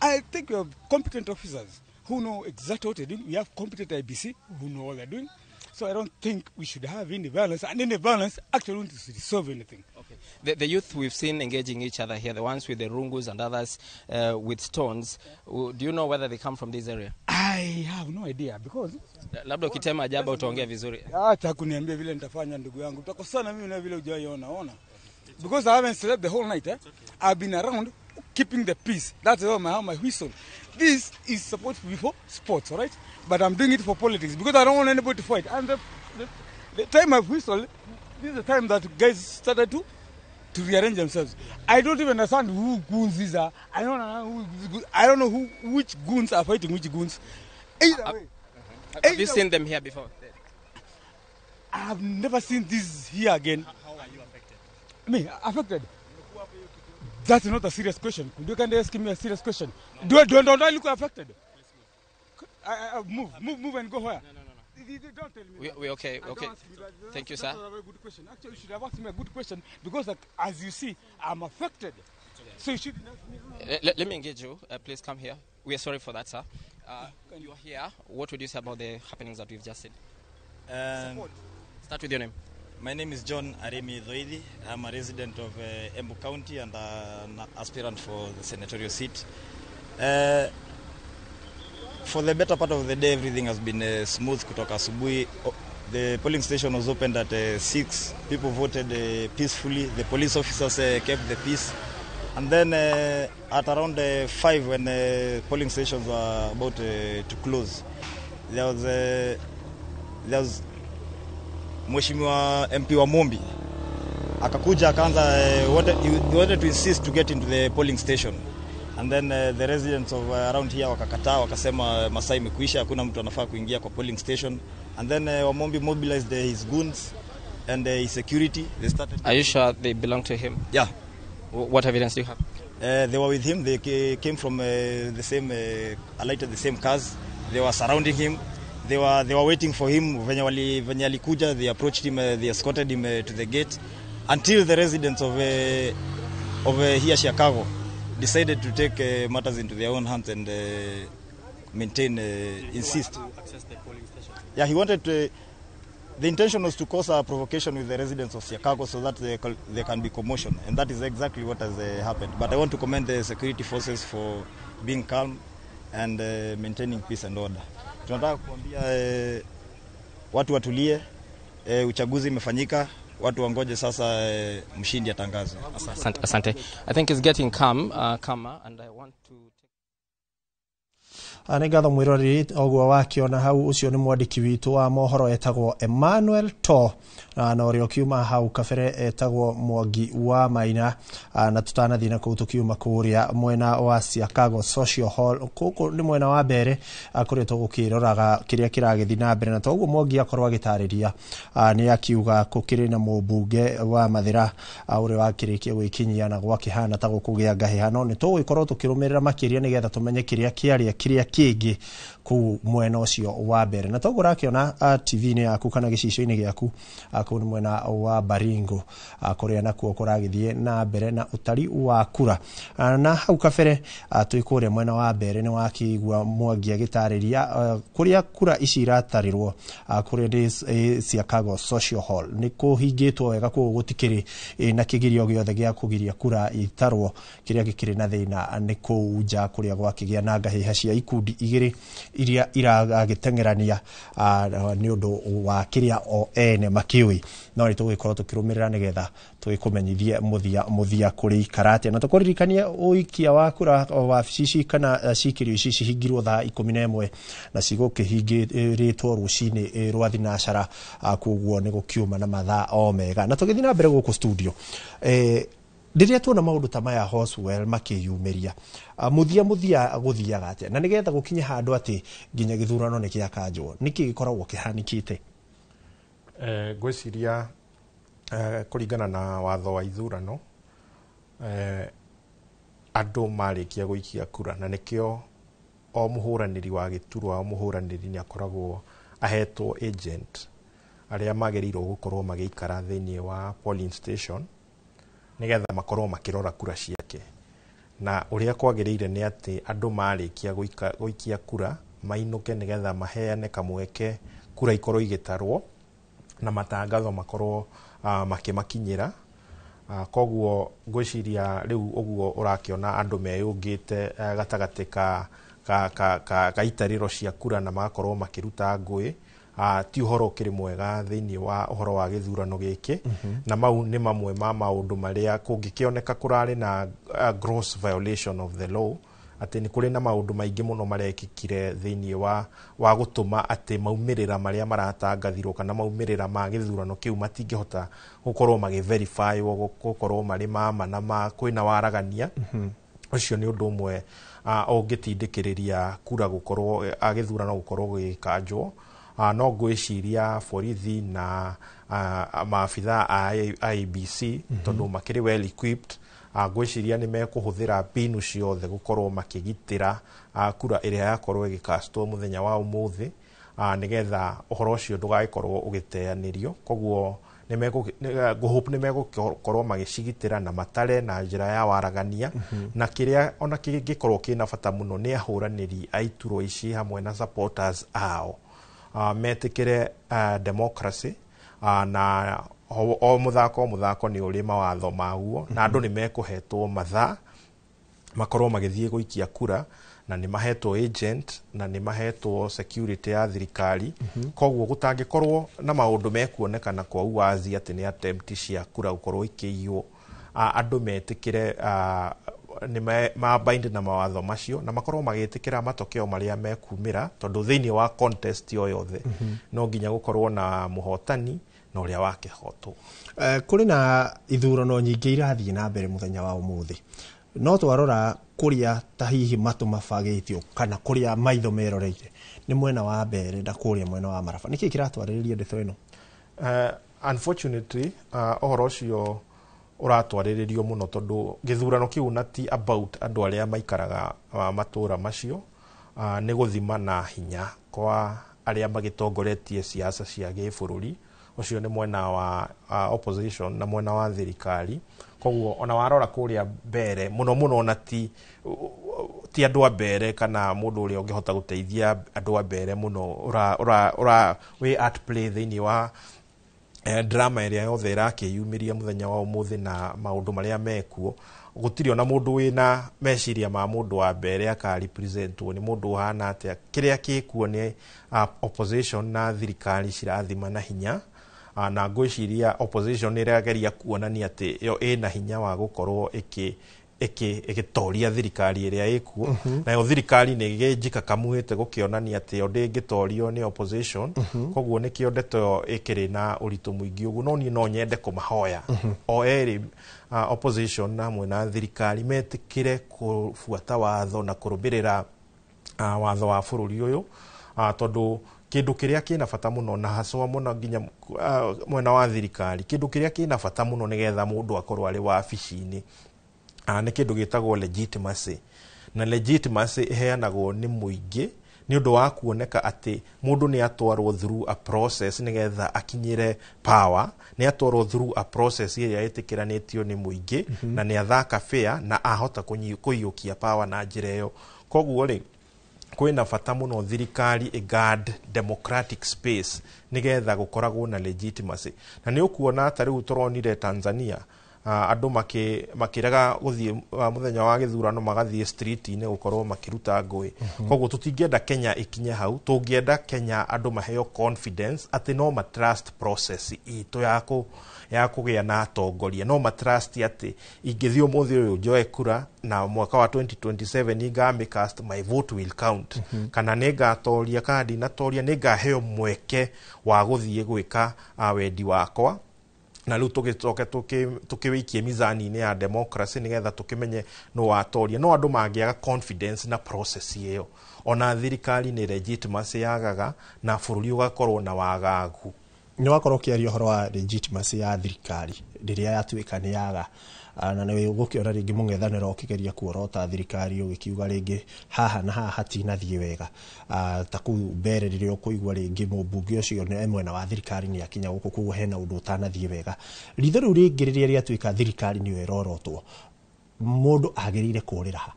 I think we have competent officers who know exactly what they're doing. We have competent IBC who know what they're doing. So I don't think we should have any violence, and any violence actually won't resolve anything. Okay. The youth we've seen engaging each other here, the ones with the rungus and others with stones, do you know whether they come from this area? I have no idea because... Labda ukitema jaba utaongea vizuri. Acha kuniambia vile nitafanya ndugu yangu. Utakosana mimi na vile hujaiona, ona. Because I haven't slept the whole night, eh? I've been around keeping the peace. That's why I have my whistle. This is supposed to be for sports, all right? But I'm doing it for politics because I don't want anybody to fight. And the time I've whistled, this is the time that guys started to rearrange themselves. I don't even understand who goons these are. I don't know who, I don't know who, which goons are fighting which goons. Either way. Have you seen them here before? I have never seen this here again. How are you affected? Me, affected? That's not a serious question. Could you kindly ask me a serious question? No. Don't I look affected? I move and go where? No. Don't tell me. We okay, okay. Thank you, sir. That's a very good question. Actually, you should have asked me a good question because, like, as you see, I'm affected. So you should ask me. Let me engage you. Please come here. We are sorry for that, sir. You are here. What would you say about the happenings that we've just seen? Start with your name. My name is John Aremi Dhoidi. I'm a resident of Embu County and an aspirant for the senatorial seat. For the better part of the day, everything has been smooth kutoka asubuhi. The polling station was opened at 6. People voted peacefully. The police officers kept the peace. And then at around 5, when the polling stations were about to close, there was Mheshimiwa MP wa Mombi akakuja akaanza, he wanted to insist to get into the polling station, and then the residents of around here wakakataa, wakasema masaa imekwisha, hakuna mtu anafaa kuingia kwa polling station. And then Wamombi mobilized his goons and his security. They started. Are you sure they belong to him? Yeah. What evidence do you have? They were with him. They came from the same, alighted the same cars. They were surrounding him. They were waiting for him. Venye alikuja, they approached him, they escorted him to the gate, until the residents of here Chicago decided to take matters into their own hands and maintain, insist. To access the polling station. Yeah, he wanted to. The intention was to cause a provocation with the residents of Chicago so that there can be commotion, and that is exactly what has happened. But I want to commend the security forces for being calm and maintaining peace and order. Tunataka kuambia watu watulie, uchaguzi imefanyika, watu wangoje sasa mshindi atangazwe. Asante, asante. I think it's getting calm, calmer, and I want to Nĩ ngatho mwĩroreri oguo wakiona hau ũcio nĩ mwandĩki witũ wa mohoro etagwo Emmanuel To na ũrĩa ũkiuma hau kabere etagwo Mwangi wa Maina, na tũtanathiĩ na kũu tũkiuma kũrĩa mwena wa Siakago Social Hall kũkũ nĩ mwena wa mbere kũrĩa tũgũkĩroraga kĩrĩa kĩragĩthiĩ na mbere, na toguo Mwangi akorwo agĩtarĩria nĩ akiuga gũkĩrĩ na mũmbunge wa Mathĩra ũrĩa wakĩrĩkia gwĩkinyia na gwakĩhana ta gũkũgĩa ngahĩha, no nĩ tũgũgĩkorwo tũkĩrũmĩrĩra makĩria nĩgetha tũmenye kĩrĩa kĩarĩa kĩrĩa kĩngĩ kũu mwena ũcio wa mbere, na toguo ũrakĩona TV-inĩ yaku kana gĩcicio-inĩ gĩaku kũu nĩ mwena wa Baringo kũrĩa nakuo kũragĩthiĩ na mbere na ũtari wa kura. Na hau kabere twĩ kũrĩa mwena wa mbere nĩ wakĩigua Mwangi agĩtarĩria kũrĩa kura ici iratarĩrwo kũrĩa nĩ Siakago Social Hall nĩ kũhingĩtwo wega, kũu gũtikĩrĩ na kĩgirio gĩothe gĩa kũgiria kura itarwo. Kĩrĩa gĩkĩrĩ na thĩna nĩ kũu nja kũrĩa gwakĩgĩa na ngahĩha cia cia ikundi igĩrĩ iria iragĩteng'erania nĩ ũndũ wa kĩrĩa o ene makĩũĩ. No nĩ tũgũgĩkorwo tũkĩrũmĩrĩra nĩgetha tũgĩkũmenyithie mũthia mũthia kũrĩ ikara atĩa, na tũkũririkanie ũikia wa kura wabici ici kana cikĩrio ici cihingirwo thaa 11 na cigũkĩhingĩrĩtwo rũcinĩ rwa thinacara, koguo nĩ gũkiuma na mathaa o mega. Na tũgĩthiĩ na mbere gũkũ studio, rĩrĩa tuona maũndũ ta maya Hoswell makĩyumĩria, mũthia mũthia gũthiaga atĩa, na nĩgetha gũkinye handũ atĩ nginya gĩthurano nĩ gĩakanjwo, nĩkĩ gĩkoragwo kĩhanĩkĩte? Ngwĩciria kũringana na watho wa ithurano, andũ marĩkia gũikia kura, na nĩkĩo o mũhũranĩri wa gĩturwa, o mũhũranĩri nĩ akoragwo ahetwo agent arĩa magĩrĩirwo gũkorwo magĩikara thĩinĩ wa polling station nĩgetha makorwo makĩrora kura ciake. Na ũrĩa kwagĩrĩire nĩ atĩ andũ marĩkia gũikia kura mainũke nĩgetha maheane kamweke kura ikorwo igĩtarwo na matangatho makorwo makĩmakinyĩra. Koguo ngwĩciria rĩu ũguo ũrakĩona andũ meyũngĩte gatagatĩ ka itarĩro cia kura na magakorwo makĩruta ngũĩ, ti ũhoro ũkĩrĩ mwega thĩinĩ wa ũhoro wa gĩthurano gĩkĩ. Na mau nĩ mamwe ma maũndũ marĩa kũngĩkĩoneka kũrarĩ na gross violation of the law, atĩ nĩ kũrĩ na maũndũ maingĩ mũno marekĩkire thĩinĩ wa gũtũma atĩ maumĩrĩra marĩa maratangathirwo kana maumĩrĩra ma gĩthurano kĩu matingĩhota gũkorwo magĩ-verify-wo gũkorwo marĩ ma ma na ma kwĩna waragania. Ũcio nĩ ũndũ ũmwe ũngĩtindĩkĩrĩria kura gũkorwo gĩthurano gũkorwo gĩgĩkanjwo. No ngwĩciria borithi na maabitha a IEBC, tondũ makĩrĩ well equipped, ngwĩciria nĩ mekũhũthĩra mbinu ciothe gũkorwo makĩgitĩra kura ĩrĩa yakorwo ĩgĩkastwo mũthenya wa ũmũthĩ, nĩgetha ũhoro ũcio ndũgagĩkorwo ũgĩteanĩrio. Koguo ngũhope nĩ megũkorwo magĩcigitĩra na matare na njĩra ya waragania. Na kĩrĩa ona kĩngĩkorwo kĩna bata mũno nĩ ahũranĩri a iturwa ici hamwe na supporters ao metĩkĩre democracy, na o mũthako nĩ ũrĩ mawatho maguo, na andũ nĩ mekũhetwo mathaa makorwo magĩthiĩ gũikia kura, na nĩ mahetwo agent na nĩ mahetwo security ya thirikari. Koguo gũtangĩkorwo na maũndũ mekuonekana kwa uwazi atĩ nĩ attempt cia kura gũkorwo ikĩiywo, andũ metĩkĩre nĩ mabind na mawatho macio na makorwo magĩtĩkĩra matokeo marĩa mekumĩra, tondũ thĩinĩ wa contest o yothe no nginya gũkorwo na mũhotani na ũrĩa wakĩhotwo. Kũrĩ na ithurano nyingĩ irathiĩ na mbere mũthenya wa ũmũthĩ, no twarora kũrĩa ta hihi matũ mabagĩtio kana kũrĩa maitho meroreire nĩ mwena wa Mbere na kũrĩa mwena wa Maraba. Nĩkĩ kĩratwarĩrĩria ndeto ĩno? Unfortunately, ũhoro ũcio ũratwarĩrĩrio mũno tondũ gĩthurano kĩu na ti about andũ arĩa maikaraga matũra macio, nĩ gũthima na hinya kwa arĩa magĩtongoretie siasa cia gĩbũrũri. Ũcio nĩ mwena wa opposition na mwena wa thirikari. Koguo ona warora kũrĩa Mbere mũno mũno, ona ti andũ a Mbere kana mũndũ ũrĩa ũngĩhota gũteithia andũ a Mbere mũno ũra wĩ at play thĩinĩ wa drama ĩrĩa yothe ĩrakĩyumĩria mũthenya wa ũmũthĩ na maũndũ marĩa mekuo. Gũtirĩ ona mũndũ wĩna meciria ma mũndũ wa Mbere akarepresentwo nĩ mũndũ ũhana atĩa. Kĩrĩa gĩkuo nĩ opposition na thirikari cirathima na hinya, na ngwĩciria opposition nĩ ĩrageria kuonania atĩ yo ĩna hinya wa gũkorwo ĩgĩtoria thirikari ĩrĩa ĩkuo. Nayo thirikari nĩ ĩgĩnjikakamuĩte gũkĩonania atĩ yo ndĩngĩtorio nĩ opposition. Koguo nĩkĩo ndeto ĩyo ĩkĩrĩ na ũritũ mũingĩ ũguo. No niĩ no nyende kũmahoya o erĩ, opposition na hamwe na thirikari, metĩkĩre kũbuata watho na kũrũmĩrĩra watho wa bũrũri ũyũ, tondũ kĩndũ kĩrĩa kĩna bata mũno na haswa mũno nginya mwena wa thirikari, kĩndũ kĩrĩa kĩna bata mũno nĩgetha mũndũ akorwo arĩ wabici-inĩ, nĩ kĩndũ gĩtagwo legitimacy. Na legitimacy ĩheanagwo nĩ mũingĩ nĩ ũndũ wa kuoneka atĩ mũndũ nĩ atwarwo through a process nĩgetha akinyĩre power, nĩ atwarwo through a process ĩrĩa ĩtĩkĩranĩtio nĩ mũingĩ, na nĩ athaka fair na ahota kũiyũkia power na njĩra ĩyo. Koguo rĩ, kwĩna bata mũno thirikari ĩguard democratic space nĩgetha gũkoragwo na legitimacy. Na nĩ ũkuona ta rĩu tũronire Tanzania, Andũ makĩrega gũthiĩ mũthenya wa gĩthurano, magathiĩ street-inĩ gũkorwo makĩruta ngũĩ. Koguo tũtingĩenda Kenya ĩkinye hau. Tũngĩenda Kenya andũ maheo confidence atĩ no ma trust process itũ ya kũgĩa na atongoria, no ma trust atĩ ingĩthiĩ ũmũthĩ ũyũ njoe kura na mwaka wa 2027 ngamĩ cast, my vote will count, kana nĩ ngatoria kana ndinatoria, nĩ ngaheo mweke wa gũthiĩ gwĩka wendi wakwa. Na rĩu tũgĩcoke tũkĩwĩikie mizani-inĩ ya democracy nĩgetha tũkĩmenye no watoria. No andũ mangĩaga confidence na process ĩyo, ona thirikari nĩ legitimacy yagaga na bũrũri ũgakorwo na wagagu. Nĩ wakorwo ũkĩaria ũhoro wa legitimacy ya thirikari rĩrĩa yatuĩka nĩ yaga, na nĩ ũgũkĩona rĩngĩ mũng'ethanĩro ũkĩgeria kuorota thirikari ũgĩkiuga rĩngĩ haha na haha hatinathiĩ wega. Ta kũu mbere rĩrĩa ũkũigua rĩngĩ mũmbunge ũcio nĩ mwena wa thirikari nĩ akinya gũkũ, koguo hena ũndũ ũtanathiĩ wega. Ritho rĩu rĩngĩ rĩrĩa rĩatuĩka thirikari nĩyo ĩrorotwo, mũndũ agĩrĩire kũrĩra ha?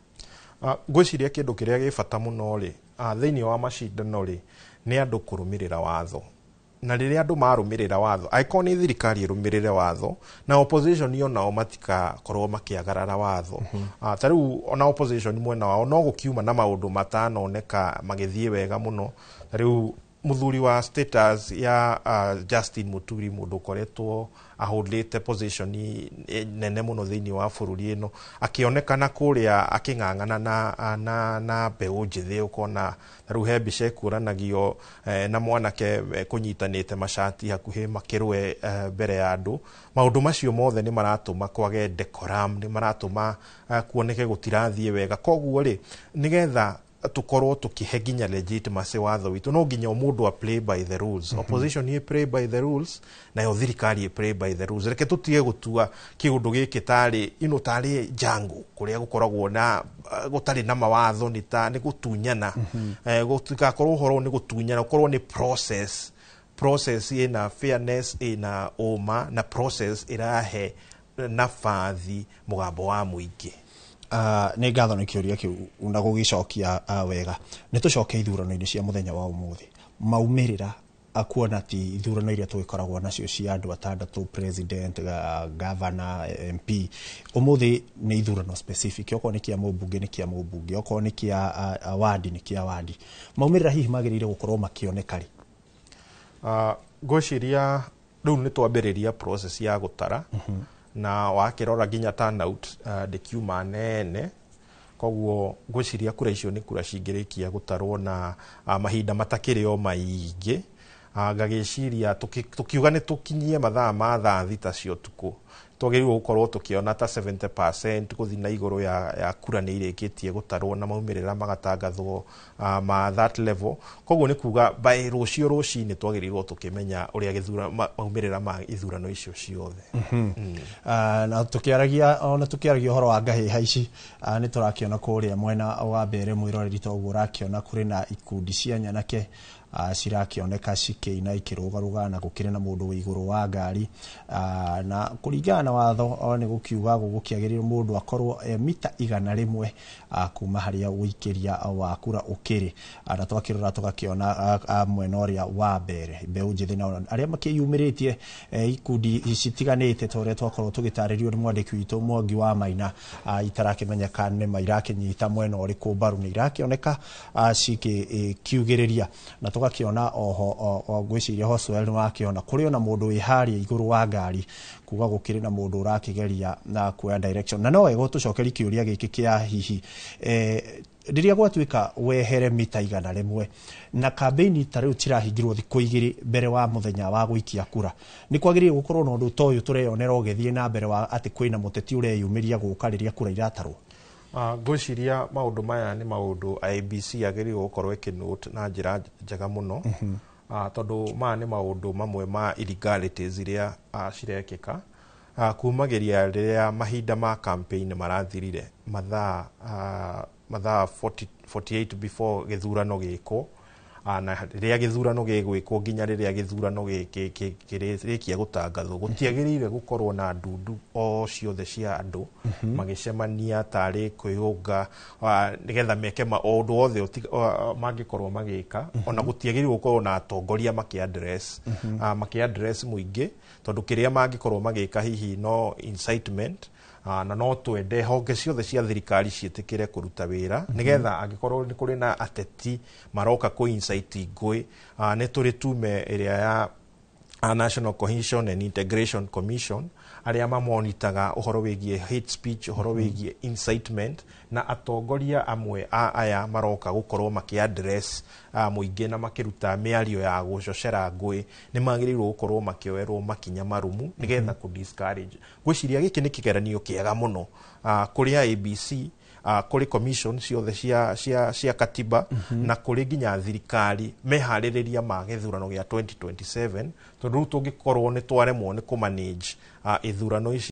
Ngwĩciria kĩndũ kĩrĩa gĩ bata mũno rĩ, thĩinĩ wa macindano rĩ, nĩ andũ kũrũmĩrĩra watho. Na rĩrĩa andũ marũmĩrĩra watho, angĩkorwo nĩ thirikari ĩrũmĩrĩre watho, na opposition onao matikakorwo makĩagarara watho. Ta rĩu ona opposition mwena wao no gũkiuma na maũndũ matanoneka magĩthiĩ wega mũno. Ta rĩu mũthuri wa status ya Justin Muturi, mũndũ ũkoretwo ahũndĩte position nene mũno thĩinĩ wa bũrũri ĩno, akĩonekana kũrĩa akĩng'ang'ana na mbeũ njĩthĩ. Ũkona ta rĩu he mbica ĩkuoranagio na mwanake kũnyitanĩte macati hakuhĩ makĩrũe mbere ya andũ. Maũndũ macio mothe nĩ maratũma kwage decorum, nĩ maratũma kuoneke gũtirathiĩ wega. Koguo rĩ, nĩgetha tukorwo tukihe nginya legitimacy watho witũ, no nginya o mũndũ a play by the rules. Opposition ĩ play by the rules, nayo thirikari ĩ play by the rules. Reke tũtige gũtua kĩũndũ gĩkĩ tarĩ ino tarĩ jango kũrĩa gũkoragwo na gũtarĩ na mawatho, nĩ ta nĩ gũtunyana. Gũtigakorwo ũhoro nĩ gũtunyana, gũkorwo nĩ process ĩna fairness, ĩna ũma, na process ĩrahe nabathi mũgambo wa mũingĩ. Nĩ ngatho nĩ kĩũria kĩu na gũgĩcokia wega. Nĩ tũcoke ithurano-inĩ cia mũthenya wa ũmũthĩ, maumĩrĩra, kuona ti ithurano iria tũgĩkoragwo nacio cia andũ atandatũ, president, governor, MP. Ũmũthĩ nĩ ithurano specific, okorwo nĩ kĩa mũmbunge nĩ kĩa mũmbunge, okorwo nĩ kĩa wadi nĩ kĩa wadi. Maumĩrĩra hihi magĩrĩire gũkorwo makĩoneka rĩ? Ngwĩciria rĩu nĩ twambĩrĩria process ya gũtara, na wakĩrora nginya turnout ndĩkiuma nene. Koguo ngwĩciria kura icio nĩ kura cingĩrĩkia gũtarwo na mahinda matakĩrĩ o maingĩ. Ngagĩciria tũkiuga nĩ tũkinyie mathaa ma thaa 6 cia ũtukũ, twagĩrĩirwo gũkorwo tũkĩona ta 70% gũthiĩ na igũrũ ya kura nĩ irĩkĩtie gũtarwo na maumĩrĩra magatangathwo ma that level. Koguo nĩ kuga by rũciũ rũcinĩ twagĩrĩirwo tũkĩmenya ũrĩa maumĩrĩra ma ithurano icio ciothe. Na tũkĩaragia, ona tũkĩaragia ũhoro wa ngahĩha ici, nĩ tũrakĩona kũrĩa mwena wa mbere, mwĩroreri, toguo ũrakĩona kũrĩ na ikundi cia nyanake cirakĩoneka cikĩina ikĩrũgarũga, na gũkĩrĩ na mũndũ wĩ igũrũ wa ngari, na kũringana na watho nĩ gũkiuga gũgũkĩagĩrĩire mũndũ akorwo mita 100 kuma harĩa ũikĩria wa kura ũkĩrĩ. Na twakĩrora tũgakĩona mwena ũrĩa wa mbere mbeũ njĩthĩ na arĩa makĩyumĩrĩtie ikundi citiganĩte, ta ũrĩa twakorwo tũgĩtarĩrio nĩ mwandĩki witũ Mwangi wa Maina, itarakĩmenyeka nĩ ma irakĩnyita mwena ũrĩkũ mbaru, nĩ irakĩoneka cikĩkiugĩrĩria. Na tũgakĩona oho, ngwĩciria Hoswell nĩ wakĩona kũrĩ ona mũndũ wĩ harĩa igũrũ wa ngari, kuga gũkĩrĩ na mũndũ ũrakĩgeria na kuoya direction. Na no wega tũcokerie kĩũria gĩkĩ kĩa hihi rĩrĩa gwatuĩka wehere mita 100 na kambĩini ta rĩu cirahingirwo thikũ 2 mbere wa mũthenya wa gũikia kura, nĩ kwagĩrĩire gũkorwo na ũndũ ta ũyũ tũreyonera ũgĩthiĩ na mbere wa atĩ kwĩna mũteti ũreyumĩria gũka rĩrĩa kura iratarwo? Ngwĩciria maũndũ maya nĩ maũndũ IEBC yagĩrĩirwo gũkorwo ĩkĩnote na njĩra njega mũno, tondũ maya nĩ maũndũ mamwe ma illegalities iria cirekĩka kumagĩria rĩrĩa mahinda ma campaign marathirire, mathaa 40, 48 before gĩthurano gĩkwo. Na rĩrĩa gĩthurano gĩgwĩkwo nginya rĩrĩa gĩthurano kĩrĩkia gũtangathwo, gũtiagĩrĩire gũkorwo na ndundu o ciothe cia andũ magĩcemania tarĩ kwĩyũnga, nĩgetha meke o ũndũ wothe mangĩkorwo magĩka. Ona gũtiagĩrĩirwo gũkorwo na atongoria makĩ-address makĩ-address mũingĩ, tondũ kĩrĩa mangĩkorwo magĩka hihi no incitement. Na no twende honge ciothe cia thirikari ciĩtĩkĩre kũruta wĩra, nĩgetha angĩkorwo nĩ kũrĩ na ateti maroka kũ incite ngũĩ, nĩ tũrĩ tume ĩrĩa ya National Cohesion and Integration Commission, arĩa mamonitaga ũhoro wĩgiĩ hate speech, ũhoro wĩgiĩ incitement, na atongoria amwe a aya maroka gũkorwo makĩ-address mũingĩ na makĩruta mĩario ya gũcocera ngũĩ nĩ magĩrĩirwo gũkorwo makĩoerwo makinya marũmu nĩgetha kũ discourage. Ngwĩciria gĩkĩ nĩ kĩgeranio kĩega mũno kũrĩ IEBC, kũrĩ commission ciothe cia katiba, na kũrĩ nginya thirikari meharĩrĩria ma gĩthurano gĩa 2027, tondũ rĩu tũngĩkorwo nĩ twaremwo nĩ kũmanage ithurano ici.